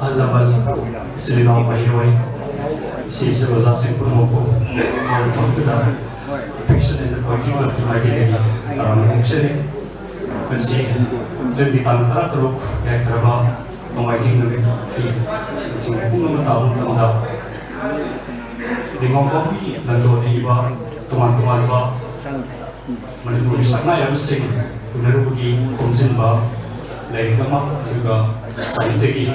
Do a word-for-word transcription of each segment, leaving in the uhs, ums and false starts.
ꯑꯍꯜ ꯂꯃꯟ, ꯏꯆꯤꯜ ꯏꯅꯥꯎ ꯃꯍꯩꯔꯣꯏ, ꯏꯆꯦ ꯏꯆꯦ ꯑꯣꯖꯥꯁꯤꯡ ꯄꯨꯝꯅꯃꯛꯄꯨ ꯃꯔꯨꯞ ꯑꯃꯠꯇꯗ Affection and Poetry Clubꯀꯤ ꯃꯥꯏꯀꯩꯗꯒꯤ ꯇꯔꯥꯝꯅ ꯑꯣꯛꯆꯔꯤ꯫ ꯉꯁꯤ ꯖꯨꯟꯒꯤ ꯇꯥꯡ ꯇꯔꯥꯇꯔꯨꯛ ꯌꯥꯏꯐꯔꯕ ꯅꯣꯡꯃꯥꯏꯖꯤꯡ ꯅꯨꯃꯤꯠꯀꯤ ꯅꯨꯡꯊꯤꯜ ꯄꯨꯡ ꯑꯃ ꯇꯥꯕ ꯃꯇꯝꯗ ꯅꯤꯉꯣꯝꯕꯝ ꯅꯟꯗꯣꯅ ꯏꯕ ꯇꯣꯉꯥꯟ ꯇꯣꯉꯥꯟꯕ ꯃꯅꯤꯄꯨꯔꯒꯤ ꯁꯛꯅꯥꯏꯔꯕꯁꯤꯡ ꯎꯅꯔꯨꯕꯒꯤ ꯈꯣꯝꯖꯤꯟꯕ ꯂꯥꯏꯔꯤꯛ ꯑꯃ, ꯑꯗꯨꯒ ꯁꯥꯍꯤꯇ꯭ꯌꯒꯤ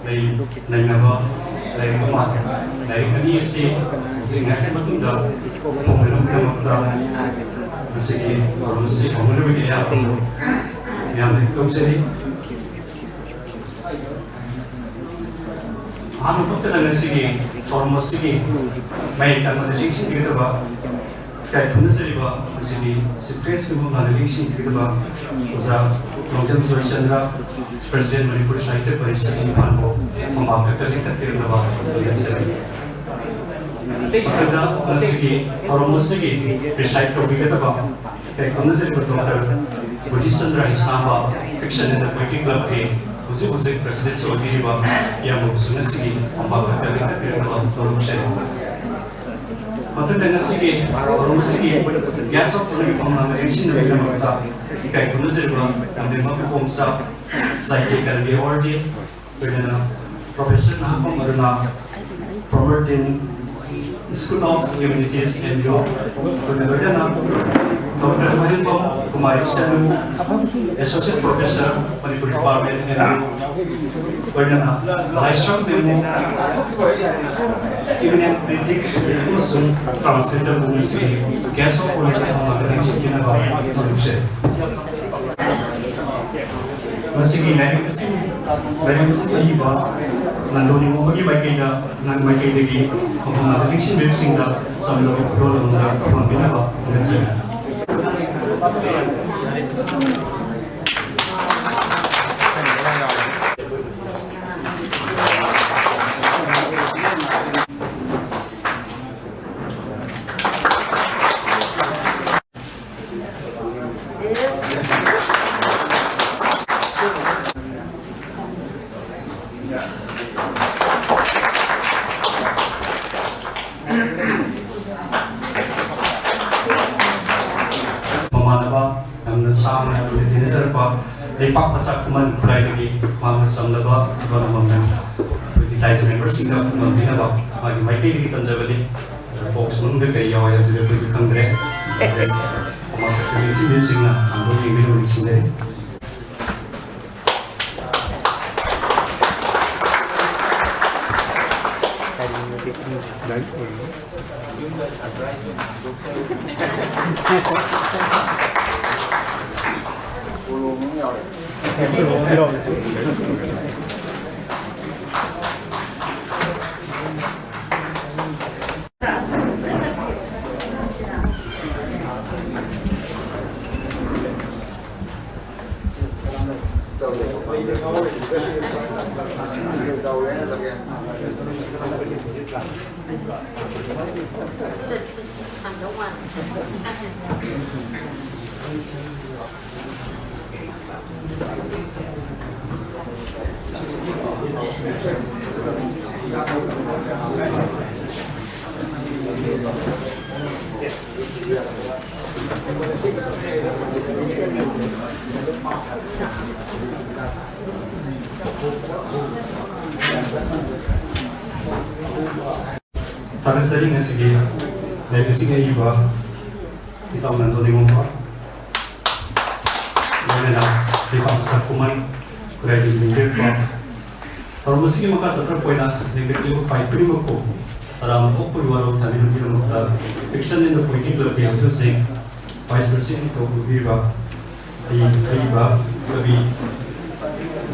ꯂꯩ ꯅꯩꯅꯕ ꯂꯥꯏꯔꯤꯛ ꯑꯃ, ꯂꯥꯏꯔꯤꯛ ꯑꯅꯤ ꯑꯁꯤ ꯍꯧꯖꯤꯛ ꯉꯥꯏꯍꯥꯛꯀꯤ ꯃꯇꯨꯡꯗ ꯐꯣꯡꯅꯅꯕꯒꯤꯗꯃꯛꯇ ꯉꯁꯤꯒꯤ ꯊꯧꯔꯝ ꯑꯁꯤ ꯍꯧꯅꯅꯕꯒꯤ ꯑꯌꯥꯕ ꯃꯤꯌꯥꯝꯗꯒꯤ ꯂꯧꯖꯔꯤ꯫ ꯑꯍꯥꯟꯕ ꯃꯛꯇꯗ ꯉꯁꯤꯒꯤ ꯊꯧꯔꯝ ꯑꯁꯤꯒꯤ ꯃꯌꯦꯛ ꯇꯥꯟꯅꯕꯗ ꯂꯦꯡꯁꯤꯟꯕꯤꯒꯗꯕ ꯏꯀꯥꯏ ꯈꯨꯝꯅꯖꯔꯤꯕ ꯉꯁꯤꯒꯤ Chief Guestꯀꯤ ꯃꯃꯥꯡꯗ ꯂꯦꯡꯁꯤꯟꯕꯤꯒꯗꯕ ꯑꯣꯖꯥ ꯇꯣꯡꯖꯝ ꯖꯣꯏꯆꯟꯗ꯭ꯔ, President ꯃꯅꯤꯄꯨꯔ ꯁꯥꯍꯤꯇ꯭ꯌ ꯄꯔꯤꯁꯠ ꯏꯝꯐꯥꯜ ꯐꯥꯎ ꯐꯝꯄꯥꯛꯇ ꯂꯦꯡꯈꯠꯄꯤꯔꯛꯅꯕ ꯈꯪꯍꯟꯖꯔꯤ꯫ ꯃꯊꯪꯗ ꯉꯁꯤꯒꯤ ꯊꯧꯔꯝ ꯑꯁꯤꯒꯤ preside ꯇꯧꯕꯤꯒꯗꯕ ꯏꯀꯥꯏ ꯈꯨꯝꯅꯖꯔꯤꯕ ꯗꯣꯛꯇꯔ ꯕꯨꯙꯤꯆꯟꯗ꯭ꯔ ꯍꯤꯁꯥꯝꯕ, Affection and Poetry Clubꯀꯤ ꯍꯧꯖꯤꯛ ꯍꯧꯖꯤꯛ President ꯑꯣꯏꯕꯤꯔꯤꯕ ꯏꯌꯥꯝꯕꯕꯨꯁꯨ ꯉꯁꯤꯒꯤ ꯐꯝꯄꯥꯛꯇ ꯂꯦꯡꯈꯠꯄꯤꯔꯛꯅꯕ ꯅꯣꯜꯂꯨꯛꯆꯔꯤ꯫ ꯃꯊꯪꯗ ꯉꯁꯤꯒꯤ ꯊꯧꯔꯝ ꯑꯁꯤꯒꯤ Guest of Honourꯒꯤ ꯐꯝꯅꯥꯏꯕ ꯂꯦꯡꯁꯤꯟꯅꯕꯒꯤꯗꯃꯛꯇ ꯏꯀꯥꯏ ꯈꯨꯝꯅꯖꯔꯤꯕ ꯂꯝꯖꯤꯡꯕ ꯏꯕꯣꯝꯆꯥ, ꯁꯥꯍꯤꯇ꯭ꯌ ꯑꯦꯀꯥꯗꯦꯃꯤ Awardee, ꯂꯣꯏꯅꯅ Professor Nahakpam Aruna, former Dean, School of Humanities, M U, ꯂꯣꯏꯅ ꯂꯣꯏꯅꯅ doctor ꯃꯍꯦꯝꯕꯝ Kumari ꯁꯅꯨ, Associate Professor, Manipuri Department, M U, ꯂꯣꯏꯅꯅ ꯂꯥꯏꯁ꯭ꯔꯝ ꯃꯦꯝꯃꯨ, eminent critic ꯑꯃꯁꯨꯡ translator ꯄꯨꯝꯅꯃꯛꯁꯤꯒꯤ Guest of Honourꯒꯤ ꯐꯝꯅꯥꯏꯕ ꯂꯦꯡꯁꯤꯟꯕꯤꯅꯕ ꯅꯣꯜꯂꯨꯛꯆꯔꯤ꯫ ꯃꯁꯤꯒꯤ ꯂꯥꯏꯔꯤꯛ ꯑꯁꯤ, ꯂꯥꯏꯔꯤꯛ ꯑꯁꯤ ꯑꯏꯕ ꯅꯟꯗꯣ ꯅꯤꯉꯣꯝꯕꯒꯤ ꯃꯥꯏꯀꯩꯗ, ꯃꯥꯏꯀꯩꯗꯒꯤ ꯃꯐꯝ ꯑꯗꯨ ꯂꯦꯡꯁꯤꯟꯕꯤꯕꯁꯤꯡꯗ ꯆꯝꯂꯕ ꯈꯨꯗꯣꯜ ꯑꯃꯒ ꯐꯪꯍꯟꯕꯤꯅꯕ ꯈꯪꯍꯟꯖꯔꯤ꯫ ꯃꯃꯥꯟꯅꯕ ꯌꯥꯝꯅ ꯁꯥꯡꯅ ꯂꯨꯅ ꯇꯤꯟꯅꯖꯔꯛꯄ ꯂꯩꯄꯥꯛ ꯃꯆꯥ ꯈꯨꯃꯟ ꯈꯨꯔꯥꯏꯗꯒꯤ ꯃꯍꯥꯛꯅ ꯆꯝꯂꯕ ꯏꯕ ꯑꯃꯃꯝꯅ ꯑꯩꯈꯣꯏꯒꯤ ꯗꯥꯏꯁ ꯃꯦꯝꯕꯔꯁꯤꯡꯗ ꯈꯨꯝꯕꯤꯅꯕ ꯃꯥꯒꯤ ꯃꯥꯏꯀꯩꯗꯒꯤ ꯇꯝꯖꯕꯅꯤ꯫ ꯕꯣꯛꯁ ꯃꯅꯨꯡꯗ ꯀꯔꯤ ꯌꯥꯎꯋꯦ ꯍꯥꯏꯕꯗꯨꯗꯤ ꯑꯩꯈꯣꯏꯁꯨ ꯈꯪꯗ꯭ꯔꯦ꯫ ꯃꯃꯥꯡꯗ ꯌꯦꯡꯁꯤꯟꯕꯤꯕꯁꯤꯡꯅ ꯑꯃꯨꯛ ꯌꯦꯡꯕꯤꯅꯕ ꯅꯤꯡꯁꯤꯡꯖꯔꯤ꯫ ꯊꯥꯒꯠꯆꯔꯤ ꯉꯁꯤꯒꯤ ꯂꯥꯏꯔꯤꯛ ꯑꯁꯤꯒꯤ ꯑꯏꯕ ꯏꯇꯥꯎ ꯅꯟꯗꯣ ꯅꯤꯉꯣꯝꯕ, ꯂꯣꯏꯅꯅ ꯂꯩꯄꯥꯛ ꯃꯆꯥ ꯈꯨꯃꯟ ꯈꯨꯔꯥꯏꯒꯤ ꯂꯤꯡꯖꯦꯜꯄꯥ꯫ ꯊꯧꯔꯝ ꯑꯁꯤꯒꯤ ꯃꯈꯥ ꯆꯠꯊꯔꯛꯄ ꯑꯣꯏꯅ ꯂꯤꯡꯈꯠꯂꯤꯕ ꯈ꯭ꯋꯥꯏ ꯈꯨꯗꯤꯡꯃꯛꯄꯨ ꯇꯔꯥꯝꯅ ꯑꯣꯛꯄꯒꯤ ꯋꯥꯔꯣꯜ ꯊꯝꯕꯤꯔꯝꯕꯒꯤꯗꯃꯛꯇ Fiction and the Poetry Clubꯀꯤ ꯍꯧꯖꯤꯛ ꯍꯧꯖꯤꯛ Vice Presidentꯀꯤ ꯊꯧ ꯄꯨꯕꯤꯔꯤꯕ ꯑꯩ-, ꯑꯏꯕ ꯀꯕꯤ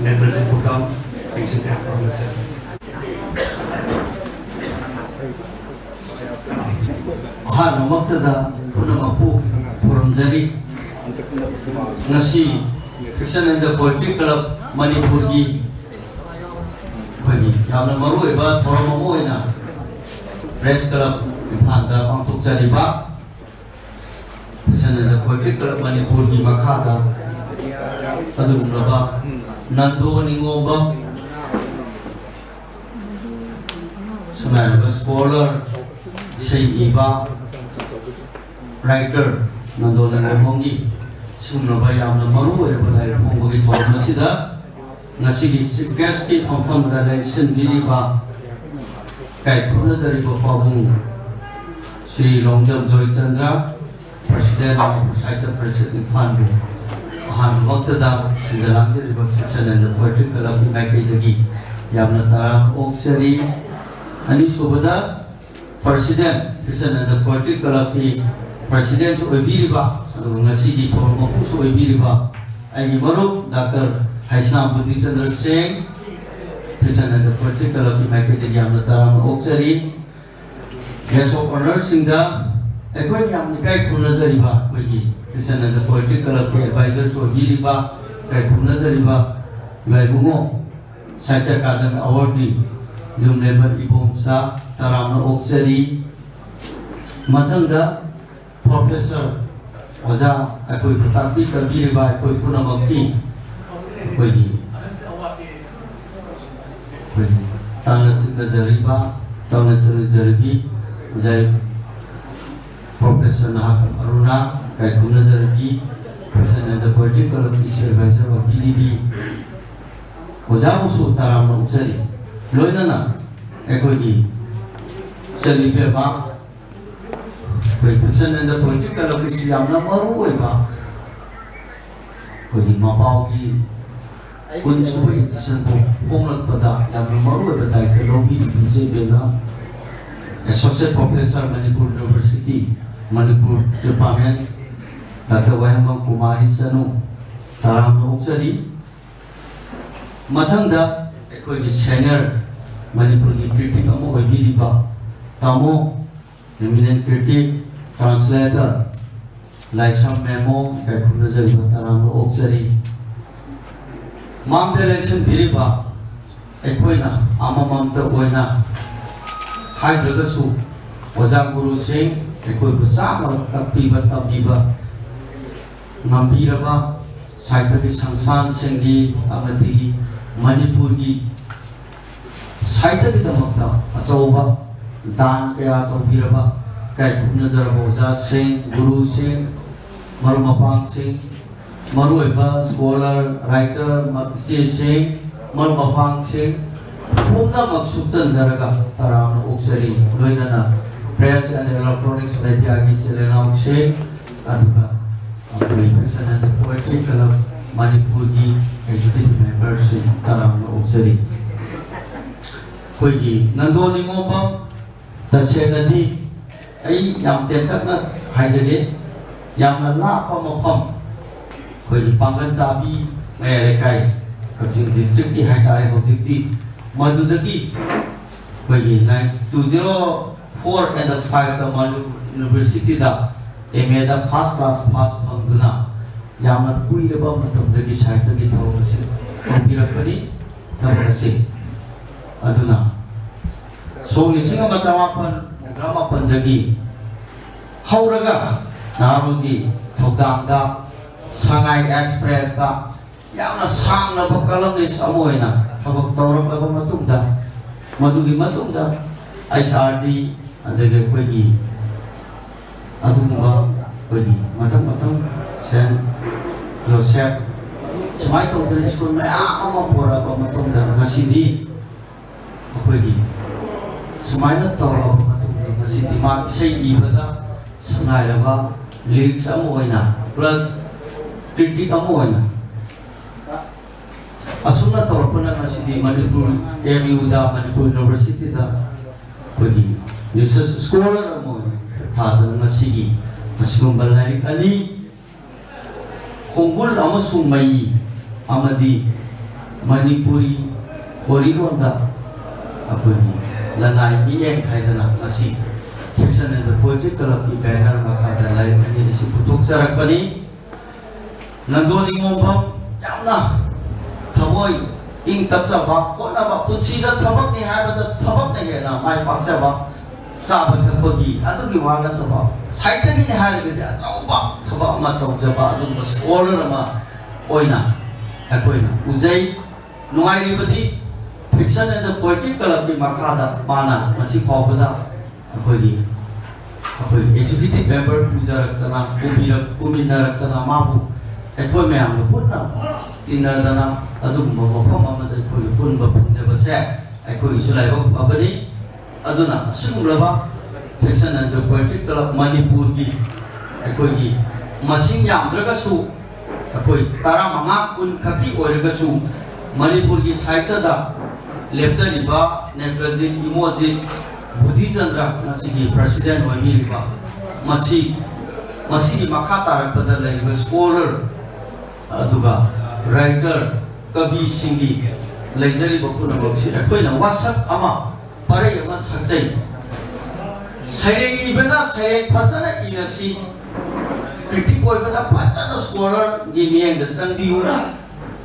ꯅꯦꯇ꯭ꯔꯖꯤꯠ ꯄꯨꯈ꯭ꯔꯝ ꯇꯦꯡꯁꯤꯟꯕꯤꯔꯛꯄ ꯍꯪꯒꯠꯆꯔꯤ꯫ ꯑꯍꯥꯟꯕꯃꯛꯇꯗ ꯄꯨꯝꯅꯃꯛꯄꯨ ꯈꯨꯔꯨꯝꯖꯔꯤ꯫ ꯉꯁꯤ Fiction and the Poetry Club ꯃꯅꯤꯄꯨꯔꯒꯤ ꯑꯩꯈꯣꯏꯒꯤ ꯌꯥꯝꯅ ꯃꯔꯨꯑꯣꯏꯕ ꯊꯧꯔꯝ ꯑꯃ ꯑꯣꯏꯅ Press Club ꯏꯝꯐꯥꯜꯗ ꯄꯥꯡꯊꯣꯛꯆꯔꯤꯕ Fiction and the Poetry Club ꯃꯅꯤꯄꯨꯔꯒꯤ ꯃꯈꯥꯗ ꯑꯗꯨꯒꯨꯝꯂꯕ ꯅꯟꯗꯣ ꯅꯤꯉꯣꯝꯕ ꯁꯝꯅ ꯍꯥꯏꯔꯕ ꯁ꯭ꯀꯣꯂꯔ, ꯏꯁꯩ ꯏꯕ, ꯔꯥꯏꯇꯔ ꯅꯟꯗꯣ ꯂꯩꯃꯔꯦꯝꯕꯝꯒꯤ ꯁꯤꯒꯨꯝꯂꯕ ꯌꯥꯝꯅ ꯃꯔꯨ ꯑꯣꯏꯔꯕ ꯂꯥꯏꯔꯤꯛ ꯐꯣꯡꯕꯒꯤ ꯊꯧꯔꯝ ꯑꯁꯤꯗ ꯉꯁꯤꯒꯤ ꯆꯤꯐ ꯒꯦꯁꯀꯤ ꯐꯝꯐꯝꯗ ꯂꯦꯡꯁꯤꯟꯕꯤꯔꯤꯕ ꯏꯀꯥꯏ ꯈꯨꯝꯅꯖꯔꯤꯕ ꯄꯥꯕꯨꯡ ꯁ꯭ꯔꯤ ꯂꯣꯡꯖꯝ ꯖꯣꯏꯆꯟꯗ꯭ꯔ, ꯄ꯭ꯔꯁꯤꯗꯦꯟ ꯃꯅꯤꯄꯨꯔ ꯁꯥꯍꯤꯇ꯭ꯌ ꯄꯔꯤꯁꯠ ꯏꯝꯐꯥꯜꯕꯨ ꯑꯍꯥꯟꯕꯃꯛꯇꯗ ꯁꯤꯟꯖ ꯂꯥꯡꯖꯔꯤꯕ ꯐꯤꯛꯁꯟ ꯑꯦꯟ ꯄꯣꯏꯇ꯭ꯔꯤ ꯀ꯭ꯂꯕꯀꯤ ꯃꯥꯏꯀꯩꯗꯒꯤ ꯌꯥꯝꯅ ꯇꯔꯥꯝꯅ ꯑꯣꯛꯆꯔꯤ꯫ ꯑꯅꯤꯁꯨꯕꯗ ꯄ꯭ꯔꯁꯤꯗꯦꯟ, ꯐꯤꯛꯁꯟ ꯑꯦꯟ ꯄꯣꯏꯇ꯭ꯔꯤ ꯀ꯭ꯂꯕꯀꯤ ꯄ꯭ꯔꯁꯤꯗꯦꯟꯁꯨ ꯑꯣꯏꯕꯤꯔꯤꯕ, ꯑꯗꯨꯒ ꯉꯁꯤꯒꯤ ꯊꯧꯔꯝ ꯃꯄꯨꯁꯨ ꯑꯣꯏꯕꯤꯔꯤꯕ ꯑꯩꯒꯤ ꯃꯔꯨꯞ ꯗꯥꯛꯇꯔ ꯍꯩꯁꯅꯥꯝ ꯕꯨꯙꯤꯆꯟꯗ꯭ꯔ ꯁꯤꯡ, ꯐꯤꯛꯁꯟ ꯑꯦꯟ ꯄꯣꯏꯇ꯭ꯔꯤ ꯀ꯭ꯂꯕꯀꯤ ꯃꯥꯏꯀꯩꯗꯒꯤ ꯌꯥꯝꯅ ꯇꯔꯥꯝꯅ ꯑꯣꯛꯆꯔꯤ꯫ ꯒꯦꯁ ꯑꯣꯐ ꯑꯣꯅꯔꯁꯤꯡꯗ ꯑꯩꯈꯣꯏꯅ ꯌꯥꯝ ꯏꯀꯥꯏ ꯈꯨꯝꯅꯖꯔꯤꯕ ꯑꯩꯈꯣꯏꯒꯤ ꯐꯤꯛꯁꯟ ꯑꯦꯟ ꯄꯣꯏꯇ꯭ꯔꯤ ꯀ꯭ꯂꯕꯀꯤ ꯑꯦꯗꯚꯥꯏꯖꯔꯁꯨ ꯑꯣꯏꯕꯤꯔꯤꯕ, ꯏꯀꯥꯏ ꯈꯨꯝꯅꯖꯔꯤꯕ ꯏꯕꯥ ꯏꯕꯨꯡꯉꯣ ꯁꯥꯍꯤꯇ꯭ꯌ ꯑꯀꯥꯗꯃꯤ ꯑꯦꯋꯥꯔꯗꯤ ꯌꯨꯝꯂꯦꯝꯕ ꯏꯕꯣꯝꯆꯥ, ꯇꯔꯥꯝꯅ ꯑꯣꯛꯆꯔꯤ꯫ ꯃꯊꯪꯗ ꯄ꯭ꯔꯣꯐꯦꯁꯔ, ꯑꯣꯖꯥ, ꯑꯩꯈꯣꯏꯕꯨ ꯇꯥꯛꯄꯤ ꯇꯝꯕꯤꯔꯤꯕ ꯑꯩꯈꯣꯏ ꯄꯨꯝꯅꯃꯛꯀꯤ ꯑꯩꯈꯣꯏꯒꯤ ꯑꯩꯈꯣꯏꯒꯤ ꯇꯥꯡꯅ ꯇꯤꯟꯅꯖꯔꯤꯕ, ꯇꯥꯡꯅ ꯇꯤꯟꯅꯖꯔꯕꯤ ꯑꯣꯖꯥ ꯄ꯭ꯔꯣꯐꯦꯁꯔ ꯅꯍꯥꯛ ꯑꯔꯨꯅꯥ, ꯏꯀꯥꯏ ꯈꯨꯝꯅꯖꯔꯕꯤ ꯐꯤꯛꯁꯟ ꯑꯦꯟ ꯄꯣꯏꯇ꯭ꯔꯤ ꯀ꯭ꯂꯕꯀꯤ ꯑꯦꯗꯚꯥꯏꯖꯔ ꯑꯣꯏꯕꯤꯔꯤꯕꯤ ꯑꯣꯖꯥꯕꯨꯁꯨ ꯇꯔꯥꯝꯅ ꯑꯣꯛꯆꯔꯤ꯫ ꯂꯣꯏꯅꯅ ꯑꯩꯈꯣꯏꯒꯤ ꯏꯆꯟ ꯏꯕꯦꯝꯃ, ꯑꯩꯈꯣꯏ ꯐꯤꯛꯁꯟ ꯑꯦꯟ ꯄꯣꯏꯇ꯭ꯔꯤ ꯀ꯭ꯂꯕꯀꯤꯁꯨ ꯌꯥꯝꯅ ꯃꯔꯨ ꯑꯣꯏꯕ ꯑꯩꯈꯣꯏꯒꯤ ꯃꯄꯥꯎꯒꯤ ꯀꯨꯟꯁꯨꯕ ꯏꯗꯤꯁꯟꯕꯨ ꯐꯣꯡꯂꯛꯄꯗ ꯌꯥꯝꯅ ꯃꯔꯨ ꯑꯣꯏꯕ ꯗꯥꯏꯇ ꯂꯧꯕꯤꯔꯤꯕ ꯏꯆꯦ Ibemma, associate professor, Manipur university, Manipur department, doctor Wahengbam Kumari Chanu, ꯇꯔꯥꯝꯅ ꯑꯣꯛꯆꯔꯤ꯫ ꯃꯊꯪꯗ ꯑꯩꯈꯣꯏꯒꯤ ꯁꯦꯅꯤꯌꯔ ꯃꯅꯤꯄꯨꯔꯒꯤ ꯀ꯭ꯔꯤꯇꯤꯛ ꯑꯃ ꯑꯣꯏꯕꯤꯔꯤꯕ ꯇꯥꯃꯣ, ꯏꯃꯤꯅꯦꯟ ꯀ꯭ꯔꯤꯇꯤꯛ, ꯇ꯭ꯔꯥꯟꯁꯂꯦꯇꯔ ꯂꯥꯏꯁ꯭ꯔꯝ ꯃꯦꯃꯣ, ꯏꯀꯥꯏ ꯈꯨꯝꯅꯖꯔꯤꯕ ꯇꯔꯥꯝꯅ ꯑꯣꯛꯆꯔꯤ꯫ ꯃꯥꯡꯗ ꯂꯦꯡꯁꯤꯟꯕꯤꯔꯤꯕ ꯑꯩꯈꯣꯏꯅ ꯑꯃꯃꯝꯇ ꯑꯣꯏꯅ ꯍꯥꯏꯗ꯭ꯔꯒꯁꯨ ꯑꯣꯖꯥ ꯒꯨꯔꯨꯁꯤꯡ, ꯑꯩꯈꯣꯏꯕꯨ ꯆꯥꯅ ꯇꯥꯛꯄꯤꯕ ꯇꯝꯕꯤꯕ ꯉꯝꯕꯤꯔꯕ ꯁꯥꯍꯤꯇ꯭ꯌꯒꯤ ꯁꯪꯁꯊꯥꯟꯁꯤꯡꯒꯤ ꯑꯃꯗꯤ ꯃꯅꯤꯄꯨꯔꯒꯤ ꯁꯥꯍꯤꯇ꯭ꯌꯒꯤꯗꯃꯛꯇ ꯑꯆꯧꯕ ꯗꯥꯟ ꯀꯌꯥ ꯇꯧꯕꯤꯔꯕ ꯏꯀꯥꯏ ꯈꯨꯝꯅꯖꯔꯕ ꯑꯣꯖꯥꯁꯤꯡ, ꯒꯨꯔꯨꯁꯤꯡ, ꯃꯔꯨꯞ ꯃꯄꯥꯡꯁꯤꯡ, ꯃꯔꯨꯑꯣꯏꯕ ꯁ꯭ꯀꯣꯂꯔ, ꯔꯥꯏꯇꯔ, ꯏꯆꯦꯁꯤꯡ, ꯃꯔꯨꯞ ꯃꯄꯥꯡꯁꯤꯡ ꯄꯨꯝꯅꯃꯛ ꯁꯨꯞꯆꯟꯖꯔꯒ ꯇꯔꯥꯝꯅ ꯑꯣꯛꯆꯔꯤ꯫ ꯂꯣꯏꯅꯅ Press and Electronics Mediaꯒꯤ ꯏꯆꯤꯜ ꯏꯅꯥꯎꯁꯤꯡ, ꯑꯗꯨꯒ ꯑꯩꯈꯣꯏ Fiction and Poetry Club ꯃꯅꯤꯄꯨꯔꯒꯤ Executive Memberꯁꯤꯡ ꯇꯔꯥꯝꯅ ꯑꯣꯛꯆꯔꯤ꯫ ꯑꯩꯈꯣꯏꯒꯤ ꯅꯟꯗꯣ ꯅꯤꯉꯣꯝꯕꯝ, ꯇꯁꯦꯡꯅꯗꯤ ꯑꯩ ꯌꯥꯝ ꯇꯦꯟꯇꯛꯅ ꯍꯥꯏꯖꯒꯦ, ꯌꯥꯝꯅ ꯂꯥꯞꯄ ꯃꯐꯝ, ꯑꯩꯈꯣꯏꯒꯤ ꯄꯥꯡꯒꯟ ꯇꯥꯕꯤ ꯃꯌꯥꯏ ꯂꯩꯀꯥꯏ, ꯀꯛꯆꯤꯡ districtꯀꯤ ꯍꯥꯏꯇꯥꯔꯦ꯫ ꯍꯧꯖꯤꯛꯇꯤ ꯃꯗꯨꯗꯒꯤ ꯑꯩꯈꯣꯏꯒꯤ nine two zero four and ꯐꯥꯏꯚꯇ ꯃꯅꯨ Universityꯗ M Aꯗ first class pass ꯐꯪꯗꯨꯅ ꯌꯥꯝꯅ ꯀꯨꯏꯔꯕ ꯃꯇꯝꯗꯒꯤ ꯁꯥꯍꯤꯇ꯭ꯌꯒꯤ ꯊꯕꯛ ꯑꯁꯤ ꯇꯧꯕꯤꯔꯛꯄꯅꯤ꯫ ꯊꯕꯛ ꯑꯁꯤ ꯑꯗꯨꯅ ꯁꯣꯛ ꯂꯤꯁꯤꯡ ꯑꯃ ꯆꯃꯥꯄꯟ ꯃꯧꯗ꯭ꯔꯥ ꯃꯥꯄꯟꯗꯒꯤ ꯍꯧꯔꯒ ꯅꯍꯥꯔꯣꯜꯒꯤ ꯊꯧꯗꯥꯡꯗ ꯁꯉꯥꯏ Expressꯇ ꯌꯥꯝꯅ ꯁꯥꯡꯂꯕ columnist ꯑꯃ ꯑꯣꯏꯅ ꯊꯕꯛ ꯇꯧꯔꯛꯂꯕ ꯃꯇꯨꯡꯗ, ꯃꯗꯨꯒꯤ ꯃꯇꯨꯡꯗ H R D, ꯑꯗꯒꯤ ꯑꯩꯈꯣꯏꯒꯤ ꯑꯗꯨꯒꯨꯝꯕ ꯑꯩꯈꯣꯏꯒꯤ ꯃꯊꯪ ꯃꯊꯪ ꯁꯦꯟ ꯖꯣꯁꯦꯞ, ꯁꯨꯃꯥꯏꯅ ꯇꯧꯗꯅ ꯁ꯭ꯀꯨꯜ ꯃꯌꯥꯝ ꯑꯃ ꯄꯨꯔꯛꯑꯕ ꯃꯇꯨꯡꯗ ꯉꯁꯤꯗꯤ ꯑꯩꯈꯣꯏꯒꯤ ꯁꯨꯃꯥꯏꯅ ꯇꯧꯔꯛꯑꯕ ꯃꯇꯨꯡꯗ ꯉꯁꯤꯗꯤ ꯃꯥ ꯏꯁꯩ ꯏꯕꯗ ꯁꯉꯥꯏꯔꯕ lyrics ꯑꯃ ꯑꯣꯏꯅ plus critic ꯑꯃ ꯑꯣꯏꯅ ꯑꯁꯨꯝꯅ ꯇꯧꯔꯛꯄꯅ ꯉꯁꯤꯗꯤ ꯃꯅꯤꯄꯨꯔ M Uꯗ, ꯃꯅꯤꯄꯨꯔ Universityꯗ ꯑꯩꯈꯣꯏꯒꯤ research scholar ꯑꯃ ꯑꯣꯏꯅ ꯊꯥꯗꯅ ꯉꯁꯤꯒꯤ ꯑꯁꯤꯒꯨꯝꯕ ꯂꯥꯏꯔꯤꯛ ꯑꯅꯤ, ꯈꯣꯡꯒꯨꯜ ꯑꯃꯁꯨꯡ ꯃꯩ ꯑꯃꯗꯤ ꯃꯅꯤꯄꯨꯔꯤ ꯈꯣꯔꯤꯔꯣꯟꯗ ꯑꯩꯈꯣꯏꯒꯤ ꯂꯅꯥꯏ ꯃꯤꯠꯌꯦꯡ ꯍꯥꯏꯗꯅ ꯉꯁꯤ Fiction and Poetry Clubꯀꯤ banner ꯃꯈꯥꯗ ꯂꯥꯏꯔꯤꯛ ꯑꯅꯤ ꯑꯁꯤ ꯄꯨꯊꯣꯛꯆꯔꯛꯄꯅꯤ꯫ ꯅꯟꯗꯣ ꯅꯤꯉꯣꯝꯕꯝ ꯌꯥꯝꯅ ꯊꯃꯣꯏ ꯏꯪ ꯇꯞꯆꯕ, ꯍꯣꯠꯅꯕ, ꯄꯨꯟꯁꯤꯗ ꯊꯕꯛꯅꯤ ꯍꯥꯏꯕꯗ ꯊꯕꯛꯅ ꯍꯦꯟꯅ ꯃꯥꯏ ꯄꯥꯛꯆꯕ, ꯆꯥꯕ ꯊꯛꯄꯒꯤ ꯑꯗꯨꯒꯤ ꯋꯥ ꯅꯠꯇꯕ ꯁꯥꯍꯤꯇ꯭ꯌꯒꯤꯅꯤ ꯍꯥꯏꯔꯒꯗꯤ ꯑꯆꯧꯕ ꯊꯕꯛ ꯑꯃ ꯇꯧꯖꯕ ꯑꯗꯨꯒꯨꯝꯕ scholar ꯑꯃ ꯑꯣꯏꯅ ꯑꯩꯈꯣꯏꯅ ꯎꯖꯩ꯫ ꯅꯨꯡꯉꯥꯏꯔꯤꯕꯗꯤ Fiction ꯁꯅꯦꯟꯗ ꯄꯣꯏꯇ꯭ꯔꯤ ꯀ꯭ꯂꯕꯀꯤ ꯃꯈꯥꯗ ꯃꯥꯅ ꯉꯁꯤ ꯐꯥꯎꯕꯗ ꯑꯩꯈꯣꯏꯒꯤ ꯑꯩꯈꯣꯏꯒꯤ ꯑꯦꯛꯖꯤꯀ꯭ꯌꯨꯇꯤꯚ ꯃꯦꯝꯕꯔ ꯄꯨꯖꯔꯛꯇꯅ, ꯄꯨꯕꯤꯔꯛ-, ꯄꯨꯃꯤꯟꯅꯔꯛꯇꯅ, ꯃꯥꯕꯨ ꯑꯩꯈꯣꯏ ꯃꯌꯥꯝꯒ ꯄꯨꯟꯅ ꯇꯤꯟꯅꯗꯅ ꯑꯗꯨꯒꯨꯝꯕ ꯃꯐꯝ ꯑꯃꯗ ꯑꯩꯈꯣꯏꯒꯤ ꯄꯨꯟꯕ ꯐꯪꯖꯕꯁꯦ ꯑꯩꯈꯣꯏꯒꯤꯁꯨ ꯂꯥꯏꯕꯛ ꯐꯕꯅꯤ꯫ ꯑꯗꯨꯅ ꯑꯁꯤꯒꯨꯝꯂꯕ Fiction and Poetry Club ꯃꯅꯤꯄꯨꯔꯒꯤ ꯑꯩꯈꯣꯏꯒꯤ ꯃꯁꯤꯡ ꯌꯥꯝꯗ꯭ꯔꯒꯁꯨ ꯑꯩꯈꯣꯏ ꯇꯔꯥꯃꯉꯥ ꯀꯨꯟ ꯈꯛꯀꯤ ꯑꯣꯏꯔꯒꯁꯨ ꯃꯅꯤꯄꯨꯔꯒꯤ ꯁꯥꯍꯤꯇ꯭ꯌꯗ ꯂꯦꯞꯆꯔꯤꯕ ꯅꯦꯇ꯭ꯔꯖꯤꯠ, ꯏꯃꯣꯖꯤꯠ, ꯕꯨꯙꯤꯆꯟꯗ꯭ꯔ ꯉꯁꯤꯒꯤ ꯄ꯭ꯔꯁꯤꯗꯦꯟ ꯑꯣꯏꯕꯤꯔꯤꯕ ꯃꯁꯤ, ꯃꯁꯤꯒꯤ ꯃꯈꯥ ꯇꯥꯔꯛꯄꯗ ꯂꯩꯔꯤꯕ ꯁ꯭ꯀꯣꯂꯔ, ꯑꯗꯨꯒ ꯔꯥꯏꯇꯔ, ꯀꯕꯤꯁꯤꯡꯒꯤ ꯂꯩꯖꯔꯤꯕ ꯄꯨꯝꯅꯃꯛꯁꯤ ꯑꯩꯈꯣꯏꯅ ꯋꯥꯁꯛ ꯑꯃ, ꯄꯔꯩ ꯑꯃ ꯁꯛꯆꯩ꯫ ꯁꯩꯔꯦꯡ ꯏꯕꯅ ꯁꯩꯔꯦꯡ ꯐꯖꯅ ꯏꯔꯁꯤ, ꯀ꯭ꯔꯤꯇꯤꯛ ꯑꯣꯏꯕꯅ ꯐꯖꯅ ꯁ꯭ꯀꯣꯂꯔꯒꯤ ꯃꯤꯠꯌꯦꯡꯗ ꯆꯪꯕꯤꯌꯨ꯫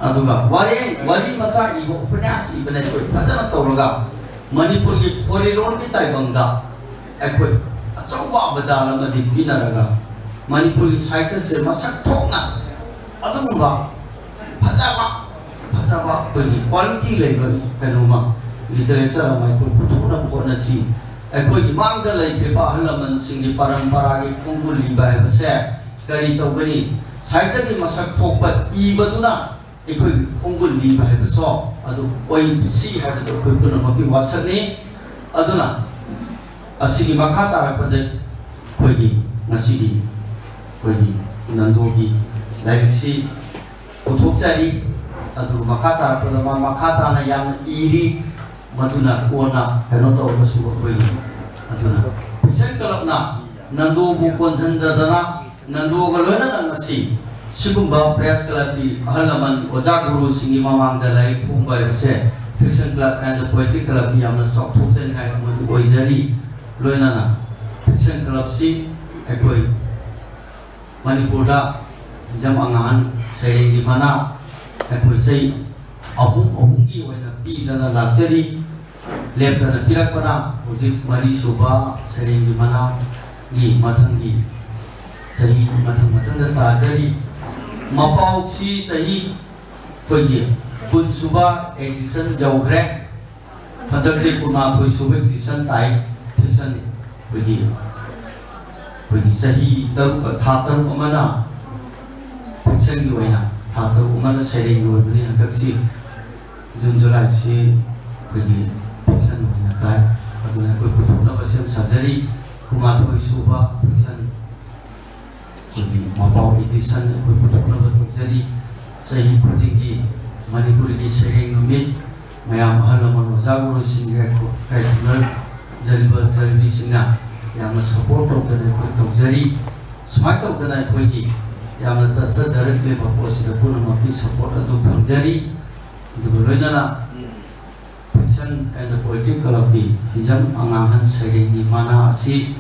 ꯑꯗꯨꯒ ꯋꯥꯔꯦꯡ, ꯋꯥꯔꯤ ꯃꯆꯥ ꯏꯕ, ꯎꯄꯟꯌꯥꯁ ꯏꯕꯅ ꯑꯩꯈꯣꯏ ꯐꯖꯅ ꯇꯧꯔꯒ ꯃꯅꯤꯄꯨꯔꯒꯤ ꯈꯣꯔꯤꯔꯣꯜꯒꯤ ꯇꯥꯏꯕꯪꯗ ꯑꯩꯈꯣꯏ ꯑꯆꯧꯕ ꯑꯕꯗꯥꯟ ꯑꯃꯗꯤ ꯄꯤꯅꯔꯒ ꯃꯅꯤꯄꯨꯔꯒꯤ ꯁꯥꯍꯤꯇ꯭ꯌꯁꯦ ꯃꯁꯛ ꯊꯣꯛꯅ ꯑꯗꯨꯒꯨꯝꯕ ꯐꯖꯕ, ꯐꯖꯕ ꯑꯩꯈꯣꯏꯒꯤ ꯀ꯭ꯋꯥꯂꯤꯇꯤ ꯂꯩꯕ ꯀꯩꯅꯣꯃ, ꯂꯤꯇꯔꯦꯆꯔ ꯑꯃ ꯑꯩꯈꯣꯏ ꯄꯨꯊꯣꯛꯅꯕ ꯍꯣꯠꯅꯁꯤ꯫ ꯑꯩꯈꯣꯏꯒꯤ ꯃꯥꯡꯗ ꯂꯩꯈ꯭ꯔꯤꯕ ꯑꯍꯜ ꯂꯃꯟꯁꯤꯡꯒꯤ ꯄꯔꯝꯄꯔꯥꯒꯤ ꯈꯣꯡꯒꯨꯜ ꯂꯤꯕ ꯍꯥꯏꯕꯁꯦ ꯀꯔꯤ ꯇꯧꯒꯅꯤ? ꯁꯥꯍꯤꯇ꯭ꯌꯒꯤ ꯃꯁꯛ ꯊꯣꯛꯄ ꯏꯕꯗꯨꯅ ꯑꯩꯈꯣꯏꯒꯤ ꯈꯣꯡꯒꯨꯜ ꯂꯤꯕ ꯍꯥꯏꯕꯁꯣ ꯑꯗꯨ ꯑꯣꯏꯁꯤ ꯍꯥꯏꯕꯗꯨ ꯑꯩꯈꯣꯏ ꯄꯨꯝꯅꯃꯛꯀꯤ ꯋꯥꯁꯛꯅꯤ꯫ ꯑꯗꯨꯅ ꯑꯁꯤꯒꯤ ꯃꯈꯥ ꯇꯥꯔꯛꯄꯗ ꯑꯩꯈꯣꯏꯒꯤ ꯉꯁꯤꯒꯤ ꯑꯩꯈꯣꯏꯒꯤ ꯅꯟꯗꯣꯒꯤ ꯂꯥꯏꯔꯤꯛꯁꯤ ꯄꯨꯊꯣꯛꯆꯔꯤ꯫ ꯑꯗꯨꯒ ꯃꯈꯥ ꯇꯥꯔꯛꯄꯗ ꯃꯥ ꯃꯈꯥ ꯇꯥꯅ ꯌꯥꯝꯅ ꯏꯔꯤ꯫ ꯃꯗꯨꯅ ꯀꯣꯟꯅ ꯀꯩꯅꯣ ꯇꯧꯔꯒꯁꯨ ꯑꯩꯈꯣꯏꯒꯤ ꯑꯗꯨꯅ Fiction Clubꯅ ꯅꯟꯗꯣꯕꯨ ꯀꯣꯟꯁꯤꯟꯖꯗꯅ ꯅꯟꯗꯣꯒ ꯂꯣꯏꯅꯅ ꯉꯁꯤ ꯁꯤꯒꯨꯝꯕ ꯄ꯭ꯔꯦꯁ ꯀ꯭ꯂꯕꯀꯤ ꯑꯍꯜ ꯂꯃꯟ, ꯑꯣꯖꯥ ꯒꯨꯔꯨꯁꯤꯡꯒꯤ ꯃꯃꯥꯡꯗ ꯂꯥꯏꯔꯤꯛ ꯐꯣꯡꯕ ꯍꯥꯏꯕꯁꯦ Fiction Club and Poetry Clubꯀꯤ ꯌꯥꯝꯅ ꯆꯥꯎꯊꯣꯛꯆꯅꯤꯡꯉꯥꯏ ꯑꯃꯗꯤ ꯑꯣꯏꯖꯔꯤ꯫ ꯂꯣꯏꯅꯅ Fiction Clubꯁꯤ ꯑꯩꯈꯣꯏ ꯃꯅꯤꯄꯨꯔꯗ ꯍꯤꯖꯝ ꯑꯉꯥꯍꯟ ꯁꯩꯔꯦꯡꯒꯤ ꯃꯅꯥ ꯑꯩꯈꯣꯏ ꯆꯍꯤ ꯑꯍꯨꯝ ꯑꯍꯨꯝꯒꯤ ꯑꯣꯏꯅ ꯄꯤꯗꯅ ꯂꯥꯛꯆꯔꯤ꯫ ꯂꯦꯞꯇꯅ ꯄꯤꯔꯛꯄꯅ ꯍꯧꯖꯤꯛ ꯃꯔꯤꯁꯨꯕ ꯁꯩꯔꯦꯡꯒꯤ ꯃꯅꯥꯒꯤ ꯃꯊꯪꯒꯤ ꯆꯍꯤ ꯃꯊꯪ ꯃꯊꯪꯗ ꯇꯥꯖꯔꯤ꯫ ꯃꯄꯥꯎꯁꯤ ꯆꯍꯤ ꯑꯩꯈꯣꯏꯒꯤ ꯀꯨꯟꯁꯨꯕ edition ꯌꯧꯈ꯭ꯔꯦ꯫ ꯍꯟꯗꯛꯁꯦ ꯀꯨꯟꯃꯥꯊꯣꯏ ꯁꯨꯕ edition ꯇꯥꯏ꯫ Fiction ꯑꯩꯈꯣꯏꯒꯤ ꯑꯩꯈꯣꯏꯒꯤ ꯆꯍꯤ ꯇꯔꯨꯛ, ꯊꯥ ꯇꯔꯨꯛ ꯑꯃꯅ fictionꯒꯤ ꯑꯣꯏꯅ ꯊꯥ ꯇꯔꯨꯛ ꯑꯃꯅ ꯁꯩꯔꯦꯡꯒꯤ ꯑꯣꯏꯕꯅꯤ꯫ ꯍꯟꯗꯛꯁꯤ ꯖꯨꯟ ꯖꯨꯂꯥꯏꯁꯤ ꯑꯩꯈꯣꯏꯒꯤ fiction ꯑꯣꯏꯅ ꯇꯥꯏ꯫ ꯑꯗꯨꯅ ꯑꯩꯈꯣꯏ ꯄꯨꯊꯣꯛꯅꯕ ꯁꯦꯝ ꯁꯥꯖꯔꯤ꯫ ꯀꯨꯟꯃꯥꯊꯣꯏ ꯁꯨꯕ fiction ꯑꯩꯈꯣꯏꯒꯤ ꯃꯄꯥꯎ edition ꯑꯩꯈꯣꯏ ꯄꯨꯊꯣꯛꯅꯕ ꯇꯧꯖꯔꯤ꯫ ꯆꯍꯤ ꯈꯨꯗꯤꯡꯒꯤ ꯃꯅꯤꯄꯨꯔꯒꯤ ꯁꯩꯔꯦꯡ ꯅꯨꯃꯤꯠ, ꯃꯌꯥꯝ ꯑꯍꯜ ꯂꯃꯟ ꯑꯣꯖꯥ ꯒꯨꯔꯨꯁꯤꯡꯒ ꯀꯥꯏꯈꯨꯝꯅꯖꯔꯤꯕ ꯖꯔꯤꯕꯤꯁꯤꯡꯅ ꯌꯥꯝꯅ support ꯇꯧꯗꯅ ꯑꯩꯈꯣꯏ ꯇꯧꯖꯔꯤ꯫ ꯁꯨꯃꯥꯏꯅ ꯇꯧꯗꯅ ꯑꯩꯈꯣꯏꯒꯤ ꯌꯥꯝꯅ ꯆꯠꯆꯖꯔꯛꯂꯤꯕ ꯄꯣꯠꯁꯤꯗ ꯄꯨꯝꯅꯃꯛꯀꯤ support ꯑꯗꯨ ꯐꯪꯖꯔꯤ꯫ ꯑꯗꯨꯒ ꯂꯣꯏꯅꯅ Fiction and Poetry Clubꯀꯤ ꯍꯤꯖꯝ ꯑꯉꯥꯡꯍꯟ ꯁꯩꯔꯦꯡꯒꯤ ꯃꯅꯥ ꯑꯁꯤ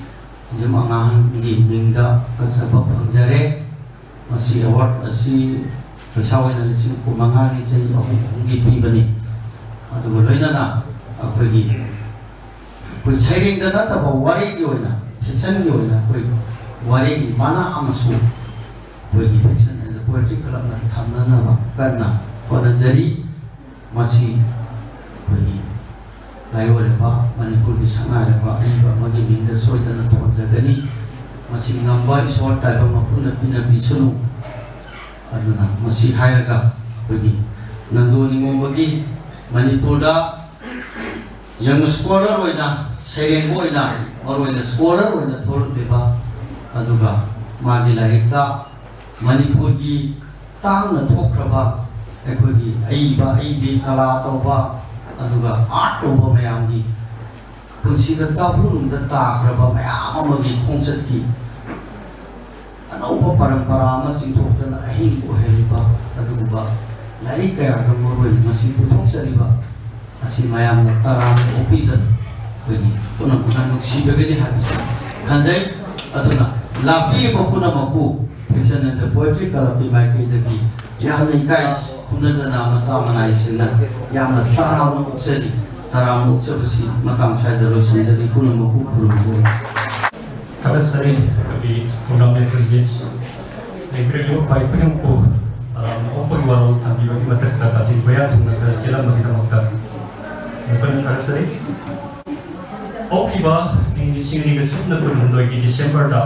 ꯍꯤꯖꯝ ꯑꯉꯥꯡꯍꯟꯒꯤ ꯃꯤꯡꯗ ꯀꯠꯆꯕ ꯐꯪꯖꯔꯦ꯫ ꯃꯁꯤ award ꯑꯁꯤ ꯄꯩꯁꯥ ꯑꯣꯏꯅ ꯂꯤꯁꯤꯡ ꯀꯨꯟꯃꯉꯥꯅꯤ, ꯆꯍꯤ ꯑꯍꯨꯝ ꯑꯍꯨꯝꯒꯤ ꯄꯤꯕꯅꯤ꯫ ꯑꯗꯨꯒ ꯂꯣꯏꯅꯅ ꯑꯩꯈꯣꯏꯒꯤ ꯑꯩꯈꯣꯏ ꯁꯩꯔꯦꯡꯗ ꯅꯠꯇꯕ ꯋꯥꯔꯤꯒꯤ ꯑꯣꯏꯅ, fictionꯒꯤ ꯑꯣꯏꯅ ꯑꯩꯈꯣꯏ ꯋꯥꯔꯤꯒꯤ ꯃꯅꯥ ꯑꯃꯁꯨ ꯑꯩꯈꯣꯏꯒꯤ Fiction and Poetry Clubꯅ ꯊꯝꯅꯅꯕ ꯀꯟꯅ ꯍꯣꯠꯅꯖꯔꯤ꯫ ꯃꯁꯤ ꯑꯩꯈꯣꯏꯒꯤ ꯂꯥꯏꯑꯣꯏꯔꯕ ꯃꯅꯤꯄꯨꯔꯒꯤ ꯁꯛꯅꯥꯏꯔꯕ ꯑꯏꯕ ꯑꯃꯒꯤ ꯃꯤꯡꯗ ꯁꯣꯏꯗꯅ ꯊꯣꯟꯖꯒꯅꯤ꯫ ꯃꯁꯤ ꯉꯝꯕ ꯏꯁꯣꯔ ꯇꯥꯏꯕꯪ ꯃꯄꯨꯅ ꯄꯤꯅꯕꯤꯁꯅꯨ꯫ ꯑꯗꯨꯅ ꯃꯁꯤ ꯍꯥꯏꯔꯒ ꯑꯩꯈꯣꯏꯒꯤ ꯅꯟꯗꯣ ꯅꯤꯉꯣꯝꯕꯒꯤ ꯃꯅꯤꯄꯨꯔꯗ young scholar ꯑꯣꯏꯅ, ꯁꯩꯔꯦꯡꯕ ꯑꯣꯏꯅ, ꯃꯔꯨꯑꯣꯏꯅ scholar ꯑꯣꯏꯅ ꯊꯣꯛꯂꯛꯂꯤꯕ, ꯑꯗꯨꯒ ꯃꯥꯒꯤ ꯂꯥꯏꯔꯤꯛꯇ ꯃꯅꯤꯄꯨꯔꯒꯤ ꯇꯥꯡꯅ ꯊꯣꯛꯈ꯭ꯔꯕ ꯑꯩꯈꯣꯏꯒꯤ ꯑꯏꯕ ꯑꯏꯕꯤ, ꯀꯂꯥ ꯇꯧꯕ, ꯑꯗꯨꯒ art ꯇꯧꯕ ꯃꯌꯥꯝꯒꯤ ꯄꯨꯟꯁꯤꯗ ꯇꯥꯕꯨ ꯅꯨꯡꯗ ꯇꯥꯈ꯭ꯔꯕ ꯃꯌꯥꯝ ꯑꯃꯒꯤ ꯈꯣꯡꯆꯠꯀꯤ ꯑꯅꯧꯕ ꯄꯔꯝꯄꯔꯥ ꯑꯃ ꯆꯤꯡꯊꯣꯛꯇꯅ ꯑꯍꯤꯡꯕ ꯑꯣꯏꯍꯜꯂꯤꯕ ꯑꯗꯨꯒꯨꯝꯕ ꯂꯥꯏꯔꯤꯛ ꯀꯌꯥꯒ ꯃꯔꯨꯑꯣꯏꯅ ꯉꯁꯤ ꯄꯨꯊꯣꯛꯆꯔꯤꯕ ꯑꯁꯤ ꯃꯌꯥꯝꯅ ꯇꯔꯥꯝꯅ ꯑꯣꯛꯄꯤꯗꯅ ꯑꯩꯈꯣꯏꯒꯤ ꯄꯨꯝꯅꯃꯛꯅ ꯅꯨꯡꯁꯤꯕꯒꯤꯅꯤ ꯍꯥꯏꯕꯁꯤ ꯈꯟꯖꯩ꯫ ꯑꯗꯨꯅ ꯂꯥꯛꯄꯤꯔꯤꯕ ꯄꯨꯝꯅꯃꯛꯄꯨ Fiction and Poetry Clubꯀꯤ ꯃꯥꯏꯀꯩꯗꯒꯤ ꯌꯥꯝꯅ ꯏꯀꯥꯏ ꯈꯨꯝꯅꯖꯅ ꯃꯆꯥ ꯃꯅꯥꯏꯁꯤꯡꯅ ꯌꯥꯝꯅ ꯇꯔꯥꯝꯅ ꯑꯣꯛꯆꯔꯤ꯫ ꯇꯔꯥꯝꯅ ꯑꯣꯛꯆꯕꯁꯤ ꯃꯇꯥꯡ ꯁ꯭ꯋꯥꯏꯗ ꯂꯣꯏꯁꯤꯟꯖꯔꯤ꯫ ꯄꯨꯝꯅꯃꯛꯄꯨ ꯈꯨꯔꯨꯝꯖꯔꯤ꯫ ꯊꯥꯒꯠꯆꯔꯤ ꯑꯩꯈꯣꯏꯒꯤ programme presidents, ꯂꯩꯕꯤꯔꯤꯕ ꯈ꯭ꯋꯥꯏ ꯈꯨꯗꯤꯡꯃꯛꯄꯨ ꯇꯔꯥꯝꯅ ꯑꯣꯛꯄꯒꯤ ꯋꯥꯔꯣꯜ ꯊꯝꯕꯤꯕꯒꯤ ꯃꯊꯛꯇ ꯀꯥꯆꯤꯟ ꯀꯣꯌꯥ ꯊꯨꯡꯅ ꯈꯔ ꯆꯦꯜꯂꯝꯕꯒꯤꯗꯃꯛꯇ꯫ ꯑꯩꯈꯣꯏꯅ ꯊꯥꯒꯠꯆꯔꯤ꯫ ꯍꯧꯈꯤꯕ ꯏꯪ ꯂꯤꯁꯤꯡ ꯑꯅꯤꯒ ꯁꯨꯞꯅ ꯀꯨꯟꯍꯨꯝꯗꯣꯏꯒꯤ ꯗꯤꯁꯦꯝꯕꯔꯗ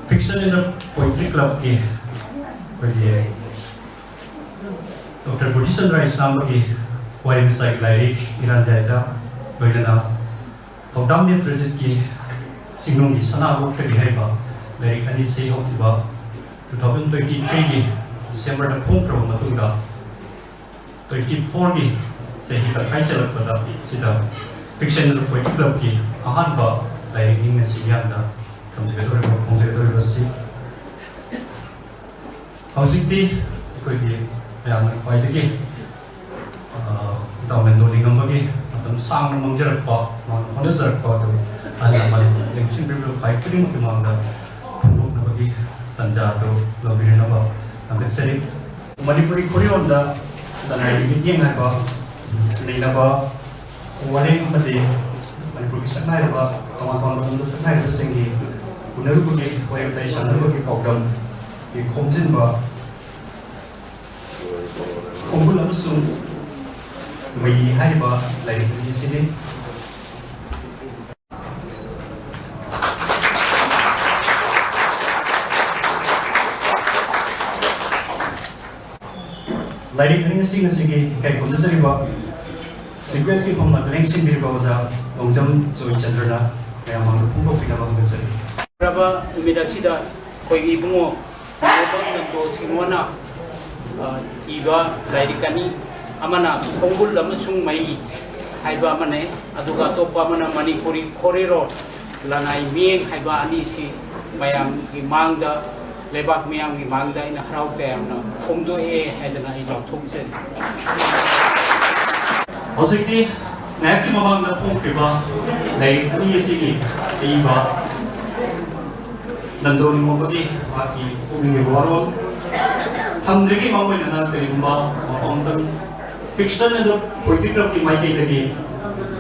Fiction and the Poetry Clubꯀꯤ ꯑꯩꯈꯣꯏꯒꯤ ꯗꯣꯛꯇꯔ ꯕꯨꯙꯤꯆꯟꯗ꯭ꯔ ꯏꯁꯥꯝꯕꯒꯤ ꯋꯥꯔꯤ ꯃꯆꯥꯒꯤ ꯂꯥꯏꯔꯤꯛ ꯏꯔꯥꯟꯖꯥꯏꯗ ꯂꯣꯏꯅꯅ ꯊꯧꯗꯥꯝ ꯅꯦꯇ꯭ꯔꯖꯤꯠꯀꯤ ꯆꯤꯡꯅꯨꯡꯒꯤ ꯁꯅꯥ ꯂꯣꯛꯇꯒꯤ ꯍꯥꯏꯕ ꯂꯥꯏꯔꯤꯛ ꯑꯅꯤꯁꯤ ꯍꯧꯈꯤꯕ two thousand twenty threeꯒꯤ ꯗꯤꯁꯦꯝꯕꯔꯗ ꯐꯣꯡꯈ꯭ꯔꯕ ꯃꯇꯨꯡꯗ, twenty fourꯒꯤ ꯆꯍꯤ ꯇꯪꯈꯥꯏ ꯆꯜꯂꯛꯄꯗ ꯁꯤꯗ Fiction Poetry Clubꯀꯤ ꯑꯍꯥꯟꯕ ꯂꯥꯏꯔꯤꯛꯅꯤ ꯉꯁꯤ ꯃꯤꯌꯥꯝꯗ ꯊꯝꯖꯒꯗꯧꯔꯤꯕ, ꯐꯣꯡꯖꯒꯗꯧꯔꯤꯕꯁꯤ꯫ ꯍꯧꯖꯤꯛꯇꯤ ꯑꯩꯈꯣꯏꯒꯤ ꯃꯌꯥꯝꯅ ꯈ꯭ꯋꯥꯏꯗꯒꯤ, ꯑ, ꯏꯇꯥꯎ ꯃꯦꯟꯗꯣ ꯅꯤꯡꯉꯝꯕꯒꯤ ꯃꯇꯝ ꯁꯥꯡꯅ ꯃꯥꯡꯖꯔꯛꯄ, ꯃꯥꯅ ꯍꯣꯠꯅꯖꯔꯛꯄ ꯑꯗꯨ ꯑꯍꯜ ꯂꯃꯟ ꯂꯦꯡꯁꯤꯟꯕꯤꯔꯤꯕ ꯈ꯭ꯋꯥꯏ ꯈꯨꯗꯤꯡꯃꯛꯀꯤ ꯃꯃꯥꯡꯗ ꯐꯣꯡꯗꯣꯛꯅꯕꯒꯤ ꯇꯥꯟꯖꯥ ꯑꯗꯨ ꯂꯧꯕꯤꯅꯅꯕ ꯊꯥꯒꯠꯆꯔꯤ꯫ ꯃꯅꯤꯄꯨꯔꯤ ꯈꯣꯔꯤꯔꯣꯟꯗ ꯂꯅꯥꯏꯒꯤ ꯃꯤꯠꯌꯦꯡ ꯍꯥꯏꯕ ꯅꯩꯅꯕ ꯋꯥꯔꯦꯡ ꯑꯃꯗꯤ ꯃꯅꯤꯄꯨꯔꯒꯤ ꯁꯛꯅꯥꯏꯔꯕ, ꯇꯣꯉꯥꯟ ꯇꯣꯉꯥꯟꯕ ꯂꯝꯗ ꯁꯛꯅꯥꯏꯔꯕꯁꯤꯡꯒꯤ ꯎꯅꯔꯨꯕꯒꯤ ꯋꯥꯔꯤ ꯋꯥꯇꯥꯏ ꯁꯥꯟꯅꯔꯨꯕꯒꯤ ꯄꯥꯎꯗꯝꯒꯤ ꯈꯣꯝꯖꯤꯟꯕ ꯈꯣꯡꯒꯨꯜ ꯑꯃꯁꯨꯡ ꯃꯩ ꯍꯥꯏꯔꯤꯕ ꯂꯥꯏꯔꯤꯛ ꯑꯅꯤ ꯑꯁꯤꯅꯤ꯫ ꯂꯥꯏꯔꯤꯛ ꯑꯅꯤꯁꯤꯡ ꯑꯁꯤꯒꯤ ꯏꯀꯥꯏ ꯈꯨꯝꯅꯖꯔꯤꯕ sequenceꯀꯤ ꯐꯝꯅ ꯂꯦꯡꯁꯤꯟꯕꯤꯔꯤꯕ ꯑꯣꯖꯥ ꯅꯣꯡꯖꯝ ꯖꯣꯏꯆꯟꯗ꯭ꯔꯅ ꯃꯌꯥꯝ ꯃꯥꯡꯗ ꯐꯣꯡꯗꯣꯛꯄꯤꯅꯕ ꯍꯪꯒꯠꯆꯔꯤ꯫ ꯐꯔꯕ ꯅꯨꯃꯤꯠ ꯑꯁꯤꯗ ꯑꯩꯈꯣꯏꯒꯤ ꯏꯕꯨꯡꯉꯣ ꯃꯣꯍꯟ ꯅꯟꯗꯣ ꯁꯤꯡꯍꯅ, ꯑ, ꯏꯕ ꯂꯥꯏꯔꯤꯛ ꯑꯅꯤ, ꯑꯃꯅ ꯈꯣꯡꯒꯨꯜ ꯑꯃꯁꯨꯡ ꯃꯩ ꯍꯥꯏꯕ ꯑꯃꯅꯦ, ꯑꯗꯨꯒ ꯑꯇꯣꯞꯄ ꯑꯃꯅ ꯃꯅꯤꯄꯨꯔꯤ ꯈꯣꯔꯤꯔꯣꯜ ꯂꯅꯥꯏ ꯃꯤꯠꯌꯦꯡ ꯍꯥꯏꯕ ꯑꯅꯤꯁꯤ ꯃꯌꯥꯝꯒꯤ ꯃꯥꯡꯗ, ꯂꯩꯕꯥꯛ ꯃꯤꯌꯥꯝꯒꯤ ꯃꯥꯡꯗ ꯑꯩꯅ ꯍꯔꯥꯎ ꯇꯌꯥꯝꯅ ꯐꯣꯡꯗꯣꯛꯑꯦ ꯍꯥꯏꯗꯅ ꯑꯩ ꯂꯥꯎꯊꯣꯛꯆꯔꯤ꯫ ꯍꯧꯖꯤꯛꯇꯤ ꯉꯥꯏꯍꯥꯛꯀꯤ ꯃꯃꯥꯡꯗ ꯐꯣꯡꯈ꯭ꯔꯤꯕ ꯂꯥꯏꯔꯤꯛ ꯑꯅꯤ ꯑꯁꯤꯒꯤ ꯑꯏꯕ ꯅꯟꯗꯣ ꯅꯤꯉꯣꯝꯕꯒꯤ ꯃꯍꯥꯛꯀꯤ ꯄꯨꯛꯅꯤꯡꯒꯤ ꯋꯥꯔꯣꯜ ꯊꯝꯗ꯭ꯔꯤꯉꯩ ꯃꯃꯥꯡ ꯑꯣꯏꯅ ꯀꯔꯤꯒꯨꯝꯕ ꯋꯥꯐꯝ ꯑꯃꯇꯪ Fiction and the Poetry Clubꯀꯤ ꯃꯥꯏꯀꯩꯗꯒꯤ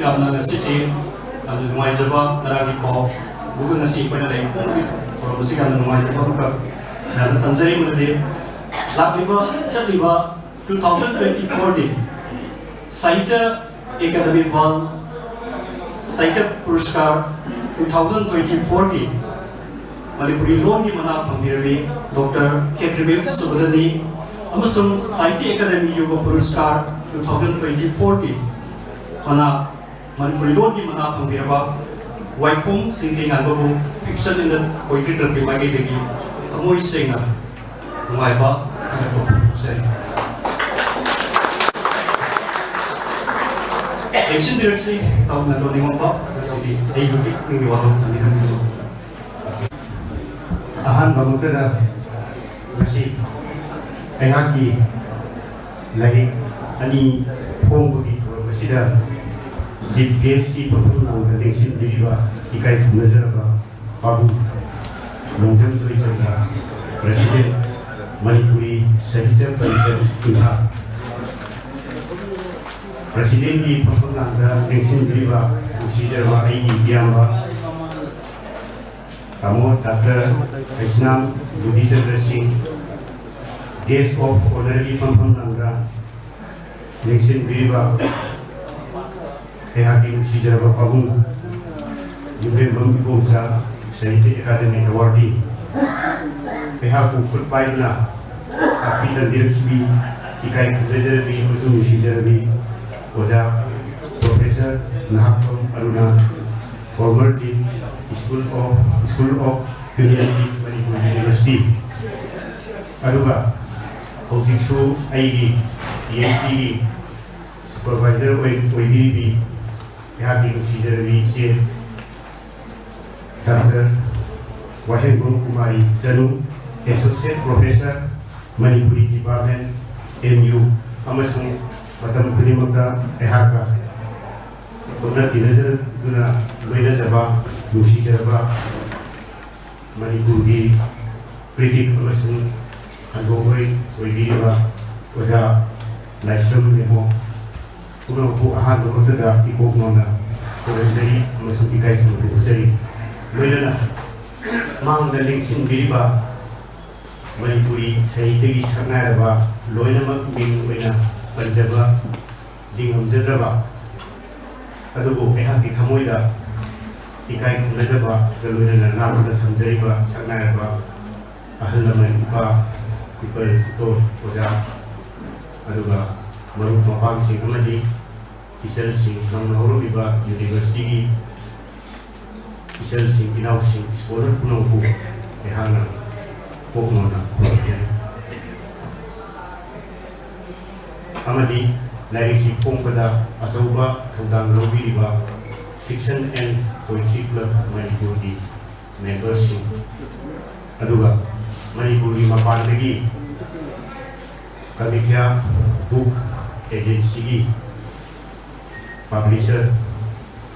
ꯌꯥꯝꯅ ꯉꯁꯤꯁꯤ ꯌꯥꯝꯅ ꯅꯨꯡꯉꯥꯏꯖꯕ ꯉꯔꯥꯡꯒꯤ ꯄꯥꯎ ꯑꯗꯨꯒ ꯉꯁꯤ ꯑꯩꯈꯣꯏꯅ ꯂꯥꯏꯔꯤꯛ ꯐꯣꯡꯕꯒꯤ ꯊꯧꯔꯝ ꯑꯁꯤ ꯌꯥꯝꯅ ꯅꯨꯡꯉꯥꯏꯖꯕ ꯑꯃꯈꯛ ꯃꯌꯥꯝꯗ ꯊꯝꯖꯔꯤ꯫ ꯃꯗꯨꯗꯤ ꯂꯥꯛꯂꯤꯕ ꯆꯠꯂꯤꯕ two thousand twenty fourꯗꯤ Sahitya Academy World Sahitya Puraskar two thousand twenty-four ꯒꯤ ꯃꯅꯤꯄꯨꯔꯤ ꯂꯣꯟꯒꯤ ꯃꯅꯥ ꯐꯪꯕꯤꯔꯕꯤ ꯗꯣꯛꯇꯔ ꯈꯦꯇ꯭ꯔꯤꯃꯌꯨꯝ ꯁꯨꯕꯗꯅꯤ ꯑꯃꯁꯨꯡ Sahitya Academy Yuva Puraskar two thousand twenty-four ꯒꯤ ꯃꯅꯥ, ꯃꯅꯤꯄꯨꯔꯤ ꯂꯣꯟꯒꯤ ꯃꯅꯥ ꯐꯪꯕꯤꯔꯕ ꯋꯥꯏꯈꯣꯝ ꯁꯤꯡꯈꯩꯉꯥꯟꯕꯕꯨ Fiction in the Poetry Club ꯀꯤ ꯃꯥꯏꯀꯩꯗꯒꯤ ꯊꯃꯣꯏ ꯁꯦꯡꯅ ꯅꯨꯡꯉꯥꯏꯕ ꯊꯥꯒꯠꯄ ꯐꯣꯡꯗꯣꯛꯆꯔꯤ꯫ ꯂꯦꯡꯁꯤꯟꯕꯤꯔꯁꯤ, ꯇꯥꯎꯅ ꯇꯧꯅꯤꯡꯉꯝꯕ ꯉꯁꯤꯗꯤ ꯑꯩꯕꯨꯒꯤ ꯅꯤꯡꯒꯤ ꯋꯥꯍꯪ ꯊꯝꯕꯤꯔꯝꯕꯗꯨ꯫ ꯑꯍꯥꯟꯕꯃꯛꯇꯗ ꯉꯁꯤ ꯑꯩꯍꯥꯛꯀꯤ ꯂꯥꯏꯔꯤꯛ ꯑꯅꯤ ꯐꯣꯡꯕꯒꯤ ꯊꯧꯔꯝ ꯑꯁꯤꯗ Chief Guest ꯀꯤ ꯐꯝꯐꯝ ꯂꯥꯡꯗ ꯂꯦꯡꯁꯤꯟꯕꯤꯔꯤꯕ ꯏꯀꯥꯏ ꯈꯨꯝꯅꯖꯔꯕ ꯄꯥꯕꯨꯡ ꯂꯣꯡꯖꯝ ꯖꯣꯏꯆꯟꯗ꯭ꯔ, President, ꯃꯅꯤꯄꯨꯔꯤ ꯁꯥꯍꯤꯇ꯭ꯌ ꯄꯔꯤꯁꯠ, ꯏꯝꯐꯥꯜ꯫ President ꯀꯤ ꯐꯝꯐꯝ ꯂꯥꯡꯗ ꯂꯦꯡꯁꯤꯟꯕꯤꯔꯤꯕ ꯅꯨꯡꯁꯤꯖꯔꯕ ꯑꯩꯒꯤ ꯏꯌꯥꯝꯕ ꯇꯥꯃꯣ ꯗꯥꯛꯇꯔ ꯍꯩꯁꯅꯥꯝ ꯖꯣꯒꯤꯆꯟꯗ꯭ꯔ ꯁꯤꯡ, Guest of Honour ꯒꯤ ꯐꯝꯐꯝ ꯂꯥꯡꯗ ꯂꯦꯡꯁꯤꯟꯕꯤꯔꯤꯕ ꯑꯩꯍꯥꯛꯀꯤ ꯅꯨꯡꯁꯤꯖꯔꯕ ꯄꯥꯕꯨꯡ ꯌꯨꯝꯕꯦꯝꯕꯝ ꯏꯕꯣꯝꯆꯥ, Sahitya Academy Awardee, ꯑꯩꯍꯥꯛꯄꯨ ꯈꯨꯠ ꯄꯥꯏꯗꯨꯅ ꯇꯥꯛꯄꯤ ꯇꯝꯕꯤꯔꯛꯈꯤꯕꯤ, ꯏꯀꯥꯏ ꯈꯨꯝꯅꯖꯔꯕꯤ ꯑꯃꯁꯨꯡ ꯅꯨꯡꯁꯤꯖꯔꯕꯤ ꯑꯣꯖꯥ Professor Nahakpam Aruna, former Dean, School of, School of Humanities, Manipur University꯫ ꯑꯗꯨꯒ ꯍꯧꯖꯤꯛꯁꯨ ꯑꯩꯒꯤ PhD ꯒꯤ supervisor ꯑꯣꯏ-, ꯑꯣꯏꯕꯤꯔꯤꯕꯤ ꯑꯩꯍꯥꯛꯀꯤ ꯅꯨꯡꯁꯤꯖꯔꯕꯤ ꯏꯆꯦ ꯗꯥꯛꯇꯔ ꯋꯥꯍꯦꯡꯕꯝ ꯀꯨꯃꯥꯔꯤ ꯆꯅꯨ, Associate Professor, Manipuri Department, M U, ꯑꯃꯁꯨꯡ ꯃꯇꯝ ꯈꯨꯗꯤꯡꯃꯛꯇ ꯑꯩꯍꯥꯛꯀ ꯇꯣꯠꯅ ꯇꯤꯟꯅꯖꯗꯨꯅ ꯂꯣꯏꯅꯖꯕ, ꯅꯨꯡꯁꯤꯖꯔꯕ ꯃꯅꯤꯄꯨꯔꯒꯤ critic ꯑꯃꯁꯨꯡ ꯍꯟꯗꯣꯛꯂꯣꯏ ꯑꯣꯏꯕꯤꯔꯤꯕ ꯑꯣꯖꯥ ꯂꯥꯏꯁ꯭ꯔꯝ ꯃꯦꯃꯣ ꯄꯨꯝꯅꯃꯛꯄꯨ ꯑꯍꯥꯟꯕꯃꯛꯇꯗ ꯏꯀꯣꯛ ꯅꯧꯅ ꯈꯣꯏꯔꯝꯖꯔꯤ ꯑꯃꯁꯨꯡ ꯏꯀꯥꯏ ꯈꯨꯝꯅꯕ ꯎꯠꯆꯔꯤ꯫ ꯂꯣꯏꯅꯅ ꯃꯥꯡꯗ ꯂꯦꯡꯁꯤꯟꯕꯤꯔꯤꯕ ꯃꯅꯤꯄꯨꯔꯤ ꯁꯥꯍꯤꯇ꯭ꯌꯒꯤ ꯁꯛꯅꯥꯏꯔꯕ ꯂꯣꯏꯅꯃꯛ ꯃꯤꯡ ꯑꯣꯏꯅ ꯄꯟꯖꯕ ꯉꯝꯖꯗ꯭ꯔꯕ, ꯑꯗꯨꯕꯨ ꯑꯩꯍꯥꯛꯀꯤ ꯊꯃꯣꯏꯗ ꯏꯀꯥꯏ ꯈꯨꯝꯅꯖꯕꯒ ꯂꯣꯏꯅꯅ ꯂꯥꯞꯅ ꯊꯝꯖꯔꯤꯕ ꯁꯛꯅꯥꯏꯔꯕ ꯑꯍꯜ ꯂꯃꯟ, ꯏꯄꯥ, ꯏꯄꯜ, ꯏꯇꯣꯟ, ꯑꯣꯖꯥ, ꯑꯗꯨꯒ ꯃꯔꯨꯞ ꯃꯄꯥꯡꯁꯤꯡ ꯑꯃꯗꯤ ꯏꯆꯜꯁꯤꯡ, ꯅꯧꯅ ꯍꯧꯔꯛꯂꯤꯕ ꯌꯨꯅꯤꯚꯔꯁꯤꯇꯤꯒꯤ ꯏꯆꯜꯁꯤꯡ, ꯏꯅꯥꯎꯁꯤꯡ, ꯁ꯭ꯀꯣꯂꯔ ꯄꯨꯝꯅꯃꯛꯄꯨ ꯑꯩꯍꯥꯛꯅ ꯄꯣꯛꯅꯧꯅ ꯈꯨꯔꯨꯝꯖꯔꯤ꯫ ꯑꯃꯗꯤ ꯂꯥꯏꯔꯤꯛꯁꯤ ꯐꯣꯡꯕꯗ ꯑꯆꯧꯕ ꯊꯧꯗꯥꯡ ꯂꯧꯕꯤꯔꯤꯕ Fiction and Poetry Club ꯃꯅꯤꯄꯨꯔꯒꯤ ꯃꯦꯝꯕꯔꯁꯤꯡ, ꯑꯗꯨꯒ ꯃꯅꯤꯄꯨꯔꯒꯤ ꯃꯄꯥꯟꯗꯒꯤ ꯀꯥꯃꯈ꯭ꯌꯥ ꯕꯨꯛ ꯑꯦꯖꯦꯟꯁꯤꯒꯤ ꯄꯕ꯭ꯂꯤꯁꯔ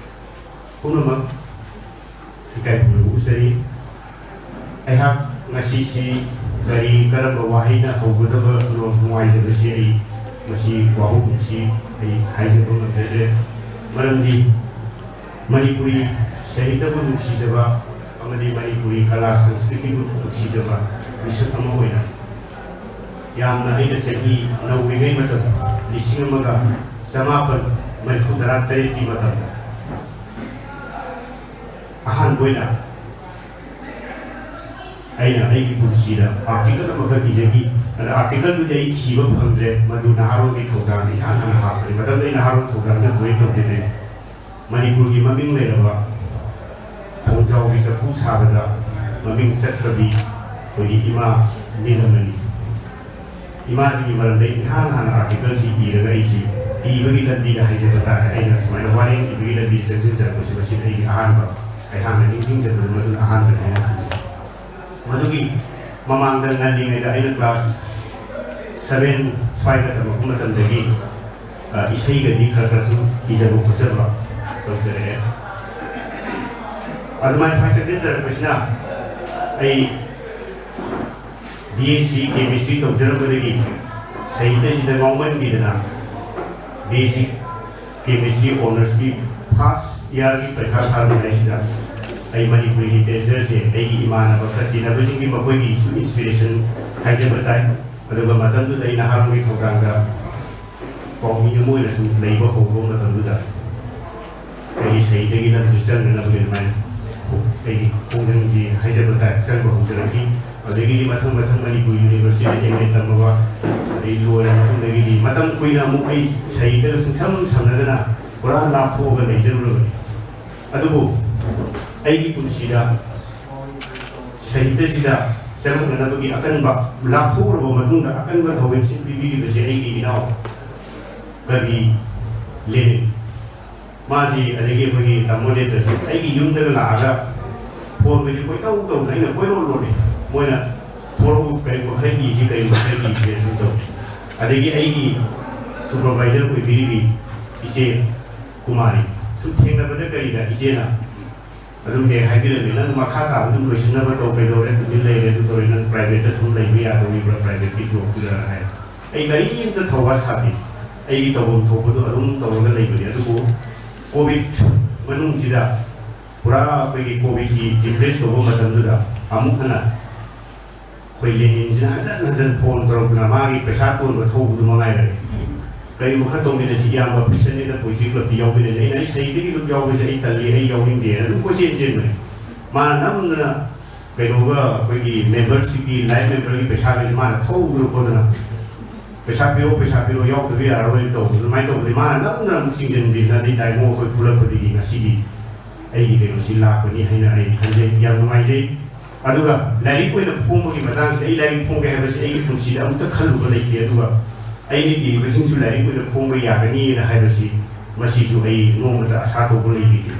ꯄꯨꯝꯅꯃꯛ ꯏꯀꯥꯏ ꯈꯨꯝꯅꯕ ꯎꯠꯆꯔꯤ꯫ ꯑꯩꯍꯥꯛ ꯉꯁꯤꯁꯤ ꯀꯔꯤ, ꯀꯔꯝꯕ ꯋꯥꯍꯩꯅ ꯍꯧꯒꯗꯕꯅꯣ ꯅꯨꯡꯉꯥꯏꯖꯕꯁꯤ ꯑꯩ ꯃꯁꯤ ꯋꯥꯍꯧꯕꯁꯤ ꯑꯩ ꯍꯥꯏꯖꯕ ꯉꯝꯖꯗ꯭ꯔꯦ꯫ ꯃꯔꯝꯗꯤ ꯃꯅꯤꯄꯨꯔꯤ ꯁꯥꯍꯤꯇ꯭ꯌꯕꯨ ꯅꯨꯡꯁꯤꯖꯕ ꯑꯃꯗꯤ ꯃꯅꯤꯄꯨꯔꯤ ꯀꯂꯥ ꯁꯪꯁꯀ꯭ꯔꯤꯇꯤꯕꯨ ꯅꯨꯡꯁꯤꯖꯕ ꯃꯤꯁꯛ ꯑꯃ ꯑꯣꯏꯅ ꯌꯥꯝꯅ ꯑꯩꯅ ꯆꯍꯤ ꯅꯧꯔꯤꯉꯩ ꯃꯇꯝ, ꯂꯤꯁꯤꯡ ꯑꯃꯒ ꯆꯃꯥꯄꯟ ꯃꯔꯤꯐꯨ ꯇꯔꯥ ꯇꯔꯦꯠꯀꯤ ꯃꯇꯝꯗ ꯑꯍꯥꯟꯕ ꯑꯣꯏꯅ ꯑꯩꯅ ꯑꯩꯒꯤ ꯄꯨꯟꯁꯤꯗ ꯑꯥꯔꯇꯤꯀꯜ ꯑꯃꯈꯛ ꯏꯖꯈꯤ꯫ ꯑꯗ ꯑꯥꯔꯇꯤꯀꯜꯗꯨꯗꯤ ꯑꯩ ꯊꯤꯕ ꯐꯪꯗ꯭ꯔꯦ, ꯃꯗꯨ ꯅꯍꯥꯔꯣꯜꯒꯤ ꯊꯧꯗꯥꯡꯗ ꯏꯍꯥꯟ ꯍꯥꯟꯅ ꯍꯥꯞꯄꯅꯤ꯫ ꯃꯇꯝꯗꯨꯗ ꯑꯩ ꯅꯍꯥꯔꯣꯜ ꯊꯧꯗꯥꯡꯗ ꯖꯣꯏꯟ ꯇꯧꯖꯗ꯭ꯔꯤ꯫ ꯃꯅꯤꯄꯨꯔꯒꯤ ꯃꯃꯤꯡ ꯂꯩꯔꯕ ꯊꯣꯡꯖꯥꯎꯒꯤ ꯆꯐꯨ ꯁꯥꯕꯗ ꯃꯃꯤꯡ ꯆꯠꯈ꯭ꯔꯕꯤ ꯑꯩꯈꯣꯏꯒꯤ ꯏꯃꯥ ꯅꯤꯂꯃꯅꯤ, ꯏꯃꯥꯁꯤꯒꯤ ꯃꯔꯝꯗ ꯑꯩ ꯏꯍꯥꯟ ꯍꯥꯟꯅ ꯑꯥꯔꯇꯤꯀꯜꯁꯤ ꯏꯔꯒ ꯑꯩꯁꯤ ꯏꯕꯒꯤ ꯂꯝꯕꯤꯗ ꯍꯥꯏꯖꯕ ꯇꯥꯔꯦ꯫ ꯑꯩꯅ ꯁꯨꯃꯥꯏꯅ ꯋꯥꯔꯦꯡ ꯏꯕꯒꯤ ꯂꯝꯕꯤꯗ ꯆꯪꯁꯤꯟꯖꯔꯛꯄꯁꯤ ꯃꯁꯤꯅ ꯑꯩꯒꯤ ꯑꯍꯥꯟꯕ, ꯑꯩꯍꯥꯛꯅ ꯅꯤꯡꯁꯤꯡꯖꯕꯗ ꯃꯗꯨꯅ ꯑꯍꯥꯟꯕꯅꯤ ꯍꯥꯏꯅ ꯈꯟꯖꯩ꯫ ꯃꯗꯨꯒꯤ ꯃꯃꯥꯡꯗ ꯉꯜꯂꯤꯉꯩꯗ ꯑꯩꯅ ꯀ꯭ꯂꯥꯁ ꯁꯚꯦꯟ ꯁ꯭ꯋꯥꯏꯗ ꯇꯝꯃꯛꯄ ꯃꯇꯝꯗꯒꯤ, ꯑ, ꯏꯁꯩꯒꯗꯤ ꯈꯔ ꯈꯔ ꯁꯨꯝ ꯏꯖꯕ ꯈꯣꯠꯆꯕ ꯇꯧꯖꯔꯛꯑꯦ꯫ ꯑꯗꯨꯃꯥꯏꯅ ꯁꯨꯃꯥꯏꯅ ꯆꯪꯁꯤꯟꯖꯔꯛꯄꯁꯤꯅ ꯑꯩ B S C chemistry ꯇꯧꯖꯔꯝꯕꯗꯒꯤ ꯁꯥꯍꯤꯇ꯭ꯌꯁꯤꯗ ꯉꯥꯎꯃꯟꯈꯤꯗꯅ B S C chemistry ꯑꯣꯅꯔꯁꯀꯤ first ꯏꯌꯥꯔꯒꯤ ꯄꯔꯤꯈꯥ ꯊꯥꯔꯝꯗꯥꯏꯁꯤꯗ ꯑꯩ ꯃꯅꯤꯄꯨꯔꯤ ꯂꯤꯇꯔꯦꯆꯔꯁꯦ ꯑꯩꯒꯤ ꯏꯃꯥꯟꯅꯕ ꯈꯔ ꯇꯤꯟꯅꯕꯁꯤꯡꯒꯤ ꯃꯈꯣꯏꯒꯤꯁꯨ ꯏꯟꯁꯄꯤꯔꯦꯁꯟ ꯍꯥꯏꯖꯕ ꯇꯥꯏ꯫ ꯑꯗꯨꯒ ꯃꯇꯝꯗꯨꯗ ꯑꯩ ꯅꯍꯥꯔꯣꯜꯒꯤ ꯊꯧꯗꯥꯡꯗ ꯄꯥꯎꯃꯤ ꯑꯃ ꯑꯣꯏꯅ ꯁꯨꯝ ꯂꯩꯕ ꯍꯧꯕ ꯃꯇꯝꯗꯨꯗ ꯑꯩꯒꯤ ꯁꯍꯤꯗꯒꯤ ꯂꯝꯁꯤ ꯆꯪꯅꯅꯕꯒꯤ ꯑꯗꯨꯃꯥꯏꯅ ꯑꯩꯒꯤ ꯈꯣꯡꯖꯪꯁꯤ ꯍꯥꯏꯖꯕ ꯇꯥꯏ, ꯆꯪꯕ ꯍꯧꯖꯔꯛꯈꯤ꯫ ꯑꯗꯒꯤꯗꯤ ꯃꯊꯪ ꯃꯊꯪ ꯃꯅꯤꯄꯨꯔ ꯌꯨꯅꯤꯚꯔꯁꯤꯇꯤꯗ ꯑꯦꯝ ꯑꯦ ꯇꯝꯃꯕ, ꯑꯗꯩ ꯂꯣꯏꯔꯕ ꯃꯇꯨꯡꯗꯒꯤꯗꯤ ꯃꯇꯝ ꯀꯨꯏꯅ ꯑꯃꯨꯛ ꯑꯩ ꯁꯍꯤꯗꯒ ꯁꯨꯡꯁꯝ ꯁꯝꯅꯗꯅ ꯄꯨꯔꯥ ꯂꯥꯞꯊꯣꯛꯑꯒ ꯂꯩꯖꯔꯨꯔꯕꯅꯤ꯫ ꯑꯗꯨꯕꯨ ꯑꯩꯒꯤ ꯄꯨꯟꯁꯤꯗ ꯁꯍꯤꯇꯁꯤꯗ ꯆꯪꯉꯛꯅꯅꯕꯒꯤ ꯑꯀꯟꯕ, ꯂꯥꯞꯊꯣꯛꯎꯔꯕ ꯃꯇꯨꯡꯗ ꯑꯀꯟꯕ ꯊꯧꯑꯣꯡꯁꯤꯡ ꯄꯤꯕꯤꯔꯤꯕꯁꯦ ꯑꯩꯒꯤ ꯏꯅꯥꯎ ꯀꯕꯤ ꯂꯦꯅꯤꯟ, ꯃꯥꯁꯤ, ꯑꯗꯒꯤ ꯑꯩꯈꯣꯏꯒꯤ ꯇꯥꯃꯣ ꯅꯦꯇ꯭ꯔꯁꯤ ꯑꯩꯒꯤ ꯌꯨꯝꯗꯒ ꯂꯥꯛꯑꯒ ꯐꯣꯟꯒꯁꯦ ꯀꯣꯏꯇꯧ ꯇꯧꯗꯅ ꯑꯩꯅ ꯀꯣꯏꯔꯣꯜ ꯂꯣꯜꯂꯤ꯫ ꯃꯣꯏꯅ ꯊꯣꯔꯛꯎ, ꯀꯔꯤꯒꯨꯝꯕ ꯈꯔ ꯏꯁꯤ, ꯀꯔꯤꯒꯨꯝꯕ ꯈꯔ ꯏꯁꯤ ꯁꯨꯝ ꯇꯧ꯫ ꯑꯗꯒꯤ ꯑꯩꯒꯤ ꯁꯨꯄꯔꯚꯥꯏꯖꯔ ꯑꯣꯏꯕꯤꯔꯤꯕꯤ ꯏꯆꯦ ꯀꯨꯃꯥꯔꯤ, ꯁꯨꯝ ꯊꯦꯡꯅꯕꯗ ꯀꯔꯤꯗ ꯏꯆꯦꯅ ꯑꯗꯨꯝ ꯍꯦꯛ ꯍꯥꯏꯕꯤꯔꯝꯃꯤ, "ꯅꯪ ꯃꯈꯥ ꯇꯥꯕ ꯑꯗꯨꯝ ꯂꯣꯏꯁꯤꯟꯅꯕ ꯇꯧ, ꯀꯩꯗꯧꯔꯦ, ꯇꯨꯃꯤꯟ ꯂꯩꯔꯦ, ꯑꯗꯨ ꯇꯧꯔꯦ, ꯅꯪ ꯄ꯭ꯔꯥꯏꯚꯦꯠꯇ ꯁꯨꯝ ꯂꯩꯕ ꯌꯥꯗꯧꯔꯤꯕ꯭ꯔꯥ, ꯄ꯭ꯔꯥꯏꯚꯦꯠꯀꯤ ꯖꯣꯕꯇꯨꯗ?" ꯍꯥꯏ꯫ ꯑꯩ ꯀꯔꯤꯝꯇ ꯊꯧꯋꯥ ꯁꯥꯗꯦ꯫ ꯑꯩꯒꯤ ꯇꯧꯐꯝ ꯊꯣꯛꯄꯗꯨ ꯑꯗꯨꯝ ꯇꯧꯔꯒ ꯂꯩꯕꯅꯤ꯫ ꯑꯗꯨꯕꯨ ꯀꯣꯚꯤꯗ ꯃꯅꯨꯡꯁꯤꯗ, ꯄꯨꯔꯥ ꯑꯩꯈꯣꯏꯒꯤ ꯀꯣꯚꯤꯗꯀꯤ ꯗꯤꯄ꯭ꯔꯦꯁ ꯇꯧꯕ ꯃꯇꯝꯗꯨꯗ, ꯑꯃꯨꯛ ꯍꯟꯅ ꯑꯩꯈꯣꯏ ꯂꯦꯅꯤꯟꯁꯤꯅ ꯍꯟꯖꯟ ꯍꯟꯖꯟ ꯐꯣꯟ ꯇꯧꯔꯛꯇꯅ ꯃꯥꯒꯤ ꯄꯩꯁꯥ ꯇꯣꯟꯕ ꯊꯧꯕꯗꯨ ꯃꯉꯥꯏꯔꯦ꯫ "ꯀꯔꯤꯒꯨꯝꯕ ꯈꯔ ꯇꯧꯃꯤꯟꯅꯁꯤ ꯏꯌꯥꯝꯕ, ꯐꯤꯁꯟꯅꯤꯗ ꯄꯣꯏꯇ꯭ꯔꯤ ꯀ꯭ꯂꯕꯇ ꯌꯥꯎꯃꯤꯟꯅꯁꯤ"꯫ ꯑꯩꯅ, "ꯑꯩ ꯁꯍꯤꯗꯒꯤ ꯂꯨꯞ ꯌꯥꯎꯕꯁꯦ ꯑꯩ ꯇꯜꯂꯤ, ꯑꯩ ꯌꯥꯎꯅꯤꯡꯗꯦ" ꯍꯥꯏꯅ ꯑꯗꯨꯝ ꯀꯣꯏꯆꯦꯟ ꯆꯦꯟꯕꯅꯦ꯫ ꯃꯥꯅ ꯅꯝꯗꯅ ꯀꯩꯅꯣꯒ, ꯑꯩꯈꯣꯏꯒꯤ ꯃꯦꯝꯕꯔꯁꯤꯞꯀꯤ, ꯂꯥꯏꯐ ꯃꯦꯝꯕꯔꯒꯤ ꯄꯩꯁꯥꯒꯁꯦ ꯃꯥꯅ ꯊꯧꯗꯅ ꯈꯣꯠꯇꯅ, "ꯄꯩꯁꯥ ꯄꯤꯔꯣ, ꯄꯩꯁꯥ ꯄꯤꯔꯣ, ꯌꯥꯎꯗꯕ ꯌꯥꯔꯔꯣꯏꯅ" ꯇꯧꯕꯗꯣ, ꯑꯗꯨꯃꯥꯏꯅ ꯇꯧꯕꯗꯒꯤ ꯃꯥꯅ ꯅꯝꯗꯅ ꯑꯃꯨꯛ ꯆꯤꯡꯁꯤꯟꯕꯤꯗꯅ, ꯑꯗꯩ ꯗꯥꯏꯃꯣ ꯑꯩꯈꯣꯏ ꯄꯨꯜꯂꯛꯄꯗꯒꯤ ꯉꯁꯤꯒꯤ ꯑꯩꯒꯤ ꯀꯩꯅꯣꯁꯤ ꯂꯥꯛꯄꯅꯤ ꯍꯥꯏꯅ ꯑꯩ ꯈꯟꯖꯩ꯫ ꯌꯥꯝ ꯅꯨꯡꯉꯥꯏꯖꯩ꯫ ꯑꯗꯨꯒ ꯂꯥꯏꯔꯤꯛ ꯑꯣꯏꯅ ꯐꯣꯡꯕꯒꯤ ꯃꯇꯥꯡꯁꯦ, ꯑꯩ ꯂꯥꯏꯔꯤꯛ ꯐꯣꯡꯒꯦ ꯍꯥꯏꯕꯁꯤ ꯑꯩꯒꯤ ꯄꯨꯟꯁꯤꯗ ꯑꯃꯨꯛꯇ ꯈꯜꯂꯨꯕ ꯂꯩꯇꯦ꯫ ꯑꯗꯨꯒ ꯑꯩꯅ ꯏꯔꯤꯕꯁꯤꯡꯁꯨ ꯂꯥꯏꯔꯤꯛ ꯑꯣꯏꯅ ꯐꯣꯡꯕ ꯌꯥꯒꯅꯤꯅ ꯍꯥꯏꯕꯁꯤ, ꯃꯁꯤꯁꯨ ꯑꯩ ꯅꯣꯡꯃꯇ ꯑꯁꯥ ꯇꯧꯕ ꯂꯩꯈꯤꯗꯦ꯫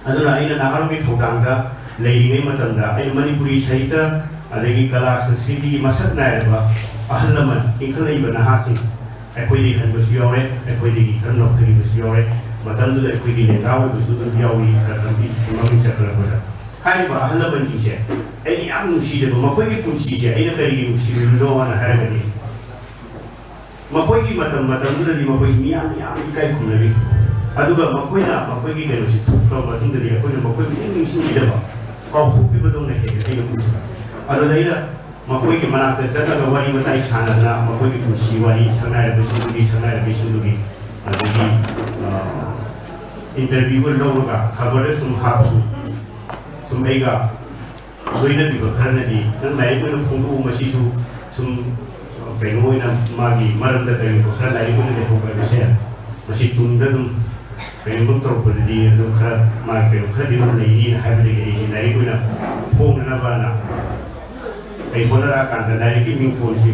ꯑꯗꯨꯅ ꯑꯩꯅ ꯅꯍꯥꯔꯣꯜꯒꯤ ꯊꯧꯗꯥꯡꯗ ꯂꯩꯔꯤꯉꯩ ꯃꯇꯝꯗ, ꯑꯩꯅ ꯃꯅꯤꯄꯨꯔꯤ ꯁꯥꯍꯤꯇ꯭ꯌ ꯑꯗꯒꯤ ꯀꯂꯥ ꯁꯪꯁꯀ꯭ꯔꯤꯇꯤꯒꯤ ꯃꯁꯛ ꯅꯥꯏꯔꯕ ꯑꯍꯜ ꯂꯃꯟ, ꯏꯟꯈꯠꯂꯛꯏꯕ ꯅꯍꯥꯁꯤꯡ, ꯑꯩꯈꯣꯏꯗꯒꯤ ꯍꯟꯕꯁꯨ ꯌꯥꯎꯔꯦ, ꯑꯩꯈꯣꯏꯗꯒꯤ ꯈꯔ ꯅꯧꯊꯈꯤꯕꯁꯨ ꯌꯥꯎꯔꯦ, ꯃꯇꯝꯗꯨꯗ ꯑꯩꯈꯣꯏꯒꯤ ꯂꯦꯡꯒꯥ ꯑꯣꯏꯕꯁꯨ ꯑꯗꯨꯝ ꯌꯥꯎꯏ, ꯈꯔ ꯈꯔ ꯃꯃꯤꯡ ꯆꯠꯈ꯭ꯔꯛꯄꯗ꯫ ꯍꯥꯏꯔꯤꯕ ꯑꯍꯜ ꯂꯃꯟꯁꯤꯡꯁꯦ ꯑꯩꯅ ꯌꯥꯝ ꯅꯨꯡꯁꯤꯖꯕ, ꯃꯈꯣꯏꯒꯤ ꯄꯨꯟꯁꯤꯁꯦ ꯑꯩꯅ ꯀꯔꯤꯒꯤ ꯅꯨꯡꯁꯤꯔꯤꯕꯅꯣ ꯍꯥꯏꯅ ꯍꯥꯏꯔꯒꯗꯤ, ꯃꯈꯣꯏꯒꯤ ꯃꯇꯝ ꯃꯇꯝꯗꯨꯗꯗꯤ ꯃꯈꯣꯏꯁꯤ ꯃꯤꯌꯥꯝꯅ ꯌꯥꯝꯅ ꯏꯀꯥꯏ ꯈꯨꯝꯅꯔꯤ꯫ ꯑꯗꯨꯒ ꯃꯈꯣꯏꯅ ꯃꯈꯣꯏꯒꯤ ꯀꯩꯅꯣꯁꯤ ꯊꯣꯛꯈ꯭ꯔꯕ ꯃꯇꯨꯡꯗꯗꯤ ꯑꯩꯈꯣꯏꯅ ꯃꯈꯣꯏꯕꯨ ꯍꯦꯟꯅ ꯅꯤꯡꯁꯤꯡꯕꯤꯗꯕ, ꯀꯥꯎꯊꯣꯛꯄꯤꯕꯗꯧꯅ ꯍꯦꯛ ꯍꯦꯛ ꯑꯩꯅ ꯎꯖꯩ꯫ ꯑꯗꯨꯗ ꯑꯩꯅ ꯃꯈꯣꯏꯒꯤ ꯃꯅꯥꯛꯇ ꯆꯠꯂꯒ ꯋꯥꯔꯤ ꯋꯥꯇꯥꯏ ꯁꯥꯟꯅꯗꯅ ꯃꯈꯣꯏꯒꯤ ꯄꯨꯟꯁꯤ ꯋꯥꯔꯤ, ꯁꯛꯅꯥꯏꯔꯕꯁꯤꯡꯗꯨꯒꯤ, ꯁꯛꯅꯥꯏꯔꯕꯤꯁꯤꯡꯗꯨꯒꯤ, ꯑꯗꯒꯤ, ꯑ, interview ꯂꯧꯔꯒ ꯈꯕꯔꯗ ꯁꯨꯝ ꯍꯥꯞꯄꯨ꯫ ꯁꯨꯝ ꯑꯩꯒ ꯂꯣꯏꯅꯕꯤꯕ ꯈꯔꯅꯗꯤ, "ꯅꯪ ꯂꯥꯏꯔꯤꯛ ꯑꯣꯏꯅ ꯐꯣꯡꯗꯣꯛꯎ, ꯃꯁꯤꯁꯨ ꯁꯨꯝ, ꯑ, ꯀꯩꯅꯣ ꯑꯣꯏꯅ ꯃꯥꯒꯤ ꯃꯔꯝꯗ ꯀꯔꯤꯒꯨꯝꯕ ꯈꯔ ꯂꯥꯏꯔꯤꯛ ꯑꯣꯏꯅ ꯂꯩꯍꯧꯕ ꯍꯥꯏꯕꯁꯦ, ꯃꯁꯤ ꯇꯨꯡꯗ ꯑꯗꯨꯝ ꯀꯩꯅꯣꯝ ꯇꯧꯔꯛꯄꯗꯗꯤ ꯑꯗꯨꯝ ꯈꯔ ꯃꯥꯒꯤ ꯀꯩꯅꯣ ꯈꯔꯗꯤ ꯑꯗꯨꯝ ꯂꯩꯅꯤꯅ" ꯍꯥꯏꯕꯗꯒꯤ ꯑꯩꯁꯦ ꯂꯥꯏꯔꯤꯛ ꯑꯣꯏꯅ ꯐꯣꯡꯅꯅꯕꯅ ꯑꯩ ꯍꯣꯠꯅꯔꯛꯑꯀꯥꯟꯗ ꯂꯥꯏꯔꯤꯛꯀꯤ ꯃꯤꯡꯊꯣꯜꯁꯤ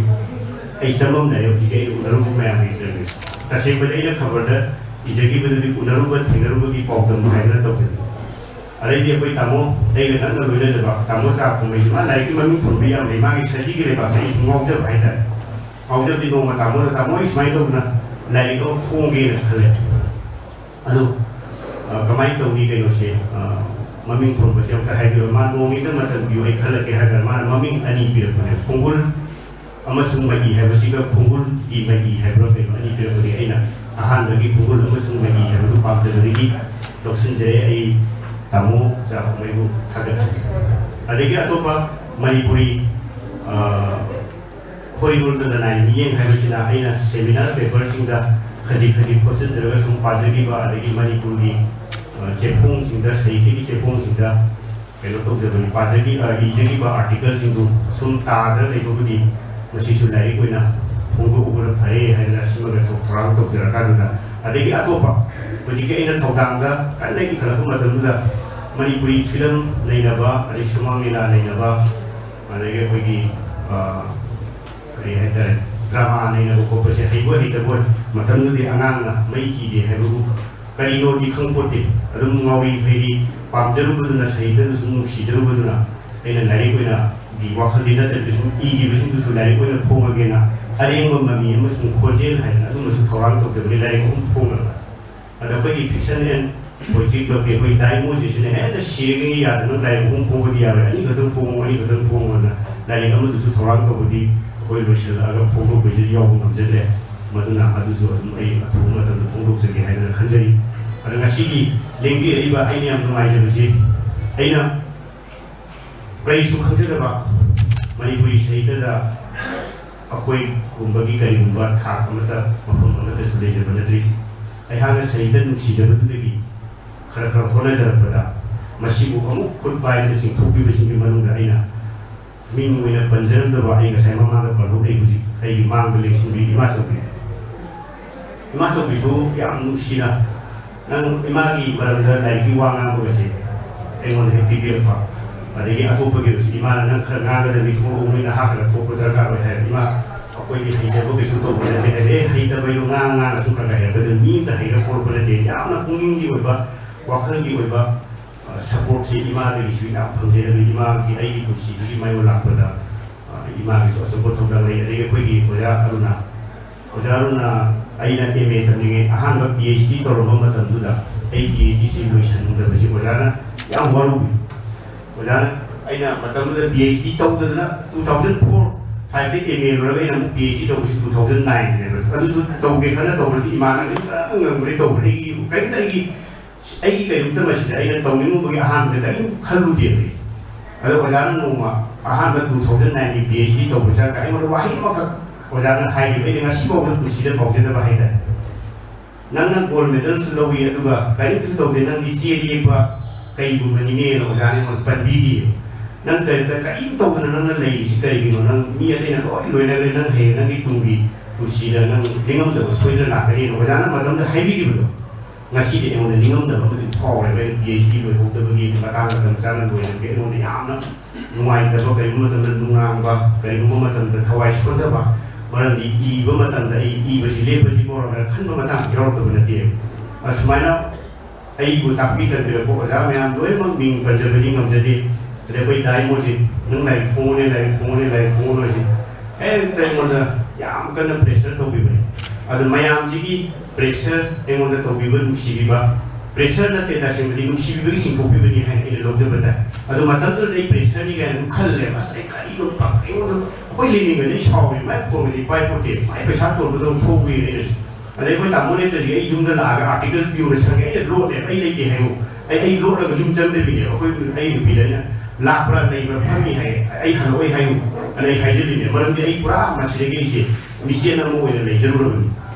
ꯑꯩ ꯆꯃꯝꯅꯔꯦ꯫ ꯍꯧꯖꯤꯛꯀꯤ ꯑꯩꯅ ꯎꯅꯔꯨꯕ ꯃꯌꯥꯝꯒꯤ interview ꯁꯦ꯫ ꯇꯁꯦꯡꯕꯗꯤ ꯑꯩꯅ ꯈꯕꯔꯗ ꯏꯖꯈꯤꯕꯗꯨꯗꯤ ꯎꯅꯔꯨꯕ ꯊꯦꯡꯅꯔꯨꯕꯒꯤ ꯄꯥꯎꯗꯝ ꯍꯥꯏꯗꯅ ꯇꯧꯖꯕꯅꯤ꯫ ꯑꯗꯩꯗꯤ ꯑꯩꯈꯣꯏ ꯇꯥꯃꯣ, ꯑꯩꯒ ꯅꯛꯅ ꯂꯣꯏꯅꯖꯕ ꯇꯥꯃꯣ ꯆꯥ ꯈꯣꯡꯂꯩꯁꯨ, ꯃꯥ ꯂꯥꯏꯔꯤꯛꯀꯤ ꯃꯃꯤꯡ ꯊꯣꯟꯕ ꯌꯥꯝ ꯍꯩ, ꯃꯥꯒꯤ ꯁꯖꯤꯒꯤ ꯂꯩꯕꯥꯛꯁꯦ ꯑꯩ ꯁꯨꯝ ꯉꯥꯎꯖꯕ ꯍꯥꯏꯇꯥꯔꯦ꯫ ꯉꯥꯎꯖꯕꯗꯤ ꯅꯣꯡꯃ ꯇꯥꯃꯣꯗ, "ꯇꯥꯃꯣ, ꯑꯩ ꯁꯨꯃꯥꯏꯅ ꯇꯧꯗꯅ ꯂꯥꯏꯔꯤꯛ ꯑꯃ ꯐꯣꯡꯒꯦꯅ ꯈꯜꯂꯦ꯫ ꯑꯗꯨ, ꯑ, ꯀꯃꯥꯏꯅ ꯇꯧꯅꯤ ꯀꯩꯅꯣꯁꯦ, ꯑ, ꯃꯃꯤꯡ ꯊꯣꯟꯕꯁꯦ ꯑꯝꯇ ꯍꯥꯏꯕꯤꯔꯣ꯫ ꯃꯥ ꯅꯣꯡ ꯅꯤꯅꯤꯗ ꯃꯇꯝ ꯄꯤꯌꯨ, ꯑꯩ ꯈꯜꯂꯛꯀꯦ" ꯍꯥꯏꯔꯒ ꯃꯥꯅ ꯃꯃꯤꯡ ꯑꯅꯤ ꯄꯤꯔꯛꯄꯅꯦ, ꯈꯣꯡꯒꯨꯜ ꯑꯃꯁꯨꯡ ꯃꯍꯤ ꯍꯥꯏꯕꯁꯤꯒ ꯈꯣꯡꯒꯨꯜꯒꯤ ꯃꯍꯤ ꯍꯥꯏꯕ꯭ꯔꯥ ꯀꯩꯅꯣ ꯑꯅꯤ ꯄꯤꯔꯛꯄꯅꯤ꯫ ꯑꯩꯅ ꯑꯍꯥꯟꯕꯒꯤ ꯈꯣꯡꯒꯨꯜ ꯑꯃꯁꯨꯡ ꯃꯍꯤ ꯍꯥꯏꯕꯗꯨ ꯄꯥꯝꯖꯕꯗꯒꯤ ꯂꯧꯁꯤꯟꯖꯔꯦ꯫ ꯑꯩ ꯇꯥꯃꯣ ꯆꯥꯎꯕꯩꯕꯨ ꯊꯥꯒꯠꯆꯔꯤ꯫ ꯑꯗꯒꯤ ꯑꯇꯣꯞꯄ ꯃꯅꯤꯄꯨꯔꯤ, ꯑ, ꯈꯣꯏꯔꯣꯜꯗ ꯂꯅꯥꯏ ꯃꯤꯠꯌꯦꯡ ꯍꯥꯏꯕꯁꯤꯅ ꯑꯩꯅ seminar paper ꯁꯤꯡꯗ ꯈꯖꯤꯛ ꯈꯖꯤꯛ ꯈꯣꯠꯆꯤꯟꯖꯔꯒ ꯁꯨꯝ ꯄꯥꯖꯈꯤꯕ, ꯑꯗꯒꯤ ꯃꯅꯤꯄꯨꯔꯒꯤ, ꯑ, ꯆꯦꯐꯣꯡꯁꯤꯡꯗ, ꯁꯥꯍꯤꯇ꯭ꯌꯒꯤ ꯆꯦꯐꯣꯡꯁꯤꯡꯗ ꯀꯩꯅꯣ ꯇꯧꯖꯕꯅꯤ, ꯄꯥꯖꯈꯤ-, ꯑ, ꯏꯖꯈꯤꯕ article ꯁꯤꯡꯗꯨ ꯁꯨꯝ ꯇꯥꯗꯅ ꯂꯩꯕꯕꯨꯗꯤ ꯃꯁꯤꯁꯨ ꯂꯥꯏꯔꯤꯛ ꯑꯣꯏꯅ ꯐꯣꯡꯗꯣꯛꯎꯕꯅ ꯐꯔꯦ ꯍꯥꯏꯗꯅ ꯁꯤꯃꯒ ꯊꯧ-, ꯊꯧꯔꯥꯡ ꯇꯧꯖꯔꯀꯥꯟꯗꯨꯗ, ꯑꯗꯒꯤ ꯑꯇꯣꯞꯄ ꯍꯧꯖꯤꯛꯀꯤ ꯑꯩꯅ ꯊꯧꯗꯥꯡꯗ ꯀꯟꯅ ꯏꯈꯠꯂꯛꯄ ꯃꯇꯝꯗꯨꯗ ꯃꯅꯤꯄꯨꯔꯤ film ꯅꯩꯅꯕ, ꯑꯗꯩ ꯁꯨꯃꯥꯡ ꯂꯤꯂꯥ ꯅꯩꯅꯕ, ꯑꯗꯒꯤ ꯑꯩꯈꯣꯏꯒꯤ, ꯑ, ꯀꯔꯤ ꯍꯥꯏꯇꯥꯔꯦ, drama ꯅꯩꯅꯕ ꯈꯣꯠꯄꯁꯦ ꯍꯩꯕꯣꯏ ꯍꯩꯇꯕꯣꯏ ꯃꯇꯝꯗꯨꯗꯤ ꯑꯉꯥꯡꯅ ꯃꯩ ꯀꯤꯗꯦ ꯍꯥꯏꯕꯕꯨ ꯀꯔꯤꯅꯣꯗꯤ ꯈꯪꯄꯣꯠꯇꯦ꯫ ꯑꯗꯨꯝ ꯉꯥꯎꯔꯤ ꯐꯩꯔꯤ ꯄꯥꯝꯖꯔꯨꯕꯗꯨꯅ, ꯁꯥꯍꯤꯇ꯭ꯌꯗꯨ ꯁꯨꯝ ꯅꯨꯡꯁꯤꯖꯔꯨꯕꯗꯨꯅ ꯑꯩꯅ ꯂꯥꯏꯔꯤꯛ ꯑꯣꯏꯅꯒꯤ ꯋꯥꯈꯜꯗꯤ ꯅꯠꯇꯕꯤꯗ ꯁꯨꯝ ꯏꯈꯤꯕꯁꯤꯡꯗꯨꯁꯨ ꯂꯥꯏꯔꯤꯛ ꯑꯣꯏꯅ ꯐꯣꯡꯉꯒꯦꯅ ꯑꯔꯦꯡꯕ ꯃꯃꯤ ꯑꯃꯁꯨꯡ ꯈꯣꯟꯖꯦꯜ ꯍꯥꯏꯗꯅ ꯑꯗꯨꯝꯕꯁꯨ ꯊꯧꯔꯥꯡ ꯇꯧꯖꯕꯅꯤ, ꯂꯥꯏꯔꯤꯛ ꯑꯍꯨꯝ ꯐꯣꯡꯅꯕ꯫ ꯑꯗ ꯑꯩꯈꯣꯏꯒꯤ Fiction and Poetry Club ꯀꯤ ꯑꯩꯈꯣꯏ ꯗꯥꯏꯃꯣꯁꯤꯁꯤꯅ ꯍꯦꯛꯇ ꯁꯤꯔꯤꯉꯩ ꯌꯥꯗꯅ ꯂꯥꯏꯔꯤꯛ ꯑꯍꯨꯝ ꯐꯣꯡꯕꯗꯤ ꯌꯥꯔꯣꯏ, ꯑꯅꯤꯈꯛꯇꯪ ꯐꯣꯡꯉꯣ, ꯑꯅꯤꯈꯛꯇꯪ ꯐꯣꯡꯉꯣꯅ ꯂꯥꯏꯔꯤꯛ ꯑꯃꯗꯨꯁꯨ ꯊꯧꯔꯥꯡ ꯇꯧꯕꯗꯤ ꯑꯩꯈꯣꯏ ꯂꯣꯏꯁꯤꯜꯂꯛꯑꯒ ꯐꯣꯡꯗꯣꯛꯄꯁꯤꯗ ꯌꯥꯎꯕ ꯉꯝꯖꯗ꯭ꯔꯦ꯫ ꯃꯗꯨꯅ ꯑꯗꯨꯁꯨ ꯑꯗꯨꯝ ꯑꯩ ꯑꯊꯨꯕ ꯃꯇꯝꯗ ꯐꯣꯡꯗꯣꯛꯆꯒꯦ ꯍꯥꯏꯗꯅ ꯈꯟꯖꯔꯤ꯫ ꯑꯗ ꯉꯁꯤꯒꯤ ꯂꯦꯡꯕꯤꯔꯛꯏꯕ ꯑꯩꯅ ꯌꯥꯝ ꯅꯨꯡꯉꯥꯏꯖꯕꯁꯤ, ꯑꯩꯅ ꯀꯔꯤꯁꯨ ꯈꯪꯖꯗꯕ ꯃꯅꯤꯄꯨꯔꯤ ꯁꯥꯍꯤꯇ꯭ꯌꯗ ꯑꯩꯈꯣꯏꯒꯨꯝꯕꯒꯤ ꯀꯔꯤꯒꯨꯝꯕ ꯊꯥꯛ ꯑꯃꯠꯇ, ꯃꯐꯝ ꯑꯃꯠꯇꯁꯨ ꯂꯩꯖꯕ ꯅꯠꯇ꯭ꯔꯤ꯫ ꯑꯩꯍꯥꯛꯅ ꯁꯥꯍꯤꯇ꯭ꯌ ꯅꯨꯡꯁꯤꯖꯕꯗꯨꯗꯒꯤ ꯈꯔ ꯈꯔ ꯍꯣꯠꯅꯖꯔꯛꯄꯗ, ꯃꯁꯤꯕꯨ ꯑꯃꯨꯛ ꯈꯨꯠ ꯄꯥꯏꯗꯨꯅ ꯆꯤꯡꯊꯣꯛꯄꯤꯕꯁꯤꯡꯒꯤ ꯃꯅꯨꯡꯗ ꯑꯩꯅ ꯃꯤꯡ ꯑꯣꯏꯅ ꯄꯟꯖꯔꯝꯗꯕ, ꯑꯩ ꯉꯁꯥꯏ ꯃꯃꯥꯡꯗ ꯄꯜꯍꯧꯗꯦ, ꯍꯧꯖꯤꯛ ꯑꯩꯒꯤ ꯃꯥꯡꯗ ꯂꯦꯡꯁꯤꯟꯕꯤ ꯏꯃꯥꯆꯧꯕꯤ꯫ ꯏꯃꯥꯆꯧꯕꯤꯁꯨ ꯌꯥꯝ ꯅꯨꯡꯁꯤꯅ, ꯅꯪ ꯏꯃꯥꯒꯤ ꯃꯔꯝꯗ ꯂꯥꯏꯔꯤꯛꯀꯤ ꯋꯥ ꯉꯥꯡꯕꯒꯁꯦ ꯑꯩꯉꯣꯟꯗ ꯍꯦꯛ ꯄꯤꯕꯤꯔꯛꯄ꯫ ꯑꯗꯒꯤ ꯑꯇꯣꯞꯄꯒꯤ ꯑꯣꯏꯔꯁꯨ, "ꯏꯃꯥꯅ ꯅꯪ ꯈꯔ ꯉꯥꯡꯒꯗꯕꯅꯤ, ꯊꯣꯛꯂꯛꯎ, ꯅꯣꯏ ꯅꯍꯥ ꯈꯔ ꯊꯣꯛꯄ ꯗꯔꯀꯥꯔ ꯑꯣꯏ" ꯍꯥꯏꯔꯦ꯫ "ꯏꯃꯥ, ꯑꯩꯈꯣꯏꯗꯤ ꯍꯩꯖꯕ ꯀꯩꯁꯨ ꯇꯧꯕ ꯅꯠꯇꯦ" ꯍꯥꯏꯔꯦ꯫ "ꯑꯦ, ꯍꯩꯇꯕ ꯍꯥꯏꯗꯣ ꯉꯥꯡ ꯉꯥꯡꯉ ꯁꯨꯝ ꯈꯔ ꯈꯔ ꯍꯩꯔꯛꯀꯗꯕꯅꯤ, ꯃꯤ ꯑꯝꯇ ꯍꯩꯔ ꯄꯣꯔꯛꯄ ꯅꯠꯇꯦ"꯫ ꯌꯥꯝꯅ ꯄꯨꯛꯅꯤꯡꯒꯤ ꯑꯣꯏꯕ, ꯋꯥꯈꯜꯒꯤ ꯑꯣꯏꯕ, ꯑ, ꯁꯄꯣꯔꯠꯁꯤ ꯏꯃꯥꯗꯒꯤꯁꯨ ꯌꯥꯝ ꯐꯪꯖꯩ꯫ ꯑꯗꯨ ꯏꯃꯥꯒꯤ, ꯑꯩꯒꯤ ꯄꯨꯟꯁꯤꯁꯤꯒꯤ ꯃꯥꯏꯌꯣꯟ ꯂꯥꯛꯄꯗ, ꯑ, ꯏꯃꯥꯒꯤꯁꯨ ꯑꯆꯧꯕ ꯊꯧꯗꯥꯡ ꯂꯩ꯫ ꯑꯗꯒꯤ ꯑꯩꯈꯣꯏꯒꯤ ꯑꯣꯖꯥ ꯑꯔꯨꯅꯥ, ꯑꯣꯖꯥ ꯑꯔꯨꯅꯥ, ꯑꯩꯅ ꯑꯦꯝ ꯑꯦ ꯇꯝꯂꯤꯉꯩ ꯑꯍꯥꯟꯕ ꯄꯤ ꯑꯩꯆ ꯗꯤ ꯇꯧꯔꯝꯕ ꯃꯇꯝꯗꯨꯗ, ꯑꯩ ꯄꯤ ꯑꯩꯆ ꯗꯤꯁꯤ ꯂꯣꯏꯁꯤꯟꯗꯕꯁꯤ ꯑꯣꯖꯥꯅ ꯌꯥꯝ ꯋꯥꯔꯧꯕꯤ꯫ ꯑꯣꯖꯥꯅ, ꯑꯩꯅ ꯃꯇꯝꯗꯨꯗ ꯄꯤ ꯑꯩꯆ ꯗꯤ ꯇꯧꯗꯗꯅ, two thousand four five M A ꯂꯣꯏꯔꯒ ꯑꯩꯅ ꯑꯃꯨꯛ ꯄꯤ ꯑꯩꯆ ꯗꯤ ꯇꯧꯕꯁꯤ two thousand nineꯅꯦꯕ꯫ ꯑꯗꯨꯁꯨ ꯇꯧꯒꯦ ꯈꯟꯅ ꯇꯧꯕꯗꯤ ꯏꯃꯥꯟꯅꯕ ꯈꯔ ꯉꯝꯕꯗꯤ ꯇꯧꯕꯅꯤ꯫ ꯑꯩꯒꯤ ꯀꯔꯤꯝꯇ ꯑꯩꯒꯤ ꯑꯩꯒꯤ ꯀꯔꯤꯝꯇ ꯃꯁꯤꯗ ꯑꯩꯅ ꯇꯧꯅꯤꯡꯉꯨꯕꯒꯤ ꯑꯍꯥꯟꯕꯗ ꯀꯔꯤꯝ ꯈꯜꯂꯨꯗꯦꯕ ꯑꯩ꯫ ꯑꯗꯣ ꯑꯣꯖꯥꯅ ꯅꯣꯡꯃ ꯑꯍꯥꯟꯕ two thousand nineꯒꯤ ꯄꯤ ꯑꯩꯆ ꯗꯤ ꯇꯧꯕ ꯆꯠꯂꯒ ꯑꯩꯉꯣꯟꯗ ꯋꯥꯍꯩ ꯑꯃꯈꯛ ꯑꯣꯖꯥꯅ ꯍꯥꯏꯈꯤꯕ, ꯑꯩꯅ ꯉꯁꯤꯐꯥꯎꯕꯗ ꯄꯨꯟꯁꯤꯗ ꯀꯥꯎꯖꯗꯕ ꯍꯥꯏꯇꯥꯔꯦ꯫ "ꯅꯪꯅ ꯒꯣꯜ ꯃꯦꯗꯜꯁꯨ ꯂꯧꯏ, ꯑꯗꯨꯒ ꯀꯔꯤꯝꯁꯨ ꯇꯧꯗꯦ, ꯅꯪꯗꯤ ꯆꯦꯗ ꯌꯦꯛꯄ ꯀꯩꯒꯨꯝꯕꯅꯤꯅꯦꯅ" ꯑꯣꯖꯥꯅ ꯑꯩꯉꯣꯟꯗ ꯄꯟꯕꯤꯈꯤ꯫ "ꯅꯪ ꯀꯔꯤ-, ꯀ-, ꯀꯔꯤꯝ ꯇꯧꯗꯅ ꯅꯪꯅ ꯂꯩꯔꯤꯁꯤ ꯀꯔꯤꯒꯤꯅꯣ? ꯅꯪ ꯃꯤ ꯑꯇꯩꯅ ꯂꯣꯏ ꯂꯣꯏꯅꯈ꯭ꯔꯦ, ꯅꯪ ꯍꯌꯦꯡ ꯅꯪꯒꯤ ꯇꯨꯡꯒꯤ ꯄꯨꯟꯁꯤꯗ ꯅꯪ ꯅꯤꯡꯉꯝꯗꯕ ꯁꯣꯏꯗꯅ ꯂꯥꯛꯀꯅꯤꯅ" ꯑꯣꯖꯥꯅ ꯃꯇꯝꯗ ꯍꯥꯏꯕꯤꯈꯤꯕꯗꯣ꯫ ꯉꯁꯤꯗꯤ ꯑꯩꯉꯣꯟꯗ ꯅꯤꯡꯉꯝꯗꯕ ꯑꯃꯗꯤ ꯐꯥꯎꯔꯦꯕ꯫ ꯑꯩꯅ ꯄꯤ ꯑꯩꯆ ꯗꯤ ꯂꯣꯏꯍꯧꯗꯕꯒꯤ, ꯃꯇꯥꯡ ꯃꯇꯝ ꯆꯥꯅ ꯂꯣꯏꯗꯕꯒꯤ ꯑꯩꯉꯣꯟꯗ ꯌꯥꯝꯅ ꯅꯨꯡꯉꯥꯏꯇꯕ, ꯀꯔꯤꯒꯨꯝꯕ ꯃꯇꯝꯗ ꯅꯨꯡꯅꯥꯡꯕ, ꯀꯔꯤꯒꯨꯝꯕ ꯃꯇꯝꯗ ꯊꯋꯥꯏ ꯁꯣꯟꯊꯕ꯫ ꯃꯔꯝꯗꯤ ꯏꯕ ꯃꯇꯝꯗ ꯑꯩ ꯏꯕꯁꯤ ꯂꯦꯞꯄꯁꯤ ꯀꯣꯔꯣꯅꯥ ꯈꯟꯕ ꯃꯇꯥꯡꯁꯨ ꯌꯥꯎꯔꯛꯇꯕ ꯅꯠꯇꯦ꯫ ꯑꯁꯨꯃꯥꯏꯅ ꯑꯩꯕꯨ ꯇꯥꯛꯄꯤ ꯇꯝꯕꯤꯔꯛꯄ ꯑꯣꯖꯥ ꯃꯌꯥꯝ ꯂꯣꯏꯅꯃꯛ ꯃꯤꯡ ꯄꯟꯖꯕꯗꯤ ꯉꯝꯖꯗꯦ꯫ ꯑꯗꯩ ꯑꯩꯈꯣꯏ ꯗꯥ ꯏꯃꯣꯖꯤꯠ, "ꯅꯪ ꯂꯥꯏꯔꯤꯛ ꯐꯣꯡꯉꯨꯅꯦ, ꯂꯥꯏꯔꯤꯛ ꯐꯣꯡꯉꯨꯅꯦ, ꯂꯥꯏꯔꯤꯛ ꯐꯣꯡꯉꯨꯅꯦ" ꯍꯥꯏꯁꯦ ꯍꯦꯛꯇ ꯑꯩꯉꯣꯟꯗ ꯌꯥꯝ ꯀꯟꯅ ꯄ꯭ꯔꯦꯁꯔ ꯇꯧꯕꯤꯕꯅꯤ꯫ ꯑꯗꯨ ꯃꯌꯥꯝꯁꯤꯒꯤ ꯄ꯭ꯔꯦꯁꯔ, ꯑꯩꯉꯣꯟꯗ ꯇꯧꯕꯤꯕ ꯅꯨꯡꯁꯤꯕꯤꯕ, ꯄ꯭ꯔꯦꯁꯔ ꯅꯠꯇꯦ, ꯇꯁꯦꯡꯕꯗꯤ ꯅꯨꯡꯁꯤꯕꯤꯕꯒꯤ ꯆꯤꯡꯊꯣꯛꯄꯤꯕꯅꯤ ꯍꯥꯏꯅ ꯑꯩꯅ ꯂꯧꯖꯕ ꯇꯥꯏ꯫ ꯑꯗꯨ ꯃꯇꯝꯗꯨꯗ ꯑꯩ ꯄ꯭ꯔꯦꯁꯔꯅꯤ ꯀꯥꯏꯅ ꯑꯗꯨꯝ ꯈꯜꯂꯦꯕ꯫ ꯑꯁ, ꯑꯩ ꯀꯔꯤꯅꯣ ꯄꯥꯛ-, ꯑꯩꯉꯣꯟꯗ, ꯑꯩꯈꯣꯏ ꯂꯦꯅꯤꯟꯒꯁꯦ ꯑꯩ ꯁꯥꯎꯔꯦ, ꯃꯥꯏ ꯐꯣꯟꯒꯁꯦ ꯄꯥꯏ ꯄꯣꯠꯇꯦ, ꯃꯥꯏ ꯄꯩꯁꯥ ꯇꯣꯟꯕꯗꯧꯅ ꯊꯧꯕꯤꯔꯦ ꯑꯩꯅ꯫ ꯑꯗꯩ ꯑꯩꯈꯣꯏ ꯇꯥꯃꯣ ꯅꯦꯇ꯭ꯔꯖꯤꯠ ꯑꯩ ꯌꯨꯝꯗ ꯂꯥꯛꯑꯒ ꯑꯥꯔꯇꯤꯀꯜ ꯄꯤꯌꯨꯅ ꯁꯪꯉꯦ, ꯑꯩꯅ ꯂꯣꯠꯂꯦꯕ, ꯑꯩ ꯂꯩꯇꯦ ꯍꯥꯏꯌꯨ꯫ ꯑꯩ, ꯑꯩ ꯂꯣꯠꯂꯒ ꯌꯨꯝ ꯆꯪꯗꯕꯤꯅꯦꯕ꯫ ꯑꯩꯈꯣꯏ, ꯑꯩ ꯅꯨꯄꯤꯗ ꯑꯩꯅ, ꯂꯥꯛꯄ꯭ꯔꯥ, ꯂꯩꯕ꯭ꯔꯥ, ꯐꯝꯃꯤ ꯍꯥꯏ, ꯑꯩ ꯍꯜꯂꯛꯑꯣꯏ ꯍꯥꯏꯌꯨ ꯑꯅ ꯑꯩ ꯍꯥꯏꯖꯜꯂꯤꯅꯦ꯫ ꯃꯔꯝꯗꯤ ꯑꯩ ꯄꯨꯔꯥ ꯃꯁꯤꯗꯒꯤ ꯑꯩꯁꯦ ꯃꯤꯆꯦꯟ ꯑꯃ ꯑꯣꯏꯅ ꯂꯩꯖꯔꯨꯔꯕꯅꯤ꯫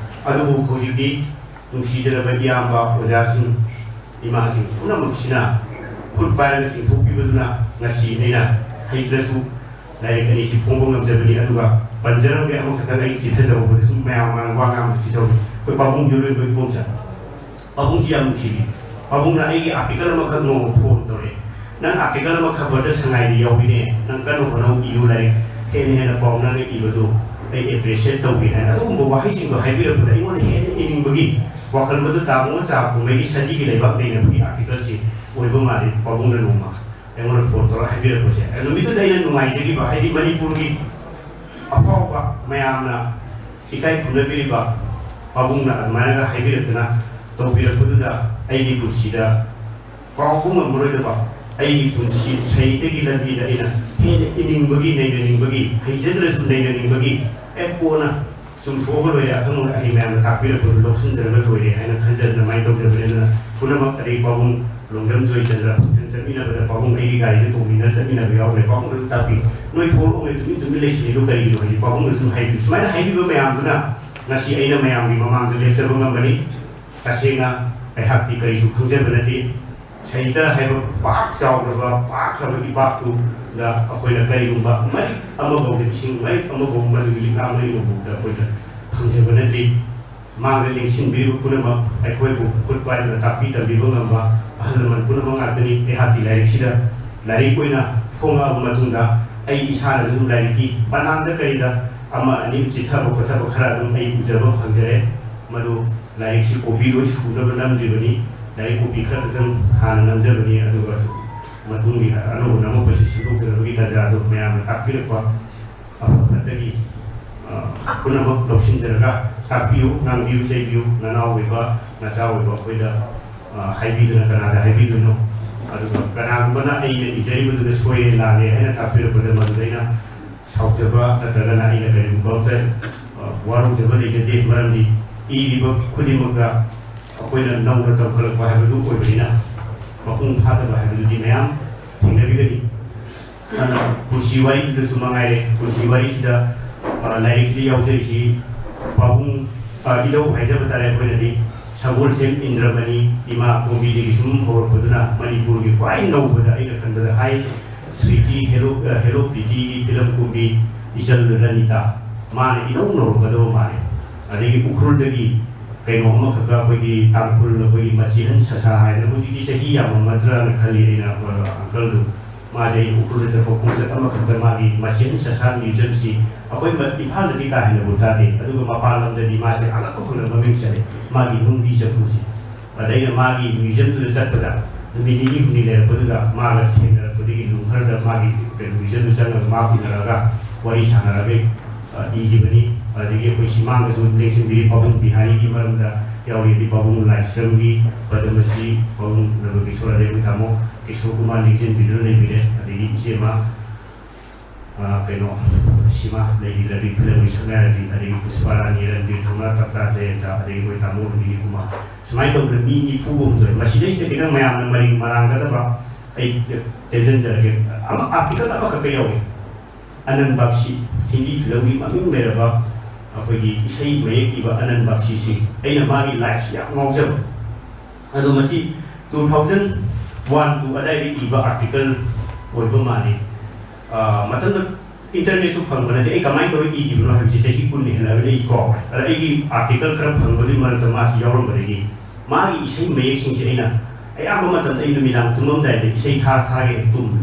ꯑꯗꯨꯕꯨ ꯍꯧꯖꯤꯛꯇꯤ ꯅꯨꯡꯁꯤꯖꯔꯕ ꯏꯌꯥꯝꯕ ꯑꯣꯖꯥꯁꯤꯡ, ꯏꯃꯥꯁꯤꯡ ꯄꯨꯝꯅꯃꯛꯁꯤꯅ ꯈꯨꯠ ꯄꯥꯏꯔꯒ ꯆꯤꯡꯊꯣꯛꯄꯤꯕꯗꯨꯅ ꯉꯁꯤ ꯑꯩꯅ ꯍꯩꯇ꯭ꯔꯁꯨ ꯂꯥꯏꯔꯤꯛ ꯑꯅꯤꯁꯤ ꯐꯣꯡꯕ ꯉꯝꯖꯕꯅꯤ꯫ ꯑꯗꯨꯒ ꯄꯟꯖꯔꯝꯒꯦ ꯑꯃꯈꯛꯇꯪ ꯑꯩꯒꯤ ꯆꯤꯊꯖꯍꯧꯕꯗ, ꯁꯨꯝ ꯃꯌꯥꯝ ꯃꯥꯡꯗ ꯋꯥ ꯉꯥꯡꯕꯁꯤ ꯇꯧꯏ꯫ ꯑꯩꯈꯣꯏ ꯄꯥꯕꯨꯡ ꯌꯨꯝꯂꯣꯏꯕ ꯏꯕꯣꯝꯁꯦ, ꯄꯥꯕꯨꯡꯁꯤ ꯌꯥꯝ ꯅꯨꯡꯁꯤꯕꯤ꯫ ꯄꯥꯕꯨꯡꯅ ꯑꯩꯒꯤ ꯑꯥꯔꯇꯤꯀꯜ ꯑꯃꯈꯛ ꯅꯣꯡꯃ ꯐꯣꯟ ꯇꯧꯔꯛꯑꯦ, "ꯅꯪ ꯑꯥꯔꯇꯤꯀꯜ ꯑꯃ ꯈꯕꯔꯗ ꯁꯉꯥꯏꯗ ꯌꯥꯎꯕꯤꯅꯦ, ꯅꯪ ꯀꯟꯅ ꯍꯣꯠꯅꯧ, ꯏꯌꯨ ꯂꯥꯏꯔꯤꯛ, ꯍꯦꯟꯅ ꯍꯦꯟꯅ ꯄꯥꯎ, ꯅꯪꯅ ꯏꯕꯗꯨ ꯑꯩ ꯑꯦꯄ꯭ꯔꯤꯁꯤꯌꯦꯠ ꯇꯧꯒꯦ" ꯍꯥꯏꯅ ꯑꯗꯨꯒꯨꯝꯕ ꯋꯥꯍꯩꯁꯤꯡꯗꯣ ꯍꯥꯏꯕꯤꯔꯛꯄꯗ ꯑꯩꯉꯣꯟꯗ ꯍꯦꯟꯅ ꯏꯅꯤꯡꯕꯒꯤ ꯋꯥꯈꯜ, ꯃꯗꯨ ꯇꯥꯃꯣ ꯆꯥ ꯀꯨꯝꯍꯩꯒꯤ ꯁꯖꯤꯒꯤ ꯂꯩꯕꯥꯛ ꯅꯩꯅꯕꯒꯤ ꯑꯥꯔꯇꯤꯀꯜꯁꯤ ꯑꯣꯏꯕ ꯃꯥꯜꯂꯤ ꯄꯥꯕꯨꯡꯅ ꯅꯣꯡꯃ ꯑꯩꯉꯣꯟꯗ ꯐꯣꯟ ꯇꯧꯔꯒ ꯍꯥꯏꯕꯤꯔꯛꯄꯁꯦ꯫ ꯑꯗꯨ ꯅꯨꯃꯤꯠꯇꯨꯗ ꯑꯩꯅ ꯅꯨꯡꯉꯥꯏꯖꯈꯤꯕ, ꯍꯥꯏꯗꯤ ꯃꯅꯤꯄꯨꯔꯒꯤ ꯑꯐꯥꯎꯕ ꯃꯌꯥꯝꯅ ꯏꯀꯥꯏ ꯈꯨꯝꯅꯕꯤꯔꯤꯕ ꯄꯥꯕꯨꯡꯅ ꯑꯗꯨꯃꯥꯏꯅꯒ ꯍꯥꯏꯕꯤꯔꯛꯇꯅ ꯇꯧꯕꯤꯔꯛꯄꯗꯨꯗ ꯑꯩꯒꯤ ꯄꯨꯟꯁꯤꯗ ꯀꯥꯎꯕ ꯉꯝꯃꯔꯣꯏꯗꯕ, ꯑꯩꯒꯤ ꯄꯨꯟꯁꯤ ꯁꯍꯤꯗꯒꯤ ꯂꯝꯕꯤꯗ ꯑꯩꯅ ꯍꯦꯟꯅ ꯏꯅꯤꯡꯕꯒꯤ, ꯅꯩꯅꯅꯤꯡꯕꯒꯤ, ꯍꯩꯖꯗ꯭ꯔꯁꯨ ꯅꯩꯅꯅꯤꯡꯕꯒꯤ, ꯑꯦ, ꯀꯣꯟꯅ ꯆꯨꯝꯊꯣꯛꯑꯒ ꯂꯣꯏꯔꯦ, ꯑꯈꯪ ꯑꯍꯩ ꯃꯌꯥꯝꯅ ꯇꯥꯛꯄꯤꯔꯛꯄꯗꯨ ꯂꯧꯁꯤꯟꯖꯔꯒ ꯂꯣꯏꯔꯦ ꯍꯥꯏꯅ ꯈꯟꯖꯗꯅ ꯑꯗꯨꯃꯥꯏꯅ ꯇꯧꯖꯕꯅꯦ꯫ ꯑꯗꯨꯅ ꯄꯨꯝꯅꯃꯛ, ꯑꯗꯩ ꯄꯥꯕꯨꯡ ꯂꯣꯡꯖꯝ ꯖꯣꯏꯆꯟꯗ꯭ꯔ ꯐꯪꯁꯟ ꯆꯠꯃꯤꯟꯅꯕꯗ ꯄꯥꯕꯨꯡ ꯑꯩꯒꯤ ꯒꯥꯔꯤꯗ ꯇꯣꯡꯃꯤꯟꯅꯔ ꯆꯠꯃꯤꯟꯅꯕ ꯌꯥꯎꯈ꯭ꯔꯦ꯫ ꯄꯥꯕꯨꯡꯅꯁꯨ ꯇꯥꯛꯄꯤ, "ꯅꯣꯏ ꯊꯣꯛꯂꯛꯑꯣꯅꯦ, ꯇꯨꯃꯤꯟ ꯇꯨꯃꯤꯟ ꯂꯩꯁꯤꯜꯂꯤꯗꯣ ꯀꯔꯤꯒꯤꯅꯣ?" ꯍꯥꯏꯁꯦ ꯄꯥꯕꯨꯡꯅ ꯁꯨꯝ ꯍꯥꯏꯕꯤ꯫ ꯁꯨꯃꯥꯏꯅ ꯍꯥꯏꯕꯤꯕ ꯃꯌꯥꯝꯗꯨꯅ ꯉꯁꯤ ꯑꯩꯅ ꯃꯌꯥꯝꯒꯤ ꯃꯃꯥꯡꯗ ꯂꯦꯞꯆꯕ ꯉꯝꯕꯅꯤ꯫ ꯇꯁꯦꯡꯅ ꯑꯩꯍꯥꯛꯇꯤ ꯀꯔꯤꯁꯨ ꯈꯪꯖꯕ ꯅꯠꯇꯦ꯫ ꯁꯍꯤꯗ ꯍꯥꯏꯕ ꯄꯥꯛ ꯆꯥꯎꯈ꯭ꯔꯕ, ꯄꯥꯛꯈ꯭ꯔꯕ ꯏꯄꯥꯛꯇꯨꯗ ꯑꯩꯈꯣꯏꯅ ꯀꯔꯤꯒꯨꯝꯕ ꯃꯔꯤꯛ ꯑꯃꯐꯥꯎꯗ, ꯏꯁꯤꯡ ꯃꯔꯤꯛ ꯑꯃꯐꯥꯎ, ꯃꯗꯨꯒꯤ ꯂꯤꯛꯂꯥ ꯃꯔꯤꯛ ꯑꯃꯐꯥꯎꯗ ꯑꯩꯈꯣꯏꯗ ꯐꯪꯖꯕ ꯅꯠꯇ꯭ꯔꯤ꯫ ꯃꯥꯡꯗ ꯂꯦꯡꯁꯤꯟꯕꯤꯔꯤꯕ ꯄꯨꯝꯅꯃꯛ, ꯑꯩꯈꯣꯏꯕꯨ ꯈꯨꯠ ꯄꯥꯏꯗꯨꯅ ꯇꯥꯛꯄꯤ ꯇꯝꯕꯤꯕ ꯉꯝꯕ ꯑꯍꯜ ꯂꯃꯟ ꯄꯨꯝꯅꯃꯛ ꯉꯥꯛꯇꯅꯤ꯫ ꯑꯩꯍꯥꯛꯀꯤ ꯂꯥꯏꯔꯤꯛꯁꯤꯗ, ꯂꯥꯏꯔꯤꯛ ꯑꯣꯏꯅ ꯐꯣꯡꯉꯛꯑꯕ ꯃꯇꯨꯡꯗ, ꯑꯩ ꯏꯁꯥꯅꯁꯨ ꯑꯗꯨꯝ ꯂꯥꯏꯔꯤꯛꯀꯤ ꯃꯅꯥꯛꯇ ꯀꯔꯤꯗ ꯑꯃ ꯑꯅꯤ ꯆꯤꯊꯕ ꯈꯣꯠꯊꯕ ꯈꯔ ꯑꯗꯨꯝ ꯑꯩ ꯎꯖꯕ ꯐꯪꯖꯔꯦ꯫ ꯃꯗꯨ ꯂꯥꯏꯔꯤꯛꯁꯤ ꯀꯣꯄꯤ ꯂꯣꯏ ꯁꯨꯅꯕ ꯅꯝꯗ꯭ꯔꯤꯕꯅꯤ꯫ ꯂꯥꯏꯔꯤꯛ ꯀꯣꯄꯤ ꯈꯔ ꯈꯛꯇꯪ ꯍꯥꯟꯅ ꯅꯝꯖꯕꯅꯤ, ꯑꯗꯨꯒ ꯃꯇꯨꯡꯒꯤ ꯑꯅꯧꯕ ꯅꯝꯃꯛꯄꯁꯤ ꯁꯦꯝꯗꯣꯛꯆꯅꯕꯒꯤ ꯇꯥꯟꯖꯥ ꯑꯗꯨ ꯃꯌꯥꯝꯅ ꯇꯥꯛꯄꯤꯔꯛꯄ ꯑꯐ ꯐꯠꯇꯒꯤ, ꯑ, ꯄꯨꯝꯅꯃꯛ ꯂꯧꯁꯤꯟꯖꯔꯒ ꯇꯥꯛꯄꯤꯌꯨ, ꯉꯥꯡꯕꯤꯌꯨ, ꯆꯩꯕꯤꯌꯨ꯫ ꯅꯅꯥꯎ ꯑꯣꯏꯕ, ꯅꯆꯥ ꯑꯣꯏꯕ ꯑꯩꯈꯣꯏꯗ, ꯑ, ꯍꯥꯏꯕꯤꯗꯨꯅ ꯀꯅꯥꯗ ꯍꯥꯏꯕꯤꯗꯣꯏꯅꯣ? ꯑꯗꯨꯒ ꯀꯅꯥꯒꯨꯝꯕꯅ ꯑꯩꯅ ꯏꯖꯔꯤꯕꯗꯨꯗ ꯁꯣꯏꯔꯦ, ꯂꯥꯜꯂꯦ ꯍꯥꯏꯅ ꯇꯥꯛꯄꯤꯔꯛꯄꯗ ꯃꯗꯨꯗ ꯑꯩꯅ ꯁꯥꯎꯖꯕ ꯅꯠꯇ꯭ꯔꯒꯅ ꯑꯩꯅ ꯀꯔꯤꯒꯨꯝꯕ ꯑꯝꯇ, ꯑ, ꯋꯥꯔꯧꯖꯕ ꯂꯩꯖꯗꯦ꯫ ꯃꯔꯝꯗꯤ ꯏꯔꯤꯕ ꯈꯨꯗꯤꯡꯃꯛꯇ ꯑꯩꯈꯣꯏꯅ ꯅꯧꯅ ꯇꯧꯈꯠꯂꯛꯄ ꯍꯥꯏꯕꯗꯨ ꯑꯣꯏꯕꯅꯤꯅ, ꯃꯄꯨꯡ ꯐꯥꯗꯕ ꯍꯥꯏꯕꯗꯨꯗꯤ ꯃꯌꯥꯝ ꯊꯦꯡꯅꯕꯤꯒꯅꯤ꯫ ꯑꯗꯨꯅ ꯄꯨꯟꯁꯤ ꯋꯥꯔꯤꯗꯨꯗꯁꯨ ꯃꯉꯥꯏꯔꯦ, ꯄꯨꯟꯁꯤ ꯋꯥꯔꯤꯁꯤꯗ, ꯑ, ꯂꯥꯏꯔꯤꯛꯁꯤꯗ ꯌꯥꯎꯖꯔꯤꯁꯤ ꯄꯥꯕꯨꯡ, ꯑ, ꯏꯙꯧ ꯍꯥꯏꯖꯕ ꯇꯥꯔꯦ꯫ ꯑꯩꯈꯣꯏꯅꯗꯤ ꯁꯒꯣꯜꯁꯦꯝ ꯏꯟꯗ꯭ꯔꯃꯅꯤ, ꯏꯃꯥ ꯀꯣꯝꯕꯤꯗꯒꯤ ꯁꯨꯝ ꯍꯧꯔꯛꯄꯗꯨꯅ ꯃꯅꯤꯄꯨꯔꯒꯤ ꯈ꯭ꯋꯥꯏ ꯅꯧꯕꯗ ꯑꯩꯅ ꯈꯟꯕꯗ ꯍꯥꯏ ꯁ꯭ꯋꯤꯇꯤ ꯍꯦꯂꯣ, ꯑ, ꯍꯦꯂꯣ ꯄ꯭ꯔꯤꯇꯤꯒꯤ ꯐꯤꯂꯝ ꯀꯨꯝꯕꯤ ꯏꯆꯜ ꯔꯅꯤꯇꯥ, ꯃꯥꯅ ꯏꯅꯧ ꯅꯧꯔꯝꯒꯗꯕ ꯃꯥꯜꯂꯦ꯫ ꯑꯗꯒꯤ ꯎꯈ꯭ꯔꯨꯜꯗꯒꯤ ꯀꯩꯅꯣ ꯑꯃꯈꯛꯀ ꯑꯩꯈꯣꯏꯒꯤ ꯇꯥꯡꯈꯨꯜ, ꯑꯩꯈꯣꯏꯒꯤ ꯃꯆꯤꯍꯟ ꯁꯁꯥ ꯍꯥꯏꯗꯅ ꯍꯧꯖꯤꯛꯇꯤ ꯆꯍꯤ ꯌꯥꯝꯃꯝꯃꯗ꯭ꯔꯥꯅ ꯈꯜꯂꯤ ꯑꯩꯅ, ꯑ, ꯑꯪꯀꯜꯗꯨ꯫ ꯃꯥꯁꯦ ꯑꯩ ꯎꯈ꯭ꯔꯨꯜꯗ ꯆꯠꯄ ꯈꯣꯡꯆꯠ ꯑꯃꯈꯛꯇ ꯃꯥꯒꯤ ꯃꯆꯤꯍꯟ ꯁꯁꯥ ꯃ꯭ꯌꯨꯖꯤꯌꯝꯁꯤ ꯑꯩꯈꯣꯏ ꯃ-, ꯏꯝꯐꯥꯜꯗꯗꯤ ꯀꯥ ꯍꯦꯟꯅꯕꯨ ꯇꯥꯗꯦ, ꯑꯗꯨꯒ ꯃꯄꯥꯟ ꯂꯝꯗꯗꯤ ꯃꯥꯁꯦ ꯑꯉꯛꯄ ꯐꯪꯅ ꯃꯃꯤꯡ ꯆꯠꯂꯦ꯫ ꯃꯥꯒꯤ ꯅꯨꯡꯕꯤ ꯆꯐꯨꯁꯦ꯫ ꯑꯗ ꯑꯩꯅ ꯃꯥꯒꯤ ꯃ꯭ꯌꯨꯖꯤꯌꯝꯗꯨꯗ ꯆꯠꯄꯗ ꯅꯨꯃꯤꯠ ꯅꯤꯅꯤ ꯍꯨꯝꯅꯤ ꯂꯩꯔꯛꯄꯗꯨꯗ ꯃꯥꯒ ꯊꯦꯡꯅꯔꯛꯄꯗꯒꯤ ꯂꯨꯍꯔꯗ ꯃꯥꯒꯤ ꯀꯩꯅꯣ ꯃ꯭ꯌꯨꯖꯤꯌꯝꯗꯨ ꯆꯪꯉꯒ ꯃꯥ ꯎꯅꯔꯒ ꯋꯥꯔꯤ ꯁꯥꯟꯅꯔꯒ, ꯑ, ꯏꯈꯤꯕꯅꯤ꯫ ꯑꯗꯒꯤ ꯑꯩꯈꯣꯏ ꯁꯤꯃꯥꯡꯗꯁꯨ ꯂꯦꯡꯁꯤꯟꯕꯤꯔꯤ ꯄꯥꯕꯨꯡ ꯕꯤꯍꯥꯔꯤꯒꯤ ꯃꯔꯝꯗ ꯌꯥꯎꯔꯤꯕꯗꯤ ꯄꯥꯕꯨꯡ ꯂꯥꯏꯁ꯭ꯔꯝꯒꯤ ꯄꯗꯃꯁ꯭ꯔꯤ ꯄꯥꯕꯨꯡ ꯅꯕꯀꯤꯁꯣꯔ ꯑꯗꯩ ꯑꯩꯈꯣꯏ ꯇꯥꯃꯣ ꯀꯤꯁꯣꯔ ꯀꯨꯃꯥꯔ ꯂꯦꯡꯁꯤꯟꯕꯤꯗꯨꯅ ꯂꯩꯕꯤꯔꯦ꯫ ꯑꯗꯒꯤ ꯏꯆꯦꯃ ꯑ, ꯀꯩꯅꯣ, ꯁꯤꯃꯥ ꯂꯩꯈꯤꯗ꯭ꯔꯗꯤ ꯐꯤꯂꯝꯒꯤ ꯁꯛꯅꯥꯏꯔꯗꯤ, ꯑꯗꯒꯤ ꯄꯨꯁꯄꯥ ꯔꯥꯅꯤ, ꯔꯟꯕꯤꯔ ꯊꯧꯅꯥ, ꯇꯞꯇꯥ ꯖꯌꯟꯇ, ꯑꯗꯒꯤ ꯑꯩꯈꯣꯏ ꯇꯥꯃꯣ ꯔꯣꯍꯤꯅꯤ ꯀꯨꯃꯥꯔ, ꯁꯨꯃꯥꯏꯅ ꯇꯧꯗꯅ ꯃꯤ ꯅꯤꯐꯨꯒ ꯍꯨꯝꯗꯣꯏ꯫ ꯃꯁꯤꯗꯩꯁꯤꯗ ꯈꯤꯇꯪ ꯃꯌꯥꯝꯅ ꯃꯔꯤꯡ ꯃꯔꯥꯡꯒꯗꯕ ꯑꯩ ꯇꯦꯟꯖꯟꯖꯔꯒꯦ꯫ ꯑꯃ, ꯑꯥꯔꯇꯤꯀꯜ ꯑꯃꯈꯛꯀ ꯌꯥꯎꯏ, ꯑꯅꯟ ꯕꯥꯛꯁꯤ, ꯍꯤꯟꯗꯤ ꯐꯤꯂꯝꯒꯤ ꯃꯃꯤꯡ ꯂꯩꯔꯕ ꯑꯩꯈꯣꯏꯒꯤ ꯏꯁꯩ ꯃꯌꯦꯛ ꯏꯕ ꯑꯅꯟ ꯕꯥꯛꯁꯤꯁꯤ ꯑꯩꯅ ꯃꯥꯒꯤ ꯂꯥꯏꯐꯁꯤ ꯌꯥꯝ ꯉꯥꯎꯖꯕ꯫ ꯑꯗꯣ ꯃꯁꯤ two thousand one two ꯑꯗꯥꯏꯗ ꯏꯕ ꯑꯥꯔꯇꯤꯀꯜ ꯑꯣꯏꯕ ꯃꯥꯜꯂꯤ꯫ ꯑ, ꯃꯇꯝꯗ ꯏꯟꯇꯔꯅꯦꯠꯁꯨ ꯐꯪꯕ ꯅꯠꯇꯦ꯫ ꯑꯩ ꯀꯃꯥꯏꯅ ꯇꯧꯔ ꯏꯈꯤꯕꯅꯣ ꯍꯥꯏꯕꯁꯤ ꯆꯍꯤ ꯀꯨꯟ ꯍꯦꯜꯂꯛꯑꯕꯅꯤ ꯑꯩ ꯀꯥꯎꯔꯦ꯫ ꯑꯗ ꯑꯩꯒꯤ ꯑꯥꯔꯇꯤꯀꯜ ꯈꯔ ꯐꯪꯕꯗꯨꯒꯤ ꯃꯔꯛꯇ ꯃꯥꯁꯤ ꯌꯥꯎꯔꯝꯕꯗꯒꯤ ꯃꯥꯒꯤ ꯏꯁꯩ ꯃꯌꯦꯛꯁꯤꯡꯁꯦ ꯑꯩꯅ ꯑꯌꯥꯝꯕ ꯃꯇꯝꯗ ꯑꯩ ꯅꯨꯃꯤꯗꯥꯡ ꯇꯨꯝꯃꯝꯗꯥꯏꯗ ꯏꯁꯩ ꯊꯥꯔ ꯊꯥꯔꯒ ꯍꯦꯛ ꯇꯨꯝꯃꯤ꯫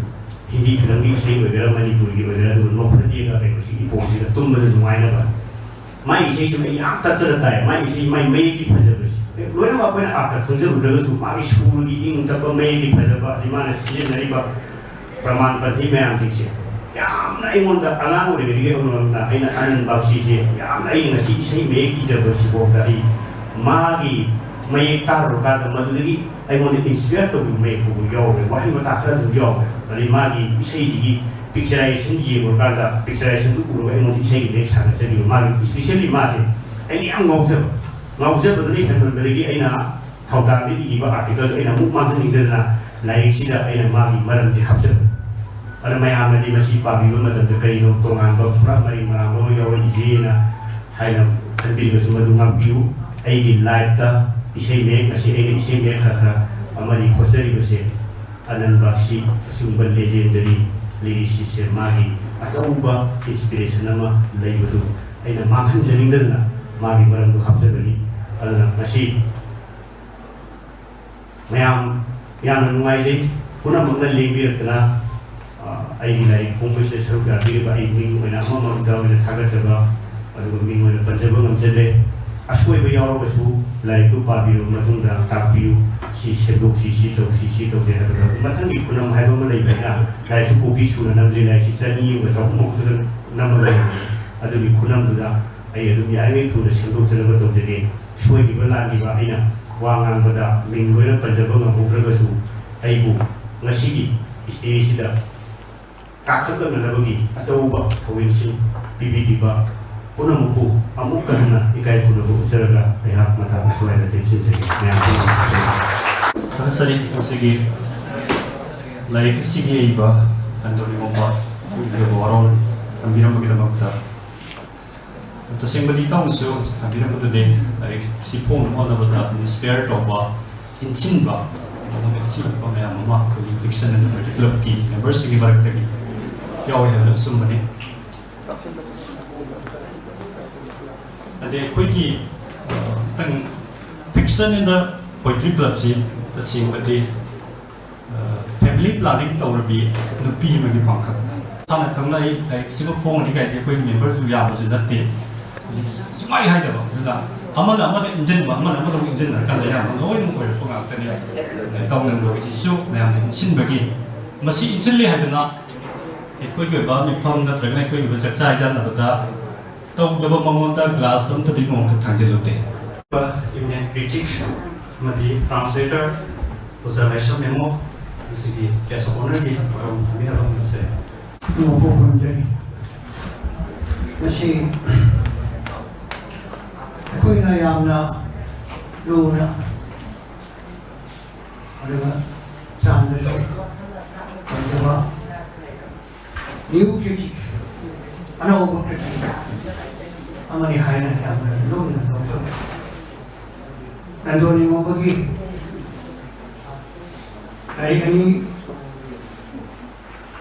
ꯍꯤꯟꯗꯤ ꯐꯤꯂꯝꯒꯤ ꯏꯁꯩ ꯑꯣꯏꯒꯦꯔꯥ, ꯃꯅꯤꯄꯨꯔꯒꯤ ꯑꯣꯏꯒꯦꯔꯥ, ꯑꯗꯨꯒ ꯅꯣꯛꯐꯗꯦꯒ ꯀꯩꯅꯣꯁꯤꯒꯤ ꯏꯄꯣꯝꯁꯤꯒ ꯇꯨꯝꯕꯗ ꯅꯨꯡꯉꯥꯏꯅꯕ꯫ ꯃꯥꯏ ꯏꯁꯩꯁꯨ ꯑꯩ ꯌꯥꯝ ꯇꯠꯇꯅ ꯇꯥꯏ꯫ ꯃꯥꯏ ꯏꯁꯩ, ꯃꯥꯏ ꯃꯌꯦꯛꯀꯤ ꯐꯖꯕꯁꯤ, ꯑꯦ, ꯂꯣꯏꯅꯃꯛ ꯑꯩꯈꯣꯏꯅ ꯑꯥꯔꯊ ꯈꯪꯖꯔꯨꯗ꯭ꯔꯒꯁꯨ ꯃꯥꯒꯤ ꯁꯨꯔꯒꯤ ꯏꯪ ꯇꯞꯄ ꯃꯌꯦꯛꯀꯤ ꯐꯖꯕ, ꯑꯗꯩ ꯃꯥꯅ ꯁꯤꯖꯤꯟꯅꯔꯤꯕ ꯄ꯭ꯔꯃꯥꯟ ꯄꯟꯊꯩ ꯃꯌꯥꯝꯁꯤꯡꯁꯦ ꯌꯥꯝꯅ ꯑꯩꯉꯣꯟꯗ ꯑꯉꯥꯡ ꯑꯣꯏꯔꯤꯉꯩꯗꯒꯤ ꯍꯧꯅ ꯑꯩꯅ ꯑꯅꯟ ꯕꯥꯛꯁꯤꯁꯦ ꯌꯥꯝꯅ, ꯑꯩꯅ ꯉꯁꯤ ꯏꯁꯩ ꯃꯌꯦꯛ ꯏꯖꯕꯁꯤꯐꯥꯎꯗ ꯑꯩ ꯃꯥꯒꯤ ꯃꯌꯦꯛ ꯇꯥꯔꯨꯔꯀꯥꯟꯗ ꯃꯗꯨꯗꯒꯤ ꯑꯩꯉꯣꯟꯗ ꯏꯟꯁꯄꯤꯌꯔ ꯇꯧꯕ ꯃꯌꯦꯛ ꯐꯥꯎꯕ ꯌꯥꯎꯋꯦ, ꯋꯥꯍꯩ ꯋꯥꯇꯥ ꯈꯔ ꯑꯗꯨꯝ ꯌꯥꯎꯋꯦ꯫ ꯑꯗꯩ ꯃꯥꯒꯤ ꯏꯁꯩꯁꯤꯒꯤ ꯄꯤꯛꯆꯔꯥꯏꯖꯦꯁꯟ ꯌꯦꯡꯉꯨꯔꯀꯥꯟꯗ ꯄꯤꯛꯆꯔꯥꯏꯖꯦꯁꯟꯗꯨ ꯎꯔꯒ ꯑꯩꯉꯣꯟꯗ ꯏꯁꯩꯒꯤ ꯃꯌꯦꯛ ꯁꯥꯒꯠꯆꯈꯤꯕ ꯃꯥꯒꯤ, ꯏꯁꯄꯤꯁꯦꯜꯂꯤ ꯃꯥꯁꯦ ꯑꯩꯅ ꯌꯥꯝ ꯉꯥꯎꯖꯕ, ꯉꯥꯎꯖꯕꯗꯨꯅ ꯍꯦꯟꯃꯟꯕꯗꯒꯤ ꯑꯩꯅ ꯊꯧꯗꯥꯡꯗ ꯏꯈꯤꯕ ꯑꯥꯔꯇꯤꯀꯜꯗꯣ ꯑꯩꯅ ꯑꯃꯨꯛ ꯃꯥꯡꯍꯟꯅꯤꯡꯗꯗꯅ ꯂꯥꯏꯔꯤꯛꯁꯤꯗ ꯑꯩꯅ ꯃꯥꯒꯤ ꯃꯔꯝꯁꯦ ꯍꯥꯞꯆꯕꯅꯤ꯫ ꯑꯗꯨꯅ ꯃꯌꯥꯝꯅꯗꯤ ꯃꯁꯤ ꯄꯥꯕꯤꯕ ꯃꯇꯝꯗ ꯀꯔꯤꯅꯣ ꯇꯣꯉꯥꯟꯕ ꯄꯨꯔꯥ ꯃꯔꯤ ꯃꯔꯥꯡꯕ ꯑꯃ ꯌꯥꯎꯔꯛꯏꯁꯦꯅ ꯍꯥꯏꯅ ꯈꯟꯕꯤꯔꯒꯁꯨ ꯃꯗꯨ ꯉꯥꯛꯄꯤꯌꯨ꯫ ꯑꯩꯒꯤ ꯂꯥꯏꯐꯇ ꯏꯁꯩ ꯃꯌꯦꯛ, ꯉꯁꯤ ꯑꯩꯅ ꯏꯁꯩ ꯃꯌꯦꯛ ꯈꯔ ꯈꯔ ꯑꯃꯅꯤ ꯈꯣꯠꯆꯔꯤꯕꯁꯦ, ꯑꯅꯟꯕꯥꯛꯁꯤ ꯑꯁꯤꯒꯨꯝꯕ ꯂꯦꯖꯦꯟꯗꯔꯤ ꯂꯤꯔꯤꯁꯤꯁꯁꯦ ꯃꯥꯒꯤ ꯑꯆꯧꯕ ꯏꯟꯁꯄꯤꯔꯦꯁꯟ ꯑꯃ ꯂꯩꯕꯗꯨ ꯑꯩꯅ ꯃꯥꯡꯍꯟꯖꯅꯤꯡꯗꯗꯅ ꯃꯥꯒꯤ ꯃꯔꯝꯗꯨ ꯍꯥꯞꯆꯕꯅꯤ꯫ ꯑꯗꯨꯅ ꯉꯁꯤ ꯃꯌꯥꯝ ꯌꯥꯝꯅ ꯅꯨꯡꯉꯥꯏꯖꯩ꯫ ꯄꯨꯝꯅꯃꯛꯅ ꯂꯦꯡꯕꯤꯔꯛꯇꯅ, ꯑ, ꯑꯩꯒꯤ ꯂꯥꯏꯔꯤꯛ ꯐꯣꯡꯕꯁꯤꯗ ꯁꯔꯨꯛ ꯌꯥꯕꯤꯔꯤꯕ ꯑꯩ ꯃꯤꯡ ꯑꯣꯏꯅ ꯑꯃꯃꯝꯇ ꯑꯣꯏꯅ ꯊꯥꯒꯠꯆꯕ, ꯑꯗꯨꯒ ꯃꯤꯡ ꯑꯣꯏꯅ ꯄꯟꯖꯕ ꯉꯝꯖꯗ꯭ꯔꯦ꯫ ꯑꯁꯣꯏꯕ ꯌꯥꯎꯔꯒꯁꯨ ꯂꯥꯏꯔꯤꯛꯇꯨ ꯄꯥꯕꯤꯔꯕ ꯃꯇꯨꯡꯗ ꯇꯥꯛꯄꯤꯌꯨ, ꯁꯤ ꯁꯦꯝꯗꯣꯛꯁꯤ, ꯁꯤ ꯇꯧꯁꯤ, ꯁꯤ ꯇꯧꯁꯤ ꯍꯥꯏꯕꯗꯣ꯫ ꯃꯊꯪꯒꯤ ꯈꯨꯅꯝ ꯍꯥꯏꯕ ꯑꯃ ꯂꯩꯕꯅꯤꯅ ꯂꯥꯏꯔꯤꯛꯁꯨ ꯀꯣꯄꯤ ꯁꯨꯅ ꯅꯝꯗ꯭ꯔꯤ, ꯂꯥꯏꯔꯤꯛꯁꯤ ꯆꯅꯤ ꯑꯃꯒ ꯆꯍꯨꯝ ꯑꯍꯨꯝꯗ ꯅꯝꯃꯒ ꯂꯩꯕꯅꯤ꯫ ꯑꯗꯨꯒꯤ ꯈꯨꯅꯝꯗꯨꯗ ꯑꯩ ꯑꯗꯨꯝ ꯌꯥꯔꯤꯉꯩ ꯊꯨꯅ ꯁꯦꯝꯗꯣꯛꯆꯅꯕ ꯇꯧꯖꯒꯦ꯫ ꯁꯣꯏꯈꯤꯕ ꯂꯥꯟꯈꯤꯕ ꯑꯩꯅ ꯋꯥ ꯉꯥꯡꯕꯗ ꯃꯤꯡ ꯂꯣꯏꯅ ꯄꯟꯖꯕ ꯉꯝꯍꯧꯗ꯭ꯔꯒꯁꯨ, ꯑꯩꯕꯨ ꯉꯁꯤꯒꯤ ꯏꯁꯇꯦꯖꯁꯤꯗ ꯀꯥꯈꯠꯂꯛꯅꯅꯕꯒꯤ ꯑꯆꯧꯕ ꯊꯧꯑꯣꯏꯁꯤꯡ ꯄꯤꯕꯤꯈꯤꯕ ꯄꯨꯝꯅꯃꯛꯄꯨ ꯑꯃꯨꯛꯀ ꯍꯟꯅ ꯏꯀꯥꯏ ꯈꯨꯝꯅꯕ ꯎꯠꯆꯔꯒ ꯑꯩꯍꯥꯛ ꯃꯊꯪ ꯑꯁ꯭ꯋꯥꯏꯗ ꯇꯦꯟꯁꯤꯟꯖꯒꯦ꯫ ꯃꯌꯥꯝ ꯄꯨꯝꯅꯃꯛꯄꯨ ꯊꯥꯒꯠꯆꯔꯤ꯫ ꯃꯁꯤꯒꯤ ꯂꯥꯏꯔꯤꯛ ꯑꯁꯤꯒꯤ ꯑꯏꯕ ꯑꯟꯗꯣꯅꯤꯌꯣꯝꯕ ꯑꯩꯈꯣꯏꯒꯤ ꯑꯣꯏꯕ ꯋꯥꯔꯣꯜ ꯊꯝꯕꯤꯔꯝꯕꯒꯤꯗꯃꯛꯇ꯫ ꯇꯁꯦꯡꯕꯗꯤ ꯏꯇꯥꯎꯅꯁꯨ ꯊꯝꯕꯤꯔꯝꯕꯗꯨꯅꯤ, ꯂꯥꯏꯔꯤꯛ ꯁꯤ ꯐꯣꯡꯅꯕ ꯍꯣꯠꯅꯕꯗ ꯏꯟꯁꯄꯤꯌꯔ ꯇꯧꯕ, ꯏꯟꯁꯤꯟꯕ, ꯑꯗꯨꯒ ꯏꯟꯁꯤꯜꯂꯛꯄ ꯃꯌꯥꯝ ꯑꯃ ꯑꯩꯈꯣꯏꯒꯤ ꯐꯤꯛꯁꯟ ꯑꯦꯟ ꯄꯣꯏꯇ꯭ꯔꯤ ꯀ꯭ꯂꯕꯀꯤ ꯃꯦꯝꯕꯔꯁꯤꯡꯒꯤ ꯃꯔꯛꯇꯒꯤ ꯌꯥꯎꯏ ꯍꯥꯏꯕꯗꯨ ꯑꯆꯨꯝꯕꯅꯤ꯫ ꯑꯗꯩ ꯑꯩꯈꯣꯏꯒꯤ, ꯑ, ꯈꯤꯇꯪ ꯐꯤꯛꯁꯟ ꯑꯦꯟ ꯄꯣꯏꯇ꯭ꯔꯤ ꯀ꯭ꯂꯕꯁꯤ ꯇꯁꯦꯡꯕꯗꯤ ꯐꯦꯃꯤꯂꯤ ꯄ꯭ꯂꯥꯅꯤꯡ ꯇꯧꯔꯕꯤ ꯅꯨꯄꯤ ꯑꯃꯒꯤ ꯄꯥꯡꯈꯛ꯫ ꯏꯁꯥꯅ ꯈꯪꯅ ꯑꯩ ꯂꯥꯏꯔꯤꯛꯁꯤꯃ ꯐꯣꯡꯉꯅꯤ ꯀꯥꯏꯁꯦ ꯑꯩꯈꯣꯏ ꯃꯦꯝꯕꯔꯁꯨ ꯌꯥꯝꯕꯁꯨ ꯅꯠꯇꯦ꯫ ꯁꯨꯡꯍꯥꯏ ꯍꯥꯏꯗꯕ꯫ ꯑꯗꯨꯅ ꯑꯃꯅ ꯑꯃꯗ ꯏꯟꯁꯤꯟꯕ, ꯑꯃꯅ ꯑꯃꯗ ꯑꯃꯨꯛ ꯏꯟꯁꯤꯟꯅꯔꯀꯥꯟꯗ ꯑꯌꯥꯝꯕ ꯂꯣꯏꯅꯃꯛ ꯑꯣꯏꯔꯛꯄ ꯉꯥꯛꯇꯅꯤ꯫ ꯇꯧꯅꯤꯡꯕꯒꯤꯁꯤꯁꯨ ꯃꯌꯥꯝꯅ ꯏꯟꯁꯤꯟꯕꯒꯤ, ꯃꯁꯤ ꯏꯟꯁꯤꯜꯂꯤ ꯍꯥꯏꯗꯅ ꯑꯩꯈꯣꯏꯒꯤ ꯑꯣꯏꯕ ꯃꯤꯐꯝ ꯅꯠꯇ꯭ꯔꯒꯅ ꯑꯩꯈꯣꯏꯒꯤ ꯑꯣꯏꯕ ꯆꯥꯛꯆꯥ ꯍꯩꯖꯥꯟꯅꯕꯗ ꯇꯧꯗꯕ ꯃꯉꯣꯟꯗ ꯒ꯭ꯂꯥꯁ ꯑꯝꯇꯗꯤ ꯅꯣꯡꯃꯇ ꯊꯥꯡꯖꯤꯜꯂꯨꯗꯦ꯫ ꯏꯃꯤꯅꯦꯟ ꯀ꯭ꯔꯤꯇꯤꯛ ꯑꯃꯗꯤ ꯇ꯭ꯔꯥꯟꯁꯂꯦꯇꯔ ꯑꯣꯖꯥ ꯂꯥꯏꯁ꯭ꯔꯝ ꯃꯦꯃꯣ, ꯃꯁꯤꯒꯤ ꯒꯦꯁ ꯑꯣꯐ ꯑꯣꯅꯔꯒꯤ ꯊꯧꯔꯝ ꯊꯝꯕꯤꯅꯕ ꯍꯣꯠꯅꯖꯔꯤ꯫ ꯃꯄꯨ ꯈꯨꯔꯨꯝꯖꯔꯤ꯫ ꯃꯁꯤ ꯑꯩꯈꯣꯏꯅ ꯌꯥꯝꯅ ꯂꯨꯅ ꯑꯗꯨꯒ ꯆꯥꯟꯗꯁꯨ ꯐꯪꯗꯕ new critic, ꯑꯅꯧꯕ critic ꯑꯃꯅꯤ ꯍꯥꯏꯅ ꯌꯥꯝꯅ ꯂꯨꯝꯅ ꯂꯧꯖꯕ ꯅꯟꯗꯣꯅꯤ ꯃꯣꯕꯒꯤ ꯂꯥꯏꯔꯤꯛ ꯑꯅꯤ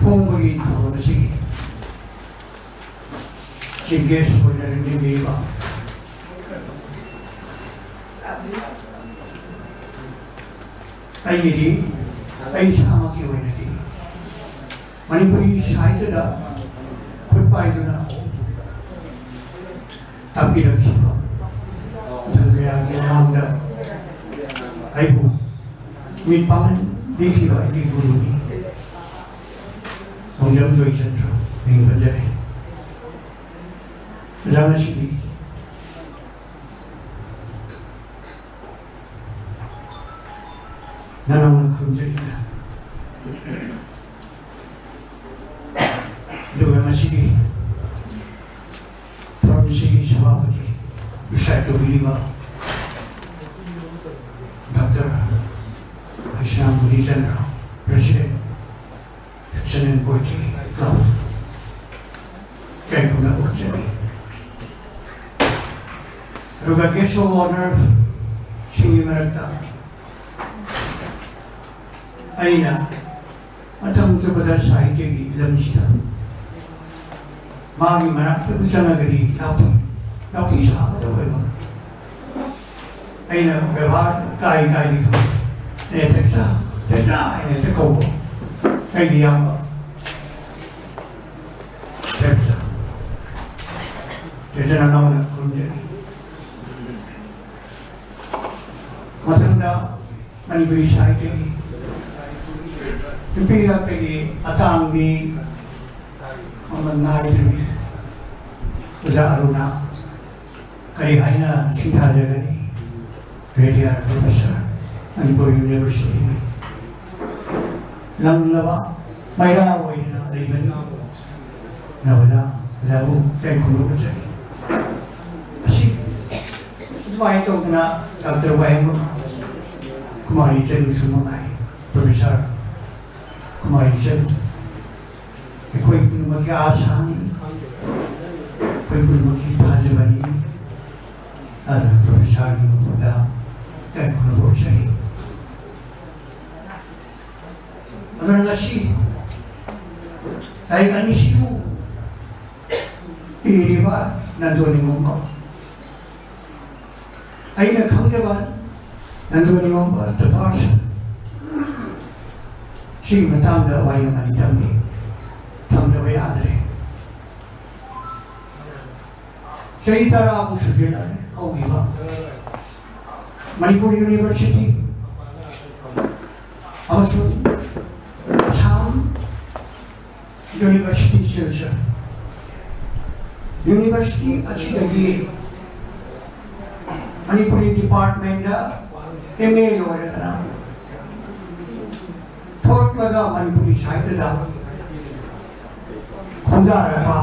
ꯐꯣꯡꯕꯒꯤ ꯊꯧꯔꯝ ꯑꯁꯤꯒꯤ chief guest ꯑꯣꯏꯅ ꯂꯦꯡꯖꯤꯟꯕꯤꯔꯤꯕ ꯑꯩꯒꯤꯗꯤ, ꯑꯩ ꯏꯁꯥꯃꯛꯀꯤ ꯑꯣꯏꯅꯗꯤ ꯃꯅꯤꯄꯨꯔꯤ ꯁꯥꯍꯤꯇ꯭ꯌꯗ ꯈꯨꯠ ꯄꯥꯏꯗꯨꯅ ꯇꯥꯛꯄꯤꯔꯛꯈꯤꯕ ꯃꯇꯝ ꯀꯌꯥꯒꯤ ꯃꯃꯥꯡꯗ ꯑꯩꯕꯨ ꯃꯤꯠ ꯄꯥꯡꯍꯟꯕꯤꯈꯤꯕ ꯑꯩꯒꯤ ꯒꯨꯔꯨꯅꯤ ꯈꯣꯡꯖꯝ ꯖꯣꯏꯆꯟꯗ꯭ꯔ ꯃꯤꯡ ꯊꯣꯟꯖꯔꯦ꯫ ꯑꯣꯖꯥ, ꯉꯁꯤꯗꯤ ꯅꯅꯥꯎꯅ ꯈꯨꯔꯨꯝꯖꯔꯤꯅ꯫ ꯑꯗꯨꯒ ꯉꯁꯤꯒꯤ ꯊꯧꯔꯝꯁꯤꯒꯤ ꯁꯚꯥꯄꯇꯤ preside ꯇꯧꯕꯤꯔꯤꯕ doctor Heisnam Budhichandra, president, Fiction and Poetry Club, ꯀꯥꯏꯀꯨꯅ ꯑꯣꯛꯆꯔꯤ꯫ ꯑꯗꯨꯒ guest of honour ꯁꯤꯡꯒꯤ ꯃꯔꯛꯇ ꯑꯩꯅ ꯃꯇꯝ ꯆꯨꯞꯄꯗ ꯁꯥꯍꯤꯇ꯭ꯌꯒꯤ ꯂꯝꯁꯤꯗ ꯃꯥꯒꯤ ꯃꯅꯥꯛꯇꯕꯨ ꯆꯪꯉꯒꯗꯤ ꯅꯥꯎꯊꯤ, ꯅꯥꯎꯊꯤ ꯁꯥꯕꯗ ꯑꯣꯏꯕ ꯑꯩꯅ ꯕꯦꯕꯥꯔ ꯀꯥꯏ ꯀꯥꯏꯗꯤ ꯈꯪꯗꯦ꯫ ꯑꯩꯅ "ꯇꯦꯛꯆꯥ, ꯇꯦꯛꯆꯥ" ꯍꯥꯏꯅ ꯍꯦꯛꯇ ꯀꯧꯕ꯫ ꯑꯩꯒꯤ ꯏꯌꯥꯝꯕ ꯇꯦꯛꯆꯥ꯫ ꯇꯦꯛꯆꯥ ꯅꯅꯥꯎꯅ ꯈꯨꯔꯨꯝꯖꯔꯤ꯫ ꯃꯊꯪꯗ ꯃꯅꯤꯄꯨꯔꯤ ꯁꯥꯍꯤꯇ꯭ꯌꯒꯤ ꯅꯨꯄꯤ ꯂꯛꯇꯒꯤ ꯑꯇꯥꯡꯕꯤ ꯃꯃꯜ ꯅꯥꯏꯗ꯭ꯔꯕꯤ ꯑꯣꯖꯥ ꯑꯔꯨꯅꯥ ꯀꯔꯤ ꯍꯥꯏꯅ ꯁꯤꯡꯊꯥꯖꯒꯅꯤ? Retired professor, Manipur University꯫ ꯂꯝꯂꯕ ꯃꯩꯔꯥ ꯑꯣꯏꯗꯨꯅ ꯂꯩꯕꯅꯤ꯫ ꯅꯕꯗ ꯑꯣꯖꯥꯕꯨ ꯀꯩ ꯈꯨꯝꯅꯕ ꯆꯠꯂꯤ꯫ ꯑꯁꯤ ꯑꯗꯨꯃꯥꯏꯅ ꯇꯧꯗꯅ ꯗꯥꯛꯇꯔ ꯋꯥꯍꯦꯡꯕꯝ ꯀꯨꯃꯥꯔꯤ ꯆꯅꯨꯁꯨ ꯃꯉꯥꯏ, ꯄ꯭ꯔꯣꯐꯦꯁꯔ ꯀꯨꯃꯥꯔꯤ ꯆꯅꯨ꯫ ꯑꯩꯈꯣꯏ ꯄꯨꯝꯅꯃꯛꯀꯤ ꯑꯥꯁꯥꯅꯤ, ꯑꯩꯈꯣꯏ ꯄꯨꯝꯅꯃꯛꯀꯤ ꯊꯥꯖꯕꯅꯤ꯫ ꯑꯗꯨꯅ ꯄ꯭ꯔꯣꯐꯦꯁꯔꯒꯤ ꯃꯐꯝꯗ ꯌꯥꯏꯐꯅ ꯄꯣꯛꯆꯔꯤ꯫ ꯑꯗꯨꯅ ꯉꯁꯤ ꯂꯥꯏꯔꯤꯛ ꯑꯅꯤꯁꯤꯕꯨ ꯏꯔꯤꯕ ꯅꯟꯗꯣ ꯅꯤꯉꯣꯝꯕ, ꯑꯩꯅ ꯈꯪꯖꯕ ꯅꯟꯗꯣ ꯅꯤꯉꯣꯝꯕ the first ꯁꯤꯒꯤ ꯃꯇꯥꯡꯗ ꯋꯥꯍꯩ ꯑꯃꯅꯤ ꯊꯝꯒꯦ, ꯊꯝꯗꯕ ꯌꯥꯗ꯭ꯔꯦ꯫ ꯆꯍꯤ ꯇꯔꯥꯃꯨꯛ ꯁꯨꯖꯤꯜꯂꯛꯂꯦ ꯍꯧꯈꯤꯕ꯫ ꯃꯅꯤꯄꯨꯔ ꯌꯨꯅꯤꯚꯔꯁꯤꯇꯤ ꯑꯃꯁꯨꯡ ꯑꯁꯥꯝ ꯌꯨꯅꯤꯚꯔꯁꯤꯇꯤ ꯁꯤꯜꯆꯔ ꯌꯨꯅꯤꯚꯔꯁꯤꯇꯤ ꯑꯁꯤꯗꯒꯤ ꯃꯅꯤꯄꯨꯔꯤ ꯗꯤꯄꯥꯔꯠꯃꯦꯟꯗ ꯑꯦꯝ ꯑꯦ ꯂꯣꯏꯔꯗꯅ ꯊꯣꯛꯂꯛꯂꯒ ꯃꯅꯤꯄꯨꯔꯤ ꯁꯥꯍꯤꯇ꯭ꯌꯗ ꯈꯣꯡꯗꯥꯔꯕ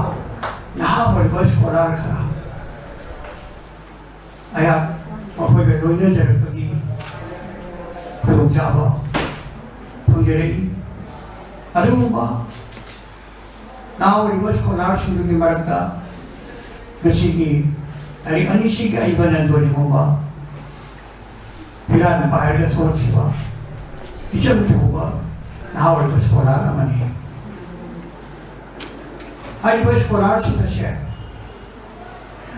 ꯅꯍꯥ ꯑꯣꯏꯔꯤꯕ ꯁ꯭ꯀꯣꯂꯥꯔ ꯈꯔ ꯑꯩꯍꯥꯛ ꯃꯈꯣꯏꯒ ꯂꯣꯏꯅꯖꯔꯛꯄꯒꯤ ꯈꯨꯗꯣꯡꯆꯥꯕ ꯐꯪꯖꯔꯛꯏ꯫ ꯑꯗꯨꯒꯨꯝꯕ ꯅꯍꯥ ꯑꯣꯏꯔꯤꯕ ꯁ꯭ꯀꯣꯂꯥꯔꯁꯤꯡꯗꯨꯒꯤ ꯃꯔꯛꯇ ꯉꯁꯤꯒꯤ ꯂꯥꯏꯔꯤꯛ ꯑꯅꯤꯁꯤꯒꯤ ꯑꯏꯕ ꯅꯟꯗꯣ ꯅꯤꯉꯣꯝꯕ ꯐꯤꯔꯥꯟ ꯄꯥꯏꯔꯒ ꯊꯣꯛꯂꯛꯈꯤꯕ ꯏꯆꯝ ꯊꯧꯕ ꯅꯍꯥ ꯑꯣꯏꯔꯤꯕ ꯁ꯭ꯀꯣꯂꯥꯔ ꯑꯃꯅꯤ꯫ ꯍꯥꯏꯔꯤꯕ ꯁ꯭ꯀꯣꯂꯥꯔꯁꯤꯡ ꯑꯁꯦ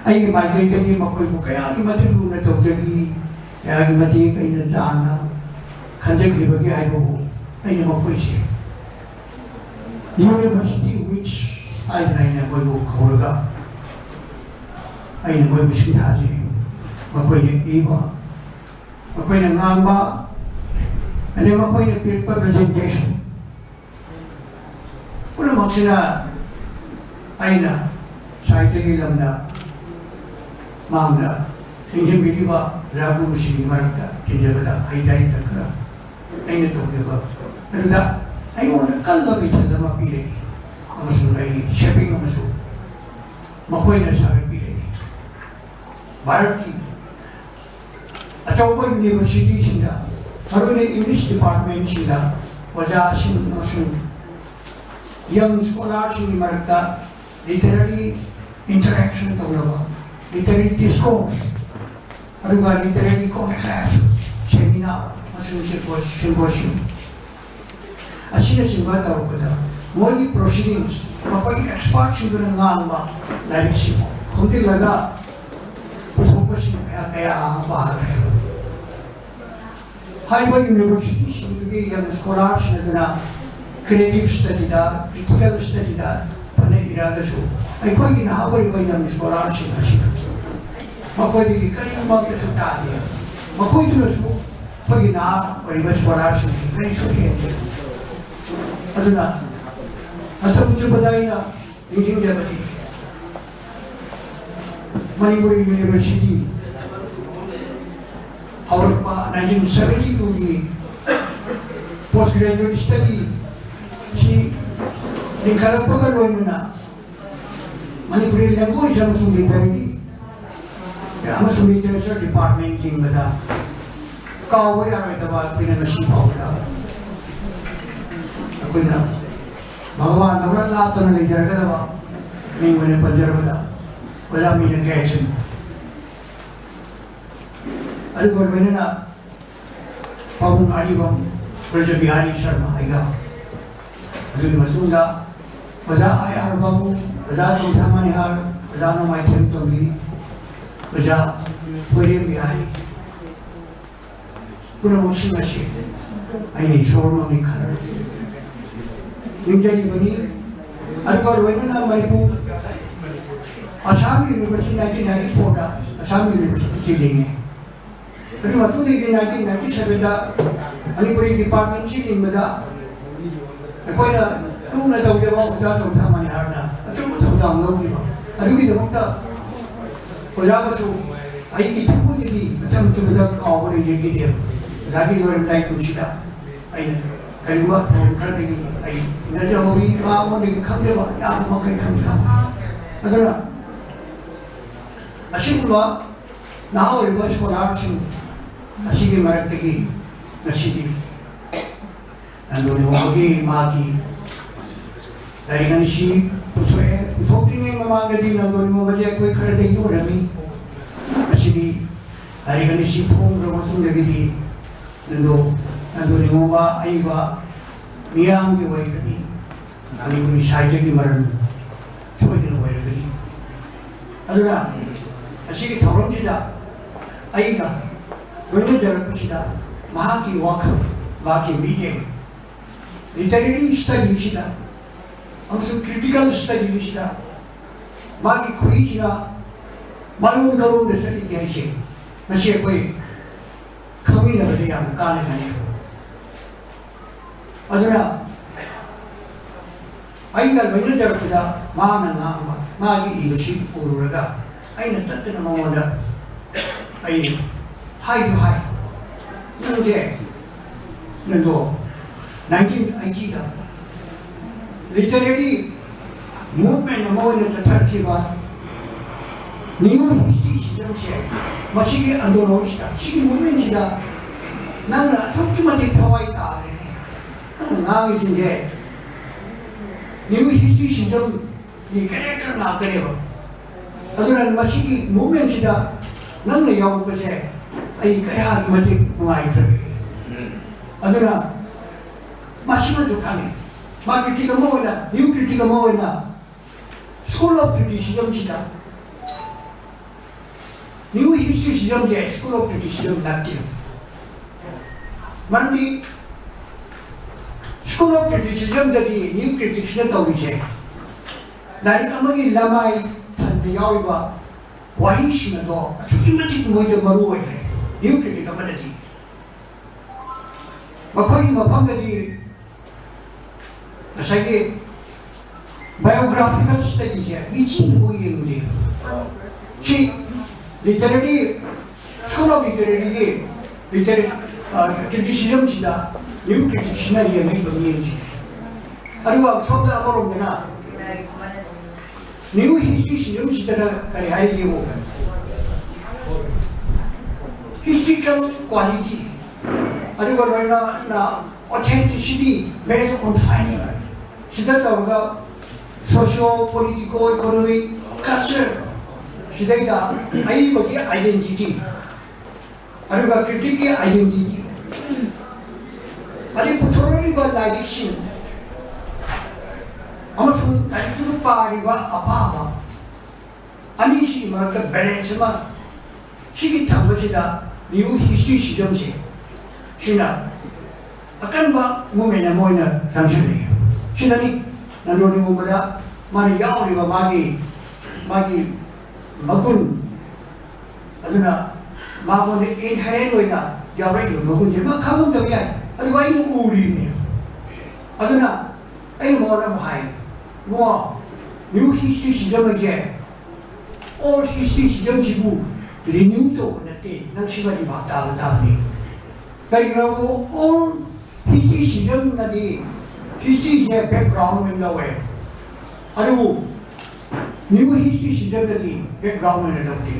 ꯑꯩꯒꯤ ꯃꯥꯏꯀꯩꯗꯒꯤ ꯃꯈꯣꯏꯕꯨ ꯀꯌꯥꯒꯤ ꯃꯇꯤꯛ ꯂꯨꯅ ꯇꯧꯖꯈꯤ, ꯀꯌꯥꯒꯤ ꯃꯇꯤꯛ ꯑꯩꯅ ꯆꯥꯅ ꯈꯟꯖꯈꯤꯕꯒꯦ ꯍꯥꯏꯕꯕꯨ ꯑꯩꯅ ꯃꯈꯣꯏꯁꯦ ꯌꯨꯅꯤꯚꯔꯁꯤꯇꯤ ꯋꯤꯠꯁ ꯍꯥꯏꯗꯅ ꯑꯩꯅ ꯃꯣꯏꯕꯨ ꯀꯧꯔꯒ ꯑꯩꯅ ꯃꯣꯏꯕꯨ ꯁꯤꯡꯊꯥꯖꯩ꯫ ꯃꯈꯣꯏꯅ ꯏꯕ, ꯃꯈꯣꯏꯅ ꯉꯥꯡꯕ, ꯑꯗꯩ ꯃꯈꯣꯏꯅ ꯄꯤꯔꯛꯄ ꯄ꯭ꯔꯖꯦꯟꯇꯦꯁꯟ ꯄꯨꯝꯅꯃꯛꯁꯤꯅ ꯑꯩꯅ ꯁꯥꯍꯤꯇ꯭ꯌꯒꯤ ꯂꯝꯗ ꯃꯥꯡꯗ ꯂꯤꯡꯖꯦꯜꯕꯤꯔꯤꯕ ꯑꯣꯖꯥ ꯒꯨꯔꯨꯁꯤꯡꯒꯤ ꯃꯔꯛꯇ ꯇꯤꯟꯖꯕꯗ ꯍꯩꯇ ꯍꯩꯇ ꯈꯔ ꯑꯩꯅ ꯇꯧꯖꯕ ꯑꯗꯨꯗ ꯑꯩꯉꯣꯟꯗ ꯀꯜꯂꯕ ꯏꯊꯤꯜ ꯑꯃ ꯄꯤꯔꯛꯏ ꯑꯃꯁꯨꯡ ꯑꯩꯒꯤ ꯁꯦꯞꯄꯤꯡ ꯑꯃꯁꯨ ꯃꯈꯣꯏꯅ ꯁꯥꯒꯠꯄꯤꯔꯛꯏ꯫ ꯚꯥꯔꯠꯀꯤ ꯑꯆꯧꯕ ꯌꯨꯅꯤꯚꯔꯁꯤꯇꯤꯁꯤꯡꯗ ꯃꯔꯨꯑꯣꯏꯅ English departmentꯁꯤꯡꯗ ꯑꯣꯖꯥꯁꯤꯡ ꯑꯃꯁꯨꯡ young scholarꯁꯤꯡꯒꯤ ꯃꯔꯛꯇ literary interaction ꯇꯧꯅꯕ, literary discourse, ꯑꯗꯨꯒ literary conclave, seminar ꯑꯃꯁꯨꯡ symposium ꯑꯁꯤꯅꯆꯤꯡꯕ ꯇꯧꯔꯛꯄꯗ ꯃꯣꯏꯒꯤ proceedings, ꯃꯈꯣꯏꯒꯤ expertꯁꯤꯡꯗꯨꯅ ꯉꯥꯡꯕ ꯂꯥꯏꯔꯤꯛꯁꯤꯡ ꯈꯣꯝꯖꯤꯜꯂꯒ ꯄꯨꯊꯣꯛꯄꯁꯤꯡ ꯀꯌꯥ ꯀꯌꯥ ꯑꯃ ꯄꯥꯈ꯭ꯔꯦ꯫ ꯍꯥꯏꯔꯤꯕ universityꯁꯤꯡꯗꯨꯒꯤ young scholarꯁꯤꯡ ꯑꯗꯨꯅ creative studyꯗ, critical studyꯗ ꯐꯅ ꯏꯔꯛꯑꯒꯁꯨ, ꯑꯩꯈꯣꯏꯒꯤ ꯅꯍꯥ ꯑꯣꯏꯔꯤꯕ young scholarꯁꯤꯡ ꯑꯁꯤꯅ ꯃꯈꯣꯏꯗꯒꯤ ꯀꯔꯤꯃꯛꯇꯁꯨ ꯇꯥꯗꯦ꯫ ꯃꯈꯣꯏꯗꯨꯅꯁꯨ ꯑꯩꯈꯣꯏꯒꯤ ꯅꯍꯥ ꯑꯣꯏꯔꯤꯕ scholarꯁꯤꯡꯗꯒꯤ ꯀꯔꯤꯁꯨ ꯍꯦꯟꯗꯦ꯫ ꯑꯗꯨꯅ ꯃꯇꯝ ꯆꯨꯞꯄꯗ ꯑꯩꯅ ꯅꯤꯡꯁꯤꯡꯖꯕꯗꯤ, ꯃꯅꯤꯄꯨꯔ University ꯍꯧꯔꯛꯄ nineteen seventy twoꯒꯤ post graduate study ꯁꯤ ꯂꯤꯡꯈꯠꯂꯛꯄꯒ ꯂꯣꯏꯅꯅ ꯃꯅꯤꯄꯨꯔꯤ language ꯑꯃꯁꯨꯡ literary ꯑꯃꯁꯨꯡ literature department ꯂꯤꯡꯕꯗ ꯀꯥꯎꯕ ꯌꯥꯔꯣꯏꯗꯕ ꯑꯩꯈꯣꯏꯅ ꯉꯁꯤ ꯐꯥꯎꯕꯗ ꯑꯩꯈꯣꯏꯅ ꯚꯒꯋꯥꯟꯗꯧꯅ ꯂꯥꯞꯇꯅ ꯂꯩꯖꯔꯒꯗꯕ ꯃꯤꯡ ꯑꯣꯏꯅ ꯄꯟꯖꯔꯕꯗ ꯑꯣꯖꯥ ꯃꯤꯅ ꯀꯌꯥꯆꯟ, ꯑꯗꯨꯒ ꯂꯣꯏꯅꯅ ꯄꯥꯕꯨꯡ ꯑꯔꯤꯕꯝ ꯕ꯭ꯔꯖꯕꯤꯍꯥꯔꯤ ꯁꯔꯃ ꯑꯩꯒ, ꯑꯗꯨꯒꯤ ꯃꯇꯨꯡꯗ ꯑꯣꯖꯥ ꯑꯥꯏ ꯑꯥꯔ ꯕꯥꯕꯨ, ꯑꯣꯖꯥ ꯆꯣꯡꯊꯥ ꯃꯅꯤꯍꯥꯔ, ꯑꯣꯖꯥ ꯅꯣꯡꯃꯥꯏꯊꯦꯝ ꯇꯣꯝꯕꯤ, ꯑꯣꯖꯥ ꯀꯣꯏꯔꯦꯝ ꯕꯤꯍꯥꯔꯤ, ꯄꯨꯝꯅꯃꯛꯁꯤꯡ ꯑꯁꯤ ꯑꯩꯅ ꯏꯁꯣꯔ ꯑꯃꯅꯤ ꯈꯟꯅ ꯅꯤꯡꯖꯔꯤꯕꯅꯤ꯫ ꯑꯗꯨꯒ ꯂꯣꯏꯅꯅ Manipur Assam University nineteen ninety fourꯗ Assam University ꯆꯦꯜꯂꯤꯉꯩ, ꯑꯗꯨꯒꯤ ꯃꯇꯨꯡꯗꯒꯤꯗꯤ nineteen ninety sevenꯗ ꯃꯅꯤꯄꯨꯔꯤ departmentꯁꯤ ꯂꯤꯡꯕꯗ ꯑꯩꯈꯣꯏꯅ ꯂꯨꯅ ꯇꯧꯖꯕ ꯑꯣꯖꯥ ꯆꯣꯡꯊꯥ ꯃꯅꯤꯍꯥꯔꯅ ꯑꯆꯧꯕ ꯊꯧꯗꯥꯡ ꯂꯧꯈꯤꯕ ꯑꯗꯨꯒꯤꯗꯃꯛꯇ ꯑꯣꯖꯥꯕꯨꯁꯨ ꯑꯩꯒꯤ ꯊꯃꯣꯏꯗꯒꯤ ꯃꯇꯝ ꯆꯨꯞꯄꯗ ꯀꯥꯎꯕ ꯂꯩꯖꯈꯤꯗꯦ꯫ ꯑꯣꯖꯥꯒꯤ ꯂꯣꯏꯔꯝꯗꯥꯏ ꯄꯨꯟꯁꯤꯗ ꯑꯩꯅ ꯀꯔꯤꯒꯨꯝꯕ ꯊꯧꯔꯝ ꯈꯔꯗꯒꯤ ꯑꯩ ꯊꯦꯡꯅꯖꯍꯧꯏ, ꯃꯉꯣꯟꯗꯒꯤ ꯈꯪꯖꯕ ꯌꯥꯕ ꯃꯈꯩ ꯈꯪꯖꯍꯧꯏ꯫ ꯑꯗꯨꯅ ꯑꯁꯤꯒꯨꯝꯕ ꯅꯍꯥ ꯑꯣꯏꯔꯤꯕ scholarꯁꯤꯡ ꯑꯁꯤꯒꯤ ꯃꯔꯛꯇꯒꯤ ꯉꯁꯤꯗꯤ ꯅꯟꯗꯣ ꯅꯤꯉꯣꯝꯕꯒꯤ ꯃꯥꯒꯤ ꯂꯥꯏꯔꯤꯛ ꯑꯅꯤꯁꯤ ꯄꯨꯊꯣꯛꯑꯦ꯫ ꯄꯨꯊꯣꯛꯇ꯭ꯔꯤꯉꯩ ꯃꯃꯥꯡꯗꯗꯤ ꯅꯟꯗꯣ ꯅꯤꯉꯣꯝꯕꯁꯦ ꯑꯩꯈꯣꯏ ꯈꯔꯗꯒꯤ ꯑꯣꯏꯔꯝꯃꯤ꯫ ꯉꯁꯤꯗꯤ ꯂꯥꯏꯔꯤꯛ ꯑꯅꯤꯁꯤ ꯐꯣꯡꯈ꯭ꯔ ꯃꯇꯨꯡꯗꯒꯤꯗꯤ ꯅꯟꯗꯣ ꯅꯟꯗꯣ ꯅꯤꯉꯣꯝꯕ ꯑꯏꯕ ꯃꯤꯌꯥꯝꯒꯤ ꯑꯣꯏꯔꯒꯅꯤ, ꯃꯅꯤꯄꯨꯔꯤ ꯁꯥꯍꯤꯇ꯭ꯌꯒꯤ ꯃꯔꯝ ꯁꯣꯏꯗꯅ ꯑꯣꯏꯔꯒꯅꯤ꯫ ꯑꯗꯨꯅ ꯉꯁꯤꯒꯤ ꯊꯧꯔꯝꯁꯤꯗ ꯑꯩꯒ ꯂꯣꯏꯅꯖꯔꯛꯄꯁꯤꯗ ꯃꯍꯥꯛꯀꯤ ꯋꯥꯈꯜ, ꯃꯍꯥꯛꯀꯤ ꯃꯤꯠꯌꯦꯡ, ꯂꯤꯇꯔꯦꯔꯤ ꯁ꯭ꯇꯗꯤꯁꯤꯗ ꯑꯃꯁꯨꯡ ꯀ꯭ꯔꯤꯇꯤꯀꯦꯜ ꯁ꯭ꯇꯗꯤꯁꯤꯗ ꯃꯥꯒꯤ ꯈꯨꯍꯤꯁꯤꯅ ꯃꯥꯏꯑꯣꯟ ꯀꯔꯣꯝꯗ ꯆꯠꯂꯤꯒꯦ ꯍꯥꯏꯁꯦ ꯉꯁꯤ ꯑꯩꯈꯣꯏ ꯈꯪꯃꯤꯟꯅꯕꯗ ꯌꯥꯝꯅ ꯀꯥꯟꯅꯒꯅꯤ꯫ ꯑꯗꯨꯅ ꯑꯩꯒ ꯂꯣꯏꯅꯖꯔꯛꯄꯗ ꯃꯥꯅ ꯉꯥꯡꯕ, ꯃꯥꯒꯤ ꯏꯕꯁꯤ ꯎꯔꯨꯔꯒ ꯑꯩꯅ ꯇꯠꯇꯅ ꯃꯉꯣꯟꯗ ꯑꯩ ꯍꯥꯏꯁꯨ ꯍꯥꯏ, "ꯅꯪꯁꯦ, ꯅꯪꯗꯣ ꯅꯥꯏꯟꯇꯤꯟ ꯑꯩꯠꯇꯤꯗ ꯂꯤꯇꯔꯦꯔꯤ ꯃꯨꯚꯃꯦꯟ ꯑꯃ ꯑꯣꯏꯅ ꯆꯠꯊꯔꯛꯈꯤꯕ ꯅ꯭ꯌꯨ ꯍꯤꯁꯇ꯭ꯔꯤꯁꯤꯖꯝꯁꯦ, ꯃꯁꯤꯒꯤ ꯑꯟꯗꯣꯂꯣꯟꯁꯤꯗ, ꯁꯤꯒꯤ ꯃꯨꯚꯃꯦꯟꯁꯤꯗ ꯅꯪꯅ ꯑꯁꯨꯛꯀꯤ ꯃꯇꯤꯛ ꯊꯋꯥꯏ ꯇꯥꯈ꯭ꯔꯦꯅꯦ꯫ ꯅꯪꯅ ꯉꯥꯡꯉꯤꯁꯤꯡꯁꯦ ꯅ꯭ꯌꯨ ꯍꯤꯁꯇ꯭ꯔꯤꯁꯤꯖꯝꯒꯤ ꯀꯦꯔꯦꯛꯇꯔ ꯉꯥꯛꯇꯅꯦꯕ꯫ ꯑꯗꯨꯅ ꯃꯁꯤꯒꯤ ꯃꯨꯚꯃꯦꯟꯁꯤꯗ ꯅꯪꯅ ꯌꯥꯎꯔꯛꯄꯁꯦ ꯑꯩ ꯀꯌꯥꯒꯤ ꯃꯇꯤꯛ ꯅꯨꯡꯉꯥꯏꯈ꯭ꯔꯒꯦ꯫" ꯑꯗꯨꯅ ꯃꯁꯤꯃꯁꯨ ꯈꯪꯉꯦ꯫ ꯃꯥ ꯀ꯭ꯔꯤꯇꯤꯛ ꯑꯃ ꯑꯣꯏꯅ, ꯅ꯭ꯌꯨ ꯀ꯭ꯔꯤꯇꯤꯛ ꯑꯃ ꯑꯣꯏꯅ, ꯁ꯭ꯀꯨꯜ ꯑꯣꯐ ꯀ꯭ꯔꯤꯇꯤꯁꯤꯖꯝꯁꯤꯗ ꯅ꯭ꯌꯨ ꯍꯤꯁꯇ꯭ꯔꯤꯁꯤꯖꯝꯁꯦ ꯁ꯭ꯀꯨꯜ ꯑꯣꯐ ꯀ꯭ꯔꯤꯇꯤꯁꯤꯖꯝ ꯅꯠꯇꯦ꯫ ꯃꯔꯝꯗꯤ ꯁ꯭ꯀꯨꯜ ꯑꯣꯐ ꯀ꯭ꯔꯤꯇꯤꯁꯤꯖꯝꯗꯗꯤ ꯅ꯭ꯌꯨ ꯀ꯭ꯔꯤꯇꯤꯛꯁꯤꯅ ꯇꯧꯔꯤꯁꯦ ꯂꯥꯏꯔꯤꯛ ꯑꯃꯒꯤ ꯂꯃꯥꯏ ꯊꯟꯗ ꯌꯥꯎꯔꯤꯕ ꯋꯥꯍꯩꯁꯤꯡ ꯑꯗꯣ ꯑꯁꯨꯛꯀꯤ ꯃꯇꯤꯛ ꯃꯣꯏꯗ ꯃꯔꯨ ꯑꯣꯏꯈ꯭ꯔꯦ꯫ ꯅ꯭ꯌꯨ ꯀ꯭ꯔꯤꯇꯤꯛ ꯑꯃꯗꯗꯤ ꯃꯈꯣꯏꯒꯤ ꯃꯐꯝꯗꯗꯤ ꯉꯁꯥꯏꯒꯤ ꯕꯥꯏꯑꯣꯒ꯭ꯔꯥꯐꯤꯀꯦꯜ ꯁ꯭ꯇꯗꯤꯁꯦ ꯃꯤꯆꯤꯅꯐꯥꯎ ꯌꯦꯡꯉꯨꯗꯦ꯫ ꯁꯤ ꯂꯤꯇꯔꯦꯔꯤ, ꯁ꯭ꯀꯨꯜ ꯑꯣꯐ ꯂꯤꯇꯔꯦꯔꯤꯒꯤ ꯂꯤꯇꯔꯦ ꯀ꯭ꯔꯤꯇꯤꯁꯤꯖꯝꯁꯤꯗ ꯅ꯭ꯌꯨ ꯀ꯭ꯔꯤꯇꯤꯛꯁꯤꯅ ꯌꯦꯡꯉꯛꯏꯕ ꯃꯤꯠꯌꯦꯡꯁꯤꯅꯦ꯫ ꯑꯗꯨꯒ ꯁꯣꯝꯗ ꯑꯃꯔꯣꯝꯗꯅ ꯅ꯭ꯌꯨ ꯍꯤꯁꯇ꯭ꯔꯤꯁꯤꯖꯝꯁꯤꯗꯅ ꯀꯔꯤ ꯍꯥꯏꯔꯤꯒꯦꯕꯨ, ꯍꯤꯁꯇ꯭ꯔꯤꯀꯦꯜ ꯀ꯭ꯋꯥꯂꯤꯇꯤ ꯑꯗꯨꯒ ꯂꯣꯏꯅꯅ authenticity based on finding ꯁꯤꯗ ꯇꯧꯔꯒ socio political economic culture ꯁꯤꯗꯩꯗ ꯑꯏꯕꯒꯤ identity ꯑꯗꯨꯒ criticꯀꯤ identity ꯑꯗꯩ ꯄꯨꯊꯣꯔꯛꯂꯤꯕ ꯂꯥꯏꯔꯤꯛꯁꯤꯡ ꯑꯃꯁꯨꯡ ꯂꯥꯏꯔꯤꯛꯇꯨꯗ ꯄꯥꯔꯤꯕ ꯑꯄꯥꯕ ꯑꯅꯤꯁꯤꯒꯤ ꯃꯔꯛꯇ balance ꯑꯃ ꯁꯤꯒꯤ ꯊꯝꯕꯁꯤꯗ new historycismꯁꯦ ꯁꯤꯅ ꯑꯀꯟꯕ movement ꯑꯃ ꯑꯣꯏꯅ ꯆꯪꯁꯤꯜꯂꯛꯏ꯫ ꯁꯤꯗꯅꯤ ꯅꯟꯗꯣꯅꯤꯒꯨꯝꯕꯗ ꯃꯥꯅ ꯌꯥꯎꯔꯤꯕ ꯃꯥꯒꯤ ꯃꯥꯒꯤ ꯃꯒꯨꯟ ꯑꯗꯨꯅ ꯃꯉꯣꯟꯗ inherent ꯑꯣꯏꯅ ꯌꯥꯎꯔꯛꯏꯕ ꯃꯒꯨꯟꯁꯦ ꯃꯥ ꯈꯪꯉꯝꯗꯕ ꯌꯥꯏ꯫ ꯑꯗꯨꯕꯨ ꯑꯩꯅ ꯎꯔꯤꯕꯅꯦ꯫ ꯑꯗꯨꯅ ꯑꯩꯅ ꯃꯉꯣꯟꯗ ꯑꯃꯨꯛ ꯍꯥꯏ, "ꯏꯕꯨꯡꯉꯣ, new historycism ꯍꯥꯏꯁꯦ old historycismꯁꯤꯕꯨ renew ꯇꯧꯕ ꯅꯠꯇꯦ, ꯅꯪ ꯁꯤꯃꯗꯤ ꯚꯥꯞ ꯇꯥꯕ ꯇꯥꯕꯅꯤ꯫ ꯀꯔꯤꯒꯤꯅꯣꯕꯨ old historycismꯅꯗꯤ historyꯁꯦ background ꯑꯣꯏꯅ ꯂꯧꯋꯦ, ꯑꯗꯨꯕꯨ new historycismꯅꯗꯤ background ꯑꯣꯏꯅ ꯂꯧꯗꯦ꯫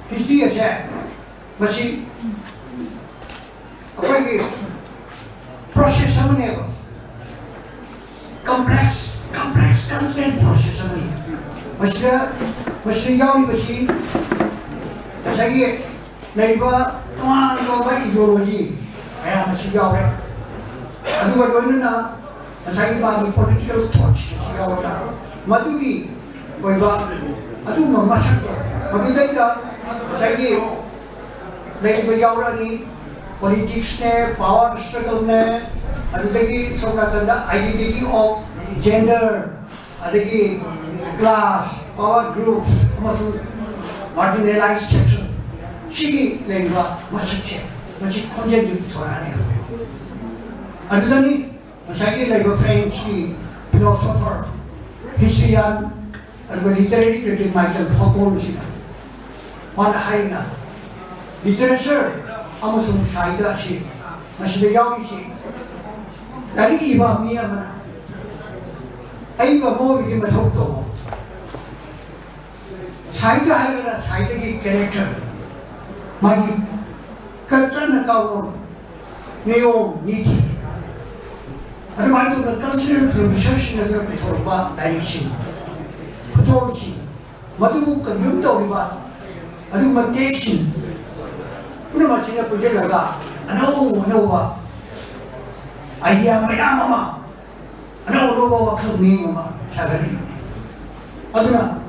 History ꯑꯁꯦ ꯃꯁꯤ ꯑꯩꯈꯣꯏꯒꯤ process ꯑꯃꯅꯦꯕ, complex complex constant process ꯑꯃꯅꯤ꯫ ꯃꯁꯤꯗ ꯃꯁꯤꯗ ꯌꯥꯎꯔꯤꯕꯁꯤ ꯉꯁꯥꯏꯒꯤ ꯂꯩꯔꯤꯕ ꯇꯣꯉꯥꯟ ꯇꯣꯉꯥꯟꯕ ideology ꯃꯌꯥꯝ ꯑꯁꯤ ꯌꯥꯎꯔꯦ꯫ ꯑꯗꯨꯒ ꯂꯣꯏꯅꯅ ꯉꯁꯥꯏꯒꯤ ꯃꯥꯒꯤ political thoughts ꯑꯁꯤ ꯌꯥꯎꯔꯒ ꯃꯗꯨꯒꯤ ꯑꯣꯏꯕ ꯑꯗꯨꯒꯨꯝꯕ ꯃꯁꯛꯇꯣ ꯃꯗꯨꯗꯩꯗ ꯉꯁꯥꯏꯒꯤ ꯂꯩꯔꯤꯕ ꯌꯥꯎꯔꯛꯑꯅꯤ꯫ Politicsꯅꯦ, power struggleꯅꯦ, ꯑꯗꯨꯗꯒꯤ ꯁꯣꯝ ꯅꯥꯀꯟꯗ identity of gender, ꯑꯗꯒꯤ class, power groups ꯑꯃꯁꯨꯡ marginalized section ꯁꯤꯒꯤ ꯂꯩꯔꯤꯕ ꯃꯁꯛꯁꯦ ꯃꯁꯤ ꯈꯣꯟꯖꯦꯜꯁꯦ ꯄꯨꯊꯣꯔꯛꯑꯅꯦꯕ꯫ ꯑꯗꯨꯗꯅꯤ ꯉꯁꯥꯏꯒꯤ ꯂꯩꯔꯤꯕ Frenchꯀꯤ philosopher, historian, ꯑꯗꯨꯒ literary critic Michel Foucaultꯁꯤꯅ ꯃꯥꯅ ꯍꯥꯏꯔꯤꯅ literature ꯑꯃꯁꯨꯡ ꯁꯥꯍꯤꯇ꯭ꯌ ꯑꯁꯤ ꯃꯁꯤꯗ ꯌꯥꯎꯔꯤꯁꯤ ꯂꯥꯏꯔꯤꯛ ꯏꯕ ꯃꯤ ꯑꯃꯅ ꯑꯏꯕ ꯑꯃ ꯑꯣꯏꯕꯒꯤ ꯃꯊꯧ ꯇꯧꯕ꯫ ꯁꯥꯍꯤꯇ꯭ꯌ ꯍꯥꯏꯔꯒꯅ ꯁꯥꯍꯤꯇ꯭ꯌꯒꯤ character, ꯃꯥꯒꯤ ꯀꯜꯆꯔꯅ ꯀꯥꯎꯔꯣꯟ, ꯅꯤꯌꯣꯝ ꯅꯤꯇꯤ, ꯑꯗꯨꯃꯥꯏꯅ ꯇꯧꯗꯅ ꯀꯜꯆꯔꯦꯜ ꯄ꯭ꯔꯣꯐꯦꯁꯔꯁꯤꯡ ꯑꯗꯨꯅ ꯄꯨꯊꯣꯔꯛꯄ ꯂꯥꯏꯔꯤꯛꯁꯤꯡ, ꯈꯨꯗꯣꯜꯁꯤꯡ, ꯃꯗꯨꯕꯨ ꯀꯟꯖꯨꯝ ꯇꯧꯔꯤꯕ, ꯑꯗꯨꯒꯨꯝꯕ ꯇꯦꯛꯁꯁꯤꯡ ꯄꯨꯝꯅꯃꯛꯁꯤꯅ ꯄꯨꯟꯁꯤꯜꯂꯒ ꯑꯅꯧ ꯑꯅꯧꯕ ꯑꯥꯏꯗꯤꯌꯥ ꯃꯌꯥꯝ ꯑꯃ, ꯑꯅꯧ ꯑꯅꯧꯕ ꯋꯥꯈꯜ ꯃꯤꯌꯦꯡ ꯑꯃ ꯁꯥꯒꯠꯂꯛꯏꯕꯅꯤ꯫ ꯑꯗꯨꯅ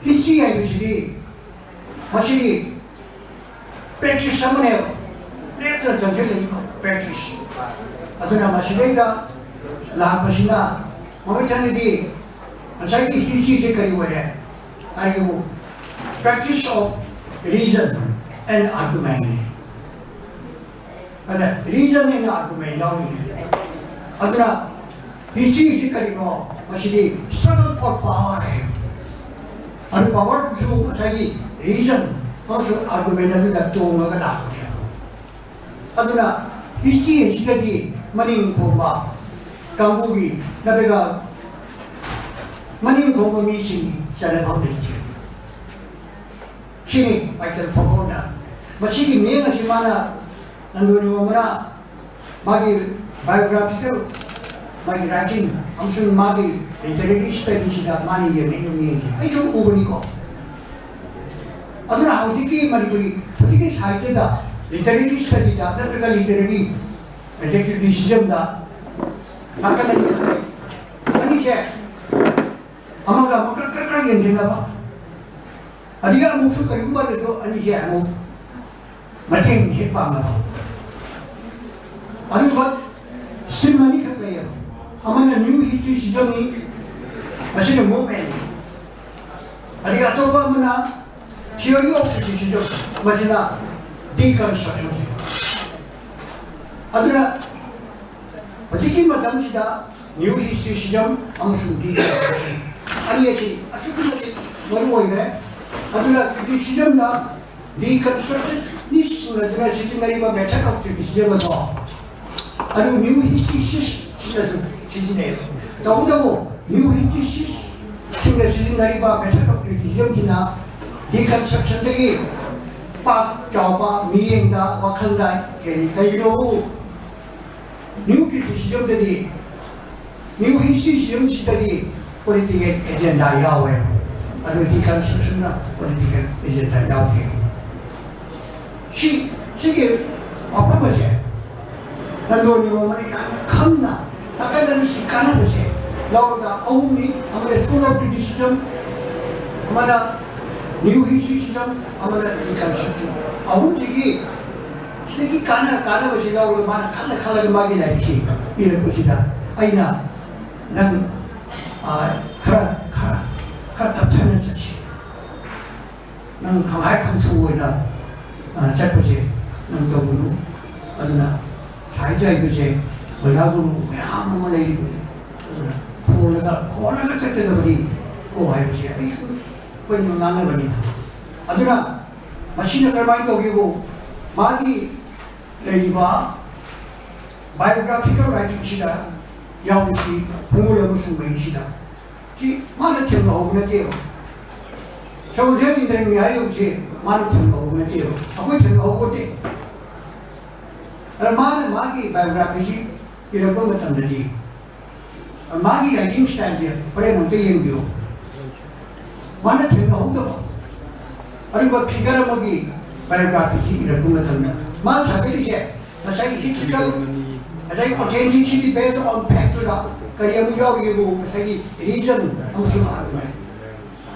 ꯍꯤꯁꯇ꯭ꯔꯤ ꯍꯥꯏꯕꯁꯤꯗꯤ ꯃꯁꯤꯗꯤ ꯄ꯭ꯔꯦꯛꯇꯤꯁ ꯑꯃꯅꯦꯕ, ꯂꯦꯞꯇꯅ ꯆꯪꯁꯤꯜꯂꯛꯏꯕ ꯄ꯭ꯔꯦꯛꯇꯤꯁ꯫ ꯑꯗꯨꯅ ꯃꯁꯤꯗꯩꯗ ꯂꯥꯛꯄꯁꯤꯅ ꯃꯃꯤꯠ ꯊꯟꯅꯗꯤ ꯉꯁꯥꯏꯒꯤ ꯍꯤꯁꯇ꯭ꯔꯤꯁꯦ ꯀꯔꯤ ꯑꯣꯏꯔꯦ ꯍꯥꯏꯔꯒꯕꯨ, practice of reason and argument꯫ ꯑꯗ reason and argument ꯌꯥꯎꯔꯤꯅꯦ꯫ ꯑꯗꯨꯅ ꯍꯤꯁꯇ꯭ꯔꯤꯁꯤ ꯀꯔꯤꯅꯣ? ꯃꯁꯤꯗꯤ struggle for power ꯍꯥꯏ꯫ ꯑꯗꯨ ꯄꯥꯋꯔꯗꯨꯁꯨ ꯉꯁꯥꯏꯒꯤ ꯔꯤꯖꯟ ꯑꯃꯁꯨꯡ ꯑꯥꯔꯒꯨꯃꯦꯟ ꯑꯗꯨꯗ ꯇꯣꯡꯉꯒ ꯂꯥꯛꯄꯅꯦꯕ꯫ ꯑꯗꯨꯅ ꯍꯤꯁꯇ꯭ꯔꯤ ꯑꯁꯤꯗꯗꯤ ꯃꯅꯤꯡ ꯈꯣꯝꯕ ꯀꯥꯡꯕꯨꯒꯤ ꯅꯠꯇ꯭ꯔꯒ ꯃꯅꯤꯡ ꯈꯣꯝꯕ ꯃꯤꯁꯤꯡꯒꯤ ꯆꯟꯅꯐꯝ ꯂꯩꯇꯦ꯫ ꯁꯤꯅꯤ ꯃꯥꯏꯀꯦꯜ ꯐꯣꯀꯣꯅ꯫ ꯃꯁꯤꯒꯤ ꯃꯤꯠꯌꯦꯡ ꯑꯁꯤ ꯃꯥꯅ ꯅꯟꯗꯣꯅꯤꯌꯣꯝꯕꯅ ꯃꯥꯒꯤ ꯕꯥꯏꯑꯣꯒ꯭ꯔꯥꯐꯤꯀꯦꯜ, ꯃꯥꯒꯤ ꯔꯥꯏꯇꯤꯡ ꯑꯃꯁꯨꯡ ꯃꯥꯒꯤ ꯂꯤꯇꯔꯦꯔꯤ ꯁ꯭ꯇꯗꯤꯁꯤꯗ ꯃꯥꯅ ꯌꯦꯡꯉꯛꯏꯕ ꯃꯤꯠꯌꯦꯡꯁꯦ ꯑꯩ ꯁꯨꯝ ꯎꯕꯅꯤꯀꯣ꯫ ꯑꯗꯨꯅ ꯍꯧꯖꯤꯛꯀꯤ ꯃꯅꯤꯄꯨꯔꯤ ꯍꯧꯖꯤꯛꯀꯤ ꯁꯥꯍꯤꯇ꯭ꯌꯗ, ꯂꯤꯇꯔꯦꯔꯤ ꯁ꯭ꯇꯗꯤꯗ ꯅꯠꯇ꯭ꯔꯒ ꯂꯤꯇꯔꯦꯔꯤ ꯀ꯭ꯔꯤꯇꯤꯁꯤꯖꯝꯗ ꯅꯥꯀꯜ ꯑꯅꯤ ꯈꯛ ꯂꯩ꯫ ꯑꯅꯤꯁꯦ ꯑꯃꯒ ꯑꯃꯒ ꯀꯔꯛ ꯀꯔꯛ ꯌꯦꯡꯁꯤꯟꯅꯕ, ꯑꯗꯒꯤ ꯑꯃꯨꯛꯁꯨ ꯀꯔꯤꯒꯨꯝꯕꯗꯁꯨ ꯑꯅꯤꯁꯦ ꯑꯃꯨꯛ ꯃꯇꯦꯡ ꯍꯦꯛ ꯄꯥꯡꯅꯕ꯫ ꯑꯗꯨꯒ ꯁ꯭ꯇ꯭ꯔꯤꯝ ꯑꯅꯤꯈꯛ ꯂꯩꯌꯦꯕ, ꯑꯃꯅ ꯅ꯭ꯌꯨ ꯍꯤꯁꯇ꯭ꯔꯤꯁꯤꯖꯝꯅꯤ, ꯃꯁꯤꯅ ꯃꯨꯚꯃꯦꯟꯅꯤ꯫ ꯑꯗꯒꯤ ꯑꯇꯣꯞꯄ ꯑꯃꯅ theory of criticism, ꯃꯁꯤꯅ ꯗꯤꯀꯟꯁꯇ꯭ꯔꯛꯁꯟꯁꯤ꯫ ꯑꯗꯨꯅ ꯍꯧꯖꯤꯛꯀꯤ ꯃꯇꯝꯁꯤꯗ ꯅ꯭ꯌꯨ ꯍꯤꯁꯇ꯭ꯔꯤꯁꯤꯖꯝ ꯑꯃꯁꯨꯡ ꯗꯤꯀꯟꯁꯇ꯭ꯔꯛꯁꯟ ꯑꯅꯤ ꯑꯁꯤ ꯑꯁꯨꯛꯀꯤ ꯃꯇꯤꯛ ꯃꯔꯨ ꯑꯣꯏꯈ꯭ꯔꯦ꯫ ꯑꯗꯨꯅ ꯀ꯭ꯔꯤꯇꯤꯁꯤꯖꯝꯗ ꯗꯤꯀꯟꯁꯇ꯭ꯔꯛꯁꯅꯤꯁꯁꯤꯡ ꯑꯗꯨꯅ ꯁꯤꯖꯤꯟꯅꯔꯤꯕ method of criticism ꯑꯗꯣ ꯑꯗꯨ ꯅ꯭ꯌꯨ ꯍꯤꯁꯇ꯭ꯔꯤꯁꯤꯁꯁꯤꯡꯅꯁꯨ ꯁꯤꯖꯤꯟꯅꯩ꯫ ꯇꯧꯕꯇꯕꯨ ꯅ꯭ꯌꯨ ꯍꯤꯁꯇ꯭ꯔꯤꯁꯤꯁꯁꯤꯡꯅ ꯁꯤꯖꯤꯟꯅꯔꯤꯕ method of criticismꯁꯤꯅ ꯗꯤꯀꯟꯁꯇ꯭ꯔꯛꯁꯟꯗꯒꯤ ꯄꯥꯛ ꯆꯥꯎꯕ ꯃꯤꯠꯌꯦꯡꯗ, ꯋꯥꯈꯜꯗ ꯍꯦꯜꯂꯤ꯫ ꯀꯩꯒꯤꯅꯣꯕꯨ, ꯅ꯭ꯌꯨ ꯀ꯭ꯔꯤꯇꯤꯁꯤꯖꯝꯗꯗꯤ, ꯅ꯭ꯌꯨ ꯍꯤꯁꯇ꯭ꯔꯤꯁꯤꯖꯝꯁꯤꯗꯗꯤ ꯄꯣꯂꯤꯇꯤꯀꯦꯜ ꯑꯦꯖꯦꯟꯗꯥ ꯌꯥꯎꯋꯦ, ꯑꯗꯨ ꯗꯤꯀꯟꯁꯇ꯭ꯔꯛꯁꯟꯅ ꯄꯣꯂꯤꯇꯤꯀꯦꯜ ꯑꯦꯖꯦꯟꯗꯥ ꯌꯥꯎꯗꯦ꯫ ꯁꯤ, ꯁꯤꯒꯤ ꯋꯥꯐꯝ ꯑꯁꯦ ꯅꯟꯗꯣ ꯅꯤꯌꯣꯝꯅ ꯌꯥꯝꯅ ꯈꯪꯅ ꯅꯥꯀꯟ ꯑꯅꯤꯁꯤ ꯀꯥꯟꯅꯕꯁꯦ ꯂꯧꯔꯒ ꯑꯍꯨꯝꯅꯤ, ꯑꯃꯅ ꯁ꯭ꯀꯨꯜ ꯑꯣꯐ ꯀ꯭ꯔꯤꯇꯤꯁꯤꯖꯝ, ꯑꯃꯅ ꯅ꯭ꯌꯨ ꯍꯤꯁꯇ꯭ꯔꯤꯁꯤꯖꯝ, ꯑꯃꯅ ꯗꯤꯀꯟꯁꯇ꯭ꯔꯛꯁꯟ꯫ ꯑꯍꯨꯝꯁꯤꯒꯤ ꯁꯤꯗꯒꯤ ꯀꯥꯟꯅ ꯀꯥꯟꯅꯕꯁꯤ ꯂꯧꯔꯒ ꯃꯥꯅ ꯈꯜꯂ ꯈꯜꯂꯒ ꯃꯥꯒꯤ ꯂꯥꯏꯔꯤꯛꯁꯤ ꯏꯔꯛꯄꯁꯤꯗ ꯑꯩꯅ ꯅꯪ, ꯑ, ꯈꯔ, ꯈꯔ, ꯈꯔ ꯇꯞꯊꯅ ꯆꯠꯁꯤ꯫ ꯅꯪ ꯈꯪꯍꯥꯏ ꯈꯪꯊꯨ ꯑꯣꯏꯅ, ꯑ, ꯆꯠꯄꯁꯦ ꯅꯪ ꯇꯧꯒꯅꯨ꯫ ꯑꯗꯨꯅ ꯁꯥꯍꯤꯇ꯭ꯌ ꯍꯥꯏꯕꯁꯦ ꯑꯣꯖꯥ ꯒꯨꯔꯨ ꯃꯌꯥꯝ ꯑꯃ ꯂꯩꯔꯤꯕꯅꯤ꯫ ꯑꯗꯨꯅ ꯈꯣꯜꯂꯒ, ꯈꯣꯜꯂꯒ ꯆꯠꯀꯗꯕꯅꯤ ꯀꯣ ꯍꯥꯏꯕꯁꯦ ꯑꯩꯁꯨ ꯑꯩꯈꯣꯏꯅ ꯉꯥꯡꯅꯕꯅꯤꯅ꯫ ꯑꯗꯨꯅ ꯃꯁꯤꯅ ꯀꯔꯝꯍꯥꯏꯅ ꯇꯧꯒꯦꯕꯨ, ꯃꯥꯒꯤ ꯂꯩꯔꯤꯕ ꯕꯥꯏꯑꯣꯒ꯭ꯔꯥꯐꯤꯀꯦꯜ ꯔꯥꯏꯇꯤꯡꯁꯤꯗ ꯌꯥꯎꯔꯤꯁꯤ ꯄꯨꯡꯉꯣꯜ ꯑꯃꯁꯨꯡ ꯃꯍꯤꯁꯤꯗ ꯁꯤ ꯃꯥꯅ ꯊꯦꯡꯅꯍꯧꯕ ꯅꯠꯇꯦꯕ꯫ ꯁꯔꯣꯖꯦꯟ ꯏꯟꯗ꯭ꯔꯅꯤ ꯍꯥꯏꯔꯤꯕꯁꯤ ꯃꯥꯅ ꯊꯦꯡꯅꯍꯧꯕ ꯅꯠꯇꯦꯕ, ꯑꯩꯈꯣꯏ ꯊꯦꯡꯅꯍꯧꯕ ꯅꯠꯇꯦ꯫ ꯑꯗ ꯃꯥꯅ ꯃꯥꯒꯤ ꯕꯥꯏꯑꯣꯒ꯭ꯔꯥꯐꯤꯁꯤ ꯏꯔꯛꯄ ꯃꯇꯝꯗꯗꯤ ꯃꯥꯒꯤ ꯔꯥꯏꯇꯤꯡ ꯁ꯭ꯇꯥꯏꯜꯁꯦ ꯍꯣꯔꯦꯟ ꯑꯃꯨꯛꯇ ꯌꯦꯡꯕꯤꯌꯨ꯫ ꯃꯥꯅ ꯊꯦꯡꯅꯍꯧꯗꯕ ꯑꯗꯨꯒ ꯐꯤꯒꯔ ꯑꯃꯒꯤ ꯕꯥꯏꯑꯣꯒ꯭ꯔꯥꯐꯤꯁꯤ ꯏꯔꯛꯄ ꯃꯇꯝꯗ ꯃꯥ ꯁꯥꯒꯠꯂꯤꯁꯦ ꯉꯁꯥꯏꯒꯤ ꯍꯤꯁꯇ꯭ꯔꯤꯀꯦꯜ, ꯉꯁꯥꯏꯒꯤ ꯑꯣꯊꯦꯟꯇꯤꯁꯤꯇꯤ ꯕꯦꯁ ꯑꯣꯟ ꯐꯦꯛꯇꯨꯗ ꯀꯔꯤ ꯑꯃ ꯌꯥꯎꯔꯤꯕꯨ ꯉꯁꯥꯏꯒꯤ ꯔꯤꯖꯟ ꯑꯃꯁꯨꯡ ꯑꯥꯔꯒꯨꯃꯦꯟ꯫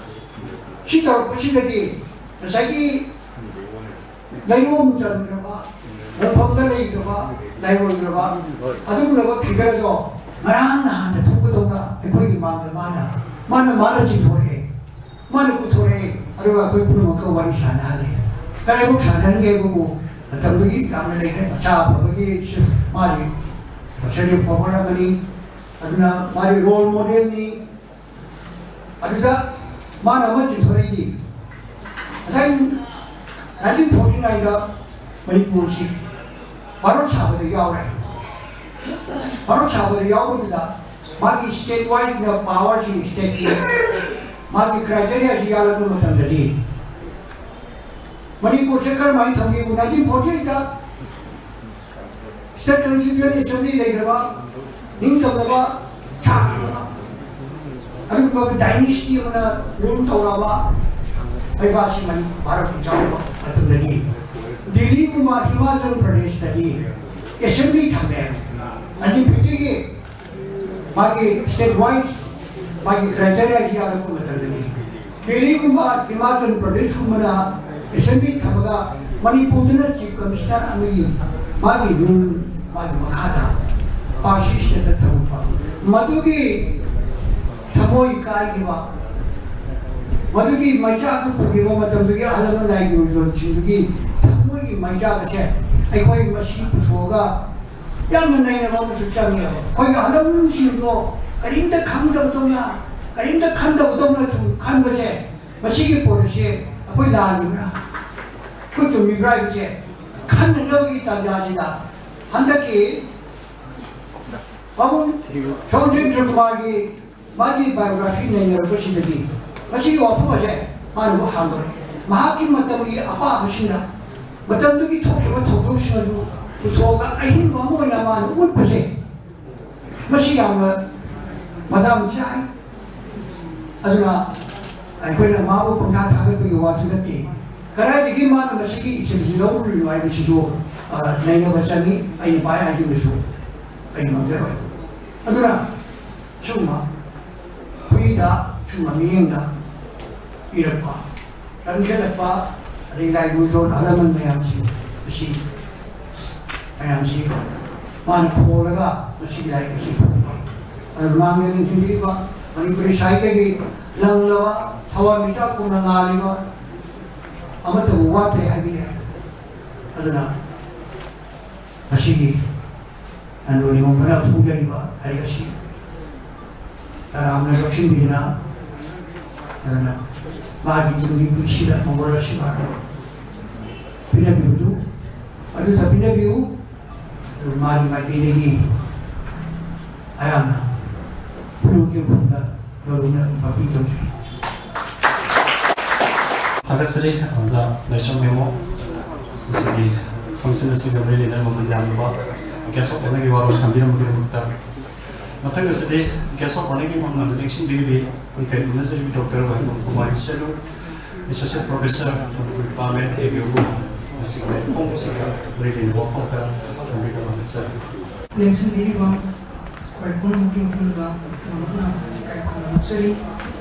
ꯁꯤ ꯇꯧꯔꯛꯄꯁꯤꯗꯗꯤ ꯉꯁꯥꯏꯒꯤ ꯂꯩꯔꯣꯝ ꯆꯟꯈ꯭ꯔꯕ, ꯃꯐꯝꯗ ꯂꯩꯈ꯭ꯔꯕ, ꯂꯩꯔꯣꯏꯈ꯭ꯔꯕ ꯑꯗꯨꯒꯨꯝꯂꯕ ꯐꯤꯒꯔꯗꯣ ꯉꯔꯥꯡ ꯅꯍꯥꯟꯗ ꯊꯣꯛꯀꯗꯧꯅ ꯑꯩꯈꯣꯏꯒꯤ ꯃꯥꯡꯗ ꯃꯥꯅ, ꯃꯥꯅ, ꯃꯥꯅ ꯆꯤꯡꯊꯣꯔꯛꯑꯦ, ꯃꯥꯅ ꯄꯨꯊꯣꯔꯛꯑꯦ꯫ ꯑꯗꯨꯒ ꯑꯩꯈꯣꯏ ꯄꯨꯝꯅꯃꯛꯀ ꯋꯥꯔꯤ ꯁꯥꯟꯅꯍꯜꯂꯦ꯫ ꯀꯗꯥꯏꯐꯥꯎ ꯁꯥꯟꯅꯍꯟꯒꯦ ꯍꯥꯏꯕꯕꯨ ꯃꯇꯝꯗꯨꯒꯤ ꯌꯥꯝꯅ ꯂꯩꯈ꯭ꯔꯦ꯫ ꯃꯆꯥ ꯑꯐꯕꯒꯤ ꯁꯤꯐ ꯃꯥꯗꯤ ꯁꯣꯁꯤꯌꯦꯜ ꯔꯤꯐꯣꯔꯃꯔ ꯑꯃꯅꯤ꯫ ꯑꯗꯨꯅ ꯃꯥꯗꯤ ꯔꯣꯜ ꯃꯣꯗꯦꯜꯅꯤ꯫ ꯑꯗꯨꯗ ꯃꯥꯅ ꯑꯃ ꯆꯤꯡꯊꯣꯔꯛꯏꯗꯤ, ꯉꯁꯥꯏ ꯅꯥꯏꯟꯇꯤꯟ ꯐꯣꯔꯇꯤ ꯅꯥꯏꯟꯗ ꯃꯅꯤꯄꯨꯔꯁꯤ ꯚꯥꯔꯠ ꯁꯥꯕꯗ ꯌꯥꯎꯔꯦ꯫ ꯚꯥꯔꯠ ꯁꯥꯕꯗ ꯌꯥꯎꯕꯗꯨꯗ ꯃꯥꯒꯤ ꯁ꯭ꯇꯦꯠ ꯋꯥꯏꯁꯅ ꯄꯥꯋꯔꯁꯤ ꯁ꯭ꯇꯦꯠꯀꯤ ꯃꯥꯒꯤ ꯀ꯭ꯔꯥꯏꯇꯦꯔꯤꯌꯥꯁꯤ ꯌꯥꯜꯂꯛꯄ ꯃꯇꯝꯗꯗꯤ ꯃꯅꯤꯄꯨꯔꯁꯦ ꯀꯔꯝꯍꯥꯏꯅ ꯊꯝꯈꯤꯕ? ꯅꯥꯏꯟꯇꯤꯟ ꯐꯣꯔꯇꯤ ꯑꯩꯠꯇ ꯁ꯭ꯇꯦꯠ ꯀꯟꯁꯇꯤꯇ꯭ꯌꯨꯁꯟ ꯑꯦꯁꯦꯝꯕ꯭ꯂꯤ ꯂꯩꯈ꯭ꯔꯕ, ꯅꯤꯡꯇꯝꯂꯕ, ꯁꯥꯡꯂꯕ ꯑꯗꯨꯒꯨꯝꯕ ꯗꯥꯏꯅꯦꯁꯇꯤ ꯑꯃꯅ ꯔꯨꯜ ꯇꯧꯔꯛꯑꯕ ꯂꯩꯕꯥꯛꯁꯤ ꯃꯅꯤ-, ꯚꯥꯔꯠꯀꯤ ꯌꯥꯎꯕ ꯃꯇꯝꯗꯗꯤ ꯗꯤꯜꯂꯤꯒꯨꯝꯕ ꯍꯤꯃꯥꯆꯜ ꯄ꯭ꯔꯗꯦꯁꯇꯗꯤ ꯑꯦꯁꯦꯝꯕ꯭ꯂꯤ ꯊꯝꯃꯦ꯫ ꯑꯅꯤ ꯐꯤꯐꯇꯤꯒꯤ ꯃꯥꯒꯤ ꯁ꯭ꯇꯦꯠ ꯋꯥꯏꯁ ꯃꯥꯒꯤ ꯀ꯭ꯔꯥꯏꯇꯦꯔꯤꯌꯥꯁꯤ ꯌꯥꯔꯛꯄ ꯃꯇꯝꯗꯅꯤ꯫ ꯗꯦꯜꯂꯤꯒꯨꯝꯕ ꯍꯤꯃꯥꯆꯜ ꯄ꯭ꯔꯗꯦꯁꯀꯨꯝꯕꯅ ꯑꯦꯁꯦꯝꯕ꯭ꯂꯤ ꯊꯝꯃꯒ ꯃꯅꯤꯄꯨꯔꯗꯅ ꯆꯤꯐ ꯀꯃꯤꯁꯅꯔ ꯑꯃꯒꯤ ꯃꯥꯒꯤ ꯔꯨꯜ ꯃꯥꯒꯤ ꯃꯈꯥꯗ ꯄꯥꯔꯁꯤ ꯁ꯭ꯇꯦꯠꯇ ꯊꯝꯃꯛꯄ, ꯃꯗꯨꯒꯤ ꯊꯃꯣꯏ ꯀꯥꯏꯈꯤꯕ, ꯃꯗꯨꯒꯤ ꯃꯩꯆꯥꯛꯇꯨ ꯄꯨꯈꯤꯕ ꯃꯇꯝꯗꯨꯒꯤ ꯑꯍꯜ ꯂꯃꯟ ꯂꯥꯏ ꯒꯨꯔꯨ ꯖꯣꯟꯁꯤꯡꯗꯨꯒꯤ ꯊꯃꯣꯏꯒꯤ ꯃꯩꯆꯥꯛ ꯑꯁꯦ ꯑꯩꯈꯣꯏ ꯃꯁꯤ ꯄꯨꯊꯣꯛꯑꯒ ꯌꯥꯝꯅ ꯅꯩꯅꯕ ꯑꯃꯁꯨ ꯆꯪꯉꯦꯕ꯫ ꯑꯩꯈꯣꯏꯒꯤ ꯑꯍꯜ ꯂꯃꯟꯁꯤꯡꯗꯣ ꯀꯔꯤꯝꯇ ꯈꯪꯗꯕꯗꯧꯅ, ꯀꯔꯤꯝꯇ ꯈꯟꯗꯕꯗꯧꯅ ꯁꯨꯝ ꯈꯟꯕꯁꯦ, ꯃꯁꯤꯒꯤ ꯄꯣꯠ ꯑꯁꯦ ꯑꯩꯈꯣꯏ ꯂꯥꯜꯂꯤꯕ꯭ꯔꯥ, ꯑꯩꯈꯣꯏ ꯆꯨꯝꯃꯤꯕ꯭ꯔꯥ ꯍꯥꯏꯕꯁꯦ ꯈꯟꯅꯅꯕꯒꯤ ꯇꯥꯟꯖꯥꯁꯤꯗ ꯍꯟꯗꯛꯀꯤ ꯄꯥꯕꯨꯡ ꯁꯣꯟꯖꯦꯟꯗ꯭ꯔ ꯀꯨꯃꯥꯔꯒꯤ ꯃꯥꯒꯤ ꯕꯥꯏꯑꯣꯒ꯭ꯔꯥꯐꯤ ꯅꯩꯅꯔꯛꯄꯁꯤꯗꯗꯤ ꯃꯁꯤꯒꯤ ꯋꯥꯐꯝ ꯑꯁꯦ ꯃꯥꯅ ꯑꯃꯨꯛ ꯍꯥꯡꯗꯣꯔꯛꯑꯦ꯫ ꯃꯍꯥꯛꯀꯤ ꯃꯇꯝꯒꯤ ꯑꯄꯥꯕꯁꯤꯡꯅ ꯃꯇꯝꯗꯨꯒꯤ ꯊꯣꯛꯈꯤꯕ ꯊꯧꯗꯣꯛꯁꯤꯡ ꯑꯗꯨ ꯄꯨꯊꯣꯛꯑꯒ ꯑꯍꯤꯡꯕ ꯑꯃ ꯑꯣꯏꯅ ꯃꯥꯅ ꯎꯠꯄꯁꯦ, ꯃꯁꯤ ꯌꯥꯝꯅ ꯃꯇꯥꯡ ꯆꯥꯏ꯫ ꯑꯗꯨꯅ ꯑꯩꯈꯣꯏꯅ ꯃꯥꯕꯨ ꯄꯪꯊꯥ ꯊꯥꯒꯠꯄꯒꯤ ꯋꯥꯁꯨ ꯅꯠꯇꯦ꯫ ꯀꯗꯥꯏꯗꯒꯤ ꯃꯥꯅ ꯃꯁꯤꯒꯤ ꯏꯊꯤꯜꯁꯤ ꯂꯧꯔꯨꯔꯤꯅꯣ ꯍꯥꯏꯕꯁꯤꯁꯨ, ꯑ, ꯅꯩꯅꯕ ꯆꯪꯏ꯫ ꯑꯩꯅ ꯄꯥꯏ ꯍꯥꯏꯖꯤꯟꯕꯁꯨ ꯑꯩ ꯉꯝꯖꯔꯣꯏ꯫ ꯑꯗꯨꯅ ꯁꯤꯒꯨꯝꯕ ꯍꯨꯏꯗ ꯁꯤꯒꯨꯝꯕ ꯃꯤꯠꯌꯦꯡꯗ ꯏꯔꯛꯄ, ꯆꯪꯁꯤꯜꯂꯛꯄ, ꯑꯗꯩ ꯂꯥꯏ ꯃꯨꯊꯣꯟ ꯑꯍꯜ ꯂꯃꯟ ꯃꯌꯥꯝꯁꯤ, ꯑꯁꯤ ꯃꯌꯥꯝꯁꯤ ꯃꯥꯅ ꯈꯣꯜꯂꯒ ꯉꯁꯤꯒꯤ ꯂꯥꯏꯔꯤꯛ ꯑꯁꯤ ꯐꯣꯡꯕ꯫ ꯑꯗꯨ ꯃꯃꯥꯡꯗ ꯅꯤꯡꯁꯤꯡꯕꯤꯔꯤꯕ ꯃꯅꯤꯄꯨꯔꯤ ꯁꯥꯍꯤꯇ꯭ꯌꯒꯤ ꯂꯪꯂꯕ ꯊꯋꯥꯟꯃꯤꯆꯥꯛꯀꯨꯝꯅ ꯉꯥꯜꯂꯤꯕ ꯑꯃꯠꯇꯕꯨ ꯋꯥꯠꯇ꯭ꯔꯦ ꯍꯥꯏꯕ ꯌꯥꯏ꯫ ꯑꯗꯨꯅ ꯉꯁꯤꯒꯤ ꯑꯟꯗ꯭ꯔꯣ ꯅꯤꯉꯣꯝꯕꯅ ꯐꯣꯡꯖꯔꯤꯕ ꯂꯥꯏꯔꯤꯛ ꯑꯁꯤ ꯇꯔꯥꯝꯅ ꯂꯧꯁꯤꯟꯕꯤꯗꯨꯅ, ꯑꯗꯨꯅ ꯃꯥꯒꯤ ꯇꯨꯡꯒꯤ ꯄꯨꯟꯁꯤꯗ ꯃꯪꯒꯣꯜ ꯑꯁꯤ ꯃꯥꯅ ꯄꯤꯅꯕꯤꯕꯗꯨ ꯑꯗꯨꯗ ꯄꯤꯅꯕꯤꯌꯨ꯫ ꯑꯗꯨ ꯃꯥꯒꯤ ꯃꯥꯏꯀꯩꯗꯒꯤ ꯑꯩꯍꯥꯛꯅ ꯄꯨꯝꯅꯃꯛꯀꯤ ꯃꯐꯝꯗ ꯅꯣꯂꯨꯛꯅ ꯃꯄꯤ ꯇꯧꯖꯔꯤ꯫ ꯊꯥꯒꯠꯆꯔꯤ ꯑꯣꯖꯥ ꯂꯥꯏꯁ꯭ꯔꯝ ꯃꯦꯝꯕꯨ꯫ ꯉꯁꯤꯒꯤ function ꯑꯁꯤꯒ ꯃꯔꯤ ꯂꯩꯅꯅ ꯃꯃꯜ ꯌꯥꯝꯂꯕ guest of honourꯒꯤ ꯋꯥꯔꯣꯜ ꯊꯝꯕꯤꯔꯝꯕꯒꯤꯗꯃꯛꯇ꯫ ꯃꯊꯪ ꯑꯁꯤꯗꯤ guest of honourꯒꯤ ꯃꯃꯜ ꯂꯦꯡꯁꯤꯟꯕꯤꯔꯤꯕꯤ ꯑꯩꯈꯣꯏ ꯀꯔꯤ ꯎꯅꯖꯔꯤꯕꯤ doctor Wahengbam Kumari Chanu, Associate Professor, Manipuri Department, A B U, ꯉꯁꯤꯒꯤ ꯄꯨꯡ ꯑꯁꯤꯒ ꯃꯔꯤ ꯂꯩꯅꯕ ꯋꯥꯐꯝ ꯈꯔ ꯊꯝꯕꯤꯅꯕ ꯍꯣꯠꯅꯖꯔꯤ꯫ ꯂꯦꯡꯁꯤꯟꯕꯤꯔꯤꯕ ꯑꯩꯈꯣꯏ ꯄꯨꯝꯅꯃꯛꯀꯤ ꯃꯐꯝꯗ ꯊꯝꯂꯞꯅ ꯏꯀꯥꯏ ꯈꯨꯝꯅꯕ ꯎꯠꯆꯔꯤ꯫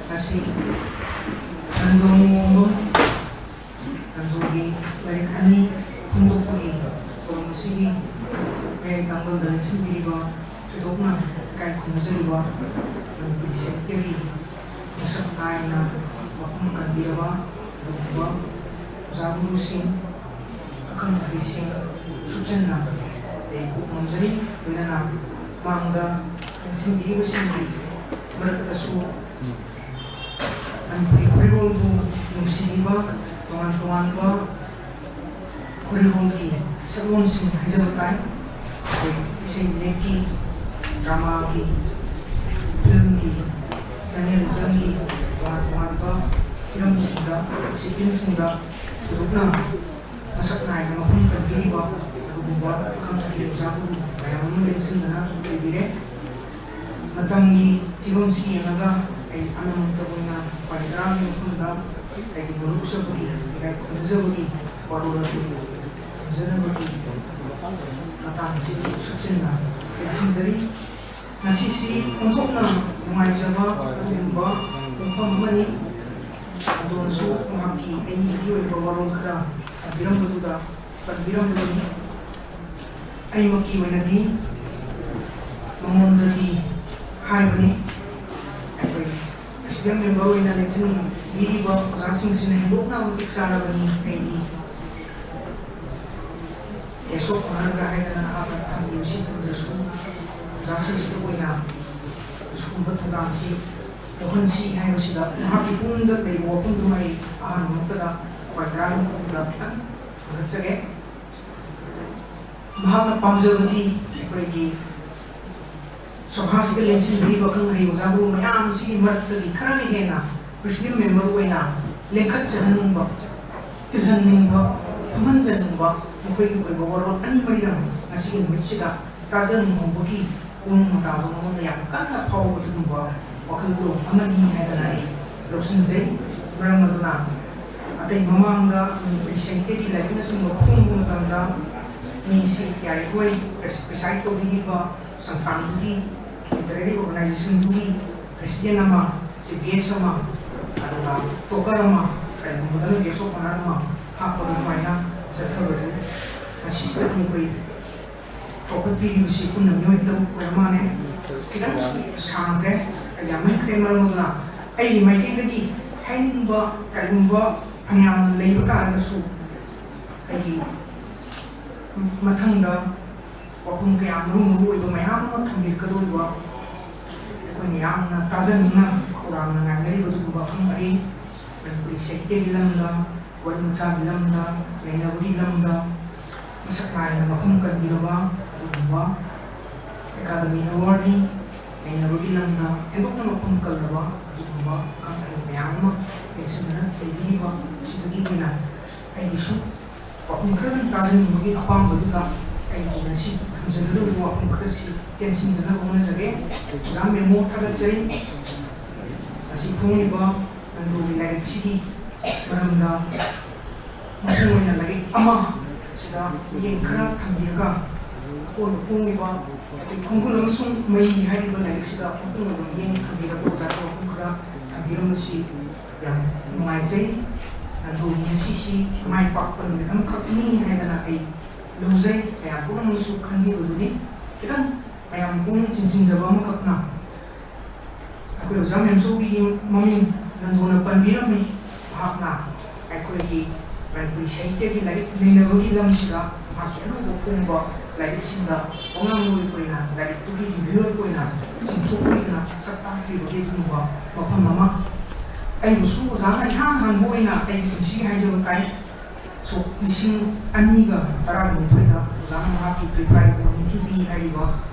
ꯉꯁꯤ ꯅꯟꯗꯣ ꯅꯣꯡꯉꯣꯝꯕꯝ ꯅꯟꯗꯣꯒꯤ ꯂꯥꯏꯔꯤꯛ ꯑꯅꯤ ꯐꯣꯡꯗꯣꯛꯄꯒꯤ ꯊꯧꯔꯝ ꯑꯁꯤꯒꯤ ꯃꯌꯥꯏ ꯇꯥꯡꯕꯜꯗ ꯂꯦꯡꯁꯤꯟꯕꯤꯔꯤꯕ ꯊꯣꯏꯗꯣꯛꯅ ꯏꯀꯥꯏ ꯈꯨꯝꯅꯖꯔꯤꯕ ꯃꯅꯤꯄꯨꯔꯤ ꯁꯥꯍꯤꯇ꯭ꯌꯒꯤ ꯃꯁꯛ ꯅꯥꯏꯅ ꯃꯐꯝ ꯀꯟꯕꯤꯔꯕ ꯑꯗꯨꯒꯨꯝꯕ ꯑꯣꯖꯥ ꯒꯨꯔꯨꯁꯤꯡ, ꯑꯈꯪ ꯑꯍꯩꯁꯤꯡ ꯁꯨꯞꯆꯟꯅ ꯂꯩ ꯀꯣꯛ ꯉꯝꯖꯔꯤ꯫ ꯂꯣꯏꯅꯅ ꯃꯥꯡꯗ ꯂꯦꯡꯁꯤꯟꯕꯤꯔꯤꯕꯁꯤꯡꯒꯤ ꯃꯔꯛꯇꯁꯨ ꯃꯅꯤꯄꯨꯔꯤ ꯈꯨꯔꯤꯔꯣꯜꯕꯨ ꯅꯨꯡꯁꯤꯕꯤꯕ ꯇꯣꯉꯥꯟ ꯇꯣꯉꯥꯟꯕ ꯈꯨꯔꯤꯔꯣꯜꯒꯤ ꯁꯛꯂꯣꯟꯁꯤꯡ ꯍꯥꯏꯖꯕ ꯇꯥꯏ꯫ ꯑꯩꯈꯣꯏ ꯏꯁꯩ ꯃꯌꯦꯛꯀꯤ, dramaꯒꯤ, filmꯒꯤ, journalismꯒꯤ ꯇꯣꯉꯥꯟ ꯇꯣꯉꯥꯟꯕ ꯍꯤꯔꯝꯁꯤꯡꯗ, disciplineꯁꯤꯡꯗ ꯊꯣꯏꯗꯣꯛꯅ ꯃꯁꯛ ꯅꯥꯏꯅ ꯃꯐꯝ ꯀꯟꯕꯤꯔꯤꯕ ꯑꯗꯨꯒꯨꯝꯕ ꯑꯈꯪ ꯑꯍꯩ ꯑꯣꯖꯥ ꯒꯨꯔꯨ ꯃꯌꯥꯝ ꯑꯃ ꯂꯦꯡꯁꯤꯟꯗꯨꯅ ꯂꯩꯕꯤꯔꯦ꯫ ꯃꯇꯝꯒꯤ ꯐꯤꯕꯝꯁꯤ ꯌꯦꯡꯉꯒ ꯑꯩ ꯑꯅꯝꯕ ꯑꯣꯏꯅ ꯄꯟꯗ꯭ꯔꯥꯒꯤ ꯃꯐꯝꯗ ꯑꯩꯒꯤ ꯃꯔꯨꯞꯆꯕꯒꯤ, ꯏꯀꯥꯏ ꯈꯨꯝꯅꯖꯕꯒꯤ ꯋꯥꯔꯣꯜ ꯑꯗꯨ ꯊꯝꯖꯅꯕꯒꯤ ꯃꯇꯥꯡ ꯑꯁꯤ ꯁꯨꯞꯆꯤꯟꯅ ꯇꯦꯟꯁꯤꯟꯖꯔꯤ꯫ ꯉꯁꯤꯁꯤ ꯑꯣꯟꯊꯣꯛꯅ ꯅꯨꯡꯉꯥꯏꯖꯕ ꯑꯗꯨꯒꯨꯝꯕ ꯄꯨꯡꯐꯝ ꯑꯃꯅꯤ꯫ ꯑꯗꯣꯝꯁꯨ ꯃꯍꯥꯛꯀꯤ ꯑꯏꯕꯒꯤ ꯑꯣꯏꯕ ꯋꯥꯔꯣꯜ ꯈꯔ ꯊꯝꯕꯤꯔꯝꯕꯗꯨꯗ ꯄꯟꯕꯤꯔꯝꯕꯗꯨꯅꯤ꯫ ꯑꯩꯃꯛꯀꯤ ꯑꯣꯏꯅꯗꯤ ꯃꯉꯣꯟꯗꯗꯤ ꯍꯥꯏꯕꯅꯤ꯫ ꯑꯩꯈꯣꯏ president member ꯑꯣꯏꯅ ꯂꯦꯡꯁꯤꯟꯕꯤꯔꯤꯕ ꯑꯣꯖꯥꯁꯤꯡꯁꯤꯅ ꯍꯦꯟꯗꯣꯛꯅ ꯃꯇꯤꯛ ꯆꯥꯔꯕꯅꯤ꯫ ꯑꯩꯗꯤ guest of honourꯒ ꯍꯥꯏꯗꯅ ꯅꯍꯥꯛꯅ ꯊꯝꯂꯤꯕꯁꯤ ꯊꯝꯗ꯭ꯔꯁꯨ, ꯑꯣꯖꯥꯁꯤꯡꯁꯤꯗ ꯑꯣꯏꯅ ꯁꯤꯒꯨꯝꯕ ꯊꯧꯗꯥꯡꯁꯤ ꯂꯧꯍꯟꯁꯤ ꯍꯥꯏꯕꯁꯤꯗ ꯃꯍꯥꯛꯀꯤ ꯄꯨꯛꯅꯤꯡꯗ ꯂꯩꯕ ꯋꯥꯐꯝꯗꯨꯃ ꯑꯩ ꯑꯍꯥꯟꯕꯃꯛꯇꯗ ꯄꯟꯗ꯭ꯔꯥꯒꯤ ꯃꯐꯝꯗ ꯈꯤꯇꯪ ꯐꯒꯠꯆꯒꯦ꯫ ꯃꯍꯥꯛꯅ ꯄꯥꯝꯖꯕꯗꯤ ꯑꯩꯈꯣꯏꯒꯤ ꯁꯚꯥꯁꯤꯗ ꯂꯦꯡꯁꯤꯟꯕꯤꯔꯤꯕ ꯑꯈꯪ ꯑꯍꯩ ꯑꯣꯖꯥ ꯒꯨꯔꯨ ꯃꯌꯥꯝꯁꯤꯒꯤ ꯃꯔꯛꯇꯒꯤ ꯈꯔꯅ ꯍꯦꯟꯅ president member ꯑꯣꯏꯅ ꯂꯦꯡꯈꯠꯆꯍꯟꯅꯤꯡꯕ, ꯇꯤꯜꯍꯟꯅꯤꯡꯕ, ꯐꯝꯍꯟꯖꯅꯤꯡꯕ, ꯃꯈꯣꯏꯒꯤ ꯑꯣꯏꯕ ꯋꯥꯔꯣꯜ ꯑꯅꯤ ꯃꯔꯤꯗꯪ ꯉꯁꯤꯒꯤ ꯅꯨꯃꯤꯠꯁꯤꯗ ꯇꯥꯖꯅꯤꯡꯍꯧꯕꯒꯤ ꯄꯨꯡ ꯃꯇꯥꯗꯣ ꯃꯉꯣꯟꯗ ꯌꯥꯝ ꯀꯟꯅ ꯐꯥꯎꯕ ꯑꯗꯨꯒꯨꯝꯕ ꯋꯥꯈꯜꯂꯣꯟ ꯑꯃꯅꯤ ꯍꯥꯏꯗꯅ ꯑꯩ ꯂꯧꯁꯤꯟꯖꯩ꯫ ꯃꯔꯝ ꯑꯗꯨꯅ ꯑꯇꯩ ꯃꯃꯥꯡꯗ ꯃꯅꯤꯄꯨꯔꯤ ꯁꯥꯍꯤꯇ꯭ꯌꯒꯤ ꯂꯥꯏꯔꯤꯛꯅꯆꯤꯡꯕ ꯐꯣꯡꯕ ꯃꯇꯝꯗ ꯃꯤꯁꯤ ꯌꯥꯔꯤꯈꯣꯏ ꯄ꯭ꯔꯤꯁꯥꯏꯠ ꯇꯧꯕꯤꯔꯤꯕ ꯁꯪꯁꯊꯥꯟꯗꯨꯒꯤ, ꯂꯤꯇꯔꯦꯔꯤ ꯑꯣꯔꯒꯅꯥꯏꯖꯦꯁꯟꯗꯨꯒꯤ ꯄ꯭ꯔꯦꯁꯤꯗꯦꯟ ꯑꯃ, ꯆꯤꯐ ꯒꯦꯁ ꯑꯃ, ꯑꯗꯨꯒ ꯇꯣꯀꯔ ꯑꯃ, ꯀꯔꯤꯒꯨꯝꯕꯗꯅ ꯒꯦꯁ ꯑꯣꯐ ꯑꯣꯅꯔ ꯑꯃ ꯍꯥꯞꯄꯒ ꯑꯗꯨꯃꯥꯏꯅ ꯆꯠꯊꯕꯗꯨ ꯉꯁꯤꯁꯤꯗꯗꯤ ꯑꯩꯈꯣꯏ ꯆꯥꯎꯈꯠꯄꯤꯔꯤꯕꯁꯤ ꯄꯨꯟꯅ ꯃꯤꯑꯣꯏ ꯇꯔꯨꯛ ꯑꯣꯏꯔ ꯃꯥꯜꯂꯦ꯫ ꯈꯤꯇꯪꯁꯨ ꯁꯥꯡꯈ꯭ꯔꯦ, ꯌꯥꯝꯃꯟꯈ꯭ꯔꯦ꯫ ꯃꯔꯝ ꯑꯗꯨꯅ ꯑꯩꯒꯤ ꯃꯥꯏꯀꯩꯗꯒꯤ ꯍꯥꯏꯅꯤꯡꯕ ꯀꯔꯤꯒꯨꯝꯕ ꯐꯅꯌꯥꯝꯅ ꯂꯩꯕ ꯇꯥꯔꯒꯁꯨ ꯑꯩꯒꯤ ꯃꯊꯪꯗ ꯋꯥꯐꯝ ꯀꯌꯥ ꯃꯔꯨ ꯃꯔꯨ ꯑꯣꯏꯕ ꯃꯌꯥꯝ ꯑꯃ ꯊꯝꯕꯤꯔꯛꯀꯗꯧꯔꯤꯕ ꯑꯩꯈꯣꯏꯅ ꯌꯥꯝꯅ ꯇꯥꯖꯅꯤꯡꯅ ꯈꯧꯔꯥꯡꯅ ꯉꯥꯏꯅꯔꯤꯕ ꯑꯗꯨꯒꯨꯝꯕ ꯋꯥꯐꯝ ꯑꯃꯅꯤ꯫ ꯃꯅꯤꯄꯨꯔꯤ ꯁꯥꯍꯤꯇ꯭ꯌꯒꯤ ꯂꯝꯗ, ꯋꯥꯔꯤ ꯃꯆꯥꯒꯤ ꯂꯝꯗ, ꯅꯩꯅꯕꯒꯤ ꯂꯝꯗ ꯃꯁꯛ ꯅꯥꯏꯅ ꯃꯐꯝ ꯀꯟꯕꯤꯔꯕ ꯑꯗꯨꯒꯨꯝꯕ ꯑꯦꯀꯥꯗꯃꯤ ꯑꯦꯋꯥꯔꯗꯤ ꯅꯩꯅꯕꯒꯤ ꯂꯝꯗ ꯍꯦꯟꯗꯣꯛꯅ ꯃꯐꯝ ꯀꯜꯂꯕ ꯑꯗꯨꯒꯨꯝꯕ ꯈꯪ ꯑꯍꯩ ꯃꯌꯥꯝ ꯑꯃ ꯇꯦꯡꯁꯤꯟꯗꯨꯅ ꯂꯩꯕꯤꯔꯤꯕ ꯑꯁꯤꯗꯒꯤ ꯑꯩꯈꯣꯏꯅ ꯑꯩꯒꯤꯁꯨ ꯋꯥꯐꯝ ꯈꯔꯗꯪ ꯇꯥꯖꯅꯤꯡꯕꯒꯤ ꯑꯄꯥꯝꯕꯗꯨꯗ ꯑꯩꯒꯤ ꯉꯁꯤ ꯊꯝꯖꯒꯗꯧꯔꯤꯕ ꯋꯥꯐꯝ ꯈꯔꯁꯤ ꯇꯦꯟꯁꯤꯟꯖꯅꯕ ꯍꯣꯠꯅꯖꯒꯦ꯫ ꯑꯣꯖꯥ ꯃꯦꯃꯣ ꯊꯥꯒꯠꯆꯔꯤ꯫ ꯉꯁꯤ ꯐꯣꯡꯂꯤꯕ ꯅꯟꯗꯨꯒꯤ ꯂꯥꯏꯔꯤꯛꯁꯤꯒꯤ ꯃꯔꯝꯗ ꯃꯄꯨꯡ ꯑꯣꯏꯅ ꯂꯥꯏꯔꯤꯛ ꯑꯃ ꯁꯤꯗ ꯃꯤꯠꯌꯦꯡ ꯈꯔ ꯊꯝꯕꯤꯔꯒ ꯑꯀꯣꯟꯕ ꯐꯣꯡꯂꯤꯕ ꯑꯩꯈꯣꯏ ꯈꯣꯡꯒꯨꯜ ꯑꯃꯁꯨꯡ ꯃꯩ ꯍꯥꯏꯔꯤꯕ ꯂꯥꯏꯔꯤꯛꯁꯤꯗ ꯃꯄꯨꯡ ꯑꯣꯏꯕ ꯃꯤꯠꯌꯦꯡ ꯊꯝꯕꯤꯔꯒ ꯑꯣꯖꯥꯒꯤ ꯋꯥꯐꯝ ꯈꯔ ꯊꯝꯕꯤꯔꯝꯕꯁꯤ ꯌꯥꯝ ꯅꯨꯡꯉꯥꯏꯖꯩ꯫ ꯅꯟꯗꯨꯒꯤ ꯉꯁꯤꯁꯤ ꯃꯥꯏ ꯄꯥꯛꯄ ꯅꯨꯃꯤꯠ ꯑꯃꯈꯛꯅꯤ ꯍꯥꯏꯗꯅ ꯑꯩ ꯂꯧꯖꯩ꯫ ꯃꯌꯥꯝ ꯄꯨꯝꯅꯃꯛꯁꯨ ꯈꯟꯕꯤꯕꯗꯨꯅꯤ꯫ ꯈꯤꯇꯪ ꯃꯌꯥꯝ ꯄꯨꯛꯅꯤꯡ ꯆꯤꯡꯁꯤꯟꯖꯕ ꯑꯃꯈꯛꯅ ꯑꯩꯈꯣꯏ ꯑꯣꯖꯥ ꯃꯦꯝꯆꯧꯕꯤꯒꯤ ꯃꯃꯤꯡ ꯅꯟꯗꯨꯅ ꯄꯟꯕꯤꯔꯝꯃꯤ꯫ ꯃꯍꯥꯛꯅ ꯑꯩꯈꯣꯏꯒꯤ ꯃꯅꯤꯄꯨꯔꯤ ꯁꯥꯍꯤꯇ꯭ꯌꯒꯤ ꯂꯥꯏꯔꯤꯛ ꯅꯩꯅꯕꯒꯤ ꯂꯝꯁꯤꯗ ꯃꯍꯥꯛꯀꯤ ꯑꯅꯧꯕ ꯐꯣꯡꯕ ꯂꯥꯏꯔꯤꯛꯁꯤꯡꯗ ꯋꯥꯉꯥꯡꯂꯣꯏ ꯑꯣꯏꯅ, ꯂꯥꯏꯔꯤꯛꯇꯨꯒꯤ ꯔꯤꯚ꯭ꯌꯨꯋꯔ ꯑꯣꯏꯅ ꯆꯤꯡꯊꯣꯛꯄꯤꯗꯨꯅ ꯁꯛ ꯇꯥꯛꯄꯤꯕꯒꯤ ꯑꯗꯨꯒꯨꯝꯕ ꯃꯐꯝ ꯑꯃ꯫ ꯑꯩꯕꯨꯁꯨ ꯑꯣꯖꯥꯅ ꯏꯍꯥꯟ ꯍꯥꯟꯕ ꯑꯣꯏꯅ ꯑꯩꯒꯤ ꯄꯨꯟꯁꯤꯒꯤ ꯍꯥꯏꯖꯕ ꯇꯥꯏ꯫ ꯁꯣꯛ ꯂꯤꯁꯤꯡ ꯑꯅꯤꯒ ꯇꯔꯥꯅꯤꯊꯣꯏꯗ ꯑꯣꯖꯥꯅ ꯃꯍꯥꯛꯀꯤ ꯇꯨꯏꯐꯥꯏ ꯅꯤꯡꯊꯤꯕꯤ ꯍꯥꯏꯔꯤꯕ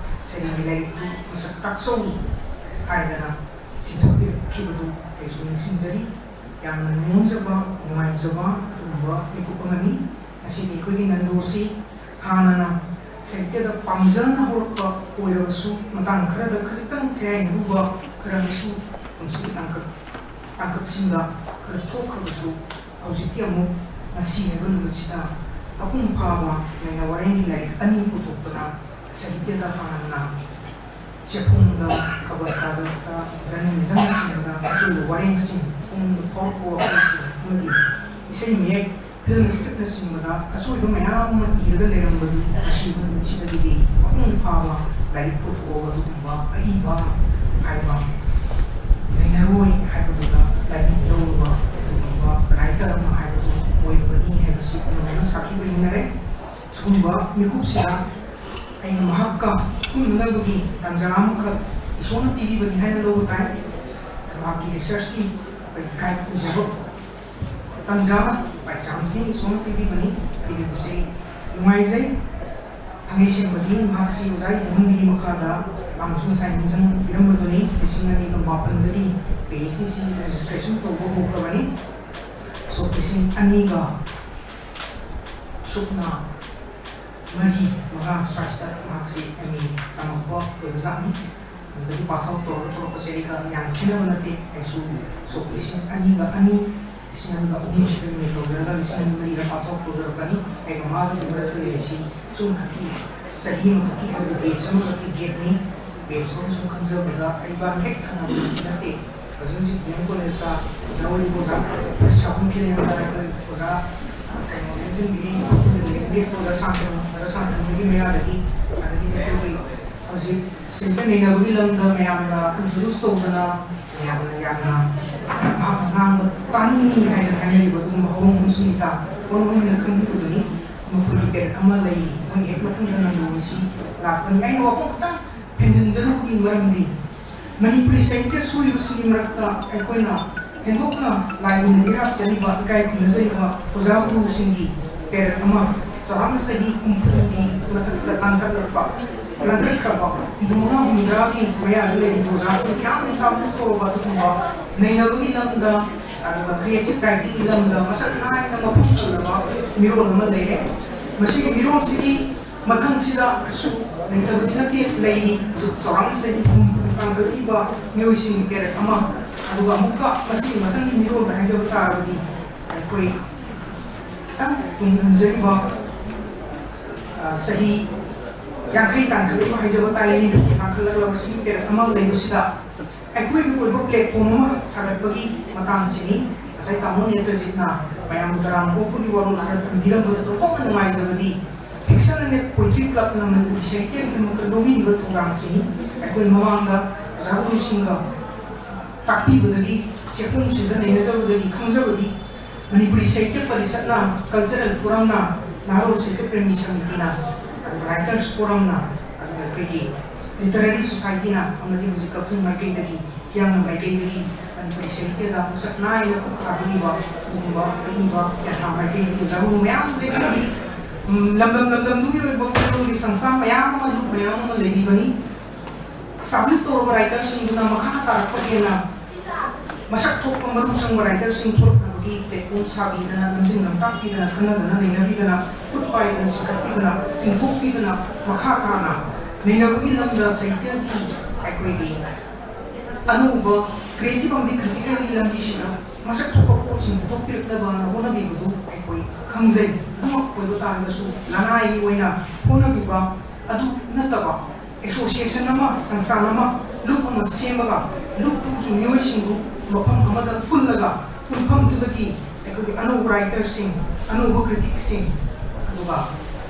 ꯁꯩꯔꯦꯡꯒꯤ ꯂꯥꯏꯔꯤꯛꯇꯨ ꯃꯁꯛ ꯇꯥꯛꯆꯧ ꯍꯥꯏꯗꯅ ꯆꯤꯡꯊꯣꯛꯄꯤꯔꯛꯈꯤꯕꯗꯨ ꯑꯩꯁꯨ ꯅꯤꯡꯁꯤꯡꯖꯔꯤ꯫ ꯌꯥꯝꯅ ꯅꯨꯡꯉꯥꯏꯖꯕ, ꯅꯨꯡꯉꯥꯏꯖꯕ ꯑꯗꯨꯒꯨꯝꯕ ꯃꯤꯀꯨꯞ ꯑꯃꯅꯤ꯫ ꯉꯁꯤꯗꯤ ꯑꯩꯈꯣꯏꯒꯤ ꯅꯟꯗꯣꯁꯤ ꯍꯥꯟꯅꯅ ꯁꯥꯍꯤꯇ꯭ꯌꯗ ꯄꯥꯝꯖꯅ ꯍꯧꯔꯛꯄ ꯑꯣꯏꯔꯕꯁꯨ, ꯃꯇꯥꯡ ꯈꯔꯗ ꯈꯖꯤꯛꯇꯪ ꯊꯌꯥꯏꯅꯔꯨꯕ, ꯈꯔ ꯑꯃꯁꯨ ꯄꯨꯟꯁꯤꯒꯤ ꯇꯥꯡꯀꯛ, ꯇꯥꯡꯀꯛꯁꯤꯡꯗ ꯈꯔ ꯊꯣꯛꯈ꯭ꯔꯕꯁꯨ, ꯍꯧꯖꯤꯛꯇꯤ ꯑꯃꯨꯛ ꯉꯁꯤ ꯍꯥꯏꯕ ꯅꯨꯃꯤꯠꯁꯤꯗ ꯃꯄꯨꯡ ꯐꯥꯕ ꯅꯩꯅ ꯋꯥꯔꯦꯡꯒꯤ ꯂꯥꯏꯔꯤꯛ ꯑꯅꯤ ꯄꯨꯊꯣꯛꯇꯨꯅ ꯁꯥꯍꯤꯇ꯭ꯌꯗ ꯍꯥꯟꯅ ꯆꯦꯐꯣꯡꯗ, ꯈꯕꯔ ꯀꯥꯒꯖꯇ, ꯖꯔꯅꯦꯂꯤꯖꯝꯅꯆꯤꯡꯕꯗ ꯑꯆꯣꯏꯕ ꯋꯥꯔꯦꯡꯁꯤꯡ ꯄꯨꯛꯅꯤꯡꯗ ꯐꯥꯎꯔꯛꯄ ꯋꯥꯐꯝꯁꯤꯡ ꯑꯃꯗꯤ ꯏꯁꯩ ꯃꯌꯦꯛ, ꯐꯤꯜꯝ ꯁ꯭ꯀ꯭ꯔꯤꯞꯅꯆꯤꯡꯕꯗ ꯑꯆꯣꯏꯕ ꯃꯌꯥꯝ ꯑꯃ ꯏꯔꯒ ꯂꯩꯔꯝꯕꯗꯨ ꯉꯁꯤꯒꯤ ꯅꯨꯃꯤꯠꯁꯤꯗꯒꯤꯗꯤ ꯃꯄꯨꯡ ꯐꯥꯕ ꯂꯥꯏꯔꯤꯛ ꯄꯨꯊꯣꯛꯑꯕ ꯑꯗꯨꯒꯨꯝꯕ ꯑꯏꯕ ꯍꯥꯏꯕ ꯂꯩꯅꯔꯣꯏ ꯍꯥꯏꯕꯗꯨꯗ ꯂꯥꯏꯕꯨꯡ ꯂꯧꯔꯨꯕ ꯑꯗꯨꯒꯨꯝꯕ ꯔꯥꯏꯇꯔ ꯑꯃ ꯍꯥꯏꯕꯗꯨ ꯑꯣꯏꯔꯕꯅꯤ ꯍꯥꯏꯕꯁꯤ ꯄꯨꯝꯅꯃꯛꯅ ꯁꯥꯈꯤ ꯑꯣꯏꯃꯤꯟꯅꯔꯦ꯫ ꯁꯤꯒꯨꯝꯕ ꯃꯤꯀꯨꯞꯁꯤꯗ ꯑꯩꯅ ꯃꯍꯥꯛꯀ ꯄꯨꯟꯅꯅꯕꯒꯤ ꯇꯥꯟꯖꯥ ꯑꯃꯈꯛ ꯏꯁꯣꯔꯅ ꯄꯤꯕꯤꯕꯅꯤ ꯍꯥꯏꯅ ꯂꯧꯕ ꯇꯥꯏ꯫ ꯃꯍꯥꯛꯀꯤ ꯔꯤꯁꯔꯁꯀꯤ ꯑꯩꯈꯣꯏ ꯒꯥꯏꯗ ꯑꯣꯏꯖꯕ ꯇꯥꯟꯖꯥ, ꯕꯥꯏ ꯆꯥꯟꯁꯅꯤ, ꯏꯁꯣꯔꯅ ꯄꯤꯕꯤꯕꯅꯤ꯫ ꯄꯤꯕꯤꯕꯁꯤ ꯅꯨꯡꯉꯥꯏꯖꯩ꯫ ꯊꯥꯡꯃꯩꯁꯦꯡꯕꯗꯤ ꯃꯍꯥꯛꯁꯤ ꯑꯣꯖꯥ ꯏꯕꯣꯍꯟꯒꯤ ꯃꯈꯥꯗ ꯃꯥꯅꯁꯨ ꯉꯁꯥꯏ ꯅꯤꯡꯁꯤꯡꯕꯤꯔꯝꯕꯗꯨꯅꯤ, ꯂꯤꯁꯤꯡ ꯑꯅꯤꯒ ꯃꯥꯄꯟꯗꯒꯤ ꯄꯤ ꯑꯩꯆ ꯗꯤ ꯁꯤ ꯔꯦꯖꯤꯁꯇ꯭ꯔꯦꯁꯟ ꯇꯧꯕ ꯍꯧꯈ꯭ꯔꯕꯅꯤ꯫ ꯁꯣꯛ ꯂꯤꯁꯤꯡ ꯑꯅꯤꯒ ꯁꯨꯞꯅ ꯃꯔꯤ, ꯃꯉꯥ ꯁ꯭ꯋꯥꯏꯁꯤꯗ ꯃꯍꯥꯛꯁꯤ ꯑꯦꯝ ꯑꯦ ꯇꯝꯃꯛꯄ ꯑꯣꯏꯕꯖꯥꯠꯅꯤ꯫ ꯑꯗꯨꯗꯒꯤ ꯄꯥꯁ ꯑꯥꯎꯠ ꯇꯧꯔꯒ ꯊꯣꯛꯂꯛꯄꯁꯦ ꯑꯩꯒ ꯌꯥꯝ ꯈꯦꯠꯅꯕ ꯅꯠꯇꯦ꯫ ꯑꯩꯁꯨ ꯁꯣꯛ ꯂꯤꯁꯤꯡ ꯑꯅꯤꯒ ꯑꯅꯤ, ꯂꯤꯁꯤꯡ ꯑꯅꯤꯒ ꯑꯍꯨꯝꯁꯤꯗ ꯑꯦꯝ ꯑꯦ ꯇꯧꯖꯔꯒ ꯂꯤꯁꯤꯡ ꯑꯅꯤ ꯃꯔꯤꯗ ꯄꯥꯁ ꯑꯥꯎꯠ ꯇꯧꯖꯔꯛꯄꯅꯤ꯫ ꯑꯩꯒ ꯃꯥꯒꯤ ꯃꯔꯛꯇ ꯂꯩꯔꯤꯁꯤ ꯁꯨꯝ ꯈꯛꯀꯤ, ꯆꯍꯤ ꯑꯃꯈꯛꯀꯤ ꯍꯥꯏꯕꯗꯤ ꯕꯦꯠꯁ ꯑꯃꯈꯛꯀꯤ ꯒꯦꯞꯅꯤ꯫ ꯕꯦꯠꯁ ꯑꯃ ꯁꯨꯝ ꯈꯟꯖꯕꯗ ꯑꯩ ꯏꯕꯥꯅꯤ ꯍꯦꯛ ꯊꯪꯅꯕꯗꯤ ꯅꯠꯇꯦ꯫ ꯍꯧꯖꯤꯛ ꯍꯧꯖꯤꯛ ꯗꯤ ꯑꯦꯝ ꯀꯣꯂꯦꯖꯇ ꯑꯣꯖꯥ ꯑꯣꯏꯔꯤꯕ ꯑꯣꯖꯥ ꯁꯥꯍꯨꯝ ꯈꯦꯂꯦꯟꯗ ꯑꯩꯈꯣꯏ ꯑꯣꯖꯥ ꯀꯩꯅꯣ ꯊꯦꯡꯖꯤꯟꯕꯤꯔꯤ, ꯈꯣꯠꯄꯤꯔꯤ, ꯑꯣꯖꯥ ꯁꯥꯟꯇꯅꯨ, ꯑꯣꯖꯥ ꯁꯥꯟꯇꯅꯨꯒꯤ ꯃꯌꯥꯗꯒꯤ, ꯑꯗꯒꯤꯗꯤ ꯑꯩꯈꯣꯏꯒꯤ ꯍꯧꯖꯤꯛ ꯁꯥꯍꯤꯇ꯭ꯌ ꯅꯩꯅꯕꯒꯤ ꯂꯝꯗ ꯃꯌꯥꯝꯅ ꯏꯟꯇ꯭ꯔꯣꯗ꯭ꯌꯨꯁ ꯇꯧꯗꯅ ꯃꯌꯥꯝꯅ ꯌꯥꯝꯅ ꯃꯍꯥꯛꯅ ꯉꯥꯡꯕ ꯇꯥꯅꯤꯡꯏ ꯍꯥꯏꯅ ꯍꯥꯏꯅꯔꯤꯕ ꯑꯗꯨꯒꯨꯝꯕ ꯍꯧꯔꯝ ꯑꯃꯁꯨ ꯂꯩꯇꯥ ꯋꯥꯍꯪ ꯑꯣꯏꯅ ꯈꯪꯕꯤꯕꯗꯨꯅꯤ꯫ ꯃꯈꯣꯏꯒꯤ ꯄꯦꯔꯦꯠ ꯑꯃ ꯂꯩꯔꯤ, ꯃꯣꯏꯒꯤ ꯍꯦꯛ ꯃꯊꯪꯗ ꯅꯪꯒꯤ ꯁꯤ ꯂꯥꯛꯄꯅꯤ꯫ ꯑꯩꯅ ꯋꯥꯐꯝ ꯈꯤꯇꯪ ꯍꯦꯟꯖꯤꯟꯖꯔꯨꯕꯒꯤ ꯃꯔꯝꯗꯤ ꯃꯅꯤꯄꯨꯔꯤ ꯁꯥꯍꯤꯇ꯭ꯌ ꯁꯨꯔꯤꯕꯁꯤꯡꯒꯤ ꯃꯔꯛꯇ ꯑꯩꯈꯣꯏꯅ ꯍꯦꯟꯗꯣꯛꯅ ꯂꯥꯏꯒꯨꯝꯅ ꯏꯔꯥꯠꯆꯔꯤꯕ, ꯏꯀꯥꯏ ꯈꯨꯝꯅꯖꯔꯤꯕ ꯑꯣꯖꯥ ꯒꯨꯔꯨꯁꯤꯡꯒꯤ ꯄꯦꯔꯦꯠ ꯑꯃ ꯆꯥꯎꯔꯥꯛꯅ ꯆꯍꯤ ꯍꯨꯝꯐꯨꯒꯤ ꯃꯊꯛꯇ ꯂꯥꯟꯊꯠꯂꯛꯄ, ꯂꯥꯟꯊꯠꯈ꯭ꯔꯕ ꯍꯨꯝꯐꯨ ꯃꯉꯥ ꯍꯨꯝꯗ꯭ꯔꯥꯒꯤ ꯃꯌꯥꯗ ꯂꯩꯔꯤꯕ ꯑꯣꯖꯥꯁꯤꯡ ꯃꯌꯥꯝꯅ ꯏꯁꯇꯥꯕ꯭ꯂꯤꯁ ꯇꯧꯔꯕ ꯑꯗꯨꯒꯨꯝꯕ ꯅꯩꯅꯕꯒꯤ ꯂꯝꯗ ꯑꯗꯨꯒ creative writingꯒꯤ ꯂꯝꯗ ꯃꯁꯛ ꯅꯥꯏꯅ ꯃꯐꯝ ꯐꯖꯕ ꯃꯤꯔꯣꯜ ꯑꯃ ꯂꯩꯔꯦ꯫ ꯃꯁꯤꯒꯤ ꯃꯤꯔꯣꯜꯁꯤꯒꯤ ꯃꯊꯪꯁꯤꯗꯁꯨ ꯂꯩꯇꯕꯗꯤ ꯅꯠꯇꯦ, ꯂꯩꯔꯤ꯫ ꯆꯥꯎꯔꯥꯛꯅ ꯆꯍꯤ ꯍꯨꯝꯐꯨ ꯇꯥꯡꯈꯠꯂꯛꯏꯕ ꯃꯤꯑꯣꯏꯁꯤꯡꯒꯤ ꯄꯦꯔꯦꯠ ꯑꯃ꯫ ꯑꯗꯨꯒ ꯑꯃꯨꯛꯀ ꯃꯁꯤꯒꯤ ꯃꯊꯪꯒꯤ ꯃꯤꯔꯣꯜꯗ ꯍꯥꯏꯖꯕ ꯇꯥꯔꯕꯗꯤ, ꯑꯩꯈꯣꯏ ꯈꯤꯇꯪ ꯇꯨꯡ ꯍꯟꯖꯔꯤꯕ, ꯑ, ꯆꯍꯤ ꯌꯥꯡꯈꯩ ꯇꯥꯟꯈꯠꯂꯛꯏꯕ ꯍꯥꯏꯖꯕ ꯇꯥꯔꯦ, ꯅꯤꯐꯨ ꯇꯥꯟꯈꯠꯂꯛꯂꯕ ꯁꯤꯒꯤ ꯄꯦꯔꯦꯠ ꯑꯃ ꯂꯩꯕꯁꯤꯗ ꯑꯩꯈꯣꯏꯒꯤ ꯑꯣꯏꯕ platform ꯑꯃ ꯁꯥꯒꯠꯄꯒꯤ ꯃꯇꯥꯡꯁꯤꯅꯤ꯫ ꯉꯁꯥꯏ ꯇꯥꯃꯣ ꯅꯦꯇ꯭ꯔꯖꯤꯠꯅ ꯃꯌꯥꯝꯕꯨ ꯇꯔꯥꯝꯅ ꯑꯣꯛꯄꯒꯤ ꯋꯥꯔꯣꯜ ꯈꯔ ꯊꯝꯕꯤꯔꯝꯕꯗ ꯑꯣꯟꯊꯣꯛꯅ ꯅꯨꯡꯉꯥꯏꯖꯕꯗꯤ, Fiction and Poetry Clubꯅ ꯃꯅꯤꯄꯨꯔꯤ ꯁꯥꯍꯤꯇ꯭ꯌꯒꯤꯗꯃꯛꯇ ꯂꯧꯕꯤꯔꯤꯕ ꯊꯧꯗꯥꯡꯁꯤꯅꯤ꯫ ꯑꯩꯈꯣꯏ ꯃꯃꯥꯡꯗ ꯑꯣꯖꯥ ꯒꯨꯔꯨꯁꯤꯡꯒ ꯇꯥꯛꯄꯤꯕꯗꯒꯤ, ꯆꯦꯐꯣꯡꯁꯤꯡꯗ ꯅꯩꯅꯖꯕꯗꯒꯤ ꯈꯪꯖꯕꯗꯤ, ꯃꯅꯤꯄꯨꯔꯤ ꯁꯥꯍꯤꯇ꯭ꯌ ꯄꯔꯤꯁꯠꯅ, Cultural Forumꯅ, ꯅꯍꯥꯔꯣꯜ ꯁꯥꯍꯤꯇ꯭ꯌ ꯄ꯭ꯔꯦꯃꯤ ꯁꯃꯤꯇꯤꯅ, ꯑꯗꯨꯒ Writers Forumꯅ, ꯑꯗꯨꯒ ꯑꯩꯈꯣꯏꯒꯤ Literary Societyꯅ, ꯑꯃꯗꯤ ꯍꯧꯖꯤꯛ ꯀꯛꯆꯤꯡ ꯃꯥꯏꯀꯩꯗꯒꯤ, ꯍꯤꯌꯥꯡꯂꯝ ꯃꯥꯏꯀꯩꯗꯒꯤ ꯃꯅꯤꯄꯨꯔꯤ ꯁꯥꯍꯤꯇ꯭ꯌꯗ ꯃꯁꯛ ꯅꯥꯏꯅ ꯈꯨꯠ ꯊꯥꯕꯤꯔꯤꯕ ꯑꯗꯨꯒꯨꯝꯕ ꯑꯏꯕ ꯇꯦꯟꯊꯥ ꯃꯥꯏꯀꯩꯗꯒꯤ ꯑꯣꯖꯥ ꯒꯨꯔꯨ ꯃꯌꯥꯝ ꯂꯦꯡꯁꯤꯟꯕꯤ꯫ ꯎꯝ, ꯂꯝꯗꯝ ꯂꯝꯗꯝꯗꯨꯒꯤ ꯑꯣꯏꯕ ꯈꯨꯠꯂꯣꯟꯒꯤ ꯁꯪꯁꯊꯥꯟ ꯃꯌꯥꯝ ꯑꯃ, ꯂꯨꯞ ꯃꯌꯥꯝ ꯑꯃ ꯂꯩꯕꯤꯕꯅꯤ꯫ Establish ꯇꯧꯔꯕ writerꯁꯤꯡꯗꯨꯅ ꯃꯈꯥ ꯇꯥꯔꯛꯄ ꯍꯦꯟꯅ ꯃꯁꯛ ꯊꯣꯛꯄ ꯃꯔꯨ ꯆꯪꯕ writerꯁꯤꯡ ꯊꯣꯛꯂꯛꯅꯕꯒꯤ platform ꯁꯥꯕꯤꯗꯅ, ꯂꯝꯖꯤꯡ ꯂꯝꯇꯥꯛꯄꯤꯗꯅ, ꯈꯟꯅꯗꯅ ꯅꯩꯅꯕꯤꯗꯅ, ꯈꯨꯠ ꯄꯥꯏꯗꯅ ꯆꯤꯡꯈꯠꯄꯤꯗꯅ, ꯆꯤꯡꯊꯣꯛꯄꯤꯗꯅ, ꯃꯈꯥ ꯇꯥꯅ ꯅꯩꯅꯕꯒꯤ ꯂꯝꯗ ꯁꯥꯍꯤꯇ꯭ꯌꯒꯤ ꯑꯩꯈꯣꯏꯒꯤ ꯑꯅꯧꯕ creative ꯑꯃꯗꯤ criticalꯒꯤ ꯂꯝꯕꯤꯁꯤꯗ ꯃꯁꯛ ꯊꯣꯛꯄ ꯄꯣꯠꯁꯤꯡ ꯄꯨꯊꯣꯛꯄꯤꯔꯛꯅꯕꯅ ꯍꯣꯠꯅꯕꯤꯕꯗꯨ ꯑꯩꯈꯣꯏ ꯈꯪꯖꯩ꯫ ꯑꯗꯨꯃꯛ ꯑꯣꯏꯕ ꯇꯥꯔꯒꯁꯨ ꯂꯅꯥꯏꯒꯤ ꯑꯣꯏꯅ ꯍꯣꯠꯅꯕꯤꯕ ꯑꯗꯨ ꯅꯠꯇꯕ, association ꯑꯃ, ꯁꯪꯁꯊꯥꯟ ꯑꯃ, ꯂꯨꯞ ꯑꯃ ꯁꯦꯝꯃꯒ, ꯂꯨꯞꯇꯨꯒꯤ ꯃꯤꯑꯣꯏꯁꯤꯡꯗꯨ ꯃꯐꯝ ꯑꯃꯗ ꯄꯨꯜꯂꯒ, ꯄꯨꯟꯐꯝꯗꯨꯗꯒꯤ ꯑꯩꯈꯣꯏꯒꯤ ꯑꯅꯧꯕ writerꯁꯤꯡ, ꯑꯅꯧꯕ criticꯁꯤꯡ, ꯑꯗꯨꯒ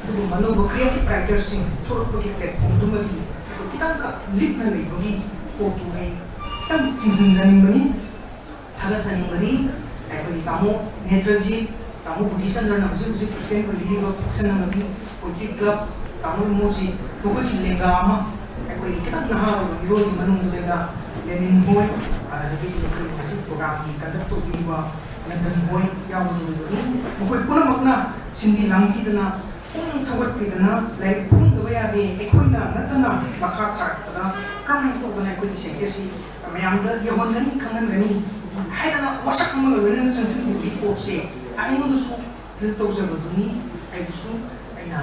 ꯑꯗꯨꯒꯨꯝꯕ ꯑꯅꯧꯕ creative writerꯁꯤꯡ ꯊꯣꯛꯂꯛꯄꯒꯤ platformꯗꯨꯃꯗꯤ ꯑꯩꯈꯣꯏ ꯈꯤꯇꯪꯈꯛ ꯂꯤꯛꯅ ꯂꯩꯕꯒꯤ ꯄꯣꯠꯇꯨ ꯑꯩ ꯈꯤꯇꯪ ꯆꯤꯡꯁꯤꯟꯖꯅꯤꯡꯕꯅꯤ꯫ ꯊꯥꯒꯠꯆꯅꯤꯡꯕꯗꯤ ꯑꯩꯈꯣꯏꯒꯤ ꯇꯥꯃꯣ ꯅꯦꯇ꯭ꯔꯖꯤꯠ, ꯇꯥꯃꯣ ꯕꯨꯙꯤꯆꯟꯗ꯭ꯔꯅ ꯍꯧꯖꯤꯛ ꯍꯧꯖꯤꯛ president ꯑꯣꯏꯕꯤꯔꯤꯕ Fiction ꯑꯃꯗꯤ Poetry Club, ꯇꯥꯃꯣ ꯏꯃꯣꯖꯤꯠ, ꯃꯈꯣꯏꯒꯤ ꯂꯦꯡꯒꯥ ꯑꯃ, ꯑꯩꯈꯣꯏꯒꯤ ꯈꯤꯇꯪ ꯅꯍꯥ ꯑꯣꯏꯕ ꯃꯤꯔꯣꯜꯒꯤ ꯃꯅꯨꯡꯗꯨꯗꯩꯗ ꯂꯦꯅꯤꯟ ꯍꯣꯏ, ꯑꯗꯨꯗꯒꯤꯗꯤ ꯑꯩꯈꯣꯏꯒꯤ ꯉꯁꯤ programꯒꯤ conduct ꯇꯧꯕꯤꯔꯤꯕ ꯅꯟꯗꯟ ꯍꯣꯏ ꯌꯥꯎꯅ ꯂꯣꯏꯕꯅꯤ꯫ ꯃꯈꯣꯏ ꯄꯨꯝꯅꯃꯛꯅ ꯁꯤꯟꯕꯤ ꯂꯥꯡꯕꯤꯗꯅ, ꯄꯨꯛꯅꯤꯡ ꯊꯧꯒꯠꯄꯤꯗꯅ, ꯂꯥꯏꯔꯤꯛ ꯐꯣꯡꯗꯕ ꯌꯥꯗꯦ, ꯑꯩꯈꯣꯏꯅ ꯅꯠꯇꯅ ꯃꯈꯥ ꯊꯥꯔꯛꯄꯗ ꯀꯔꯝꯍꯥꯏꯅ ꯇꯧꯗꯅ ꯑꯩꯈꯣꯏꯒꯤ ꯁꯥꯍꯤꯇ꯭ꯌꯁꯤ ꯃꯌꯥꯝꯗ ꯌꯧꯍꯟꯒꯅꯤ, ꯈꯪꯍꯟꯒꯅꯤ? ꯍꯥꯏꯗꯅ ꯋꯥꯁꯛ ꯑꯃꯒ ꯂꯣꯏꯅꯅ ꯆꯪꯁꯤꯟꯈꯤꯕꯒꯤ ꯀꯣꯛꯁꯦ ꯑꯩꯉꯣꯟꯗꯁꯨ ꯐꯤꯜ ꯇꯧꯖꯕꯗꯨꯅꯤ꯫ ꯑꯩꯕꯨꯁꯨ ꯑꯩꯅ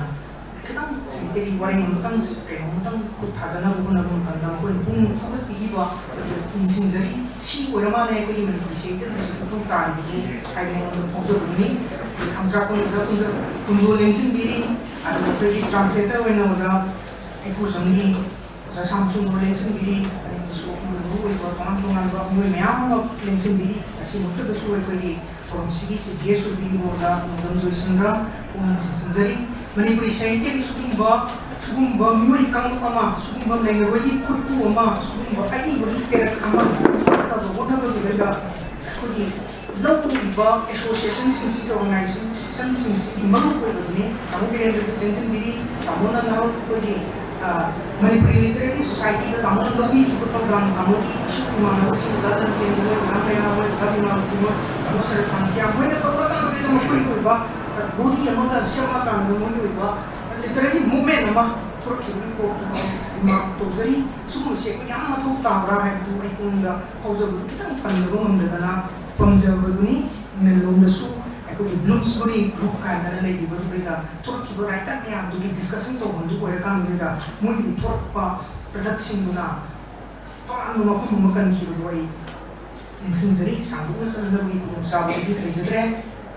ꯈꯤꯇꯪ ꯁꯤꯗꯒꯤ ꯋꯥꯔꯦꯡ ꯑꯃꯇꯪ, ꯀꯩꯅꯣ ꯑꯃꯇꯪ ꯈꯨꯠ ꯊꯥꯖꯅꯕ ꯍꯣꯠꯅꯕ ꯃꯇꯝꯗ ꯃꯈꯣꯏꯅ ꯄꯨꯛꯅꯤꯡ ꯊꯧꯒꯠꯄꯤꯈꯤꯕ ꯑꯗꯨ ꯅꯤꯡꯁꯤꯡꯖꯔꯤ꯫ ꯁꯤ ꯑꯣꯏꯔ ꯃꯥꯜꯂꯦ ꯑꯩꯈꯣꯏꯒꯤ ꯃꯅꯤꯄꯨꯔꯤ ꯁꯥꯍꯤꯇ꯭ꯌꯗ ꯍꯧꯖꯤꯛ ꯃꯊꯧ ꯇꯥꯔꯤꯕꯗꯨ ꯍꯥꯏꯗꯅ ꯑꯩꯉꯣꯟꯗ ꯐꯥꯎꯖꯕꯅꯤ꯫ ꯑꯩꯈꯣꯏ ꯈꯥꯡꯖꯥ ꯀꯨꯟꯖꯥ ꯀꯨꯟꯖꯣ ꯂꯦꯡꯁꯤꯟꯕꯤꯔꯤ꯫ ꯑꯗꯨꯒ ꯑꯩꯈꯣꯏꯒꯤ ꯇ꯭ꯔꯥꯟꯁꯂꯦꯇꯔ ꯑꯣꯏꯅ ꯑꯣꯖꯥ ꯏꯄꯨꯖꯝꯒꯤ ꯑꯣꯖꯥ ꯁꯥꯝꯁꯨꯡꯗꯣ ꯂꯦꯡꯁꯤꯟꯕꯤꯔꯤ꯫ ꯑꯗꯨꯁꯨ ꯃꯔꯨ ꯑꯣꯏꯕ ꯇꯣꯉꯥꯟ ꯇꯣꯉꯥꯟꯕ ꯃꯤꯑꯣꯏ ꯃꯌꯥꯝ ꯑꯃ ꯂꯦꯡꯁꯤꯟꯕꯤꯔꯤ꯫ ꯑꯁꯤꯃꯛꯇꯗꯁꯨ ꯑꯩꯈꯣꯏꯒꯤ ꯊꯧꯔꯝꯁꯤꯒꯤ ꯆꯤꯐ ꯒꯦꯁ ꯑꯣꯏꯕꯤꯔꯤꯕ ꯑꯣꯖꯥ ꯅꯣꯡꯗꯝ ꯖꯣꯏꯁꯟꯗ꯭ꯔ ꯄꯨꯛꯅꯤꯡ ꯆꯤꯡꯁꯤꯟꯖꯔꯤ꯫ ꯃꯅꯤꯄꯨꯔꯤ ꯁꯥꯍꯤꯇ꯭ꯌꯒꯤ ꯁꯤꯒꯨꯝꯕ ꯁꯤꯒꯨꯝꯕ ꯃꯤꯑꯣꯏ ꯀꯥꯡꯂꯨꯞ ꯑꯃ, ꯁꯤꯒꯨꯝꯕ ꯅꯩꯅꯔꯣꯏꯒꯤ ꯈꯨꯠꯄꯨ ꯑꯃ, ꯁꯤꯒꯨꯝꯕ ꯑꯏꯕꯒꯤ ꯄꯦꯔꯠ ꯑꯃ ꯊꯣꯛꯅꯕ ꯍꯣꯠꯅꯕꯗꯨꯗ ꯑꯩꯈꯣꯏꯒꯤ ꯂꯧꯔꯤꯕ ꯑꯦꯁꯣꯁꯤꯌꯦꯁꯟꯁꯤꯡꯁꯤꯒꯤ, ꯑꯣꯔꯒꯅꯥꯏꯖꯦꯁꯟꯁꯤꯡꯁꯤꯒꯤ ꯃꯔꯨ ꯑꯣꯏꯕꯗꯨꯅꯤ꯫ ꯇꯥꯃꯣ ꯕꯤꯔꯦꯟꯗ꯭ꯔꯖꯤꯠ ꯂꯦꯡꯁꯤꯟꯕꯤꯔꯤ꯫ ꯇꯥꯃꯣꯅ ꯅꯍꯥꯟ ꯑꯩꯈꯣꯏꯒꯤ, ꯑ, ꯃꯅꯤꯄꯨꯔꯤ ꯂꯤꯇꯔꯦꯔꯤ ꯁꯣꯁꯥꯏꯇꯤꯗ ꯇꯥꯃꯣꯅ ꯂꯧꯕꯤꯈꯤꯕ ꯊꯧꯗꯥꯡ, ꯇꯥꯃꯣꯒꯤ ꯏꯁꯨ ꯏꯃꯥꯟꯅꯕꯁꯤꯡ, ꯑꯣꯖꯥ ꯂꯟꯆꯦꯟꯕ ꯍꯣꯏ, ꯑꯣꯖꯥ ꯃꯌꯥ ꯍꯣꯏ, ꯑꯣꯖꯥ ꯕꯤꯃꯥꯕꯇꯤ ꯍꯣꯏ, ꯇꯥꯃꯣ ꯁꯔꯠ ꯁꯥꯟꯇꯤꯌꯥ ꯍꯣꯏꯅ ꯇꯧꯔꯀꯥꯟꯗ ꯃꯈꯣꯏꯒꯤ ꯑꯣꯏꯕ ꯕꯣꯗꯤ ꯑꯃꯒ ꯁꯦꯝꯃꯀꯥꯟꯗ ꯃꯣꯏꯒꯤ ꯑꯣꯏꯕ ꯂꯤꯇꯔꯦꯔꯤ ꯃꯨꯚꯃꯦꯟ ꯑꯃ ꯊꯣꯛꯂꯛꯈꯤꯕꯒꯤ ꯀꯣꯛꯇꯨ ꯔꯤꯃꯥꯔꯛ ꯇꯧꯖꯔꯤ꯫ ꯁꯤꯒꯨꯝꯕꯁꯦ ꯑꯩꯈꯣꯏ ꯌꯥꯝ ꯃꯊꯧ ꯇꯥꯕ꯭ꯔꯥ ꯍꯥꯏꯕꯗꯨ ꯑꯩ ꯄꯨꯛꯅꯤꯡꯗ ꯐꯥꯎꯖꯕꯗꯨ ꯈꯤꯇꯪ ꯄꯟꯗꯕ ꯉꯝꯗꯗꯅ ꯄꯟꯖꯕꯗꯨꯅꯤ꯫ ꯏꯪꯂꯦꯟꯂꯣꯝꯗꯁꯨ ꯑꯩꯈꯣꯏꯒꯤ ꯕ꯭ꯂꯨꯝꯁꯕꯔꯤ ꯒ꯭ꯔꯨꯞ ꯀꯥꯏꯗꯅ ꯂꯩꯔꯤꯕꯗꯨꯗꯩꯗ ꯊꯣꯛꯂꯛꯈꯤꯕ ꯔꯥꯏꯇꯔ ꯃꯌꯥꯝꯗꯨꯒꯤ ꯗꯤꯁꯀꯁꯟ ꯇꯧꯐꯝꯗꯨ ꯑꯣꯏꯔꯀꯥꯟꯗꯨꯗ ꯃꯣꯏꯒꯤꯗꯤ ꯊꯣꯛꯂꯛꯄ ꯄ꯭ꯔꯗꯛꯁꯤꯡꯗꯨꯅ ꯇꯣꯉꯥꯟꯕ ꯃꯐꯝ ꯑꯃ ꯀꯟꯈꯤꯕꯗꯣ ꯑꯩ ꯅꯤꯡꯁꯤꯡꯖꯔꯤ꯫ ꯁꯥꯡꯗꯣꯛꯅ ꯆꯠꯅꯅꯕꯒꯤ ꯈꯨꯗꯣꯡꯆꯥꯕꯗꯨꯗꯤ ꯂꯩꯖꯗ꯭ꯔꯦ꯫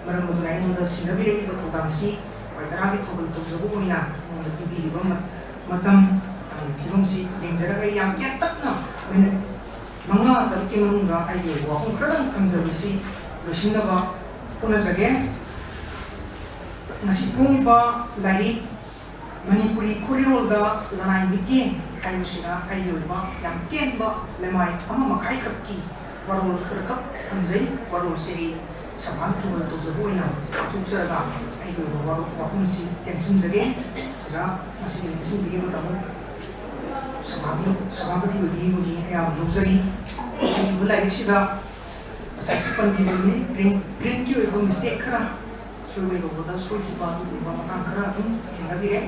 ꯃꯔꯝ ꯑꯗꯨꯅ ꯑꯩꯉꯣꯟꯗ ꯁꯤꯟꯅꯕꯤꯔꯛꯂꯤꯕ ꯊꯧꯗꯥꯡꯁꯤ ꯋꯥꯏ ꯇꯔꯥꯒꯤ ꯊꯧꯒꯜ ꯇꯧꯖꯕ ꯑꯣꯏꯅ ꯑꯩꯉꯣꯟꯗ ꯄꯤꯕꯤꯔꯤꯕ ꯃ-, ꯃꯇꯝ, ꯃꯇꯝꯒꯤ ꯐꯤꯕꯝꯁꯤ ꯌꯦꯡꯖꯔꯒ ꯑꯩ ꯌꯥꯝ ꯇꯦꯟꯇꯛꯅ ꯃꯤꯅꯤꯠ ꯃꯉꯥ ꯇꯔꯨꯛꯀꯤ ꯃꯅꯨꯡꯗ ꯑꯩꯒꯤ ꯑꯣꯏꯕ ꯋꯥꯐꯝ ꯈꯔꯗꯪ ꯊꯝꯖꯕꯁꯤ ꯂꯣꯏꯁꯤꯟꯅꯕ ꯍꯣꯠꯅꯖꯒꯦ꯫ ꯉꯁꯤ ꯐꯣꯡꯂꯤꯕ ꯂꯥꯏꯔꯤꯛ ꯃꯅꯤꯄꯨꯔꯤ ꯈꯨꯔꯤꯔꯣꯜꯗ ꯂꯅꯥꯏ ꯃꯤꯠꯌꯦꯡ ꯍꯥꯏꯕꯁꯤꯗ ꯑꯩꯒꯤ ꯑꯣꯏꯕ ꯌꯥꯝ ꯇꯦꯟꯕ ꯂꯩꯃꯥꯏ ꯑꯃ ꯃꯈꯥꯏꯈꯛꯀꯤ ꯋꯥꯔꯣꯜ ꯈꯔꯈꯛ ꯊꯝꯖꯩ꯫ ꯋꯥꯔꯣꯜꯁꯤ ꯑꯩ ꯁꯚꯥꯒꯤ ꯊꯧꯒꯜ ꯇꯧꯖꯕ ꯑꯣꯏꯅ ꯄꯥꯡꯊꯣꯛꯆꯔꯒ ꯑꯩꯒꯤ ꯑꯣꯏꯕ ꯋꯥꯔꯣꯜ ꯋꯥꯐꯝꯁꯤ ꯇꯦꯟꯁꯤꯟꯖꯒꯦ꯫ ꯑꯣꯖꯥ, ꯃꯁꯤꯒꯤ ꯂꯦꯡꯁꯤꯟꯕꯤꯔꯤꯕ ꯇꯥꯃꯣ ꯁꯚꯥꯒꯤ ꯁꯚꯥꯄꯇꯤ ꯑꯣꯏꯕꯤꯔꯤꯕꯒꯤ ꯑꯌꯥꯕ ꯂꯧꯖꯔꯤ꯫ ꯍꯥꯏꯔꯤꯕ ꯂꯥꯏꯔꯤꯛꯁꯤꯗ ꯉꯁꯥꯏꯁꯨ ꯄꯟꯕꯤꯕꯗꯨꯅꯤ, ꯄ꯭ꯔꯤꯟ, ꯄ꯭ꯔꯤꯟꯀꯤ ꯑꯣꯏꯕ ꯃꯤꯁꯇꯦꯛ ꯈꯔ ꯁꯣꯏꯕ ꯇꯧꯕꯗ ꯁꯣꯏꯈꯤꯕ ꯑꯗꯨꯒꯨꯝꯕ ꯃꯇꯥꯡ ꯈꯔ ꯑꯗꯨꯝ ꯊꯦꯡꯅꯕꯤꯔꯦ꯫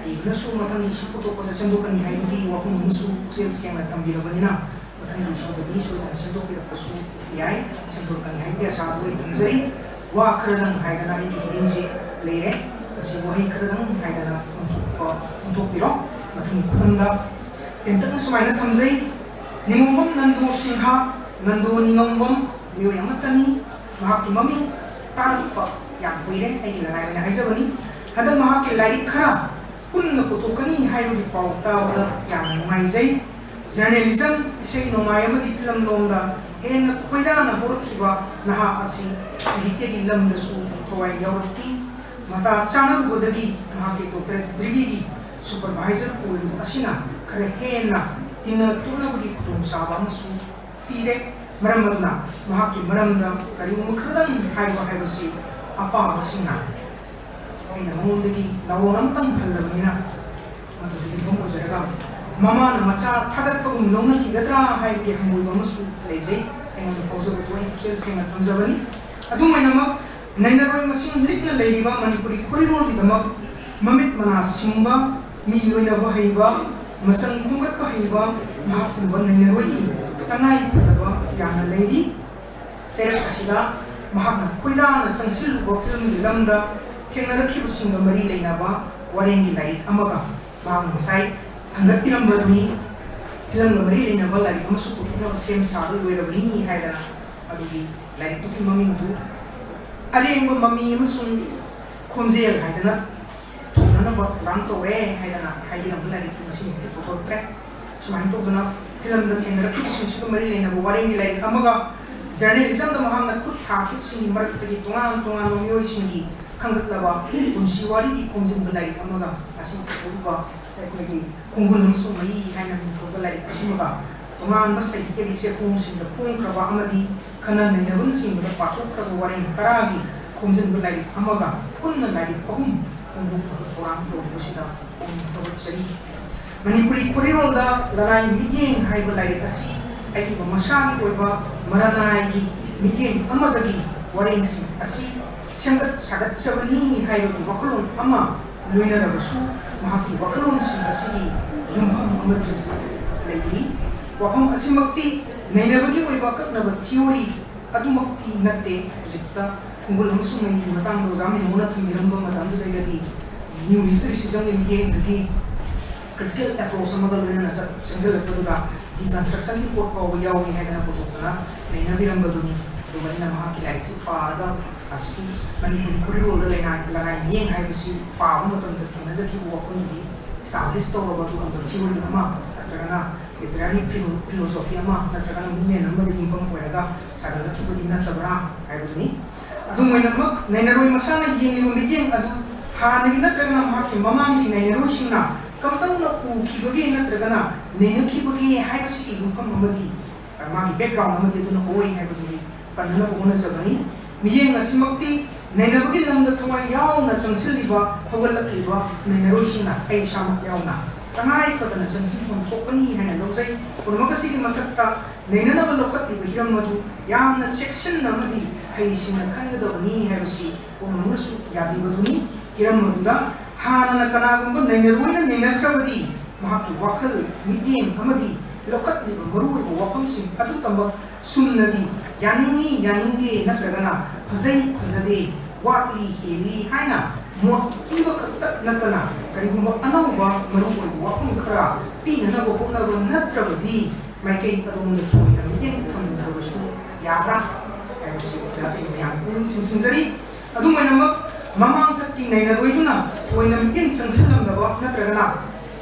ꯑꯏꯕꯅꯁꯨ ꯃꯊꯪꯒꯤ ꯏꯁꯨ ꯄꯨꯊꯣꯛꯄꯗ ꯁꯦꯝꯗꯣꯛꯀꯅꯤ ꯍꯥꯏꯕꯒꯤ ꯋꯥꯐꯝ ꯑꯃꯁꯨ ꯄꯨꯛꯆꯦꯜ ꯁꯦꯡꯅ ꯊꯝꯕꯤꯔꯕꯅꯤꯅ, ꯃꯊꯪꯒꯤ ꯁꯣꯗꯗꯤ ꯁꯣꯏꯗꯅ ꯁꯦꯝꯗꯣꯛꯄꯤꯔꯛꯄꯁꯨ ꯌꯥꯏ꯫ ꯁꯦꯝꯗꯣꯛꯀꯅꯤ ꯍꯥꯏꯕꯒꯤ ꯑꯁꯥꯕꯨ ꯑꯩ ꯊꯝꯖꯔꯤ꯫ ꯋꯥ ꯈꯔꯗꯪ ꯍꯥꯏꯗꯅ ꯑꯩꯒꯤ ꯍꯤꯔꯤꯡꯁꯦ ꯂꯩꯔꯦ꯫ ꯃꯁꯤ ꯋꯥꯍꯩ ꯈꯔꯗꯪ ꯍꯥꯏꯗꯅ ꯑꯣꯟꯊꯣꯛꯄ ꯑꯣꯟꯊꯣꯛꯄꯤꯔꯣ꯫ ꯃꯊꯪꯒꯤ ꯈꯨꯗꯝꯗ ꯇꯦꯟꯇꯛꯅ ꯁꯨꯃꯥꯏꯅ ꯊꯝꯖꯩ꯫ ꯅꯤꯉꯣꯝꯕꯝ ꯅꯟꯗꯣ ꯁꯤꯡꯍ, ꯅꯟꯗꯣ ꯅꯤꯉꯣꯝꯕꯝ, ꯃꯤꯑꯣꯏ ꯑꯃꯠꯇꯅꯤ꯫ ꯃꯍꯥꯛꯀꯤ ꯃꯃꯤꯡ ꯇꯥꯔꯛꯄ ꯌꯥꯝ ꯀꯨꯏꯔꯦ, ꯑꯩꯒꯤ ꯂꯅꯥꯏ ꯑꯣꯏꯅ ꯍꯥꯏꯖꯕꯅꯤ꯫ ꯍꯟꯗꯛ ꯃꯍꯥꯛꯀꯤ ꯂꯥꯏꯔꯤꯛ ꯈꯔ ꯄꯨꯟꯅ ꯄꯨꯊꯣꯛꯀꯅꯤ ꯍꯥꯏꯕꯒꯤ ꯄꯥꯎ ꯇꯥꯕꯗ ꯌꯥꯝꯅ ꯅꯨꯡꯉꯥꯏꯖꯩ꯫ ꯖꯔꯅꯦꯂꯤꯖꯝ, ꯏꯁꯩ ꯅꯣꯡꯃꯥꯏ ꯑꯃꯗꯤ ꯐꯤꯂꯝ ꯂꯣꯝꯗ ꯍꯦꯟꯅ ꯈꯣꯏꯗꯥꯅ ꯍꯧꯔꯛꯈꯤꯕ ꯅꯍꯥ ꯑꯁꯤ ꯁꯥꯍꯤꯇ꯭ꯌꯒꯤ ꯂꯝꯗꯁꯨ ꯊꯋꯥꯏ ꯌꯥꯎꯔꯛꯈꯤ꯫ ꯃꯇꯥ ꯆꯥꯅꯔꯨꯕꯗꯒꯤ ꯃꯍꯥꯛꯀꯤ ꯗꯣꯛꯇꯔꯦꯠ ꯗꯤꯒ꯭ꯔꯤꯒꯤ ꯁꯨꯄꯔꯚꯥꯏꯖꯔ ꯑꯣꯏꯔꯤꯕ ꯑꯁꯤꯅ ꯈꯔ ꯍꯦꯟꯅ ꯇꯤꯟꯅ ꯇꯨꯅꯕꯒꯤ ꯈꯨꯗꯣꯡꯆꯥꯕ ꯑꯃꯁꯨ ꯄꯤꯔꯦ꯫ ꯃꯔꯝ ꯑꯗꯨꯅ ꯃꯍꯥꯛꯀꯤ ꯃꯔꯝꯗ ꯀꯔꯤꯒꯨꯝꯕ ꯈꯔꯗꯪ ꯍꯥꯏꯕ ꯍꯥꯏꯕꯁꯤ ꯑꯄꯥꯕꯁꯤꯡꯅ ꯑꯩꯅ ꯃꯉꯣꯟꯗꯒꯤ ꯂꯥꯋꯣꯟ ꯑꯃꯇꯪ ꯍꯜꯂꯕꯅꯤꯅ ꯃꯗꯨꯗ ꯌꯨꯝꯐꯝ ꯑꯣꯏꯖꯔꯒ ꯃꯃꯥꯅ ꯃꯆꯥ ꯊꯥꯒꯠꯄꯒꯨꯝ ꯂꯧꯅꯈꯤꯒꯗ꯭ꯔꯥ ꯍꯥꯏꯕꯒꯤ ꯍꯪꯒꯣꯏꯕ ꯑꯃꯁꯨ ꯂꯩꯖꯩ꯫ ꯑꯩꯉꯣꯟꯗ ꯐꯥꯎꯖꯕꯗꯨ ꯑꯩ ꯄꯨꯛꯆꯦꯜ ꯁꯦꯡꯅ ꯊꯝꯖꯕꯅꯤ꯫ ꯑꯗꯨꯝ ꯑꯣꯏꯅꯃꯛ, ꯅꯩꯅꯔꯣꯏ ꯃꯁꯤꯡ ꯂꯤꯛꯅ ꯂꯩꯔꯤꯕ ꯃꯅꯤꯄꯨꯔꯤ ꯈꯣꯔꯤꯔꯣꯜꯒꯤꯗꯃꯛ ꯃꯃꯤꯠ ꯃꯅꯥ ꯁꯤꯡꯕ, ꯃꯤ ꯂꯣꯏꯅꯕ ꯍꯩꯕ, ꯃꯆꯪ ꯈꯣꯝꯒꯠꯄ ꯍꯩꯕ ꯃꯍꯥꯛꯀꯨꯝꯕ ꯅꯩꯅꯔꯣꯏꯒꯤ ꯇꯉꯥꯏ ꯐꯗꯕ ꯌꯥꯝꯅ ꯂꯩꯔꯤ꯫ ꯆꯩꯔꯛ ꯑꯁꯤꯗ ꯃꯍꯥꯛꯅ ꯈꯣꯏꯗꯥꯅ ꯆꯪꯁꯤꯜꯂꯨꯕ ꯐꯤꯂꯝꯒꯤ ꯂꯝꯗ ꯊꯦꯡꯅꯔꯛꯈꯤꯕꯁꯤꯡꯒ ꯃꯔꯤ ꯂꯩꯅꯕ ꯋꯥꯔꯦꯡꯒꯤ ꯂꯥꯏꯔꯤꯛ ꯑꯃꯒ ꯃꯍꯥꯛꯅ ꯉꯁꯥꯏ ꯍꯪꯒꯠꯄꯤꯔꯝꯕꯗꯨꯅꯤ꯫ ꯐꯤꯂꯝꯒ ꯃꯔꯤ ꯂꯩꯅꯕ ꯂꯥꯏꯔꯤꯛ ꯑꯃꯁꯨ ꯄꯨꯊꯣꯛꯅꯕ ꯁꯦꯝ ꯁꯥꯕ ꯂꯣꯏꯔꯕꯅꯤ ꯍꯥꯏꯗꯅ ꯑꯗꯨꯒꯤ ꯂꯥꯏꯔꯤꯛꯇꯨꯒꯤ ꯃꯃꯤꯡꯗꯨ ꯑꯔꯦꯡꯕ ꯃꯃꯤ ꯑꯃꯁꯨꯡ ꯈꯣꯟꯖꯦꯜ ꯍꯥꯏꯗꯅ ꯊꯣꯟꯅꯅꯕ ꯊꯧꯔꯥꯡ ꯇꯧꯔꯦ ꯍꯥꯏꯗꯅ ꯍꯥꯏꯕꯤꯔꯝꯕ ꯂꯥꯏꯔꯤꯛꯇꯨ ꯉꯁꯤꯃꯛꯇꯤ ꯄꯨꯊꯣꯔꯛꯇ꯭ꯔꯦ꯫ ꯁꯨꯃꯥꯏꯅ ꯇꯧꯗꯅ ꯐꯤꯂꯝꯗ ꯊꯦꯡꯅꯔꯛꯈꯤꯕꯁꯤꯡꯁꯤꯒ ꯃꯔꯤ ꯂꯩꯅꯕ ꯋꯥꯔꯦꯡꯒꯤ ꯂꯥꯏꯔꯤꯛ ꯑꯃꯒ ꯖꯔꯅꯦꯂꯤꯖꯝꯗ ꯃꯍꯥꯛꯅ ꯈꯨꯠ ꯊꯥꯈꯤꯕꯁꯤꯡꯒꯤ ꯃꯔꯛꯇꯒꯤ ꯇꯣꯉꯥꯟ ꯇꯣꯉꯥꯟꯕ ꯃꯤꯑꯣꯏꯁꯤꯡꯒꯤ ꯈꯟꯒꯠꯂꯕ ꯄꯨꯟꯁꯤ ꯋꯥꯔꯤꯒꯤ ꯈꯣꯝꯖꯤꯟꯕ ꯂꯥꯏꯔꯤꯛ ꯑꯃꯒ ꯉꯁꯤ ꯄꯨꯊꯣꯛꯂꯤꯕ ꯑꯩꯈꯣꯏꯒꯤ ꯈꯣꯡꯒꯨꯟ ꯑꯃꯁꯨꯡ ꯃꯩ ꯍꯥꯏꯅ ꯃꯤꯡꯊꯣꯟꯕ ꯂꯥꯏꯔꯤꯛ ꯑꯁꯤꯃꯒ ꯇꯣꯉꯥꯟꯕ ꯁꯥꯍꯤꯇ꯭ꯌꯒꯤ ꯆꯦꯐꯣꯡꯁꯤꯡꯗ ꯐꯣꯡꯈ꯭ꯔꯕ ꯑꯃꯗꯤ ꯈꯟꯅ ꯅꯩꯅꯕꯅꯆꯤꯡꯕꯗ ꯄꯥꯊꯣꯛꯈ꯭ꯔꯕ ꯋꯥꯔꯦꯡ ꯇꯔꯥꯒꯤ ꯈꯣꯝꯖꯤꯟꯕ ꯂꯥꯏꯔꯤꯛ ꯑꯃꯒ ꯄꯨꯟꯅ ꯂꯥꯏꯔꯤꯛ ꯑꯍꯨꯝ ꯐꯣꯡꯗꯣꯛꯅꯕ ꯊꯧꯔꯥꯡ ꯇꯧꯔꯤꯕꯁꯤꯗ ꯄꯨꯛꯅꯤꯡ ꯊꯧꯒꯠꯆꯔꯤ꯫ ꯃꯅꯤꯄꯨꯔꯤ ꯈꯣꯔꯤꯔꯣꯜꯗ ꯂꯅꯥꯏ ꯃꯤꯠꯌꯦꯡ ꯍꯥꯏꯕ ꯂꯥꯏꯔꯤꯛ ꯑꯁꯤ ꯑꯏꯕ ꯃꯁꯥꯒꯤ ꯑꯣꯏꯕ ꯃꯔꯅꯥꯏꯒꯤ ꯃꯤꯠꯌꯦꯡ ꯑꯃꯗꯒꯤ ꯋꯥꯔꯦꯡꯁꯤꯡ ꯑꯁꯤ ꯁꯦꯝꯒꯠ ꯁꯥꯒꯠꯆꯕꯅꯤ ꯍꯥꯏꯕꯒꯤ ꯋꯥꯈꯜꯂꯣꯟ ꯑꯃ ꯂꯣꯏꯅꯔꯕꯁꯨ, ꯃꯍꯥꯛꯀꯤ ꯋꯥꯈꯜꯂꯣꯟꯁꯤꯡ ꯑꯁꯤꯒꯤ ꯌꯨꯝꯐꯝ ꯑꯃꯗꯤ ꯂꯩꯔꯤ꯫ ꯋꯥꯐꯝ ꯑꯁꯤꯃꯛꯇꯤ ꯅꯩꯅꯕꯒꯤ ꯑꯣꯏꯕ ꯑꯀꯛꯅꯕ theory ꯑꯗꯨꯃꯛꯇꯤ ꯅꯠꯇꯦ꯫ ꯍꯧꯖꯤꯛꯇ ꯈꯣꯡꯒꯨꯜ ꯑꯃꯁꯨꯡ ꯃꯩꯒꯤ ꯃꯇꯥꯡꯗ ꯑꯣꯖꯥ ꯃꯦꯃꯣꯅ ꯊꯝꯕꯤꯔꯝꯕ ꯃꯇꯝꯗꯨꯗꯒꯗꯤ new historicismꯒꯤ ꯃꯤꯠꯌꯦꯡꯗꯒꯤ critical approach ꯑꯃꯒ ꯂꯣꯏꯅꯅ ꯆꯠ- ꯆꯪꯁꯤꯜꯂꯛꯄꯗꯨꯗ deconstructionꯒꯤ ꯄꯣꯠ ꯐꯥꯎꯕ ꯌꯥꯎꯔꯤ ꯍꯥꯏꯗꯅ ꯄꯨꯊꯣꯛꯇꯨꯅ ꯅꯩꯅꯕꯤꯔꯝꯕꯗꯨꯅꯤ꯫ ꯑꯗꯨꯒ ꯑꯩꯅ ꯃꯍꯥꯛꯀꯤ ꯂꯥꯏꯔꯤꯛꯁꯤ ꯄꯥꯔꯒ ꯍꯧꯖꯤꯛꯀꯤ ꯃꯅꯤꯄꯨꯔꯤ ꯈꯨꯔꯤꯔꯣꯜꯗ ꯂꯩꯉꯥꯏ ꯂꯅꯥꯏ ꯃꯤꯠꯌꯦꯡ ꯍꯥꯏꯕꯁꯤ ꯄꯥꯕ ꯃꯇꯝꯗ ꯊꯦꯡꯅꯖꯈꯤꯕ ꯋꯥꯐꯝꯗꯨꯗꯤ establish ꯇꯧꯔꯕ ꯑꯗꯨꯒꯨꯝꯕ theory ꯑꯃ ꯅꯠꯇ꯭ꯔꯒꯅ literary philo- philosophy ꯑꯃ ꯅꯠꯇ꯭ꯔꯒꯅ movement ꯑꯃꯗ ꯌꯨꯝꯐꯝ ꯑꯣꯏꯔꯒ ꯁꯥꯒꯠꯂꯛꯈꯤꯕꯗꯤ ꯅꯠꯇꯕ꯭ꯔꯥ ꯍꯥꯏꯕꯗꯨꯅꯤ꯫ ꯑꯗꯨꯝ ꯑꯣꯏꯅꯃꯛ ꯅꯩꯅꯔꯣꯏ ꯃꯁꯥꯅ ꯌꯦꯡꯂꯤꯕ ꯃꯤꯠꯌꯦꯡ ꯑꯗꯨ ꯍꯥꯟꯅꯒꯤ ꯅꯠꯇ꯭ꯔꯒꯅ ꯃꯍꯥꯛꯀꯤ ꯃꯃꯥꯡꯒꯤ ꯅꯩꯅꯔꯣꯏꯁꯤꯡꯅ ꯀꯝꯗꯧꯅ ꯎꯈꯤꯕꯒꯦ ꯅꯠꯇ꯭ꯔꯒꯅ ꯅꯩꯅꯈꯤꯕꯒꯦ ꯍꯥꯏꯕꯁꯤꯒꯤ ꯌꯨꯝꯐꯝ ꯑꯃꯗꯤ ꯃꯥꯒꯤ background ꯑꯃꯗꯤ ꯑꯗꯨꯅ ꯑꯣꯏ ꯍꯥꯏꯕꯗꯨꯗꯤ ꯄꯟꯅꯅꯕ ꯍꯣꯠꯅꯖꯕꯅꯤ꯫ ꯃꯤꯠꯌꯦꯡ ꯑꯁꯤꯃꯛꯇꯤ ꯅꯩꯅꯕꯒꯤ ꯂꯝꯗ ꯊꯋꯥꯏ ꯌꯥꯎꯅ ꯆꯪꯁꯤꯜꯂꯤꯕ ꯍꯧꯒꯠꯂꯛꯂꯤꯕ ꯅꯩꯅꯔꯣꯏꯁꯤꯡꯅ, ꯑꯩ ꯏꯁꯥꯃꯛ ꯌꯥꯎꯅ, ꯇꯉꯥꯏ ꯐꯗꯅ ꯆꯪꯁꯤꯟꯐꯝ ꯊꯣꯛꯄꯅꯤ ꯍꯥꯏꯅ ꯂꯧꯖꯩ꯫ ꯄꯨꯝꯅꯃꯛ ꯑꯁꯤꯒꯤ ꯃꯊꯛꯇ ꯅꯩꯅꯅꯕ ꯂꯧꯈꯠꯂꯤꯕ ꯍꯤꯔꯝ ꯑꯗꯨ ꯌꯥꯝꯅ ꯆꯦꯛꯁꯤꯟꯅ ꯑꯃꯗꯤ ꯍꯩꯁꯤꯡꯅ ꯈꯟꯒꯗꯕꯅꯤ ꯍꯥꯏꯕꯁꯤ ꯄꯨꯝꯅꯃꯛꯅꯁꯨ ꯌꯥꯕꯤꯕꯗꯨꯅꯤ꯫ ꯍꯤꯔꯝ ꯑꯗꯨꯗ ꯍꯥꯟꯅꯅ ꯀꯅꯥꯒꯨꯝꯕ ꯅꯩꯅꯔꯣꯏꯅ ꯅꯩꯅꯈ꯭ꯔꯕꯗꯤ ꯃꯍꯥꯛꯀꯤ ꯋꯥꯈꯜ, ꯃꯤꯠꯌꯦꯡ ꯑꯃꯗꯤ ꯂꯧꯈꯠꯂꯤꯕ ꯃꯔꯨꯑꯣꯏꯕ ꯋꯥꯐꯝꯁꯤꯡ ꯑꯗꯨꯇꯃꯛ ꯁꯨꯝꯅꯗꯤ ꯌꯥꯅꯤꯡꯏ, ꯌꯥꯅꯤꯡꯗꯦ ꯅꯠꯇ꯭ꯔꯒꯅ ꯐꯖꯩ, ꯐꯖꯗꯦ, ꯋꯥꯠꯂꯤ, ꯍꯦꯜꯂꯤ ꯍꯥꯏꯅ ꯃꯣꯠ ꯄꯤꯕ ꯈꯛꯇ ꯅꯠꯇꯅ ꯀꯔꯤꯒꯨꯝꯕ ꯑꯅꯧꯕ ꯃꯔꯨꯑꯣꯏꯕ ꯋꯥꯐꯝ ꯈꯔ ꯄꯤꯅꯅꯕ ꯍꯣꯠꯅꯕ ꯅꯠꯇ꯭ꯔꯕꯗꯤ ꯃꯥꯏꯀꯩ ꯑꯗꯣꯝꯗ ꯊꯣꯏꯅ ꯃꯤꯠꯌꯦꯡ ꯊꯝꯂꯨꯗ꯭ꯔꯕꯁꯨ ꯌꯥꯕ꯭ꯔꯥ ꯍꯥꯏꯕꯁꯤꯗ ꯑꯩ ꯃꯌꯥꯝ ꯄꯨꯛꯅꯤꯡ ꯆꯤꯡꯁꯤꯟꯖꯔꯤ꯫ ꯑꯗꯨꯝ ꯑꯣꯏꯅꯃꯛ ꯃꯃꯥꯡꯊꯛꯀꯤ ꯅꯩꯅꯔꯣꯏꯗꯨꯅ ꯊꯣꯏꯅ ꯃꯤꯠꯌꯦꯡ ꯆꯪꯁꯤꯜꯂꯝꯗꯕ ꯅꯠꯇ꯭ꯔꯒꯅ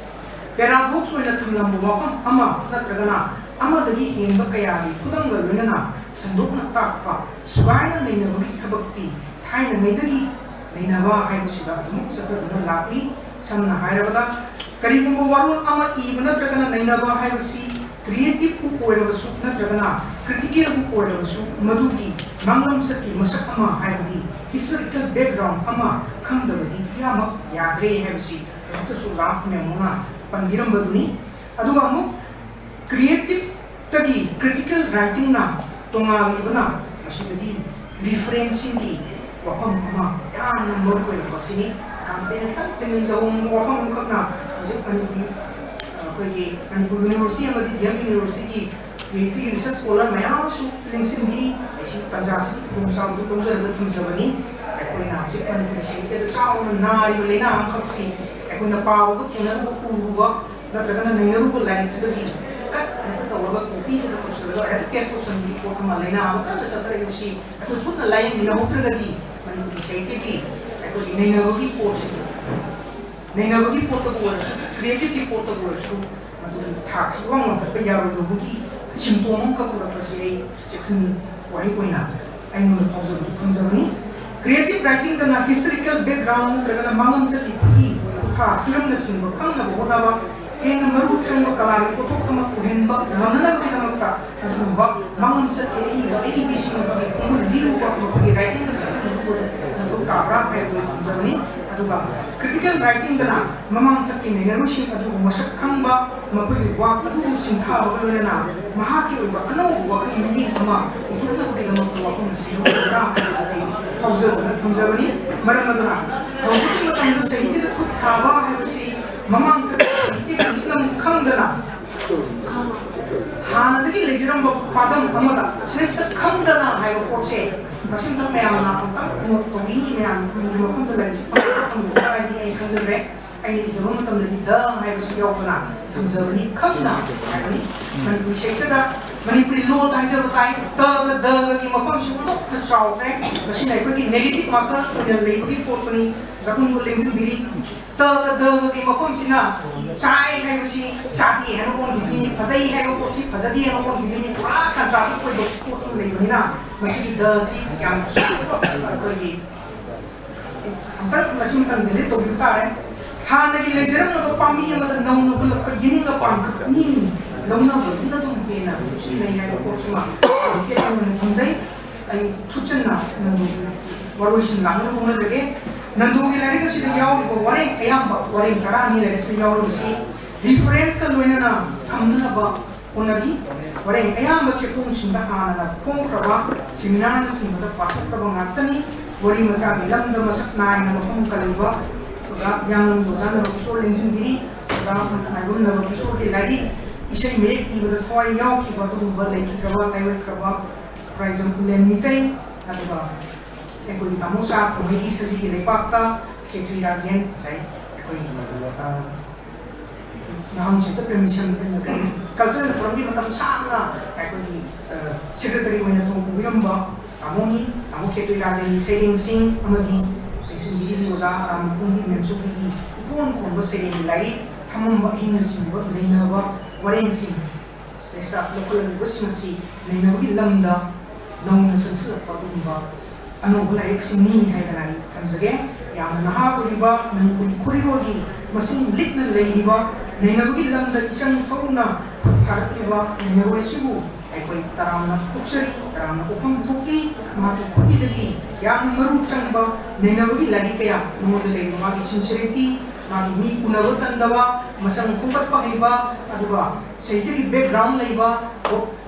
paradox ꯑꯣꯏꯅ ꯊꯝꯂꯝꯕ ꯋꯥꯐꯝ ꯑꯃ ꯅꯠꯇ꯭ꯔꯒꯅ ꯑꯃꯗꯒꯤ ꯍꯦꯟꯕ ꯀꯌꯥꯒꯤ ꯈꯨꯗꯝꯒ ꯂꯣꯏꯅꯅ ꯁꯟꯗꯣꯛꯅ ꯇꯥꯛꯄ ꯁꯨꯒꯥꯏꯅ ꯅꯩꯅꯕꯒꯤ ꯊꯕꯛꯇꯤ ꯊꯥꯏꯅꯉꯩꯗꯒꯤ ꯅꯩꯅꯕ ꯍꯥꯏꯕꯁꯤꯗ ꯑꯗꯨꯃꯛ ꯆꯠꯊꯗꯨꯅ ꯂꯥꯛꯂꯤ꯫ ꯁꯝꯅ ꯍꯥꯏꯔꯕꯗ, ꯀꯔꯤꯒꯨꯝꯕ ꯋꯥꯔꯣꯜ ꯑꯃ ꯏꯕ ꯅꯠꯇ꯭ꯔꯒꯅ ꯅꯩꯅꯕ ꯍꯥꯏꯕꯁꯤ creativeꯕꯨ ꯑꯣꯏꯔꯕꯁꯨ ꯅꯠꯇ꯭ꯔꯒꯅ criticalꯕꯨ ꯑꯣꯏꯔꯕꯁꯨ ꯃꯗꯨꯒꯤ ꯃꯥꯡꯂꯝꯆꯠꯀꯤ ꯃꯁꯛ ꯑꯃ ꯍꯥꯏꯕꯗꯤ historical background ꯑꯃ ꯈꯪꯗꯕꯗꯤ ꯏꯌꯥꯃꯛ ꯌꯥꯗ꯭ꯔꯦ ꯍꯥꯏꯕꯁꯤ ꯍꯧꯖꯤꯛꯇꯁꯨ ꯔꯥꯐ ꯃꯦꯃꯣꯅ ꯄꯟꯕꯤꯔꯝꯕꯗꯨꯅꯤ꯫ ꯑꯗꯨꯒ ꯑꯃꯨꯛ creativeꯇꯒꯤ critical writingꯅ ꯇꯣꯉꯥꯜꯂꯤꯕꯅ ꯃꯁꯤꯗꯗꯤ referenceꯁꯤꯡꯒꯤ ꯋꯥꯐꯝ ꯑꯃ ꯌꯥꯝꯅ ꯃꯔꯨ ꯑꯣꯏꯔꯛꯄ ꯑꯁꯤꯅꯤ꯫ ꯀꯥꯡꯁꯩꯅ ꯈꯤꯇꯪ ꯇꯦꯅꯤꯡꯖꯍꯧꯕ ꯋꯥꯐꯝ ꯑꯃꯈꯛꯅ ꯍꯧꯖꯤꯛ ꯃꯅꯤꯄꯨꯔꯤ, ꯑ, ꯑꯩꯈꯣꯏꯒꯤ ꯃꯅꯤꯄꯨꯔ ꯌꯨꯅꯤꯚꯔꯁꯤꯇꯤ ꯑꯃꯗꯤ ꯗꯤ ꯑꯦꯝ ꯌꯨꯅꯤꯚꯔꯁꯤꯇꯤꯒꯤ ꯄꯤ ꯑꯩꯆ ꯗꯤꯒꯤ ꯔꯤꯁꯔꯁ ꯁ꯭ꯀꯣꯂꯔ ꯃꯌꯥꯝ ꯑꯃꯁꯨ ꯂꯦꯡꯁꯤꯟꯕꯤꯔꯤ꯫ ꯑꯩꯁꯤ ꯇꯥꯟꯖꯥꯁꯤꯒꯤ ꯈꯨꯗꯣꯡꯆꯥꯕꯗꯨ ꯂꯧꯖꯔꯒ ꯊꯝꯖꯕꯅꯤ꯫ ꯑꯩꯈꯣꯏꯅ ꯍꯧꯖꯤꯛ ꯃꯅꯤꯄꯨꯔꯤ ꯁꯥꯍꯤꯇ꯭ꯌꯗ ꯆꯥꯎꯅ ꯅꯥꯔꯤꯕ ꯂꯥꯏꯅꯥ ꯑꯃꯈꯛꯁꯤ ꯑꯩꯈꯣꯏꯅ ꯄꯥꯕꯕꯨ ꯊꯦꯡꯅꯔꯨꯕ ꯎꯔꯨꯕ ꯅꯠꯇ꯭ꯔꯒꯅ ꯅꯩꯅꯔꯨꯕ ꯂꯥꯏꯔꯤꯛꯇꯨꯗꯒꯤ ꯀꯠ ꯍꯦꯛꯇ ꯇꯧꯔꯒ ꯀꯣꯄꯤ ꯍꯦꯛꯇ ꯇꯧꯁꯤꯜꯂꯒ ꯍꯦꯛꯇ ꯄꯦꯁ ꯇꯧꯁꯟꯕꯒꯤ ꯄꯣꯠ ꯑꯃ ꯂꯥꯏꯅꯥ ꯑꯃ ꯀꯟꯅ ꯆꯠꯊꯔꯛꯏꯕꯁꯤ ꯑꯩꯈꯣꯏ ꯄꯨꯟꯅ ꯂꯥꯏꯌꯦꯡꯃꯤꯟꯅꯍꯧꯗ꯭ꯔꯒꯗꯤ ꯃꯅꯤꯄꯨꯔꯤ ꯁꯥꯍꯤꯇ꯭ꯌꯒꯤ ꯑꯩꯈꯣꯏꯒꯤ ꯅꯩꯅꯕꯒꯤ ꯄꯣꯠꯁꯤ ꯅꯩꯅꯕꯒꯤ ꯄꯣꯠꯇꯕꯨ ꯑꯣꯏꯔꯁꯨ, ꯀ꯭ꯔꯤꯌꯦꯇꯤꯞꯀꯤ ꯄꯣꯠꯇꯕꯨ ꯑꯣꯏꯔꯁꯨ ꯃꯗꯨꯒꯤ ꯊꯥꯛꯁꯤ ꯏꯋꯥꯡ ꯋꯥꯡꯈꯠꯄ ꯌꯥꯔꯣꯏꯗꯧꯕꯒꯤ ꯁꯤꯝꯇꯣꯝ ꯑꯃꯈꯛ ꯎꯔꯛꯄꯁꯤ ꯑꯩ ꯆꯦꯛꯁꯤꯟ ꯋꯥꯍꯩ ꯑꯣꯏꯅ ꯑꯩꯉꯣꯟꯗ ꯐꯥꯎꯖꯕꯗꯨ ꯊꯝꯖꯕꯅꯤ꯫ ꯀ꯭ꯔꯤꯌꯦꯇꯤꯞ ꯔꯥꯏꯇꯤꯡꯗꯅ ꯍꯤꯁꯇꯣꯔꯤꯀꯦꯜ ꯕꯦꯛꯒ꯭ꯔꯥꯎꯟ ꯅꯠꯇ꯭ꯔꯒꯅ ꯃꯥꯡꯂꯝꯆꯠꯀꯤ ꯈꯨꯠꯏ, ꯈꯨꯠꯊꯥ, ꯍꯤꯔꯝꯅꯆꯤꯡꯕ ꯈꯪꯅꯕ ꯍꯣꯠꯅꯕ, ꯍꯦꯟꯅ ꯃꯔꯨ ꯆꯪꯕ ꯀꯂꯥꯒꯤ ꯄꯣꯠꯊꯣꯛ ꯑꯃ ꯑꯣꯏꯍꯟꯕ ꯉꯝꯅꯅꯕꯒꯤꯗꯃꯛꯇ ꯑꯗꯨꯒꯨꯝꯕ ꯃꯥꯡꯂꯝꯆꯠꯀꯤ ꯑꯏꯕ ꯑꯏꯕꯤꯁꯤꯡ ꯑꯗꯨꯒꯤ ꯈꯣꯡꯒꯨꯜ ꯂꯤꯔꯨꯕ ꯃꯈꯣꯏꯒꯤ ꯔꯥꯏꯇꯤꯡ ꯑꯁꯤ ꯃꯔꯨ ꯑꯣꯏꯅ ꯃꯊꯧ ꯇꯥꯕ꯭ꯔꯥ ꯍꯥꯏꯕꯗꯨ ꯊꯝꯖꯕꯅꯤ꯫ ꯑꯗꯨꯒ ꯀ꯭ꯔꯤꯇꯤꯀꯦꯜ ꯔꯥꯏꯇꯤꯡꯗꯅ ꯃꯃꯥꯡꯊꯛꯀꯤ ꯅꯩꯅꯔꯣꯏꯁꯤꯡ ꯑꯗꯨꯕꯨ ꯃꯁꯛ ꯈꯪꯕ, ꯃꯈꯣꯏꯒꯤ ꯋꯥꯛ ꯑꯗꯨꯕꯨ ꯁꯤꯡꯊꯥꯕꯒ ꯂꯣꯏꯅꯅ ꯃꯍꯥꯛꯀꯤ ꯑꯣꯏꯕ ꯑꯅꯧꯕ ꯋꯥꯈꯜ ꯃꯤꯠꯌꯦꯡ ꯑꯃ ꯎꯠꯊꯣꯛꯅꯕꯒꯤꯗꯃꯛꯇ ꯋꯥꯐꯝ ꯑꯁꯤ ꯂꯧꯈꯠꯄ꯭ꯔꯥ ꯍꯥꯏꯕꯗꯨ ꯑꯩ ꯐꯥꯎꯖꯗꯨꯅ ꯊꯝꯖꯕꯅꯤ꯫ ꯃꯔꯝ ꯑꯗꯨꯅ ꯍꯧꯖꯤꯛꯀꯤ ꯃꯇꯝꯗ ꯁꯥꯍꯤꯇ꯭ꯌꯗ ꯈꯨꯠ ꯊꯥꯕ ꯍꯥꯏꯕꯁꯤ ꯃꯃꯥꯡꯊꯛꯀꯤ ꯁꯥꯍꯤꯇ꯭ꯌꯒꯤ ꯅꯤꯡꯂꯝ ꯈꯪꯗꯅ ꯍꯥꯟꯅꯗꯒꯤ ꯂꯩꯖꯔꯝꯕ ꯄꯥꯗꯝ ꯑꯃꯗ ꯁꯤꯗꯩꯁꯤꯗ ꯈꯪꯗꯅ ꯍꯥꯏꯕ ꯄꯣꯠꯁꯦ ꯃꯁꯤꯃꯇꯪ ꯃꯌꯥꯝꯅ ꯑꯃꯨꯛꯇꯪ ꯅꯣꯠ ꯇꯧꯕꯤꯅꯤ꯫ ꯃꯌꯥꯝꯒꯤ ꯃꯐꯝꯗ ꯂꯥꯏꯔꯤꯛꯁꯦ ꯄꯥꯕ ꯐꯪꯗꯕ ꯍꯥꯏꯗꯤ ꯑꯩ ꯈꯪꯖꯗ꯭ꯔꯦ꯫ ꯑꯩꯅ ꯏꯖꯕ ꯃꯇꯝꯗꯗꯤ ꯗ ꯍꯥꯏꯕꯁꯤ ꯌꯥꯎꯗꯅ ꯊꯝꯖꯕꯅꯤ꯫ ꯈꯪꯅ ꯍꯥꯏꯕꯅꯤ꯫ ꯃꯅꯤꯄꯨꯔꯤ ꯁꯥꯍꯤꯇ꯭ꯌꯗ ꯃꯅꯤꯄꯨꯔꯤ ꯂꯣꯟꯗ ꯍꯥꯏꯖꯕ ꯇꯥꯏ, ꯇꯒ ꯗꯒꯒꯤ ꯃꯐꯝꯁꯤ ꯑꯣꯟꯊꯣꯛꯅ ꯆꯥꯎꯈ꯭ꯔꯦ꯫ ꯃꯁꯤꯅ ꯑꯩꯈꯣꯏꯒꯤ ꯅꯦꯒꯦꯇꯤꯚ ꯃꯥꯔꯀꯔ ꯑꯣꯏꯅ ꯂꯩꯕꯒꯤ ꯄꯣꯠꯇꯨꯅꯤ꯫ ꯆꯥꯛꯈꯨꯝꯗꯣ ꯂꯦꯡꯁꯤꯟꯕꯤꯔꯤ꯫ ꯇꯒ ꯗꯒꯒꯤ ꯃꯐꯝꯁꯤꯅ ꯆꯥꯏ ꯍꯥꯏꯕꯁꯤ ꯆꯥꯗꯦ ꯍꯥꯏꯅ ꯑꯣꯟꯈꯤꯗꯣꯏꯅꯤ, ꯐꯖꯩ ꯍꯥꯏꯕ ꯄꯣꯠꯁꯤ ꯐꯖꯗꯦ ꯍꯥꯏꯅ ꯑꯣꯟꯈꯤꯗꯣꯏꯅꯤ꯫ ꯄꯨꯔꯥ ꯀꯟꯇ꯭ꯔꯥꯗꯤꯛ ꯑꯣꯏꯕ ꯄꯣꯠꯇꯨ ꯂꯩꯕꯅꯤꯅ ꯃꯁꯤꯒꯤ ꯗꯁꯤ ꯌꯥꯝ ꯆꯥꯎꯕ ꯑꯩꯈꯣꯏꯒꯤ ꯑꯝꯇꯪ ꯃꯁꯤ ꯑꯃꯇꯪ ꯗꯤꯂꯤꯠ ꯇꯧꯕꯤꯕ ꯇꯥꯔꯦ꯫ ꯍꯥꯟꯅꯒꯤ ꯂꯩꯖꯔꯝꯂꯕ ꯄꯥꯝꯕꯤ ꯑꯃꯗ ꯅꯧꯅ ꯍꯨꯜꯂꯛꯄ ꯌꯦꯅꯤꯡꯒ ꯄꯥꯡꯈꯛꯅꯤ꯫ ꯂꯧꯅꯕꯗꯨꯅ ꯑꯗꯨꯝ ꯍꯦꯟꯅ ꯆꯨꯁꯤꯟꯅꯩ ꯍꯥꯏꯕ ꯄꯣꯠꯁꯤꯃ ꯁ꯭ꯇꯦꯠ ꯑꯣꯏꯅ ꯊꯝꯖꯩ꯫ ꯑꯩ ꯁꯨꯞꯆꯟꯅ ꯅꯪꯕꯨ ꯋꯥꯔꯣꯏꯁꯤꯟ ꯂꯥꯡꯅꯕ ꯍꯣꯠꯅꯖꯒꯦ꯫ ꯅꯟꯗꯨꯒꯤ ꯂꯥꯏꯔꯤꯛ ꯑꯁꯤꯗ ꯌꯥꯎꯔꯤꯕ ꯋꯥꯔꯦꯡ ꯑꯌꯥꯝꯕ, ꯋꯥꯔꯦꯡ ꯇꯔꯥꯅꯤ ꯂꯥꯏꯔꯤꯛ ꯑꯁꯤꯗ ꯌꯥꯎꯔꯤꯕꯁꯤ ꯔꯤꯐꯔꯦꯟꯁꯀ ꯂꯣꯏꯅꯅ ꯊꯝꯅꯅꯕ ꯍꯣꯠꯅꯕꯤ꯫ ꯋꯥꯔꯦꯡ ꯑꯌꯥꯝꯕ ꯆꯦꯐꯣꯡꯁꯤꯡꯗ ꯍꯥꯟꯅꯅ ꯐꯣꯡꯈ꯭ꯔꯕ ꯁꯦꯃꯤꯅꯥꯔꯅꯆꯤꯡꯕꯗ ꯄꯥꯊꯣꯛꯈ꯭ꯔꯕ ꯉꯥꯛꯇꯅꯤ꯫ ꯋꯥꯔꯤ ꯃꯆꯥꯒꯤ ꯂꯝꯗ ꯃꯁꯛ ꯅꯥꯏꯅ ꯃꯐꯝ ꯀꯜꯂꯤꯕ ꯑꯣꯖꯥ ꯍꯤꯌꯥꯡꯂꯝꯒꯤ ꯑꯣꯖꯥ ꯅꯕꯀꯤꯁꯣꯔ ꯂꯦꯡꯁꯤꯟꯕꯤꯔꯤ꯫ ꯃꯥꯏꯕꯝꯅꯕ ꯀꯤꯁꯣꯔꯒꯤ ꯂꯥꯏꯔꯤꯛ, ꯏꯁꯩ ꯃꯌꯦꯛ ꯏꯕꯗ ꯊꯋꯥꯏ ꯌꯥꯎꯈꯤꯕ ꯑꯗꯨꯒꯨꯝꯕ ꯂꯩꯈꯤꯗ꯭ꯔꯕ ꯂꯥꯏꯑꯣꯏꯈ꯭ꯔꯕ ꯄ꯭ꯔꯥꯏꯖꯝ ꯈꯨꯂꯦꯟ ꯃꯤꯇꯩ, ꯑꯗꯨꯒ ꯑꯩꯈꯣꯏꯒꯤ ꯇꯥꯃꯣ ꯁꯥ ꯊꯣꯡꯕꯒꯤ ꯁꯖꯤꯒꯤ ꯂꯩꯄꯥꯛꯇ ꯈꯦꯇ꯭ꯔꯤ ꯔꯥꯖꯦꯟ ꯉꯁꯥꯏ ꯑꯩꯈꯣꯏ, ꯑ, ꯅꯍꯥꯟ ꯁꯦꯟꯇꯔ ꯄ꯭ꯔꯦꯃꯤꯁꯟ ꯀꯜꯆꯔꯦꯜ ꯐꯣꯔꯝꯒꯤ ꯃꯇꯝ ꯁꯥꯡꯅ ꯑꯩꯈꯣꯏꯒꯤ, ꯑ, ꯁꯦꯀ꯭ꯔꯦꯇꯔꯤ ꯑꯣꯏꯅ ꯊꯧ ꯄꯨꯕꯤꯔꯝꯕ ꯇꯥꯃꯣꯅꯤ꯫ ꯇꯥꯃꯣ ꯈꯦꯇ꯭ꯔꯤ ꯔꯥꯖꯦꯟꯒꯤ ꯁꯩꯔꯦꯡꯁꯤꯡ ꯑꯃꯗꯤ ꯂꯦꯡꯁꯤꯟꯕꯤꯔꯤꯕꯤ ꯑꯣꯖꯥ ꯔꯥꯝꯅꯀꯨꯝꯕꯤ ꯃꯦꯝꯆꯧꯕꯤꯒꯤ ꯏꯀꯣꯟ ꯀꯣꯟꯕ ꯁꯩꯔꯦꯡꯒꯤ ꯂꯥꯏꯔꯤꯛ, ꯊꯃꯝꯕ ꯑꯍꯤꯡꯅꯆꯤꯡꯕ ꯅꯩꯅꯕ ꯋꯥꯔꯦꯡꯁꯤꯡ, ꯁꯤꯗꯩꯁꯤꯗ ꯂꯧꯈꯠꯂꯛꯂꯤꯕꯁꯤꯡ ꯑꯁꯤ ꯅꯩꯅꯕꯒꯤ ꯂꯝꯗ ꯅꯧꯅ ꯆꯪꯁꯤꯜꯂꯛꯄ ꯑꯗꯨꯒꯨꯝꯕ ꯑꯅꯧꯕ ꯂꯥꯏꯔꯤꯛꯁꯤꯡꯅꯤ ꯍꯥꯏꯗꯅ ꯑꯩ ꯊꯝꯖꯒꯦ꯫ ꯌꯥꯝꯅ ꯅꯍꯥ ꯑꯣꯏꯔꯤꯕ ꯃꯅꯤꯄꯨꯔꯤ ꯈꯨꯔꯤꯔꯣꯜꯒꯤ ꯃꯁꯤꯡ ꯂꯤꯛꯅ ꯂꯩꯔꯤꯕ ꯅꯩꯅꯕꯒꯤ ꯂꯝꯗ ꯏꯆꯪ ꯊꯧꯅ ꯈꯨꯠ ꯊꯥꯔꯛꯂꯤꯕ ꯅꯩꯅꯕ ꯑꯁꯤꯕꯨ ꯑꯩꯈꯣꯏ ꯇꯔꯥꯝꯅ ꯑꯣꯛꯆꯔꯤ, ꯇꯔꯥꯝꯅ ꯑꯣꯛꯐꯝ ꯊꯣꯛꯏ꯫ ꯃꯍꯥꯛꯀꯤ ꯈꯨꯠꯏꯗꯒꯤ ꯌꯥꯝꯅ ꯃꯔꯨ ꯆꯪꯕ ꯅꯩꯅꯕꯒꯤ ꯂꯥꯏꯔꯤꯛ ꯀꯌꯥ, ꯃꯉꯣꯟꯗ ꯂꯩꯔꯤꯕ ꯃꯥꯒꯤ sincerity, ꯃꯥꯒꯤ ꯃꯤ ꯎꯅꯕ ꯇꯟꯗꯕ, ꯃꯆꯪ ꯈꯣꯝꯒꯠꯄ ꯍꯩꯕ, ꯑꯗꯨꯒ ꯁꯥꯍꯤꯇ꯭ꯌꯒꯤ background ꯂꯩꯕ,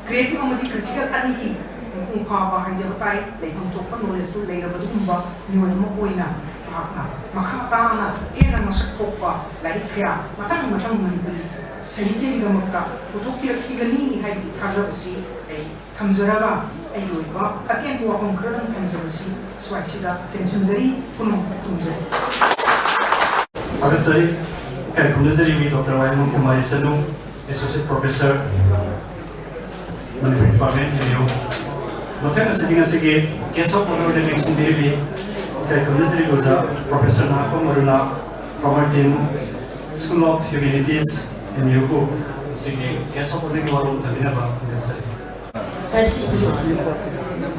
creative ꯑꯃꯗꯤ critical ꯑꯅꯤꯒꯤ ꯃꯄꯨꯡ ꯐꯥꯕ ꯍꯥꯏꯖꯕ ꯇꯥꯏ, ꯂꯩꯐꯝ ꯊꯣꯛꯄ knowledgeꯇꯨ ꯂꯩꯔꯕ ꯑꯗꯨꯒꯨꯝꯕ ꯃꯤꯑꯣꯏ ꯑꯃ ꯑꯣꯏꯅ ꯃꯍꯥꯛꯅ ꯃꯈꯥ ꯇꯥꯅ ꯍꯦꯟꯅ ꯃꯁꯛ ꯊꯣꯛꯄ ꯂꯥꯏꯔꯤꯛ ꯀꯌꯥ ꯃꯊꯪ ꯃꯊꯪ ꯃꯅꯤꯄꯨꯔꯤ ꯁꯥꯍꯤꯇ꯭ꯌꯒꯤꯗꯃꯛꯇ ꯄꯨꯊꯣꯛꯄꯤꯔꯛꯈꯤꯒꯅꯤ ꯍꯥꯏꯕꯒꯤ ꯊꯥꯖꯕꯁꯤ ꯑꯩ ꯊꯝꯖꯔꯒ, ꯑꯩꯒꯤ ꯑꯣꯏꯕ ꯑꯇꯦꯟꯕ ꯋꯥꯐꯝ ꯈꯔꯗꯪ ꯊꯝꯖꯕꯁꯤ ꯁ꯭ꯋꯥꯏꯁꯤꯗ ꯇꯦꯟꯁꯤꯟꯖꯔꯤ꯫ ꯄꯨꯝꯅꯃꯛꯄꯨ ꯈꯨꯔꯨꯝꯖꯔꯤ꯫ ꯊꯥꯒꯠꯆꯔꯤ꯫ ꯏꯀꯥꯏ ꯈꯨꯝꯅꯖꯔꯤꯕꯤ ꯗꯣꯛꯇꯔ ꯋꯥꯍꯦꯡꯕꯝ ꯀꯨꯃꯥꯔꯤ ꯆꯅꯨ, Associate Professor, Manipuri Department, M U꯫ ꯃꯊꯪ ꯑꯁꯤꯗꯤ ꯉꯁꯤꯒꯤ Guest of Honour ꯑꯣꯏꯅ ꯂꯦꯡꯁꯤꯟꯕꯤꯔꯤꯕꯤ ꯏꯀꯥꯏ ꯈꯨꯝꯅꯖꯔꯤꯕꯤ ꯑꯣꯖꯥ Professor Nahakpam Aruna, former Dean, School of Humanities, M U ꯕꯨ ꯉꯁꯤꯒꯤ Guest of Honourꯒꯤ ꯋꯥꯔꯣꯜ ꯊꯝꯕꯤꯅꯕ ꯈꯪꯍꯟꯖꯔꯤ꯫ ꯉꯁꯤꯒꯤ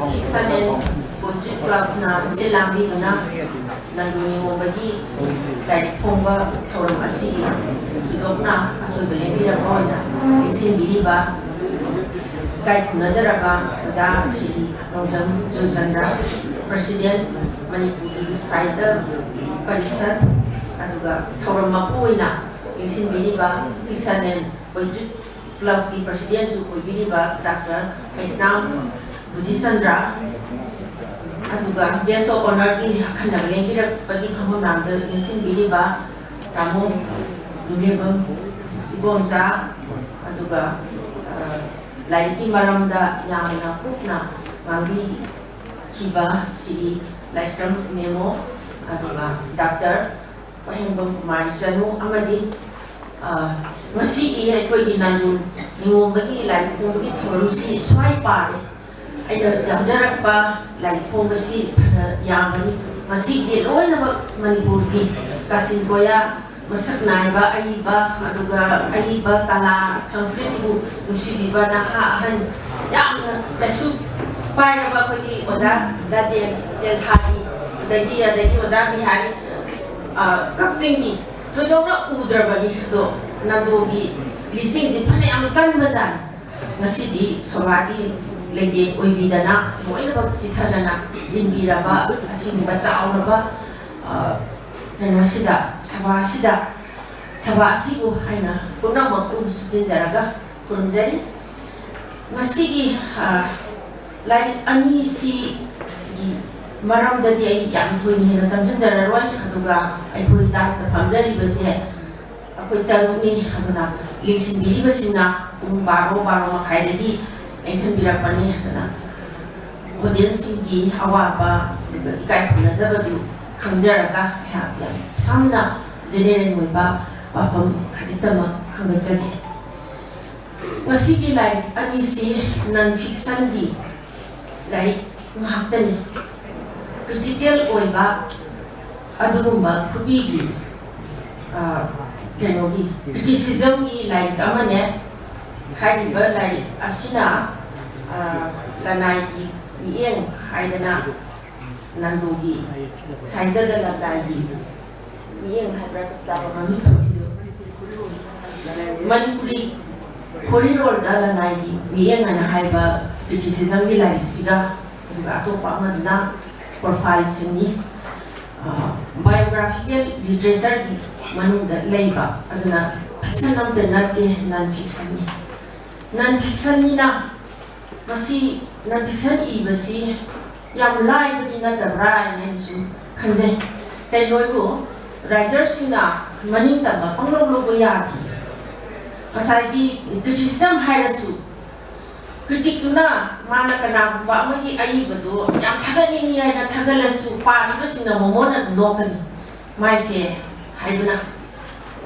Kiksanen Poetry Clubꯅ ꯁꯤꯜ ꯂꯥꯡꯕꯤꯗꯨꯅ ꯅꯟꯗꯨ ꯅꯤꯉꯣꯝꯕꯒꯤ ꯂꯥꯏꯔꯤꯛ ꯐꯣꯡꯕ ꯊꯧꯔꯝ ꯑꯁꯤꯒꯤ ꯊꯣꯏꯗꯣꯛꯅ ꯑꯊꯣꯏꯕ ꯂꯦꯡꯕꯤꯔꯛꯄ ꯑꯣꯏꯅ ꯂꯦꯡꯁꯤꯟꯕꯤꯔꯤꯕ ꯏꯀꯥꯏ ꯈꯨꯝꯅꯖꯔꯕ ꯑꯣꯖꯥ ꯁ꯭ꯔꯤ ꯅꯣꯡꯖꯝ ꯖꯣꯏꯆꯟꯗ꯭ꯔ, President, ꯃꯅꯤꯄꯨꯔꯒꯤ ꯁꯥꯍꯤꯇ꯭ꯌ ꯄꯔꯤꯁꯠ, ꯑꯗꯨꯒ ꯊꯧꯔꯝ ꯃꯄꯨ ꯑꯣꯏꯅ ꯂꯦꯡꯁꯤꯟꯕꯤꯔꯤꯕ Kiksanen Poetry Clubꯀꯤ Presidentꯁꯨ ꯑꯣꯏꯕꯤꯔꯤꯕ ꯗꯥꯛꯇꯔ ꯍꯩꯁꯅꯥꯝ ꯕꯨꯙꯤꯆꯟꯗ꯭ꯔ, ꯑꯗꯨꯒ Guest of Honourꯒꯤ ꯑꯈꯟꯅꯕ ꯂꯦꯡꯕꯤꯔꯛꯄꯒꯤ ꯐꯝꯐꯝ ꯂꯥꯡꯗ ꯂꯦꯡꯁꯤꯟꯕꯤꯔꯤꯕ ꯇꯥꯃꯣ ꯅꯨꯃꯤꯠꯕꯝ ꯏꯕꯣꯝꯆꯥ, ꯑꯗꯨꯒ ꯂꯥꯏꯔꯤꯛꯀꯤ ꯃꯔꯝꯗ ꯌꯥꯝꯅ ꯀꯨꯞꯅ ꯉꯥꯡꯕꯤꯈꯤꯕ ꯁꯤꯒꯤ ꯂꯥꯏꯁ꯭ꯔꯝ ꯃꯦꯃꯣ, ꯑꯗꯨꯒ ꯗꯥꯛꯇꯔ ꯋꯥꯍꯦꯡꯕꯝ ꯀꯨꯃꯥꯔꯤ ꯆꯅꯨ ꯑꯃꯗꯤ ꯉꯁꯤꯒꯤ ꯑꯩꯈꯣꯏꯒꯤ ꯅꯥꯟꯗꯨ ꯅꯤꯉꯣꯝꯕꯒꯤ ꯂꯥꯏꯔꯤꯛ ꯐꯣꯡꯕꯒꯤ ꯊꯧꯔꯝꯁꯤ ꯁ꯭ꯋꯥꯏ ꯄꯥꯔꯦ꯫ ꯑꯩꯅ ꯌꯥꯎꯖꯔꯛꯄ ꯂꯥꯏꯔꯤꯛ ꯐꯣꯡꯕꯁꯤ ꯐꯅ ꯌꯥꯝꯕꯅꯤ꯫ ꯃꯁꯤꯒꯤꯗꯤ ꯂꯣꯏꯅꯃꯛ ꯃꯅꯤꯄꯨꯔꯒꯤ ꯀꯥꯆꯤꯟ ꯀꯣꯌꯥ ꯃꯁꯛ ꯅꯥꯏꯕ ꯑꯏꯕ, ꯑꯗꯨꯒ ꯑꯏꯕ ꯀꯂꯥ ꯁꯪꯁꯀ꯭ꯔꯤꯇꯤꯕꯨ ꯅꯨꯡꯁꯤꯕꯤꯕ ꯅꯍꯥ ꯑꯍꯟ ꯌꯥꯝꯅ ꯆꯩꯁꯨ ꯄꯥꯏꯔꯕ ꯑꯩꯈꯣꯏꯒꯤ ꯑꯣꯖꯥ ꯔꯥꯖꯦꯟ ꯇꯦꯟꯊꯥꯒꯤ, ꯑꯗꯒꯤ ꯑꯗꯒꯤ ꯑꯣꯖꯥ ꯕꯤꯍꯥꯔꯤ, ꯑ, ꯀꯛꯆꯤꯡꯒꯤ ꯊꯣꯏꯗꯣꯛꯅ ꯎꯗ꯭ꯔꯕꯅꯤ꯫ ꯑꯗꯣ ꯅꯥꯟꯗꯨꯒꯤ ꯂꯤꯁꯤꯡꯁꯤ ꯐꯅꯌꯥꯝ ꯀꯟꯕꯖꯥꯠꯅꯤ꯫ ꯉꯁꯤꯗꯤ ꯁꯣꯚꯥꯒꯤ ꯂꯩꯇꯦꯡ ꯑꯣꯏꯕꯤꯗꯅ ꯂꯣꯏꯅꯃꯛ ꯆꯤꯊꯗꯅ ꯂꯤꯡꯕꯤꯔꯕ ꯑꯁꯤꯒꯨꯝꯕ ꯆꯥꯎꯔꯕ, ꯑ, ꯀꯩꯅꯣꯁꯤꯗ, ꯁꯚꯥꯁꯤꯗ, ꯁꯚꯥ ꯑꯁꯤꯕꯨ ꯑꯩꯅ ꯄꯨꯝꯅꯃꯛꯄꯨ ꯁꯨꯞꯆꯤꯟꯖꯔꯒ ꯈꯨꯔꯨꯝꯖꯔꯤ꯫ ꯉꯁꯤꯒꯤ, ꯑ, ꯂꯥꯏꯔꯤꯛ ꯑꯅꯤꯁꯤꯒꯤ ꯃꯔꯝꯗꯗꯤ ꯑꯩ ꯌꯥꯝ ꯊꯣꯏꯅ ꯍꯦꯟꯅ ꯆꯪꯁꯤꯟꯖꯔꯔꯣꯏ꯫ ꯑꯗꯨꯒ ꯑꯩꯈꯣꯏ ꯗꯥꯏꯁꯇ ꯐꯝꯖꯔꯤꯕꯁꯦ ꯑꯩꯈꯣꯏ ꯇꯔꯨꯛꯅꯤ꯫ ꯑꯗꯨꯅ ꯂꯦꯡꯁꯤꯟꯕꯤꯔꯤꯕꯁꯤꯅ ꯄꯨꯡ ꯕꯥꯔꯣ, ꯕꯥꯔꯣ ꯃꯈꯥꯏꯗꯒꯤ ꯂꯦꯡꯁꯤꯟꯕꯤꯔꯛꯄꯅꯤ꯫ ꯑꯗꯨꯅ ꯑꯣꯗꯤꯌꯦꯟꯁꯁꯤꯡꯒꯤ ꯑꯋꯥꯕ ꯑꯗꯨꯒ ꯏꯀꯥꯏ ꯈꯨꯝꯅꯖꯕꯗꯨ ꯈꯪꯖꯔꯒ ꯑꯩꯍꯥꯛ ꯌꯥꯝ ꯁꯝꯅ ꯖꯦꯅꯦꯔꯦꯜ ꯑꯣꯏꯕ ꯋꯥꯐꯝ ꯈꯖꯤꯛꯇꯃꯛ ꯍꯪꯒꯠꯆꯒꯦ꯫ ꯃꯁꯤꯒꯤ ꯂꯥꯏꯔꯤꯛ ꯑꯅꯤꯁꯤ ꯅꯟ ꯐꯤꯛꯁꯟꯒꯤ ꯂꯥꯏꯔꯤꯛ ꯉꯥꯛꯇꯅꯤ꯫ ꯀ꯭ꯔꯤꯇꯤꯀꯦꯜ ꯑꯣꯏꯕ ꯑꯗꯨꯒꯨꯝꯕ ꯈꯨꯕꯤꯒꯤ, ꯑ, ꯀꯩꯅꯣꯒꯤ ꯀ꯭ꯔꯤꯇꯤꯁꯤꯖꯝꯒꯤ ꯂꯥꯏꯔꯤꯛ ꯑꯃꯅꯦ꯫ ꯍꯥꯏꯔꯤꯕ ꯂꯥꯏꯔꯤꯛ ꯑꯁꯤꯅ, ꯑ, ꯂꯅꯥꯏꯒꯤ ꯃꯤꯠꯌꯦꯡ ꯍꯥꯏꯗꯅ ꯅꯟꯗꯨꯒꯤ ꯁꯥꯍꯤꯇ꯭ꯌꯗ ꯂꯅꯥꯏꯒꯤ ꯃꯤꯠꯌꯦꯡ ꯍꯥꯏꯕ꯭ꯔꯥ, ꯆꯞ ꯆꯥꯕ ꯃꯃꯤꯡ ꯊꯣꯛꯏꯗꯨ ꯃꯅꯤꯄꯨꯔꯤ ꯈꯣꯔꯤꯔꯣꯜꯗ ꯂꯅꯥꯏꯒꯤ ꯃꯤꯠꯌꯦꯡ ꯍꯥꯏꯅ ꯍꯥꯏꯕ ꯀ꯭ꯔꯤꯇꯤꯁꯤꯖꯝꯒꯤ ꯂꯥꯏꯔꯤꯛꯁꯤꯒ, ꯑꯗꯨꯒ ꯑꯇꯣꯞꯄ ꯑꯃꯗꯨꯅ ꯄ꯭ꯔꯣꯐꯥꯏꯜꯁꯤꯡꯅꯤ꯫ ꯑ, ꯕꯥꯏꯑꯣꯒ꯭ꯔꯥꯐꯤꯀꯦꯜ ꯂꯤꯇꯔꯦꯆꯔꯒꯤ ꯃꯅꯨꯡꯗ ꯂꯩꯕ, ꯑꯗꯨꯅ ꯐꯤꯛꯁꯟ ꯑꯃꯠꯇ ꯅꯠꯇꯦ, ꯅꯟ ꯐꯤꯛꯁꯟꯅꯤ꯫ ꯅꯟ ꯐꯤꯛꯁꯟꯅꯤꯅ ꯃꯁꯤ, ꯅꯟ ꯐꯤꯛꯁꯟ ꯏꯕꯁꯤ ꯌꯥꯝ ꯂꯥꯏꯕꯗꯤ ꯅꯠꯇꯕ꯭ꯔꯥ ꯍꯥꯏꯅ ꯑꯩꯅꯁꯨ ꯈꯟꯖꯩ꯫ ꯀꯩꯅꯣꯕꯨ ꯔꯥꯏꯇꯔꯁꯤꯡꯅ ꯃꯅꯤꯡ ꯇꯝꯕ ꯄꯪꯂꯧ ꯂꯧꯕ ꯌꯥꯗꯦ꯫ ꯉꯁꯥꯏꯒꯤ criticism ꯍꯥꯏꯔꯁꯨ, criticꯇꯨꯅ ꯃꯥꯅ ꯀꯅꯥꯒꯨꯝꯕ ꯑꯃꯒꯤ ꯑꯏꯕꯗꯣ ꯌꯥꯝ ꯊꯥꯒꯠꯅꯤꯡꯉꯤ ꯍꯥꯏꯅ ꯊꯥꯒꯠꯂꯁꯨ, ꯄꯥꯔꯤꯕꯁꯤꯡꯅ ꯃꯣꯃꯣꯟ ꯑꯗꯨꯝ ꯅꯣꯛꯀꯅꯤ, ꯃꯥꯏꯁꯦ ꯍꯥꯏꯗꯨꯅ꯫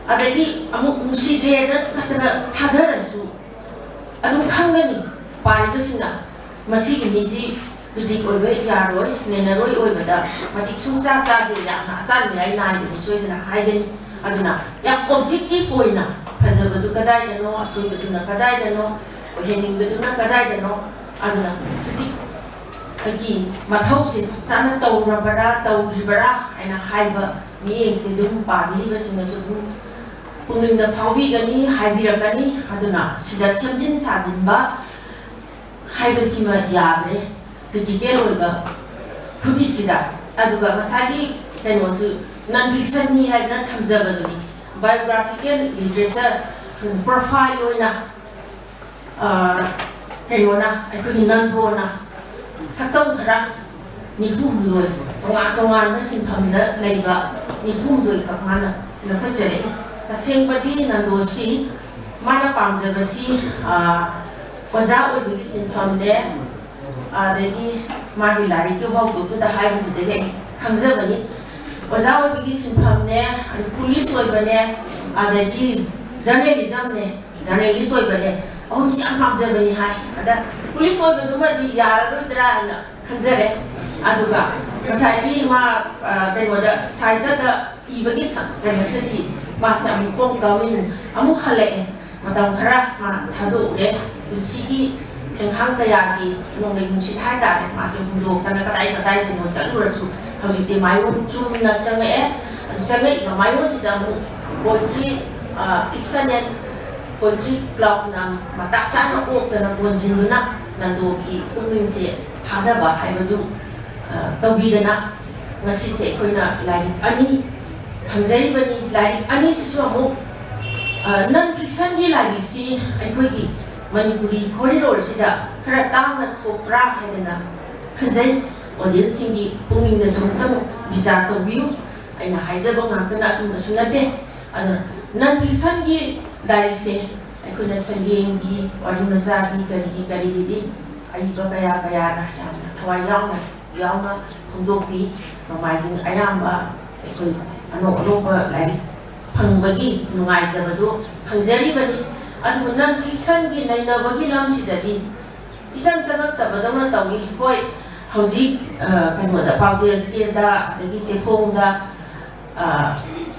ꯑꯗꯒꯤ ꯑꯃꯨꯛ ꯅꯨꯡꯁꯤꯗ꯭ꯔꯦꯅ ꯈꯛꯇꯅ ꯊꯥꯗꯔꯁꯨ, ꯑꯗꯨꯝ ꯈꯪꯒꯅꯤ ꯄꯥꯔꯤꯕꯁꯤꯡꯅ, ꯃꯁꯤꯒꯤ ꯃꯤꯁꯤ critic ꯑꯣꯏꯕ ꯌꯥꯔꯣꯏ, ꯅꯩꯅꯔꯣꯏ ꯑꯣꯏꯕꯗ ꯃꯇꯤꯛ ꯁꯨꯡꯆꯥ ꯆꯥꯗꯦ, ꯌꯥꯝꯅ ꯑꯆꯥꯟ ꯃꯤꯔꯥꯏ ꯅꯥꯏꯕꯅꯤ ꯁꯣꯏꯗꯅ ꯍꯥꯏꯒꯅꯤ꯫ ꯑꯗꯨꯅ ꯌꯥꯝ objective ꯑꯣꯏꯅ ꯐꯖꯕꯗꯨ ꯀꯗꯥꯏꯗꯅꯣ, ꯑꯁꯣꯏꯕꯗꯨꯅ ꯀꯗꯥꯏꯗꯅꯣ, ꯑꯣꯏꯍꯟꯅꯤꯡꯕꯗꯨꯅ ꯀꯗꯥꯏꯗꯅꯣ, ꯑꯗꯨꯅ critic ꯑꯩꯒꯤ ꯃꯊꯧꯁꯦ ꯆꯞ ꯆꯥꯅ ꯇꯧꯔꯕꯔꯥ, ꯇꯧꯗ꯭ꯔꯤꯕꯔꯥ ꯍꯥꯏꯅ ꯍꯥꯏꯕ ꯃꯤꯠꯌꯦꯡꯁꯦ ꯑꯗꯨꯝ ꯄꯥꯕꯤꯔꯤꯕꯁꯤꯡꯅꯁꯨ ꯑꯗꯨꯝ ꯄꯨꯛꯅꯤꯡꯗ ꯐꯥꯎꯕꯤꯒꯅꯤ, ꯍꯥꯏꯕꯤꯔꯛꯀꯅꯤ꯫ ꯑꯗꯨꯅ ꯁꯤꯗ ꯁꯦꯝꯖꯤꯟ ꯁꯥꯖꯤꯟꯕ ꯍꯥꯏꯕꯁꯤꯃ ꯌꯥꯗ꯭ꯔꯦ, critical ꯑꯣꯏꯕ ꯈꯨꯕꯤꯁꯤꯗ꯫ ꯑꯗꯨꯒ ꯉꯁꯥꯏꯒꯤ ꯀꯩꯅꯣꯁꯨ non fictionꯅꯤ ꯍꯥꯏꯗꯅ ꯊꯝꯖꯕꯗꯨꯅꯤ꯫ Biographical literature profile ꯑꯣꯏꯅ, ꯑ, ꯀꯩꯅꯣꯅ, ꯑꯩꯈꯣꯏꯒꯤ ꯅꯟꯗꯣꯅ ꯁꯛꯇꯝ ꯈꯔ ꯅꯤꯐꯨ ꯍꯨꯝꯗꯣꯏ, ꯇꯣꯉꯥꯟ ꯇꯣꯉꯥꯟꯕ ꯁꯤꯟꯐꯝꯗ ꯂꯩꯕ ꯅꯤꯐꯨ ꯍꯨꯝꯗꯣꯏ ꯈꯛ ꯃꯥꯅ ꯂꯧꯈꯠꯆꯔꯛꯏ꯫ ꯇꯁꯦꯡꯕꯗꯤ ꯅꯟꯗꯣꯁꯤ ꯃꯥꯅ ꯄꯥꯝꯖꯕꯁꯤ, ꯑ, ꯑꯣꯖꯥ ꯑꯣꯏꯕꯒꯤ ꯁꯤꯟꯐꯝꯅꯦ, ꯑꯗꯒꯤ ꯃꯥꯒꯤ ꯂꯥꯏꯔꯤꯛꯀꯤ ꯍꯧꯗꯣꯛꯇꯨꯗ ꯍꯥꯏꯕꯗꯨꯗꯒꯤ ꯑꯩ ꯈꯪꯖꯕꯅꯤ꯫ ꯑꯣꯖꯥ ꯑꯣꯏꯕꯒꯤ ꯁꯤꯟꯐꯝꯅꯦ, ꯑꯗꯩ ꯄꯨꯂꯤꯁ ꯑꯣꯏꯕꯅꯦ, ꯑꯗꯒꯤ ꯖꯔꯅꯦꯂꯤꯖꯝꯅꯦ, ꯖꯔꯅꯦꯂꯤꯁ ꯑꯣꯏꯕꯅꯦ, ꯑꯍꯨꯝꯁꯤ ꯌꯥꯝ ꯄꯥꯝꯖꯕꯅꯤ ꯍꯥꯏ꯫ ꯑꯗ ꯄꯨꯂꯤꯁ ꯑꯣꯏꯕꯗꯨꯃꯗꯤ ꯌꯥꯔꯔꯣꯏꯗ꯭ꯔꯥ ꯍꯥꯏꯅ ꯈꯟꯖꯔꯦ꯫ ꯑꯗꯨꯒ ꯉꯁꯥꯏꯒꯤ ꯃꯥ, ꯑ, ꯀꯩꯅꯣꯗ, ꯁꯥꯍꯤꯇ꯭ꯌꯗ ꯏꯕꯒꯤ ꯁ-, ꯀꯩꯅꯣꯁꯤꯗꯤ ꯃꯥꯁꯦ ꯑꯃꯨꯛ ꯍꯣꯝ ꯀꯃꯤꯡ ꯑꯃꯨꯛ ꯍꯜꯂꯛꯑꯦ꯫ ꯃꯇꯝ ꯈꯔ ꯃꯥ ꯊꯥꯗꯣꯛꯎꯔꯦ꯫ ꯄꯨꯟꯁꯤꯒꯤ ꯈꯣꯡꯊꯥꯡ ꯀꯌꯥꯒꯤ ꯅꯣꯡꯂꯩ ꯅꯨꯡꯁꯤꯠ ꯍꯥꯏꯇꯥꯔꯦ, ꯃꯥꯁꯦ ꯍꯨꯟꯗꯣꯛꯇꯅ ꯀꯗꯥꯏ ꯀꯗꯥꯏꯗꯅꯣ ꯆꯠꯂꯨꯔꯁꯨ, ꯍꯧꯖꯤꯛꯇꯤ ꯃꯥꯏꯑꯣꯟ ꯆꯨꯝꯅ ꯆꯪꯉꯛꯑꯦ꯫ ꯑꯗꯨ ꯆꯪꯉꯛꯏꯕ ꯃꯥꯏꯑꯣꯟꯁꯤꯗ ꯑꯃꯨꯛ poetry, ꯑ, fiction and poetry clubꯅ ꯃꯇꯥ ꯆꯥꯅ ꯑꯣꯛꯇꯅ ꯀꯣꯟꯁꯤꯟꯗꯨꯅ ꯅꯟꯗꯣꯒꯤ ꯄꯨꯛꯅꯤꯡꯁꯦ ꯊꯥꯗꯕ ꯍꯥꯏꯕꯗꯨ, ꯑ, ꯇꯧꯕꯤꯗꯅ ꯉꯁꯤꯁꯦ ꯑꯩꯈꯣꯏꯅ ꯂꯥꯏꯔꯤꯛ ꯑꯅꯤ ꯊꯝꯖꯔꯤꯕꯅꯤ꯫ ꯂꯥꯏꯔꯤꯛ ꯑꯅꯤꯁꯤꯁꯨ ꯑꯃꯨꯛ, ꯑ, non fictionꯒꯤ ꯂꯥꯏꯔꯤꯛꯁꯤ ꯑꯩꯈꯣꯏꯒꯤ ꯃꯅꯤꯄꯨꯔꯤ ꯈꯣꯔꯤꯂꯣꯔꯁꯤꯗ ꯈꯔ ꯇꯥꯡꯅ ꯊꯣꯛꯄ꯭ꯔꯥ ꯍꯥꯏꯗꯅ ꯈꯟꯖꯩ꯫ Audienceꯁꯤꯡꯒꯤ ꯄꯨꯛꯅꯤꯡꯗꯁꯨ ꯑꯃꯨꯛꯇꯪ ꯕꯤꯆꯥꯔ ꯇꯧꯕꯤꯌꯨ꯫ ꯑꯩꯅ ꯍꯥꯏꯖꯕ ꯉꯥꯛꯇꯅ ꯑꯆꯨꯝꯕꯁꯨ ꯅꯠꯇꯦ꯫ ꯑꯗꯨꯅ ꯅꯟ ꯐꯤꯛꯁꯟꯒꯤ ꯂꯥꯏꯔꯤꯛꯁꯦ ꯑꯩꯈꯣꯏꯅ ꯁꯩꯔꯦꯡꯒꯤ, ꯋꯥꯔꯤ ꯃꯆꯥꯒꯤ, ꯀꯔꯤꯒꯤ ꯀꯔꯤꯒꯤꯗꯤ ꯑꯏꯕ ꯀꯌꯥ ꯀꯌꯥꯅ ꯌꯥꯝꯅ ꯊꯋꯥꯏ ꯌꯥꯎꯅ ꯌꯥꯎꯅ ꯐꯣꯡꯗꯣꯛꯄꯤ꯫ ꯅꯣꯡꯃꯥꯏꯖꯤꯡ ꯑꯌꯥꯝꯕ ꯑꯩꯈꯣꯏ ꯑꯅꯧ ꯑꯅꯧꯕ ꯂꯥꯏꯔꯤꯛ ꯐꯪꯕꯒꯤ ꯅꯨꯡꯉꯥꯏꯖꯕꯗꯨ ꯐꯪꯖꯔꯤꯕꯅꯤ꯫ ꯑꯗꯨꯕꯨ ꯅꯟ ꯐꯤꯛꯁꯟꯒꯤ ꯅꯩꯅꯕꯒꯤ ꯂꯝꯁꯤꯗꯗꯤ ꯏꯆꯪ ꯆꯪꯉꯛꯇꯕꯗꯧꯅ ꯇꯧꯏ꯫ ꯍꯣꯏ, ꯍꯧꯖꯤꯛ ꯀꯩꯅꯣꯗ, ꯄꯥꯎꯖꯦꯜ ꯆꯦꯗ, ꯑꯗꯒꯤ ꯆꯦꯐꯣꯡꯗ,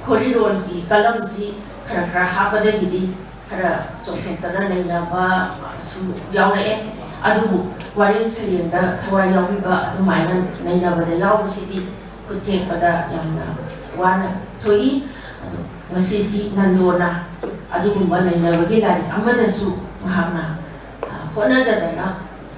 ꯈꯣꯔꯤꯔꯣꯜꯒꯤ ꯀꯂꯝꯁꯤ ꯈꯔ ꯈꯔ ꯍꯥꯞꯄꯗꯒꯤꯗꯤ ꯈꯔ ꯆꯣꯡꯊꯣꯛꯇꯅ ꯅꯩꯅꯕꯁꯨ ꯌꯥꯎꯔꯛꯑꯦ꯫ ꯑꯗꯨꯕꯨ ꯋꯥꯔꯦꯡ ꯁꯩꯔꯦꯡꯗ ꯊꯋꯥꯏ ꯌꯥꯎꯕꯤꯕ ꯑꯗꯨꯃꯥꯏꯅ ꯅꯩꯅꯕꯗ ꯌꯥꯎꯕꯁꯤꯗꯤ ꯈꯨꯠ ꯊꯦꯛꯄꯗ ꯌꯥꯝꯅ ꯋꯥꯅ ꯊꯣꯛꯏ꯫ ꯑꯗꯣ ꯉꯁꯤꯁꯤ ꯅꯟꯗꯣꯅ ꯑꯗꯨꯒꯨꯝꯕ ꯅꯩꯅꯕꯒꯤ ꯂꯥꯏꯔꯤꯛ ꯑꯃꯗꯁꯨ ꯃꯍꯥꯛꯅ ꯍꯣꯠꯅꯖꯗꯅ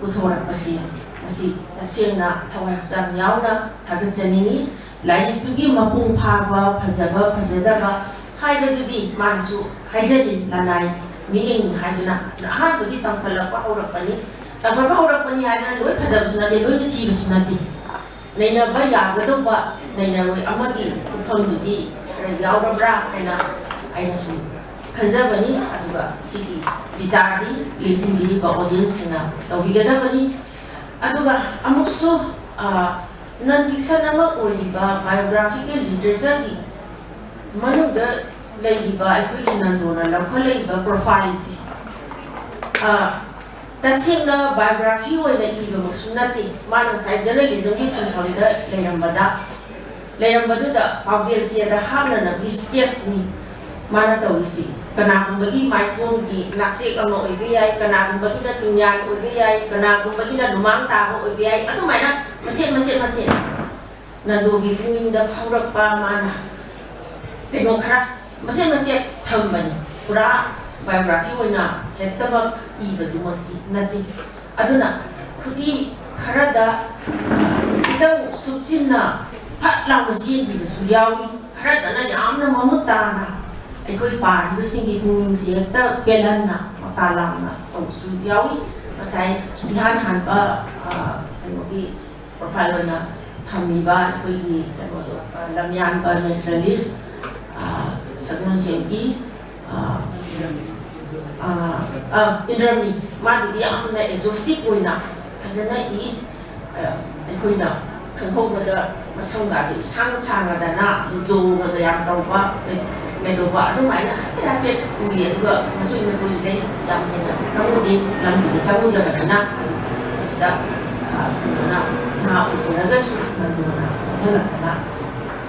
ꯄꯨꯊꯣꯔꯛꯄꯁꯤ ꯃꯁꯤ ꯇꯁꯦꯡꯅ ꯊꯋꯥꯏ ꯍꯛꯆꯥꯡ ꯌꯥꯎꯅ ꯊꯥꯒꯠꯆꯅꯤꯡꯏ꯫ ꯂꯥꯏꯔꯤꯛꯇꯨꯒꯤ ꯃꯄꯨꯡ ꯐꯥꯕ, ꯐꯖꯕ ꯐꯖꯗꯕ ꯍꯥꯏꯕꯗꯨꯗꯤ ꯃꯥꯅꯁꯨ ꯍꯥꯏꯖꯔꯤ, ꯂꯅꯥꯏ ꯃꯤꯠꯌꯦꯡꯅꯤ ꯍꯥꯏꯗꯨꯅ꯫ ꯑꯍꯥꯟꯕꯒꯤ ꯇꯝꯈꯠꯂꯛꯄ ꯍꯧꯔꯛꯄꯅꯤ, ꯇꯝꯈꯠꯄ ꯍꯧꯔꯛꯄꯅꯤ ꯍꯥꯏꯗꯅ ꯂꯣꯏ ꯐꯖꯕꯁꯨ ꯅꯠꯇꯦ, ꯂꯣꯏꯅ ꯊꯤꯕꯁꯨ ꯅꯠꯇꯦ꯫ ꯅꯩꯅꯕ ꯌꯥꯒꯗꯧꯕ ꯅꯩꯅꯔꯣꯏ ꯑꯃꯒꯤ ꯈꯨꯐꯝꯗꯨꯗꯤ ꯈꯔ ꯌꯥꯎꯔꯕ꯭ꯔꯥ ꯍꯥꯏꯅ ꯑꯩꯅꯁꯨ ꯈꯟꯖꯕꯅꯤ꯫ ꯑꯗꯨꯒ ꯁꯤꯒꯤ ꯕꯤꯆꯥꯔꯗꯤ ꯂꯦꯡꯁꯤꯟꯕꯤꯔꯤꯕ ꯑꯣꯗꯤꯌꯦꯟꯁꯁꯤꯡꯅ ꯇꯧꯕꯤꯒꯗꯕꯅꯤ꯫ ꯑꯗꯨꯒ ꯑꯃꯨꯛꯁꯨ ꯅꯟ ꯐꯤꯛꯁꯟ ꯑꯃ ꯑꯣꯏꯔꯤꯕ ꯕꯥꯏꯑꯣꯒ꯭ꯔꯥꯐꯤꯀꯦꯜ ꯂꯤꯇꯔꯦꯆꯔꯒꯤ ꯃꯅꯨꯡꯗ ꯂꯩꯔꯤꯕ ꯑꯩꯈꯣꯏꯒꯤ ꯅꯟꯗꯣꯅ ꯂꯧꯈꯠꯂꯛꯏꯕ ꯄ꯭ꯔꯣꯐꯥꯏꯜꯁꯦ ꯇꯁꯦꯡꯅ ꯕꯥꯏꯑꯣꯒ꯭ꯔꯥꯐꯤ ꯑꯣꯏꯅ ꯏꯕꯃꯛꯁꯨ ꯅꯠꯇꯦ꯫ ꯃꯥꯅ ꯉꯁꯥꯏ ꯖꯔꯅꯦꯂꯤꯖꯝꯒꯤ ꯁꯤꯟꯐꯝꯗ ꯂꯩꯔꯝꯕꯗ, ꯂꯩꯔꯝꯕꯗꯨꯗ ꯄꯥꯎꯖꯦꯜ ꯆꯦꯗ ꯍꯥꯞꯅꯅꯕꯒꯤ ꯁ꯭ꯀꯦꯠꯁꯅꯤ ꯃꯥꯅ ꯇꯧꯔꯤꯁꯤ꯫ ꯀꯅꯥꯒꯨꯝꯕꯒꯤ ꯃꯥꯏꯊꯣꯡꯒꯤ ꯅꯥꯛꯆꯦꯛ ꯑꯃ ꯑꯣꯏꯕ ꯌꯥꯏ, ꯀꯅꯥꯒꯨꯝꯕꯒꯤꯅ ꯇꯨꯡꯌꯥꯟ ꯑꯣꯏꯕ ꯌꯥꯏ, ꯀꯅꯥꯒꯨꯝꯕꯒꯤꯅ ꯂꯨꯃꯥꯡ ꯇꯥꯕ ꯑꯣꯏꯕ ꯌꯥꯏ, ꯑꯗꯨꯃꯥꯏꯅ ꯃꯆꯦꯠ ꯃꯆꯦꯠ ꯃꯆꯦꯠ ꯅꯟꯗꯣꯒꯤ ꯄꯨꯛꯅꯤꯡꯗ ꯐꯥꯎꯔꯛꯄ ꯃꯥꯅ ꯀꯩꯅꯣ ꯈꯔ ꯃꯆꯦꯠ ꯃꯆꯦꯠ ꯊꯝꯕꯅꯤ꯫ ꯄꯨꯔꯥ ꯕꯥꯏꯑꯣꯒ꯭ꯔꯥꯐꯤ ꯑꯣꯏꯅ ꯍꯦꯛꯇꯃꯛ ꯏꯕꯗꯨꯃꯛꯇꯤ ꯅꯠꯇꯦ꯫ ꯑꯗꯨꯅ ꯈꯨꯕꯤ ꯈꯔꯗ ꯈꯤꯇꯪ ꯁꯨꯞꯆꯤꯟꯅ ꯐꯠ ꯂꯥꯎꯅ ꯆꯦꯟꯈꯤꯕꯁꯨ ꯌꯥꯎꯏ꯫ ꯈꯔꯗꯅ ꯌꯥꯝꯅ ꯃꯃꯨꯠ ꯇꯥꯅ ꯑꯩꯈꯣꯏ ꯄꯥꯔꯤꯕꯁꯤꯡꯒꯤ ꯄꯨꯛꯅꯤꯡꯁꯤ ꯍꯦꯛꯇ ꯄꯦꯜꯍꯟꯅ ꯃꯀꯥ ꯂꯥꯝꯅ ꯇꯧꯕꯁꯨ ꯌꯥꯎꯏ꯫ ꯉꯁꯥꯏ ꯏꯍꯥꯟ ꯍꯥꯟꯕ, ꯑ, ꯀꯩꯅꯣꯒꯤ ꯄ꯭ꯔꯣꯐꯥꯏꯜ ꯑꯣꯏꯅ ꯊꯝꯃꯤꯕ ꯑꯩꯈꯣꯏꯒꯤ ꯀꯩꯅꯣꯗꯣ, ꯑ, ꯂꯝꯌꯥꯟꯕ ꯅꯦꯁꯅꯦꯂꯤꯁ, ꯑ, ꯁꯒꯣꯜꯁꯦꯝꯒꯤ, ꯑ, ꯑ, ꯑ, ꯏꯟꯗ꯭ꯔꯃꯤ, ꯃꯥꯒꯤꯗꯤ ꯌꯥꯝꯅ ꯑꯦꯛꯖꯣꯁꯇꯤꯞ ꯑꯣꯏꯅ ꯐꯖꯅ ꯏ꯫ ꯑ, ꯑꯩꯈꯣꯏꯅ ꯈꯪꯍꯧꯕꯗ ꯃꯁꯝꯒꯗꯣ ꯏꯁꯥꯡ ꯁꯥꯡꯉꯗꯅ ꯖꯣꯒꯒ ꯌꯥꯝ ꯇꯧꯕ, ꯀꯩ-, ꯀꯩꯗꯧꯕ ꯑꯗꯨꯃꯥꯏꯅ ꯍꯥꯏꯐꯦꯠ ꯍꯥꯏꯐꯦꯠ ꯎꯏ꯫ ꯑꯗꯨꯒ ꯃꯆꯨ ꯃꯆꯨꯒꯤꯗꯩ ꯌꯥꯝ ꯍꯦꯟꯅ ꯈꯪꯉꯨꯗꯦ, ꯂꯝꯗꯨꯗ ꯆꯪꯉꯨꯗꯕꯅꯤꯅ꯫ ꯑꯗꯨ ꯃꯁꯤꯗ, ꯑ, ꯀꯩꯅꯣꯅ ꯅꯍꯥ ꯑꯣꯏꯖꯔꯒꯁꯨ ꯃꯗꯨꯅ ꯆꯪꯁꯤꯜꯂꯛꯇꯅ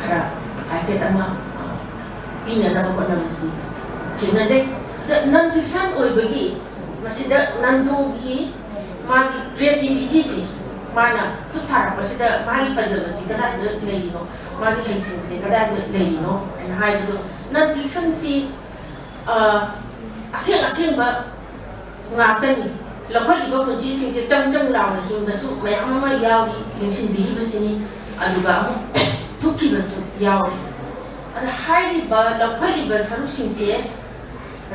ꯈꯔ ꯍꯥꯏꯐꯦꯠ ꯑꯃ, ꯑ, ꯄꯤꯅꯅꯕ ꯍꯣꯠꯅꯕꯁꯤ ꯊꯦꯡꯅꯖꯩ꯫ ꯑꯗ ꯅꯟ ꯐꯤꯛꯁꯟ ꯑꯣꯏꯕꯒꯤ ꯃꯁꯤꯗ ꯅꯟꯗꯨꯒꯤ ꯃꯥꯒꯤ ꯀ꯭ꯔꯤꯌꯦꯇꯤꯚꯤꯇꯤꯁꯤ, ꯃꯥꯅ ꯈꯨꯠ ꯊꯥꯔꯛꯄꯁꯤꯗ ꯃꯥꯒꯤ ꯐꯖꯕꯁꯤ ꯀꯗꯥꯏꯗ ꯂꯩꯔꯤꯅꯣ, ꯃꯥꯒꯤ ꯍꯩꯁꯤꯡꯕꯁꯤ ꯀꯗꯥꯏꯗ ꯂꯩꯔꯤꯅꯣ ꯍꯥꯏꯅ ꯍꯥꯏꯕꯗꯨ ꯅꯟ ꯐꯤꯛꯁꯟꯁꯤ, ꯑ, ꯑꯁꯦꯡ ꯑꯁꯦꯡꯕ ꯉꯥꯛꯇꯅꯤ꯫ ꯂꯧꯈꯠꯂꯤꯕ ꯄꯨꯟꯁꯤꯁꯤꯡꯁꯦ ꯆꯝ ꯆꯝ ꯂꯥꯎꯅ ꯍꯤꯡꯕꯁꯨ ꯃꯌꯥꯝ ꯑꯃ ꯌꯥꯎꯔꯤ, ꯌꯦꯡꯁꯤꯟꯕꯤꯔꯤꯕꯁꯤꯅꯤ꯫ ꯑꯗꯨꯒ ꯑꯃꯨꯛ ꯊꯨꯞꯈꯤꯕꯁꯨ ꯌꯥꯎꯔꯤ꯫ ꯑꯗ ꯍꯥꯏꯔꯤꯕ ꯂꯧꯈꯠꯂꯤꯕ ꯁꯔꯨꯛꯁꯤꯡꯁꯦ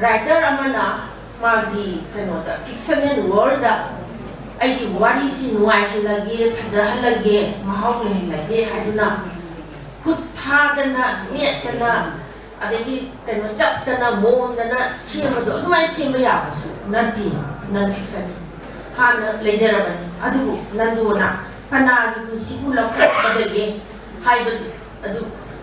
ꯔꯥꯏꯇꯔ ꯑꯃꯅ ꯃꯥꯒꯤ ꯀꯩꯅꯣꯗ ꯐꯤꯛꯁꯅꯦꯜ ꯋꯥꯔꯜꯗ ꯑꯩꯒꯤ ꯋꯥꯔꯤꯁꯤ ꯅꯨꯡꯉꯥꯏꯍꯜꯂꯒꯦ, ꯐꯖꯍꯜꯂꯒꯦ, ꯃꯍꯥꯎ ꯂꯩꯍꯜꯂꯒꯦ ꯍꯥꯏꯗꯨꯅ ꯈꯨꯠ ꯊꯥꯗꯅ, ꯃꯦꯠꯇꯅ, ꯑꯗꯒꯤ ꯀꯩꯅꯣ ꯆꯞꯇꯅ, ꯃꯣꯝꯗꯅ ꯁꯦꯝꯕꯗꯣ ꯑꯗꯨꯃꯥꯏꯅ ꯁꯦꯝꯕ ꯌꯥꯕꯁꯨ ꯅꯠꯇꯦ꯫ ꯅꯟ ꯐꯤꯛꯁꯟ ꯍꯥꯟꯅ ꯂꯩꯖꯔꯕꯅꯤ꯫ ꯑꯗꯨꯕꯨ ꯅꯟꯗꯨꯅ ꯀꯅꯥꯒꯤ ꯄꯨꯟꯁꯤꯕꯨ ꯂꯧꯈꯠꯀꯗꯒꯦ ꯍꯥꯏꯕꯗꯨ, ꯑꯗꯨ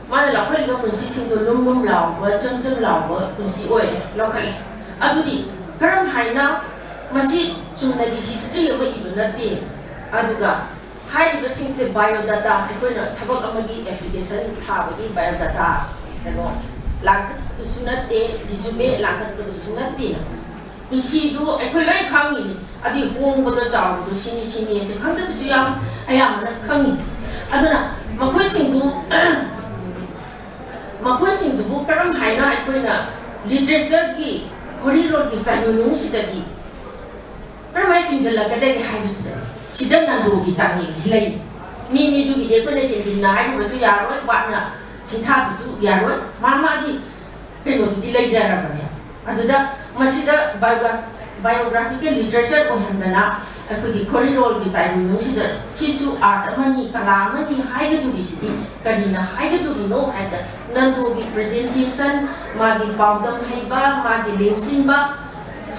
ꯃꯥꯅ ꯂꯧꯈꯠꯂꯤꯕ ꯄꯨꯟꯁꯤꯁꯤꯡꯗꯣ ꯂꯨꯝ ꯂꯨꯝ ꯂꯥꯎꯕ, ꯆꯝ ꯆꯝ ꯂꯥꯎꯕ ꯄꯨꯟꯁꯤ ꯑꯣꯏꯔꯦ, ꯂꯧꯈꯠꯂꯦ꯫ ꯑꯗꯨꯗꯤ ꯀꯔꯝ ꯍꯥꯏꯅ ꯃꯁꯤ ꯆꯨꯝꯅꯒꯤ ꯍꯤꯁꯇ꯭ꯔꯤ ꯑꯃ ꯏꯕ ꯅꯠꯇꯦ꯫ ꯑꯗꯨꯒ ꯍꯥꯏꯔꯤꯕꯁꯤꯡꯁꯦ ꯕꯥꯏꯑꯣꯗꯥꯇꯥ, ꯑꯩꯈꯣꯏꯅ ꯊꯕꯛ ꯑꯃꯒꯤ ꯑꯦꯄ꯭ꯂꯤꯀꯦꯁꯟ ꯊꯥꯕꯒꯤ ꯕꯥꯏꯑꯣꯗꯥꯇꯥ, ꯀꯩꯅꯣ, ꯂꯥꯡꯈꯠꯄꯗꯨꯁꯨ ꯅꯠꯇꯦ, ꯔꯤꯖꯨꯃꯦ ꯂꯥꯡꯈꯠꯄꯗꯨꯁꯨ ꯅꯠꯇꯦ꯫ ꯄꯨꯟꯁꯤꯗꯨ ꯑꯩꯈꯣꯏ ꯂꯣꯏ ꯈꯪꯉꯤꯅꯤ꯫ ꯑꯗꯨꯒꯤ ꯍꯣꯡꯕꯗꯣ ꯆꯥꯎꯕꯗꯣ ꯁꯤꯅꯤ ꯁꯤꯅꯤ ꯍꯥꯏꯁꯦ ꯈꯪꯗꯕꯁꯨ ꯌꯥꯝ ꯑꯌꯥꯝꯕꯅ ꯈꯪꯉꯤ꯫ ꯑꯗꯨꯅ ꯃꯈꯣꯏꯁꯤꯡꯗꯨ, ꯃꯈꯣꯏꯁꯤꯡꯗꯨꯕꯨ ꯀꯔꯝ ꯍꯥꯏꯅ ꯑꯩꯈꯣꯏꯅ ꯂꯤꯇꯔꯦꯆꯔꯒꯤ ꯈꯣꯔꯤꯔꯣꯜꯒꯤ ꯆꯥꯏꯃꯤꯅꯨꯡꯁꯤꯗꯗꯤ ꯀꯔꯝꯍꯥꯏꯅ ꯆꯤꯡꯁꯤꯜꯂꯛꯀꯗꯒꯦ ꯍꯥꯏꯕꯁꯤꯗ, ꯁꯤꯗ ꯅꯟꯗꯨꯒꯤ ꯆꯥꯡꯌꯦꯡꯁꯤ ꯂꯩ꯫ ꯃꯤ ꯃꯤꯗꯨꯒꯤꯗꯤ ꯑꯩꯈꯣꯏꯅ ꯍꯦꯟꯖꯤꯟꯅ ꯍꯥꯏꯔꯨꯕꯁꯨ ꯌꯥꯔꯣꯏ, ꯋꯥꯠꯅ ꯁꯤꯟꯊꯥꯕꯁꯨ ꯌꯥꯔꯣꯏ꯫ ꯃꯥ ꯃꯥꯒꯤ ꯀꯩꯅꯣꯗꯨꯗꯤ ꯂꯩꯖꯔꯕꯅꯦ꯫ ꯑꯗꯨꯗ ꯃꯁꯤꯗ ꯕꯥꯏꯑꯣꯒ꯭ꯔꯥ-, ꯕꯥꯏꯑꯣꯒ꯭ꯔꯥꯐꯤꯀꯦꯜ ꯂꯤꯇꯔꯦꯆꯔ ꯑꯣꯏꯍꯟꯗꯅ ꯑꯩꯈꯣꯏꯒꯤ ꯈꯣꯔꯤꯔꯣꯜꯒꯤ ꯆꯥꯏꯕꯨꯡꯅꯨꯡꯁꯤꯗ ꯁꯤꯁꯨ art ꯑꯃꯅꯤ, ꯀꯂꯥ ꯑꯃꯅꯤ ꯍꯥꯏꯒꯗꯧꯔꯤꯁꯤꯗꯤ ꯀꯔꯤꯅ ꯍꯥꯏꯒꯗꯧꯔꯤꯅꯣ ꯍꯥꯏꯕꯗ ꯅꯟꯗꯨꯒꯤ presentation, ꯃꯥꯒꯤ ꯄꯥꯎꯗꯝ ꯍꯩꯕ, ꯃꯥꯒꯤ ꯂꯦꯡꯁꯤꯟꯕ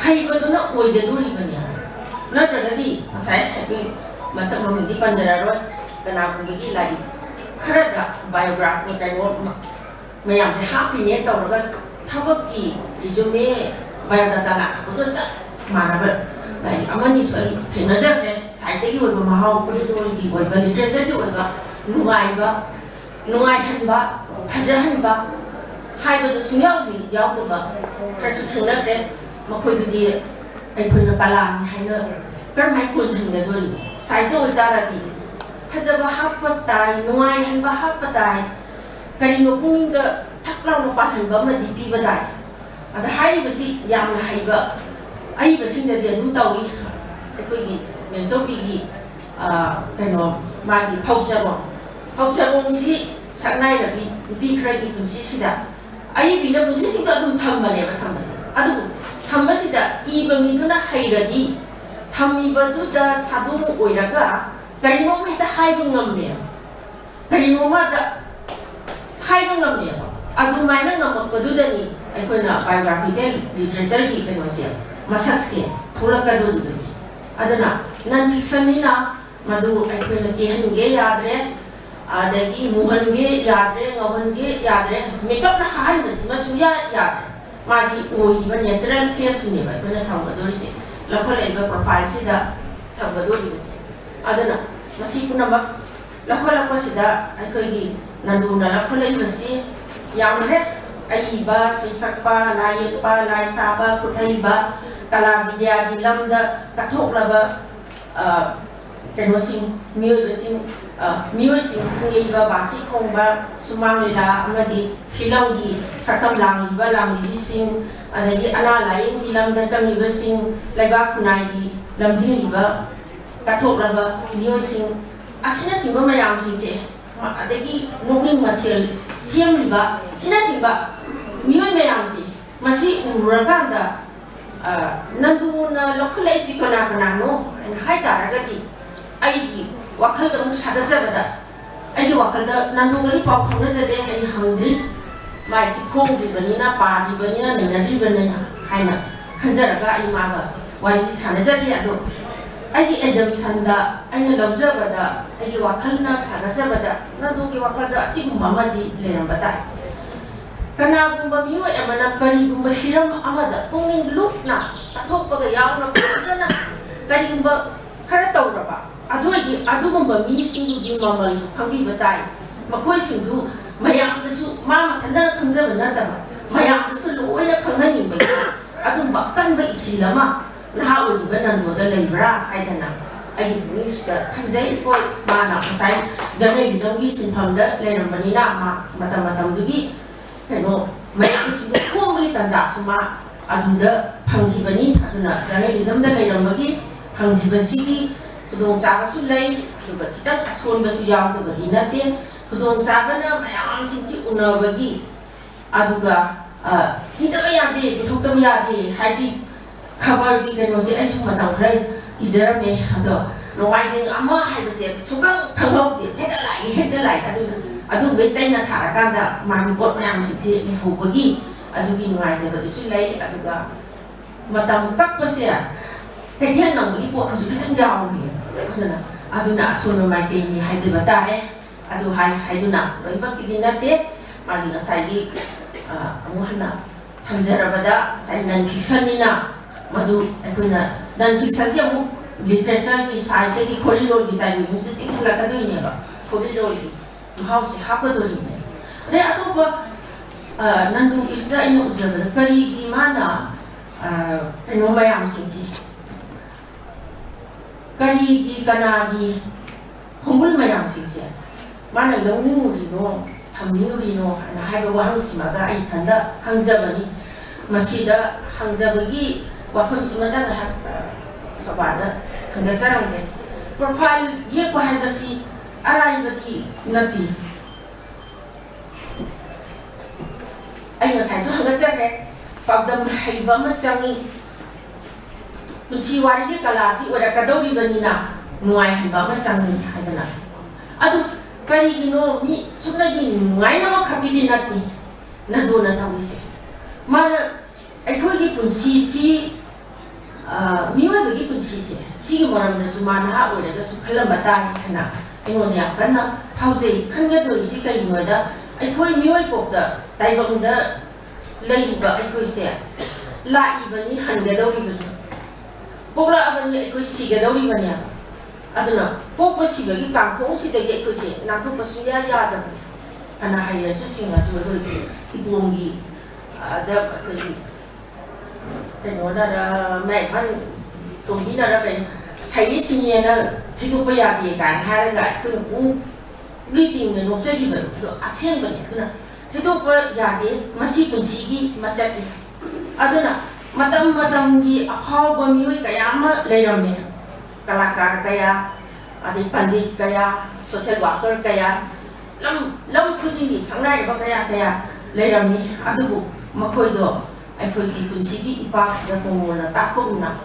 ꯍꯩꯕꯗꯨꯅ ꯑꯣꯏꯒꯗꯧꯔꯤꯕꯅꯤ꯫ ꯅꯠꯇ꯭ꯔꯒꯗꯤ ꯉꯁꯥꯏ ꯑꯩꯈꯣꯏ ꯃꯁꯛ ꯃꯃꯤꯡꯗꯤ ꯄꯟꯖꯔꯔꯣꯏ, ꯀꯅꯥꯒꯨꯝꯕꯒꯤ ꯂꯥꯏꯔꯤꯛ ꯈꯔꯗ biography ꯀꯩꯅꯣ ꯃꯌꯥꯝꯁꯦ ꯍꯥꯞꯄꯤꯅꯦ ꯇꯧꯔꯒ ꯊꯕꯛꯀꯤ resume, biodata ꯂꯥꯛꯄꯗꯣ ꯆꯞ ꯃꯥꯟꯅꯕ ꯂꯥꯏꯔꯤꯛ ꯑꯃꯅꯤꯁꯨ ꯑꯩ ꯊꯦꯡꯅꯖꯈ꯭ꯔꯦ꯫ Scienceꯇꯒꯤ ꯑꯣꯏꯕ ꯃꯍꯥꯎ, ꯈꯣꯔꯤꯗꯣꯜꯒꯤ ꯑꯣꯏꯕ, literatureꯒꯤ ꯑꯣꯏꯕ ꯅꯨꯡꯉꯥꯏꯕ, ꯅꯨꯡꯉꯥꯏꯍꯟꯕ, ꯐꯖꯍꯟꯕ ꯍꯥꯏꯕꯗꯨ ꯁꯨꯡꯌꯥꯎ ꯍꯦꯛ ꯌꯥꯎꯗꯕ ꯈꯔꯁꯨ ꯊꯦꯡꯅꯈ꯭ꯔꯦ꯫ ꯃꯈꯣꯏꯗꯨꯗꯤ ꯑꯩꯈꯣꯏꯅ ꯀꯂꯥꯅꯤ ꯍꯥꯏꯅ ꯀꯔꯝꯍꯥꯏꯅ ꯀꯣꯟꯁꯤꯟꯒꯗꯣꯔꯤꯅꯣ? Science ꯑꯣꯏꯇꯥꯔꯗꯤ ꯐꯖꯕ ꯍꯥꯞꯄ ꯇꯥꯏ, ꯅꯨꯡꯉꯥꯏꯍꯟꯕ ꯍꯥꯞꯄ ꯇꯥꯏ, ꯀꯔꯤꯅꯣ ꯄꯨꯛꯅꯤꯡꯗ ꯊꯛ ꯂꯥꯎꯅ ꯄꯥꯜꯍꯟꯕ ꯑꯃꯗꯤ ꯄꯤꯕ ꯇꯥꯏ꯫ ꯑꯗ ꯍꯥꯏꯔꯤꯕꯁꯤ ꯌꯥꯝꯅ ꯍꯩꯕ ꯑꯏꯕꯁꯤꯡꯗꯗꯤ ꯑꯗꯨꯝ ꯇꯧꯏ꯫ ꯑꯩꯈꯣꯏꯒꯤ ꯃꯦꯝꯆꯧꯕꯤꯒꯤ, ꯑ, ꯀꯩꯅꯣ, ꯃꯥꯒꯤ ꯐꯧꯖꯕꯣꯡ, ꯐꯧꯖꯕꯣꯡꯁꯤ ꯁꯛꯅꯥꯏꯔꯕꯤ ꯅꯨꯄꯤ ꯈꯔꯒꯤ ꯄꯨꯟꯁꯤꯁꯤꯗ ꯑꯏꯕꯤꯅ ꯄꯨꯟꯁꯤꯁꯤꯡꯗꯣ ꯑꯗꯨꯝ ꯊꯝꯕꯅꯦꯕ, ꯊꯝꯕꯗꯤ꯫ ꯑꯗꯨꯕꯨ ꯊꯝꯕꯁꯤꯗ ꯏꯕ ꯃꯤꯗꯨꯅ ꯍꯩꯔꯗꯤ ꯊꯝꯃꯤꯕꯗꯨꯗ ꯁꯥꯗꯣꯡ ꯑꯣꯏꯔꯒ ꯀꯔꯤꯅꯣꯝ ꯍꯦꯛꯇ ꯍꯥꯏꯕ ꯉꯝꯃꯦꯕ꯫ ꯀꯔꯤꯅꯣꯃꯗ ꯍꯥꯏꯕ ꯉꯝꯃꯦꯕ꯫ ꯑꯗꯨꯃꯥꯏꯅ ꯉꯝꯃꯛꯄꯗꯨꯗꯅꯤ ꯑꯩꯈꯣꯏꯅ biographical literatureꯒꯤ ꯀꯩꯅꯣꯁꯦ, ꯃꯁꯛꯁꯦ ꯊꯣꯛꯂꯛꯀꯗꯧꯔꯤꯕꯁꯦ꯫ ꯑꯗꯨꯅ non fictionꯅꯤꯅ ꯃꯗꯨ ꯑꯩꯈꯣꯏꯅ ꯀꯦꯍꯟꯒꯦ ꯌꯥꯗ꯭ꯔꯦ, ꯑꯗꯒꯤ ꯃꯨꯍꯟꯒꯦ ꯌꯥꯗ꯭ꯔꯦ, ꯉꯧꯍꯟꯒꯦ ꯌꯥꯗ꯭ꯔꯦ, makeupꯅ ꯍꯥꯍꯟꯕꯁꯤꯃ ꯁꯨꯡꯌꯥ ꯌꯥꯗ꯭ꯔꯦ꯫ ꯃꯥꯒꯤ ꯑꯣꯏꯔꯤꯕ natural faceꯇꯨꯅꯦꯕ ꯑꯩꯈꯣꯏꯅ ꯊꯝꯒꯗꯧꯔꯤꯁꯦ, ꯂꯧꯈꯠꯂꯛꯏꯕ profileꯁꯤꯗ ꯊꯝꯒꯗꯧꯔꯤꯕꯁꯦ꯫ ꯑꯗꯨꯅ ꯃꯁꯤ ꯄꯨꯝꯅꯃꯛ ꯂꯧꯈꯠꯂꯛꯄꯁꯤꯗ ꯑꯩꯈꯣꯏꯒꯤ ꯅꯟꯗꯨꯅ ꯂꯧꯈꯠꯂꯛꯏꯕꯁꯤ ꯌꯥꯝꯈ꯭ꯔꯦ꯫ ꯑꯏꯕ, ꯁꯩꯁꯛꯄ, ꯂꯥꯏ ꯌꯦꯛꯄ, ꯂꯥꯏ ꯁꯥꯕ, ꯈꯨꯠ ꯍꯩꯕ, ꯀꯂꯥ ꯕꯤꯗ꯭ꯌꯥꯒꯤ ꯂꯝꯗ ꯀꯠꯊꯣꯛꯂꯕ, ꯑ, ꯀꯩꯅꯣꯁꯤꯡ, ꯃꯤꯑꯣꯏꯕꯁꯤꯡ, ꯑ, ꯃꯤꯑꯣꯏꯁꯤꯡ, ꯄꯨꯡꯂꯩꯕ, ꯕꯥꯁꯤ ꯈꯣꯡꯕ, ꯁꯨꯃꯥꯡ ꯂꯤꯂꯥ ꯑꯃꯗꯤ ꯐꯤꯂꯝꯒꯤ ꯁꯛꯇꯝ ꯂꯥꯡꯂꯤꯕ ꯂꯥꯡꯂꯤꯕꯤꯁꯤꯡ, ꯑꯗꯒꯤ ꯑꯅꯥ ꯂꯥꯏꯌꯦꯡꯒꯤ ꯂꯝꯗ ꯆꯪꯂꯤꯕꯁꯤꯡ, ꯂꯩꯕꯥꯛ ꯈꯨꯟꯅꯥꯏꯒꯤ ꯂꯝꯖꯤꯡꯂꯤꯕ ꯀꯠꯊꯣꯛꯂꯕ ꯃꯤꯑꯣꯏꯁꯤꯡ ꯑꯁꯤꯅꯆꯤꯡꯕ ꯃꯌꯥꯝꯁꯤꯡꯁꯦ, ꯑꯗꯒꯤ ꯅꯣꯛꯅꯤꯡ ꯃꯊꯦꯜ ꯁꯦꯝꯂꯤꯕ ꯑꯁꯤꯅꯆꯤꯡꯕ ꯃꯤꯑꯣꯏ ꯃꯌꯥꯝꯁꯤ, ꯃꯁꯤ ꯎꯔꯨꯔꯀꯥꯟꯗ ꯑ, ꯅꯟꯗꯨꯅ ꯂꯧꯈꯠꯂꯛꯏꯁꯤ ꯀꯅꯥ ꯀꯅꯥꯅꯣ ꯍꯥꯏꯅ ꯍꯥꯏ ꯇꯥꯔꯒꯗꯤ, ꯑꯩꯒꯤ ꯋꯥꯈꯜꯗ ꯑꯃꯨꯛ ꯁꯥꯒꯠꯆꯕꯗ, ꯑꯩꯒꯤ ꯋꯥꯈꯜꯗ ꯅꯟꯗꯨꯒꯗꯤ ꯄꯥꯎ ꯐꯥꯎꯅꯖꯗꯦ, ꯑꯩ ꯍꯪꯗ꯭ꯔꯤ, ꯃꯥꯏꯁꯤ ꯐꯣꯡꯗ꯭ꯔꯤꯕꯅꯤꯅ, ꯄꯥꯗ꯭ꯔꯤꯕꯅꯤꯅ, ꯅꯩꯅꯗ꯭ꯔꯤꯕꯅꯤꯅ ꯍꯥꯏꯅ ꯈꯟꯖꯔꯒ ꯑꯩ ꯃꯥꯒ ꯋꯥꯔꯤ ꯁꯥꯟꯅꯖꯗꯦ꯫ ꯑꯗꯣ ꯑꯩꯒꯤ ꯑꯦꯖꯝꯁꯟꯗ, ꯑꯩꯅ ꯂꯧꯖꯕꯗ, ꯑꯩꯒꯤ ꯋꯥꯈꯜꯅ ꯁꯥꯒꯠꯆꯕꯗ ꯅꯟꯗꯨꯒꯤ ꯋꯥꯈꯜꯗ ꯑꯁꯤꯒꯨꯝꯕ ꯑꯃꯗꯤ ꯂꯩꯔꯝꯕ ꯇꯥꯏ꯫ ꯀꯅꯥꯒꯨꯝꯕ ꯃꯤꯑꯣꯏ ꯑꯃꯅ ꯀꯔꯤꯒꯨꯝꯕ ꯍꯤꯔꯝ ꯑꯃꯗ ꯄꯨꯛꯅꯤꯡ ꯂꯨꯞꯅ ꯆꯠꯊꯣꯛꯄꯒ ꯌꯥꯎꯅ ꯐꯖꯅ ꯀꯔꯤꯒꯨꯝꯕ ꯈꯔ ꯇꯧꯔꯕ, ꯑꯗꯨ ꯑꯣꯏꯗꯤ ꯑꯗꯨꯒꯨꯝꯕ ꯃꯤꯁꯤꯡꯗꯨꯒꯤ ꯃꯃꯜꯁꯨ ꯈꯪꯕꯤꯕ ꯇꯥꯏ꯫ ꯃꯈꯣꯏꯁꯤꯡꯗꯨ ꯃꯌꯥꯝꯗꯁꯨ, ꯃꯥ ꯃꯊꯟꯇꯅ ꯈꯪꯖꯕ ꯅꯠꯇꯕ, ꯃꯌꯥꯝꯗꯁꯨ ꯂꯣꯏꯅ ꯈꯪꯍꯟꯅꯤꯡꯕꯒꯤ ꯑꯗꯨꯝꯕ ꯑꯀꯟꯕ ꯏꯊꯤꯜ ꯑꯃ ꯅꯍꯥ ꯑꯣꯏꯔꯤꯕ ꯅꯟꯗꯣꯗ ꯂꯩꯕ꯭ꯔꯥ ꯍꯥꯏꯗꯅ ꯑꯩꯒꯤ ꯄꯨꯛꯅꯤꯡꯁꯤꯗ ꯈꯟꯖꯩ꯫ ꯍꯣꯏ, ꯃꯥꯅ ꯉꯁꯥꯏ ꯖꯔꯅꯦꯂꯤꯖꯝꯒꯤ ꯁꯤꯟꯐꯝꯗ ꯂꯩꯔꯝꯕꯅꯤꯅ ꯃꯥ ꯃꯇꯝ ꯃꯇꯝꯗꯨꯒꯤ ꯀꯩꯅꯣ ꯃꯌꯥꯝꯁꯤꯡꯗ ꯈꯣꯝꯕꯒꯤ ꯇꯥꯟꯖꯥꯁꯨ ꯃꯥ ꯑꯗꯨꯗ ꯐꯪꯈꯤꯕꯅꯤ꯫ ꯑꯗꯨꯅ ꯖꯔꯅꯦꯂꯤꯖꯝꯗ ꯂꯩꯔꯝꯕꯒꯤ ꯐꯪꯈꯤꯕꯁꯤꯒꯤ ꯈꯨꯗꯣꯡꯆꯥꯕꯁꯨ ꯂꯩ, ꯑꯗꯨꯒ ꯈꯤꯇꯪ ꯑꯁꯣꯟꯕꯁꯨ ꯌꯥꯎꯗꯕꯗꯤ ꯅꯠꯇꯦ꯫ ꯈꯨꯗꯣꯡꯆꯥꯕꯅ ꯃꯌꯥꯝꯁꯤꯡꯁꯤ ꯎꯅꯕꯒꯤ, ꯑꯗꯨꯒ, ꯑ, ꯏꯗꯕ ꯌꯥꯗꯦ, ꯄꯨꯊꯣꯛꯇꯕ ꯌꯥꯗꯦ, ꯍꯥꯏꯗꯤ ꯈꯕꯔꯒꯤ ꯀꯩꯅꯣꯁꯦ ꯑꯩꯁꯨ ꯃꯇꯝ ꯈꯔ ꯏꯖꯔꯝꯃꯦ꯫ ꯑꯗꯣ ꯅꯣꯡꯃꯥꯏꯖꯤꯡ ꯑꯃ ꯍꯥꯏꯕꯁꯦ ꯁꯨꯡꯈꯪ ꯈꯪꯍꯧꯗꯦ, ꯍꯦꯛꯇ ꯂꯥꯛꯏ, ꯍꯦꯛꯇ ꯂꯥꯛꯏ꯫ ꯑꯗꯨꯅ ꯑꯗꯨꯝꯕꯩ ꯆꯩꯅ ꯊꯥꯔꯀꯥꯟꯗ ꯃꯥꯒꯤ ꯄꯣꯠ ꯃꯌꯥꯝꯁꯤꯡꯁꯦ ꯂꯩꯍꯧꯕꯒꯤ ꯑꯗꯨꯒꯤ ꯅꯨꯡꯉꯥꯏꯖꯕꯗꯨꯁꯨ ꯂꯩ꯫ ꯑꯗꯨꯒ ꯃꯇꯝ ꯀꯛꯄꯁꯦ ꯀꯩꯊꯦꯜ ꯅꯪꯕꯒꯤ ꯄꯣꯠ ꯑꯃꯁꯨ ꯈꯤꯇꯪ ꯌꯥꯎꯔꯤ꯫ ꯑꯗꯨꯅ, ꯑꯗꯨꯅ ꯑꯁꯣꯟꯕ ꯃꯥꯏꯀꯩꯅꯤ ꯍꯥꯏꯖꯕ ꯇꯥꯔꯦ꯫ ꯑꯗꯨ ꯍꯥꯏ ꯍꯥꯏꯗꯨꯅ ꯂꯣꯏꯅꯃꯛꯀꯤꯗꯤ ꯅꯠꯇꯦ꯫ ꯃꯥꯒꯤ ꯉꯁꯥꯏꯒꯤ, ꯑ, ꯑꯃꯨꯛ ꯍꯟꯅ ꯊꯝꯖꯔꯕꯗ, ꯉꯁꯥꯏ ꯅꯟ ꯐꯤꯛꯁꯟꯅꯤꯅ ꯃꯗꯨ ꯑꯩꯈꯣꯏꯅ ꯅꯟ ꯐꯤꯛꯁꯟꯁꯦ ꯑꯃꯨꯛ ꯂꯤꯇꯔꯦꯆꯔꯒꯤ ꯁꯥꯏꯠꯇꯒꯤ ꯈꯣꯔꯤꯂꯣꯟꯒꯤ ꯆꯥꯏꯕꯤꯅꯤꯡꯁꯤꯗ ꯆꯤꯡꯁꯤꯜꯂꯛꯀꯗꯣꯏꯅꯦꯕ꯫ ꯈꯣꯔꯤꯂꯣꯟꯒꯤ ꯃꯍꯥꯎꯁꯦ ꯍꯥꯞꯀꯗꯣꯔꯤꯕꯅꯦ꯫ ꯑꯗꯩ ꯑꯇꯣꯞꯄ, ꯑ, ꯅꯟꯗꯨꯒꯤꯁꯤꯗ ꯑꯩꯅ ꯎꯖꯕꯗ ꯀꯔꯤꯒꯤ ꯃꯥꯅ, ꯑ, ꯀꯩꯅꯣ ꯃꯌꯥꯝꯁꯤꯡꯁꯦ, ꯀꯔꯤꯒꯤ, ꯀꯅꯥꯒꯤ ꯈꯣꯡꯒꯨꯜ ꯃꯌꯥꯝꯁꯤꯡꯁꯦ ꯃꯥꯅ ꯂꯧꯅꯤꯡꯉꯨꯔꯤꯅꯣ, ꯊꯝꯅꯤꯡꯉꯨꯔꯤꯅꯣ ꯍꯥꯏꯅ ꯍꯥꯏꯕ ꯋꯥꯍꯪꯁꯤꯃꯒ ꯑꯩ ꯏꯊꯟꯗ ꯍꯪꯖꯕꯅꯤ꯫ ꯃꯁꯤꯗ ꯍꯪꯖꯕꯒꯤ ꯋꯥꯐꯝꯁꯤꯃꯇꯪ ꯉꯥꯏꯍꯥꯛ, ꯑ, ꯁꯣꯚꯥꯗ ꯍꯪꯒꯠꯆꯔꯝꯒꯦ꯫ ꯄ꯭ꯔꯣꯐꯥꯏꯜ ꯌꯦꯛꯄ ꯍꯥꯏꯕꯁꯤ ꯑꯔꯥꯏꯕꯗꯤ ꯅꯠꯇꯦ꯫ ꯑꯩ ꯉꯁꯥꯏꯁꯨ ꯍꯪꯒꯠꯆꯈ꯭ꯔꯦ, ꯄꯥꯎꯗꯝ ꯍꯩꯕ ꯑꯃ ꯆꯪꯉꯤ꯫ ꯄꯨꯟꯁꯤ ꯋꯥꯔꯤꯒꯤ ꯀꯂꯥꯁꯤ ꯑꯣꯏꯔꯛꯀꯗꯧꯔꯤꯕꯅꯤꯅ ꯅꯨꯡꯉꯥꯏꯍꯟꯕ ꯑꯃ ꯆꯪꯉꯤ ꯍꯥꯏꯗꯅ꯫ ꯑꯗꯨ ꯀꯔꯤꯒꯤꯅꯣ ꯃꯤ ꯁꯨꯞꯅꯒꯤ ꯅꯨꯡꯉꯥꯏꯅꯕ ꯈꯛꯀꯤꯗꯤ ꯅꯠꯇꯦ ꯅꯟꯗꯣꯅ ꯇꯧꯔꯤꯁꯦ꯫ ꯃꯥꯅ ꯑꯩꯈꯣꯏꯒꯤ ꯄꯨꯟꯁꯤꯁꯤ, ꯑ, ꯃꯤꯑꯣꯏꯕꯒꯤ ꯄꯨꯟꯁꯤꯁꯦ ꯁꯤꯒꯤ ꯃꯔꯝꯗꯁꯨ ꯃꯥ ꯅꯍꯥ ꯑꯣꯏꯔꯒꯁꯨ ꯈꯜꯂꯝꯕ ꯇꯥꯏ ꯍꯥꯏꯅ ꯑꯩꯉꯣꯟꯗ ꯌꯥꯝ ꯀꯟꯅ ꯐꯥꯎꯖꯩ꯫ ꯈꯟꯒꯗꯧꯔꯤꯁꯤ ꯀꯔꯤꯒꯤꯅꯣꯗ ꯑꯩꯈꯣꯏ ꯃꯤꯑꯣꯏ ꯄꯣꯛꯇ ꯇꯥꯏꯕꯪꯗ ꯂꯩꯔꯤꯕ ꯑꯩꯈꯣꯏꯁꯦ ꯂꯥꯛꯏꯕꯅꯤ, ꯍꯟꯒꯗꯧꯔꯤꯕꯅꯤ, ꯄꯣꯛꯂꯛꯑꯕꯅꯤ, ꯑꯩꯈꯣꯏ ꯁꯤꯒꯗꯧꯔꯤꯕꯅꯦꯕ꯫ ꯑꯗꯨꯅ ꯄꯣꯛꯄ ꯁꯤꯕꯒꯤ ꯀꯥꯡꯈꯣꯡꯁꯤꯗꯒꯤ ꯑꯩꯈꯣꯏꯁꯦ ꯅꯥꯟꯊꯣꯛꯄ ꯁꯨꯡꯌꯥ ꯌꯥꯗꯕꯅꯤ꯫ ꯐꯅ ꯍꯩꯔꯁꯨ ꯁꯤꯡꯉꯁꯨ ꯑꯩꯈꯣꯏꯒꯤ ꯏꯄꯣꯝꯒꯤ, ꯑꯗ ꯑꯩꯈꯣꯏꯒꯤ ꯀꯩꯅꯣꯅꯔ, ꯃꯌꯥꯏ ꯏꯝꯐꯥꯜ ꯇꯣꯝꯕꯤꯅꯔ ꯀꯩꯅꯣ, ꯍꯩꯌꯦ ꯁꯤꯡꯉꯦꯅ ꯊꯩꯗꯣꯛꯄ ꯌꯥꯗꯦ ꯀꯥꯏꯅ ꯍꯥꯏꯔꯒ ꯑꯩꯈꯣꯏꯅ ꯄꯨꯡ ꯎꯔꯤ ꯇꯤꯡꯅ ꯅꯣꯛꯆꯈꯤꯕꯗꯣ ꯑꯗꯣ ꯑꯁꯦꯡꯕꯅꯤ꯫ ꯑꯗꯨꯅ ꯊꯩꯗꯣꯛꯄ ꯌꯥꯗꯦ, ꯃꯁꯤ ꯄꯨꯟꯁꯤꯒꯤ ꯃꯆꯠꯅꯤ꯫ ꯑꯗꯨꯅ ꯃꯇꯝ ꯃꯇꯝꯒꯤ ꯑꯐꯥꯎꯕ ꯃꯤꯑꯣꯏ ꯀꯌꯥ ꯑꯃ ꯂꯩꯔꯝꯃꯦ, ꯀꯂꯥꯀꯥꯔ ꯀꯌꯥ, ꯑꯗꯩ ꯄꯟꯗꯤꯠ ꯀꯌꯥ, ꯁꯣꯁꯦꯜ ꯋꯥꯀꯔ ꯀꯌꯥ, ꯂꯝ ꯂꯝ ꯈꯨꯗꯤꯡꯒꯤ ꯁꯛꯅꯥꯏꯔꯕ ꯀꯌꯥ ꯀꯌꯥ ꯂꯩꯔꯝꯃꯤ꯫ ꯑꯗꯨꯕꯨ ꯃꯈꯣꯏꯗꯣ ꯑꯩꯈꯣꯏꯒꯤ ꯄꯨꯟꯁꯤꯒꯤ ꯏꯄꯥꯛꯁꯤꯗ ꯀꯣꯡꯒꯣꯜꯅ ꯇꯥꯛꯄꯒꯨꯝꯅ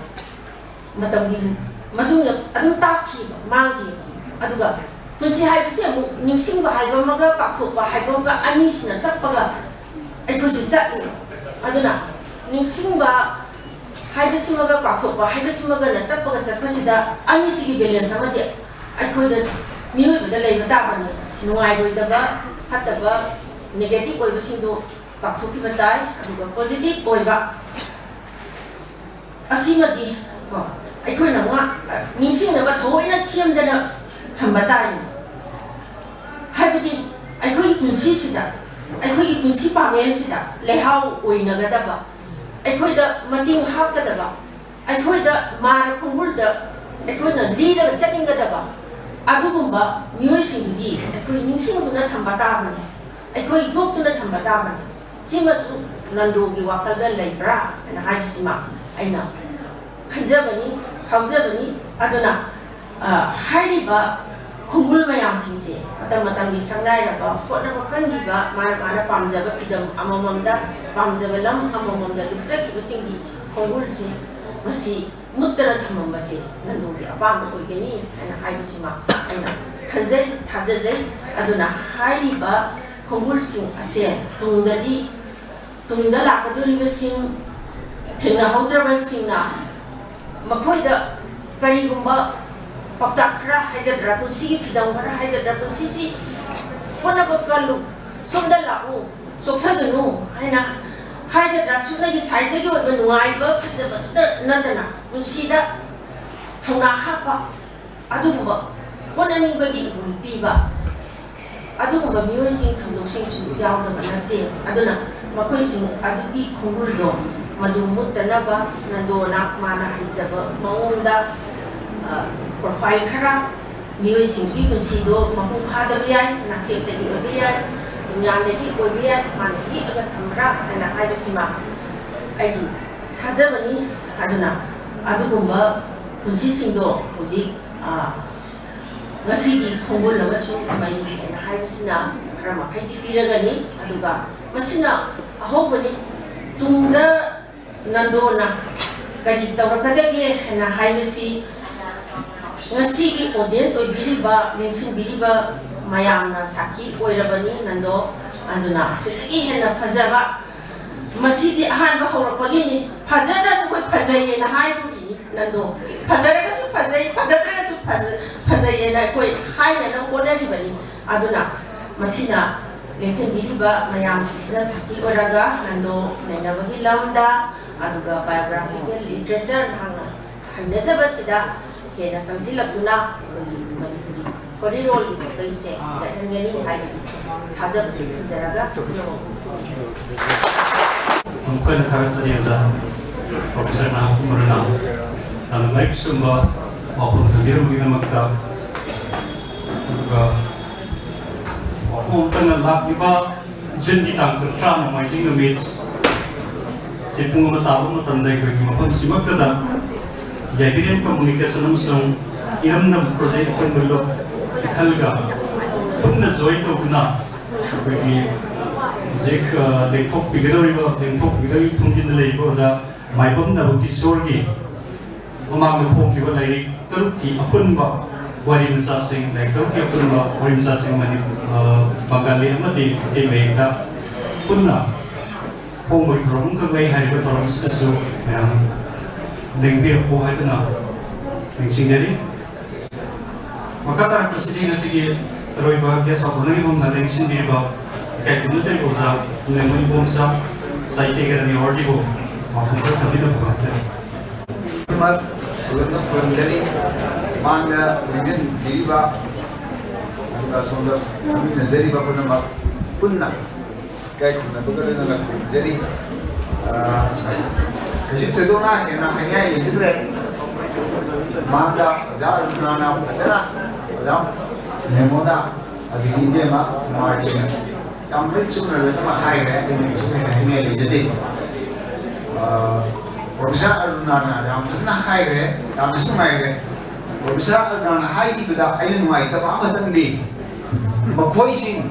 ꯃꯇꯝꯒꯤ ꯃꯇꯨꯡꯗ ꯑꯗꯨꯝ ꯇꯥꯛꯈꯤꯕ, ꯃꯥꯡꯈꯤꯕ꯫ ꯑꯗꯨꯒ ꯄꯨꯟꯁꯤ ꯍꯥꯏꯕꯁꯤ ꯑꯃꯨꯛ ꯅꯤꯡꯁꯤꯡꯕ ꯍꯥꯏꯕ ꯑꯃꯒ ꯀꯥꯎꯊꯣꯛꯄ ꯍꯥꯏꯕ ꯑꯃꯒ ꯑꯅꯤꯁꯤꯅ ꯆꯠꯄꯒ ꯑꯩꯈꯣꯏꯁꯤ ꯆꯠꯂꯤ꯫ ꯑꯗꯨꯅ ꯅꯤꯡꯁꯤꯡꯕ ꯍꯥꯏꯕꯁꯤꯃꯒ ꯀꯥꯎꯊꯣꯛꯄ ꯍꯥꯏꯕꯁꯤꯃꯒꯅ ꯆꯠꯄꯒ ꯆꯠꯄꯁꯤꯗ ꯑꯅꯤꯁꯤꯒꯤ ꯕꯦꯂꯦꯟꯁ ꯑꯃꯗꯤ ꯑꯩꯈꯣꯏꯗ, ꯃꯤꯑꯣꯏꯕꯗ ꯂꯩꯕ ꯇꯥꯕꯅꯤ꯫ ꯅꯨꯡꯉꯥꯏꯔꯣꯏꯗꯕ, ꯐꯠꯇꯕ, ꯅꯦꯒꯦꯇꯤꯚ ꯑꯣꯏꯕꯁꯤꯡꯗꯣ ꯀꯥꯎꯊꯣꯛꯈꯤꯕ ꯇꯥꯏ꯫ ꯑꯗꯨꯒ ꯄꯣꯖꯤꯇꯤꯚ ꯑꯣꯏꯕ ꯑꯁꯤꯃꯗꯤ ꯀꯣ, ꯑꯩꯈꯣꯏꯅ ꯉꯥꯛ-, ꯅꯤꯡꯁꯤꯡꯅꯕ ꯊꯑꯣꯏꯅ ꯁꯦꯝꯗꯅ ꯊꯝꯕ ꯇꯥꯏ꯫ ꯍꯥꯏꯕꯗꯤ ꯑꯩꯈꯣꯏꯒꯤ ꯄꯨꯟꯁꯤꯁꯤꯗ, ꯑꯩꯈꯣꯏꯒꯤ ꯄꯨꯟꯁꯤ ꯄꯥꯃꯦꯜꯁꯤꯗ ꯂꯩꯍꯥꯎ ꯑꯣꯏꯅꯒꯗꯕ, ꯑꯩꯈꯣꯏꯗ ꯃꯇꯦꯡ ꯍꯥꯞꯀꯗꯕ, ꯑꯩꯈꯣꯏꯗ ꯃꯥꯔ ꯈꯣꯡꯒꯨꯜꯗ ꯑꯩꯈꯣꯏꯅ ꯂꯤꯔꯒ ꯆꯠꯅꯤꯡꯒꯗꯕ ꯑꯗꯨꯒꯨꯝꯕ ꯃꯤꯑꯣꯏꯁꯤꯡꯗꯨꯗꯤ ꯑꯩꯈꯣꯏ ꯅꯤꯡꯁꯤꯡꯗꯨꯅ ꯊꯝꯕ ꯇꯥꯕꯅꯤ, ꯑꯩꯈꯣꯏ ꯌꯣꯛꯇꯨꯅ ꯊꯝꯕ ꯇꯥꯕꯅꯤ꯫ ꯁꯤꯃꯁꯨ ꯅꯟꯗꯣꯒꯤ ꯋꯥꯈꯜꯗ ꯂꯩꯕ꯭ꯔꯥ ꯍꯥꯏꯅ ꯍꯥꯏꯕꯁꯤꯃ ꯑꯩꯅ ꯈꯟꯖꯕꯅꯤ, ꯐꯥꯎꯖꯕꯅꯤ꯫ ꯑꯗꯨꯅ, ꯑ, ꯍꯥꯏꯔꯤꯕ ꯈꯣꯡꯒꯨꯜ ꯃꯌꯥꯝꯁꯤꯡꯁꯦ ꯃꯇꯝ ꯃꯇꯝꯒꯤ ꯁꯛꯅꯥꯏꯔꯕ, ꯍꯣꯠꯅꯕ ꯀꯟꯈꯤꯕ, ꯃꯥꯅ ꯃꯥꯅ ꯄꯥꯝꯖꯕ ꯐꯤꯗꯝ ꯑꯃꯃꯝꯗ, ꯄꯥꯝꯖꯕ ꯂꯝ ꯑꯃꯃꯝꯗ ꯂꯨꯞꯆꯈꯤꯕꯁꯤꯡꯒꯤ ꯈꯣꯡꯒꯨꯜꯁꯦ ꯃꯁꯤ ꯃꯨꯠꯇꯅ ꯊꯝꯃꯝꯕꯁꯦ ꯅꯟꯗꯣꯒꯤ ꯑꯄꯥꯝꯕ ꯑꯣꯏꯒꯅꯤ ꯍꯥꯏꯅ ꯍꯥꯏꯕꯁꯤꯃ ꯑꯩꯅ ꯈꯟꯖꯩ, ꯊꯥꯖꯖꯩ꯫ ꯑꯗꯨꯅ ꯍꯥꯏꯔꯤꯕ ꯈꯣꯡꯒꯨꯜꯁꯤꯡ ꯑꯁꯦ ꯇꯨꯡꯗꯗꯤ, ꯇꯨꯡꯗ ꯂꯥꯛꯀꯗꯧꯔꯤꯕꯁꯤꯡ, ꯊꯦꯡꯅꯍꯧꯗ꯭ꯔꯕꯁꯤꯡꯅ ꯃꯈꯣꯏꯗ ꯀꯔꯤꯒꯨꯝꯕ ꯄꯥꯎꯇꯥꯛ ꯈꯔ ꯍꯥꯏꯒꯗ꯭ꯔꯥ, ꯄꯨꯟꯁꯤꯒꯤ ꯐꯤꯗꯝ ꯈꯔ ꯍꯥꯏꯒꯗ꯭ꯔꯥ, ꯄꯨꯟꯁꯤꯁꯤ ꯍꯣꯠꯅꯕ ꯀꯜꯂꯨ, ꯁꯣꯝꯗ ꯂꯥꯛꯎ, ꯆꯣꯛꯊꯒꯅꯨ ꯍꯥꯏꯅ ꯍꯥꯏꯒꯗ꯭ꯔꯥ, ꯁꯨꯞꯅꯒꯤ ꯁꯥꯏꯠꯇꯒꯤ ꯑꯣꯏꯕ ꯅꯨꯡꯉꯥꯏꯕ ꯐꯖꯕꯗ ꯅꯠꯇꯅ ꯄꯨꯟꯁꯤꯗ ꯊꯧꯅꯥ ꯍꯥꯞꯄ, ꯑꯗꯨꯒꯨꯝꯕ ꯍꯣꯠꯅꯅꯤꯡꯕꯒꯤ ꯏꯍꯨꯜ ꯄꯤꯕ ꯑꯗꯨꯒꯨꯝꯕ ꯃꯤꯑꯣꯏꯁꯤꯡ, ꯊꯧꯗꯣꯛꯁꯤꯡꯁꯨ ꯌꯥꯎꯗꯕ ꯅꯠꯇꯦ꯫ ꯑꯗꯨꯅ ꯃꯈꯣꯏꯁꯤꯡ ꯑꯗꯨꯒꯤ ꯈꯣꯡꯒꯨꯜꯗꯣ ꯃꯗꯨ ꯃꯨꯠꯇꯅꯕ ꯅꯟꯗꯣꯅ ꯃꯥꯅ ꯍꯩꯖꯕ ꯃꯑꯣꯡꯗ, ꯑ, ꯄ꯭ꯔꯣꯐꯥꯏꯜ ꯈꯔ, ꯃꯤꯑꯣꯏꯁꯤꯡꯒꯤ ꯄꯨꯟꯁꯤꯗꯣ ꯃꯄꯨꯡ ꯐꯥꯗꯕ ꯌꯥꯏ, ꯅꯥꯆꯦꯛꯇꯒꯤ ꯑꯣꯏꯕ ꯌꯥꯏ, ꯅꯨꯡꯌꯥꯟꯗꯒꯤ ꯑꯣꯏꯕ ꯌꯥꯏ, ꯃꯥꯅ ꯌꯦꯛꯑꯒ ꯊꯝꯕ꯭ꯔꯥ ꯍꯥꯏꯅ ꯍꯥꯏꯕꯁꯤꯃ ꯑꯩꯒꯤ ꯊꯥꯖꯕꯅꯤ꯫ ꯑꯗꯨꯅ ꯑꯗꯨꯒꯨꯝꯕ ꯄꯨꯟꯁꯤꯁꯤꯡꯗꯣ ꯍꯧꯖꯤꯛ, ꯑ, ꯉꯁꯤꯒꯤ ꯈꯣꯡꯒꯨꯜ ꯑꯃꯁꯨꯡ ꯃꯩ ꯍꯥꯏꯅ ꯍꯥꯏꯕꯁꯤꯅ ꯈꯔ ꯃꯈꯩꯗꯤ ꯄꯤꯔꯒꯅꯤ꯫ ꯑꯗꯨꯒ ꯃꯁꯤꯅ ꯑꯍꯧꯕꯅꯤ꯫ ꯇꯨꯡꯗ ꯅꯟꯗꯣꯅ ꯀꯔꯤ ꯇꯧꯔꯛꯀꯗꯒꯦ ꯍꯥꯏꯅ ꯍꯥꯏꯕꯁꯤ ꯉꯁꯤꯒꯤ ꯑꯣꯗꯤꯌꯦꯟꯁ ꯑꯣꯏꯕꯤꯔꯤꯕ, ꯌꯦꯡꯁꯤꯟꯕꯤꯔꯤꯕ ꯃꯌꯥꯝꯅ ꯁꯥꯈꯤ ꯑꯣꯏꯔꯕꯅꯤ꯫ ꯅꯟꯗꯣ, ꯑꯗꯨꯅ ꯑꯁꯤꯗꯒꯤ ꯍꯦꯟꯅ ꯐꯖꯕ, ꯃꯁꯤꯗꯤ ꯑꯍꯥꯟꯕ ꯍꯧꯔꯛꯄꯒꯤꯅꯤ꯫ ꯐꯖꯗ꯭ꯔꯁꯨ ꯑꯩꯈꯣꯏ ꯐꯖꯩꯌꯦꯅ ꯍꯥꯏꯗꯣꯔꯤꯅꯤ꯫ ꯅꯟꯗꯣ, ꯐꯖꯔꯒꯁꯨ ꯐꯖꯩ, ꯐꯖꯗ꯭ꯔꯒꯁꯨ ꯐꯖ-, ꯐꯖꯩꯌꯦꯅ ꯑꯩꯈꯣꯏ ꯍꯥꯏꯅꯅꯕ ꯍꯣꯠꯅꯔꯤꯕꯅꯤ꯫ ꯑꯗꯨꯅ ꯃꯁꯤꯅ ꯂꯦꯡꯁꯤꯟꯕꯤꯔꯤꯕ ꯃꯌꯥꯝꯁꯤꯡꯁꯤꯅ ꯁꯥꯈꯤ ꯑꯣꯏꯔꯒ ꯅꯟꯗꯣ ꯅꯩꯅꯕꯒꯤ ꯂꯝꯗ, ꯑꯗꯨꯒ biographical literature ꯅꯍꯥꯛꯅ ꯍꯩꯅꯖꯕꯁꯤꯗ ꯍꯦꯟꯅ ꯆꯪꯁꯤꯜꯂꯛꯇꯨꯅ ꯑꯩꯈꯣꯏꯒꯤ ꯃꯅꯤꯄꯨꯔꯤ ꯋꯥꯔꯤꯔꯣꯜꯒꯤ ꯃꯥꯏꯀꯩꯁꯦ ꯍꯦꯟꯒꯠꯍꯟꯒꯅꯤ ꯍꯥꯏꯕꯒꯤ ꯊꯥꯖꯕꯁꯤ ꯊꯝꯖꯔꯒ ꯄꯨꯝꯅꯃꯛꯄꯨ ꯑꯃꯨꯛ ꯍꯟꯅ ꯊꯥꯒꯠꯆꯔꯤ ꯑꯣꯖꯥ ꯄ꯭ꯔꯣꯐꯦꯁꯔ ꯅꯥꯍꯨꯝ ꯃꯔꯨꯅꯥ, ꯌꯥꯝꯅ ꯃꯔꯤꯛ ꯆꯨꯝꯕ ꯋꯥꯐꯝ ꯊꯝꯕꯤꯔꯝꯕꯒꯤꯗꯃꯛꯇ꯫ ꯑꯗꯨꯒ ꯋꯥꯐꯝ ꯑꯃꯇꯪꯅ, ꯂꯥꯛꯂꯤꯕ ꯖꯨꯟꯒꯤ ꯇꯥꯡ ꯀꯨꯟꯊ꯭ꯔꯥ ꯅꯣꯡꯃꯥꯏꯖꯤꯡ ꯅꯨꯃꯤꯠ ꯁꯤ ꯄꯨꯡ ꯑꯃ ꯇꯥꯕ ꯃꯇꯝꯗ ꯑꯩꯈꯣꯏꯒꯤ ꯃꯐꯝꯁꯤꯃꯛꯇꯗ ꯌꯥꯏꯕꯤꯔꯦꯟ ꯀꯝꯃꯨꯅꯤꯀꯦꯁꯟ ꯑꯃꯁꯨꯡ ꯏꯔꯝꯗꯝ ꯄ꯭ꯔꯣꯖꯦꯛ ꯑꯄꯨꯟꯕ ꯂꯨꯞ ꯏꯈꯜꯒ ꯄꯨꯟꯅ ꯖꯣꯏꯟ ꯇꯧꯗꯨꯅ ꯑꯩꯈꯣꯏꯒꯤ ꯍꯧꯖꯤꯛ, ꯑ, ꯂꯦꯡꯊꯣꯛꯄꯤꯒꯗꯧꯔꯤꯕ, ꯂꯦꯡꯊꯣꯛꯄꯤꯒꯗꯧꯔꯤꯕ ꯊꯣꯡꯖꯤꯟꯗ ꯂꯩꯔꯤꯕ ꯑꯣꯖꯥ ꯃꯥꯏꯕꯝꯅꯕ ꯀꯤꯁꯣꯔꯒꯤ ꯃꯃꯥꯡꯗ ꯐꯣꯡꯈꯤꯕ ꯂꯥꯏꯔꯤꯛ ꯇꯔꯨꯛꯀꯤ ꯑꯄꯨꯟꯕ ꯋꯥꯔꯤ ꯃꯆꯥꯁꯤꯡ, ꯂꯥꯏꯔꯤꯛ ꯇꯔꯨꯛꯀꯤ ꯑꯄꯨꯟꯕ ꯋꯥꯔꯤ ꯃꯆꯥꯁꯤꯡ ꯃꯅꯤ-, ꯑ, ꯕꯪꯒꯥꯂꯤ ꯑꯃꯗꯤ ꯃꯩꯇꯩ ꯃꯌꯦꯛꯇ ꯄꯨꯟꯅ ꯐꯣꯡꯕꯒꯤ ꯊꯧꯔꯝ ꯑꯃꯈꯛ ꯂꯩ꯫ ꯍꯥꯏꯔꯤꯕ ꯊꯧꯔꯝ ꯑꯁꯤꯗꯁꯨ ꯃꯌꯥꯝ ꯂꯦꯡꯕꯤꯔꯛꯎ ꯍꯥꯏꯗꯨꯅ ꯅꯤꯡꯁꯤꯡꯖꯔꯤ꯫ ꯃꯈꯥ ꯇꯥꯔꯛꯄꯁꯤꯗꯤ ꯉꯁꯤꯒꯤ ꯑꯔꯣꯏꯕ guest of honourꯒꯤ ꯃꯐꯝꯗ ꯂꯦꯡꯁꯤꯟꯕꯤꯔꯤꯕ ꯏꯀꯥꯏ ꯈꯨꯝꯅꯖꯔꯤꯕ ꯑꯣꯖꯥ ꯄꯨꯝꯂꯦꯝꯕ ꯏꯕꯣꯝꯆꯥ, ꯁꯥꯍꯤꯇ꯭ꯌ ꯑꯦꯀꯥꯗꯦꯃꯤ awardꯕꯨ ꯋꯥꯐꯝ ꯈꯔ ꯊꯝꯕꯤꯅꯕ ꯈꯪꯖꯔꯤ꯫ ꯄꯨꯝꯅꯃꯛ ꯄꯨꯔꯝꯗꯅꯤ꯫ ꯃꯥꯡꯗ ꯂꯦꯡꯁꯤꯟꯕꯤꯔꯤꯕ ꯑꯗꯨꯒ ꯁꯣꯝꯗ ꯐꯝꯃꯤꯟꯅꯖꯔꯤꯕ ꯄꯨꯝꯅꯃꯛ ꯄꯨꯟꯅ ꯏꯀꯥꯏ ꯈꯨꯝꯅꯕꯒ ꯂꯣꯏꯅꯅ ꯈꯨꯔꯨꯝꯖꯔꯤ꯫ ꯑ, ꯀꯩꯁꯨ ꯊꯣꯏꯗꯣꯛꯅ ꯍꯦꯟꯅ ꯍꯥꯏꯅꯤꯡꯉꯥꯏ ꯂꯩꯖꯗ꯭ꯔꯦ꯫ ꯃꯍꯥꯛꯇ ꯑꯣꯖꯥ ꯑꯔꯨꯅꯥꯅ ꯐꯖꯅ, ꯑꯣꯖꯥ ꯃꯦꯃꯣꯅ, ꯑꯗꯒꯤ ꯏꯕꯦꯝꯃ ꯀꯨꯃꯥꯔꯤꯅ ꯌꯥꯝ ꯂꯣꯏ ꯆꯨꯝꯅ ꯂꯣꯏꯅꯃꯛ ꯍꯥꯏꯈ꯭ꯔꯦ꯫ ꯑꯩꯅ ꯀꯩꯁꯨ ꯍꯦꯟꯅ ꯍꯥꯏꯅꯤꯡꯉꯥꯏ ꯂꯩꯖꯗꯦ꯫ ꯑ, ꯄ꯭ꯔꯣꯐꯦꯁꯔ ꯑꯔꯨꯅꯥꯅ ꯌꯥꯝ ꯐꯖꯅ ꯍꯥꯏꯈ꯭ꯔꯦ, ꯌꯥꯝꯅꯁꯨ ꯅꯨꯡꯉꯥꯏꯈ꯭ꯔꯦ꯫ ꯄ꯭ꯔꯣꯐꯦꯁꯔ ꯑꯔꯨꯅꯥꯅ ꯍꯥꯏꯈꯤꯕꯗ ꯑꯩꯅ ꯅꯨꯡꯉꯥꯏꯇꯕ ꯑꯃꯈꯛꯇꯪꯗꯤ, ꯃꯈꯣꯏꯁꯤꯡ,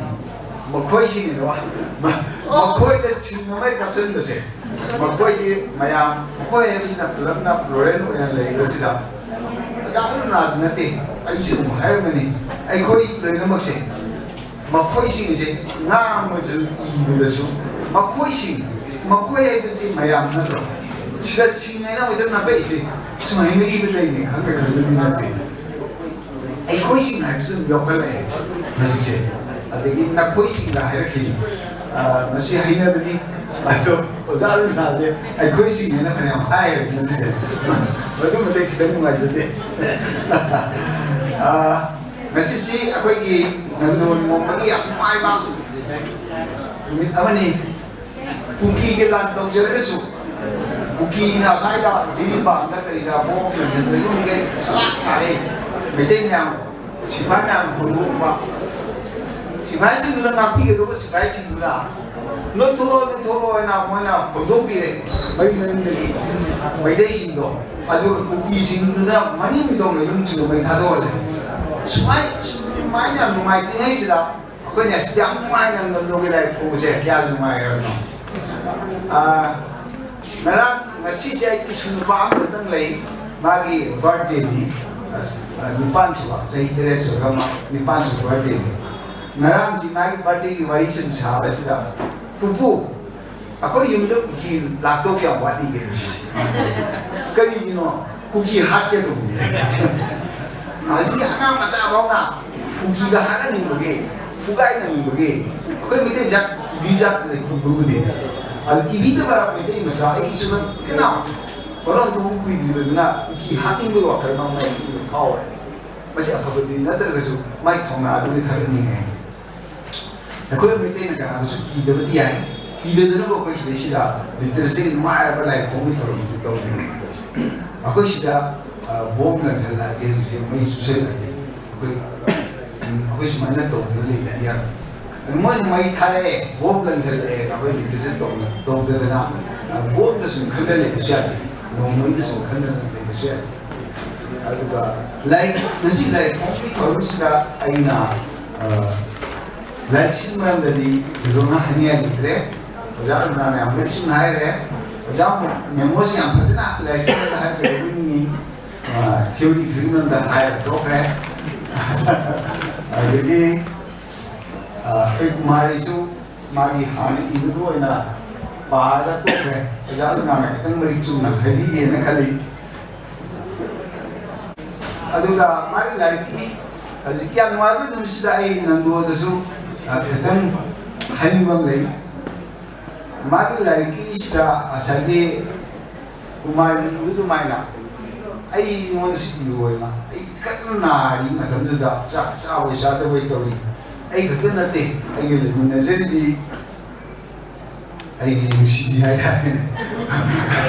ꯃꯈꯣꯏꯁꯤꯡ, ꯃ-, ꯃꯈꯣꯏꯗ ꯁꯤꯟ ꯑꯃ ꯅꯞꯁꯤꯟꯕꯁꯦ, ꯃꯈꯣꯏꯁꯤ ꯃꯌꯥꯝ, ꯃꯈꯣꯏ ꯍꯥꯏꯕꯁꯤꯅ ꯄꯨꯂꯞꯅ ꯄ꯭ꯂꯨꯔꯦꯜ ꯑꯣꯏꯅ ꯂꯩꯕꯁꯤꯗ, ꯑꯣꯖꯥ ꯑꯔꯨꯅꯥꯗ ꯅꯠꯇꯦ, ꯑꯩꯁꯨ ꯑꯗꯨꯝ ꯍꯥꯏꯔꯝꯒꯅꯤ, ꯑꯩꯈꯣꯏ ꯂꯣꯏꯅꯃꯛꯁꯦ, ꯃꯈꯣꯏꯁꯤꯡꯁꯦ ꯉꯥꯡꯕꯁꯨ ꯏꯕꯗꯁꯨ, ꯃꯈꯣꯏꯁꯤꯡ, ꯃꯈꯣꯏ ꯍꯥꯏꯕꯁꯤ ꯃꯌꯥꯝ ꯅꯠꯇ꯭ꯔꯣ? ꯁꯤꯗ ꯁꯤꯡ ꯍꯥꯏꯅ ꯍꯦꯛꯇ ꯅꯞꯄꯛꯏꯁꯦ ꯁꯨꯃꯥꯏꯅ ꯏꯕ ꯂꯩꯅꯤ ꯈꯪꯗ ꯈꯪꯗꯗꯤ ꯅꯠꯇꯦ꯫ ꯑꯩꯈꯣꯏꯁꯤꯡ ꯍꯥꯏꯕꯁꯨ ꯑꯗꯨꯝ ꯌꯥꯎꯈꯠꯂꯛꯑꯦ ꯍꯧꯖꯤꯛꯁꯦ꯫ ꯑꯗꯒꯤ ꯅꯈꯣꯏꯁꯤꯡꯒ ꯍꯥꯏꯔꯛꯈꯤꯅꯤ꯫ ꯑ, ꯃꯁꯤ ꯍꯩꯅꯕꯅꯤ꯫ ꯑꯗꯣ ꯑꯣꯖꯥ ꯑꯔꯨꯅꯥꯁꯦ ꯑꯩꯈꯣꯏꯁꯤꯡ ꯍꯥꯏꯅ ꯐꯅꯌꯥꯝ ꯍꯥꯏꯌꯦꯕ ꯉꯁꯤꯁꯦ꯫ ꯃꯗꯨꯃꯗꯤ ꯈꯤꯇꯪ ꯅꯨꯡꯉꯥꯏꯖꯗꯦ꯫ ꯑ, ꯉꯁꯤꯁꯤ ꯑꯩꯈꯣꯏꯒꯤ ꯅꯟꯗꯣꯟ ꯅꯣꯡꯃꯒꯤ ꯌꯥꯝ ꯅꯨꯡꯉꯥꯏꯕ ꯅꯨꯃꯤꯠ ꯑꯃꯅꯤ꯫ ꯀꯨꯀꯤꯒꯤ ꯂꯥꯟ ꯇꯧꯖꯔꯒꯁꯨ, ꯀꯨꯀꯤꯅ ꯁ꯭ꯋꯥꯏꯗ ꯖꯤꯔꯤꯕꯥꯝꯗ ꯀꯔꯤꯗ ꯃꯑꯣꯡ ꯂꯩꯖꯗ꯭ꯔ ꯌꯨꯝꯈꯩ ꯁꯂꯥꯛ ꯁꯥꯏ꯫ ꯃꯩꯇꯩ ꯃꯌꯥꯝ, ꯁꯤꯐꯥꯏ ꯃꯌꯥꯝ ꯍꯣꯟꯗꯣꯛꯄ, ꯁꯤꯐꯥꯏꯁꯤꯡꯗꯨꯅ ꯉꯥꯛꯄꯤꯒꯗꯧꯕ ꯁꯤꯐꯥꯏꯁꯤꯡꯗꯨꯅ, "ꯅꯣꯏ ꯊꯣꯛꯂꯛꯑꯣ, ꯅꯣꯏ ꯊꯣꯛꯂꯛꯑꯣ" ꯍꯥꯏꯅ ꯃꯣꯏꯅ ꯍꯣꯟꯗꯣꯛꯄꯤꯔꯦ ꯃꯌꯨꯝ ꯃꯌꯨꯝꯗꯒꯤ ꯃꯩꯇꯩꯁꯤꯡꯗꯣ꯫ ꯑꯗꯨꯒ ꯀꯨꯀꯤꯁꯤꯡꯗꯨꯗ ꯃꯅꯤꯡ ꯊꯣꯡꯅ ꯌꯨꯝꯁꯤꯡꯗꯣ ꯃꯩ ꯊꯥꯗꯣꯛꯍꯜꯂꯦ꯫ ꯁꯨꯃꯥꯏ-, ꯁꯨꯃꯥꯏꯅ ꯌꯥꯝ ꯅꯨꯡꯉꯥꯏꯇ꯭ꯔꯤꯉꯩꯁꯤꯗ ꯑꯩꯈꯣꯏꯅ ꯑꯁꯤꯗ ꯌꯥꯝ ꯅꯨꯡꯉꯥꯏꯅ ꯅꯟꯗꯣꯒꯤ ꯂꯥꯏꯔꯤꯛ ꯐꯣꯡꯕꯁꯦ ꯀꯌꯥ ꯅꯨꯡꯉꯥꯏꯈ꯭ꯔꯕꯅꯣ? ꯑꯥ, ꯉꯔꯥꯡ, ꯉꯁꯤꯁꯦ ꯑꯩ ꯏꯁꯨ ꯅꯨꯄꯥ ꯑꯃꯈꯛꯇꯪ ꯂꯩ꯫ ꯃꯥꯒꯤ ꯕꯥꯔꯊꯗꯦꯅꯤ꯫ ꯑꯁ, ꯑ, ꯅꯤꯄꯥꯟ ꯁꯨꯕ, ꯆꯍꯤ ꯇꯔꯦꯠ ꯁꯨꯔꯒ ꯃꯥ ꯅꯤꯄꯥꯟ ꯁꯨꯕ ꯕꯥꯔꯊꯗꯦꯅꯤ꯫ ꯉꯔꯥꯡꯁꯤ ꯃꯥꯒꯤ ꯕꯥꯔꯊꯗꯦꯒꯤ ꯋꯥꯔꯤ ꯁꯨꯝ ꯁꯥꯕꯁꯤꯗ, "ꯄꯨꯄꯨ, ꯑꯩꯈꯣꯏ ꯌꯨꯝꯗ ꯀꯨꯀꯤ ꯂꯥꯛꯇꯧ ꯀꯌꯥꯝ ꯋꯥꯠꯂꯤꯒꯦ?" "ꯀꯔꯤꯒꯤꯅꯣ?" "ꯀꯨꯀꯤ ꯍꯥꯠꯀꯦ ꯇꯧꯕꯅꯦ꯫" ꯍꯧꯖꯤꯛꯀꯤ ꯑꯉꯥꯡ ꯃꯆꯥ ꯐꯥꯎꯅ ꯀꯨꯀꯤꯒ ꯍꯥꯠꯍꯟꯅꯤꯡꯕꯒꯤ, ꯐꯨꯒꯥꯏꯅꯅꯤꯡꯕꯒꯤ, ꯑꯩꯈꯣꯏ ꯃꯩꯇꯩ ꯖꯥꯠ ꯀꯤꯕꯤ ꯖꯥꯠꯇꯨꯗ ꯀꯤꯕꯕꯨꯗꯤ꯫ ꯑꯗꯨ ꯀꯤꯕꯤꯗꯕ ꯃꯩꯇꯩ ꯃꯆꯥ ꯑꯩꯒꯤꯁꯨ ꯀꯅꯥ ꯀꯣꯔꯣꯟ ꯊꯣꯛꯄ ꯀꯨꯏꯗ꯭ꯔꯤꯕꯗꯨꯅ ꯀꯨꯀꯤ ꯍꯥꯠꯅꯤꯡꯕꯒꯤ ꯋꯥꯈꯜ ꯑꯃ ꯑꯩꯉꯣꯟꯗ ꯐꯥꯎꯔꯦ꯫ ꯃꯁꯤ ꯑꯐꯕꯗꯤ ꯅꯠꯇ꯭ꯔꯒꯁꯨ ꯃꯥꯏ ꯊꯧꯅꯥꯗꯨꯗꯤ ꯊꯥꯒꯠꯅꯤꯡꯉꯦ꯫ ꯑꯩꯈꯣꯏ ꯃꯩꯇꯩꯅ ꯀꯅꯥꯗꯁꯨ ꯀꯤꯗꯕꯗꯤ ꯌꯥꯏ, ꯀꯤꯗꯗꯅꯕ ꯑꯩꯈꯣꯏ ꯁꯤꯗꯩꯁꯤꯗ ꯂꯤꯇꯔꯦꯆꯔꯒꯤ ꯅꯨꯡꯉꯥꯏꯔꯕ ꯂꯥꯏꯔꯤꯛ ꯐꯣꯡꯕꯒꯤ ꯊꯧꯔꯝꯁꯤ ꯇꯧꯔꯤꯕꯅꯤ꯫ ꯑꯩꯈꯣꯏ ꯁꯤꯗ, ꯑ, ꯕꯣꯝ ꯂꯪꯁꯤꯜꯂꯛꯑꯗꯤ, ꯍꯧꯖꯤꯛꯁꯦ ꯃꯩ ꯆꯨꯁꯜꯂꯛꯑꯗꯤ, ꯑꯩꯈꯣꯏ, ꯎꯝ, ꯑꯩꯈꯣꯏ ꯁꯨꯃꯥꯏꯅ ꯇꯧꯗꯅ ꯂꯩꯕꯗꯤ ꯌꯥꯔꯣꯏ꯫ ꯑꯗꯨ ꯃꯣꯏꯅ ꯃꯩ ꯊꯥꯔꯛꯑꯦ, ꯕꯣꯝ ꯂꯪꯁꯤꯜꯂꯛꯑꯦ, ꯑꯩꯈꯣꯏ ꯂꯤꯇꯔꯦꯆꯔ ꯇꯧꯗꯅ, ꯇꯧꯗꯗꯅ, ꯑ, ꯕꯣꯝꯗ ꯁꯨꯝ ꯈꯟꯗ ꯂꯩꯕꯁꯨ ꯌꯥꯗꯦ, ꯅꯣꯡꯃꯩꯗ ꯁꯨꯝ ꯈꯟꯗꯅ ꯂꯩꯕꯁꯨ ꯌꯥꯗꯦ꯫ ꯑꯗꯨꯒ ꯂꯥꯏꯔꯤꯛ, ꯉꯁꯤ ꯂꯥꯏꯔꯤꯛ ꯐꯣꯡꯕꯒꯤ ꯊꯧꯔꯝꯁꯤꯗ ꯑꯩꯅ, ꯑ, ꯂꯥꯏꯔꯤꯛꯁꯤꯒꯤ ꯃꯔꯝꯗꯗꯤ ꯊꯣꯏꯗꯣꯛꯅ ꯍꯥꯏꯅꯤꯡꯉꯥꯏ ꯂꯩꯇ꯭ꯔꯦ꯫ ꯑꯣꯖꯥ ꯔꯨꯅꯥꯅ ꯌꯥꯝ ꯃꯔꯤꯛ ꯆꯨꯝꯅ ꯍꯥꯏꯈ꯭ꯔꯦ꯫ ꯑꯣꯖꯥ ꯃꯦꯃꯣꯁꯤ ꯌꯥꯝ ꯐꯖꯅ ꯂꯥꯏꯔꯤꯛꯀꯤ ꯃꯔꯝꯗ ꯍꯥꯏꯈ꯭ꯔꯦ, ꯃꯤ, ꯑ, ꯊꯤꯑꯣꯔꯤ ꯈꯔꯒꯤ ꯃꯔꯝꯗ ꯍꯥꯏꯔꯒ ꯇꯣꯛꯈ꯭ꯔꯦ꯫ ꯑꯗꯒꯤ, ꯑ, ꯑꯩꯈꯣꯏ ꯀꯨꯃꯥꯔꯤꯁꯨ ꯃꯥꯒꯤ ꯍꯥꯟꯅ ꯏꯕꯗꯨ ꯑꯣꯏꯅ ꯄꯥꯔꯒ ꯇꯣꯛꯈ꯭ꯔꯦ꯫ ꯑꯣꯖꯥ ꯔꯨꯅꯥꯅ ꯈꯤꯇꯪ ꯃꯔꯤꯛ ꯆꯨꯝꯅ ꯍꯥꯏꯕꯤꯒꯦꯅ ꯈꯜꯂꯤ꯫ ꯑꯗꯨꯒ ꯃꯥꯒꯤ ꯂꯥꯏꯔꯤꯛꯀꯤ ꯍꯧꯖꯤꯛꯀꯤ ꯌꯥꯝ ꯅꯨꯡꯉꯥꯏꯕ ꯅꯨꯃꯤꯠꯁꯤꯗ ꯑꯩ ꯅꯟꯗꯣꯗꯁꯨ, ꯑ, ꯈꯤꯇꯪ ꯍꯥꯏꯅꯤꯡꯕ ꯑꯃ ꯂꯩ꯫ ꯃꯥꯒꯤ ꯂꯥꯏꯔꯤꯛꯀꯤꯁꯤꯗ ꯉꯁꯥꯏꯒꯤ ꯀꯨꯃꯥꯔꯅ ꯏꯕ ꯑꯗꯨꯃꯥꯏꯅ ꯑꯩꯉꯣꯟꯗꯁꯨ ꯏꯌꯣꯅ, ꯑꯩ ꯀꯟꯅ ꯅꯥꯔꯤ ꯃꯇꯝꯗꯨꯗ, ꯆꯥꯛ ꯆꯥꯕꯣꯏ ꯆꯥꯗꯕꯣꯏ ꯇꯧꯔꯤ꯫ ꯑꯩ ꯈꯛꯇ ꯅꯠꯇꯦ, ꯑꯩꯒ ꯂꯩꯃꯤꯟꯅꯖꯔꯤꯕꯤ ꯑꯩꯒꯤ ꯅꯨꯡꯁꯤꯕꯤ ꯍꯥꯏꯇꯥꯔꯦꯅꯦ꯫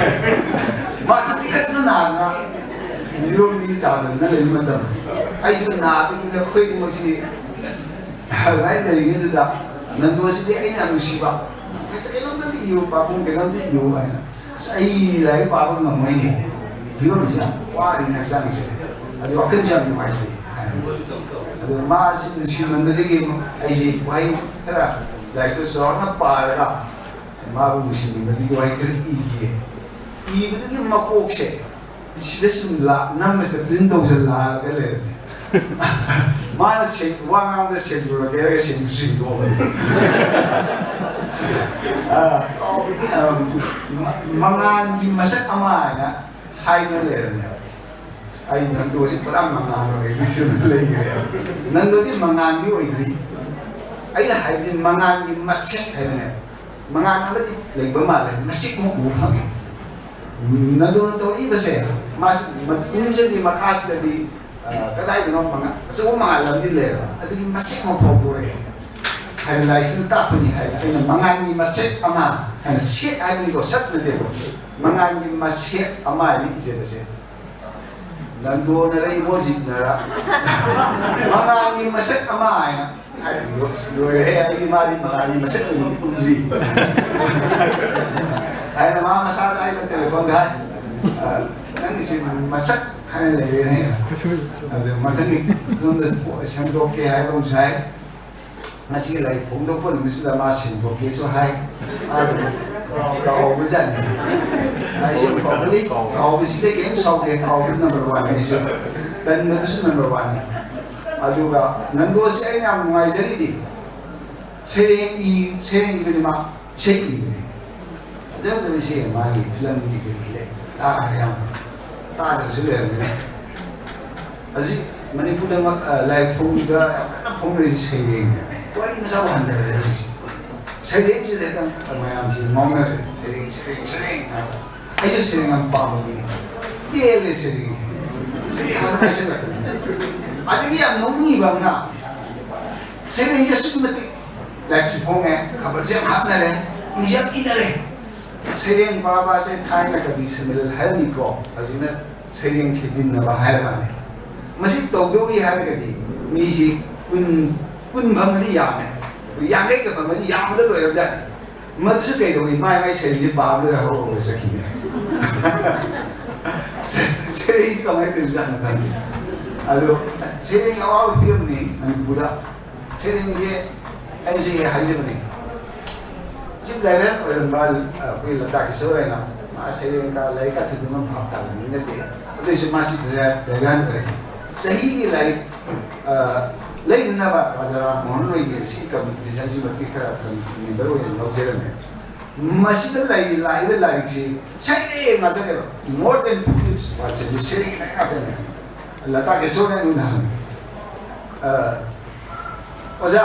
ꯃꯥꯁꯨ ꯇꯤꯈꯠꯇꯅ ꯅꯥꯗꯅ ꯃꯤꯔꯣꯟꯕꯤ ꯇꯥꯗꯅ ꯂꯩꯕ ꯃꯇꯝ, ꯑꯩꯁꯨ ꯅꯥꯕꯒꯤ ꯑꯩꯈꯣꯏ ꯑꯅꯤꯃꯛꯁꯤ ꯑꯗꯨꯃꯥꯏꯅ ꯂꯩꯔꯤꯉꯩꯗꯨꯗ, ꯅꯟꯗꯣꯁꯤꯗꯤ ꯑꯩꯅ ꯌꯥꯝ ꯅꯨꯡꯁꯤꯕ, "ꯍꯦꯛꯇ ꯀꯩꯅꯣꯝꯇꯗꯤ ꯏꯌꯨ, ꯄꯥꯕꯨꯡ, ꯀꯩꯅꯣꯝꯇ ꯏꯌꯨ" ꯍꯥꯏꯅ꯫ "ꯑꯁ, ꯑꯩ ꯂꯥꯏꯔꯤꯛ ꯄꯥꯕ ꯉꯝꯃꯣꯏꯅꯦ, ꯐꯤꯕꯝꯁꯤ ꯌꯥꯝ ꯋꯥꯔꯤꯅꯦ ꯍꯛꯆꯥꯡꯁꯦ, ꯑꯗꯨ ꯋꯥꯈꯜꯁꯨ ꯌꯥꯝ ꯅꯨꯡꯉꯥꯏꯇꯦ" ꯍꯥꯏꯅ꯫ ꯑꯗꯣ ꯃꯥꯁꯤ ꯅꯨꯡꯁꯤꯃꯟꯕꯗꯒꯤ ꯑꯩꯁꯦ ꯋꯥꯍꯩ ꯈꯔ, ꯂꯥꯏꯔꯤꯛꯇꯨ ꯆꯥꯎꯔꯥꯛꯅ ꯄꯥꯔꯒ ꯃꯥꯕꯨ ꯅꯨꯡꯁꯤꯃꯟꯕꯗꯒꯤ ꯋꯥꯍꯩ ꯈꯔ ꯏꯈꯤꯌꯦ꯫ ꯏꯕꯗꯨꯒꯤ ꯃꯀꯣꯛꯁꯦ ꯁꯤꯗ ꯁꯨꯝ ꯂꯥ-, ꯅꯝꯕꯁꯤꯗ print ꯇꯧꯁꯤꯜꯂꯛꯑꯒ ꯂꯩꯔꯝꯃꯦ꯫ ꯃꯥꯅ ꯁꯦꯡ-, ꯋꯥ ꯉꯥꯡꯕꯗ ꯁꯦꯡꯗꯣꯔꯛꯀꯦ ꯍꯥꯏꯔꯒ ꯁꯦꯡꯁꯨ ꯁꯦꯡꯗꯣꯛꯑꯝꯃꯦ꯫ ꯑ, ꯑ, ꯃ-, ꯃꯉꯥꯜꯒꯤ ꯃꯁꯛ ꯑꯃ ꯍꯥꯏꯅ ꯍꯥꯏꯗꯨꯅ ꯂꯩꯔꯝꯃꯦꯕ꯫ ꯑꯩ ꯅꯟꯗꯨꯁꯤ ꯄꯨꯔꯥ ꯃꯉꯥꯜ ꯑꯣꯏꯕꯒꯤ ꯐꯤꯕꯝꯗ ꯂꯩꯈ꯭ꯔꯦꯕ꯫ ꯅꯟꯗꯨꯗꯤ ꯃꯉꯥꯜꯗꯤ ꯑꯣꯏꯗ꯭ꯔꯤ꯫ ꯑꯩꯅ ꯍꯥꯏꯕꯗꯤ ꯃꯉꯥꯜꯒꯤ ꯃꯁꯦꯛ ꯍꯥꯏꯕꯅꯦꯕ꯫ ꯃꯉꯥꯜ ꯑꯃꯗꯤ ꯂꯩꯕ ꯃꯥꯜꯂꯦ, ꯃꯁꯦꯛ ꯑꯃ ꯎꯕ ꯐꯪꯉꯦ꯫ ꯅꯟꯗꯨꯅ ꯇꯧꯔꯛꯏꯕꯁꯦ, ꯃꯥꯁꯤ ꯃꯇꯨꯡꯁꯤꯗꯤ, ꯃꯈꯥꯁꯤꯗꯗꯤ, ꯑ, ꯀꯗꯥꯏꯗꯅꯣ ꯃꯉꯥ-, ꯑꯆꯧꯕ ꯃꯉꯥꯜ ꯑꯃꯗꯤ ꯂꯩꯔꯕ, ꯑꯗꯨꯒꯤ ꯃꯁꯦꯛ ꯑꯃ ꯐꯥꯎꯗꯣꯔꯛꯑꯦ ꯍꯥꯏꯕ ꯂꯥꯏꯔꯤꯛꯁꯤꯅ ꯇꯥꯛꯄꯅꯤ ꯍꯥꯏꯅ ꯑꯩꯅ ꯃꯉꯥꯜꯒꯤ ꯃꯁꯦꯛ ꯑꯃ ꯍꯥꯏꯅ, ꯁꯦꯛ ꯍꯥꯏꯕꯅꯤꯀꯣ, ꯁꯛ ꯅꯠꯇꯦꯀꯣ, ꯃꯉꯥꯜꯒꯤ ꯃꯁꯦꯛ ꯑꯃ ꯍꯥꯏꯅ ꯏꯖꯕꯁꯦ꯫ ꯅꯟꯗꯣꯅꯔ ꯏꯕꯣꯖꯤꯠꯅꯔ? ꯃꯉꯥꯜꯒꯤ ꯃꯁꯛ ꯑꯃ ꯍꯥꯏꯅ ꯍꯥꯏꯔꯤꯕꯗꯣ ꯑꯁ ꯂꯣꯏꯔꯦꯍꯦ, ꯑꯩꯗꯤ ꯃꯥꯗꯤ ꯃꯉꯥꯜꯒꯤ ꯃꯁꯛ ꯑꯣꯏꯅꯗꯤ ꯎꯗ꯭ꯔꯤ꯫ ꯍꯥꯏꯅ ꯃꯥ ꯃꯁꯥꯗ ꯑꯩꯅ ꯇꯦꯂꯤꯐꯣꯟꯗ ꯍꯥꯏ, "ꯑ, ꯅꯪꯒꯤꯁꯤ ꯃꯁꯛ ꯍꯥꯏꯅ ꯂꯩꯔꯦꯅꯦ꯫ ꯑꯗꯨ ꯃꯊꯪꯒꯤ ꯐꯤꯂꯝꯗ ꯁꯦꯝꯗꯣꯛꯀꯦ" ꯍꯥꯏꯕ ꯑꯃꯁꯨ ꯍꯥꯏ꯫ ꯉꯁꯤ ꯂꯥꯏꯔꯤꯛ ꯐꯣꯡꯗꯣꯛꯄ ꯅꯨꯃꯤꯠꯁꯤꯗ ꯃꯥ ꯁꯦꯡꯗꯣꯛꯀꯦꯁꯨ ꯍꯥꯏ꯫ ꯑꯗꯨ ꯀꯥꯎꯕꯖꯥꯠꯅꯤ꯫ ꯑꯩꯁꯨ ꯀꯥꯎꯒꯜꯂꯤ꯫ ꯀꯥꯎꯕꯁꯤꯗꯤ ꯀꯔꯤꯝ ꯁꯥꯎꯗꯦ꯫ ꯀꯥꯎꯕ number one ꯅꯤ ꯑꯩꯁꯨ꯫ ꯇꯟꯕꯗꯨꯁꯨ number one ꯅꯤ꯫ ꯑꯗꯨꯒ ꯅꯟꯗꯣꯁꯤ ꯑꯩꯅ ꯌꯥꯝ ꯅꯨꯡꯉꯥꯏꯖꯔꯤꯗꯤ, ꯁꯩꯔꯦꯡ ꯏ-, ꯁꯩꯔꯦꯡ ꯏꯕꯅꯤ ꯃꯥ, ꯏꯁꯩ ꯏꯕꯅꯤ꯫ ꯐꯖ ꯐꯖꯕ ꯏꯁꯩ ꯃꯥꯒꯤ ꯐꯤꯂꯝꯒꯤ ꯀꯔꯤ ꯂꯩ, ꯇꯥꯈ꯭ꯔꯦ ꯌꯥꯝ꯫ ꯇꯥꯗꯕꯁꯨ ꯂꯩꯔꯝꯒꯅꯤ꯫ ꯍꯧꯖꯤꯛ ꯃꯅꯤꯄꯨꯔꯗ, ꯑ, ꯂꯥꯏꯔꯤꯛ ꯐꯣꯡꯕꯗ ꯌꯥꯝ ꯀꯟꯅ ꯐꯣꯡꯅꯔꯤꯁꯤ ꯁꯩꯔꯦꯡꯅꯦ꯫ ꯋꯥꯔꯤ ꯃꯆꯥꯕꯨ ꯍꯟꯊꯔꯦ ꯍꯧꯖꯤꯛꯁꯦ꯫ ꯁꯩꯔꯦꯡꯁꯤꯗ ꯍꯦꯛꯇ ꯃꯌꯥꯝꯁꯤ ꯉꯥꯎꯅꯔꯦ꯫ ꯁꯩꯔꯦꯡ, ꯁꯩꯔꯦꯡ, ꯁꯩꯔꯦꯡ ꯍꯥꯏꯕ꯫ ꯑꯩꯁꯨ ꯁꯩꯔꯦꯡ ꯌꯥꯝ ꯄꯥꯝꯕ ꯃꯤꯅꯤ꯫ ꯄꯦꯜꯂꯦ ꯁꯩꯔꯦꯡꯁꯦ꯫ ꯁꯩꯔꯦꯡ ꯉꯥꯛꯇ ꯍꯥꯏꯁꯤꯜꯂꯛꯇꯅ꯫ ꯑꯗꯒꯤ ꯌꯥꯝ ꯅꯣꯛꯅꯤꯡꯉꯤꯕ ꯑꯃꯅ, ꯁꯩꯔꯦꯡꯁꯦ ꯑꯁꯨꯛꯀꯤ ꯃꯇꯤꯛ ꯂꯥꯏꯔꯤꯛꯁꯨ ꯐꯣꯡꯉꯦ, ꯈꯕꯔꯁꯨ ꯌꯥꯝ ꯍꯥꯞꯅꯔꯦ, ꯏꯁꯨ ꯌꯥꯝ ꯏꯅꯔꯦ꯫ ꯁꯩꯔꯦꯡ ꯄꯥꯕꯁꯦ ꯊꯥꯏꯅ ꯀꯕꯤ ꯁꯃꯤꯂꯟ ꯍꯥꯏꯔꯝꯃꯤꯀꯣ, ꯍꯧꯖꯤꯛꯅ ꯁꯩꯔꯦꯡ ꯊꯤꯗꯤꯟꯅꯕ ꯍꯥꯏꯔ ꯃꯥꯜꯂꯦ꯫ ꯃꯁꯤ ꯇꯧꯗꯧꯔꯤ ꯍꯥꯏꯔꯒꯗꯤ ꯃꯤꯁꯤ ꯀꯨꯟ, ꯀꯨꯟ ꯐꯝꯃꯗꯤ ꯌꯥꯝꯃꯦ, ꯌꯥꯡꯈꯩꯒ ꯐꯝꯃꯗꯤ ꯌꯥꯝꯕꯗ ꯂꯣꯏꯔꯕꯖꯥꯠꯅꯤ꯫ ꯃꯗꯨꯁꯨ ꯀꯩꯗꯧꯉꯩ ꯃꯥꯏ ꯃꯥꯏ ꯁꯩꯔꯦꯡꯁꯦ ꯄꯥꯕ ꯂꯣꯏꯔ ꯍꯧꯔꯒ ꯆꯠꯈꯤꯅꯦ꯫ ꯁꯩꯔꯦꯡꯁꯤ ꯀꯃꯥꯏꯅ ꯇꯧꯔꯤꯖꯥꯠꯅꯣ ꯈꯪꯗꯦ꯫ ꯑꯗꯣ ꯁꯩꯔꯦꯡꯒꯤ ꯑꯋꯥꯕ ꯐꯤꯕꯝꯅꯤ ꯃꯅꯤꯄꯨꯔꯗ꯫ ꯁꯩꯔꯦꯡꯁꯦ ꯑꯩꯁꯨ ꯍꯦꯛ ꯍꯥꯏꯖꯕꯅꯤ꯫ Chief Librarian ꯑꯣꯏꯔꯝꯕ ꯑꯩꯈꯣꯏ ꯂꯇꯥ ꯀꯤꯁꯣꯔ ꯍꯥꯏꯅ ꯃꯥ ꯁꯩꯔꯦꯡ ꯀꯥ ꯂꯥꯏꯔꯤꯛ ꯀꯥ ꯊꯣꯏꯗꯣꯛꯅ ꯚꯥꯞ ꯇꯥꯕ ꯃꯤ ꯅꯠꯇꯦ꯫ ꯑꯗꯨꯏꯁꯨ ꯃꯥꯁꯤ ꯕ꯭ꯔꯤꯂꯤꯌꯥꯟ, ꯕ꯭ꯔꯤꯂꯤꯌꯥꯟ ꯑꯣꯏꯔꯦ꯫ ꯆꯍꯤꯒꯤ ꯂꯥꯏꯔꯤꯛ, ꯑ, ꯂꯩꯅꯅꯕ ꯔꯥꯖꯥ ꯔꯥꯝ ꯃꯣꯍꯟ ꯔꯣꯏꯒꯤ ꯁꯤ ꯀꯝꯄꯤꯇꯤꯁꯟꯁꯤ ꯃꯇꯤꯛ ꯈꯔ ꯀꯝꯄꯤꯇꯤꯁꯟ ꯃꯦꯝꯕꯔ ꯑꯣꯏꯅ ꯂꯧꯖꯔꯝꯃꯦ꯫ ꯃꯁꯤꯗ ꯂꯩ-, ꯂꯥꯛꯏꯕ ꯂꯥꯏꯔꯤꯛꯁꯤ ꯁꯩꯔꯦꯡ ꯉꯥꯛꯇꯅꯦꯕ꯫ More than fifty percent ꯁꯩꯔꯦꯡ ꯉꯥꯛꯇꯅꯦ꯫ ꯂꯇꯥ ꯀꯦꯁꯣꯔꯅ ꯑꯩꯉꯣꯟꯗ ꯍꯪꯉꯤ, "ꯑ, ꯑꯣꯖꯥ,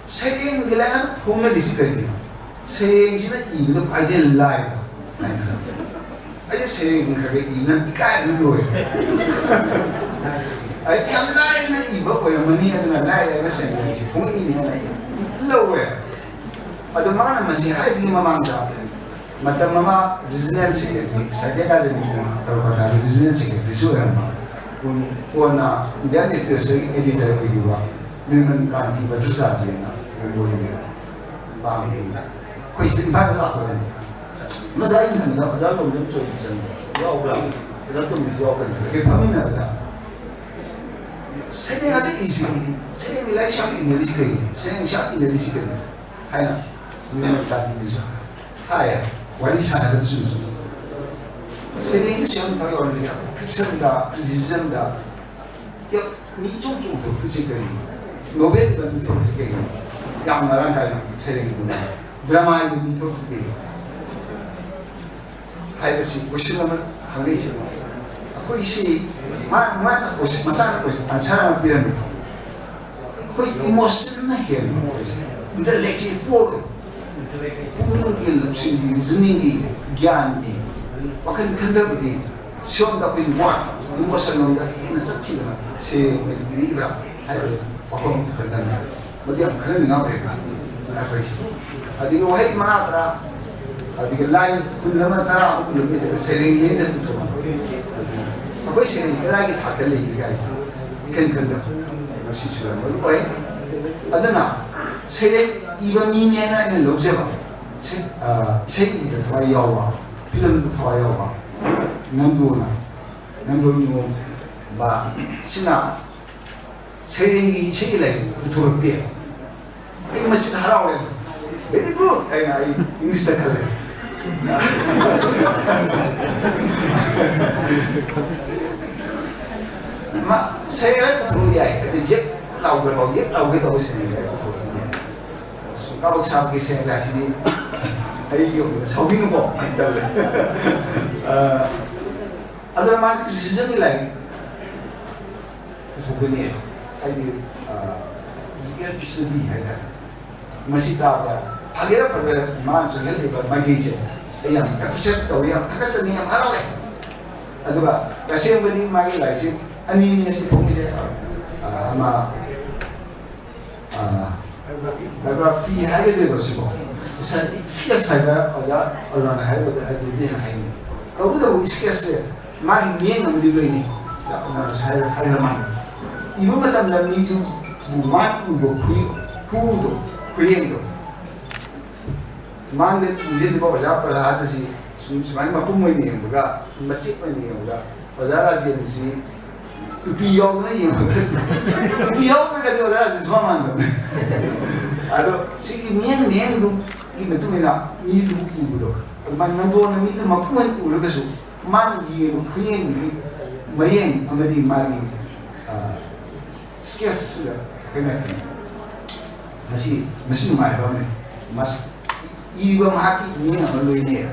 ꯁꯩꯔꯦꯡꯒꯤ ꯂꯥꯏꯔꯤꯛ ꯉꯥꯛꯇ ꯐꯣꯡꯅꯔꯤꯁꯤ ꯀꯔꯤꯒꯤꯅꯣ? ꯁꯩꯔꯦꯡꯁꯤꯅ ꯏꯕꯗ ꯈ꯭ꯋꯥꯏꯗꯒꯤ ꯂꯥꯏꯕ" ꯍꯥꯏꯅ꯫ ꯑꯩꯁꯨ ꯁꯩꯔꯦꯡ ꯈꯔ ꯈꯔ ꯏꯕꯅ ꯏꯀꯥꯏꯕꯅ ꯂꯣꯏꯔꯦ꯫ ꯑꯩ ꯌꯥꯝ ꯂꯥꯏꯅ ꯏꯕ ꯑꯣꯏꯔꯝꯃꯅꯤ, ꯑꯗꯨꯅ ꯂꯥꯏ ꯂꯥꯏꯅ ꯁꯩꯔꯦꯡꯁꯤ ꯐꯣꯡꯉꯛꯏꯅꯦꯅ ꯑꯩ ꯂꯧꯋꯦ꯫ ꯑꯗꯣ ꯃꯥꯅ ꯃꯁꯤ ꯍꯥꯏꯗ꯭ꯔꯤꯉꯩ ꯃꯃꯥꯡꯗ ꯃꯇꯝ ꯑꯃ ꯔꯤꯖꯅꯦꯜ ꯁꯦꯀ꯭ꯔꯦꯇꯔꯤ, ꯁꯥꯍꯤꯇ꯭ꯌ ꯑꯦꯀꯥꯗꯦꯃꯤꯒꯤ ꯀꯣꯜꯀꯇꯥꯒꯤ ꯔꯤꯖꯅꯦꯜ ꯁꯦꯀ꯭ꯔꯦꯇꯔꯤꯁꯨ ꯑꯣꯏꯔꯝꯕ, ꯀꯣꯟ-, ꯀꯣꯟꯅ ꯏꯟꯗꯤꯌꯥꯟ ꯂꯤꯇꯔꯦꯆꯔꯒꯤ ꯑꯦꯗꯤꯇꯔ ꯑꯣꯏꯈꯤꯕ ꯅꯤꯔꯃꯟ ꯀꯥꯟꯇꯤ ꯚꯠꯇꯆꯥꯔꯌꯅ ꯕꯦꯡꯒꯣꯂꯤꯒꯤ ꯄꯥꯡꯒꯜ꯫ ꯑꯩꯈꯣꯏ ꯁꯤꯗ ꯏꯝꯐꯥꯜꯗ ꯂꯥꯛꯄꯗꯅꯤ꯫ ꯃꯗꯨ ꯑꯩꯅ ꯈꯟꯕꯗ ꯑꯣꯖꯥ ꯂꯣꯝꯗꯝ ꯆꯣꯏꯒꯤ ꯆꯪꯕ ꯌꯥꯎꯕ꯭ꯔꯥ? ꯑꯣꯖꯥ ꯇꯣꯝꯕꯤꯁꯨ ꯌꯥꯎꯕ꯭ꯔꯥ? ꯑꯩꯈꯣꯏ ꯐꯝꯃꯤꯟꯅꯕꯗ ꯁꯩꯔꯦꯡ ꯑꯗꯨ ꯏꯁꯤ, ꯁꯩꯔꯦꯡꯒꯤ ꯂꯥꯏꯔꯤꯛꯁꯨ ꯌꯥꯝ ꯏꯅꯔꯤꯁꯤ ꯀꯩꯅꯣ? ꯁꯩꯔꯦꯡꯁꯨ ꯌꯥꯝ ꯏꯅꯔꯤꯁꯤ ꯀꯩꯅꯣ? ꯍꯥꯏꯅ ꯅꯤꯔꯃꯟ ꯀꯥꯟꯇꯤꯅꯁꯨ ꯍꯥꯏꯌꯦ꯫ ꯋꯥꯔꯤ ꯁꯥꯟꯅꯒꯗꯕꯁꯨ ꯁꯩꯔꯦꯡꯁꯨ ꯌꯥꯝ ꯊꯋꯥꯏ ꯌꯥꯎꯔꯝꯃꯤ꯫ ꯐꯤꯛꯁꯟꯗ, ꯀ꯭ꯔꯤꯇꯤꯁꯤꯖꯝꯗ, ꯃꯤ ꯏꯆꯣꯡ ꯆꯣꯡꯊꯣꯛꯇ꯭ꯔꯤꯁꯤ ꯀꯔꯤꯒꯤꯅꯣ? ꯅꯣꯕꯦꯜ ꯏꯕ ꯃꯤ ꯊꯣꯛꯇ꯭ꯔꯤꯁꯤ ꯀꯔꯤꯒꯤꯅꯣ? ꯌꯥꯝ ꯃꯔꯥꯡ ꯀꯥꯏꯅ ꯁꯩꯔꯦꯡ ꯏꯕ, ꯗ꯭ꯔꯃꯥ ꯏꯕ ꯃꯤ ꯊꯣꯛꯇ꯭ꯔꯤꯁꯤ ꯀꯔꯤꯒꯤꯅꯣ? ꯍꯥꯏꯕꯁꯤ ꯀꯣꯏꯁꯟ ꯑꯃ ꯍꯪꯉꯛꯏꯁꯦ꯫ ꯑꯩꯈꯣꯏꯁꯤ ꯃꯥ-, ꯃꯥꯅ ꯀꯣꯏꯁꯟ, ꯃꯆꯥꯅ ꯀꯣꯏꯁꯟ ꯑꯟꯁꯔ ꯑꯃ ꯄꯤꯔꯝꯃꯤ꯫ ꯑꯩꯈꯣꯏ ꯏꯃꯣꯁꯟꯅ ꯍꯦꯟꯕ ꯑꯩꯈꯣꯏꯁꯦ ꯏꯟꯇꯔꯂꯦꯛꯁꯤ ꯄꯣꯛꯑꯣꯏ꯫ ꯄꯨꯛꯅꯤꯡꯒꯤ, ꯂꯧꯁꯤꯡꯒꯤ, ꯔꯤꯖꯅꯤꯡꯒꯤ, ꯒ꯭ꯌꯥꯟꯒꯤ, ꯋꯥꯈꯜ ꯈꯟꯊꯕꯒꯤ ꯁꯤꯔꯣꯝꯗ ꯑꯩꯈꯣꯏ ꯋꯥ ꯏꯃꯣꯁꯟ ꯂꯣꯝꯗ ꯍꯦꯟꯅ ꯆꯠꯈꯤꯗꯅ ꯁꯤ ꯏꯔꯤꯕ꯭ꯔꯥ ꯍꯥꯏꯕ ꯋꯥꯐꯝ ꯈꯟꯊꯅ ꯃꯗꯨ ꯌꯥꯝ ꯈꯟꯅꯅꯤꯡꯉꯥꯏ ꯑꯣꯏꯕ ꯑꯩꯈꯣꯏꯁꯦ꯫ ꯑꯗꯒꯤ ꯋꯥꯍꯩ ꯃꯉꯥ ꯇꯔꯥ, ꯑꯗꯒꯤ ꯂꯥꯏꯟ ꯀꯨꯟ ꯑꯃ, ꯇꯔꯥ ꯑꯃ, ꯀꯨꯟ ꯑꯃ ꯏꯔꯒ ꯁꯩꯔꯦꯡ ꯍꯦꯟꯅ ꯄꯨꯊꯣꯛꯄ꯫ ꯑꯩꯈꯣꯏ ꯁꯩꯔꯦꯡ ꯀꯗꯥꯏꯒꯤ ꯊꯥꯛꯇ ꯂꯩꯒꯦ ꯍꯥꯏꯁꯦ ꯏꯈꯟ ꯈꯟꯗꯕ꯫ ꯃꯁꯤꯁꯨ ꯌꯥꯝ ꯃꯔꯨ ꯑꯣꯏ꯫ ꯑꯗꯨꯅ ꯁꯩꯔꯦꯡ ꯏꯕ ꯃꯤꯅꯦꯅ ꯑꯩꯅ ꯂꯧꯖꯕ, ꯁꯩ-, ꯑ, ꯏꯁꯩ ꯏꯕꯗ ꯊꯋꯥꯏ ꯌꯥꯎꯕ, ꯐꯤꯂꯝꯗ ꯊꯋꯥꯏ ꯌꯥꯎꯕ ꯅꯟꯗꯣꯅ, ꯅꯟꯗꯣ ꯅꯤꯉꯣꯝꯕ ꯁꯤꯅ ꯁꯩꯔꯦꯡꯒꯤ ꯏꯁꯩ ꯂꯩ ꯄꯨꯊꯣꯔꯛꯇꯦ꯫ ꯑꯩ ꯃꯁꯤꯗ ꯍꯔꯥꯎꯔꯦ꯫ Very good ꯍꯥꯏꯅ ꯑꯩ ꯏꯪꯂꯤꯁꯇ ꯈꯜꯂꯦ꯫ ꯃꯥ ꯁꯩꯔꯦꯡ ꯄꯨꯊꯣꯛꯄ ꯌꯥꯏ, ꯑꯗꯩ ꯌꯦꯛ ꯂꯥꯎꯗ꯭ꯔꯐꯥꯎ ꯌꯦꯛ ꯂꯥꯎꯒꯦ ꯇꯧꯕ ꯁꯩꯔꯦꯡꯁꯦ ꯄꯨꯊꯣꯛꯄ ꯌꯥꯏ꯫ ꯁꯨꯝ ꯀꯥꯕꯛ ꯁꯥꯕꯒꯤ ꯁꯩꯔꯦꯡ ꯂꯥꯏꯁꯤꯗꯤ ꯑꯩꯒꯤ ꯑꯣꯏꯅ ꯁꯥꯎꯅꯤꯡꯉꯨꯀꯣ ꯍꯥꯏꯅ ꯇꯧꯋꯦ꯫ ꯑ, ꯑꯗꯨꯅ ꯃꯥꯁꯦ ꯀ꯭ꯔꯤꯇꯤꯁꯤꯖꯝꯒꯤ ꯂꯥꯏꯔꯤꯛ ꯄꯨꯊꯣꯛꯀꯅꯤ ꯍꯥꯏꯁꯦ꯫ ꯍꯥꯏꯗꯤ, ꯑ, ꯀ꯭ꯔꯤꯇꯤꯀꯦꯜ ꯏꯁꯇꯗꯤ ꯍꯥꯏꯇꯥꯔꯦ꯫ ꯃꯁꯤ ꯇꯥꯕꯗ ꯐꯒꯦꯔꯥ ꯐꯒꯦꯔꯥ ꯃꯥꯅ ꯆꯪꯁꯤꯜꯂꯤꯕ ꯃꯥꯏꯀꯩꯁꯦ ꯑꯩ ꯌꯥꯝ ꯑꯦꯄ꯭ꯔꯤꯁꯤꯌꯦꯠ ꯇꯧꯋꯤ, ꯌꯥꯝ ꯊꯥꯒꯠꯆꯅꯤꯡꯉꯤ, ꯌꯥꯝ ꯍꯔꯥꯎꯋꯦ꯫ ꯑꯗꯨꯒ ꯇꯁꯦꯡꯕꯗꯤ ꯃꯥꯒꯤ ꯂꯥꯏꯔꯤꯛꯁꯦ ꯑꯅꯤꯅꯤ ꯉꯁꯤ ꯐꯣꯡꯉꯤꯁꯦ꯫ ꯑ, ꯑꯃ, ꯑ, ꯕꯥꯏꯑꯣꯒ꯭ꯔꯥꯐꯤ ꯍꯥꯏꯒꯗꯣꯏꯕ ꯁꯤꯕꯣ? ꯏꯁ-, ꯏꯁꯀꯦꯠꯁ ꯍꯥꯏꯕ ꯑꯣꯖꯥ ꯑꯔꯨꯅꯥꯅ ꯍꯥꯏꯕꯗ ꯑꯗꯨꯗꯤ ꯍꯥꯏꯅꯤ꯫ ꯇꯧꯕꯇꯕꯨ ꯏꯁꯀꯦꯠꯁꯁꯦ ꯃꯥꯒꯤ ꯃꯤꯠꯌꯦꯡ ꯑꯃꯗꯤ ꯂꯣꯏꯅꯤ꯫ ꯑꯣꯖꯥ ꯑꯔꯨꯅꯥꯅꯁꯨ ꯍꯥꯏꯔ-, ꯍꯥꯏꯔ ꯃꯥꯜꯂꯦ꯫ ꯏꯕ ꯃꯇꯝꯗ ꯃꯤꯗꯨꯕꯨ ꯃꯥꯅ ꯎꯕ ꯈꯨ-, ꯈꯨꯗꯣ, ꯈꯨꯌꯦꯡꯗꯣ꯫ ꯃꯥꯡꯗ ꯏꯟꯁꯤꯟꯕ ꯑꯣꯖꯥ ꯄ꯭ꯔꯍꯥꯠ ꯑꯁꯤ ꯁꯨꯝ ꯁꯨꯃꯥꯏꯅ ꯃꯄꯨꯝ ꯑꯣꯏꯅ ꯌꯦꯡꯕꯒ, ꯃꯆꯦꯠ ꯑꯣꯏꯅ ꯌꯦꯡꯕꯒ, ꯑꯣꯖꯥ ꯔꯥꯖꯦꯟꯁꯤ ꯇꯨꯄꯤ ꯌꯥꯎꯗꯅ ꯌꯦꯡꯕꯗ, ꯇꯨꯄꯤ ꯌꯥꯎꯗ꯭ꯔꯒꯗꯤ ꯑꯣꯖꯥ ꯔꯥꯖꯦꯟ ꯁꯨꯃꯥꯟ ꯃꯥꯟꯗꯕꯅꯤ꯫ ꯑꯗꯣ ꯁꯤꯒꯤ ꯃꯤꯠꯌꯦꯡ ꯃꯤꯠꯌꯦꯡꯗꯨꯒꯤ ꯃꯇꯨꯡ ꯏꯟꯅ ꯃꯤꯗꯨ ꯎꯕꯗꯣ, ꯑꯗꯨꯃꯥꯏꯅ ꯅꯟꯗꯣꯟꯅ ꯃꯤꯗꯨ ꯃꯄꯨꯝ ꯑꯣꯏꯅ ꯎꯔꯒꯁꯨ, ꯃꯥꯅ ꯌꯦꯡꯕ ꯈꯨꯌꯦꯡꯗꯨꯒꯤ ꯃꯌꯦꯡ ꯑꯃꯗꯤ ꯃꯥꯒꯤ, ꯑ, ꯏꯁꯀꯦꯠꯁꯁꯤꯗ ꯑꯩꯈꯣꯏꯅ ꯃꯁꯤ, ꯃꯁꯤ ꯅꯨꯡꯉꯥꯏꯕ ꯑꯃꯅꯤ꯫ ꯃꯁꯤ ꯏꯕ ꯃꯍꯥꯛꯀꯤ ꯃꯤꯠꯌꯦꯡ ꯑꯃ ꯂꯣꯏꯅꯩ꯫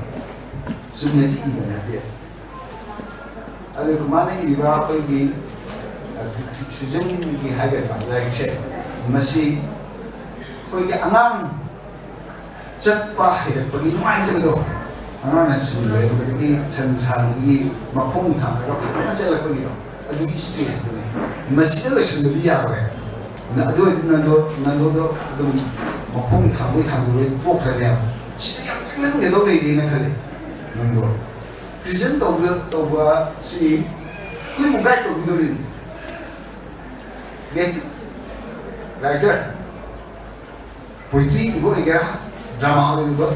ꯆꯨꯝꯅꯗꯤ ꯏꯕ ꯅꯠꯇꯦ꯫ ꯑꯗꯨꯒ ꯃꯥꯅ ꯏꯔꯤꯕ ꯑꯩꯈꯣꯏꯒꯤ, ꯑ, ꯀ꯭ꯔꯤꯇꯤꯁꯤꯖꯝꯒꯤ ꯍꯥꯏꯒꯗ꯭ꯔꯥ ꯂꯥꯏꯔꯤꯛꯁꯦ, ꯃꯁꯤ ꯑꯩꯈꯣꯏꯒꯤ ꯑꯉꯥꯡ ꯆꯠꯄ ꯍꯩꯔꯛꯄꯒꯤ ꯅꯨꯡꯉꯥꯏꯖꯕꯗꯣ, ꯑꯉꯥꯡꯅ ꯁ꯭ꯀꯨꯜ ꯂꯩꯔꯛꯄꯗꯒꯤ ꯁꯟ ꯁꯥꯟꯕꯒꯤ ꯃꯈꯣꯡ ꯊꯥꯡꯂꯒ ꯐꯖꯅ ꯆꯠꯂꯛꯄꯒꯤꯗꯣ, ꯑꯗꯨꯒꯤ ꯏꯁꯇꯦꯖꯇꯨꯅꯦ꯫ ꯃꯁꯤꯗ ꯂꯣꯏꯁꯤꯟꯕꯗꯤ ꯌꯥꯔꯣꯏ꯫ ꯅ-, ꯑꯗꯨ ꯑꯣꯏꯔꯗꯤ ꯅꯟꯗꯣ, ꯅꯟꯗꯣꯗꯣ ꯑꯗꯨꯝ ꯃꯈꯣꯡ ꯊꯥꯡꯕꯩ ꯊꯥꯡꯗꯕꯩ ꯇꯣꯛꯈ꯭ꯔꯅꯦꯕ꯫ ꯁꯤꯗ ꯌꯥꯝ ꯆꯪꯁꯤꯟꯒꯗꯧ ꯂꯩꯔꯤꯅ ꯈꯜꯂꯦ꯫ ꯅꯟꯗꯣ ꯄ꯭ꯔꯤꯖꯦꯟ ꯇꯧꯕ, ꯇꯧꯕ ꯁꯤ ꯑꯩꯈꯣꯏꯕꯨ ꯒꯥꯏꯗ ꯇꯧꯕꯤꯗꯧꯔꯤꯅꯤ꯫ ꯀ꯭ꯔꯤꯌꯦꯇꯤꯚ ꯔꯥꯏꯇꯔ, ꯄꯣꯏꯇ꯭ꯔꯤ ꯏꯕ ꯑꯣꯏꯒꯦꯔꯥ, ꯗ꯭ꯔꯃꯥ ꯏꯕ,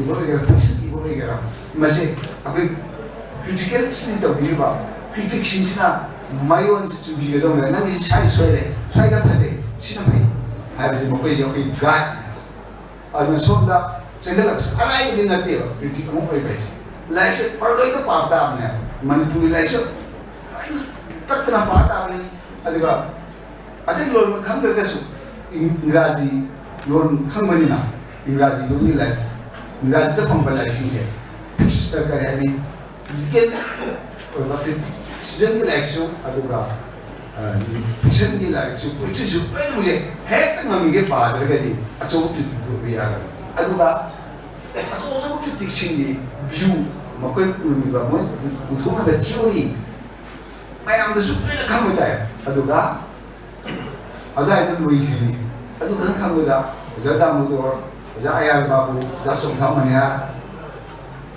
ꯏꯕ ꯑꯣꯏꯒꯦꯔꯥ, ꯐꯤꯛꯁꯟ ꯏꯕ ꯑꯣꯏꯒꯦꯔꯥ, ꯃꯁꯦ ꯑꯩꯈꯣꯏ ꯀ꯭ꯔꯤꯇꯤꯀꯦꯜ ꯏꯁꯇꯗꯤ ꯇꯧꯕꯤꯔꯤꯕ ꯀ꯭ꯔꯤꯇꯤꯛꯁꯤꯡꯁꯤꯅ ꯃꯌꯣꯟꯁꯦ ꯆꯨꯝꯕꯤꯒꯗꯧꯅꯦ꯫ "ꯅꯪꯒꯤꯁꯤ ꯁ꯭ꯋꯥꯏꯗ ꯁꯣꯏꯔꯦ, ꯁ꯭ꯋꯥꯏꯗ ꯐꯖꯩ, ꯁꯤꯅ ꯐꯩ" ꯍꯥꯏꯕꯁꯦ ꯃꯈꯣꯏꯁꯦ ꯑꯩꯈꯣꯏ ꯒꯥꯏꯗꯅꯦ꯫ ꯑꯗꯨꯅ ꯁꯣꯝꯗ ꯆꯦꯟꯈꯠꯂꯛꯄꯁꯦ ꯑꯔꯥꯏꯕꯗꯤ ꯅꯠꯇꯦꯕ꯫ ꯀ꯭ꯔꯤꯇꯤꯛ ꯑꯃ ꯑꯣꯏꯕ ꯍꯥꯏꯁꯦ꯫ ꯂꯥꯏꯔꯤꯛꯁꯦ ꯄꯥꯔꯂꯣꯏꯗ ꯄꯥꯕ ꯇꯥꯕꯅꯦꯕ꯫ ꯃꯅꯤꯄꯨꯔꯤ ꯂꯥꯏꯔꯤꯛꯁꯨ ꯂꯣꯏꯅ ꯇꯠꯇꯅ ꯄꯥ ꯇꯥꯕꯅꯤ꯫ ꯑꯗꯨꯒ ꯑꯇꯩ ꯂꯣꯟ ꯈꯪꯗ꯭ꯔꯒꯁꯨ ꯏꯪ-, ꯏꯪꯒ꯭ꯔꯥꯖꯤ ꯂꯣꯟ ꯈꯪꯕꯅꯤꯅ ꯏꯪꯒ꯭ꯔꯥꯖꯤ ꯂꯣꯟꯒꯤ ꯂꯥꯏꯔꯤꯛ, ꯏꯪꯒ꯭ꯔꯥꯖꯤꯗ ꯐꯪꯕ ꯂꯥꯏꯔꯤꯛꯁꯤꯡꯁꯦ ꯐꯤꯛꯁ-, ꯀꯔꯤ ꯍꯥꯏꯅꯤ, ꯐꯤꯖꯤꯀꯦꯜ ꯑꯣꯏꯕ ꯀ꯭ꯔꯤꯇꯤꯁꯤꯖꯝꯒꯤ ꯂꯥꯏꯔꯤꯛꯁꯨ, ꯑꯗꯨꯒ, ꯑ, ꯐꯤꯛꯁꯟꯒꯤ ꯂꯥꯏꯔꯤꯛꯁꯨ, ꯄꯣꯏꯇ꯭ꯔꯤꯁꯨ, ꯂꯣꯏꯅꯃꯛꯁꯦ ꯍꯦꯛꯇ ꯉꯝꯃꯤꯈꯩ ꯄꯥꯗ꯭ꯔꯒꯗꯤ ꯑꯆꯧꯕ ꯀ꯭ꯔꯤꯇꯤꯛꯇꯤ ꯑꯣꯏꯕ ꯌꯥꯔꯣꯏ꯫ ꯑꯗꯨꯒ ꯑꯆꯧ ꯑꯆꯧꯕ ꯀ꯭ꯔꯤꯇꯤꯛꯁꯤꯡꯒꯤ ꯚ꯭ꯌꯨ, ꯃꯈꯣꯏ ꯎꯔꯝꯃꯤꯕ, ꯃꯣꯏ ꯄꯨꯊꯣꯛꯂꯤꯕ ꯊꯤꯑꯣꯔꯤ ꯃꯌꯥꯝꯗꯁꯨ ꯂꯣꯏꯅ ꯈꯪꯕ ꯇꯥꯏ꯫ ꯑꯗꯨꯒ ꯑꯗꯨꯋꯥꯏꯗ ꯂꯣꯏꯈ꯭ꯔꯤꯅꯤ꯫ ꯑꯗꯨ ꯈꯛꯇꯪ ꯈꯪꯕꯗ ꯑꯣꯖꯥ ꯗꯥꯃꯣꯗꯣꯔ, ꯑꯣꯖꯥ ꯑꯌꯥꯔ ꯕꯥꯕꯨ, ꯑꯣꯖꯥ ꯆꯣꯡꯊꯥꯝ ꯃꯅꯤꯍꯥꯔ,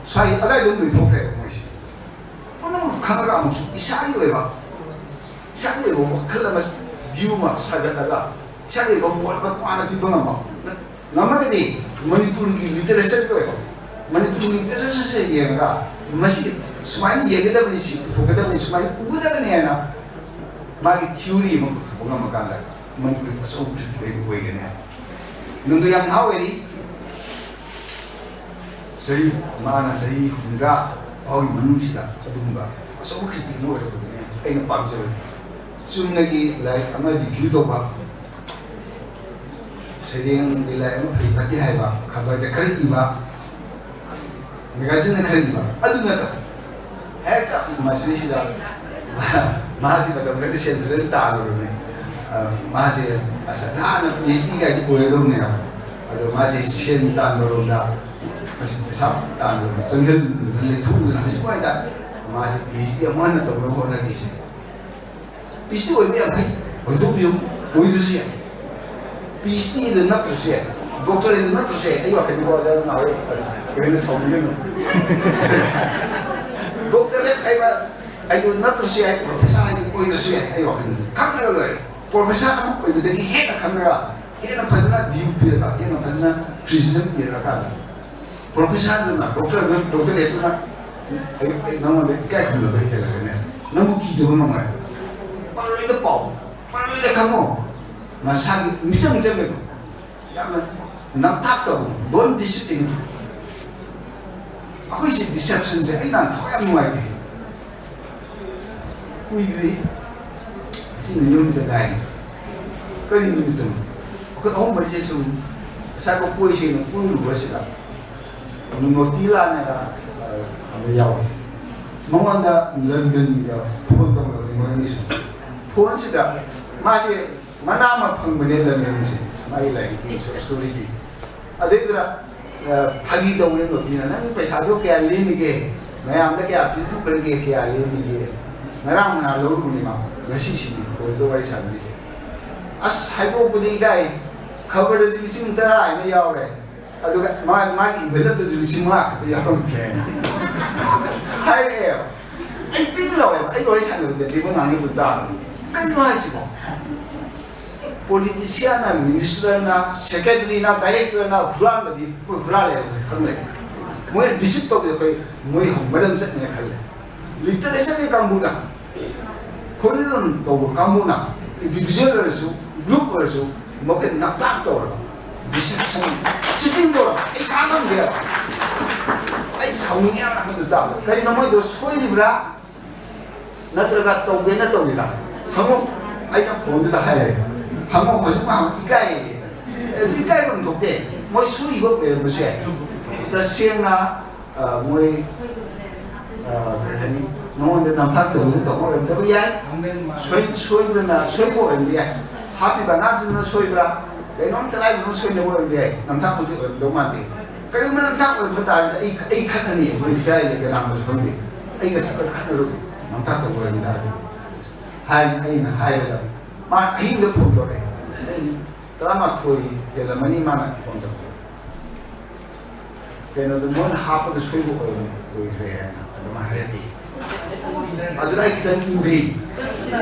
ꯁ꯭ꯋꯥꯏ ꯑꯗꯨꯋꯥꯏꯗ ꯑꯗꯨꯝ ꯂꯣꯏꯊꯣꯛꯈ꯭ꯔꯦꯕ ꯃꯣꯏꯁꯦ꯫ ꯄꯨꯝꯅꯃꯛ ꯈꯪꯉꯒ ꯑꯃꯨꯛꯁꯨ ꯏꯁꯥꯒꯤ ꯑꯣꯏꯕ, ꯏꯁꯥꯒꯤ ꯑꯣꯏꯕ ꯋꯥꯈꯜ ꯑꯃ, ꯚ꯭ꯌꯨ ꯑꯃ ꯁꯥꯒꯠꯂꯒ, ꯏꯁꯥꯒꯤ ꯑꯣꯏꯕ ꯃꯣꯠ ꯑꯃ ꯇꯣꯉꯥꯟꯅ ꯄꯤꯕ ꯉꯝꯕ, ꯉꯝꯃꯒꯗꯤ ꯃꯅꯤꯄꯨꯔꯒꯤ ꯂꯤꯇꯔꯦꯆꯔꯒꯤ ꯑꯣꯏꯕ, ꯃꯅꯤꯄꯨꯔꯒꯤ ꯂꯤꯇꯔꯦꯆꯔꯁꯦ ꯌꯦꯡꯉꯒ ꯃꯁꯤ ꯁꯨꯃꯥꯏꯅ ꯌꯦꯡꯒꯗꯕꯅꯤ, ꯁꯤ ꯄꯨꯊꯣꯛꯀꯗꯕꯅꯤ, ꯁꯨꯃꯥꯏꯅ ꯎꯒꯗꯕꯅꯤ ꯍꯥꯏꯅ ꯃꯥꯒꯤ ꯊꯤꯑꯣꯔꯤ ꯑꯃ ꯄꯨꯊꯣꯛꯄ ꯉꯝꯃꯀꯥꯟꯗ ꯃꯅꯤꯄꯨꯔꯒꯤ ꯑꯆꯧꯕ ꯀ꯭ꯔꯤꯇꯤꯛ ꯑꯣꯏꯒꯅꯤ ꯍꯥꯏꯕ꯫ ꯅꯪꯗꯣ ꯌꯥꯝ ꯅꯍꯥ ꯑꯣꯏꯔꯤ꯫ ꯆꯍꯤ, ꯃꯥꯅ ꯆꯍꯤ ꯍꯨꯝꯗ꯭ꯔꯥ ꯐꯥꯎꯒꯤ ꯃꯅꯨꯡꯁꯤꯗ ꯑꯗꯨꯒꯨꯝꯕ ꯑꯆꯧꯕ ꯀ꯭ꯔꯤꯇꯤꯛ ꯑꯃ ꯑꯣꯏꯔꯛꯄꯗꯨꯅꯦ ꯑꯩꯅ ꯄꯥꯝꯖꯕꯗꯤ꯫ ꯆꯨꯝꯅꯒꯤ ꯂꯥꯏꯔꯤꯛ ꯑꯃ ꯔꯤꯚ꯭ꯌꯨ ꯇꯧꯕ, ꯁꯩꯔꯦꯡꯒꯤ ꯂꯥꯏꯔꯤꯛ ꯑꯃ ꯐꯩ ꯐꯠꯇꯦ ꯍꯥꯏꯕ, ꯈꯕꯔꯗ ꯈꯔ ꯏꯕ, ꯃꯦꯒꯥꯖꯤꯟꯗ ꯈꯔ ꯏꯕ, ꯑꯗꯨ ꯅꯠꯇꯕ꯫ ꯍꯦꯛꯇ ꯃꯁꯤꯁꯤꯗ ꯃꯥꯁꯤ ꯃꯇꯝ ꯈꯔꯗꯤ ꯁꯦꯟ ꯐꯖꯅ ꯇꯥꯜꯂꯨꯔꯕꯅꯤ꯫ ꯑ, ꯃꯥꯁꯦ ꯑꯁ ꯅꯍꯥꯟꯅ ꯄꯤ ꯑꯩꯆ ꯗꯤ ꯀꯥꯏꯗꯤ ꯑꯣꯏꯔꯗꯧꯅꯦꯕ꯫ ꯑꯗꯣ ꯃꯥꯁꯦ ꯁꯦꯟ ꯇꯥꯟꯕꯔꯣꯝꯗ, ꯄꯩꯁꯥ ꯇꯥꯟꯕꯔꯣꯝꯗ ꯆꯪꯁꯤꯟꯗꯅ ꯂꯩꯊꯣꯛꯎꯗꯅ ꯍꯧꯖꯤꯛ ꯋꯥꯏꯗ ꯃꯥꯁꯦ ꯄꯤ ꯑꯩꯆ ꯗꯤ ꯑꯃꯨꯛ ꯍꯟꯅ ꯇꯧꯅꯕ ꯍꯣꯠꯅꯔꯤꯁꯦ꯫ ꯄꯤ ꯑꯩꯆ ꯗꯤ ꯑꯣꯏꯕ ꯌꯥꯝ ꯐꯩ, ꯑꯣꯏꯊꯣꯛꯄꯤꯌꯨ, ꯑꯣꯏꯗ꯭ꯔꯁꯨ ꯌꯥꯏ꯫ ꯄꯤ ꯑꯩꯆ ꯗꯤꯗ ꯅꯠꯇ꯭ꯔꯁꯨ ꯌꯥꯏ, ꯗꯣꯛꯇꯔꯦꯠꯇ ꯅꯠꯇ꯭ꯔꯁꯨ ꯌꯥꯏ꯫ ꯑꯩ ꯋꯥꯈꯜꯗꯤꯀꯣ, ꯑꯣꯖꯥ ꯅꯥꯎꯔꯦꯝ, ꯀꯩꯅꯣ ꯁꯥꯎꯕꯤꯒꯅꯨ꯫ ꯗꯣꯛꯇꯔꯦꯠ ꯍꯥꯏꯕ ꯑꯩꯗꯣ ꯅꯠꯇ꯭ꯔꯁꯨ ꯌꯥꯏ, ꯄ꯭ꯔꯣꯐꯦꯁꯔ ꯍꯥꯏꯗꯤ ꯑꯣꯏꯗ꯭ꯔꯁꯨ ꯌꯥꯏ꯫ ꯑꯩ ꯋꯥꯈꯜꯗꯗꯤ ꯈꯪꯉꯒ ꯂꯣꯏꯔꯦ꯫ ꯄ꯭ꯔꯣꯐꯦꯁꯔ ꯑꯃ ꯑꯣꯏꯕꯗꯒꯤ ꯍꯦꯟꯅ ꯈꯪꯉꯒ, ꯍꯦꯟꯅ ꯐꯖꯅ ꯚ꯭ꯌꯨ ꯄꯤꯔꯒ, ꯍꯦꯟꯅ ꯐꯖꯅ ꯀ꯭ꯔꯤꯇꯤꯁꯤꯖꯝ ꯄꯤꯔꯀꯥꯟꯗ, ꯄ꯭ꯔꯣꯐꯦꯁꯔꯗꯨꯅ, ꯗꯣꯛꯇꯔꯗꯨꯅ, ꯗꯣꯛꯇꯔꯦꯠꯇꯨꯅ ꯑꯩ, ꯑꯩ ꯅꯉꯣꯟꯗ ꯏꯀꯥꯏ ꯈꯨꯝꯅꯕ ꯍꯦꯜꯂꯒꯅꯦ, ꯅꯪꯕꯨ ꯀꯤꯗꯕ ꯉꯝꯃꯣꯏ꯫ ꯄꯥꯔꯂꯣꯏꯗ ꯄꯥꯎ, ꯄꯥꯔꯂꯣꯏꯗ ꯈꯪꯉꯣ, ꯅꯁꯥꯒꯤ ꯃꯤꯆꯪ ꯆꯪꯒꯅꯨ꯫ ꯌꯥꯝꯅ ꯅꯝꯊꯥꯛ ꯇꯧꯒꯅꯨ꯫ Don't deceive anyone. ꯑꯩꯈꯣꯏꯁꯦ deception ꯁꯦ ꯑꯩ ꯅꯍꯥꯟ ꯊꯋꯥꯏ ꯌꯥꯝ ꯅꯨꯡꯉꯥꯏꯇꯦ꯫ ꯀꯨꯏꯗ꯭ꯔꯤ, ꯁꯤ ꯅꯤꯌꯣꯝꯗ ꯂꯥꯛꯏ꯫ ꯀꯔꯤ ꯅꯨꯃꯤꯠꯇꯅꯣ? ꯑꯩꯈꯣꯏ ꯑꯍꯨꯝ ꯃꯔꯤꯁꯦ ꯁꯨꯝ ꯑꯁꯥꯏꯕ ꯀꯣꯏꯁꯦꯅ ꯀꯣꯏꯔꯨꯕꯁꯤꯗ ꯅꯣꯇꯤꯂꯥꯅ ꯑꯃ ꯌꯥꯎꯋꯦ꯫ ꯃꯉꯣꯟꯗ ꯂꯟꯗꯟꯒ ꯐꯣꯟ ꯇꯧꯅꯕꯅꯤ ꯃꯣꯏ ꯑꯅꯤꯁꯨ꯫ ꯐꯣꯟꯁꯤꯗ ꯃꯥꯁꯦ ꯃꯅꯥ ꯑꯃ ꯐꯪꯕꯅꯦ ꯂꯟꯗꯟꯁꯦ, ꯃꯥꯒꯤ ꯂꯥꯏꯔꯤꯛꯀꯤ ꯁꯣ-, story ꯒꯤ꯫ ꯑꯗꯩꯗꯨꯗ, ꯑ, ꯐꯥꯒꯤ ꯇꯧꯔꯦ ꯅꯣꯇꯤꯅ, "ꯅꯪꯒꯤ ꯄꯩꯁꯥꯗꯣ ꯀꯌꯥ ꯂꯦꯝꯃꯤꯒꯦ? ꯃꯌꯥꯝꯗ ꯀꯌꯥ ꯄꯤꯊꯣꯛꯈ꯭ꯔꯒꯦ? ꯀꯌꯥ ꯂꯦꯝꯃꯤꯒꯦ?" ꯉꯔꯥꯡ ꯃꯅꯥ ꯂꯧꯔꯨꯕꯅꯤ ꯃꯥ, ꯉꯁꯤ ꯁꯤꯗꯤ ꯐꯣꯟꯁꯤꯗ ꯋꯥꯔꯤ ꯁꯥꯟꯅꯔꯤꯁꯦ꯫ ꯑꯁ, ꯍꯥꯏꯗꯣꯛꯄꯗꯤ ꯏꯀꯥꯏ, ꯈꯕꯔꯗꯗꯤ ꯂꯤꯁꯤꯡ ꯇꯔꯥ ꯍꯥꯏꯅ ꯌꯥꯎꯔꯦ꯫ ꯑꯗꯨꯒ ꯃꯥ-, ꯃꯥꯒꯤ envelope ꯇꯁꯨ ꯂꯤꯁꯤꯡ ꯃꯉꯥ ꯈꯛꯇ ꯌꯥꯎꯔꯝꯃꯦ ꯍꯥꯏꯔꯛꯑꯦꯕ꯫ ꯑꯩ ꯄꯤꯡ ꯂꯥꯎꯋꯦꯕ꯫ ꯑꯩ ꯋꯥꯔꯤ ꯁꯥꯟꯅꯕꯗꯗꯤ ꯃꯣꯏ ꯉꯥꯡꯅꯕꯗꯨ ꯇꯥꯕꯅꯤ꯫ ꯀꯩꯅꯣ ꯍꯥꯏꯁꯤꯕꯣ? Politician ꯅ, minister ꯅ, secretary ꯅ, director ꯅ ꯍꯨꯔꯥꯟꯕꯗꯤ ꯃꯣꯏ ꯍꯨꯔꯥꯜꯂꯦ ꯍꯥꯏꯕ ꯈꯪ ꯂꯩ꯫ ꯃꯣꯏꯅ deceive ꯇꯧꯕꯗꯤ ꯑꯩꯈꯣꯏ ꯃꯣꯏ ꯃꯔꯝ ꯆꯠꯅꯦꯅ ꯈꯜꯂꯦ꯫ Literature ꯀꯤ ꯀꯥꯡꯕꯨꯅ, ꯈꯣꯔꯤꯔꯣꯟ ꯇꯧꯕ ꯀꯥꯡꯕꯨꯅ, individual ꯑꯣꯏꯔꯁꯨ, group ꯑꯣꯏꯔꯁꯨ, ꯃꯈꯣꯏ ꯅꯝꯊꯥꯛ ꯇꯧꯔꯒ, deception, cheating ꯇꯧꯔꯒ, ꯑꯩ ꯈꯥꯡ ꯉꯝꯗꯦꯕ꯫ ꯑꯩ ꯁꯥꯎꯅꯤꯡꯉꯦ ꯌꯥꯝꯅ ꯑꯗꯨ ꯇꯥꯕꯗ꯫ ꯀꯔꯤꯅꯣ ꯃꯣꯏꯗꯣ ꯁꯣꯏꯔꯤꯕ꯭ꯔꯥ? ꯅꯠꯇ꯭ꯔꯒ ꯇꯧꯒꯦꯅ ꯇꯧꯔꯤꯔꯥ? ꯍꯪꯉꯣ꯫ ꯑꯩꯅ ꯐꯣꯟꯗꯨꯗ ꯍꯥꯏꯔꯦ꯫ ꯍꯪꯉꯣ, ꯍꯧꯖꯤꯛ ꯃꯥ ꯏꯀꯥꯏꯌꯦ꯫ ꯑꯗꯨ ꯏꯀꯥꯏꯕ ꯑꯃ ꯊꯣꯛꯇꯦ꯫ ꯃꯣꯏ ꯁꯣꯏꯔꯤꯕ ꯑꯣꯏꯔꯝꯕꯁꯨ ꯌꯥꯏ꯫ ꯇꯁꯦꯡꯅ ꯑ, ꯃꯣꯏ, ꯑ, ꯀꯔꯤ ꯍꯥꯏꯅꯤ, ꯅꯉꯣꯟꯗ ꯅꯝꯊꯥꯛ ꯇꯧꯔꯒ ꯇꯧꯕ ꯑꯣꯏꯔꯝꯗꯕ ꯌꯥꯏ꯫ ꯁꯣꯏ-, ꯁꯣꯏꯗꯅ ꯁꯣꯏꯕ ꯑꯣꯏꯔꯝꯕ ꯌꯥꯏ꯫ ꯍꯥꯞꯄꯤꯕ ꯑꯉꯥꯡꯁꯤꯡꯗꯨꯅ ꯁꯣꯏꯕ꯭ꯔꯥ? ꯀꯩꯅꯣꯝꯇ ꯂꯥꯏꯕ ꯑꯃ ꯁꯣꯏꯗꯕ ꯑꯣꯏꯔꯝꯕ ꯌꯥꯏ꯫ ꯅꯝꯊꯥꯛꯄꯨꯗꯤ ꯑꯣꯏꯔꯝꯗꯧ ꯃꯥꯟꯗꯦ꯫ ꯀꯔꯤꯒꯨꯝꯕ ꯅꯝꯊꯥꯛ ꯑꯣꯏꯔꯝꯕ ꯇꯥꯔꯒꯗꯤ ꯑꯩ, ꯑꯩ ꯈꯠꯅꯅꯤ꯫ ꯃꯣꯏꯗꯤ ꯀꯗꯥꯏ ꯂꯩ, ꯀꯅꯥꯅꯣꯁꯨ ꯈꯪꯗꯦ꯫ ꯑꯩꯒ ꯆꯠꯂꯒ ꯈꯠꯅꯔꯨꯒꯦ, ꯅꯝꯊꯥꯛ ꯇꯧꯕ ꯑꯣꯏꯔꯝ ꯇꯥꯔꯒꯗꯤ꯫ ꯍꯥꯏꯅ ꯑꯩꯅ ꯍꯥꯏꯕꯗ ꯃꯥ ꯑꯍꯤꯡꯗ ꯐꯣꯟ ꯇꯧꯔꯛꯑꯦ꯫ ꯇꯔꯥꯃꯥꯊꯣꯏ ꯍꯦꯜꯂꯝꯃꯅꯤ ꯃꯥꯅ ꯐꯣꯟ ꯇꯧꯔꯛꯄ꯫ ꯀꯩꯅꯣꯗꯣ ꯃꯣꯏꯅ ꯍꯥꯞꯄꯗ ꯁꯣꯏꯕ ꯑꯣꯏ-, ꯑꯣꯏꯈ꯭ꯔꯦ ꯍꯥꯏꯅ ꯑꯗꯨꯃꯥꯏꯅ ꯍꯥꯏꯔꯛꯏ꯫ ꯑꯗꯨꯗ ꯑꯩ ꯈꯤꯇꯪ ꯎꯔꯤ꯫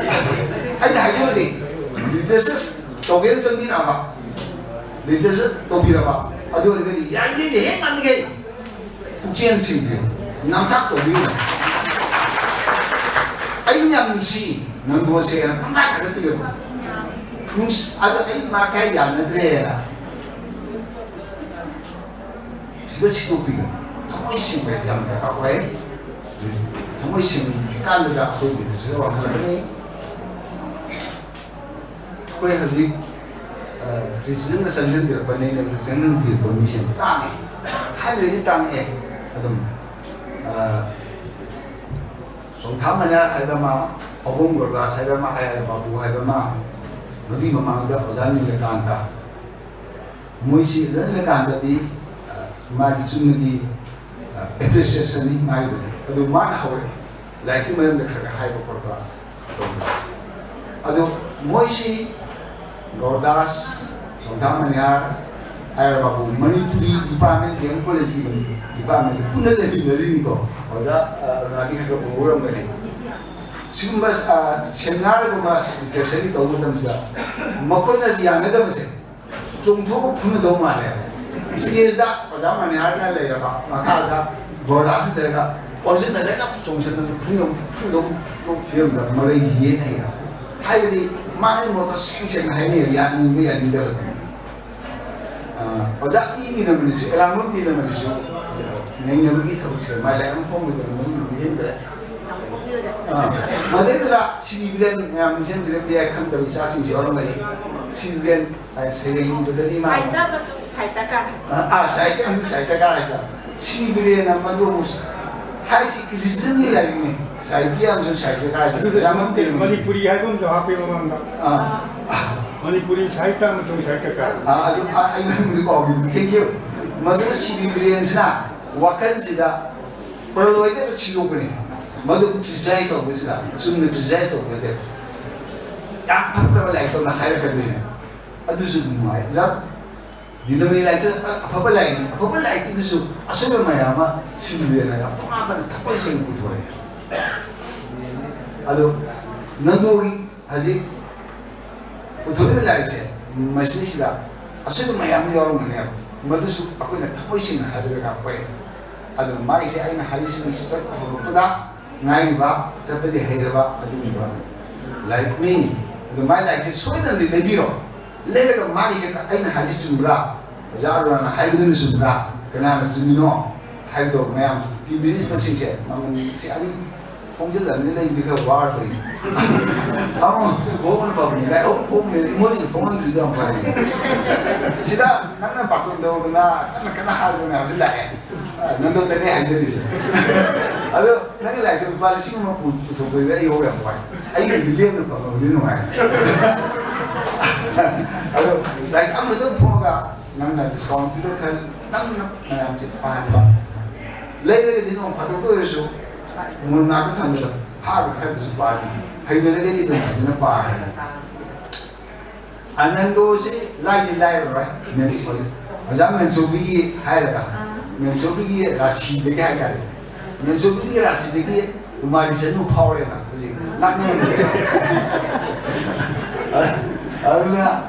ꯑꯩꯅ ꯍꯥꯏꯖꯕꯗꯤ, literature ꯇꯧꯒꯦꯅ ꯆꯪꯕꯤꯔꯛꯑꯕ, literature ꯇꯧꯕꯤꯔꯕ, ꯑꯗꯨ ꯑꯣꯏꯔꯒꯗꯤ ꯌꯥꯔꯤꯈꯩꯗꯤ ꯍꯦꯛ ꯉꯝꯃꯤꯈꯩ ꯄꯨꯛꯆꯦꯜ ꯁꯦꯡꯕꯤꯌꯨ, ꯅꯝꯊꯥꯛ ꯇꯧꯕꯤꯌꯨ꯫ ꯑꯩꯅ ꯌꯥꯝ ꯅꯨꯡꯁꯤ, ꯅꯪꯗꯣꯁꯦꯅ ꯄꯪꯊꯥ ꯊꯥꯒꯠꯄꯤꯒꯅꯨ꯫ ꯅꯨꯡꯁꯤ-, ꯑꯗꯣ ꯑꯩ ꯃꯥ ꯀꯌꯥ ꯌꯥꯅꯗ꯭ꯔꯦꯅ꯫ ꯁꯤꯗ ꯁꯤꯗꯣꯛꯄꯤꯒꯅꯤ꯫ ꯊꯃꯣꯏ ꯁꯦꯡꯕ ꯍꯥꯏꯁꯦ ꯌꯥꯝ ꯗꯔꯀꯥꯔ ꯑꯣꯏ꯫ ꯊꯃꯣꯏ ꯁꯦꯡꯉꯀꯥꯟꯗꯨꯗ ꯑꯩꯈꯣꯏ ꯂꯤꯇꯔꯦꯆꯔ ꯋꯥꯡꯈꯠꯂꯛꯀꯅꯤ꯫ ꯑꯩꯈꯣꯏ ꯍꯧꯖꯤꯛ ꯂꯤꯇꯔꯦꯆꯔꯅ ꯆꯪꯁꯤꯟꯕꯤꯔꯛꯄꯅꯦ, ꯆꯪꯁꯤꯟꯕꯤꯔꯛꯄ ꯃꯤꯁꯦ ꯌꯥꯝ ꯇꯥꯡꯉꯦ꯫ ꯊꯥꯏꯅꯗꯒꯤ ꯇꯥꯡꯉꯛꯑꯦ꯫ ꯑꯗꯨꯝ ꯆꯣꯡꯊꯥ ꯃꯅꯤꯍꯥꯔ ꯍꯥꯏꯕ ꯑꯃ, ꯍꯧꯕꯝ ꯒꯣꯔꯗꯥꯁ ꯍꯥꯏꯕ ꯑꯃ, ꯑꯥꯏ ꯑꯥꯔ ꯕꯥꯕꯨ ꯍꯥꯏꯕ ꯑꯃ, ꯃꯗꯨꯒꯤ ꯃꯃꯥꯡꯗ ꯑꯣꯖꯥ ꯅꯤꯂꯀꯥꯟꯇ꯫ ꯃꯣꯏꯁꯤ ꯑꯣꯖꯥ ꯅꯤꯂꯀꯥꯟꯇꯗꯤ ꯃꯥꯒꯤ ꯆꯨꯝꯅꯒꯤ ꯑꯦꯄ꯭ꯔꯤꯁꯤꯌꯦꯁꯟꯅꯤ ꯃꯥꯒꯤꯕꯨꯗꯤ꯫ ꯑꯗꯨ ꯃꯥꯅ ꯍꯧꯔꯛꯑꯦ ꯂꯥꯏꯔꯤꯛꯀꯤ ꯃꯔꯝꯗ ꯈꯔ ꯈꯔ ꯍꯥꯏꯕ ꯈꯣꯠꯄ ꯇꯧꯕꯁꯦ꯫ ꯑꯗꯣ ꯃꯣꯏꯁꯤ Gourdas, Songtha Manihar, I R Babu, Manipuri department, D M ꯀꯣꯂꯦꯖꯀꯤ ꯗꯤꯄꯥꯔꯠꯃꯦꯟꯗ ꯄꯨꯟꯅ ꯂꯩꯃꯤꯟꯅꯔꯤꯅꯤꯀꯣ꯫ ꯑꯣꯖꯥ ꯑꯔꯨꯅꯥꯗꯤ ꯈꯔ ꯈꯔ ꯎꯔꯝꯒꯅꯤ꯫ ꯁꯤꯒꯨꯝꯕ ꯁꯦꯃꯤꯅꯥꯔꯒꯨꯝꯕ ꯂꯤꯇꯔꯦꯆꯔꯒꯤ ꯇꯧꯕ ꯃꯇꯝꯁꯤꯗ ꯃꯈꯣꯏꯅ ꯌꯥꯅꯗꯕꯁꯦ ꯆꯣꯡꯊꯣꯛꯑ ꯐꯨꯅꯗꯧ ꯃꯥꯜꯂꯦ꯫ ꯁ꯭ꯇꯦꯖꯇ ꯑꯣꯖꯥ ꯃꯅꯤꯍꯥꯔꯅ ꯂꯩꯔꯕ, ꯃꯈꯥꯗ ꯒꯣꯔꯗꯥꯁꯅ ꯂꯩꯔꯒ ꯑꯣꯔꯤꯖꯤꯅꯦꯜ ꯂꯣꯏꯅ ꯆꯣꯡꯁꯤꯟꯗꯅ ꯐꯨꯅ ꯐꯨꯅꯗꯧ ꯐꯤꯕꯝꯗ ꯃꯔꯩ ꯌꯦꯠꯅꯩ꯫ ꯍꯥꯏꯕꯗꯤ ꯃꯥꯒꯤ ꯃꯣꯠꯇꯣ ꯁꯦꯡ ꯁꯦꯡꯅ ꯍꯥꯏꯅꯩ, ꯌꯥꯅꯤꯡꯕ ꯌꯥꯅꯤꯡꯗꯕꯗꯣ꯫ ꯑꯣꯖꯥ ꯏ ꯗꯤꯅꯃꯅꯤꯁꯨ, ꯑꯦꯂꯥꯡꯕꯝ ꯗꯤꯅꯃꯅꯤꯁꯨ ꯅꯩꯅꯕꯒꯤ ꯊꯕꯛꯁꯦ ꯃꯥꯏ ꯂꯥꯏꯔꯤꯛ ꯑꯃ ꯐꯣꯡꯕꯗ ꯃꯅꯨꯡ ꯍꯦꯟꯈ꯭ꯔꯦ꯫ ꯃꯗꯩꯗꯨꯗ ꯁꯤ ꯕꯤꯔꯦꯟ ꯃꯌꯥꯝ ꯅꯤꯡꯁꯤꯡꯕꯤꯔꯝꯕ ꯌꯥꯏ, ꯈꯪꯗꯕ ꯏꯆꯥꯁꯤꯡꯁꯨ ꯌꯥꯎꯔꯝꯒꯅꯤ꯫ ꯁꯤ ꯕꯤꯔꯦꯟ ꯁꯩꯔꯦꯡ ꯏꯕꯗꯒꯤ ꯃꯥ ꯁꯥꯍꯤꯇ꯭ꯌ ꯑꯃꯁꯨꯡ ꯁꯥꯍꯤꯇ꯭ꯌꯀꯥꯔ꯫ ꯑꯥ, ꯁꯥꯍꯤꯇ꯭ꯌ ꯑꯃꯁꯨꯡ ꯁꯥꯍꯤꯇ꯭ꯌꯀꯥꯔ ꯍꯥꯏꯁꯦ꯫ ꯁꯤ ꯕꯤꯔꯦꯟꯅ ꯃꯗꯨ ꯑꯃꯨꯛ ꯍꯥꯏꯁꯤ ꯀ꯭ꯔꯤꯇꯤꯁꯤꯖꯝꯒꯤ ꯂꯥꯏꯔꯤꯛꯅꯤ꯫ ꯁꯥꯍꯤꯇ꯭ꯌ ꯑꯃꯁꯨꯡ ꯁꯥꯍꯤꯇ꯭ꯌꯀꯥꯔ ꯍꯥꯏꯁꯦ ꯑꯗꯨꯗ ꯌꯥꯝ ꯃꯇꯦꯛ ꯑꯃꯅꯤ꯫ ꯃꯅꯤꯄꯨꯔꯤ ꯍꯥꯏꯕ ꯑꯃꯁꯨ ꯍꯥꯞꯄꯦ ꯃꯃꯥꯡꯗ꯫ ꯑꯥ꯫ ꯃꯅꯤꯄꯨꯔꯤ ꯁꯥꯍꯤꯇ꯭ꯌ ꯑꯃꯁꯨꯡ ꯁꯥꯍꯤꯇ꯭ꯌꯀꯥꯔ꯫ ꯑꯥ, ꯑꯗꯨ ꯑꯥ, ꯑꯩ ꯅꯪꯕꯨꯗꯤ ꯀꯥꯎꯈꯤꯕꯅꯤ꯫ Thank you꯫ ꯃꯗꯨ ꯁꯤ ꯕꯤꯔꯦꯟꯁꯤꯅ ꯋꯥꯈꯜꯁꯤꯗ ꯄ꯭ꯔꯂꯣꯏꯗ ꯁꯤꯗꯣꯛꯄꯅꯦ꯫ ꯃꯗꯨ ꯀ꯭ꯔꯤꯇꯤꯁꯥꯏꯖ ꯇꯧꯕꯁꯤꯗ ꯆꯨꯝꯅ ꯀ꯭ꯔꯤꯇꯤꯁꯥꯏꯖ ꯇꯧꯕ ꯅꯠꯇꯦ꯫ ꯌꯥꯝ ꯐꯠꯇ꯭ꯔꯕ ꯂꯥꯏꯔꯤꯛ ꯇꯧꯅ ꯍꯥꯏꯔꯛꯀꯗꯣꯏꯅꯦ꯫ ꯑꯗꯨꯁꯨ ꯑꯗꯨꯝ ꯅꯨꯡꯉꯥꯏ꯫ ꯑꯣꯖꯥ ꯗꯤꯅꯃꯅꯤ ꯂꯥꯏꯔꯤꯛꯇꯨ ꯑꯐꯕ ꯂꯥꯏꯔꯤꯛꯅꯤ꯫ ꯑꯐꯕ ꯂꯥꯏꯔꯤꯛꯇꯨꯗꯁꯨ ꯑꯁꯣꯏꯕ ꯃꯌꯥꯝ ꯑꯃ ꯁꯤꯟꯕꯤꯔꯦꯅ ꯌꯥꯝ ꯇꯣꯉꯥꯟꯕ ꯊꯃꯣꯏ ꯁꯦꯡꯅ ꯄꯨꯊꯣꯔꯛꯑꯦ꯫ ꯑꯗꯣ ꯅꯟꯗꯣꯒꯤ ꯍꯧꯖꯤꯛ ꯄꯨꯊꯣꯛꯂꯤꯕ ꯂꯥꯏꯔꯤꯛꯁꯦ ꯃꯁꯤꯁꯤꯗ ꯑꯁꯣꯏꯕ ꯃꯌꯥꯝ ꯑꯃ ꯌꯥꯎꯔꯝꯒꯅꯦꯕ꯫ ꯃꯗꯨꯁꯨ ꯑꯩꯈꯣꯏꯅ ꯊꯃꯣꯏ ꯁꯦꯡꯅ ꯍꯥꯏꯕ ꯗꯔꯀꯥꯔ ꯑꯣꯏ꯫ ꯑꯗꯨꯅ ꯃꯥꯒꯤꯁꯦ ꯑꯩꯅ ꯍꯥꯏꯔꯤꯁꯤꯅꯤ, ꯆꯠꯄ ꯍꯧꯔꯛꯄꯗ ꯉꯥꯏꯔꯤꯕ, ꯆꯠꯄꯗꯤ ꯍꯩꯔꯕ ꯑꯗꯨꯒꯨꯝꯕ ꯂꯥꯏꯔꯤꯛꯅꯤ꯫ ꯑꯗꯨ ꯃꯥꯏ ꯂꯥꯏꯔꯤꯛꯁꯦ ꯁꯣꯏꯗꯅꯗꯤ ꯂꯩꯕꯤꯔꯣ꯫ ꯂꯩꯔꯒ ꯃꯥꯒꯤꯁꯦ ꯑꯩꯅ ꯍꯥꯏꯔꯤꯁꯦ ꯆꯨꯝꯕ꯭ꯔꯥ? ꯑꯣꯖꯥ ꯑꯔꯨꯅꯥꯅ ꯍꯥꯏꯕꯗꯨꯅ ꯆꯨꯝꯕ꯭ꯔꯥ? ꯀꯅꯥꯅ ꯆꯨꯝꯃꯤꯅꯣ ꯍꯥꯏꯕꯗꯣ ꯃꯌꯥꯝ ꯇꯤꯝ ꯃꯦꯅꯦꯖꯃꯦꯟꯁꯤꯡꯁꯦ ꯃꯃꯜꯁꯦ ꯑꯅꯤ ꯈꯣꯡꯖꯤꯜꯂꯕꯅꯤꯅ ꯂꯩꯕꯗꯤ ꯈꯔ ꯋꯥꯔꯗꯣꯏꯅꯤ꯫ ꯑꯃꯃꯝ ꯈꯣꯡꯕꯅ ꯐꯕꯅꯤ꯫ ꯂꯥꯏꯍꯧ ꯈꯣꯡꯕꯅꯤꯅ ꯏꯃꯣꯖꯤꯅ ꯈꯣꯡꯍꯟꯗ꯭ꯔꯤꯗꯣ ꯌꯥꯝ ꯐꯔꯦ꯫ ꯁꯤꯗ ꯅꯪꯅ ꯄꯥꯔꯇꯣꯟ ꯇꯧꯗꯅ ꯀꯟꯅ ꯀꯟꯅ ꯍꯥꯏꯕ ꯃꯌꯥꯝꯁꯤ ꯂꯥꯛꯑꯦ꯫ ꯅꯪꯗꯣ ꯇꯅꯦ ꯍꯥꯏꯖꯔꯤꯁꯦ꯫ ꯑꯗꯣ ꯅꯪꯒꯤ ꯂꯥꯏꯔꯤꯛꯇꯣ ꯂꯨꯄꯥ ꯂꯤꯁꯤꯡ ꯑꯃ ꯄꯨꯊꯣꯛꯄꯗꯨꯗ ꯑꯩ ꯍꯧ ꯌꯥꯝ ꯋꯥꯏ꯫ ꯑꯩꯒꯤꯗꯤ ꯂꯦꯝꯅ ꯐꯪꯉꯕꯗꯤ ꯅꯨꯡꯉꯥꯏ꯫ ꯑꯗꯣ ꯂꯥꯏꯔꯤꯛ ꯑꯃꯈꯛꯇꯪ ꯐꯣꯡꯉꯒ ꯅꯪꯅ ꯗꯤꯁꯀꯥꯎꯟ ꯄꯤꯕ ꯈꯔ ꯅꯪꯅ ꯃꯌꯥꯝꯁꯦ ꯄꯥꯍꯟꯕ꯫ ꯂꯩꯔꯒꯗꯤ ꯅꯣꯡ ꯐꯥꯗꯣꯛꯇ ꯑꯣꯏꯔꯁꯨ ꯃꯣꯟ ꯉꯥꯛꯇ ꯊꯝꯕꯗ ꯐꯥꯕ ꯈꯔꯗꯁꯨ ꯄꯥꯔꯤ꯫ ꯍꯩꯅꯔꯒꯗꯤ ꯑꯗꯨꯝ ꯐꯖꯅ ꯄꯥꯔꯅꯤ꯫ ꯑꯅꯟꯗꯣꯁꯤ ꯂꯥꯏꯗꯤ ꯂꯥꯏꯔꯔꯣꯏ꯫ ꯃꯦꯝ-, ꯑꯣꯖꯥ ꯃꯦꯝꯆꯧꯕꯤꯒꯤ ꯍꯥꯏꯔꯒ, ꯃꯦꯝꯆꯧꯕꯤꯒꯤ ꯔꯥꯁꯤꯗꯒꯤ ꯍꯥꯏꯇꯥꯔꯦ꯫ ꯃꯦꯝꯆꯧꯕꯤꯒꯤ ꯔꯥꯁꯤꯗꯒꯤ ꯀꯨꯃꯥꯔꯤ ꯆꯅꯨ ꯐꯥꯎꯔꯦꯅ ꯍꯧꯖꯤꯛ ꯂꯥꯛꯅꯔꯤꯕ꯫ ꯑꯗꯨꯅ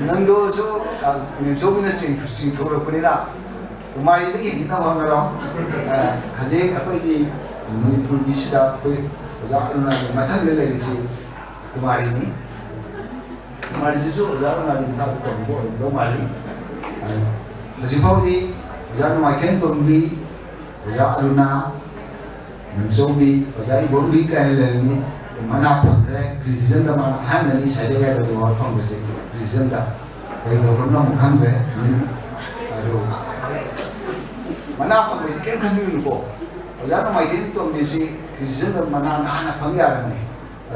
ꯅꯪꯗꯣꯁꯨ, ꯑ, ꯃꯦꯝꯆꯧꯕꯤꯅ ꯆꯤꯡꯊ-, ꯆꯤꯡꯊꯣꯔꯛꯄꯅꯤꯅ ꯀꯨꯃꯥꯔꯤꯗꯒꯤ ꯍꯦꯟꯅ ꯍꯣꯠꯅꯔꯣ꯫ ꯑ, ꯍꯧꯖꯤꯛ ꯑꯩꯈꯣꯏꯒꯤ ꯃꯅꯤꯄꯨꯔꯒꯤꯁꯤꯗ ꯑꯩꯈꯣꯏ ꯑꯣꯖꯥ ꯑꯔꯨꯅꯥꯒꯤ ꯃꯊꯪꯗ ꯂꯩꯔꯤꯁꯤ ꯀꯨꯃꯥꯔꯤꯅꯤ꯫ ꯀꯨꯃꯥꯔꯤꯁꯤꯁꯨ ꯑꯣꯖꯥ ꯑꯔꯨꯅꯥꯒꯤ ꯃꯈꯥꯗ ꯇꯝꯕ ꯑꯣꯏꯔꯝꯗꯧ ꯃꯥꯜꯂꯤ꯫ ꯑ, ꯍꯧꯖꯤꯛꯐꯥꯎꯗꯤ ꯑꯣꯖꯥ ꯅꯣꯡꯃꯥꯏꯊꯦꯝ ꯇꯣꯝꯕꯤ, ꯑꯣꯖꯥ ꯑꯔꯨꯅꯥ, ꯃꯦꯝꯆꯧꯕꯤ, ꯑꯣꯖꯥ ꯏꯕꯣꯝꯕꯤ ꯀꯥꯏꯅ ꯂꯩꯔꯝꯃꯤ꯫ ꯃꯅꯥ ꯐꯪꯗ꯭ꯔꯦ꯫ ꯀ꯭ꯔꯤꯇꯤꯁꯤꯖꯝꯗ ꯃꯥꯅ ꯑꯍꯥꯟꯕꯅꯤ ꯁꯥꯏꯗ ꯌꯥꯗꯕ ꯋꯥ ꯐꯪꯕꯁꯦ ꯀ꯭ꯔꯤꯇꯤꯁꯤꯖꯝꯗ꯫ ꯀꯔꯤ ꯇꯧꯈ꯭ꯔꯕꯅꯣ ꯑꯃꯨꯛ ꯈꯪꯗ꯭ꯔꯦ꯫ ꯑꯗꯨ ꯃꯅꯥ ꯐꯪꯕꯁꯤ ꯀꯔꯤꯝ ꯈꯟꯕꯤꯔꯨꯅꯨꯀꯣ꯫ ꯑꯣꯖꯥ ꯅꯣꯡꯃꯥꯏꯊꯦꯝ ꯇꯣꯝꯕꯤꯁꯤ ꯀ꯭ꯔꯤꯇꯤꯁꯤꯖꯝꯗ ꯃꯅꯥ ꯅꯥꯟꯅ ꯐꯪ ꯌꯥꯔꯕꯅꯤ꯫ ꯑ,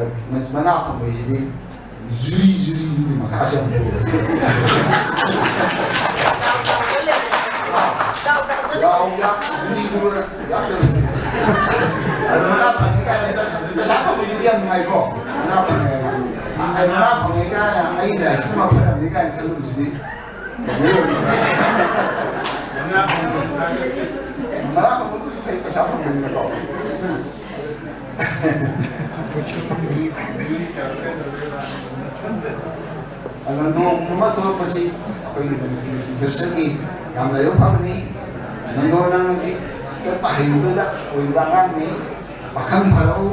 ꯃꯅꯥ ꯐꯪꯕꯁꯤꯗꯤ ꯖꯨꯔꯤ, ꯖꯨꯔꯤꯗꯨꯒꯤ ꯃꯈꯥꯁꯨ ꯌꯥꯝ ꯄꯣꯜꯂꯦ꯫ ꯗꯥꯎꯗ ꯖꯨꯔꯤꯗꯨꯒ ꯌꯥꯝ ꯇꯧꯏ꯫ ꯑꯗꯨ ꯃꯅꯥ ꯐꯪꯉꯦ ꯀꯥꯏꯅ ꯍꯦꯛꯇ ꯄꯩꯁꯥ ꯐꯪꯕꯗꯨꯗꯤ ꯌꯥꯝ ꯅꯨꯡꯉꯥꯏꯀꯣ꯫ ꯃꯅꯥ ꯐꯪꯉꯦ ꯍꯥꯏꯅ꯫ ꯑꯩ ꯃꯅꯥ ꯐꯪꯉꯦ ꯀꯥꯏꯅ ꯑꯩ ꯂꯥꯏꯔꯤꯛꯁꯤ ꯃꯐꯔꯝꯅꯤ ꯀꯥꯏꯅ ꯈꯜꯂꯨꯕꯁꯤꯗꯤ꯫ ꯃꯅꯥ ꯐꯪꯕꯗꯨꯗꯤ ꯐꯩ, ꯄꯩꯁꯥ ꯐꯪꯕꯅꯤꯅꯀꯣ꯫ ꯑꯗꯨꯅ ꯅꯣꯡꯃ ꯑꯃ ꯊꯣꯛꯂꯛꯄꯁꯤ ꯑꯩꯈꯣꯏꯒꯤ ꯃꯅꯤꯄꯨꯔꯤ ꯂꯤꯇꯔꯦꯆꯔꯒꯤ ꯌꯥꯝ ꯂꯥꯏꯕꯛ ꯐꯕꯅꯤ꯫ ꯅꯟꯗꯣ, ꯅꯪ ꯍꯧꯖꯤꯛ ꯆꯠꯄ ꯍꯩꯔꯨꯕꯗ ꯑꯣꯏꯔꯤꯕ ꯑꯉꯥꯡꯅꯤ꯫ ꯄꯥꯈꯪ ꯐꯔꯛꯎ꯫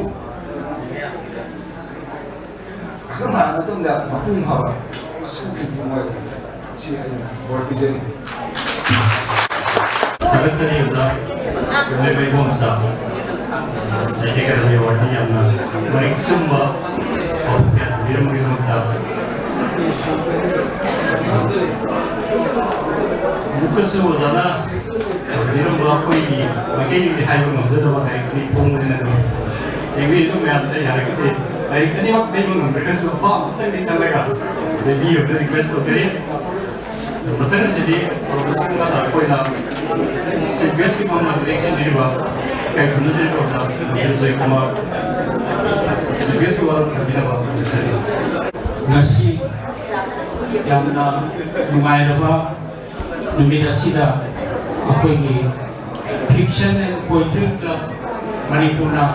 ꯄꯥꯈꯪ ꯐꯔꯛꯑ ꯃꯇꯨꯡꯗ ꯃꯄꯨꯡ ꯐꯥꯕ ꯃꯁꯨ ꯈ꯭ꯔꯤꯁꯇꯤꯌꯥꯟ ꯑꯣꯏꯕ꯫ ꯁꯤ ꯑꯩꯅ ꯕꯣꯔ ꯄꯤꯖꯔꯤ꯫ ꯆꯠꯆꯔꯤꯕꯗ ꯃꯩꯕꯣꯝꯆꯥ ꯁꯥꯍꯤꯇ꯭ꯌ ꯑꯦꯀꯥꯗꯃꯤ ꯑꯦꯋꯥꯔꯗꯅꯤ꯫ ꯌꯥꯝꯅ ꯃꯔꯤꯛ ꯆꯨꯝꯕ ꯋꯥꯐꯝ ꯀꯌꯥ ꯊꯝꯕꯤꯔꯝꯕꯒꯤꯗꯃꯛꯇ꯫ ꯑꯃꯨꯛꯀꯁꯨ ꯑꯣꯖꯥꯅ ꯊꯝꯕꯤꯔꯝꯕ ꯑꯩꯈꯣꯏꯒꯤ ꯃꯥꯏꯀꯩꯗꯒꯤꯗꯤ ꯍꯥꯏꯕ ꯉꯝꯖꯗꯕ ꯂꯥꯏꯔꯤꯛ ꯑꯅꯤ ꯐꯣꯡꯕꯁꯤꯅ ꯑꯗꯨꯝ ꯌꯦꯡꯕꯤꯔꯤꯕ ꯃꯌꯥꯝꯗ ꯌꯥꯔꯒꯗꯤ ꯂꯥꯏꯔꯤꯛ ꯑꯅꯤꯃꯛ ꯂꯩꯕ ꯉꯝꯗ꯭ꯔꯒꯁꯨ ꯑꯄꯥꯝꯕ ꯑꯝꯇꯪꯗꯤ ꯈꯜꯂꯒ ꯂꯩꯕꯤꯌꯨ request ꯇꯧꯖꯔꯤ꯫ ꯃꯊꯪ ꯑꯁꯤꯗꯤ ꯄ꯭ꯔꯣꯐꯦꯁꯔ ꯃꯈꯥ ꯇꯥꯔꯛꯄ ꯑꯣꯏꯅ ꯁꯤꯞ ꯒꯦꯁꯀꯤ ꯐꯝꯅ ꯂꯦꯡꯁꯤꯟꯕꯤꯔꯤꯕ ꯏꯀꯥꯏ ꯈꯨꯝꯅꯖꯔꯤꯕ ꯑꯣꯖꯥ ꯂꯝꯖꯦꯜ ꯖꯣꯏꯀꯨꯃꯥꯔ ꯁꯤꯞ ꯒꯦꯁꯀꯤ ꯋꯥꯔꯣꯜ ꯊꯝꯕꯤꯅꯕ ꯈꯪꯖꯔꯤ꯫ ꯉꯁꯤ ꯌꯥꯝꯅ ꯅꯨꯡꯉꯥꯏꯔꯕ ꯅꯨꯃꯤꯠ ꯑꯁꯤꯗ ꯑꯩꯈꯣꯏꯒꯤ Fiction and Poetry Club ꯃꯅꯤꯄꯨꯔꯅ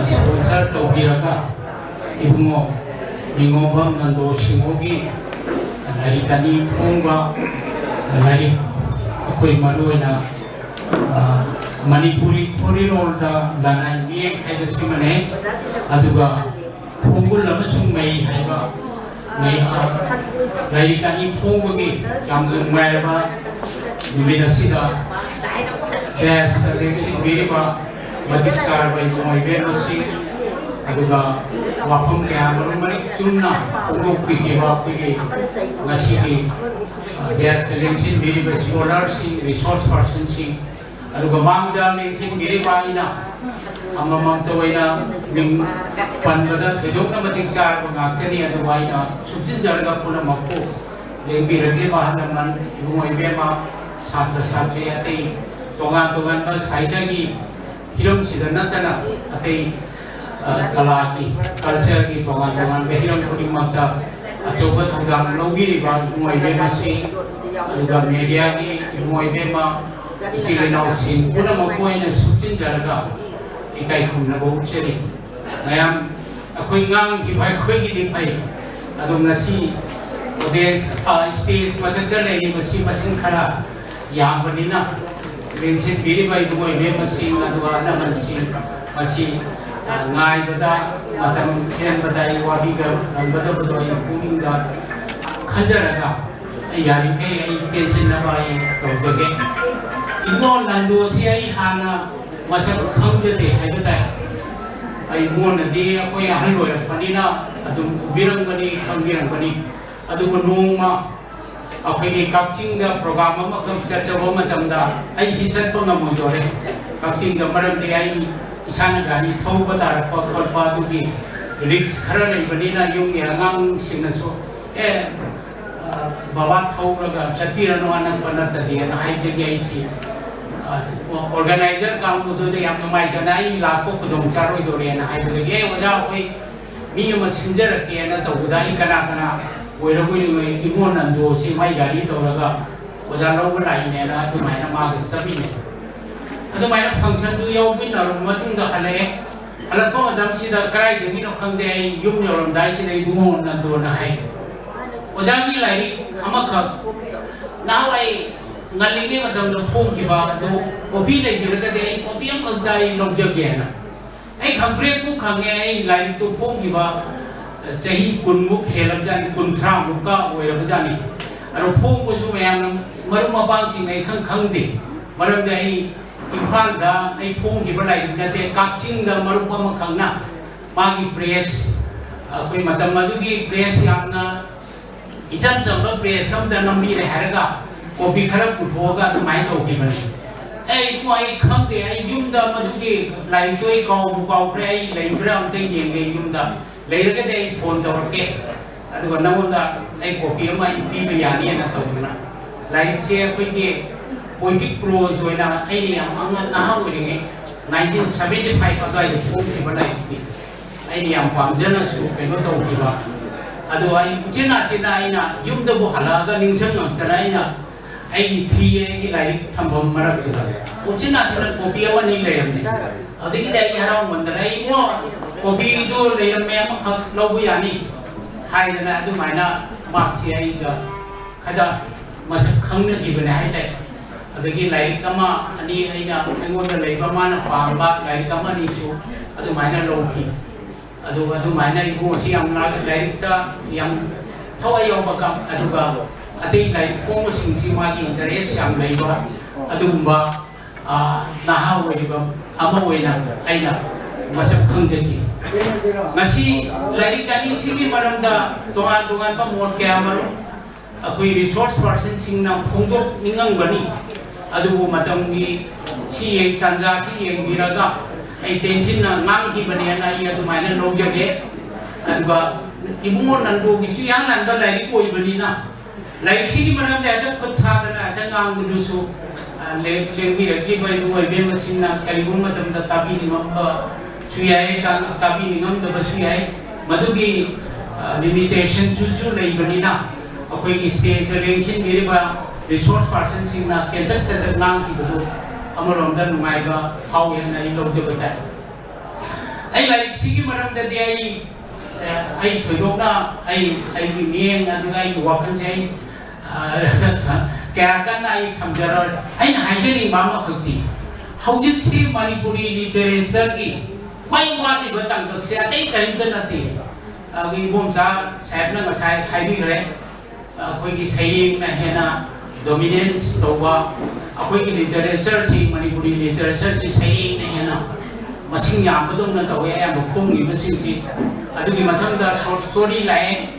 ꯁ꯭ꯄꯣꯟꯁꯔ ꯇꯧꯕꯤꯔꯒ ꯏꯕꯨꯡꯉꯣ ꯅꯤꯉꯣꯝꯕꯝ ꯅꯟꯗꯣ ꯁꯤꯡꯍꯒꯤ ꯂꯥꯏꯔꯤꯛ ꯑꯅꯤ ꯐꯣꯡꯕ, ꯂꯥꯏꯔꯤꯛ ꯑꯩꯈꯣꯏ ꯃꯔꯨꯑꯣꯏꯅ ꯃꯅꯤꯄꯨꯔꯤ ꯐꯨꯔꯤꯔꯣꯜꯗ ꯂꯅꯥꯏ ꯃꯤꯌꯦꯛ ꯍꯥꯏꯕꯁꯤꯃꯅꯦ꯫ ꯑꯗꯨꯒ ꯈꯣꯡꯒꯨꯜ ꯑꯃꯁꯨꯡ ꯃꯩ ꯍꯥꯏꯕ ꯃꯩ, ꯂꯥꯏꯔꯤꯛ ꯑꯅꯤ ꯐꯣꯡꯕꯒꯤ ꯌꯥꯝꯅ ꯅꯨꯡꯉꯥꯏꯔꯕ ꯅꯨꯃꯤꯠ ꯑꯁꯤꯗ ꯗꯦꯁꯇ ꯂꯦꯡꯁꯤꯟꯕꯤꯔꯤꯕ ꯃꯇꯤꯛ ꯆꯥꯔꯕ ꯏꯕꯨꯡꯉꯣ ꯏꯕꯦꯝꯃꯁꯤꯡ, ꯑꯗꯨꯒ ꯋꯥꯐꯝ ꯀꯌꯥ ꯃꯔꯨꯝ ꯃꯔꯤꯛ ꯆꯨꯝꯅ ꯐꯣꯡꯗꯣꯛꯄꯤꯈꯤꯕ ꯑꯩꯈꯣꯏꯒꯤ ꯉꯁꯤꯒꯤ ꯗꯦꯁꯇ ꯂꯦꯡꯁꯤꯟꯕꯤꯔꯤꯕ ꯁ꯭ꯀꯣꯂꯔꯁꯤꯡ, ꯔꯤꯁꯣꯔꯁ ꯄꯥꯔꯁꯟꯁꯤꯡ, ꯑꯗꯨꯒ ꯃꯥꯡꯗ ꯂꯦꯡꯁꯤꯟꯕꯤꯔꯤꯕ ꯑꯩꯅ ꯑꯃꯃꯝꯇ ꯑꯣꯏꯅ ꯃꯤꯡ ꯄꯟꯕꯗ ꯊꯣꯏꯗꯣꯛꯅ ꯃꯇꯤꯛ ꯆꯥꯔꯕ ꯉꯥꯛꯇꯅꯤ꯫ ꯑꯗꯨꯕꯨ ꯑꯩꯅ ꯁꯨꯞꯆꯤꯟꯖꯔꯒ ꯄꯨꯝꯅꯃꯛꯄꯨ ꯂꯦꯡꯕꯤꯔꯛꯂꯤꯕ ꯑꯍꯜ ꯂꯃꯟ, ꯏꯕꯨꯡꯉꯣ ꯏꯕꯦꯝꯃ, ꯁꯥꯇ꯭ꯔ ꯁꯥꯇ꯭ꯔꯤ, ꯑꯇꯩ ꯇꯣꯉꯥꯟ ꯇꯣꯉꯥꯟꯕ ꯁꯥꯍꯤꯇ꯭ꯌꯒꯤ ꯍꯤꯔꯝꯁꯤꯗ ꯅꯠꯇꯅ ꯑꯇꯩ ꯀꯂꯥꯒꯤ, ꯀꯜꯆꯔꯒꯤ ꯇꯣꯉꯥꯟ ꯇꯣꯉꯥꯟꯕ ꯍꯤꯔꯝ ꯈꯨꯗꯤꯡꯃꯛꯇ ꯑꯆꯧꯕ ꯊꯧꯗꯥꯡ ꯂꯧꯕꯤꯔꯤꯕ ꯏꯕꯨꯡꯉꯣ ꯏꯕꯦꯝꯃꯁꯤꯡ, ꯑꯗꯨꯒ ꯃꯦꯗꯤꯌꯥꯒꯤ ꯏꯕꯨꯡꯉꯣ ꯏꯕꯦꯝꯃ, ꯏꯆꯤꯜ ꯏꯅꯥꯎꯁꯤꯡ ꯄꯨꯝꯅꯃꯛꯄꯨ ꯑꯩꯅ ꯁꯨꯞꯆꯤꯟꯖꯔꯒ ꯏꯀꯥꯏ ꯈꯨꯝꯅꯕ ꯎꯠꯆꯔꯤ꯫ ꯃꯌꯥꯝ ꯑꯩꯈꯣꯏ ꯉꯥꯡꯈꯤꯕ ꯑꯩꯈꯣꯏꯒꯤꯗꯤ ꯐꯩ, ꯑꯗꯣ ꯉꯁꯤ ꯑꯣꯗꯤꯌꯦꯟꯁ, ꯁ꯭ꯇꯦꯖ ꯃꯊꯛꯇ ꯂꯩꯔꯤꯕꯁꯤ ꯃꯁꯤꯡ ꯈꯔ ꯌꯥꯝꯕꯅꯤꯅ ꯂꯦꯡꯁꯤꯟꯕꯤꯔꯤꯕ ꯏꯕꯨꯡꯉꯣ ꯏꯕꯦꯝꯃꯁꯤꯡ ꯑꯗꯨꯒ ꯑꯍꯜ ꯂꯃꯟꯁꯤꯡ ꯃꯁꯤ ꯉꯥꯏꯕꯗ ꯃꯇꯝ ꯍꯦꯟꯕꯗ ꯑꯩ ꯋꯥꯕꯤꯔꯝꯒꯗꯕꯗꯣ ꯑꯩ ꯄꯨꯛꯅꯤꯡꯗ ꯈꯟꯖꯔꯒ ꯑꯩ ꯌꯥꯔꯤꯈꯩ ꯑꯩ ꯇꯦꯟꯁꯤꯟꯅꯕ ꯑꯩ ꯇꯧꯖꯒꯦ꯫ ꯏꯕꯨꯡꯉꯣ ꯅꯟꯗꯨ ꯑꯁꯤ ꯑꯩ ꯍꯥꯟꯅ ꯃꯁꯛ ꯈꯪꯖꯗꯦ ꯍꯥꯏꯕ ꯇꯥꯏ꯫ ꯑꯩ ꯃꯉꯣꯟꯗꯗꯤ ꯑꯩꯈꯣꯏ ꯑꯍꯜ ꯑꯣꯏꯔꯛꯄꯅꯤꯅ ꯑꯗꯨꯝ ꯎꯕꯤꯔꯝꯒꯅꯤ, ꯈꯪꯕꯤꯔꯝꯒꯅꯤ꯫ ꯑꯗꯨꯕꯨ ꯅꯣꯡꯃ ꯑꯩꯈꯣꯏꯒꯤ ꯀꯛꯆꯤꯡꯗ ꯄ꯭ꯔꯣꯒ꯭ꯔꯥꯝ ꯑꯃꯈꯛ ꯆꯠꯆꯕ ꯃꯇꯝꯗ ꯑꯩꯁꯤ ꯆꯠꯄ ꯉꯝꯃꯣꯏꯗꯣꯔꯦ ꯀꯛꯆꯤꯡꯗ, ꯃꯔꯝꯗꯤ ꯑꯩ ꯏꯁꯥꯅ ꯒꯥꯔꯤ ꯊꯧꯕ ꯇꯥꯔꯛꯄ ꯈꯣꯠꯄ ꯑꯗꯨꯒꯤ ꯔꯤꯛꯁ ꯈꯔ ꯂꯩꯕꯅꯤꯅ ꯌꯨꯝꯒꯤ ꯑꯉꯥꯡꯁꯤꯡꯅꯁꯨ, "ꯑꯦ, ꯑ, ꯕꯕꯥ ꯊꯧꯔꯒ ꯆꯠꯄꯤꯔꯅꯨ, ꯑꯅꯛꯄ ꯅꯠꯇꯗꯤꯅ" ꯍꯥꯏꯕꯗꯒꯤ ꯑꯩꯁꯤ, ꯑ, ꯑꯣꯔꯒꯅꯥꯏꯖꯔ ꯀꯥꯡꯕꯨꯗꯨꯗ ꯌꯥꯝ ꯅꯨꯡꯉꯥꯏꯇꯅ "ꯑꯩ ꯂꯥꯛꯄ ꯈꯨꯗꯣꯡ ꯆꯥꯔꯣꯏꯗꯧꯔꯦꯅ" ꯍꯥꯏꯕꯗꯒꯤ, "ꯑꯦ, ꯑꯣꯖꯥ, ꯑꯩꯈꯣꯏ ꯃꯤ ꯑꯃ ꯁꯤꯟꯖꯔꯛꯀꯦꯅ" ꯇꯧꯕꯗ ꯑꯩ ꯀꯅꯥ ꯀꯅꯥ ꯑꯣꯏꯔꯕꯣꯏ ꯅꯤꯡꯉꯨꯔꯦ, ꯏꯕꯨꯡꯉꯣ ꯅꯟꯗꯣꯁꯤ ꯃꯥꯏ ꯒꯥꯔꯤ ꯇꯧꯔꯒ ꯑꯣꯖꯥ ꯂꯧꯕ ꯂꯥꯛꯏꯅꯦꯅ ꯑꯗꯨꯃꯥꯏꯅ ꯃꯥꯒ ꯆꯠꯃꯤꯟꯅꯩ꯫ ꯑꯗꯨꯃꯥꯏꯅ ꯐꯪꯁꯟꯗꯨ ꯌꯥꯎꯃꯤꯟꯅꯔꯕ ꯃꯇꯨꯡꯗ ꯍꯜꯂꯛꯑꯦ꯫ ꯍꯜꯂꯛꯄ ꯃꯇꯝꯁꯤꯗ ꯀꯗꯥꯏꯗꯒꯤꯅꯣ ꯈꯪꯗꯦ, ꯑꯩ ꯌꯨꯝ ꯌꯧꯔꯝꯗꯥꯏꯁꯤꯗ ꯏꯕꯨꯡꯉꯣ ꯅꯟꯗꯣꯅ ꯍꯥꯏ, "ꯑꯣꯖꯥꯒꯤ ꯂꯥꯏꯔꯤꯛ ꯑꯃꯈꯛ ꯅꯍꯥꯟꯋꯥꯏ ꯉꯜꯂꯤꯉꯩ ꯃꯇꯝꯗ ꯐꯣꯡꯈꯤꯕ ꯑꯗꯨ ꯀꯣꯄꯤ ꯂꯩꯕꯤꯔꯒꯗꯤ ꯑꯩ ꯀꯣꯄꯤ ꯑꯃꯈꯛꯇ ꯑꯩ ꯂꯧꯖꯒꯦꯅ"꯫ ꯑꯩ ꯈꯪꯄ꯭ꯔꯦꯛꯄꯨ ꯈꯪꯉꯦ, ꯑꯩ ꯂꯥꯏꯔꯤꯛꯇꯨ ꯐꯣꯡꯈꯤꯕ ꯆꯍꯤ ꯀꯨꯟꯃꯨꯛ ꯍꯦꯜꯂꯕꯖꯥꯠꯅꯤ, ꯀꯨꯟꯊ꯭ꯔꯥꯃꯨꯛꯀ ꯑꯣꯏꯔꯕꯖꯥꯠꯅꯤ꯫ ꯑꯗꯣ ꯐꯣꯡꯕꯁꯨ ꯃꯌꯥꯝꯅ, ꯃꯔꯨꯞ ꯃꯄꯥꯡꯁꯤꯡꯅ ꯑꯩ ꯈꯪ ꯈꯪꯗꯦ, ꯃꯔꯝꯗꯤ ꯑꯩ ꯏꯝꯐꯥꯜꯗ ꯑꯩ ꯐꯣꯡꯈꯤꯕ ꯂꯥꯏꯔꯤꯛ ꯅꯠꯇꯦ, ꯀꯛꯆꯤꯡꯗ ꯃꯔꯨꯞ ꯑꯃꯈꯛꯅ ꯃꯥꯒꯤ ꯄ꯭ꯔꯦꯁ, ꯑꯩꯈꯣꯏ ꯃꯇꯝ ꯑꯗꯨꯒꯤ ꯄ꯭ꯔꯦꯁ ꯌꯥꯝꯅ ꯏꯆꯝ ꯆꯝꯕ ꯄ꯭ꯔꯦꯁ ꯑꯃꯗ ꯅꯝꯕꯤꯔꯦ ꯍꯥꯏꯔꯒ ꯀꯣꯄꯤ ꯈꯔ ꯄꯨꯊꯣꯛꯑꯒ ꯑꯗꯨꯃꯥꯏꯅ ꯇꯧꯈꯤꯕꯅꯤ꯫ ꯑꯩ ꯏꯕꯨꯡ, ꯑꯩ ꯈꯪꯗꯦ, ꯑꯩ ꯌꯨꯝꯗ ꯃꯗꯨꯒꯤ ꯂꯥꯏꯔꯤꯛꯇꯣ ꯑꯩ ꯀꯥꯎꯕꯨ ꯀꯥꯎꯈ꯭ꯔꯦ, ꯑꯩ ꯂꯩꯕ꯭ꯔꯥ ꯑꯝꯇ ꯌꯦꯡꯒꯦ ꯌꯨꯝꯗ꯫ ꯂꯩꯔꯒꯗꯤ ꯑꯩ ꯐꯣꯟ ꯇꯧꯔꯛꯀꯦ, ꯑꯗꯨꯒ ꯅꯉꯣꯟꯗ ꯑꯩ ꯀꯣꯄꯤ ꯑꯃ ꯑꯩ ꯄꯤꯕ ꯌꯥꯅꯤꯅ ꯇꯧꯗꯅ꯫ ꯂꯥꯏꯔꯤꯛꯁꯦ ꯑꯩꯈꯣꯏꯒꯤ ꯄꯣꯏꯇꯤꯛ ꯄ꯭ꯔꯣꯖ ꯑꯣꯏꯅ ꯑꯩꯅ ꯌꯥꯝ ꯑꯉꯥꯡ, ꯅꯍꯥ ꯑꯣꯏꯔꯤꯉꯩ, ꯅꯥꯏꯟꯇꯤꯟ ꯁꯕꯦꯟꯇꯤ ꯐꯥꯏꯚ ꯑꯗꯨꯋꯥꯏꯗ ꯐꯣꯡꯈꯤꯕ ꯂꯥꯏꯔꯤꯛꯅꯤ꯫ ꯑꯩꯅ ꯌꯥꯝ ꯄꯥꯝꯖꯅꯁꯨ ꯀꯩꯅꯣ ꯇꯧꯈꯤꯕ꯫ ꯑꯗꯣ ꯑꯩ ꯎꯆꯤꯟ ꯅꯥꯆꯤꯟꯅ ꯑꯩꯅ ꯌꯨꯝꯗꯕꯨ ꯍꯜꯂꯛꯑꯒ ꯅꯤꯡꯁꯤꯡꯉꯛꯇꯅ ꯑꯩꯅ ꯑꯩꯒꯤ ꯊꯤꯌꯦ, ꯑꯩꯒꯤ ꯂꯥꯏꯔꯤꯛ ꯊꯝꯐꯝ ꯃꯔꯛꯇꯨꯗ ꯎꯆꯤꯟ ꯅꯥꯆꯤꯟꯅ ꯀꯣꯄꯤ ꯑꯃꯅꯤ ꯂꯩꯔꯝꯃꯦ꯫ ꯑꯗꯨꯗꯒꯤꯗꯤ ꯑꯩ ꯍꯔꯥꯎꯃꯟꯗꯅ, "ꯑꯩ ꯏꯕꯨꯡꯉꯣ, ꯀꯣꯄꯤꯗꯨ ꯂꯩꯔꯝꯃꯦ, ꯑꯃꯈꯛ ꯂꯧꯕ ꯌꯥꯅꯤ" ꯍꯥꯏꯗꯅ ꯑꯗꯨꯃꯥꯏꯅ ꯃꯍꯥꯛꯁꯤ ꯑꯩꯒ ꯈꯔ ꯃꯁꯛ ꯈꯪꯅꯈꯤꯕꯅꯦ ꯍꯥꯏꯇꯥꯔꯦ꯫ ꯑꯗꯒꯤ ꯂꯥꯏꯔꯤꯛ ꯑꯃ ꯑꯅꯤ ꯑꯩꯅ, ꯑꯩꯉꯣꯟꯗ ꯂꯩꯕ ꯃꯥꯅ ꯄꯥꯝꯕ ꯂꯥꯏꯔꯤꯛ ꯑꯃ ꯑꯅꯤꯁꯨ ꯑꯗꯨꯃꯥꯏꯅ ꯂꯧꯈꯤ꯫ ꯑꯗꯨꯒ ꯑꯗꯨꯃꯥꯏꯅ ꯏꯕꯨꯡ ꯑꯁꯤ ꯌꯥꯝꯅ ꯂꯥꯏꯔꯤꯛꯇ ꯌꯥꯝ ꯊꯋꯥꯏ ꯌꯥꯎꯕ ꯀ-, ꯑꯗꯨꯒ ꯑꯇꯩ ꯂꯥꯏꯔꯤꯛ ꯐꯣꯡꯕꯁꯤꯡꯁꯤ ꯃꯥꯒꯤ ꯏꯟꯇꯔꯦꯁ ꯌꯥꯝ ꯂꯩꯕ, ꯑꯗꯨꯒꯨꯝꯕ, ꯑ, ꯅꯍꯥ ꯑꯣꯏꯔꯤꯕ ꯑꯃ ꯑꯣꯏꯅ ꯑꯩꯅ ꯃꯁꯛ ꯈꯪꯖꯈꯤ꯫ ꯉꯁꯤ ꯂꯥꯏꯔꯤꯛ ꯑꯅꯤꯁꯤꯒꯤ ꯃꯔꯝꯗ ꯇꯣꯉꯥꯟ ꯇꯣꯉꯥꯟꯕ ꯃꯣꯠ ꯀꯌꯥ ꯃꯔꯨꯝ ꯑꯩꯈꯣꯏ ꯔꯤꯁꯣꯔꯁ ꯄꯥꯔꯁꯟꯁꯤꯡꯅ ꯐꯣꯡꯗꯣꯛꯅꯤꯡꯉꯝꯒꯅꯤ꯫ ꯑꯗꯨꯕꯨ ꯃꯇꯝꯒꯤ ꯁꯤ ꯌꯦꯡ-, ꯇꯥꯟꯖꯥꯁꯤ ꯌꯦꯡꯕꯤꯔꯒ ꯑꯩ ꯇꯦꯟꯁꯤꯟꯅ ꯉꯥꯡꯈꯤꯕꯅꯦꯅ ꯑꯩ ꯑꯗꯨꯃꯥꯏꯅ ꯂꯧꯖꯒꯦ꯫ ꯑꯗꯨꯒ ꯏꯕꯨꯡꯉꯣ ꯅꯟꯗꯣꯒꯤꯁꯨ ꯏꯍꯥꯟ ꯍꯥꯟꯕ ꯂꯥꯏꯔꯤꯛ ꯑꯣꯏꯕꯅꯤꯅ ꯂꯥꯏꯔꯤꯛꯁꯤꯒꯤ ꯃꯔꯝꯗ ꯍꯦꯛꯇ ꯈꯨꯠ ꯊꯥꯗꯅ ꯍꯦꯛꯇ ꯉꯥꯡꯕꯗꯨꯁꯨ, ꯑ, ꯂꯦꯡ-, ꯂꯦꯡꯕꯤꯔꯛꯂꯤꯕ ꯏꯕꯨꯡꯉꯣ ꯏꯕꯦꯝꯃꯁꯤꯡꯅ ꯀꯔꯤꯒꯨꯝꯕ ꯃꯇꯝꯗ ꯇꯥꯕꯤꯅꯤꯡꯉꯝꯕꯁꯨ ꯌꯥꯏ, ꯇꯥ-, ꯇꯥꯕꯤꯅꯤꯡꯉꯝꯗꯕꯁꯨ ꯌꯥꯏ꯫ ꯃꯗꯨꯒꯤ, ꯑ, ꯂꯤꯃꯤꯇꯦꯁꯟꯁꯨ ꯂꯩꯕꯅꯤꯅ ꯑꯩꯈꯣꯏꯒꯤ ꯁ꯭ꯇꯦꯖꯇ ꯂꯦꯡꯁꯤꯟꯕꯤꯔꯤꯕ ꯔꯤꯁꯣꯔꯁ ꯄꯥꯔꯁꯟꯁꯤꯡꯅ ꯇꯦꯟꯇꯛ ꯇꯦꯟꯇꯛ ꯉꯥꯡꯈꯤꯕꯗꯨ ꯑꯃꯔꯣꯝꯗ ꯅꯨꯡꯉꯥꯏꯕ ꯐꯥꯎꯏ ꯍꯥꯏꯅ ꯑꯩ ꯂꯧꯖꯕ ꯇꯥꯏ꯫ ꯑꯩ ꯂꯥꯏꯔꯤꯛꯁꯤꯒꯤ ꯃꯔꯝꯗꯗꯤ ꯑꯩ, ꯑ, ꯑꯩ ꯊꯣꯏꯗꯣꯛꯅ ꯑꯩ, ꯑꯩꯒꯤ ꯃꯤꯠꯌꯦꯡ ꯑꯗꯨꯒ ꯑꯩꯒꯤ ꯋꯥꯈꯜꯁꯦ ꯑꯩ, ꯑ, ꯀꯌꯥ ꯀꯟꯅ ꯑꯩ ꯊꯝꯖꯔꯣꯏ꯫ ꯑꯩꯅ ꯍꯥꯏꯖꯅꯤꯡꯕ ꯑꯃꯈꯛꯇꯤ, ꯍꯧꯖꯤꯛꯁꯤ ꯃꯅꯤꯄꯨꯔꯤ ꯂꯤꯇꯔꯦꯆꯔꯒꯤ ꯈ꯭ꯋꯥꯏ ꯋꯥꯠꯂꯤꯕ ꯇꯥꯡꯀꯛꯁꯦ ꯑꯇꯩ ꯀꯔꯤꯝꯇ ꯅꯠꯇꯦ꯫ ꯑꯩꯈꯣꯏ ꯏꯕꯣꯝꯆꯥ ꯁꯥꯍꯦꯕꯅ ꯉꯁꯥꯏ ꯍꯥꯏꯕꯤꯈ꯭ꯔꯦ, ꯑꯩꯈꯣꯏꯒꯤ ꯁꯩꯔꯦꯡꯅ ꯍꯦꯟꯅ ꯗꯣꯃꯤꯅꯦꯟꯁ ꯇꯧꯕ, ꯑꯩꯈꯣꯏꯒꯤ ꯂꯤꯇꯔꯦꯆꯔꯁꯤ, ꯃꯅꯤꯄꯨꯔꯤ ꯂꯤꯇꯔꯦꯆꯔꯁꯤ ꯁꯩꯔꯦꯡꯅ ꯍꯦꯟꯅ ꯃꯁꯤꯡ ꯌꯥꯝꯕꯗꯧꯅ ꯇꯧꯋꯦ ꯑꯌꯥꯝꯕ ꯐꯣꯡꯉꯤꯕꯁꯤꯡꯁꯤ꯫ ꯑꯗꯨꯒꯤ ꯃꯊꯪꯗ ꯁꯣꯔꯠ ꯁ꯭ꯇꯣꯔꯤ ꯂꯥꯛꯑꯦ,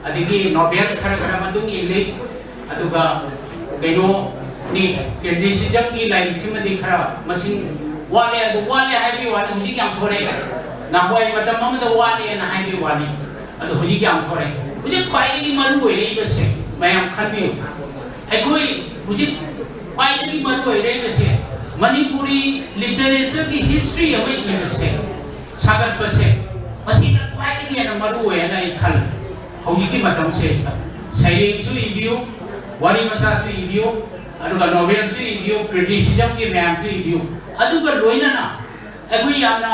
ꯑꯗꯒꯤ ꯅꯣꯚꯦꯜ ꯈꯔ ꯈꯔ ꯃꯇꯨꯡ ꯏꯜꯂꯤ꯫ ꯑꯗꯨꯒ ꯀꯩꯅꯣꯅꯤ, ꯀ꯭ꯔꯤꯇꯤꯁꯤꯖꯝꯒꯤ ꯂꯥꯏꯔꯤꯛꯁꯤꯃꯗꯤ ꯈꯔ ꯃꯁꯤꯡ ꯋꯥꯠꯂꯦ꯫ ꯑꯗꯨ ꯋꯥꯠꯂꯦ ꯍꯥꯏꯕꯒꯤ ꯋꯥꯅꯤ, ꯍꯧꯖꯤꯛ ꯌꯥꯝ ꯊꯣꯔꯛꯑꯦ꯫ ꯅꯍꯥꯟꯋꯥꯏ ꯃꯇꯝ ꯑꯃꯗ ꯋꯥꯠꯂꯦꯅ ꯍꯥꯏꯕꯒꯤ ꯋꯥꯅꯤ, ꯑꯗꯨ ꯍꯧꯖꯤꯛ ꯌꯥꯝ ꯊꯣꯔꯛꯑꯦ꯫ ꯍꯧꯖꯤꯛ ꯈ꯭ꯋꯥꯏꯗꯒꯤ ꯃꯔꯨ ꯑꯣꯏꯔꯛꯏꯕꯁꯦ ꯃꯌꯥꯝ ꯈꯟꯕꯤꯌꯨ, ꯑꯩꯈꯣꯏ ꯍꯧꯖꯤꯛ ꯈ꯭ꯋꯥꯏꯗꯒꯤ ꯃꯔꯨ ꯑꯣꯏꯔꯛꯏꯕꯁꯦ ꯃꯅꯤꯄꯨꯔꯤ ꯂꯤꯇꯔꯦꯆꯔꯒꯤ ꯍꯤꯁꯇ꯭ꯔꯤ ꯑꯃ ꯏꯕꯁꯦ, ꯁꯥꯒꯠꯄꯁꯦ, ꯃꯁꯤꯅ ꯈ꯭ꯋꯥꯏꯗꯒꯤ ꯍꯦꯟꯅ ꯃꯔꯨ ꯑꯣꯏ ꯍꯥꯏꯅ ꯑꯩ ꯈꯜꯂꯤ꯫ ꯍꯧꯖꯤꯛꯀꯤ ꯃꯇꯝꯁꯤꯗꯩꯁꯤꯗ ꯁꯩꯔꯦꯡꯁꯨ ꯏꯕꯤꯌꯨ, ꯋꯥꯔꯤ ꯃꯆꯥꯁꯨ ꯏꯕꯤꯌꯨ, ꯑꯗꯨꯒ ꯅꯣꯚꯦꯜꯁꯨ ꯏꯕꯤꯌꯨ, ꯀ꯭ꯔꯤꯇꯤꯁꯤꯖꯝꯒꯤ ꯃꯌꯥꯝꯁꯨ ꯏꯕꯤꯌꯨ꯫ ꯑꯗꯨꯒ ꯂꯣꯏꯅꯅ ꯑꯩꯈꯣꯏ ꯌꯥꯝꯅ,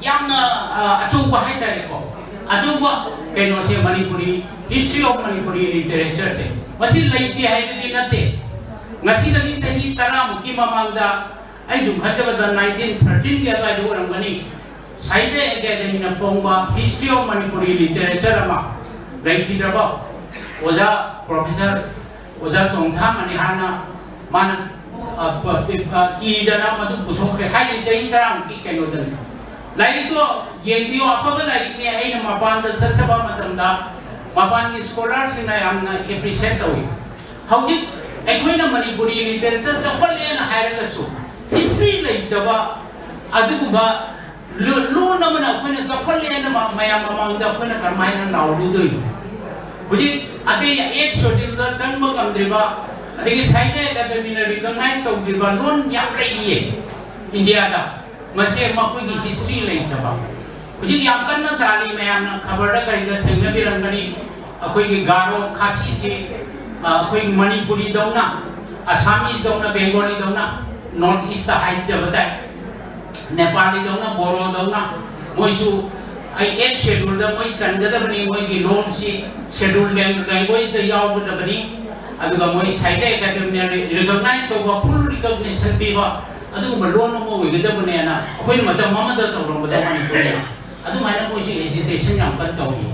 ꯌꯥꯝꯅ, ꯑ, ꯑꯆꯧꯕ ꯍꯥꯏꯇꯥꯔꯦꯀꯣ, ꯑꯆꯧꯕ ꯀꯩꯅꯣꯁꯦ Manipuri history of Manipuri literature ꯁꯦ ꯃꯁꯤ ꯂꯩꯇꯦ ꯍꯥꯏꯕꯗꯤ ꯅꯠꯇꯦ꯫ ꯉꯁꯤꯗꯒꯤ ꯆꯍꯤ ꯇꯔꯥꯃꯨꯛꯀꯤ ꯃꯃꯥꯡꯗ ꯑꯩ ꯁꯨꯝ ꯈꯟꯖꯕꯗ nineteen thirteen ꯒꯤ ꯑꯗꯨꯋꯥꯏꯗ ꯑꯣꯏꯔꯝꯒꯅꯤ, ꯁꯥꯍꯤꯇ꯭ꯌ ꯑꯦꯀꯥꯗꯦꯃꯤꯅ ꯐꯣꯡꯕ History of Manipuri Literature ꯑꯃ ꯂꯩꯈꯤꯗ꯭ꯔꯕ ꯑꯣꯖꯥ ꯄ꯭ꯔꯣꯐꯦꯁꯔ ꯑꯣꯖꯥ ꯆꯣꯡꯊꯥꯝ ꯃꯅꯤꯍꯥꯔꯅ ꯃꯥꯅ ꯑ, ꯄ-, ꯄ-, ꯑ, ꯏꯗꯅ ꯃꯗꯨ ꯄꯨꯊꯣꯛꯈ꯭ꯔꯦ꯫ ꯍꯥꯏꯗꯤ ꯆꯍꯤ ꯇꯔꯥꯃꯨꯛꯀꯤ ꯀꯩꯅꯣꯗꯅꯤ꯫ ꯂꯥꯏꯔꯤꯛꯇꯣ ꯌꯦꯡꯕꯤꯌꯣ, ꯑꯐꯕ ꯂꯥꯏꯔꯤꯛꯅꯤ꯫ ꯑꯩꯅ ꯃꯄꯥꯟꯗ ꯆꯠꯆꯕ ꯃꯇꯝꯗ ꯃꯄꯥꯟꯒꯤ ꯁ꯭ꯀꯣꯂꯔꯁꯤꯡꯅ ꯌꯥꯝꯅ ꯑꯦꯄ꯭ꯔꯤꯁꯤꯌꯦꯠ ꯇꯧꯏ꯫ ꯍꯧꯖꯤꯛ ꯑꯩꯈꯣꯏꯅ ꯃꯅꯤꯄꯨꯔꯤ ꯂꯤꯇꯔꯦꯆꯔ ꯆꯥꯎꯈꯠꯂꯦꯅ ꯍꯥꯏꯔꯒꯁꯨ, ꯍꯤꯁꯇ꯭ꯔꯤ ꯂꯩꯇꯕ ꯑꯗꯨꯒꯨꯝꯕ ꯂꯣ-, ꯂꯣꯟ ꯑꯃꯅ ꯑꯩꯈꯣꯏꯅ ꯆꯥꯎꯈꯠꯂꯦꯅ ꯃ-, ꯃꯌꯥꯝ ꯃꯃꯥꯡꯗ ꯑꯩꯈꯣꯏꯅ ꯀꯔꯝꯍꯥꯏꯅ ꯂꯥꯎꯔꯨꯗꯣꯏꯅꯣ? ꯍꯧꯖꯤꯛ ꯑꯇꯩ ꯑꯦꯠ ꯁꯦꯗ꯭ꯌꯨꯜꯗ ꯆꯪꯕ ꯉꯝꯗ꯭ꯔꯤꯕ, ꯑꯗꯒꯤ ꯁꯥꯍꯤꯇ꯭ꯌ ꯑꯦꯀꯥꯗꯃꯤꯅ ꯔꯤꯀꯣꯒꯅꯥꯏꯖ ꯇꯧꯗ꯭ꯔꯤꯕ ꯂꯣꯟ ꯌꯥꯝ ꯂꯩꯔꯤꯌꯦ ꯏꯟꯗꯤꯌꯥꯗ꯫ ꯃꯁꯦ ꯃꯈꯣꯏꯒꯤ ꯍꯤꯁꯇ꯭ꯔꯤ ꯂꯩꯇꯕ꯫ ꯍꯧꯖꯤꯛ ꯌꯥꯝ ꯀꯟꯅ ꯇꯥꯜꯂꯤ, ꯃꯌꯥꯝꯅ ꯈꯕꯔꯗ ꯀꯔꯤꯗ ꯊꯦꯡꯅꯕꯤꯔꯝꯒꯅꯤ꯫ ꯑꯩꯈꯣꯏꯒꯤ ꯒꯥꯔꯣ ꯈꯥꯁꯤꯁꯤ, ꯑ, ꯑꯩꯈꯣꯏ ꯃꯅꯤꯄꯨꯔꯤꯗꯧꯅ, ꯑꯁꯥꯃꯤꯁꯗꯧꯅ, ꯕꯦꯡꯒꯣꯂꯤꯗꯧꯅ ꯅꯣꯔꯠ ꯏꯁꯇ ꯍꯥꯏꯗꯕ ꯇꯥꯏ꯫ ꯅꯦꯄꯥꯂꯤꯗꯧꯅ, ꯕꯣꯔꯣꯗꯧꯅ ꯃꯣꯏꯁꯨ ꯑꯩ ꯑꯦꯠ ꯁꯦꯗ꯭ꯌꯨꯜꯗ ꯃꯣꯏ ꯆꯟꯒꯗꯕꯅꯤ, ꯃꯣꯏꯒꯤ ꯂꯣꯟꯁꯤ ꯁꯦꯗ꯭ꯌꯨꯜ ꯂꯦꯡ-, ꯂꯦꯡꯒ꯭ꯋꯦꯖꯇ ꯌꯥꯎꯒꯗꯕꯅꯤ꯫ ꯑꯗꯨꯒ ꯃꯣꯏ ꯁꯥꯍꯤꯇ꯭ꯌ ꯑꯦꯀꯥꯗꯦꯃꯤꯅ ꯔꯤ-, ꯔꯤꯀꯣꯒꯅꯥꯏꯖ ꯇꯧꯕ, ꯐꯨꯜ ꯔꯤꯀꯣꯒꯅꯤꯁꯟ ꯄꯤꯕ ꯑꯗꯨꯒꯨꯝꯕ ꯂꯣꯟ ꯑꯃ ꯑꯣꯏꯒꯗꯕꯅꯦꯅ ꯑꯩꯈꯣꯏꯅ ꯃꯇꯝ ꯑꯃꯗ ꯇꯧꯔꯝꯕꯗꯣ ꯃꯅꯤꯄꯨꯔꯤꯅ꯫ ꯑꯗꯨꯃꯥꯏꯅ ꯃꯣꯏꯁꯨ ꯑꯦꯖꯤꯇꯦꯁꯟ ꯌꯥꯝ ꯀꯟꯅ ꯇꯧꯔꯤ꯫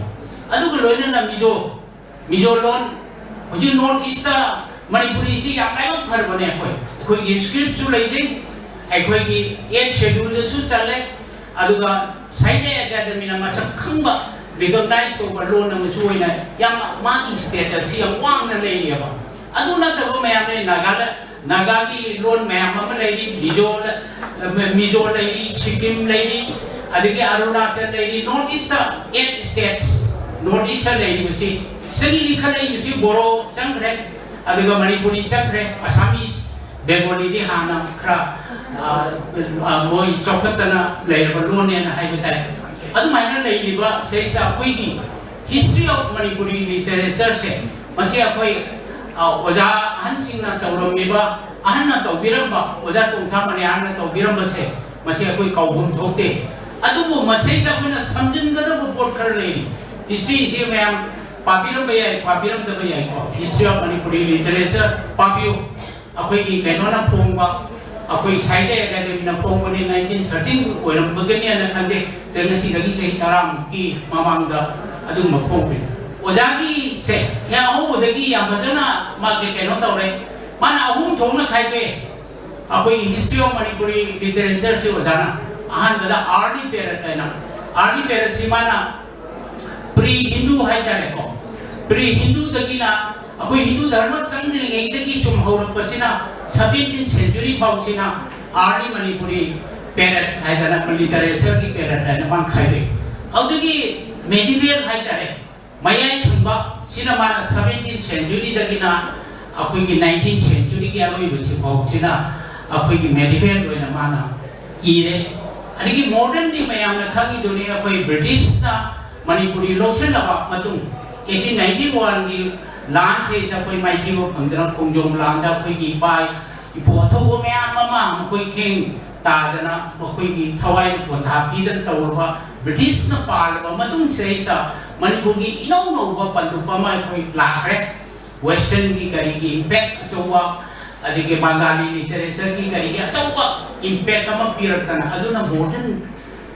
ꯑꯗꯨꯒ ꯂꯣꯏꯅꯅ ꯃꯤꯖꯣ, ꯃꯤꯖꯣ ꯂꯣꯟ, ꯍꯧꯖꯤꯛ ꯅꯣꯔꯠ ꯏꯁꯇ ꯃꯅꯤꯄꯨꯔꯤꯁꯤ ꯌꯥꯝ ꯂꯥꯏꯕꯛ ꯐꯔꯕꯅꯦ꯫ ꯑꯩꯈꯣꯏ, ꯑꯩꯈꯣꯏꯒꯤ ꯁ꯭ꯀ꯭ꯔꯤꯞꯁꯨ ꯂꯩꯖꯩ, ꯑꯩꯈꯣꯏꯒꯤ ꯑꯦꯠ ꯁꯦꯗ꯭ꯌꯨꯜꯗꯁꯨ ꯆꯜꯂꯦ, ꯑꯗꯨꯒ ꯁꯥꯍꯤꯇ꯭ꯌ ꯑꯦꯀꯥꯗꯃꯤꯅ ꯃꯁꯛ ꯈꯪꯕ, ꯔꯤꯀꯣꯒꯅꯥꯏꯖ ꯇꯧꯕ ꯂꯣꯟ ꯑꯃꯁꯨ ꯑꯣꯏꯅ ꯌꯥꯝ, ꯃꯥꯒꯤ ꯁ꯭ꯇꯦꯇꯁꯁꯤ ꯌꯥꯝ ꯋꯥꯡꯅ ꯂꯩꯔꯤꯑꯕ꯫ ꯑꯗꯨ ꯅꯠꯇꯕ ꯃꯌꯥꯝ ꯂꯩ, ꯅꯥꯒꯥꯂꯦꯟ, ꯅꯥꯒꯥꯒꯤ ꯂꯣꯟ ꯃꯌꯥꯝ ꯑꯃ ꯂꯩꯔꯤ, ꯃꯤꯖꯣ ꯂ-, ꯃꯤꯖꯣ ꯂꯩꯔꯤ, ꯁꯤꯛꯀꯤꯝ ꯂꯩꯔꯤ, ꯑꯗꯒꯤ ꯑꯔꯨꯅꯥꯆꯜ ꯂꯩꯔꯤ, north east eight states, north east ꯂꯩꯔꯤꯕꯁꯤ ꯁꯤꯗꯒꯤ ꯂꯤꯡꯈꯠꯂꯛꯏꯕꯁꯤ ꯕꯣꯔꯣ ꯆꯪꯈ꯭ꯔꯦ, ꯑꯗꯨꯒ ꯃꯅꯤꯄꯨꯔꯤ ꯆꯪꯈ꯭ꯔꯦ, ꯑꯁꯥꯃꯤꯁ, ꯕꯦꯡꯒꯣꯂꯤꯗꯤ ꯍꯥꯟꯅ ꯈꯔ, ꯑ, ꯑ, ꯃꯣꯏ ꯆꯥꯎꯈꯠꯇꯅ ꯂꯩꯔꯕ ꯂꯣꯟꯅꯦꯅ ꯍꯥꯏꯕ ꯇꯥꯏ꯫ ꯑꯗꯨꯃꯥꯏꯅ ꯂꯩꯔꯤꯕ ꯁꯤꯗꯩꯁꯤꯗ ꯑꯩꯈꯣꯏꯒꯤ history of Manipuri literature ꯁꯦ, ꯃꯁꯤ ꯑꯩꯈꯣꯏ, ꯑ, ꯑꯣꯖꯥ ꯑꯍꯟꯁꯤꯡꯅ ꯇꯧꯔꯝꯃꯤꯕ, ꯑꯍꯟꯅ ꯇꯧꯕꯤꯔꯝꯕ, ꯑꯣꯖꯥ ꯆꯣꯡꯊꯥ ꯃꯅꯤꯍꯥꯔꯅ ꯇꯧꯕꯤꯔꯝꯕꯁꯦ, ꯃꯁꯤ ꯑꯩꯈꯣꯏ ꯀꯥꯎꯐꯝ ꯊꯣꯛꯇꯦ꯫ ꯑꯗꯨꯕꯨ ꯃꯁꯤꯗꯩꯁꯤꯗ ꯑꯩꯈꯣꯏꯅ ꯁꯝꯖꯤꯟꯒꯗꯕ ꯄꯣꯠ ꯈꯔ ꯂꯩꯔꯤ꯫ History ꯁꯤ ꯃꯌꯥꯝ ꯄꯥꯕꯤꯔꯝꯕ ꯌꯥꯏ, ꯄꯥꯕꯤꯔꯝꯗꯕ ꯌꯥꯏꯀꯣ꯫ History of Manipuri Literature ꯄꯥꯕꯤꯌꯨ꯫ ꯑꯩꯈꯣꯏꯒꯤ ꯀꯩꯅꯣꯅ ꯐꯣꯡꯕ, ꯑꯩꯈꯣꯏ ꯁꯥꯍꯤꯇ꯭ꯌ ꯑꯦꯀꯥꯗꯦꯃꯤꯅ ꯐꯣꯡꯕꯅꯤ, ꯅꯥꯏꯟꯇꯤꯟ ꯊꯥꯔꯇꯤꯟ ꯑꯣꯏꯔꯝꯕꯒꯅꯤꯅ ꯈꯟꯖꯩ꯫ ꯁꯦ, ꯉꯁꯤꯗꯒꯤ ꯆꯍꯤ ꯇꯔꯥꯃꯨꯛꯀꯤ ꯃꯃꯥꯡꯗ ꯑꯗꯨꯒꯨꯝꯕ ꯐꯣꯡꯈ꯭ꯔꯦ꯫ ꯑꯣꯖꯥꯒꯤꯁꯦ ꯍꯦꯛ ꯑꯍꯧꯕꯗꯒꯤ ꯌꯥꯝ ꯐꯖꯅ ꯃꯥꯒꯤ ꯀꯩꯅꯣ ꯇꯧꯔꯦ꯫ ꯃꯥꯅ ꯑꯍꯨꯝ ꯊꯣꯛꯅ ꯈꯥꯏꯗꯣꯛꯑꯦ꯫ ꯑꯩꯈꯣꯏꯒꯤ History of Manipuri Literature ꯁꯤ ꯑꯣꯖꯥꯅ ꯑꯍꯥꯟꯕꯗ early period ꯍꯥꯏꯅ, early period ꯁꯤ ꯃꯥꯅ pre Hindu ꯍꯥꯏꯇꯥꯔꯦꯀꯣ, pre Hindu ꯗꯒꯤꯅ ꯑꯩꯈꯣꯏ ꯍꯤꯟꯗꯨ ꯙꯔꯃ ꯆꯪꯗ꯭ꯔꯤꯉꯩꯗꯒꯤ ꯁꯨꯝ ꯍꯧꯔꯛꯄꯁꯤꯅ seventeen century ꯐꯥꯎꯁꯤꯅ early Manipuri period ꯍꯥꯏꯗꯅ, literature ꯒꯤ period ꯍꯥꯏꯅ ꯃꯥꯅ ꯈꯥꯏꯗꯣꯛꯏ꯫ ꯑꯗꯨꯗꯒꯤ medieval ꯍꯥꯏꯇꯥꯔꯦ, ꯃꯌꯥꯏ ꯊꯪꯕ ꯁꯤꯅ ꯃꯥꯅ seventeen century ꯗꯒꯤꯅ ꯑꯩꯈꯣꯏꯒꯤ nineteen century ꯒꯤ ꯑꯔꯣꯏꯕꯁꯤ ꯐꯥꯎꯁꯤꯅ ꯑꯩꯈꯣꯏꯒꯤ medieval ꯑꯣꯏꯅ ꯃꯥꯅ ꯏꯔꯦ꯫ ꯑꯗꯒꯤ modern ꯗꯤ ꯃꯌꯥꯝꯅ ꯈꯪꯉꯤꯗꯨꯅꯤ, ꯑꯩꯈꯣꯏ British ꯅ ꯃꯅꯤꯄꯨꯔꯤ ꯂꯧꯁꯤꯜꯂꯕ ꯃꯇꯨꯡ, eighteen ninety one ꯒꯤ ꯂꯥꯟꯁꯤꯗ ꯑꯩꯈꯣꯏ ꯃꯥꯏꯊꯤꯕ ꯐꯪꯗꯅ ꯈꯣꯡꯖꯣꯝ ꯂꯥꯟꯗ ꯑꯩꯈꯣꯏꯒꯤ ꯏꯄꯥ ꯏꯄꯨ ꯑꯊꯧꯕ ꯃꯌꯥꯝ ꯑꯃ ꯃꯈꯣꯏ ꯈꯦꯡ ꯇꯥꯗꯅ, ꯃꯈꯣꯏꯒꯤ ꯊꯋꯥꯏ ꯄꯣꯟꯊꯥ ꯄꯤꯗꯅ ꯇꯧꯔꯕ British ꯅ ꯄꯥꯜꯂꯕ ꯃꯇꯨꯡꯁꯤꯗꯩꯁꯤꯗ ꯃꯅꯤꯄꯨꯔꯒꯤ ꯏꯅꯧ ꯅꯧꯕ ꯄꯟꯗꯨꯞ ꯑꯃ ꯑꯩꯈꯣꯏ ꯂꯥꯛꯈ꯭ꯔꯦ꯫ Western ꯒꯤ ꯀꯔꯤꯒꯤ impact ꯑꯆꯧꯕ, ꯑꯗꯒꯤ ꯕꯪꯒꯥꯂꯤ literature ꯒꯤ ꯀꯔꯤꯒꯤ ꯑꯆꯧꯕ impact ꯑꯃ ꯄꯤꯔꯛꯇꯅ, ꯑꯗꯨꯅ modern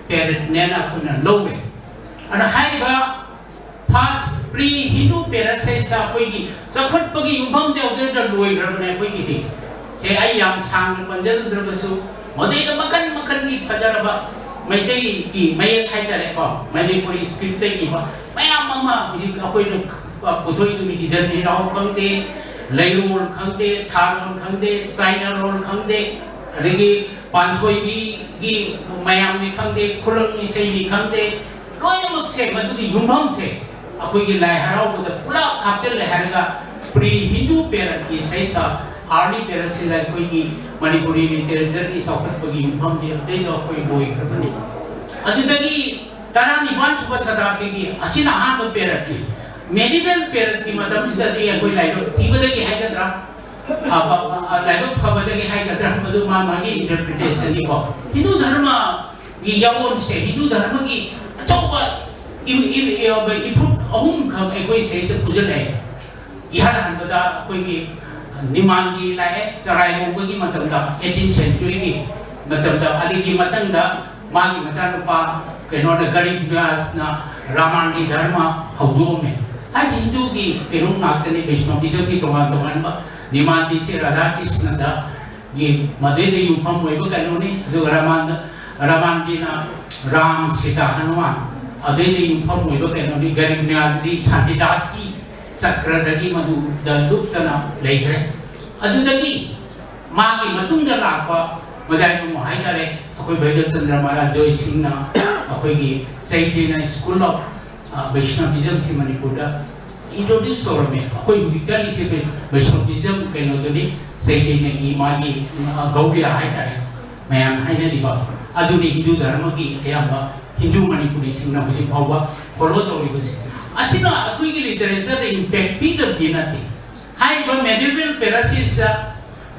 period ꯅꯦꯅ ꯑꯩꯈꯣꯏꯅ ꯂꯧꯔꯦ꯫ ꯑꯗ ꯍꯥꯏꯔꯤꯕ first pre Hindu period ꯁꯤꯗ ꯑꯩꯈꯣꯏꯒꯤ ꯆꯥꯎꯈꯠꯄꯒꯤ ꯌꯨꯝꯐꯝꯗꯤ ꯑꯗꯨꯗ ꯂꯣꯏꯈ꯭ꯔꯕꯅꯦ ꯑꯩꯈꯣꯏꯒꯤꯗꯤ꯫ ꯁꯦ ꯑꯩ ꯌꯥꯝ ꯁꯥꯡꯅ ꯄꯟꯖꯔꯨꯗ꯭ꯔꯒꯁꯨ, ꯃꯗꯩꯗ ꯃꯈꯟ ꯃꯈꯟꯒꯤ ꯐꯖꯔꯕ ꯃꯩꯇꯩꯒꯤ ꯃꯌꯦꯛ ꯍꯥꯏꯇꯥꯔꯦꯀꯣ, ꯃꯅꯤꯄꯨꯔꯤ script ꯇ ꯏꯕ ꯃꯌꯥꯝ ꯑꯃ ꯍꯧꯖꯤꯛ ꯑꯩꯈꯣꯏꯅ ꯄꯨꯊꯣꯛꯏꯗꯨꯅꯤ꯫ ꯍꯤꯖꯟ ꯍꯤꯔꯥꯎ ꯈꯪꯗꯦ, ꯂꯩꯔꯣꯜ ꯈꯪꯗꯦ, ꯊꯥꯔꯣꯜ ꯈꯪꯗꯦ, ꯆꯥꯏꯅꯥꯔꯣꯜ ꯈꯪꯗꯦ, ꯑꯗꯒꯤ ꯄꯥꯟꯊꯣꯏꯕꯤꯒꯤ ꯃꯌꯥꯝꯅꯤ ꯈꯪꯗꯦ, ꯈꯨꯂꯪ ꯏꯁꯩꯅꯤ ꯈꯪꯗꯦ, ꯂꯣꯏꯅꯃꯛꯁꯦ ꯃꯗꯨꯒꯤ ꯌꯨꯝꯐꯝꯁꯦ ꯑꯩꯈꯣꯏꯒꯤ ꯂꯥꯏ ꯍꯔꯥꯎꯕꯗ ꯄꯨꯂꯞ ꯍꯥꯞꯆꯤꯜꯂꯦ ꯍꯥꯏꯔꯒ pre Hindu period ꯀꯤ ꯁꯤꯗꯩꯁꯤꯗ early period ꯁꯤꯗ ꯑꯩꯈꯣꯏꯒꯤ ꯃꯅꯤꯄꯨꯔꯤ literature ꯒꯤ ꯆꯥꯎꯈꯠꯄꯒꯤ ꯌꯨꯝꯐꯝꯗꯤ ꯑꯗꯩꯗ ꯑꯩꯈꯣꯏ ꯂꯣꯏꯈ꯭ꯔꯕꯅꯤ꯫ ꯑꯗꯨꯗꯒꯤ ꯇꯔꯥꯅꯤꯄꯥꯟ ꯁꯨꯕ ꯁꯇꯥꯕꯗꯤꯒꯤ ꯑꯁꯤꯅ ꯑꯍꯥꯟꯕ period ꯅꯤ꯫ Medieval period ꯀꯤ ꯃꯇꯝꯁꯤꯗꯗꯤ ꯑꯩꯈꯣꯏ ꯂꯥꯏꯕꯛ ꯊꯤꯕꯗꯒꯤ ꯍꯥꯏꯒꯗ꯭ꯔꯥ, ꯑ, ꯑ, ꯑ, ꯂꯥꯏꯕꯛ ꯐꯕꯗꯒꯤ ꯍꯥꯏꯒꯗ꯭ꯔꯥ, ꯃꯗꯨ ꯃꯥ ꯃꯥꯒꯤ interpretation ꯅꯤꯀꯣ꯫ ꯍꯤꯟꯗꯨ ꯙꯔꯃꯒꯤ ꯌꯥꯑꯣꯟꯁꯦ, ꯍꯤꯟꯗꯨ ꯙꯔꯃꯒꯤ ꯑꯆꯧꯕ ꯏ-, ꯏ-, ꯏ-, ꯏꯐꯨꯠ ꯑꯍꯨꯝꯈꯛ ꯑꯩꯈꯣꯏ ꯁꯤꯗꯩꯁꯤꯗ ꯄꯨꯖꯜꯂꯛꯑꯦ꯫ ꯏꯍꯥꯟ ꯍꯥꯟꯕꯗ ꯑꯩꯈꯣꯏꯒꯤ ꯅꯤꯃꯥꯟꯗꯤ ꯂꯥꯛꯑꯦ, ꯆꯔꯥꯏꯔꯣꯡꯕꯒꯤ ꯃꯇꯝꯗ, eighteen century ꯒꯤ ꯃꯇꯝꯗ, ꯑꯗꯨꯒꯤ ꯃꯊꯪꯗ ꯃꯥꯒꯤ ꯃꯆꯥꯅꯨꯄꯥ ꯀꯩꯅꯣꯅ, ꯒꯔꯤꯕ ꯅꯤꯌꯥꯖꯅ ꯔꯥꯃꯥꯟꯗꯤ ꯙꯔꯃ ꯍꯧꯗꯣꯛꯑꯝꯃꯦ꯫ ꯍꯥꯏꯁꯦ ꯍꯤꯟꯗꯨꯒꯤ ꯀꯩꯅꯣ ꯉꯥꯛꯇꯅꯤ, ꯕꯩꯁꯅꯣꯕꯤꯖꯝꯒꯤ ꯇꯣꯉꯥꯟ ꯇꯣꯉꯥꯟꯕ, ꯅꯤꯃꯥꯟꯗꯤꯁꯦ ꯔꯥꯙꯥ ꯀ꯭ꯔꯤꯁꯅꯗ ꯒꯤ ꯃꯗꯨꯏꯗ ꯌꯨꯝꯐꯝ ꯑꯣꯏꯕ ꯀꯩꯅꯣꯅꯤ꯫ ꯑꯗꯨꯒ ꯔꯃꯥꯟꯗ, ꯔꯃꯥꯟꯗꯤꯅ ꯔꯥꯝ, ꯁꯤꯇꯥ, ꯍꯅꯨꯃꯥꯟ, ꯑꯗꯨꯏꯗ ꯌꯨꯝꯐꯝ ꯑꯣꯏꯕ ꯀꯩꯅꯣꯅꯤ꯫ ꯒꯔꯤꯕꯅꯤꯌꯥꯗꯤ ꯁꯥꯟꯇꯤꯗꯥꯁꯀꯤ ꯆꯀ꯭ꯔꯗꯒꯤ ꯃꯗꯨꯗ ꯂꯨꯞꯇꯅ ꯂꯩꯈ꯭ꯔꯦ꯫ ꯑꯗꯨꯗꯒꯤ ꯃꯥꯒꯤ ꯃꯇꯨꯡꯗ ꯂꯥꯛꯄ ꯃꯖꯥꯏ ꯄꯨꯡꯉꯣ ꯍꯥꯏꯇꯥꯔꯦ, ꯑꯩꯈꯣꯏ ꯕꯩꯒꯞꯆꯟꯗ꯭ꯔ ꯃꯍꯥꯔꯥꯖ ꯖꯣꯏ ꯁꯤꯡꯅ ꯑꯩꯈꯣꯏꯒꯤ ꯆꯩꯇꯟꯌ School of, ꯑ, Vaishnavism ꯁꯤ ꯃꯅꯤꯄꯨꯔꯗ introduce ꯇꯧꯔꯝꯃꯦ꯫ ꯑꯩꯈꯣꯏ ꯍꯧꯖꯤꯛ ꯆꯠꯂꯤꯁꯦ ꯚꯩ-, Vaishnavism ꯀꯩꯅꯣꯗꯨꯅꯤ, ꯆꯩꯇꯟꯌꯒꯤ ꯃꯥꯒꯤ, ꯑ, ꯒꯧꯔꯤꯌꯥ ꯍꯥꯏꯇꯥꯔꯦ, ꯃꯌꯥꯝ ꯍꯥꯏꯅꯔꯤꯕ ꯑꯗꯨꯅꯤ ꯍꯤꯟꯗꯨ ꯙꯔꯃꯒꯤ ꯑꯌꯥꯝꯕ ꯍꯤꯟꯗꯨ ꯃꯅꯤꯄꯨꯔꯤꯁꯤꯡꯅ ꯍꯧꯖꯤꯛ ꯐꯥꯎꯕ follow ꯇꯧꯔꯤꯕꯁꯦ꯫ ꯑꯁꯤꯅ ꯑꯩꯈꯣꯏꯒꯤ literature ꯗ impact ꯄꯤꯗꯕꯗꯤ ꯅꯠꯇꯦ꯫ ꯍꯥꯏꯔꯤꯕ medieval period ꯁꯤꯗ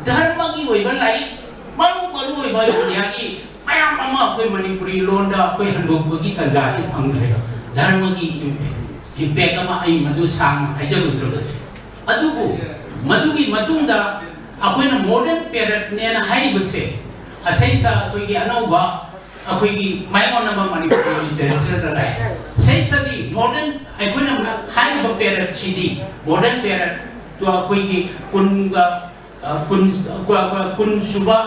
ꯙꯔꯃꯒꯤ ꯑꯣꯏꯕ ꯂꯥꯏꯔꯤꯛ ꯃꯔꯨ ꯃꯔꯨ ꯑꯣꯏꯕ ꯏꯟꯗꯤꯌꯥꯒꯤ ꯃꯌꯥꯝ ꯑꯃ ꯑꯩꯈꯣꯏ ꯃꯅꯤꯄꯨꯔꯤ ꯂꯣꯟꯗ ꯑꯩꯈꯣꯏ ꯍꯟꯗꯣꯛꯄꯒꯤ ꯇꯥꯟꯖꯥꯁꯤ ꯐꯪꯗ꯭ꯔꯦ꯫ ꯙꯔꯃꯒꯤ impact, impact ꯑꯃ ꯑꯩ ꯃꯗꯨ ꯁꯥꯡꯅ ꯍꯥꯏꯖꯔꯨꯗ꯭ꯔꯒꯁꯨ, ꯑꯗꯨꯕꯨ ꯃꯗꯨꯒꯤ ꯃꯇꯨꯡꯗ ꯑꯩꯈꯣꯏꯅ modern period ꯅꯦꯅ ꯍꯥꯏꯔꯤꯕꯁꯦ, ꯑꯁꯩꯁꯥ ꯑꯩꯈꯣꯏꯒꯤ ꯑꯅꯧꯕ ꯑꯩꯈꯣꯏꯒꯤ ꯃꯥꯏꯑꯣꯟꯅꯕ ꯃꯅꯤꯄꯨꯔꯤ literature ꯗ ꯂꯥꯛꯑꯦ꯫ ꯁꯩꯁꯥꯗꯤ modern, ꯑꯩꯈꯣꯏꯅ ꯍꯥꯏꯔꯤꯕ period ꯁꯤꯗꯤ modern period ꯇꯣ ꯑꯩꯈꯣꯏꯒꯤ ꯀꯨꯟꯒ, ꯑ, ꯀꯨꯟ, ꯀꯨ-, ꯀꯨ-, ꯀꯨꯟ ꯁꯨꯕ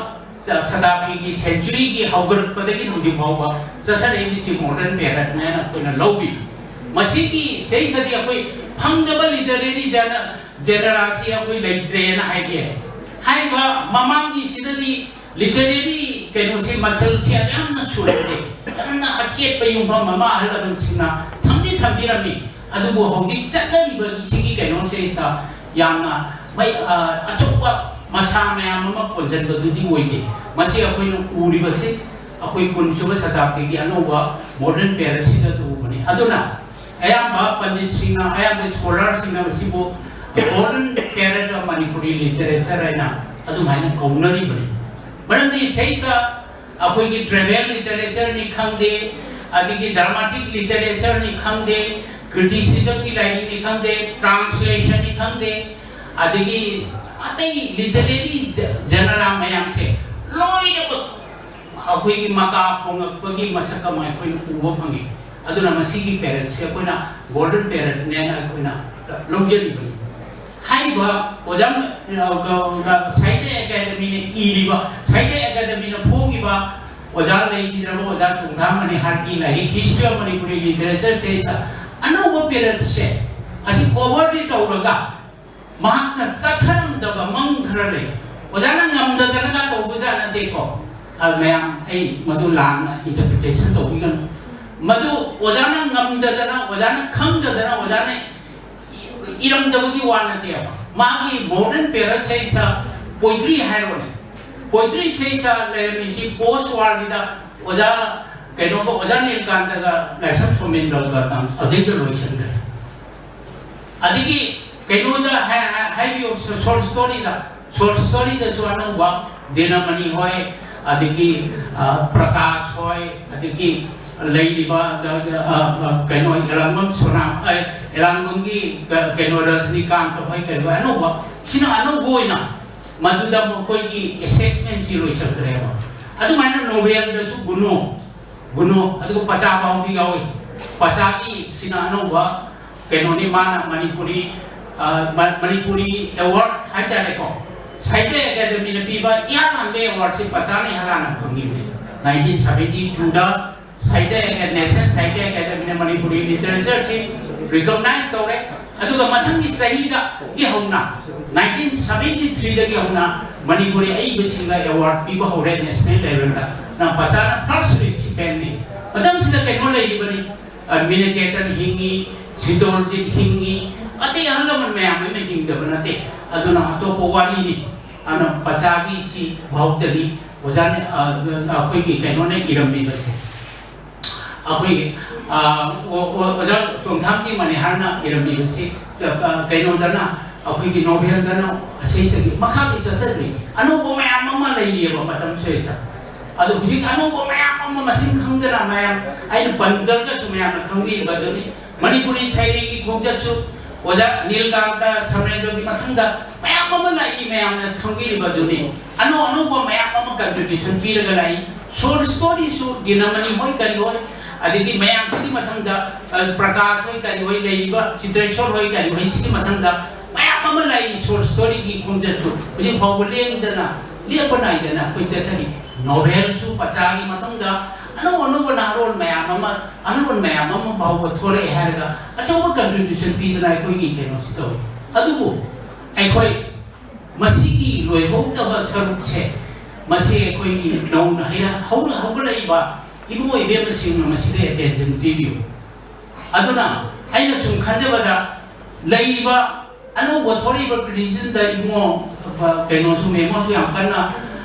ꯆ-, ꯁꯇꯥꯕꯗꯤꯒꯤ century ꯒꯤ ꯍꯧꯒꯠꯂꯛꯄꯗꯒꯤ ꯍꯧꯖꯤꯛ ꯐꯥꯎꯕ ꯆꯠꯊꯔꯛꯏꯕꯁꯤ modern period ꯅꯦꯅ ꯑꯩꯈꯣꯏꯅ ꯂꯧꯔꯤ꯫ ꯃꯁꯤꯒꯤ ꯁꯩꯁꯥꯗꯤ ꯑꯩꯈꯣꯏ ꯐꯪꯗꯕ literary genre, genre ꯁꯤ ꯑꯩꯈꯣꯏ ꯂꯩꯇ꯭ꯔꯦꯅ ꯍꯥꯏꯕ ꯌꯥꯏ꯫ ꯍꯥꯏꯔꯤꯕ ꯃꯃꯥꯡꯒꯤꯁꯤꯗꯗꯤ literary ꯀꯩꯅꯣꯁꯦ ꯃꯆꯜꯁꯦ ꯌꯥꯝꯅ ꯁꯨꯔꯝꯗꯦ꯫ ꯌꯥꯝꯅ ꯑꯆꯦꯠꯄ ꯌꯨꯝꯐꯝ ꯑꯃ ꯑꯍꯜ ꯂꯃꯟꯁꯤꯡꯅ ꯊꯝꯗꯤ ꯊꯝꯕꯤꯔꯝꯃꯤ꯫ ꯑꯗꯨꯕꯨ ꯍꯧꯖꯤꯛ ꯆꯠꯅꯔꯤꯕ ꯁꯤꯒꯤ ꯀꯩꯅꯣꯁꯤꯗ ꯌꯥꯝꯅ ꯃꯩ, ꯑ, ꯑꯆꯧꯕ ꯃꯁꯥ ꯃꯌꯥꯝ ꯑꯃ ꯀꯣꯟꯁꯤꯟꯕꯗꯨꯗꯤ ꯑꯣꯏꯗꯦ꯫ ꯃꯁꯤ ꯑꯩꯈꯣꯏꯅ ꯎꯔꯤꯕꯁꯤ ꯑꯩꯈꯣꯏ ꯀꯨꯟ ꯁꯨꯕ ꯁꯇꯥꯕꯗꯤꯒꯤ ꯑꯅꯧꯕ modern period ꯁꯤꯗ ꯎꯕꯅꯤ꯫ ꯑꯗꯨꯅ ꯑꯌꯥꯝꯕ ꯄꯟꯗꯤꯠꯁꯤꯡꯅ, ꯑꯌꯥꯝꯕ scholar ꯁꯤꯡꯅ ꯃꯁꯤꯕꯨ golden period of Manipuri literature ꯍꯥꯏꯅ ꯑꯗꯨꯃꯥꯏꯅ ꯀꯧꯅꯔꯤꯕꯅꯤ꯫ ꯃꯔꯝꯗꯤ ꯁꯤꯗꯩꯁꯤꯗ ꯑꯩꯈꯣꯏꯒꯤ tribal literature ꯅꯤ ꯈꯪꯗꯦ, ꯑꯗꯒꯤ dramatic literature ꯅꯤ ꯈꯪꯗꯦ, criticism ꯒꯤ ꯂꯥꯏꯔꯤꯛꯅꯤ ꯈꯪꯗꯦ, translation ꯅꯤ ꯈꯪꯗꯦ, ꯑꯗꯒꯤ ꯑꯇꯩ literary genre ꯃꯌꯥꯝꯁꯦ ꯂꯣꯏꯅꯃꯛ ꯑꯩꯈꯣꯏꯒꯤ ꯃꯀꯥ ꯐꯣꯡꯉꯛꯄꯒꯤ ꯃꯁꯛ ꯑꯃ ꯑꯩꯈꯣꯏꯅ ꯎꯕ ꯐꯪꯉꯤ꯫ ꯑꯗꯨꯅ ꯃꯁꯤꯒꯤ period ꯁꯦ ꯑꯩꯈꯣꯏꯅ golden period ꯅꯦꯅ ꯑꯩꯈꯣꯏꯅ ꯂꯧꯖꯔꯤꯕꯅꯤ꯫ ꯍꯥꯏꯔꯤꯕ ꯑꯣꯖꯥ, ꯑ, ꯁꯥꯍꯤꯇ꯭ꯌ ꯑꯦꯀꯥꯗꯃꯤꯅ ꯏꯔꯤꯕ, ꯁꯥꯍꯤꯇ꯭ꯌ ꯑꯦꯀꯥꯗꯃꯤꯅ ꯐꯣꯡꯉꯤꯕ ꯑꯣꯖꯥ ꯂꯩꯈꯤꯗ꯭ꯔꯕ ꯑꯣꯖꯥ ꯆꯣꯡꯊꯥꯝ ꯃꯅꯤꯍꯥꯔꯒꯤ ꯂꯥꯏꯔꯤꯛ History of Manipuri Literature ꯁꯤꯗꯩꯁꯤꯗ ꯑꯅꯧꯕ ꯄꯦꯔꯠꯁꯦ ꯑꯁꯤ ꯀꯣꯚꯔꯗꯤ ꯇꯧꯔꯒ ꯃꯍꯥꯛꯅ ꯆꯠꯊꯔꯝꯗꯕ ꯃꯪ ꯈꯔ ꯂꯩ꯫ ꯑꯣꯖꯥꯅ ꯉꯝꯗꯗꯅꯒ ꯇꯧꯕꯖꯥꯠ ꯅꯠꯇꯦꯀꯣ꯫ ꯑ, ꯃꯌꯥꯝ, ꯑꯩ ꯃꯗꯨ ꯂꯥꯟꯅ interpretation ꯇꯧꯕꯤꯒꯅꯨ꯫ ꯃꯗꯨ ꯑꯣꯖꯥꯅ ꯉꯝꯗꯗꯅ, ꯑꯣꯖꯥꯅ ꯈꯪꯗꯗꯅ, ꯑꯣꯖꯥꯅ ꯏꯔꯝꯗꯕꯒꯤ ꯋꯥ ꯅꯠꯇꯦꯕ꯫ ꯃꯥꯒꯤ modern ꯄꯦꯔꯠ ꯁꯤꯗꯩꯁꯤꯗ poetry ꯍꯥꯏꯔꯣꯅꯦ, poetry ꯁꯤꯗꯩꯁꯤꯗ ꯂꯩꯔꯝꯃꯤꯁꯤ post warꯒꯤꯗ ꯑꯣꯖꯥ ꯀꯩꯅꯣꯒ, ꯑꯣꯖꯥ ꯅꯤꯜꯀꯥꯟꯇꯒ ꯂꯥꯏꯁ꯭ꯔꯝ ꯁꯣꯃꯦꯟꯗ꯭ꯔꯒ ꯑꯗꯩꯗ ꯂꯣꯏꯁꯤꯟꯈ꯭ꯔꯦ꯫ ꯑꯗꯒꯤ ꯀꯩꯅꯣꯗ ꯍꯥꯏ-, ꯍꯥꯏ-, ꯍꯥꯏꯕꯤꯌꯨ, short storyꯗ, short storyꯗꯁꯨ ꯑꯅꯧꯕ ꯗꯤꯅꯃꯅꯤ ꯍꯣꯏ, ꯑꯗꯒꯤ, ꯑ, ꯄ꯭ꯔꯀꯥꯁ ꯍꯣꯏ, ꯑꯗꯒꯤ ꯂꯩꯔꯤꯕ, ꯑ, ꯑ, ꯑ, ꯀꯩꯅꯣ, ꯑꯦꯂꯥꯡꯕꯝ ꯁꯣꯅꯥ, ꯑ, ꯑꯦꯂꯥꯡꯕꯝꯒꯤ ꯀ-, ꯀꯩꯅꯣ, ꯔꯖꯅꯤꯀꯥꯟꯇ ꯍꯣꯏ, ꯀꯩ ꯍꯣꯏ, ꯑꯅꯧꯕ, ꯁꯤꯅ ꯑꯅꯧꯕ ꯑꯣꯏꯅ ꯃꯗꯨꯗ ꯃꯈꯣꯏꯒꯤ assessmentꯁꯤ ꯂꯣꯏꯁꯤꯟꯈ꯭ꯔꯦꯕ꯫ ꯑꯗꯨꯃꯥꯏꯅ novelꯗꯁꯨ ꯒꯨꯅꯣ, ꯒꯨꯅꯣ, ꯑꯗꯨꯒ ꯄꯆꯥ ꯐꯥꯎꯗꯤ ꯌꯥꯎꯏ꯫ ꯄꯆꯥꯒꯤ ꯁꯤꯅ ꯑꯅꯧꯕ ꯀꯩꯅꯣꯅꯤ, ꯃꯥꯅ ꯃꯅꯤꯄꯨꯔꯤ, ꯑ, ꯃ-, ꯃꯅꯤꯄꯨꯔꯤ award ꯍꯥꯏꯇꯥꯔꯦꯀꯣ, ꯁꯥꯍꯤꯇ꯭ꯌ ꯑꯦꯀꯥꯗꯃꯤꯅ ꯄꯤꯕ ꯏꯍꯥꯟ ꯍꯥꯟꯕ awardꯁꯤ ꯄꯆꯥꯅ ꯏꯍꯥꯟ ꯍꯥꯟꯅ ꯐꯪꯈꯤꯕꯅꯤ꯫ Nineteen seventy twoꯗ ꯁꯥꯍꯤꯇ꯭ꯌ ꯑꯦꯀꯥ-, National ꯁꯥꯍꯤꯇ꯭ꯌ ꯑꯦꯀꯥꯗꯃꯤꯅ ꯃꯅꯤꯄꯨꯔꯤ literatureꯁꯤ recognize ꯇꯧꯔꯦ꯫ ꯑꯗꯨꯒ ꯃꯊꯪꯒꯤ ꯆꯍꯤꯗꯒꯤ ꯍꯧꯅ, nineteen seventy threeꯗꯒꯤ ꯍꯧꯅ ꯃꯅꯤꯄꯨꯔꯤ ꯑꯏꯕꯁꯤꯡꯗ award ꯄꯤꯕ ꯍꯧꯔꯦ national levelꯗ꯫ ꯅ ꯄꯆꯥꯅ first recipientꯅꯤ꯫ ꯃꯇꯝꯁꯤꯗ ꯀꯩꯅꯣ ꯂꯩꯔꯤꯕꯅꯤ, ꯑ, ꯃꯤꯅꯀꯦꯇꯟ ꯍꯤꯡꯉꯤ, ꯁꯤꯇꯣꯜꯖꯤꯠ ꯍꯤꯡꯉꯤ, ꯑꯇꯩ ꯑꯍꯜ ꯂꯃꯟ ꯃꯌꯥꯝ ꯑꯃ ꯍꯤꯡꯗꯕ ꯅꯠꯇꯦ꯫ ꯑꯗꯨꯅ ꯑꯇꯣꯞꯄ ꯋꯥꯔꯤꯅꯤ꯫ ꯑꯗꯨꯅ ꯄꯆꯥꯒꯤ ꯁꯤ ꯚꯥꯎꯇꯅꯤ꯫ ꯑꯣꯖꯥꯅ, ꯑ, ꯑꯩꯈꯣꯏꯒꯤ ꯀꯩꯅꯣꯅ ꯏꯔꯝꯃꯤꯕꯁꯦ꯫ ꯑꯩꯈꯣꯏꯒꯤ, ꯑ, ꯑꯣ-, ꯑꯣ-, ꯑꯣꯖꯥ ꯆꯣꯡꯊꯥꯝꯒꯤ ꯃꯅꯤꯍꯥꯔꯅ ꯏꯔꯝꯃꯤꯕꯁꯤ, ꯑ, ꯀꯩꯅꯣꯗꯅ, ꯑꯩꯈꯣꯏꯒꯤ novelꯗꯅ ꯑꯁꯤꯁꯤꯒꯤ ꯃꯈꯥꯗꯤ ꯆꯠꯊꯗ꯭ꯔꯤ꯫ ꯑꯅꯧꯕ ꯃꯌꯥꯝ ꯑꯃ ꯂꯩꯔꯤꯑꯕ ꯃꯇꯝꯁꯤꯗꯩꯗ꯫ ꯑꯗꯣ ꯍꯧꯖꯤꯛ ꯑꯅꯧꯕ ꯃꯌꯥꯝ ꯑꯃ ꯃꯁꯤꯡ ꯈꯪꯗꯅ ꯃꯌꯥꯝ, ꯑꯩꯅ ꯄꯟꯖꯔꯒꯁꯨ ꯃꯌꯥꯝꯅ ꯈꯪꯕꯤꯔꯤꯕ ꯑꯗꯨꯅꯤ꯫ ꯃꯅꯤꯄꯨꯔꯤ ꯁꯩꯔꯦꯡꯒꯤ ꯈꯣꯡꯆꯠꯁꯨ ꯑꯣꯖꯥ ꯅꯤꯜꯀꯥꯟꯇ ꯁꯃꯔꯦꯟꯗ꯭ꯔꯒꯤ ꯃꯊꯪꯗ ꯃꯌꯥꯝ ꯑꯃ ꯂꯥꯛꯏ, ꯃꯌꯥꯝꯅ ꯈꯪꯕꯤꯔꯤꯕ ꯑꯗꯨꯅꯤ꯫ ꯑꯅꯧ ꯑꯅꯧꯕ ꯃꯌꯥꯝ ꯑꯃ contribution ꯄꯤꯔꯒ ꯂꯥꯛꯏ꯫ Short storyꯁꯨ ꯗꯤꯅꯃꯅꯤ ꯍꯣꯏ ꯀꯔꯤ ꯍꯣꯏ, ꯑꯗꯒꯤ ꯃꯌꯥꯝꯁꯤꯒꯤ ꯃꯊꯪꯗ, ꯑ, ꯄ꯭ꯔꯀꯥꯁ ꯍꯣꯏ ꯀꯔꯤ ꯍꯣꯏ, ꯂꯩꯔꯤꯕ ꯆꯤꯇ꯭ꯔꯦꯁꯣꯔ ꯍꯣꯏ ꯀꯔꯤ ꯍꯣꯏ, ꯁꯤꯒꯤ ꯃꯊꯪꯗ ꯃꯌꯥꯝ ꯑꯃ ꯂꯥꯛꯏ꯫ Short storyꯒꯤ ꯈꯣꯡꯆꯠꯁꯨ ꯍꯧꯖꯤꯛ ꯐꯥꯎꯕ ꯂꯦꯡꯗꯅ, ꯂꯦꯞꯄ ꯅꯥꯏꯗꯅ ꯑꯩꯈꯣꯏ ꯆꯠꯊꯔꯤ꯫ Novelꯁꯨ ꯄꯆꯥꯒꯤ ꯃꯇꯨꯡꯗ ꯑꯅꯧ ꯑꯅꯧꯕ ꯅꯍꯥꯔꯣꯜ ꯃꯌꯥꯝ ꯑꯃ, ꯑꯍꯜ ꯃꯌꯥꯝ ꯑꯃ ꯐꯥꯎꯕ ꯊꯣꯔꯛꯑꯦ ꯍꯥꯏꯔꯒ ꯑꯆꯧꯕ contribution ꯄꯤꯗꯅ ꯑꯩꯈꯣꯏꯒꯤ ꯀꯩꯅꯣꯁꯤ ꯇꯧꯏ꯫ ꯑꯗꯨꯕꯨ ꯑꯩꯈꯣꯏ ꯃꯁꯤꯒꯤ ꯂꯣꯏꯍꯧꯗꯕ ꯁꯔꯨꯛꯁꯦ, ꯃꯁꯤ ꯑꯩꯈꯣꯏꯒꯤ ꯅꯧꯅ ꯍꯩꯔ-, ꯍꯧꯔ-, ꯍꯧꯒꯠꯂꯛꯏꯕ ꯏꯕꯨꯡ ꯏꯕꯦꯝꯃꯁꯤꯡꯅ ꯃꯁꯤꯗ attention ꯄꯤꯕꯤꯌꯨ꯫ ꯑꯗꯨꯅ ꯑꯩꯅ ꯁꯨꯝ ꯈꯟꯖꯕꯗ, ꯂꯩꯔꯤꯕ ꯑꯅꯧꯕ ꯊꯣꯛꯂꯛꯏꯕ criticismꯗ ꯏꯕꯨꯡꯉꯣ, ꯑ, ꯀꯩꯅꯣꯁꯨ, ꯃꯦꯃꯣꯁꯨ ꯌꯥꯝ ꯀꯟꯅ,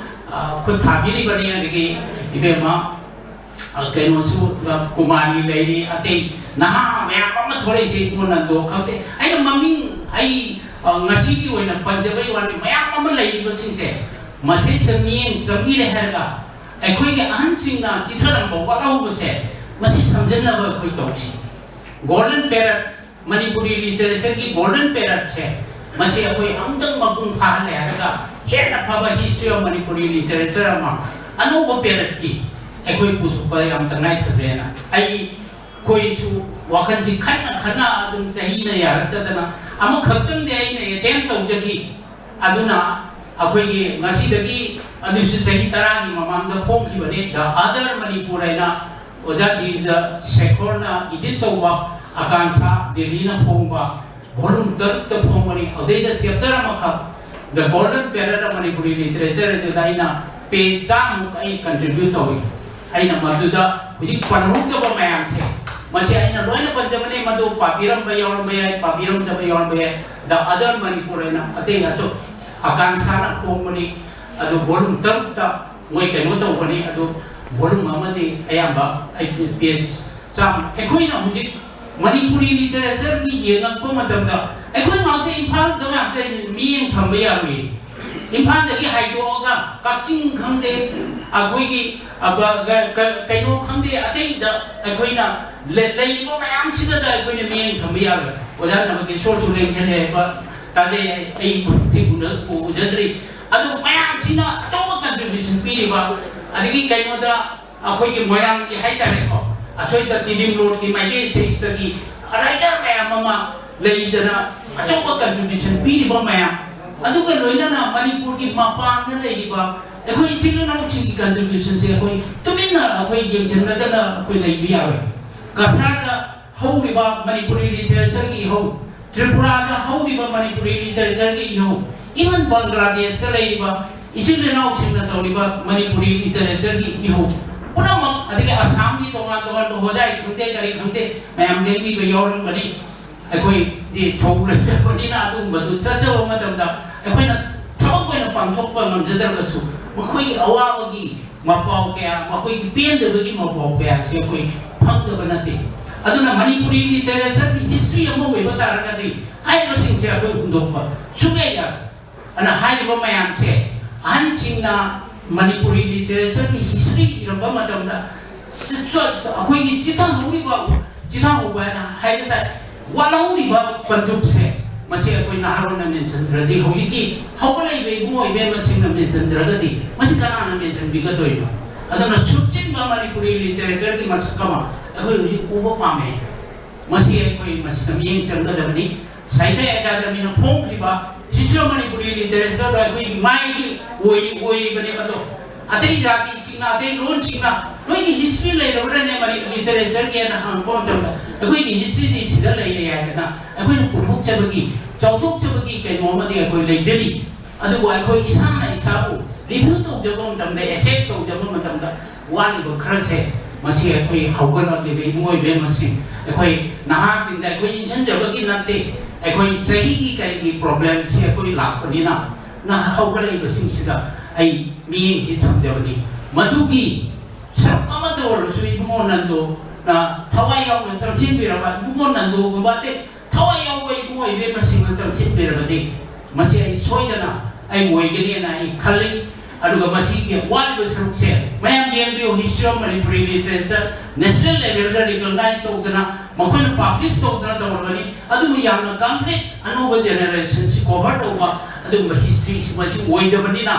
ꯑ, ꯈꯨꯠ ꯊꯥꯕꯤꯔꯤꯕꯅꯤ, ꯑꯗꯒꯤ ꯏꯕꯦꯝꯃ, ꯑ, ꯀꯩꯅꯣꯁꯨ, ꯑ, ꯀꯨꯃꯥꯔꯤ ꯂꯩꯔꯤ, ꯑꯇꯩ ꯅꯍꯥ ꯃꯌꯥꯝ ꯑꯃ ꯊꯣꯛꯂꯛꯏꯁꯦ, ꯏꯕꯨꯡꯉꯣ ꯅꯟꯗꯣ ꯈꯪꯗꯦ꯫ ꯑꯩꯅ ꯃꯃꯤꯡ, ꯑꯩ, ꯑ, ꯉꯁꯤꯒꯤ ꯑꯣꯏꯅ ꯄꯟꯖꯕꯩ ꯋꯥꯅꯤ, ꯃꯌꯥꯝ ꯑꯃ ꯂꯩꯔꯤꯕꯁꯤꯡꯁꯦ, ꯃꯁꯤꯁꯦ ꯃꯤꯠꯌꯦꯡ ꯆꯪꯕꯤꯔꯦ ꯍꯥꯏꯔꯒ, ꯑꯩꯈꯣꯏꯒꯤ ꯑꯍꯟꯁꯤꯡꯅ ꯆꯤꯊꯔꯝꯕ ꯋꯥꯠꯍꯧꯕꯁꯦ, ꯃꯁꯤ ꯁꯝꯖꯤꯟꯅꯕ ꯑꯩꯈꯣꯏ ꯇꯧꯁꯤ꯫ Golden period, ꯃꯅꯤꯄꯨꯔꯤ literatureꯒꯤ golden periodꯁꯦ, ꯃꯁꯤ ꯑꯩꯈꯣꯏ ꯑꯃꯨꯛꯇꯪ ꯃꯄꯨꯡ ꯐꯥꯍꯜꯂꯦ ꯍꯥꯏꯔꯒ, ꯍꯦꯟꯅ ꯐꯕ history of Manipuri literature ꯑꯃ ꯑꯅꯧꯕ periodꯀꯤ ꯑꯩꯈꯣꯏ ꯄꯨꯊꯣꯛꯄ ꯌꯥꯝ ꯇꯉꯥꯏ ꯐꯗ꯭ꯔꯦꯅ ꯑꯩ, ꯑꯩꯈꯣꯏꯁꯨ ꯋꯥꯈꯜꯁꯤ ꯈꯟꯅ ꯈꯟꯅ ꯑꯗꯨꯝ ꯆꯍꯤꯅ ꯌꯥꯔꯛꯇꯗꯅ ꯑꯃꯈꯛꯇꯪꯗꯤ ꯑꯩꯅ attempt ꯇꯧꯖꯈꯤ꯫ ꯑꯗꯨꯅ ꯑꯩꯈꯣꯏꯒꯤ ꯉꯁꯤꯗꯒꯤ, ꯑꯗꯨꯁꯨ ꯆꯍꯤ ꯇꯔꯥꯒꯤ ꯃꯃꯥꯡꯗ ꯐꯣꯡꯈꯤꯕꯅꯤ, The Other Manipur ꯍꯥꯏꯅ ꯑꯣꯖꯥ ꯗꯤ ꯖ ꯁꯦꯈꯣꯔꯅ edit ꯇꯧꯕ, ꯑꯀꯥꯟꯁꯥ ꯗꯦꯜꯂꯤꯅ ꯐꯣꯡꯕ, volume ꯇꯔꯨꯛꯇ ꯐꯣꯡꯕꯅꯤ꯫ ꯑꯗꯨꯗꯩꯗ chapter ꯑꯃꯈꯛ, The Golden Period of Manipuri Literature ꯑꯗꯨꯗ ꯑꯩꯅ page ꯆꯥꯝꯃꯨꯛ ꯑꯩ contribute ꯇꯧꯏ꯫ ꯑꯩꯅ ꯃꯗꯨꯗ ꯍꯧꯖꯤꯛ ꯄꯟꯍꯧꯗꯕ ꯃꯌꯥꯝꯁꯦ, ꯃꯁꯤ ꯑꯩꯅ ꯂꯣꯏꯅ ꯄꯟꯖꯕꯅꯤ, ꯃꯗꯨ ꯄꯥꯕꯤꯔꯝꯕ ꯌꯥꯎꯔꯝꯕ ꯌꯥꯏ, ꯄꯥꯕꯤꯔꯝꯗꯕ ꯌꯥꯎꯔꯝꯕ ꯌꯥꯏ꯫ The Other Manipur ꯍꯥꯏꯅ ꯑꯇꯩ ꯑꯇꯣꯞ-, ꯑꯀꯥꯟꯁꯥꯅ ꯐꯣꯡꯕꯅꯤ꯫ ꯑꯗꯨ volume ꯇꯔꯨꯛꯇ ꯃꯣꯏ ꯀꯩꯅꯣ ꯇꯧꯕꯅꯤ꯫ ꯑꯗꯨ volume ꯑꯃꯗꯤ ꯑꯌꯥꯝꯕ ꯑꯩ page ꯆꯥꯝꯃ꯫ ꯑꯩꯈꯣꯏꯅ ꯍꯧꯖꯤꯛ ꯃꯅꯤꯄꯨꯔꯤ literatureꯒꯤ ꯌꯦꯡꯉꯛꯄ ꯃꯇꯝꯗ ꯑꯩꯈꯣꯏ ꯉꯥꯛꯇ ꯏꯝꯐꯥꯜꯗ ꯉꯥꯛꯇ ꯃꯤꯠꯌꯦꯡ ꯊꯝꯕ ꯌꯥꯔꯣꯏ꯫ ꯏꯝꯐꯥꯜꯗꯒꯤ ꯍꯥꯏꯗꯣꯛꯑꯒ ꯀꯛꯆꯤꯡ ꯈꯪꯗꯦ, ꯑꯩꯈꯣꯏꯒꯤ, ꯑ, ꯕ-, ꯒ-, ꯀ-, ꯀꯩꯅꯣ ꯈꯪꯗꯦ, ꯑꯇꯩꯗ ꯑꯩꯈꯣꯏꯅ ꯂꯩ-, ꯂꯩꯔꯤꯕ ꯃꯌꯥꯝꯁꯤꯗꯗ ꯑꯩꯈꯣꯏꯅ ꯃꯤꯠꯌꯦꯡ ꯊꯝꯕ ꯌꯥꯔꯣꯏ꯫ ꯑꯣꯖꯥ ꯅꯕꯀꯤꯁꯣꯔꯁꯨ ꯂꯦꯡꯁꯤꯜꯂꯦ ꯍꯥꯏꯕ ꯇꯥꯖꯩ꯫ ꯑꯩ, ꯑꯩ ꯎꯅ-, ꯎꯖꯗ꯭ꯔꯤ꯫ ꯑꯗꯨ ꯃꯌꯥꯝꯁꯤꯅ ꯑꯆꯧꯕ contribution ꯄꯤꯔꯤꯕ, ꯑꯗꯒꯤ ꯀꯩꯅꯣꯗ ꯑꯩꯈꯣꯏꯒꯤ ꯃꯣꯏꯔꯥꯡꯒꯤ ꯍꯥꯏꯇꯥꯔꯦꯀꯣ, ꯑꯁꯣꯏꯗ ꯇꯤꯗꯤꯝ ꯔꯣꯗꯀꯤ ꯃꯥꯏꯀꯩ ꯁꯤꯛꯁꯇꯒꯤ writer ꯃꯌꯥꯝ ꯑꯃ ꯂꯩꯗꯅ, ꯑꯆꯧꯕ contribution ꯄꯤꯔꯤꯕ ꯃꯌꯥꯝ, ꯑꯗꯨꯒ ꯂꯣꯏꯅꯅ ꯃꯅꯤꯄꯨꯔꯒꯤ ꯃꯄꯥꯟꯗ ꯂꯩꯔꯤꯕ ꯑꯩꯈꯣꯏ ꯏꯆꯤꯜ ꯏꯅꯥꯎꯁꯤꯡꯒꯤ contribution ꯁꯦ ꯑꯩꯈꯣꯏ ꯇꯨꯃꯤꯟꯅ ꯑꯩꯈꯣꯏ ꯌꯦꯡꯁꯤꯟꯅꯗꯅ ꯑꯩꯈꯣꯏ ꯂꯩꯕ ꯌꯥꯔꯣꯏ꯫ ꯀꯁꯥꯔꯗ ꯍꯧꯔꯤꯕ ꯃꯅꯤꯄꯨꯔꯤ literature ꯒꯤ ꯏꯍꯧ, ꯇ꯭ꯔꯤꯄꯨꯔꯥꯗ ꯍꯧꯔꯤꯕ ꯃꯅꯤꯄꯨꯔꯤ literature ꯒꯤ ꯏꯍꯧ, even ꯕꯪꯒ꯭ꯂꯥꯗꯦꯁꯇ ꯂꯩꯔꯤꯕ ꯏꯆꯤꯜ ꯏꯅꯥꯎꯁꯤꯡꯅ ꯇꯧꯔꯤꯕ ꯃꯅꯤꯄꯨꯔꯤ literature ꯒꯤ ꯏꯍꯧ ꯄꯨꯝꯅꯃꯛ, ꯑꯗꯒꯤ ꯑꯁꯥꯝꯒꯤ ꯇꯣꯉꯥꯟ ꯇꯣꯉꯥꯟꯕ ꯍꯣꯖꯥꯏ ꯈꯪꯗꯦ ꯀꯔꯤ ꯈꯪꯗꯦ ꯃꯌꯥꯝ ꯂꯦꯡꯕꯤꯕ ꯌꯥꯎꯔꯝꯒꯅꯤ꯫ ꯑꯩꯈꯣꯏꯗꯤ ꯊꯧ ꯂꯩꯇꯕꯅꯤꯅ ꯑꯗꯨꯒꯨꯝꯕꯗꯨ ꯆꯠꯆꯕ ꯃꯇꯝꯗ ꯑꯩꯈꯣꯏꯅ ꯊꯕꯛ ꯑꯣꯏꯅ ꯄꯥꯡꯊꯣꯛꯄ ꯉꯝꯖꯗ꯭ꯔꯒꯁꯨ, ꯃꯈꯣꯏꯒꯤ ꯑꯋꯥꯕꯒꯤ ꯃꯄꯥꯎ ꯀꯌꯥ, ꯃꯈꯣꯏꯒꯤ ꯄꯦꯟꯗꯕꯒꯤ ꯃꯄꯥꯎ ꯀꯌꯥꯁꯦ ꯑꯩꯈꯣꯏ ꯐꯪꯗꯕ ꯅꯠꯇꯦ꯫ ꯑꯗꯨꯅ ꯃꯅꯤꯄꯨꯔꯤ literature ꯒꯤ history ꯑꯃ ꯑꯣꯏꯕ ꯇꯥꯔꯒꯗꯤ ꯍꯥꯏꯔꯤꯕꯁꯤꯡꯁꯦ ꯑꯩꯈꯣꯏ ꯍꯨꯟꯗꯣꯛꯄ ꯁꯨꯡꯌꯥ ꯌꯥꯔꯣꯏ꯫ ꯑꯗꯨꯅ ꯍꯥꯏꯔꯤꯕ ꯃꯌꯥꯝꯁꯦ ꯑꯍꯟꯁꯤꯡꯅ ꯃꯅꯤꯄꯨꯔꯤ literature ꯒꯤ history ꯏꯔꯝꯕ ꯃꯇꯝꯗ ꯁꯤ-, ꯁ-, ꯑꯩꯈꯣꯏꯒꯤ ꯆꯤꯊꯍꯧꯔꯤꯕ, ꯆꯤꯊꯍꯧꯕ ꯍꯥꯏꯅ ꯍꯥꯏꯕ ꯇꯥꯏ, ꯋꯥꯠꯍꯧꯔꯤꯕ ꯄꯟꯗꯨꯞꯁꯦ ꯃꯁꯤ ꯑꯩꯈꯣꯏ ꯅꯍꯥꯔꯣꯜꯅ ꯃꯦꯟꯁꯤꯟꯗ꯭ꯔꯗꯤ, ꯍꯧꯖꯤꯛꯀꯤ ꯍꯧꯒꯠꯂꯛꯏꯕ ꯏꯕꯨꯡꯉꯣ ꯏꯕꯦꯝꯃꯁꯤꯡꯅ ꯃꯦꯟꯁꯤꯟꯗ꯭ꯔꯒꯗꯤ ꯃꯁꯤ ꯀꯅꯥꯅ ꯃꯦꯟꯁꯤꯟꯕꯤꯒꯗꯣꯏꯅꯣ? ꯑꯗꯨꯅ ꯁꯨꯞꯆꯤꯟꯕ ꯃꯅꯤꯄꯨꯔꯤ literature ꯒꯤ ꯃꯁꯛ ꯑꯃ ꯑꯩꯈꯣꯏ ꯍꯧꯖꯤꯛ ꯎꯕ ꯄꯥꯝꯃꯦ꯫ ꯃꯁꯤ ꯑꯩꯈꯣꯏ ꯃꯁꯤꯗ ꯃꯤꯠꯌꯦꯡ ꯆꯪꯒꯗꯕꯅꯤ꯫ ꯁꯥꯍꯤꯇ꯭ꯌ ꯑꯦꯀꯥꯗꯃꯤꯅ ꯐꯣꯡꯈꯤꯕ ꯁꯤꯁꯨ ꯃꯅꯤꯄꯨꯔꯤ literature ꯗ ꯑꯩꯈꯣꯏꯒꯤ ꯃꯥꯏꯒꯤ ꯑꯣꯏꯔꯤ-, ꯑꯣꯏꯔꯤꯕꯅꯦ ꯃꯗꯣ꯫ ꯑꯇꯩ ꯖꯥꯇꯤꯁꯤꯡꯅ, ꯑꯇꯩ ꯂꯣꯟꯁꯤꯡꯅ "ꯅꯣꯏꯒꯤ history ꯂꯩꯔꯕ꯭ꯔꯅꯦ ꯃꯅꯤ-, literature ꯒꯤ?" ꯍꯥꯏꯅ ꯍꯪꯉꯛꯄ ꯃꯇꯝꯗ, ꯑꯩꯈꯣꯏꯒꯤ history ꯗꯤ ꯁꯤꯗ ꯂꯩꯔꯦ ꯍꯥꯏꯗꯅ ꯑꯩꯈꯣꯏꯅ ꯄꯨꯊꯣꯛꯆꯕꯒꯤ, ꯆꯥꯎꯊꯣꯛꯆꯕꯒꯤ ꯀꯩꯅꯣ ꯑꯃꯗꯤ ꯑꯩꯈꯣꯏ ꯂꯩꯖꯔꯤ꯫ ꯑꯗꯨꯕꯨ ꯑꯩꯈꯣꯏ ꯏꯁꯥꯅ ꯏꯁꯥꯕꯨ review ꯇꯧꯖꯕ ꯃꯇꯝꯗ, assess ꯇꯧꯖꯕ ꯃꯇꯝꯗ, ꯋꯥꯠꯂꯤꯕ ꯈꯔꯁꯦ ꯃꯁꯤ ꯑꯩꯈꯣꯏ ꯍꯧꯒꯠꯂꯛꯂꯤꯕ ꯏꯕꯨꯡꯉꯣ ꯏꯕꯦꯝꯃꯁꯤꯡ, ꯑꯩꯈꯣꯏ ꯅꯍꯥꯁꯤꯡꯗ ꯑꯩꯈꯣꯏ ꯏꯟꯁꯤꯟꯖꯕꯒꯤ ꯅꯠꯇꯦ, ꯑꯩꯈꯣꯏ ꯆꯍꯤꯒꯤ ꯀꯔꯤꯒꯤ problem ꯁꯤ ꯑꯩꯈꯣꯏ ꯂꯥꯛꯄꯅꯤꯅ, ꯅꯍꯥ ꯍꯧꯒꯠꯂꯛꯏꯕꯁꯤꯡꯁꯤꯗ ꯑꯩ ꯃꯤꯠꯌꯦꯡꯁꯤ ꯊꯝꯖꯕꯅꯤ꯫ ꯃꯗꯨꯒꯤ ꯁꯔꯨꯛ ꯑꯃꯠꯇ ꯑꯣꯏꯔꯁꯨ ꯏꯕꯨꯡꯉꯣ ꯅꯟꯗꯣꯅ ꯊꯋꯥꯏ ꯌꯥꯎꯅ ꯆꯪꯁꯤꯟꯕꯤꯔꯕ, ꯏꯕꯨꯡꯉꯣ ꯅꯟꯗꯣꯒꯨꯝꯕ ꯑꯇꯩ ꯊꯋꯥꯏ ꯌꯥꯎꯕ ꯏꯕꯨꯡꯉꯣ ꯏꯕꯦꯝꯃꯁꯤꯡꯅ ꯆꯪꯁꯤꯟꯕꯤꯔꯕꯗꯤ ꯃꯁꯤ ꯑꯩ ꯁꯣꯏꯗꯅ ꯑꯩ ꯑꯣꯏꯒꯅꯤꯅ ꯑꯩ ꯈꯜꯂꯤ꯫ ꯑꯗꯨꯒ ꯃꯁꯤꯒꯤ ꯋꯥꯠꯂꯤꯕ ꯁꯔꯨꯛꯁꯦ ꯃꯌꯥꯝ ꯌꯦꯡꯕꯤꯌꯨ, History of Manipuri Literature national level the recognize ꯇꯧꯗꯅ, ꯃꯈꯣꯏꯅ publish ꯇꯧꯗꯅ ꯇꯧꯔꯕꯅꯤ꯫ ꯑꯗꯨꯕꯨ ꯌꯥꯝꯅ complete ꯑꯅꯧꯕ generation ꯁꯤ cover ꯇꯧꯕ ꯑꯗꯨꯒꯨꯝꯕ history ꯁꯤ ꯃꯁꯤ ꯑꯣꯏꯗꯕꯅꯤꯅ,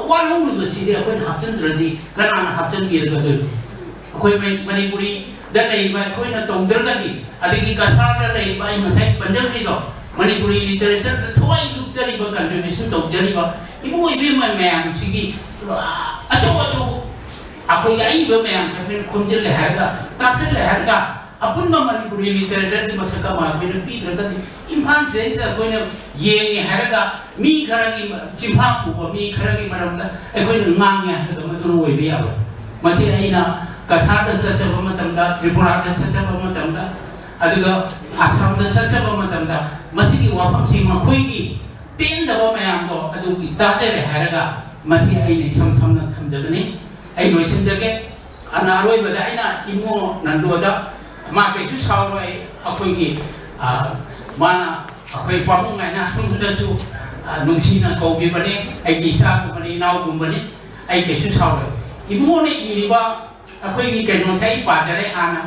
ꯋꯥꯠꯍꯧꯔꯤꯕꯁꯤꯗꯤ ꯑꯩꯈꯣꯏꯅ ꯍꯥꯞꯆꯤꯟꯗ꯭ꯔꯗꯤ ꯀꯅꯥꯅ ꯍꯥꯞꯆꯤꯟꯕꯤꯔꯒꯗꯣꯏꯅꯣ? ꯑꯩꯈꯣꯏ ꯃꯩ-, ꯃꯅꯤꯄꯨꯔꯤꯗ ꯂꯩꯔꯤꯕ ꯑꯩꯈꯣꯏꯅ ꯇꯧꯗ꯭ꯔꯒꯗꯤ, ꯑꯗꯒꯤ ꯀꯁꯥꯔꯗ ꯂꯩꯔꯤꯕ ꯑꯩ ꯉꯁꯥꯏ ꯄꯟꯖꯈ꯭ꯔꯤꯗꯣ, ꯃꯅꯤꯄꯨꯔꯤ ꯂꯤꯇꯔꯦꯆꯔꯗ ꯊꯋꯥꯏ ꯂꯨꯞꯆꯔꯤꯕ, ꯀꯟꯇ꯭ꯔꯤꯕ꯭ꯌꯨꯁꯟ ꯇꯧꯖꯔꯤꯕ ꯏꯕꯨꯡ ꯏꯕꯦꯝꯃ ꯃꯌꯥꯝꯁꯤꯒꯤ ꯑꯆꯧ ꯑꯆꯧꯕ ꯑꯩꯈꯣꯏꯒꯤ ꯑꯏꯕ ꯃꯌꯥꯝꯁꯦ ꯑꯩꯈꯣꯏꯅ ꯈꯣꯝꯖꯤꯜꯂꯦ ꯍꯥꯏꯔꯒ, ꯇꯥꯁꯤꯜꯂꯦ ꯍꯥꯏꯔꯒ, ꯑꯄꯨꯟꯕ ꯃꯅꯤꯄꯨꯔꯤ ꯂꯤꯇꯔꯦꯆꯔꯒꯤ ꯃꯁꯛ ꯑꯃ ꯑꯩꯈꯣꯏꯅ ꯄꯤꯗ꯭ꯔꯒꯗꯤ, ꯏꯝꯐꯥꯜ ꯁꯤꯗꯩꯁꯤꯗ ꯑꯩꯈꯣꯏꯅ ꯌꯦꯡꯉꯦ ꯍꯥꯏꯔꯒ ꯃꯤ ꯈꯔꯒꯤ ꯆꯤꯟꯐꯥ ꯄꯨꯕ ꯃꯤ ꯈꯔꯒꯤ ꯃꯔꯝꯗ ꯑꯩꯈꯣꯏꯅ ꯉꯥꯡꯉꯦ ꯍꯥꯏꯔꯒ ꯃꯗꯨꯅ ꯑꯣꯏꯕ ꯌꯥꯔꯣꯏ꯫ ꯃꯁꯤ ꯑꯩꯅ ꯀꯁꯥꯔꯗ ꯆꯠꯆꯕ ꯃꯇꯝꯗ, ꯇ꯭ꯔꯤꯄꯨꯔꯥꯗ ꯆꯠꯆꯕ ꯃꯇꯝꯗ, ꯑꯗꯨꯒ ꯑꯁꯥꯝꯗ ꯆꯠꯆꯕ ꯃꯇꯝꯗ ꯃꯁꯤꯒꯤ ꯋꯥꯐꯝꯁꯤ ꯃꯈꯣꯏꯒꯤ ꯄꯦꯟꯗꯕ ꯃꯌꯥꯝꯗꯣ ꯑꯗꯨꯒꯤ ꯇꯥꯖꯔꯦ ꯍꯥꯏꯔꯒ ꯃꯁꯤ ꯑꯩꯅ ꯏꯁꯝ ꯁꯝꯅ ꯊꯝꯖꯕꯅꯤ꯫ ꯑꯩ ꯂꯣꯏꯁꯤꯟꯖꯒꯦ꯫ ꯑꯅ ꯑꯔꯣꯏꯕꯗ ꯑꯩꯅ ꯏꯕꯨꯡꯉꯣ ꯅꯟꯗꯣꯗ, ꯃꯥ ꯀꯩꯁꯨ ꯁꯥꯎꯔꯣꯏ, ꯑꯩꯈꯣꯏꯒꯤ, ꯑ, ꯃꯥꯅ ꯑꯩꯈꯣꯏ ꯄꯥꯕꯨꯡ ꯍꯥꯏꯅ ꯑꯩꯉꯣꯟꯗꯁꯨ, ꯑ, ꯅꯨꯡꯁꯤꯅ ꯀꯧꯕꯤꯕꯅꯦ, ꯑꯩꯒꯤ ꯏꯆꯥꯒꯨꯝꯕꯅꯤ, ꯏꯅꯥꯎꯒꯨꯝꯕꯅꯤ, ꯑꯩ ꯀꯩꯁꯨ ꯁꯥꯎꯔꯣꯏ꯫ ꯏꯕꯨꯡꯉꯣꯅ ꯏꯔꯤꯕ ꯑꯩꯈꯣꯏꯒꯤ ꯀꯩꯅꯣꯁꯦ ꯑꯩ ꯄꯥꯖꯔꯦ ꯍꯥꯟꯅ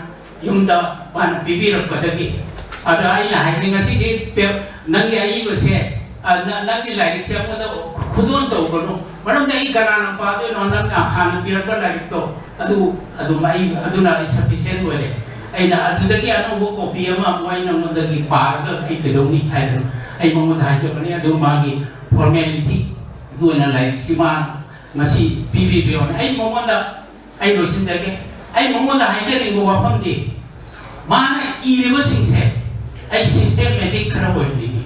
ꯌꯨꯝꯗ ꯃꯥꯅ ꯄꯤꯕꯤꯔꯛꯄꯗꯒꯤ꯫ ꯑꯗ ꯑꯩꯅ ꯍꯥꯏꯕꯗꯤ ꯉꯁꯤꯗꯤ ꯄꯦ-, ꯅꯪꯒꯤ ꯑꯏꯕꯁꯦ, ꯑ, ꯅ-, ꯅꯪꯒꯤ ꯂꯥꯏꯔꯤꯛꯁꯦ ꯑꯩꯉꯣꯟꯗ ꯈꯨꯗꯣꯜ ꯇꯧꯒꯅꯨ, ꯃꯔꯝꯗꯤ ꯑꯩ ꯀꯅꯥꯅ ꯄꯥꯗꯣꯏꯅꯣ, ꯅꯪꯅ ꯍꯥꯟꯅ ꯄꯤꯔꯛꯄ ꯂꯥꯏꯔꯤꯛꯇꯣ ꯑꯗꯨ ꯑꯗꯨꯝ ꯑꯩ, ꯑꯗꯨꯅ ꯑꯩ ꯁꯐꯤꯁꯦꯟ ꯑꯣꯏꯔꯦ꯫ ꯑꯩꯅ ꯑꯗꯨꯗꯒꯤ ꯑꯅꯧꯕ ꯀꯣꯄꯤ ꯑꯃ ꯑꯃꯨꯛ ꯑꯩ ꯅꯉꯣꯟꯗꯒꯤ ꯄꯥꯔꯒ ꯑꯩ ꯀꯩꯗꯧꯅꯤ ꯍꯥꯏꯗꯅ ꯑꯩ ꯃꯉꯣꯟꯗ ꯍꯥꯏꯖꯕꯅꯤ꯫ ꯑꯗꯨ ꯃꯥꯒꯤ ꯐꯣꯔꯃꯦꯂꯤꯇꯤꯒꯤ ꯑꯣꯏꯅ ꯂꯥꯏꯔꯤꯛꯁꯤ ꯃꯥ ꯉꯁꯤ ꯄꯤꯕꯤꯕꯤꯌꯣꯅ ꯑꯩ ꯃꯉꯣꯟꯗ, ꯑꯩ ꯂꯣꯏꯁꯤꯟꯖꯒꯦ꯫ ꯑꯩ ꯃꯉꯣꯟꯗ ꯍꯥꯏꯖꯅꯤꯡꯕ ꯋꯥꯐꯝꯗꯤ, ꯃꯥꯅ ꯏꯔꯤꯕꯁꯤꯡꯁꯦ ꯑꯩ ꯁꯤꯁꯇꯦꯃꯦꯇꯤꯛ ꯈꯔ ꯑꯣꯏꯍꯟꯅꯤꯡꯉꯤ꯫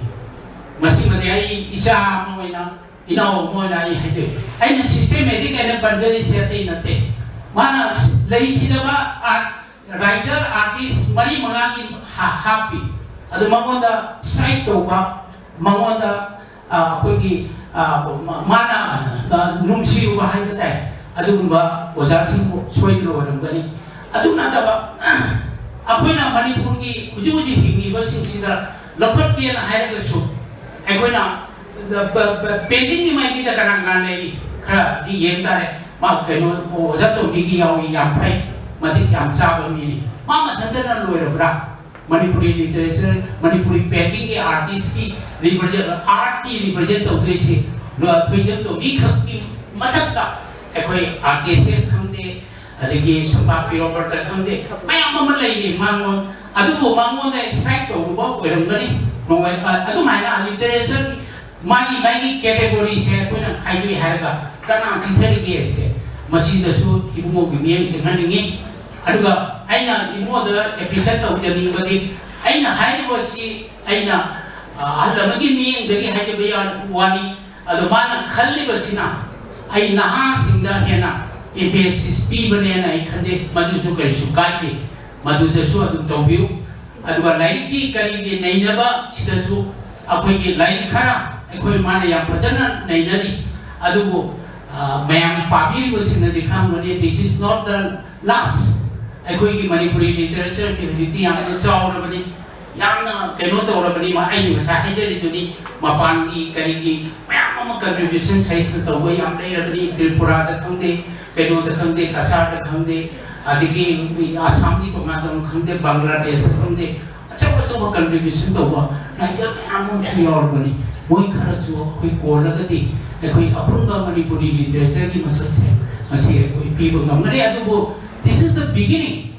ꯃꯁꯤꯃꯗꯤ ꯑꯩ ꯏꯆꯥ ꯑꯃ ꯑꯣꯏꯅ, ꯏꯅꯥꯎ ꯑꯃ ꯑꯣꯏꯅ ꯑꯩ ꯍꯥꯏꯖꯩ꯫ ꯑꯩꯅ ꯁꯤꯁꯇꯦꯃꯦꯇꯤꯛ ꯍꯥꯏꯅ ꯄꯟꯖꯔꯤꯁꯦ ꯑꯇꯩ ꯅꯠꯇꯦ꯫ ꯃꯥꯅ ꯂꯩꯈꯤꯗꯕ ꯑꯥꯔꯠ, ꯔꯥꯏꯇꯔ, ꯑꯥꯔꯇꯤꯁ ꯃꯔꯤ ꯃꯉꯥꯒꯤ ꯍꯥ-, ꯍꯥꯞꯄꯤ꯫ ꯑꯗꯨ ꯃꯉꯣꯟꯗ ꯁ꯭ꯇ꯭ꯔꯥꯏꯛ ꯇꯧꯕ, ꯃꯉꯣꯟꯗ, ꯑ, ꯑꯩꯈꯣꯏꯒꯤ, ꯑ, ꯃ-, ꯃꯥꯅ, ꯑ, ꯅꯨꯡꯁꯤꯔꯨꯕ ꯍꯥꯏꯕ ꯇꯥꯏ, ꯑꯗꯨꯒꯨꯝꯕ ꯑꯣꯖꯥꯁꯤꯡꯕꯨ ꯁꯣꯏꯗꯅ ꯑꯣꯏꯔꯝꯒꯅꯤ꯫ ꯑꯗꯨ ꯅꯠꯇꯕ, ꯑꯩꯈꯣꯏꯅ ꯃꯅꯤꯄꯨꯔꯒꯤ ꯍꯧꯖꯤꯛ ꯍꯧꯖꯤꯛ ꯍꯤꯡꯂꯤꯕꯁꯤꯡꯁꯤꯗ ꯂꯧꯈꯠꯀꯦꯅ ꯍꯥꯏꯔꯒꯁꯨ, ꯑꯩꯈꯣꯏꯅ ꯄ-, ꯄ-, ꯄꯦꯟꯇꯤꯡꯒꯤ ꯃꯥꯏꯀꯩꯗ ꯀꯅꯥ ꯀꯅꯥ ꯂꯩꯔꯤ? ꯈꯔꯗꯤ ꯌꯦꯡ ꯇꯥꯔꯦ꯫ ꯃꯥ ꯀꯩꯅꯣ, ꯑꯣꯖꯥ ꯇꯣꯝꯕꯤꯒꯤ ꯌꯥꯎꯏ, ꯌꯥꯝ ꯐꯩ, ꯃꯇꯤꯛ ꯌꯥꯝ ꯆꯥꯕ ꯃꯤꯅꯤ꯫ ꯃꯥ ꯃꯊꯟꯇꯅ ꯂꯣꯏꯔꯕ꯭ꯔꯥ? ꯃꯅꯤꯄꯨꯔꯤ ꯂꯤꯇꯔꯦꯆꯔ, ꯃꯅꯤꯄꯨꯔꯤ ꯄꯦꯟꯇꯤꯡꯒꯤ ꯑꯥꯔꯇꯤꯁꯀꯤ ꯔꯤꯄ꯭ꯔꯖꯦꯟ-, ꯑꯥꯔꯠꯀꯤ ꯔꯤꯄ꯭ꯔꯖꯦꯟ ꯇꯧꯗꯣꯏꯁꯤ ꯊꯣꯏꯖꯝ ꯇꯣꯝꯕꯤ ꯈꯛꯀꯤ ꯃꯊꯛꯇ ꯑꯩꯈꯣꯏ ꯑꯥꯔ ꯀꯦ ꯁꯦꯁ ꯈꯪꯗꯦ, ꯑꯗꯒꯤ ꯁꯝꯄꯥꯛꯄꯤ ꯔꯣꯕꯔꯠꯇ ꯈꯪꯗꯦ, ꯃꯌꯥꯝ ꯑꯃ ꯂꯩꯔꯤ ꯃꯉꯣꯟ-, ꯑꯗꯨꯕꯨ ꯃꯉꯣꯟꯗ ꯁ꯭ꯇ꯭ꯔꯥꯏꯛ ꯇꯧꯔꯨꯕ ꯑꯣꯏꯔꯝꯒꯅꯤ꯫ ꯅꯣꯡꯃꯩ ꯑ- ꯑꯗꯨꯃꯥꯏꯅ ꯂꯤꯇꯔꯦꯆꯔꯒꯤ ꯃꯥꯒꯤ ꯃꯥꯒꯤ ꯀꯦꯇꯦꯒꯣꯔꯤꯁꯦ ꯑꯩꯈꯣꯏꯅ ꯈꯥꯏꯗꯣꯛꯏ ꯍꯥꯏꯔꯒ ꯀꯅꯥ ꯆꯤꯊꯔꯤꯒꯦꯁꯦ, ꯃꯁꯤꯗꯁꯨ ꯏꯕꯨꯡꯉꯣꯒꯤ ꯃꯤꯠꯌꯦꯡ ꯆꯪꯍꯟꯅꯤꯡꯉꯤ꯫ ꯑꯗꯨꯒ ꯑꯩꯅ ꯏꯕꯨꯡꯉꯣꯗ ꯑꯦꯄ꯭ꯔꯤꯁꯤꯌꯦꯠ ꯇꯧꯖꯅꯤꯡꯕꯗꯤ, ꯑꯩꯅ ꯍꯥꯏꯔꯤꯕꯁꯤ ꯑꯩꯅ ꯑ- ꯑꯍꯜ ꯑꯃꯒꯤ ꯃꯤꯠꯌꯦꯡꯗꯒꯤ ꯍꯥꯏꯖꯕ ꯌꯥ- ꯋꯥꯅꯤ꯫ ꯑꯗꯣ ꯃꯥꯅ ꯈꯜꯂꯤꯕꯁꯤꯅ ꯑꯩ ꯅꯍꯥꯁꯤꯡꯗ ꯍꯦꯟꯅ ꯏꯝꯄꯦꯁꯤꯁ ꯄꯤꯕꯅꯦꯅ ꯑꯩ ꯈꯟꯖꯩ꯫ ꯃꯗꯨꯁꯨ ꯀꯔꯤꯁꯨ ꯀꯥꯏꯗꯦ, ꯃꯗꯨꯗꯁꯨ ꯑꯗꯨꯝ ꯇꯧꯕꯤꯌꯨ꯫ ꯑꯗꯨꯒ ꯂꯥꯏꯔꯤꯛꯀꯤ ꯀꯔꯤꯒꯤ ꯅꯩꯅꯕ ꯁꯤꯗꯁꯨ ꯑꯩꯈꯣꯏꯒꯤ ꯂꯥꯏꯔꯤꯛ ꯈꯔ ꯑꯩꯈꯣꯏ ꯃꯥꯅ ꯌꯥꯝ ꯐꯖꯅ ꯅꯩꯅꯔꯤ꯫ ꯑꯗꯨꯕꯨ ꯑ, ꯃꯌꯥꯝ ꯄꯥꯕꯤꯔꯤꯕꯁꯤꯡꯅꯗꯤ ꯈꯪꯕꯅꯤ, this is not the last꯫ ꯑꯩꯈꯣꯏꯒꯤ ꯃꯅꯤꯄꯨꯔꯤ ꯂꯤꯇꯔꯦꯆꯔꯁꯤ ꯍꯧꯖꯤꯛꯇꯤ ꯌꯥꯝꯅ ꯆꯥꯎꯔꯕꯅꯤ, ꯌꯥꯝꯅ ꯀꯩꯅꯣ ꯇꯧꯔꯕꯅꯤ꯫ ꯃꯥ ꯑꯩꯅ ꯉꯁꯥꯏ ꯍꯥꯏꯖꯔꯤꯗꯨꯅꯤ, ꯃꯄꯥꯟꯒꯤ ꯀꯔꯤꯒꯤ ꯃꯌꯥꯝ ꯑꯃ ꯀꯟꯇ꯭ꯔꯤꯕ꯭ꯌꯨꯁꯟ ꯁꯥꯏꯟꯁꯅ ꯇꯧꯕ ꯌꯥꯝ ꯂꯩꯔꯕꯅꯤ꯫ ꯇ꯭ꯔꯤꯄꯨꯔꯥꯗ ꯈꯪꯗꯦ, ꯀꯩꯅꯣꯗ ꯈꯪꯗꯦ, ꯀꯁꯥꯔꯗ ꯈꯪꯗꯦ, ꯑꯗꯒꯤ ꯑꯁꯥꯝꯒꯤ ꯇꯣꯉꯥꯟ ꯇꯣꯉꯥꯟ ꯈꯪꯗꯦ, ꯕꯪꯒ꯭ꯂꯥꯗꯦꯁꯇ ꯈꯪꯗꯦ, ꯑꯆꯧ ꯑꯆꯧꯕ ꯀꯟꯇ꯭ꯔꯤꯕ꯭ꯌꯨꯁꯟ ꯇꯧꯕ ꯔꯥꯏꯇꯔ ꯃꯌꯥꯝ ꯑꯃꯁꯨ ꯌꯥꯎꯔꯕꯅꯤ꯫ ꯃꯣꯏ ꯈꯔꯁꯨ ꯑꯩꯈꯣꯏ ꯀꯣꯜꯂꯒꯗꯤ ꯑꯩꯈꯣꯏ ꯑꯄꯨꯟꯕ ꯃꯅꯤꯄꯨꯔꯤ ꯂꯤꯇꯔꯦꯆꯔꯒꯤ ꯃꯁꯛꯁꯦ ꯉꯁꯤ ꯑꯩꯈꯣꯏ ꯄꯤꯕ ꯉꯝꯒꯅꯤ꯫ ꯑꯗꯨꯕꯨ this is the beginning꯫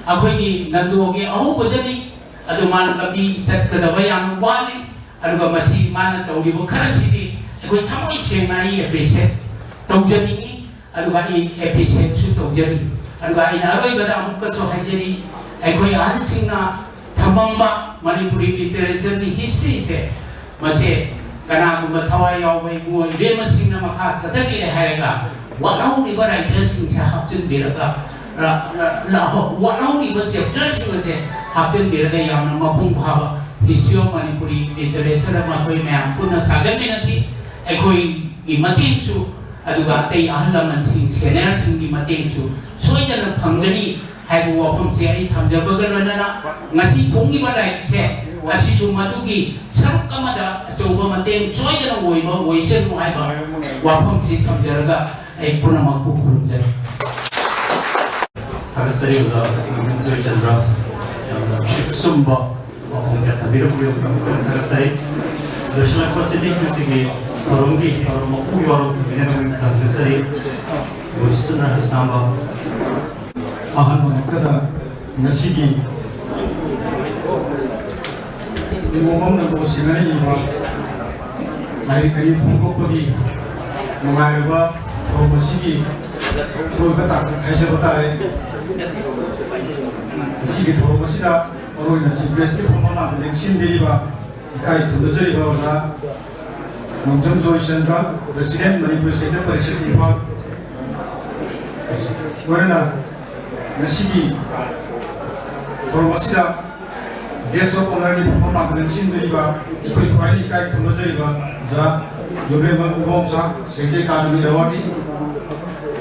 ꯑꯩꯈꯣꯏꯒꯤ ꯅꯟꯗꯣꯒꯤ ꯑꯍꯧꯕꯗꯅꯤ꯫ ꯑꯗꯨ ꯃꯥꯅ ꯂꯝꯕꯤ ꯆꯠꯀꯗꯕ ꯌꯥꯝꯅ ꯋꯥꯠꯂꯤ꯫ ꯑꯗꯨꯒ ꯃꯁꯤ ꯃꯥꯅ ꯇꯧꯔꯤꯕ ꯈꯔꯁꯤꯗꯤ ꯑꯩꯈꯣꯏ ꯊꯃꯣꯏ ꯁꯦꯡꯅ ꯑꯩ ꯑꯦꯄ꯭ꯔꯤꯁꯤꯌꯦꯠ ꯇꯧꯖꯅꯤꯡꯉꯤ꯫ ꯑꯗꯨꯒ ꯑꯩ ꯑꯦꯄ꯭ꯔꯤꯁꯤꯌꯦꯠꯁꯨ ꯇꯧꯖꯔꯤ꯫ ꯑꯗꯨꯒ ꯑꯩꯅ ꯑꯔꯣꯏꯕꯗ ꯑꯃꯨꯛꯀꯁꯨ ꯍꯥꯏꯖꯔꯤ, ꯑꯩꯈꯣꯏ ꯑꯍꯟꯁꯤꯡꯅ ꯊꯝꯃꯝꯕ ꯃꯅꯤꯄꯨꯔꯤ ꯂꯤꯇꯔꯦꯆꯔꯒꯤ ꯍꯤꯁꯇ꯭ꯔꯤꯁꯦ, ꯃꯁꯦ ꯀꯅꯥꯒꯨꯝꯕ ꯊꯋꯥꯏ ꯌꯥꯎꯕ ꯏꯕꯨꯡꯉꯣ ꯏꯕꯦꯝꯃꯁꯤꯡꯅ ꯃꯈꯥ ꯆꯠꯊꯕꯤꯔꯦ ꯍꯥꯏꯔꯒ, ꯋꯥꯠꯍꯧꯔꯤꯕ ꯔꯥꯏꯇꯔꯁꯤꯡꯁꯦ ꯍꯥꯞꯆꯤꯟꯕꯤꯔꯒ, ꯔ- ꯔ- ꯔ- ꯋꯥꯠꯍꯧꯔꯤꯕ ꯆꯦꯞꯇꯔꯁꯤꯡ ꯑꯁꯦ ꯍꯥꯞꯆꯤꯟꯕꯤꯔꯒ ꯌꯥꯝꯅ ꯃꯄꯨꯡ ꯐꯥꯕ ꯍꯤꯁꯇ꯭ꯔꯤ ꯑꯣꯐ ꯃꯅꯤꯄꯨꯔꯤ ꯂꯤꯇꯔꯦꯆꯔ ꯑꯃ ꯑꯩꯈꯣꯏ ꯃꯌꯥꯝ ꯄꯨꯟꯅ ꯁꯥꯒꯠꯃꯤꯟꯅꯁꯤ꯫ ꯑꯩꯈꯣꯏꯒꯤ ꯃꯇꯦꯡꯁꯨ, ꯑꯗꯨꯒ ꯑꯇꯩ ꯑꯍꯜ ꯂꯃꯟꯁꯤꯡ, ꯁꯦꯅꯤꯌꯔꯁꯤꯡꯒꯤ ꯃꯇꯦꯡꯁꯨ ꯁꯣꯏꯗꯅ ꯐꯪꯒꯅꯤ ꯍꯥꯏꯕ ꯋꯥꯐꯝꯁꯦ ꯑꯩ ꯊꯝꯖꯕꯒ ꯂꯣꯏꯅꯅ, ꯉꯁꯤ ꯐꯣꯡꯉꯤꯕ ꯂꯥꯏꯔꯤꯛꯁꯦ ꯑꯁꯤꯁꯨ ꯃꯗꯨꯒꯤ ꯁꯔꯨꯛ ꯑꯃꯗ ꯑꯆꯧꯕ ꯃꯇꯦꯡ ꯁꯣꯏꯗꯅ ꯑꯣꯏꯕ ꯑꯣꯏꯁꯅꯨ ꯍꯥꯏꯕ ꯋꯥꯐꯝꯁꯤ ꯊꯝꯖꯔꯒ ꯑꯩ ꯄꯨꯝꯅꯃꯛꯄꯨ ꯈꯨꯔꯨꯝꯖꯔꯤ꯫ ꯊꯥꯒꯠꯆꯔꯤ ꯑꯣꯖꯥ ꯅꯣꯡꯊꯤꯟ ꯖꯣꯏꯆꯟꯗ꯭ꯔ, ꯌꯥꯝꯅ ꯑꯆꯨꯝꯕ ꯋꯥꯐꯝ ꯀꯌꯥ ꯊꯝꯕꯤꯔꯛꯄꯒꯤꯗꯃꯛꯇ ꯊꯥꯒꯠꯆꯔꯤ꯫ ꯂꯣꯏꯁꯤꯜꯂꯛꯄꯁꯤꯗꯤ ꯉꯁꯤꯒꯤ ꯊꯧꯔꯝꯒꯤ ꯊꯧꯔꯝ ꯃꯄꯨꯒꯤ ꯋꯥꯔꯣꯜ ꯊꯝꯕꯤꯅꯕꯒꯤꯗꯃꯛꯇ ꯊꯥꯒꯠꯆꯔꯤ꯫ ꯒꯣꯔꯤꯆꯟꯗ꯭ꯔ ꯍꯁꯥꯝꯕ꯫ ꯑꯍꯥꯟꯕꯃꯛꯇꯗ ꯉꯁꯤꯒꯤ ꯅꯤꯉꯣꯝꯕꯝ ꯅꯣꯡꯗꯣꯡꯕꯝꯅ ꯏꯕ ꯂꯥꯏꯔꯤꯛ ꯑꯅꯤ ꯐꯣꯡꯗꯣꯛꯄꯒꯤ ꯅꯨꯡꯉꯥꯏꯔꯕ ꯊꯧꯔꯝ ꯑꯁꯤꯒꯤ ꯑꯔꯣꯏꯕ ꯇꯥꯡꯀꯛ ꯍꯥꯏꯖꯕ ꯇꯥꯔꯦ꯫ ꯉꯁꯤꯒꯤ ꯊꯧꯔꯝ ꯑꯁꯤꯗ ꯃꯔꯨꯑꯣꯏꯅ Chief Guest ꯀꯤ ꯐꯝꯐꯝ ꯂꯥꯡꯗ ꯂꯦꯡꯁꯤꯟꯕꯤꯔꯤꯕ ꯏꯀꯥꯏ ꯈꯨꯝꯅꯖꯔꯤꯕ ꯑꯣꯖꯥ ꯅꯣꯡꯖꯝ ꯖꯣꯏꯆꯟꯗ꯭ꯔ, President, ꯃꯅꯤꯄꯨꯔ ꯁꯥꯍꯤꯇ꯭ꯌ ꯄꯔꯤꯁꯠ, ꯏꯝꯐꯥꯜ꯫ ꯂꯣꯏꯅꯅ ꯉꯁꯤꯒꯤ ꯊꯧꯔꯝ ꯑꯁꯤꯗ Guest of Honour ꯒꯤ ꯐꯝꯐꯝ ꯂꯥꯡꯗ ꯂꯦꯡꯁꯤꯟꯕꯤꯔꯤꯕ ꯑꯩꯈꯣꯏ ꯈ꯭ꯋꯥꯏꯗꯒꯤ ꯏꯀꯥꯏ ꯈꯨꯝꯅꯖꯔꯤꯕ ꯑꯣꯖꯥ ꯖꯨꯕꯂꯦꯝꯕꯝ ꯏꯕꯣꯝꯆꯥ, Sahitya Academy Awardee,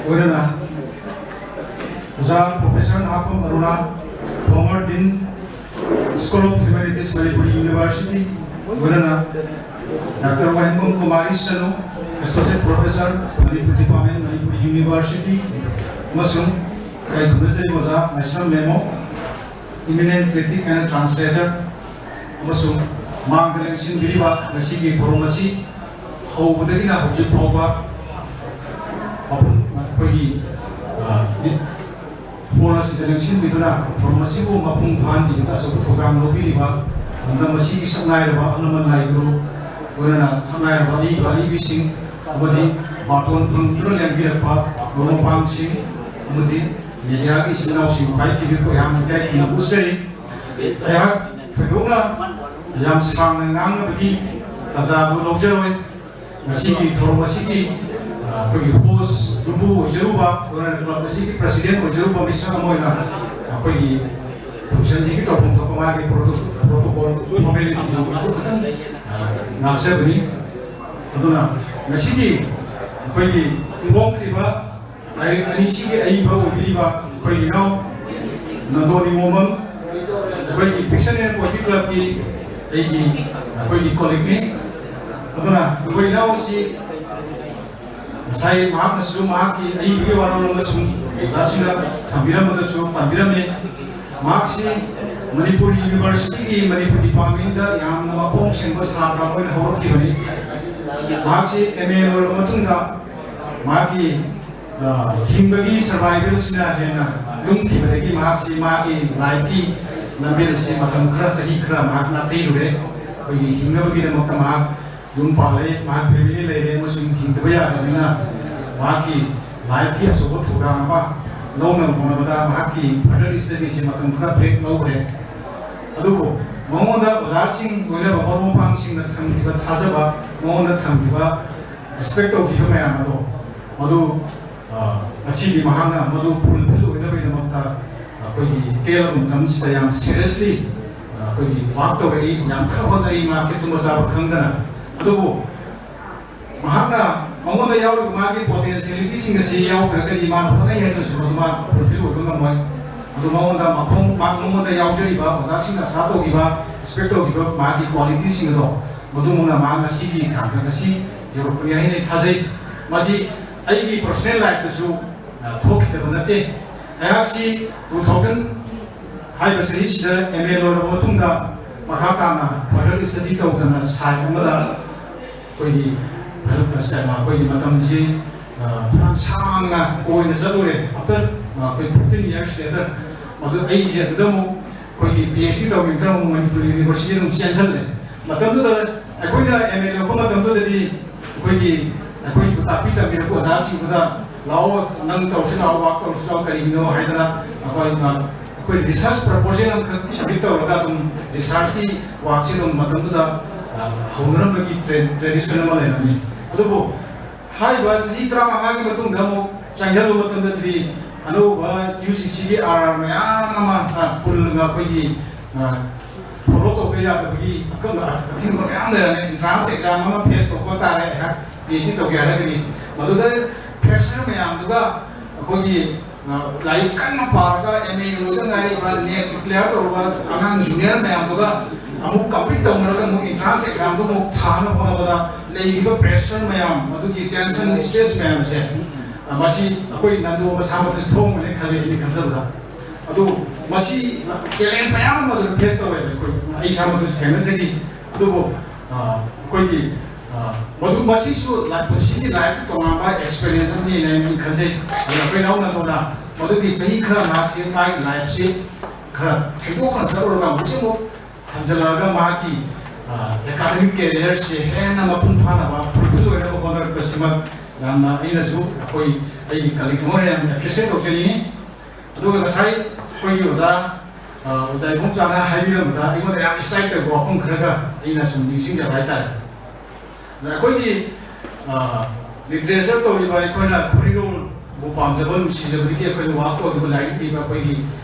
ꯂꯣꯏꯅꯅ ꯑꯣꯖꯥ Professor ꯅꯍꯥꯄꯝ Aruna, former Dean, School of Humanities, Manipuri University, ꯂꯣꯏꯅꯅ Doctor ꯋꯥꯍꯦꯡꯕꯝ Kumari ꯁꯅꯨ, Associate Professor, Manipur Department, Manipur University, ꯑꯃꯁꯨꯡ ꯏꯀꯥꯏ ꯈꯨꯝꯅꯖꯔꯤꯕ ꯑꯣꯖꯥ ꯂꯥꯏꯁ꯭ꯔꯝ memo, eminent critic and translator, ꯑꯃꯁꯨꯡ ꯃꯥꯡꯗ ꯂꯦꯡꯁꯤꯟꯕꯤꯔꯤꯕ ꯉꯁꯤꯒꯤ ꯊꯧꯔꯝ ꯑꯁꯤ ꯍꯧꯕꯗꯒꯤꯅ ꯍꯧꯖꯤꯛ ꯐꯥꯎꯕ ꯃꯄꯨꯡ, ꯑꯩꯈꯣꯏꯒꯤ, ꯑ, ꯍꯣꯜ ꯑꯁꯤꯗ ꯂꯦꯡꯁꯤꯟꯕꯤꯗꯨꯅ ꯊꯧꯔꯝ ꯑꯁꯤꯕꯨ ꯃꯄꯨꯡ ꯐꯥꯍꯟꯕꯤꯕꯗ ꯑꯆꯧꯕ ꯊꯧꯗꯥꯡ ꯂꯧꯕꯤꯔꯤꯕ ꯂꯝꯗꯝ ꯑꯁꯤꯒꯤ ꯁꯛꯅꯥꯏꯔꯕ ꯑꯍꯜ ꯂꯃꯟ ꯂꯥꯏ ꯒꯨꯔꯨ, ꯂꯣꯏꯅꯅ ꯁꯛꯅꯥꯏꯔꯕ ꯑꯏꯕ ꯑꯏꯕꯤꯁꯤꯡ ꯑꯃꯗꯤ ꯕꯥꯇꯣꯟ ꯐꯪꯗꯨꯅ ꯂꯦꯡꯕꯤꯔꯛꯄ ꯃꯔꯨꯞ ꯃꯄꯥꯡꯁꯤꯡ ꯑꯃꯗꯤ ꯃꯦꯗꯤꯌꯥꯒꯤ ꯏꯆꯤꯟ ꯏꯅꯥꯎꯁꯤꯡ ꯈ꯭ꯋꯥꯏ ꯊꯤꯕꯤꯔꯛꯄ ꯑꯩꯍꯥꯛꯅ ꯏꯀꯥꯏ ꯈꯨꯝꯅꯕ ꯎꯠꯆꯔꯤ꯫ ꯑꯩꯍꯥꯛ ꯊꯣꯏꯗꯣꯛꯅ ꯌꯥꯝ ꯁꯥꯡꯅ ꯉꯥꯡꯅꯕꯒꯤ ꯇꯥꯟꯖꯥꯗꯨ ꯂꯧꯖꯔꯣꯏ꯫ ꯉꯁꯤꯒꯤ ꯊꯧꯔꯝ ꯑꯁꯤꯒꯤ, ꯑ, ꯑꯩꯈꯣꯏꯒꯤ host ꯒꯨꯔꯨ ꯑꯣꯏꯖꯔꯨꯕ, ꯂꯣꯏꯅꯅ club ꯑꯁꯤꯒꯤ president ꯑꯣꯏꯖꯔꯨꯕ ꯃꯤꯁꯛ ꯑꯃ ꯑꯣꯏꯅ ꯑꯩꯈꯣꯏꯒꯤ function ꯁꯤꯒꯤ ꯇꯧꯐꯝ ꯊꯣꯛꯄ ꯃꯥꯒꯤ proto-, protocol formality ꯗꯨ ꯑꯗꯨ ꯈꯛꯇꯪ, ꯑ, ꯉꯥꯛꯆꯕꯅꯤ꯫ ꯑꯗꯨꯅ ꯉꯁꯤꯒꯤ ꯑꯩꯈꯣꯏꯒꯤ ꯐꯣꯡꯈ꯭ꯔꯤꯕ ꯂꯥꯏꯔꯤꯛ ꯑꯅꯤꯁꯤꯒꯤ ꯑꯏꯕ ꯑꯣꯏꯕꯤꯔꯤꯕ ꯑꯩꯈꯣꯏꯒꯤ ꯏꯅꯥꯎ ꯅꯟꯗꯣ ꯅꯤꯉꯣꯝꯕꯝ, ꯑꯩꯈꯣꯏꯒꯤ Fiction and Poetry Club ꯀꯤ ꯑꯩꯒꯤ, ꯑꯩꯈꯣꯏꯒꯤ colleague ꯅꯤ꯫ ꯑꯗꯨꯅ ꯑꯩꯈꯣꯏ ꯏꯅꯥꯎ ꯑꯁꯤ ꯉꯁꯥꯏ ꯃꯍꯥꯛꯅꯁꯨ ꯃꯍꯥꯛꯀꯤ ꯑꯏꯕꯒꯤ ꯋꯥꯔꯣꯜ ꯑꯃꯁꯨꯡ ꯑꯣꯖꯥꯁꯤꯡꯅ ꯊꯝꯕꯤꯔꯝꯕꯗꯁꯨ ꯄꯟꯕꯤꯔꯝꯃꯤ꯫ ꯃꯍꯥꯛꯁꯤ ꯃꯅꯤꯄꯨꯔ University ꯒꯤ ꯃꯅꯤꯄꯨꯔ department ꯇ ꯌꯥꯝꯅ ꯃꯈꯣꯡ ꯁꯦꯡꯕ ꯁꯥꯇ꯭ꯔ ꯑꯃ ꯑꯣꯏꯅ ꯍꯧꯔꯛꯈꯤꯕꯅꯤ꯫ ꯃꯍꯥꯛꯁꯤ M A ꯂꯣꯏꯔꯕ ꯃꯇꯨꯡꯗ ꯃꯍꯥꯛꯀꯤ, ꯑ, ꯍꯤꯡꯕꯒꯤ survival ꯁꯤꯅ ꯍꯦꯟꯅ ꯂꯨꯝꯈꯤꯕꯗꯒꯤ ꯃꯍꯥꯛꯁꯤ ꯃꯥꯒꯤ life ꯀꯤ ꯂꯝꯕꯦꯜꯁꯤ ꯃꯇꯝ ꯈꯔ, ꯆꯍꯤ ꯈꯔ ꯃꯍꯥꯛ ꯅꯥꯊꯩꯔꯨꯔꯦ꯫ ꯑꯩꯈꯣꯏꯒꯤ ꯍꯤꯡꯅꯕꯒꯤꯗꯃꯛꯇ ꯃꯍꯥꯛ ꯌꯨꯝ ꯄꯥꯜꯂꯦ, ꯃꯍꯥꯛ ꯐꯦꯃꯤꯂꯤ ꯂꯩꯔꯦ ꯑꯃꯁꯨꯡ ꯍꯤꯡꯗꯕ ꯌꯥꯗꯕꯅꯤꯅ ꯃꯍꯥꯛꯀꯤ ꯂꯥꯏꯐꯀꯤ ꯑꯆꯧꯕ ꯊꯧꯗꯥꯡ ꯑꯃ ꯂꯧꯅꯕ ꯍꯣꯠꯅꯕꯗ ꯃꯍꯥꯛꯀꯤ ꯐꯔꯗꯔ ꯁ꯭ꯇꯗꯤꯁꯤ ꯃꯇꯝ ꯈꯔ ꯕ꯭ꯔꯦꯛ ꯂꯧꯈ꯭ꯔꯦ꯫ ꯑꯗꯨꯕꯨ ꯃꯉꯣꯟꯗ ꯑꯣꯖꯥꯁꯤꯡ, ꯂꯣꯏꯅꯕ ꯃꯔꯨꯞ ꯃꯄꯥꯡꯁꯤꯡꯅ ꯊꯝꯈꯤꯕ ꯊꯥꯖꯕ, ꯃꯉꯣꯟꯗ ꯊꯝꯈꯤꯕ ꯑꯦꯛꯁꯄꯦꯛ ꯇꯧꯈꯤꯕ ꯃꯌꯥꯝ ꯑꯗꯣ ꯃꯗꯨ, ꯑ, ꯉꯁꯤꯗꯤ ꯃꯍꯥꯛꯅ ꯃꯗꯨ ꯐꯨꯜꯐꯤꯜ ꯑꯣꯏꯅꯕꯒꯤꯗꯃꯛꯇ ꯑꯩꯈꯣꯏꯒꯤ ꯇꯦꯜꯂꯕ ꯃꯇꯝꯁꯤꯗ ꯌꯥꯝ ꯁꯤꯔꯤꯌꯁꯂꯤ ꯑꯩꯈꯣꯏꯒꯤ ꯋꯥꯛ ꯇꯧꯔꯛꯏ, ꯌꯥꯝ ꯀꯟꯅ ꯍꯣꯠꯅꯔꯛꯏ, ꯃꯍꯥꯛꯀꯤ ꯇꯨꯝꯕ ꯆꯥꯕ ꯈꯪꯗꯅ꯫ ꯑꯗꯨꯕꯨ ꯃꯍꯥꯛꯅ, ꯃꯉꯣꯟꯗ ꯌꯥꯎꯔꯤꯕ ꯃꯥꯒꯤ ꯄꯣꯇꯦꯟꯁꯤꯌꯦꯂꯤꯇꯤꯁꯤꯡ ꯑꯁꯤ ꯌꯥꯎꯗ꯭ꯔꯒꯗꯤ ꯃꯥꯅ ꯍꯣꯠꯅꯩ ꯍꯥꯏꯗꯨꯅꯁꯨ ꯃꯗꯨ ꯃꯥ ꯐꯨꯜꯐꯤꯜ ꯑꯣꯏꯕ ꯉꯝꯃꯣꯏ꯫ ꯑꯗꯨ ꯃꯉꯣꯟꯗ ꯃꯈꯣꯡ-, ꯃꯥ-, ꯃꯉꯣꯟꯗ ꯌꯥꯎꯖꯔꯤꯕ ꯑꯣꯖꯥꯁꯤꯡꯅ ꯑꯁꯥ ꯇꯧꯈꯤꯕ, ꯑꯦꯛꯁꯄꯦꯛ ꯇꯧꯈꯤꯕ ꯃꯥꯒꯤ ꯀ꯭ꯋꯥꯂꯤꯇꯤꯁꯤꯡ ꯑꯗꯣ ꯃꯗꯨꯃꯛꯅ ꯃꯥ ꯉꯁꯤꯒꯤ ꯊꯥꯡꯒ ꯉꯁꯤ ꯌꯧꯔꯛꯄꯅꯤ ꯍꯥꯏꯅ ꯑꯩ ꯊꯥꯖꯩ꯫ ꯃꯁꯤ ꯑꯩꯒꯤ ꯄꯔꯁꯣꯅꯦꯜ ꯂꯥꯏꯐꯇꯁꯨ, ꯑ, ꯊꯣꯛꯈꯤꯗꯕ ꯅꯠꯇꯦ꯫ ꯑꯩꯍꯥꯛꯁꯤ ꯇꯨ ꯊꯥꯎꯖꯟ ꯍꯥꯏꯔꯤꯕ ꯆꯍꯤꯁꯤꯗ ꯑꯦꯝ ꯑꯦ ꯂꯣꯏꯔꯕ ꯃꯇꯨꯡꯗ ꯃꯈꯥ ꯇꯥꯅ ꯐꯔꯗꯔ ꯁ꯭ꯇꯗꯤ ꯇꯧꯗꯅ ꯁꯥꯏꯠ ꯑꯃꯗ ꯑꯩꯈꯣꯏꯒꯤ, ꯑꯩꯈꯣꯏꯒꯤ ꯃꯇꯝꯁꯤ, ꯑ, ꯐꯅꯌꯥꯝ ꯁꯥꯡꯅ ꯀꯣꯏꯅ ꯆꯠꯂꯨꯔꯦ꯫ ꯑꯥꯐꯇꯔ, ꯑ, ꯑꯩꯈꯣꯏ ꯐꯤꯐꯇꯤꯟ ꯏꯌꯔꯁ ꯂꯦꯇꯔ, ꯃꯗꯨ ꯑꯩꯁꯦ ꯑꯗꯨꯗ ꯑꯃꯨꯛ ꯑꯩꯈꯣꯏꯒꯤ ꯄꯤ ꯑꯩꯆ ꯗꯤ ꯇꯧꯔꯤꯉꯩꯗ ꯑꯃꯨꯛ ꯃꯅꯤꯄꯨꯔ ꯌꯨꯅꯤꯚꯔꯁꯤꯇꯤꯗ ꯑꯃꯨꯛ ꯆꯦꯟꯁꯤꯜꯂꯦ꯫ ꯃꯇꯝꯗꯨꯗ ꯑꯩꯈꯣꯏꯅ ꯑꯦꯝ ꯑꯦ ꯂꯧꯔꯛꯄ ꯃꯇꯝꯗꯨꯗꯗꯤ ꯑꯩꯈꯣꯏꯒꯤ, ꯑꯩꯈꯣꯏꯕꯨ ꯇꯥꯛꯄꯤ ꯇꯝꯕꯤꯔꯛꯄ ꯑꯣꯖꯥꯁꯤꯡꯗꯨꯗ, "ꯂꯥꯛꯑꯣ, ꯅꯪ ꯇꯧꯁꯤ ꯂꯥꯛꯑꯣ, ꯋꯥꯛ ꯇꯧꯁꯤ ꯂꯥꯛꯑꯣ, ꯀꯔꯤꯒꯤꯅꯣ?" ꯍꯥꯏꯗꯅ ꯑꯩꯈꯣꯏ, ꯑꯩꯈꯣꯏ ꯔꯤꯁꯔꯁ ꯄ꯭ꯔꯄꯣꯖꯦꯜ ꯑꯃꯈꯛ ꯁꯕꯃꯤꯠ ꯇꯧꯔꯒ ꯑꯗꯨꯝ ꯔꯤꯁꯔꯁꯀꯤ ꯋꯥꯛꯁꯤ ꯑꯗꯨꯝ ꯃꯇꯝꯗꯨꯗ, ꯑ, ꯍꯧꯅꯔꯝꯕꯒꯤ ꯇ꯭ꯔꯦ-, ꯇ꯭ꯔꯦꯗꯤꯁꯟ ꯑꯃ ꯂꯩꯔꯝꯃꯤ꯫ ꯑꯗꯨꯕꯨ ꯍꯥꯏꯔꯤꯕ ꯆꯍꯤ ꯇꯔꯥꯃꯉꯥꯒꯤ ꯃꯇꯨꯡꯗ ꯑꯃꯨꯛ ꯆꯪꯁꯤꯜꯂꯨꯕ ꯃꯇꯝꯗꯗꯤ ꯑꯅꯧꯕ ꯌꯨ ꯖꯤ ꯁꯤꯒꯤ ꯑꯥꯔ ꯑꯥꯔ ꯃꯌꯥꯝ ꯑꯃ, ꯑ, ꯄꯨꯜꯂꯒ ꯑꯩꯈꯣꯏꯒꯤ, ꯑ, ꯐꯣꯂꯣ ꯇꯧꯕ ꯌꯥꯗꯕꯒꯤ ꯑꯀꯛꯅ ꯑꯊꯤꯡꯕ ꯃꯌꯥꯝ ꯂꯩꯔꯝꯃꯦ꯫ ꯑꯦꯟꯇ꯭ꯔꯥꯟꯁ ꯑꯦꯛꯖꯥꯝ ꯑꯃ ꯐꯦꯁ ꯇꯧꯕ ꯇꯥꯔꯦ ꯑꯩꯍꯥꯛ ꯄꯤ ꯑꯩꯆ ꯗꯤ ꯇꯧꯒꯦ ꯍꯥꯏꯔꯒꯗꯤ꯫ ꯃꯗꯨꯗ ꯐ꯭ꯔꯦꯁꯔ ꯃꯌꯥꯝꯗꯨꯒ ꯑꯩꯈꯣꯏꯒꯤ, ꯑ, ꯂꯥꯏꯔꯤꯛ ꯀꯟꯅ ꯄꯥꯔꯒ ꯑꯦꯝ ꯑꯦ ꯂꯣꯏꯗ ꯉꯥꯏꯔꯤꯕ, ꯅꯦꯠ ꯀ꯭ꯂꯤꯌꯥꯔ ꯇꯧꯔꯕ ꯑꯉꯥꯡ ꯖꯨꯅꯤꯌꯔ ꯃꯌꯥꯝꯗꯨꯒ ꯑꯃꯨꯛ ꯀꯝꯄꯤꯠ ꯇꯧꯅꯔꯒ ꯑꯃꯨꯛ ꯑꯦꯟꯇ꯭ꯔꯥꯟꯁ ꯑꯦꯛꯖꯥꯝꯗꯨ ꯑꯃꯨꯛ ꯊꯥꯅꯕ ꯍꯣꯠꯅꯕꯗ ꯂꯩꯔꯤꯕ ꯄ꯭ꯔꯦꯁꯔ ꯃꯌꯥꯝ, ꯃꯗꯨꯒꯤ ꯇꯦꯟꯁꯟ, ꯁ꯭ꯇ꯭ꯔꯦꯁ ꯃꯌꯥꯝꯁꯦ, ꯑ, ꯃꯁꯤ ꯑꯩꯈꯣꯏ ꯅꯟꯗꯨ ꯃꯁꯥꯃꯛꯇꯁꯨ ꯊꯣꯛꯑꯝꯒꯅꯤ ꯈꯜꯂꯤ, ꯑꯩꯅ ꯈꯟꯖꯕꯗ꯫ ꯑꯗꯨ ꯃꯁꯤ ꯆꯦꯂꯦꯟꯖ ꯃꯌꯥꯝ ꯑꯃ ꯑꯗꯨꯗ ꯐꯦꯁ ꯇꯧꯋꯦꯕ ꯑꯩꯈꯣꯏ, ꯑꯩ ꯏꯁꯥꯃꯛꯇꯁꯨ ꯊꯦꯡꯅꯖꯈꯤ꯫ ꯑꯗꯨꯕꯨ, ꯑ, ꯑꯩꯈꯣꯏꯒꯤ, ꯑ, ꯃꯗꯨ, ꯃꯁꯤꯁꯨ ꯂꯥꯏ-, ꯄꯨꯟꯁꯤꯒꯤ ꯂꯥꯏꯐꯀꯤ ꯇꯣꯉꯥꯟꯕ ꯑꯦꯛꯁꯄꯤꯔꯤꯌꯦꯟꯁ ꯑꯃꯅꯤꯅ ꯑꯩꯅ ꯈꯟꯖꯩ꯫ ꯑꯗꯨꯅ ꯑꯩꯈꯣꯏ ꯏꯅꯥꯎ ꯅꯟꯗꯨꯅ ꯃꯗꯨꯒꯤ ꯆꯍꯤ ꯈꯔ ꯃꯍꯥꯛꯁꯤ ꯃꯥꯒꯤ ꯂꯥꯏꯐꯁꯤ ꯈꯔ ꯊꯦꯡꯗꯣꯛꯅ ꯆꯠꯂꯨꯔꯒ ꯍꯧꯖꯤꯛ ꯑꯃꯨꯛ ꯍꯟꯖꯤꯜꯂꯛꯑꯒ ꯃꯍꯥꯛꯀꯤ ꯑꯦꯀꯥꯗꯃꯤꯛ ꯀꯦꯔꯤꯌꯔꯁꯤ ꯍꯦꯟꯅ ꯃꯄꯨꯡ ꯐꯥꯅꯕ ꯐꯨꯜꯐꯤꯜ ꯑꯣꯏꯅꯕ ꯍꯣꯠꯅꯔꯛꯄꯁꯤꯃꯛ ꯌꯥꯝꯅ ꯑꯩꯅꯁꯨ ꯑꯩꯈꯣꯏ ꯑꯩꯒꯤ ꯀꯂꯤꯛ ꯑꯃ ꯌꯥꯝꯅ ꯑꯦꯄ꯭ꯔꯤꯁꯤꯌꯦꯠ ꯇꯧꯖꯅꯤꯡꯉꯤ꯫ ꯑꯗꯨꯒ ꯉꯁꯥꯏ ꯑꯩꯈꯣꯏꯒꯤ ꯑꯣꯖꯥ ꯑꯣꯖꯥ ꯏꯕꯣꯝꯆꯥꯅ ꯍꯥꯏꯕꯤꯔꯝꯕꯗ ꯑꯩꯉꯣꯟꯗ ꯌꯥꯝ ꯏꯁꯇ꯭ꯔꯥꯏꯛ ꯇꯧꯕ ꯋꯥꯐꯝ ꯈꯔꯒ ꯑꯩꯅ ꯁꯨꯝ ꯅꯤꯡꯁꯤꯡꯖꯕ ꯍꯥꯏꯇꯥꯔꯦ꯫ ꯑꯗ ꯑꯩꯈꯣꯏꯒꯤ ꯂꯤꯇꯔꯦꯆꯔ ꯇꯧꯔꯤꯕ ꯑꯩꯈꯣꯏꯅ ꯈꯣꯔꯤꯔꯣꯜꯕꯨ ꯄꯥꯝꯖꯕ ꯅꯨꯡꯁꯤꯖꯕꯗꯒꯤ ꯑꯩꯈꯣꯏꯅ ꯋꯥꯛ ꯇꯧꯔꯤꯕ ꯂꯥꯏꯔꯤꯛ ꯏꯕ ꯑꯩꯈꯣꯏꯒꯤ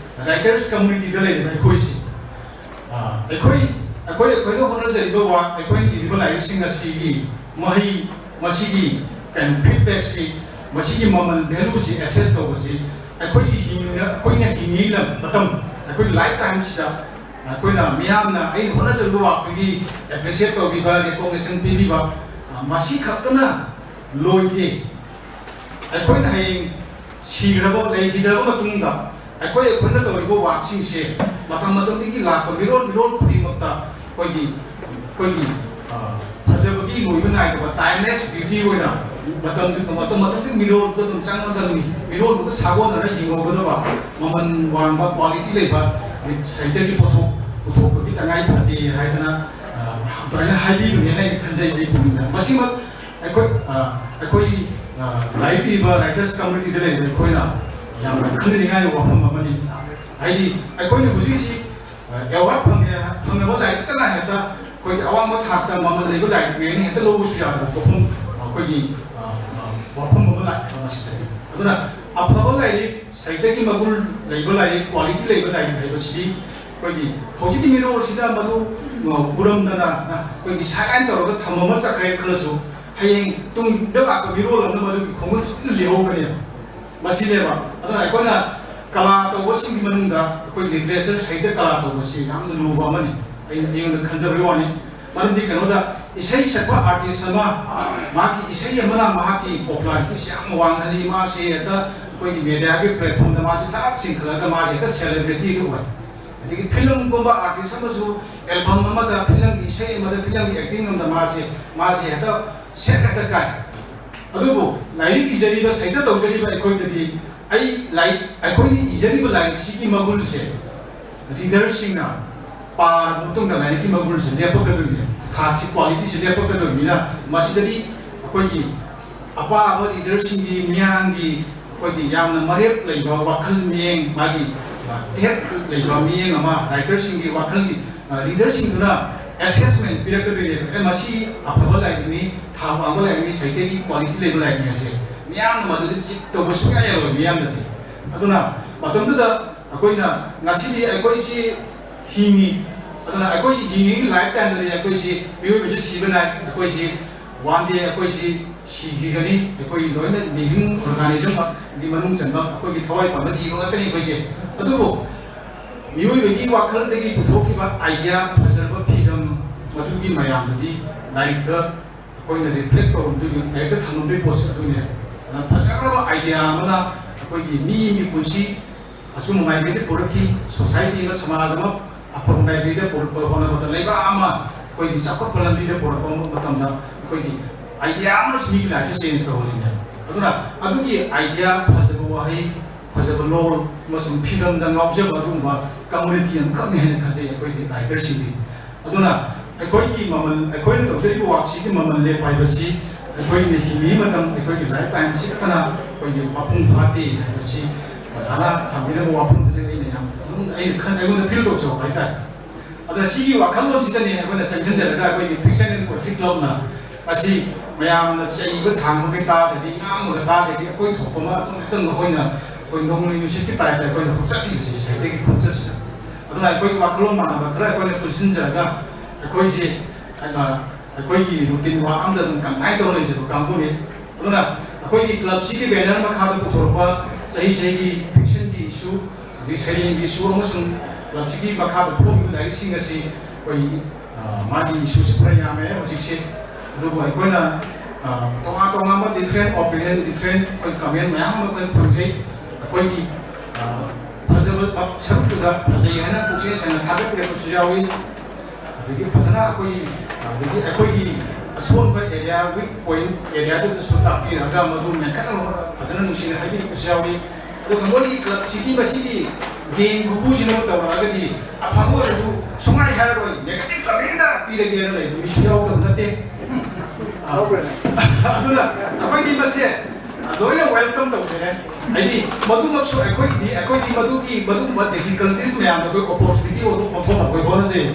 ꯔꯥꯏꯇꯔꯁ ꯀꯝꯃꯨꯅꯤꯇꯤꯗ ꯂꯩꯔꯤꯕ ꯑꯩꯈꯣꯏꯁꯤ ꯑꯩꯈꯣꯏ ꯑꯩꯈꯣꯏ ꯑꯩꯈꯣꯏꯅ ꯍꯣꯠꯅꯖꯔꯤꯕ ꯋꯥꯛ ꯑꯩꯈꯣꯏꯅ ꯏꯔꯤꯕ ꯂꯥꯏꯔꯤꯛꯁꯤꯡ ꯑꯁꯤꯒꯤ ꯃꯍꯩ ꯃꯁꯤꯒꯤ ꯀꯩꯅꯣ ꯐꯤꯗꯕꯦꯛꯁꯤ ꯃꯁꯤꯒꯤ ꯃꯃꯜ ꯚꯦꯂꯨꯁꯤ ꯑꯦꯁꯦꯁ ꯇꯧꯕꯁꯤ ꯑꯩꯈꯣꯏꯒꯤ ꯍꯤꯡꯅ ꯑꯩꯈꯣꯏꯅ ꯍꯤꯡꯉꯤ ꯃꯇꯝ ꯑꯩꯈꯣꯏꯒꯤ ꯂꯥꯏꯐ ꯇꯥꯏꯝꯁꯤꯗ ꯑꯩꯈꯣꯏꯅ ꯃꯤꯌꯥꯝꯅ ꯑꯩꯅ ꯍꯣꯠꯅꯖꯔꯤꯕ ꯋꯥꯛꯇꯨꯒꯤ ꯑꯦꯄ꯭ꯔꯤꯁꯤꯌꯦꯠ ꯇꯧꯕꯤꯕ ꯔꯦꯀꯣꯒꯅꯤꯁꯟ ꯄꯤꯕꯤꯕ ꯃꯁꯤ ꯈꯛꯇꯅ ꯂꯣꯏꯗꯦ꯫ ꯑꯩꯈꯣꯏꯅ ꯍꯌꯦꯡ ꯁꯤꯈ꯭ꯔꯕ ꯂꯩꯈꯤꯗ꯭ꯔꯕ ꯃꯇꯨꯡꯗ ꯑꯩꯈꯣꯏ ꯑꯩꯈꯣꯏꯅ ꯇꯧꯔꯤꯕ ꯋꯥꯛꯁꯤꯡꯁꯦ ꯃꯇꯝ ꯃꯇꯝꯗꯨꯒꯤ ꯂꯥꯛꯄ ꯃꯤꯔꯣꯜ ꯃꯤꯔꯣꯜ ꯈꯨꯗꯤꯡꯃꯛꯇ ꯑꯩꯈꯣꯏꯒꯤ ꯑꯩꯈꯣꯏꯒꯤ ꯐꯖꯕꯒꯤ ꯂꯣꯏꯕ ꯅꯥꯏꯗꯕ ꯇꯥꯏꯝꯂꯦꯁ ꯕ꯭ꯌꯨꯇꯤ ꯑꯣꯏꯅ ꯃꯇꯝ ꯃꯇꯝ ꯃꯇꯝꯗꯨꯒꯤ ꯃꯤꯔꯣꯜꯗꯨꯗ ꯑꯗꯨꯝ ꯆꯪꯉꯒ ꯑꯗꯨꯝ ꯃꯤꯔꯣꯜꯗꯨꯒ ꯁꯥꯒꯣꯟꯅꯔ ꯍꯤꯡꯍꯧꯒꯗꯕ ꯃꯃꯜ ꯋꯥꯡꯕ ꯀ꯭ꯋꯥꯂꯤꯇꯤ ꯂꯩꯕ ꯁꯥꯍꯤꯇ꯭ꯌꯒꯤ ꯄꯣꯠꯊꯣꯛ ꯄꯨꯊꯣꯛꯄꯒꯤ ꯇꯉꯥꯏ ꯐꯗꯦ ꯍꯥꯏꯗꯅ ꯑꯗꯨꯃꯥꯏꯅ ꯍꯥꯏꯕꯤꯕꯅꯦꯅ ꯑꯩꯅ ꯈꯟꯖꯩ ꯑꯩ ꯄꯨꯛꯅꯤꯡꯗ꯫ ꯃꯁꯤꯃꯛ ꯑꯩꯈꯣꯏ ꯑꯩꯈꯣꯏ ꯂꯥꯏꯔꯤꯛ ꯏꯕ ꯔꯥꯏꯇꯔꯁ ꯀꯝꯃꯨꯅꯤꯇꯤꯗ ꯂꯩꯕ ꯑꯩꯈꯣꯏꯅ ꯌꯥꯝꯅ ꯈꯪꯅꯤꯡꯉꯥꯏ ꯑꯣꯏꯕ ꯋꯥꯐꯝ ꯑꯃꯅꯤ꯫ ꯍꯥꯏꯗꯤ ꯑꯩꯈꯣꯏꯅ ꯍꯧꯖꯤꯛ ꯍꯧꯖꯤꯛ ꯑꯦꯋꯥꯔꯗ ꯐꯪꯉꯦ ꯐꯪꯅꯕ ꯂꯥꯏꯔꯤꯛꯇꯅ ꯍꯦꯛꯇ ꯑꯩꯈꯣꯏꯒꯤ ꯑꯋꯥꯡꯕ ꯊꯥꯛꯇ ꯃꯃꯜ ꯂꯩꯕ ꯂꯥꯏꯔꯤꯛꯅꯦꯅ ꯍꯦꯛꯇ ꯂꯧꯕꯁꯨ ꯌꯥꯗꯕ ꯋꯥꯐꯝ ꯑꯩꯈꯣꯏꯒꯤ ꯋꯥꯐꯝ ꯑꯃ ꯂꯥꯛꯑꯦꯕ ꯃꯁꯤꯗꯗꯤ꯫ ꯑꯗꯨꯅ ꯑꯐꯕ ꯂꯥꯏꯔꯤꯛ, ꯁꯥꯍꯤꯇ꯭ꯌꯒꯤ ꯃꯒꯨꯟ ꯂꯩꯕ ꯂꯥꯏꯔꯤꯛ, ꯀ꯭ꯋꯥꯂꯤꯇꯤ ꯂꯩꯕ ꯂꯥꯏꯔꯤꯛ ꯍꯥꯏꯕꯁꯤꯗꯤ ꯑꯩꯈꯣꯏꯒꯤ ꯍꯧꯖꯤꯛꯀꯤ ꯃꯤꯔꯣꯜꯁꯤꯗ ꯃꯗꯨ ꯎꯔꯝꯗꯅ ꯑꯩꯈꯣꯏꯒꯤ ꯁꯥꯏꯠꯂꯥꯏꯟ ꯇꯧꯔꯒ ꯊꯝꯃꯝꯃ ꯆꯠꯈ꯭ꯔꯦ ꯈꯜꯂꯁꯨ ꯍꯌꯦꯡ ꯇꯨꯡꯗ ꯂꯥꯛꯄ ꯃꯤꯔꯣꯜ ꯑꯃꯅ ꯃꯗꯨꯒꯤ ꯈꯣꯡꯒꯨꯜ ꯁꯣꯏꯗꯅ ꯂꯤꯍꯧꯒꯅꯦꯕ꯫ ꯃꯁꯤꯅꯦꯕ꯫ ꯑꯗꯨꯅ ꯑꯩꯈꯣꯏꯅ ꯀꯂꯥ ꯇꯧꯕꯁꯤꯡꯒꯤ ꯃꯅꯨꯡꯗ ꯑꯩꯈꯣꯏ ꯂꯤꯇꯔꯦꯆꯔ ꯁꯥꯍꯤꯇ꯭ꯌ ꯀꯂꯥ ꯇꯧꯕꯁꯤ ꯌꯥꯝꯅ ꯂꯨꯕ ꯑꯃꯅꯤ꯫ ꯑꯩꯅ ꯑꯩꯉꯣꯟꯗ ꯈꯟꯖꯕꯒꯤ ꯋꯥꯅꯤ꯫ ꯃꯔꯝꯗꯤ ꯀꯩꯅꯣꯗ ꯏꯁꯩ ꯁꯛꯄ ꯑꯥꯔꯇꯤꯁ ꯑꯃ ꯃꯍꯥꯛꯀꯤ ꯏꯁꯩ ꯑꯃꯅ ꯃꯍꯥꯛꯀꯤ ꯄꯣꯄꯨꯂꯥꯔꯤꯇꯤꯁꯤ ꯌꯥꯝꯅ ꯋꯥꯡꯍꯜꯂꯤ꯫ ꯃꯥꯁꯤ ꯍꯦꯛꯇ ꯑꯩꯈꯣꯏꯒꯤ ꯃꯦꯗꯤꯌꯥꯒꯤ ꯄ꯭ꯂꯦꯠꯐꯣꯝꯗ ꯃꯥꯁꯤ ꯊꯥꯛ ꯆꯤꯡꯈꯠꯂꯒ ꯃꯥꯁꯤ ꯍꯦꯛꯇ ꯁꯦꯂꯦꯕ꯭ꯔꯤꯇꯤꯗꯨ ꯑꯣꯏ꯫ ꯑꯗꯒꯤ ꯐꯤꯂꯝꯒꯨꯝꯕ ꯑꯥꯔꯇꯤꯁ ꯑꯃꯁꯨ ꯑꯦꯜꯕꯝ ꯑꯃꯗ ꯐꯤꯂꯝꯒꯤ ꯏꯁꯩ ꯑꯃꯗ ꯐꯤꯂꯝꯒꯤ ꯑꯦꯛꯇꯤꯡ ꯑꯃꯗ ꯃꯥꯁꯦ ꯃꯥꯁꯦ ꯍꯦꯛꯇ ꯁꯦꯠ ꯍꯦꯛꯇ ꯀꯥꯏ꯫ ꯑꯗꯨꯕꯨ ꯂꯥꯏꯔꯤꯛ ꯏꯖꯔꯤꯕ ꯁꯥꯍꯤꯇ꯭ꯌ ꯇꯧꯖꯔꯤꯕ ꯑꯩꯈꯣꯏꯗꯗꯤ ꯑꯩ ꯂꯥꯏꯔꯤꯛ ꯑꯩꯈꯣꯏꯅ ꯏꯖꯔꯤꯕ ꯂꯥꯏꯔꯤꯛꯁꯤꯒꯤ ꯃꯒꯨꯟꯁꯦ ꯂꯤꯗꯔꯁꯤꯡꯅ ꯄꯥꯔꯕ ꯃꯇꯨꯡꯗ ꯂꯥꯏꯔꯤꯛꯀꯤ ꯃꯒꯨꯟꯁꯤ ꯂꯦꯞꯄꯛꯀꯗꯣꯏꯅꯦ, ꯊꯥꯛꯁꯤ, ꯀ꯭ꯋꯥꯂꯤꯇꯤꯁꯤ ꯂꯦꯞꯄꯛꯀꯗꯣꯏꯅꯤꯅ, ꯃꯁꯤꯗꯗꯤ ꯑꯩꯈꯣꯏꯒꯤ ꯑꯄꯥꯕ ꯂꯤꯗꯔꯁꯤꯡꯒꯤ, ꯃꯤꯌꯥꯝꯒꯤ, ꯑꯩꯈꯣꯏꯒꯤ ꯌꯥꯝꯅ ꯃꯔꯦꯞ ꯂꯩꯕ ꯋꯥꯈꯜ ꯃꯤꯠꯌꯦꯡ, ꯃꯥꯒꯤ ꯇꯦꯞ ꯂꯩꯕ ꯃꯤꯠꯌꯦꯡ ꯑꯃ, ꯔꯥꯏꯇꯔꯁꯤꯡꯒꯤ ꯋꯥꯈꯜꯒꯤ ꯂꯤꯗꯔꯁꯤꯡꯗꯨꯅ ꯑꯦꯁꯦꯁꯃꯦꯟ ꯄꯤꯔꯛꯀꯗꯣꯏꯅꯦꯕ꯫ ꯑꯦ, ꯃꯁꯤ ꯑꯐꯕ ꯂꯥꯏꯔꯤꯛꯅꯤ, ꯊꯥꯛ ꯋꯥꯡꯕ ꯂꯥꯏꯔꯤꯛꯅꯤ, ꯁꯥꯍꯤꯇ꯭ꯌꯒꯤ ꯀ꯭ꯋꯥꯂꯤꯇꯤ ꯂꯩꯕ ꯂꯥꯏꯔꯤꯛꯅꯤ ꯍꯥꯏꯁꯦ ꯃꯤꯌꯥꯝꯅ ꯃꯗꯨꯗ ꯆꯤꯛ ꯇꯧꯕ ꯁꯨꯡꯌꯥ ꯌꯥꯔꯣꯏ ꯃꯤꯌꯥꯝꯅꯗꯤ꯫ ꯑꯗꯨꯅ ꯃꯇꯝꯗꯨꯗ ꯑꯩꯈꯣꯏꯅ ꯉꯁꯤꯗꯤ ꯑꯩꯈꯣꯏꯁꯤ ꯍꯤꯡꯉꯤ꯫ ꯑꯗꯨꯅ ꯑꯩꯈꯣꯏꯁꯤ ꯍꯤꯡꯉꯤ, ꯂꯥꯏꯐ ꯇꯥꯏꯝꯗꯗꯤ ꯑꯩꯈꯣꯏꯁꯤ ꯃꯤꯑꯣꯏꯕꯁꯤ ꯁꯤꯕ ꯅꯥꯏ꯫ ꯑꯩꯈꯣꯏꯁꯤ ꯋꯥꯟ ꯗꯦ ꯑꯩꯈꯣꯏꯁꯤ ꯁꯤꯈꯤꯒꯅꯤ꯫ ꯑꯩꯈꯣꯏ ꯂꯣꯏꯅ ꯂꯤꯚꯤꯡ ꯑꯣꯔꯒꯥꯅꯤꯖꯝꯒꯤ ꯃꯅꯨꯡ ꯆꯟꯕ ꯑꯩꯈꯣꯏꯒꯤ ꯊꯋꯥꯏ ꯄꯥꯟꯕ ꯖꯤꯕ ꯉꯥꯛꯇꯅꯤ ꯑꯩꯈꯣꯏꯁꯦ꯫ ꯑꯗꯨꯕꯨ ꯃꯤꯑꯣꯏꯕꯒꯤ ꯋꯥꯈꯜꯗꯒꯤ ꯄꯨꯊꯣꯛꯈꯤꯕ ꯑꯥꯏꯗꯤꯌꯥ, ꯐꯖꯔꯕ ꯐꯤꯗꯝ, ꯃꯗꯨꯒꯤ ꯃꯌꯥꯝꯗꯨꯗꯤ ꯂꯥꯏꯔꯤꯛꯇ ꯑꯩꯈꯣꯏꯅ ꯔꯤꯐ꯭ꯂꯦꯛ ꯇꯧꯔꯝꯗꯣꯏ, ꯂꯥꯏꯔꯤꯛꯇ ꯊꯝꯂꯝꯗꯣꯏ ꯄꯣꯠꯁꯦ ꯑꯗꯨꯅꯦ꯫ ꯑꯗꯨꯅ ꯐꯖꯈ꯭ꯔꯕ ꯑꯥꯏꯗꯤꯌꯥ ꯑꯃꯅ ꯑꯩꯈꯣꯏꯒꯤ ꯃꯤ ꯑꯃꯒꯤ ꯄꯨꯟꯁꯤ ꯑꯆꯨꯝꯕ ꯃꯥꯏꯀꯩꯗ ꯄꯨꯔꯛꯈꯤ, ꯁꯣꯁꯥꯏꯇꯤ ꯑꯃ, ꯁꯃꯥꯖ ꯑꯃ ꯑꯐꯕ ꯃꯥꯏꯀꯩꯗ ꯄꯨꯔꯛꯄ ꯍꯣꯠꯅꯕꯗ, ꯂꯩꯕꯥꯛ ꯑꯃ ꯑꯩꯈꯣꯏꯒꯤ ꯆꯥꯎꯈꯠꯄ ꯂꯝꯕꯤꯗ ꯄꯨꯔꯛꯄ ꯃꯇꯝꯗ ꯑꯩꯈꯣꯏꯒꯤ ꯑꯥꯏꯗꯤꯌꯥ ꯑꯃꯅꯁꯨ ꯃꯤꯒꯤ ꯂꯥꯏꯐꯁꯦ ꯆꯦꯟꯖ ꯇꯧꯍꯜꯂꯤꯅꯦ꯫ ꯑꯗꯨꯅ ꯑꯗꯨꯒꯤ ꯑꯥꯏꯗꯤꯌꯥ, ꯐꯖꯕ ꯋꯥꯍꯩ, ꯐꯖꯕ ꯂꯣꯜ ꯑꯃꯁꯨꯡ ꯐꯤꯗꯝꯗ ꯉꯥꯎꯖꯕ ꯑꯗꯨꯒꯨꯝꯕ ꯀꯝꯃꯨꯅꯤꯇꯤ ꯑꯃꯈꯛꯅꯤ ꯍꯥꯏꯅ ꯈꯟꯖꯩ ꯑꯩꯈꯣꯏꯒꯤ ꯔꯥꯏꯇꯔꯁꯤꯡꯗꯤ꯫ ꯑꯗꯨꯅ ꯑꯩꯈꯣꯏꯒꯤ ꯃꯃꯜ, ꯑꯩꯈꯣꯏꯅ ꯇꯧꯖꯔꯤꯕ ꯋꯥꯛꯁꯤꯒꯤ ꯃꯃꯜ ꯂꯦꯞꯄ ꯍꯥꯏꯕꯁꯤ ꯑꯩꯈꯣꯏꯅ ꯍꯤꯡꯂꯤꯉꯩ ꯃꯇꯝ ꯑꯩꯈꯣꯏꯒꯤ ꯂꯥꯏꯐ ꯇꯥꯏꯝꯁꯤ ꯈꯛꯇꯅ ꯑꯩꯈꯣꯏꯒꯤ ꯃꯄꯨꯡ ꯐꯥꯗꯦ ꯍꯥꯏꯕꯁꯤ ꯑꯣꯖꯥꯅ ꯊꯝꯕꯤꯔꯝꯕ ꯋꯥꯐꯝꯗꯨꯗꯤ ꯑꯩꯅ ꯌꯥꯝ ꯑꯗꯨꯝ, ꯑꯩꯅ ꯈꯟꯖꯩ, ꯑꯩꯉꯣꯟꯗ ꯐꯤꯜ ꯇꯧꯖꯍꯧꯕ ꯍꯥꯏꯇꯥꯔꯦ꯫ ꯑꯗꯨꯅ ꯁꯤꯒꯤ ꯋꯥꯈꯜꯂꯣꯟꯁꯤꯗꯅꯦ ꯑꯩꯈꯣꯏꯅ ꯆꯪꯁꯤꯟꯖꯔꯒ ꯑꯩꯈꯣꯏꯒꯤ Fiction and Poetry Clubꯅ ꯑꯁꯤ ꯃꯌꯥꯝꯅ ꯆꯩꯕ ꯊꯥꯡꯕꯒꯤ ꯇꯥꯗꯒꯤ, ꯉꯥꯡꯕꯒ ꯇꯥꯗꯒꯤ, ꯑꯩꯈꯣꯏ ꯊꯣꯛꯄ ꯑꯃ ꯑꯗꯨꯝ ꯍꯦꯛꯇ ꯑꯩꯈꯣꯏꯅ, ꯑꯩꯈꯣꯏ ꯅꯣꯡꯂꯩ ꯅꯨꯡꯁꯤꯠꯀꯤ ꯇꯥꯏꯞꯇ ꯑꯩꯈꯣꯏꯅ ꯍꯨꯠꯆꯠꯂꯤꯕꯁꯤ ꯁꯥꯍꯤꯇ꯭ꯌꯒꯤ ꯈꯣꯡꯆꯠꯁꯤꯗ꯫ ꯑꯗꯨꯅ ꯑꯩꯈꯣꯏꯒꯤ ꯋꯥꯈꯜꯂꯣꯟ ꯃꯥꯟꯅꯕ ꯈꯔ ꯑꯩꯈꯣꯏꯅ ꯄꯨꯟꯁꯤꯟꯖꯔꯒ ꯑꯩꯈꯣꯏꯁꯤ, ꯑ, ꯑꯩꯈꯣꯏꯒꯤ ꯔꯨꯇꯤꯟ ꯋꯥꯛ ꯑꯝꯗ ꯑꯗꯨꯝ ꯀꯟꯐꯥꯏꯟ ꯇꯧꯔ ꯂꯩꯖꯕ ꯀꯥꯡꯕꯨꯅꯤ꯫ ꯑꯗꯨꯅ ꯑꯩꯈꯣꯏꯒꯤ ꯀ꯭ꯂꯕꯁꯤꯒꯤ ꯕꯦꯅꯔ ꯃꯈꯥꯗ ꯄꯨꯊꯣꯔꯛꯄ ꯆꯍꯤ ꯆꯍꯤꯒꯤ ꯐꯤꯛꯁꯟꯒꯤ ꯏꯁꯨ, ꯑꯗꯒꯤ ꯁꯩꯔꯦꯡꯒꯤ ꯏꯁꯨ ꯑꯃꯁꯨꯡ ꯀ꯭ꯂꯕꯁꯤꯒꯤ ꯃꯈꯥꯗ ꯐꯣꯡꯉꯤꯕ ꯂꯥꯏꯔꯤꯛꯁꯤꯡ ꯑꯁꯤ ꯑꯩꯈꯣꯏ, ꯑ, ꯃꯥꯒꯤ ꯏꯁꯨꯁꯤ ꯈꯔ ꯌꯥꯝꯃꯦ ꯍꯧꯖꯤꯛꯁꯦ꯫ ꯑꯗꯨꯕꯨ ꯑꯩꯈꯣꯏꯅ, ꯑ, ꯇꯣꯉꯥꯟ ꯇꯣꯉꯥꯟꯕ different opinion, different ꯑꯩꯈꯣꯏ comment ꯃꯌꯥꯝ ꯑꯃ ꯑꯩꯈꯣꯏ ꯐꯪꯖꯩ꯫ ꯑꯩꯈꯣꯏꯒꯤ, ꯑ, ꯐꯖꯕ ꯁꯔꯨꯛꯇꯨꯗ ꯐꯖꯩ ꯍꯥꯏꯅ ꯄꯨꯛꯆꯦꯜ ꯁꯦꯡꯅ ꯊꯥꯒꯠꯄꯤꯔꯛꯄꯁꯨ ꯌꯥꯎꯏ꯫ ꯑꯗꯒꯤ ꯐꯖꯅ ꯑꯩꯈꯣꯏ, ꯑꯗꯒꯤ ꯑꯩꯈꯣꯏꯒꯤ ꯑꯁꯣꯟꯕ ꯑꯦꯔꯤꯌꯥ, ꯋꯤꯛ ꯄꯣꯏꯟꯠ ꯑꯦꯔꯤꯌꯥꯗꯨꯗꯁꯨ ꯇꯥꯛꯄꯤꯔꯒ ꯃꯗꯨ ꯃꯦꯟꯈꯠꯅꯕ ꯍꯣꯠꯅ-, ꯐꯖꯅ ꯅꯨꯡꯁꯤꯅ ꯍꯥꯏꯕꯤꯔꯛꯄꯁꯨ ꯌꯥꯎꯏ꯫ ꯑꯗꯨꯒ ꯃꯣꯏꯒꯤ ꯀ꯭ꯂꯕꯁꯤꯒꯤ ꯃꯁꯤꯒꯤ ꯒꯦꯡ ꯒꯨꯝꯕꯁꯤꯅ ꯇꯧꯔꯛꯑꯒꯗꯤ ꯑꯐꯕ ꯑꯣꯏꯔꯁꯨ ꯁꯨꯡꯍꯥꯏ ꯍꯥꯏꯔꯔꯣꯏ, ꯅꯦꯒꯦꯇꯤꯚ ꯀꯃꯦꯟꯗ ꯄꯤꯔꯒꯦꯅ ꯂꯩꯕ ꯃꯤꯁꯨ ꯌꯥꯎꯗꯕ ꯅꯠꯇꯦ꯫ ꯑꯗꯨꯅ ꯑꯩꯈꯣꯏꯗꯤ ꯃꯁꯦ ꯂꯣꯏꯅ ꯋꯦꯜꯀꯝ ꯇꯧꯖꯔꯦ꯫ ꯍꯥꯏꯗꯤ ꯃꯗꯨꯃꯛꯁꯨ ꯑꯩꯈꯣꯏꯒꯤꯗꯤ, ꯑꯩꯈꯣꯏꯗꯤ ꯃꯗꯨꯒꯤ, ꯃꯗꯨꯒꯨꯝꯕ ꯗꯤꯐꯤꯀꯜꯇꯤꯁ ꯃꯌꯥꯝꯗꯣ ꯑꯩꯈꯣꯏ ꯑꯣꯄꯣꯔꯆꯨꯅꯤꯇꯤ ꯑꯣꯏꯅ ꯑꯣꯟꯊꯣꯛꯅꯕ ꯑꯩꯈꯣꯏ ꯍꯣꯠꯅꯖꯩ꯫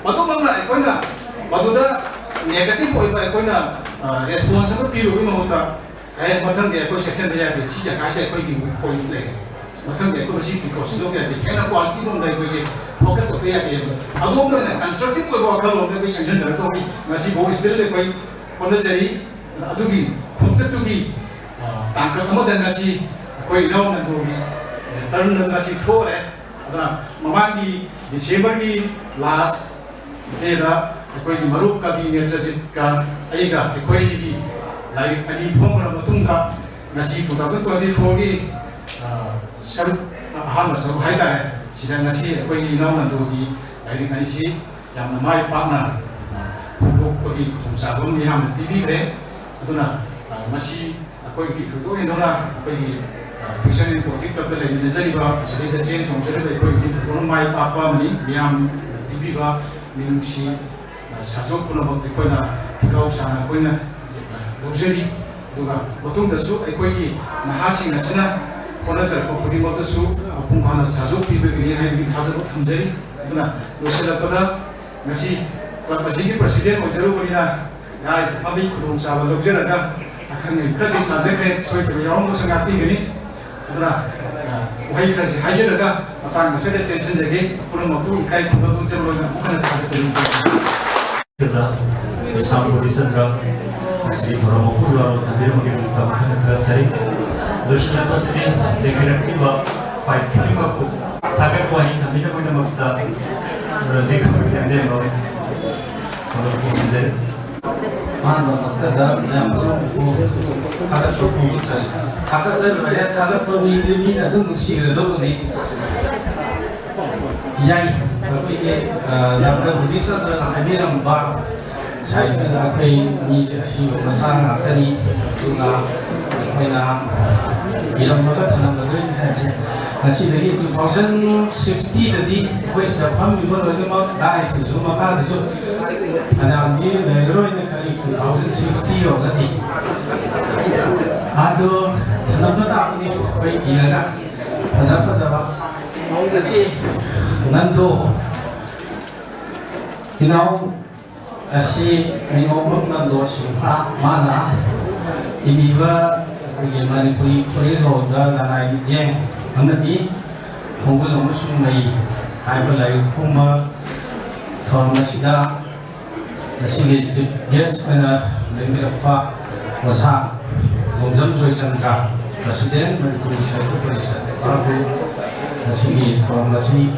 ꯃꯗꯨꯃꯛꯅ ꯑꯩꯈꯣꯏꯅ ꯃꯗꯨꯗ ꯅꯦꯒꯦꯇꯤꯚ ꯑꯣꯏꯕ ꯑꯩꯈꯣꯏꯅ ꯔꯦꯁꯄꯣꯟꯁ ꯑꯃ ꯄꯤꯔꯨꯕꯒꯤ ꯃꯍꯨꯠꯇ, ꯑꯦ, ꯃꯊꯪꯗꯤ ꯑꯩꯈꯣꯏ ꯁꯦꯛꯁꯟꯗ ꯌꯥꯗꯦ, ꯁꯤ ꯖꯒꯥꯁꯤꯗ ꯑꯩꯈꯣꯏꯒꯤ ꯋꯤꯛ ꯄꯣꯏꯟꯠ ꯂꯩꯔꯦ, ꯃꯊꯪꯗꯤ ꯑꯩꯈꯣꯏ ꯃꯁꯤ ꯄ꯭ꯔꯤꯀꯣꯁꯟ ꯂꯧꯕ ꯌꯥꯗꯦ, ꯍꯦꯟꯅ ꯀ꯭ꯋꯥꯂꯤꯇꯤꯔꯣꯝꯗ ꯑꯩꯈꯣꯏꯁꯦ ꯐꯣꯀꯁ ꯇꯧꯕ ꯌꯥꯗꯦ꯫ ꯑꯗꯣ ꯑꯗꯣꯝꯗ ꯑꯣꯏꯅ ꯀꯟꯁꯇ꯭ꯔꯛꯇꯤꯚ ꯑꯣꯏꯕ ꯋꯥꯈꯜꯂꯣꯟꯗ ꯑꯩꯈꯣꯏ ꯆꯪꯁꯤꯟꯖꯔꯛꯇꯧꯕꯅꯤ꯫ ꯉꯁꯤꯐꯥꯎ ꯁ꯭ꯇꯤꯜ ꯑꯩꯈꯣꯏ ꯍꯣꯠꯅꯖꯔꯤ꯫ ꯑꯗꯨꯒꯤ ꯈꯣꯡꯆꯠꯇꯨꯒꯤ, ꯑ, ꯇꯥꯡꯀꯛ ꯑꯃꯗ ꯉꯁꯤ ꯑꯩꯈꯣꯏ ꯏꯅꯥꯎ ꯅꯟꯗꯣꯒꯤ, ꯑ, ꯇꯔꯟ ꯉꯁꯤ ꯊꯣꯛꯑꯦ꯫ ꯑꯗꯨꯅ ꯃꯃꯥꯡꯒꯤ ꯗꯤꯁꯦꯝꯕꯔꯒꯤ ꯂꯥꯁ ꯗꯦꯗ ꯑꯩꯈꯣꯏꯒꯤ ꯃꯔꯨꯞ ꯀꯕꯤ ꯅꯦꯇ꯭ꯔꯖꯤꯠꯀ ꯑꯩꯒ, ꯑꯩꯈꯣꯏ ꯑꯅꯤꯒꯤ ꯂꯥꯏꯔꯤꯛ ꯑꯅꯤ ꯐꯣꯡꯈ꯭ꯔ ꯃꯇꯨꯡꯗ, ꯉꯁꯤ two thousand twenty fourꯒꯤ, ꯑ, ꯁꯔꯨꯛ, ꯑꯍꯥꯟꯕ ꯁꯔꯨꯛ ꯍꯥꯏꯇꯥꯔꯦ, ꯁꯤꯗ ꯉꯁꯤ ꯑꯩꯈꯣꯏꯒꯤ ꯏꯅꯥꯎ ꯅꯟꯗꯣꯒꯤ ꯂꯥꯏꯔꯤꯛ ꯑꯅꯤꯁꯤ ꯌꯥꯝꯅ ꯃꯥꯏ ꯄꯥꯛꯅ, ꯑ, ꯐꯣꯡꯗꯣꯛꯄꯒꯤ ꯈꯨꯗꯣꯡꯆꯥꯕ ꯑꯃ ꯃꯤꯌꯥꯝꯅ ꯄꯤꯕꯤꯈ꯭ꯔꯦ꯫ ꯑꯗꯨꯅ, ꯑ, ꯃꯁꯤ ꯑꯩꯈꯣꯏꯒꯤꯗꯤ ꯊꯣꯏꯗꯣꯛ ꯍꯦꯟꯗꯣꯛꯅ ꯑꯩꯈꯣꯏꯒꯤ, ꯑ, ꯐꯤꯛꯁꯟ ꯑꯦꯟ ꯄꯣꯏꯇ꯭ꯔꯤ ꯀ꯭ꯂꯕꯇ ꯂꯩꯃꯤꯟꯅꯖꯔꯤꯕ, ꯃꯁꯤꯗꯩꯗ ꯆꯦꯟ ꯆꯣꯡꯖꯔꯤꯕ ꯑꯩꯈꯣꯏꯒꯤꯗꯤ ꯊꯣꯏꯗꯣꯛꯅ ꯃꯥꯏ ꯄꯥꯛꯄ ꯑꯃꯅꯤ꯫ ꯃꯤꯌꯥꯝꯅ ꯄꯤꯕꯤꯕ ꯃꯤꯅꯨꯡꯁꯤ, ꯑ, ꯁꯥꯖꯣꯞ ꯄꯨꯝꯅꯃꯛ ꯑꯩꯈꯣꯏꯅ ꯄꯨꯛꯆꯦꯜ ꯁꯥꯅ ꯑꯩꯈꯣꯏꯅ, ꯑ, ꯂꯧꯖꯔꯤ꯫ ꯑꯗꯨꯒ ꯃꯇꯨꯡꯗꯁꯨ ꯑꯩꯈꯣꯏꯒꯤ ꯅꯍꯥꯁꯤꯡ ꯑꯁꯤꯅ ꯍꯣꯠꯅꯖꯔꯛꯄ ꯈꯨꯗꯤꯡꯃꯛꯇꯁꯨ ꯃꯄꯨꯡ ꯐꯥꯅ ꯁꯥꯖꯣꯞ ꯄꯤꯕꯒꯤꯅꯤ ꯍꯥꯏꯕꯒꯤ ꯊꯥꯖꯕ ꯊꯝꯖꯔꯤ꯫ ꯑꯗꯨꯅ ꯂꯣꯏꯁꯤꯜꯂꯛꯄꯗ, ꯉꯁꯤ ꯀ꯭ꯂꯕ ꯑꯁꯤꯒꯤ ꯄ꯭ꯔꯁꯤꯗꯦꯟ ꯑꯣꯏꯖꯔꯨꯕꯅꯤꯅ, ꯌꯥꯔꯤꯕ ꯐꯝꯕꯒꯤ ꯈꯨꯗꯣꯡꯆꯥꯕ ꯂꯧꯖꯔꯒ, ꯑꯈꯪ ꯑꯍꯩ ꯈꯔꯁꯨ ꯁꯥꯖꯈ꯭ꯔꯦ, ꯁꯣꯏꯈꯤꯕ ꯌꯥꯎꯔꯝꯕꯁꯨ ꯉꯥꯛꯄꯤꯒꯅꯤ꯫ ꯑꯗꯨꯅ, ꯑ, ꯋꯥꯍꯩ ꯈꯔꯁꯤ ꯍꯥꯏꯖꯔꯒ ꯃꯇꯥꯡ ꯑꯁꯤꯗ ꯇꯦꯟꯁꯤꯟꯖꯒꯦ꯫ ꯄꯨꯝꯅꯃꯛꯄꯨ ꯏꯀꯥꯏ ꯈꯨꯝꯅꯕ ꯎꯠꯆꯕ ꯑꯣꯏꯅ ꯑꯃꯨꯛ ꯍꯟꯅ ꯊꯥꯒꯠꯆꯔꯤ꯫ ꯀꯖꯥ, ꯕꯤꯁꯥꯝ ꯕꯣꯙꯤꯆꯟꯗ꯭ꯔ, ꯉꯁꯤꯒꯤ ꯊꯧꯔꯝ ꯃꯄꯨ ꯋꯥꯔꯣꯜ ꯊꯝꯕꯤꯔꯝꯕꯒꯤꯗꯃꯛꯇ ꯑꯃꯨꯛ ꯍꯟꯅ ꯊꯥꯒꯠꯆꯔꯤ꯫ ꯂꯣꯏꯁꯤꯜꯂꯛꯄꯁꯤꯗꯤ ꯂꯩꯕꯤꯔꯛꯂꯤꯕ ꯈ꯭ꯋꯥꯏ ꯈꯨꯗꯤꯡꯃꯛꯄꯨ ꯊꯥꯒꯠꯄ ꯋꯥꯍꯩ ꯊꯝꯕꯤꯅꯕꯒꯤꯗꯃꯛꯇ ꯂꯦꯞꯈꯠꯄꯤꯔꯝꯂꯦ꯫ ꯊꯧꯔꯝ ꯄꯨꯁꯤꯟꯖꯔꯤ꯫ ꯑꯍꯥꯟꯕ ꯃꯛꯇꯗ ꯃꯌꯥꯝ ꯄꯨꯝꯅꯃꯛꯄꯨ ꯊꯥꯒꯠꯄ ꯐꯣꯡꯗꯣꯛꯆꯔꯤ꯫ ꯊꯥꯒꯠꯂ ꯂꯣꯏꯔꯦ, ꯊꯥꯒꯠꯄ ꯃꯤꯗꯤ ꯃꯤꯅ ꯑꯗꯨꯝ ꯅꯨꯡꯁꯤꯔꯗꯧꯕꯅꯤ꯫ ꯌꯥꯏ, ꯑꯩꯈꯣꯏꯒꯤ, ꯑ, ꯗꯥꯛꯇꯔ ꯕꯨꯙꯤꯆꯟꯗ꯭ꯔꯅ ꯍꯥꯏꯕꯤꯔꯝꯕ ꯁꯥꯍꯤꯇ꯭ꯌꯗ ꯑꯩꯈꯣꯏ ꯃꯤꯁꯦ ꯑꯁꯤꯕ ꯃꯆꯥ ꯉꯥꯛꯇꯅꯤ, ꯑꯗꯨꯅ ꯑꯩꯈꯣꯏꯅ ꯏꯔꯝꯃꯒ ꯊꯝꯂꯝꯒꯗꯣꯏꯅꯤ ꯍꯥꯏꯕꯁꯦ ꯉꯁꯤꯗꯒꯤ two thousand sixty ꯗꯗꯤ ꯑꯩꯈꯣꯏ ꯁꯤꯗ ꯐꯝꯃꯤꯕ ꯂꯣꯏꯅꯃꯛ ꯗꯥꯏꯁꯇꯁꯨ ꯃꯈꯥꯗꯁꯨ ꯐꯅꯌꯥꯝꯗꯤ ꯂꯩꯔꯔꯣꯏꯅ ꯈꯜꯂꯤ, two thousand sixty ꯌꯧꯔꯒꯗꯤ꯫ ꯑꯗꯣ ꯊꯝꯂꯝꯕ ꯇꯥꯕꯅꯤ ꯑꯩꯈꯣꯏ ꯏꯔꯒ ꯐꯖ ꯐꯖꯕ꯫ ꯉꯁꯤ ꯅꯟꯗꯣ ꯏꯅꯥꯎ ꯑꯁꯤ ꯃꯤꯉꯣꯝꯕꯝ ꯅꯟꯗꯣ ꯁꯤꯡꯍ ꯃꯥꯅ ꯏꯕꯤꯕ ꯑꯩꯈꯣꯏꯒꯤ ꯃꯅꯤꯄꯨꯔꯤ ꯐꯨꯔꯤꯠꯂꯣꯟꯗ ꯂꯅꯥꯏ ꯃꯤꯠꯌꯦꯡ ꯑꯃꯗꯤ ꯈꯣꯡꯒꯨꯜ ꯑꯃꯁꯨꯡ ꯃꯩ ꯍꯥꯏꯕ ꯂꯥꯏꯔꯤꯛ ꯐꯣꯡꯕ ꯊꯧꯔꯝ ꯑꯁꯤꯗ ꯉꯁꯤꯒꯤ chief guest ꯑꯣꯏꯅ ꯂꯦꯡꯕꯤꯔꯛꯄ ꯑꯣꯖꯥ ꯂꯣꯡꯖꯝ ꯖꯣꯏꯆꯟꯗ꯭ꯔ, president ꯃꯅꯤꯄꯨꯔꯤ ꯁꯥꯍꯤꯇ꯭ꯌ ꯄꯔꯤꯁꯠ, ꯃꯍꯥꯛꯄꯨ ꯉꯁꯤꯒꯤ ꯊꯧꯔꯝ ꯑꯁꯤ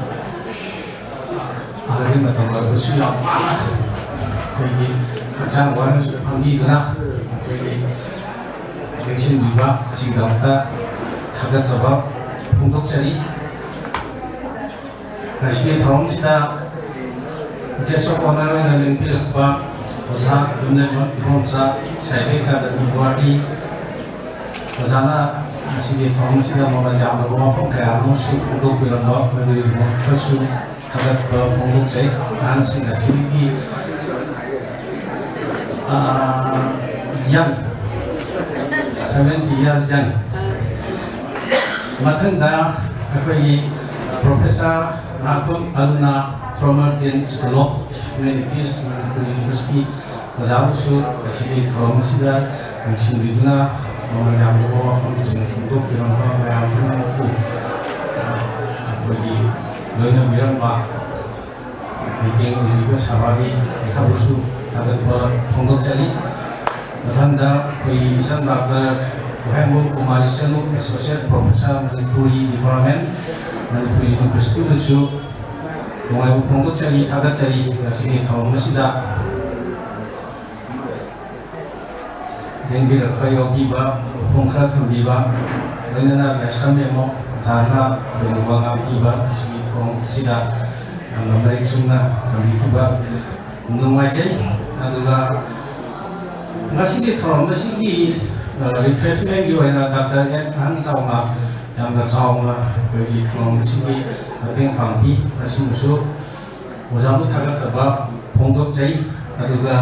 ꯑꯍꯜꯒꯤ ꯃꯇꯝ ꯑꯣꯏꯔꯕꯁꯨ ꯌꯥꯝ ꯋꯥꯅ ꯑꯩꯈꯣꯏꯒꯤ ꯍꯛꯆꯥꯡ ꯋꯥꯅꯁꯨ ꯐꯝꯕꯤꯗꯨꯅ ꯑꯩꯈꯣꯏꯒꯤ ꯂꯦꯡꯁꯤꯟꯕꯤꯕ ꯑꯁꯤꯒꯤꯗꯃꯛꯇ ꯊꯥꯒꯠꯆꯕ ꯐꯣꯡꯗꯣꯛꯆꯔꯤ꯫ ꯉꯁꯤꯒꯤ ꯊꯧꯔꯝꯁꯤꯗ guest of honour ꯑꯣꯏꯅ ꯂꯦꯡꯕꯤꯔꯛꯄ ꯑꯣꯖꯥ ꯌꯨꯝꯅꯥꯝ ꯏꯕꯣꯝꯆꯥ, ꯁꯥꯍꯤꯇ꯭ꯌ ꯑꯦꯀꯥꯗꯃꯤ ꯒꯨꯋꯥꯍꯥꯇꯤ ꯑꯣꯖꯥꯅ ꯉꯁꯤꯒꯤ ꯊꯧꯔꯝꯁꯤꯗ ꯃꯃꯜ ꯌꯥꯝꯂꯕ ꯋꯥꯐꯝ ꯀꯌꯥ ꯑꯃꯁꯨ ꯐꯣꯡꯗꯣꯛꯄꯤꯔꯝꯕ ꯃꯗꯨꯒꯤꯗꯃꯛꯇꯁꯨ ꯊꯥꯒꯠꯄ ꯐꯣꯡꯗꯣꯛꯆꯩ꯫ ꯑꯉꯥꯡꯁꯤꯡ ꯑꯁꯤꯒꯤ, ꯑꯥ, young, seventy years young꯫ ꯃꯊꯪꯗ ꯑꯩꯈꯣꯏꯒꯤ Professor ꯅꯥꯀꯨꯝ Aruna, former Dean School of Humanities, Manipur University, ꯑꯣꯖꯥꯕꯨꯁꯨ ꯉꯁꯤꯒꯤ ꯊꯧꯔꯝ ꯑꯁꯤꯗ ꯅꯤꯡꯁꯤꯡꯕꯤꯗꯨꯅ ꯃꯃꯜ ꯌꯥꯝꯂꯕ ꯋꯥꯐꯝꯁꯤꯡ ꯐꯣꯡꯗꯣꯛꯄꯤꯔꯝꯕ ꯃꯌꯥꯝ ꯄꯨꯝꯅꯃꯛꯄꯨ, ꯑ, ꯑꯩꯈꯣꯏꯒꯤ ꯂꯣꯏꯅꯕꯤꯔꯝꯕ ꯃꯤꯇꯤꯡ ꯑꯣꯏꯔꯤꯕ ꯁꯚꯥꯒꯤ ꯑꯩꯍꯥꯛꯄꯨꯁꯨ ꯊꯥꯒꯠꯄ ꯐꯣꯡꯗꯣꯛꯆꯔꯤ꯫ ꯃꯊꯪꯗ ꯑꯩꯈꯣꯏꯒꯤ ꯏꯆꯟ ꯗꯥꯛꯇꯔ ꯋꯥꯍꯦꯡꯕꯝ ꯀꯨꯃꯥꯔꯤ ꯆꯅꯨ, Associate Professor, Manipuri Department, Manipur University ꯗꯁꯨ ꯅꯨꯡꯉꯥꯏꯕ ꯐꯣꯡꯗꯣꯛꯆꯔꯤ, ꯊꯥꯒꯠꯆꯔꯤ꯫ ꯉꯁꯤꯒꯤ ꯊꯧꯔꯝ ꯑꯁꯤꯗ ꯂꯦꯡꯕꯤꯔꯛꯄ ꯌꯥꯎꯕꯤꯕ, ꯋꯥꯐꯝ ꯈꯔ ꯊꯝꯕꯤꯕ, ꯂꯣꯏꯅꯅ ꯂꯥꯏꯁ꯭ꯔꯝ ꯃꯦꯝ ꯑꯣꯖꯥꯅ ꯑꯩꯈꯣꯏꯒꯤ ꯋꯥ ꯉꯥꯡꯕꯤꯕ ꯑꯁꯤꯒꯤ ꯊꯧꯔꯝ ꯑꯁꯤꯗ ꯌꯥꯝꯅ ꯃꯔꯤꯛ ꯆꯨꯝꯅ ꯊꯝꯕꯤꯈꯤꯕ ꯅꯨꯡꯉꯥꯏꯖꯩ꯫ ꯑꯗꯨꯒ ꯉꯁꯤꯒꯤ ꯊꯧꯔꯝ ꯑꯁꯤꯒꯤ, ꯑ, refreshment ꯀꯤ ꯑꯣꯏꯅ ꯗꯥꯛꯇꯔ ꯑꯦꯟ ꯑꯍꯟ ꯆꯥꯎꯅ ꯌꯥꯝꯅ ꯆꯥꯎꯅ ꯑꯩꯈꯣꯏꯒꯤ ꯊꯧꯔꯝ ꯑꯁꯤꯒꯤ ꯃꯇꯦꯡ ꯄꯥꯡꯕꯤ꯫ ꯃꯁꯤꯃꯁꯨ ꯑꯣꯖꯥꯕꯨ ꯊꯥꯒꯠꯆꯕ ꯐꯣꯡꯗꯣꯛꯆꯩ꯫ ꯑꯗꯨꯒ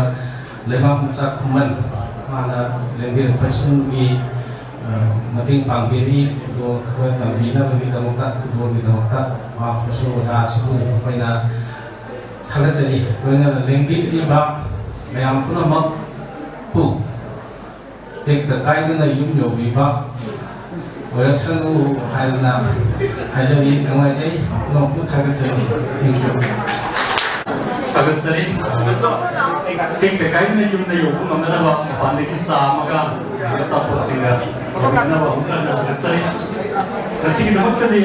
ꯂꯩꯕꯥꯛ ꯃꯆꯥ ꯈꯨꯃꯟ ꯃꯥꯅ ꯂꯦꯡꯕꯤꯔꯛꯄꯁꯤꯡꯒꯤ, ꯑ, ꯃꯇꯦꯡ ꯄꯥꯡꯕꯤꯔꯤ꯫ ꯈꯨꯗꯣꯜ ꯈꯔ ꯇꯝꯕꯤꯅꯕꯒꯤꯗꯃꯛꯇ, ꯈꯨꯗꯣꯜꯒꯤꯗꯃꯛꯇ ꯃꯍꯥꯛꯄꯨꯁꯨ, ꯑꯣꯖꯥ ꯑꯁꯤꯕꯨꯁꯨ ꯑꯩꯈꯣꯏꯅ ꯊꯥꯒꯠꯆꯔꯤ꯫ ꯂꯣꯏꯅꯅ ꯂꯦꯡꯕꯤꯔꯤꯕ ꯃꯌꯥꯝ ꯄꯨꯝꯅꯃꯛꯄꯨ ꯇꯦꯛꯇ ꯀꯥꯏꯗꯅ ꯌꯨꯝ ꯌꯧꯕꯤꯕ ꯑꯣꯏꯔꯁꯅꯨ ꯍꯥꯏꯗꯅ ꯍꯥꯏꯖꯔꯤ꯫ ꯅꯨꯡꯉꯥꯏꯖꯩ꯫ ꯄꯨꯝꯅꯃꯛꯄꯨ ꯊꯥꯒꯠꯆꯔꯤ꯫ Thank you꯫ ꯊꯥꯒꯠꯆꯔꯤ꯫ ꯇꯦꯛꯇ ꯀꯥꯏꯗꯅ ꯌꯨꯝꯗ ꯌꯧꯕ ꯉꯝꯅꯅꯕ ꯃꯄꯥꯟꯗꯒꯤ ꯆꯥ ꯑꯃꯒ ꯑꯆꯥꯄꯣꯠꯁꯤꯡꯒ ꯌꯧꯕꯤꯅꯕ ꯑꯃꯨꯛ ꯍꯟꯅ ꯊꯥꯒꯠꯆꯔꯤ꯫ ꯉꯁꯤꯒꯤꯗꯃꯛꯇꯗꯤ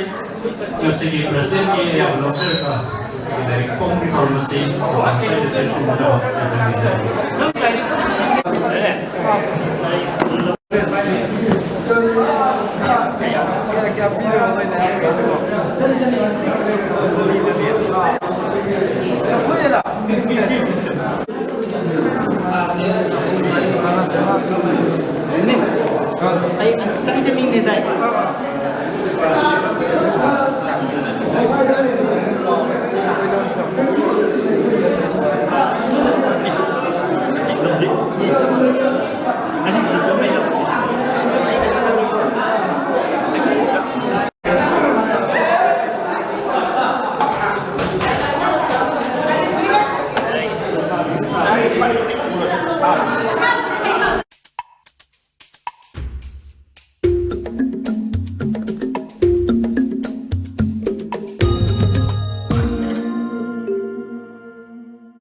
ꯉꯁꯤꯒꯤ ꯄ꯭ꯔꯁꯤꯗꯦꯟꯒꯤ ꯑꯌꯥꯕ ꯂꯧꯖꯔꯒ ꯉꯁꯤꯒꯤ ꯂꯥꯏꯔꯤꯛ ꯐꯣꯡꯕꯒꯤ ꯊꯧꯔꯝ ꯑꯁꯤ ꯃꯇꯥꯡ ꯁ꯭ꯋꯥꯏꯗ ꯂꯦꯞꯁꯤꯟꯖꯅꯕ ꯌꯥꯊꯪ ꯅꯤꯖꯔꯤ꯫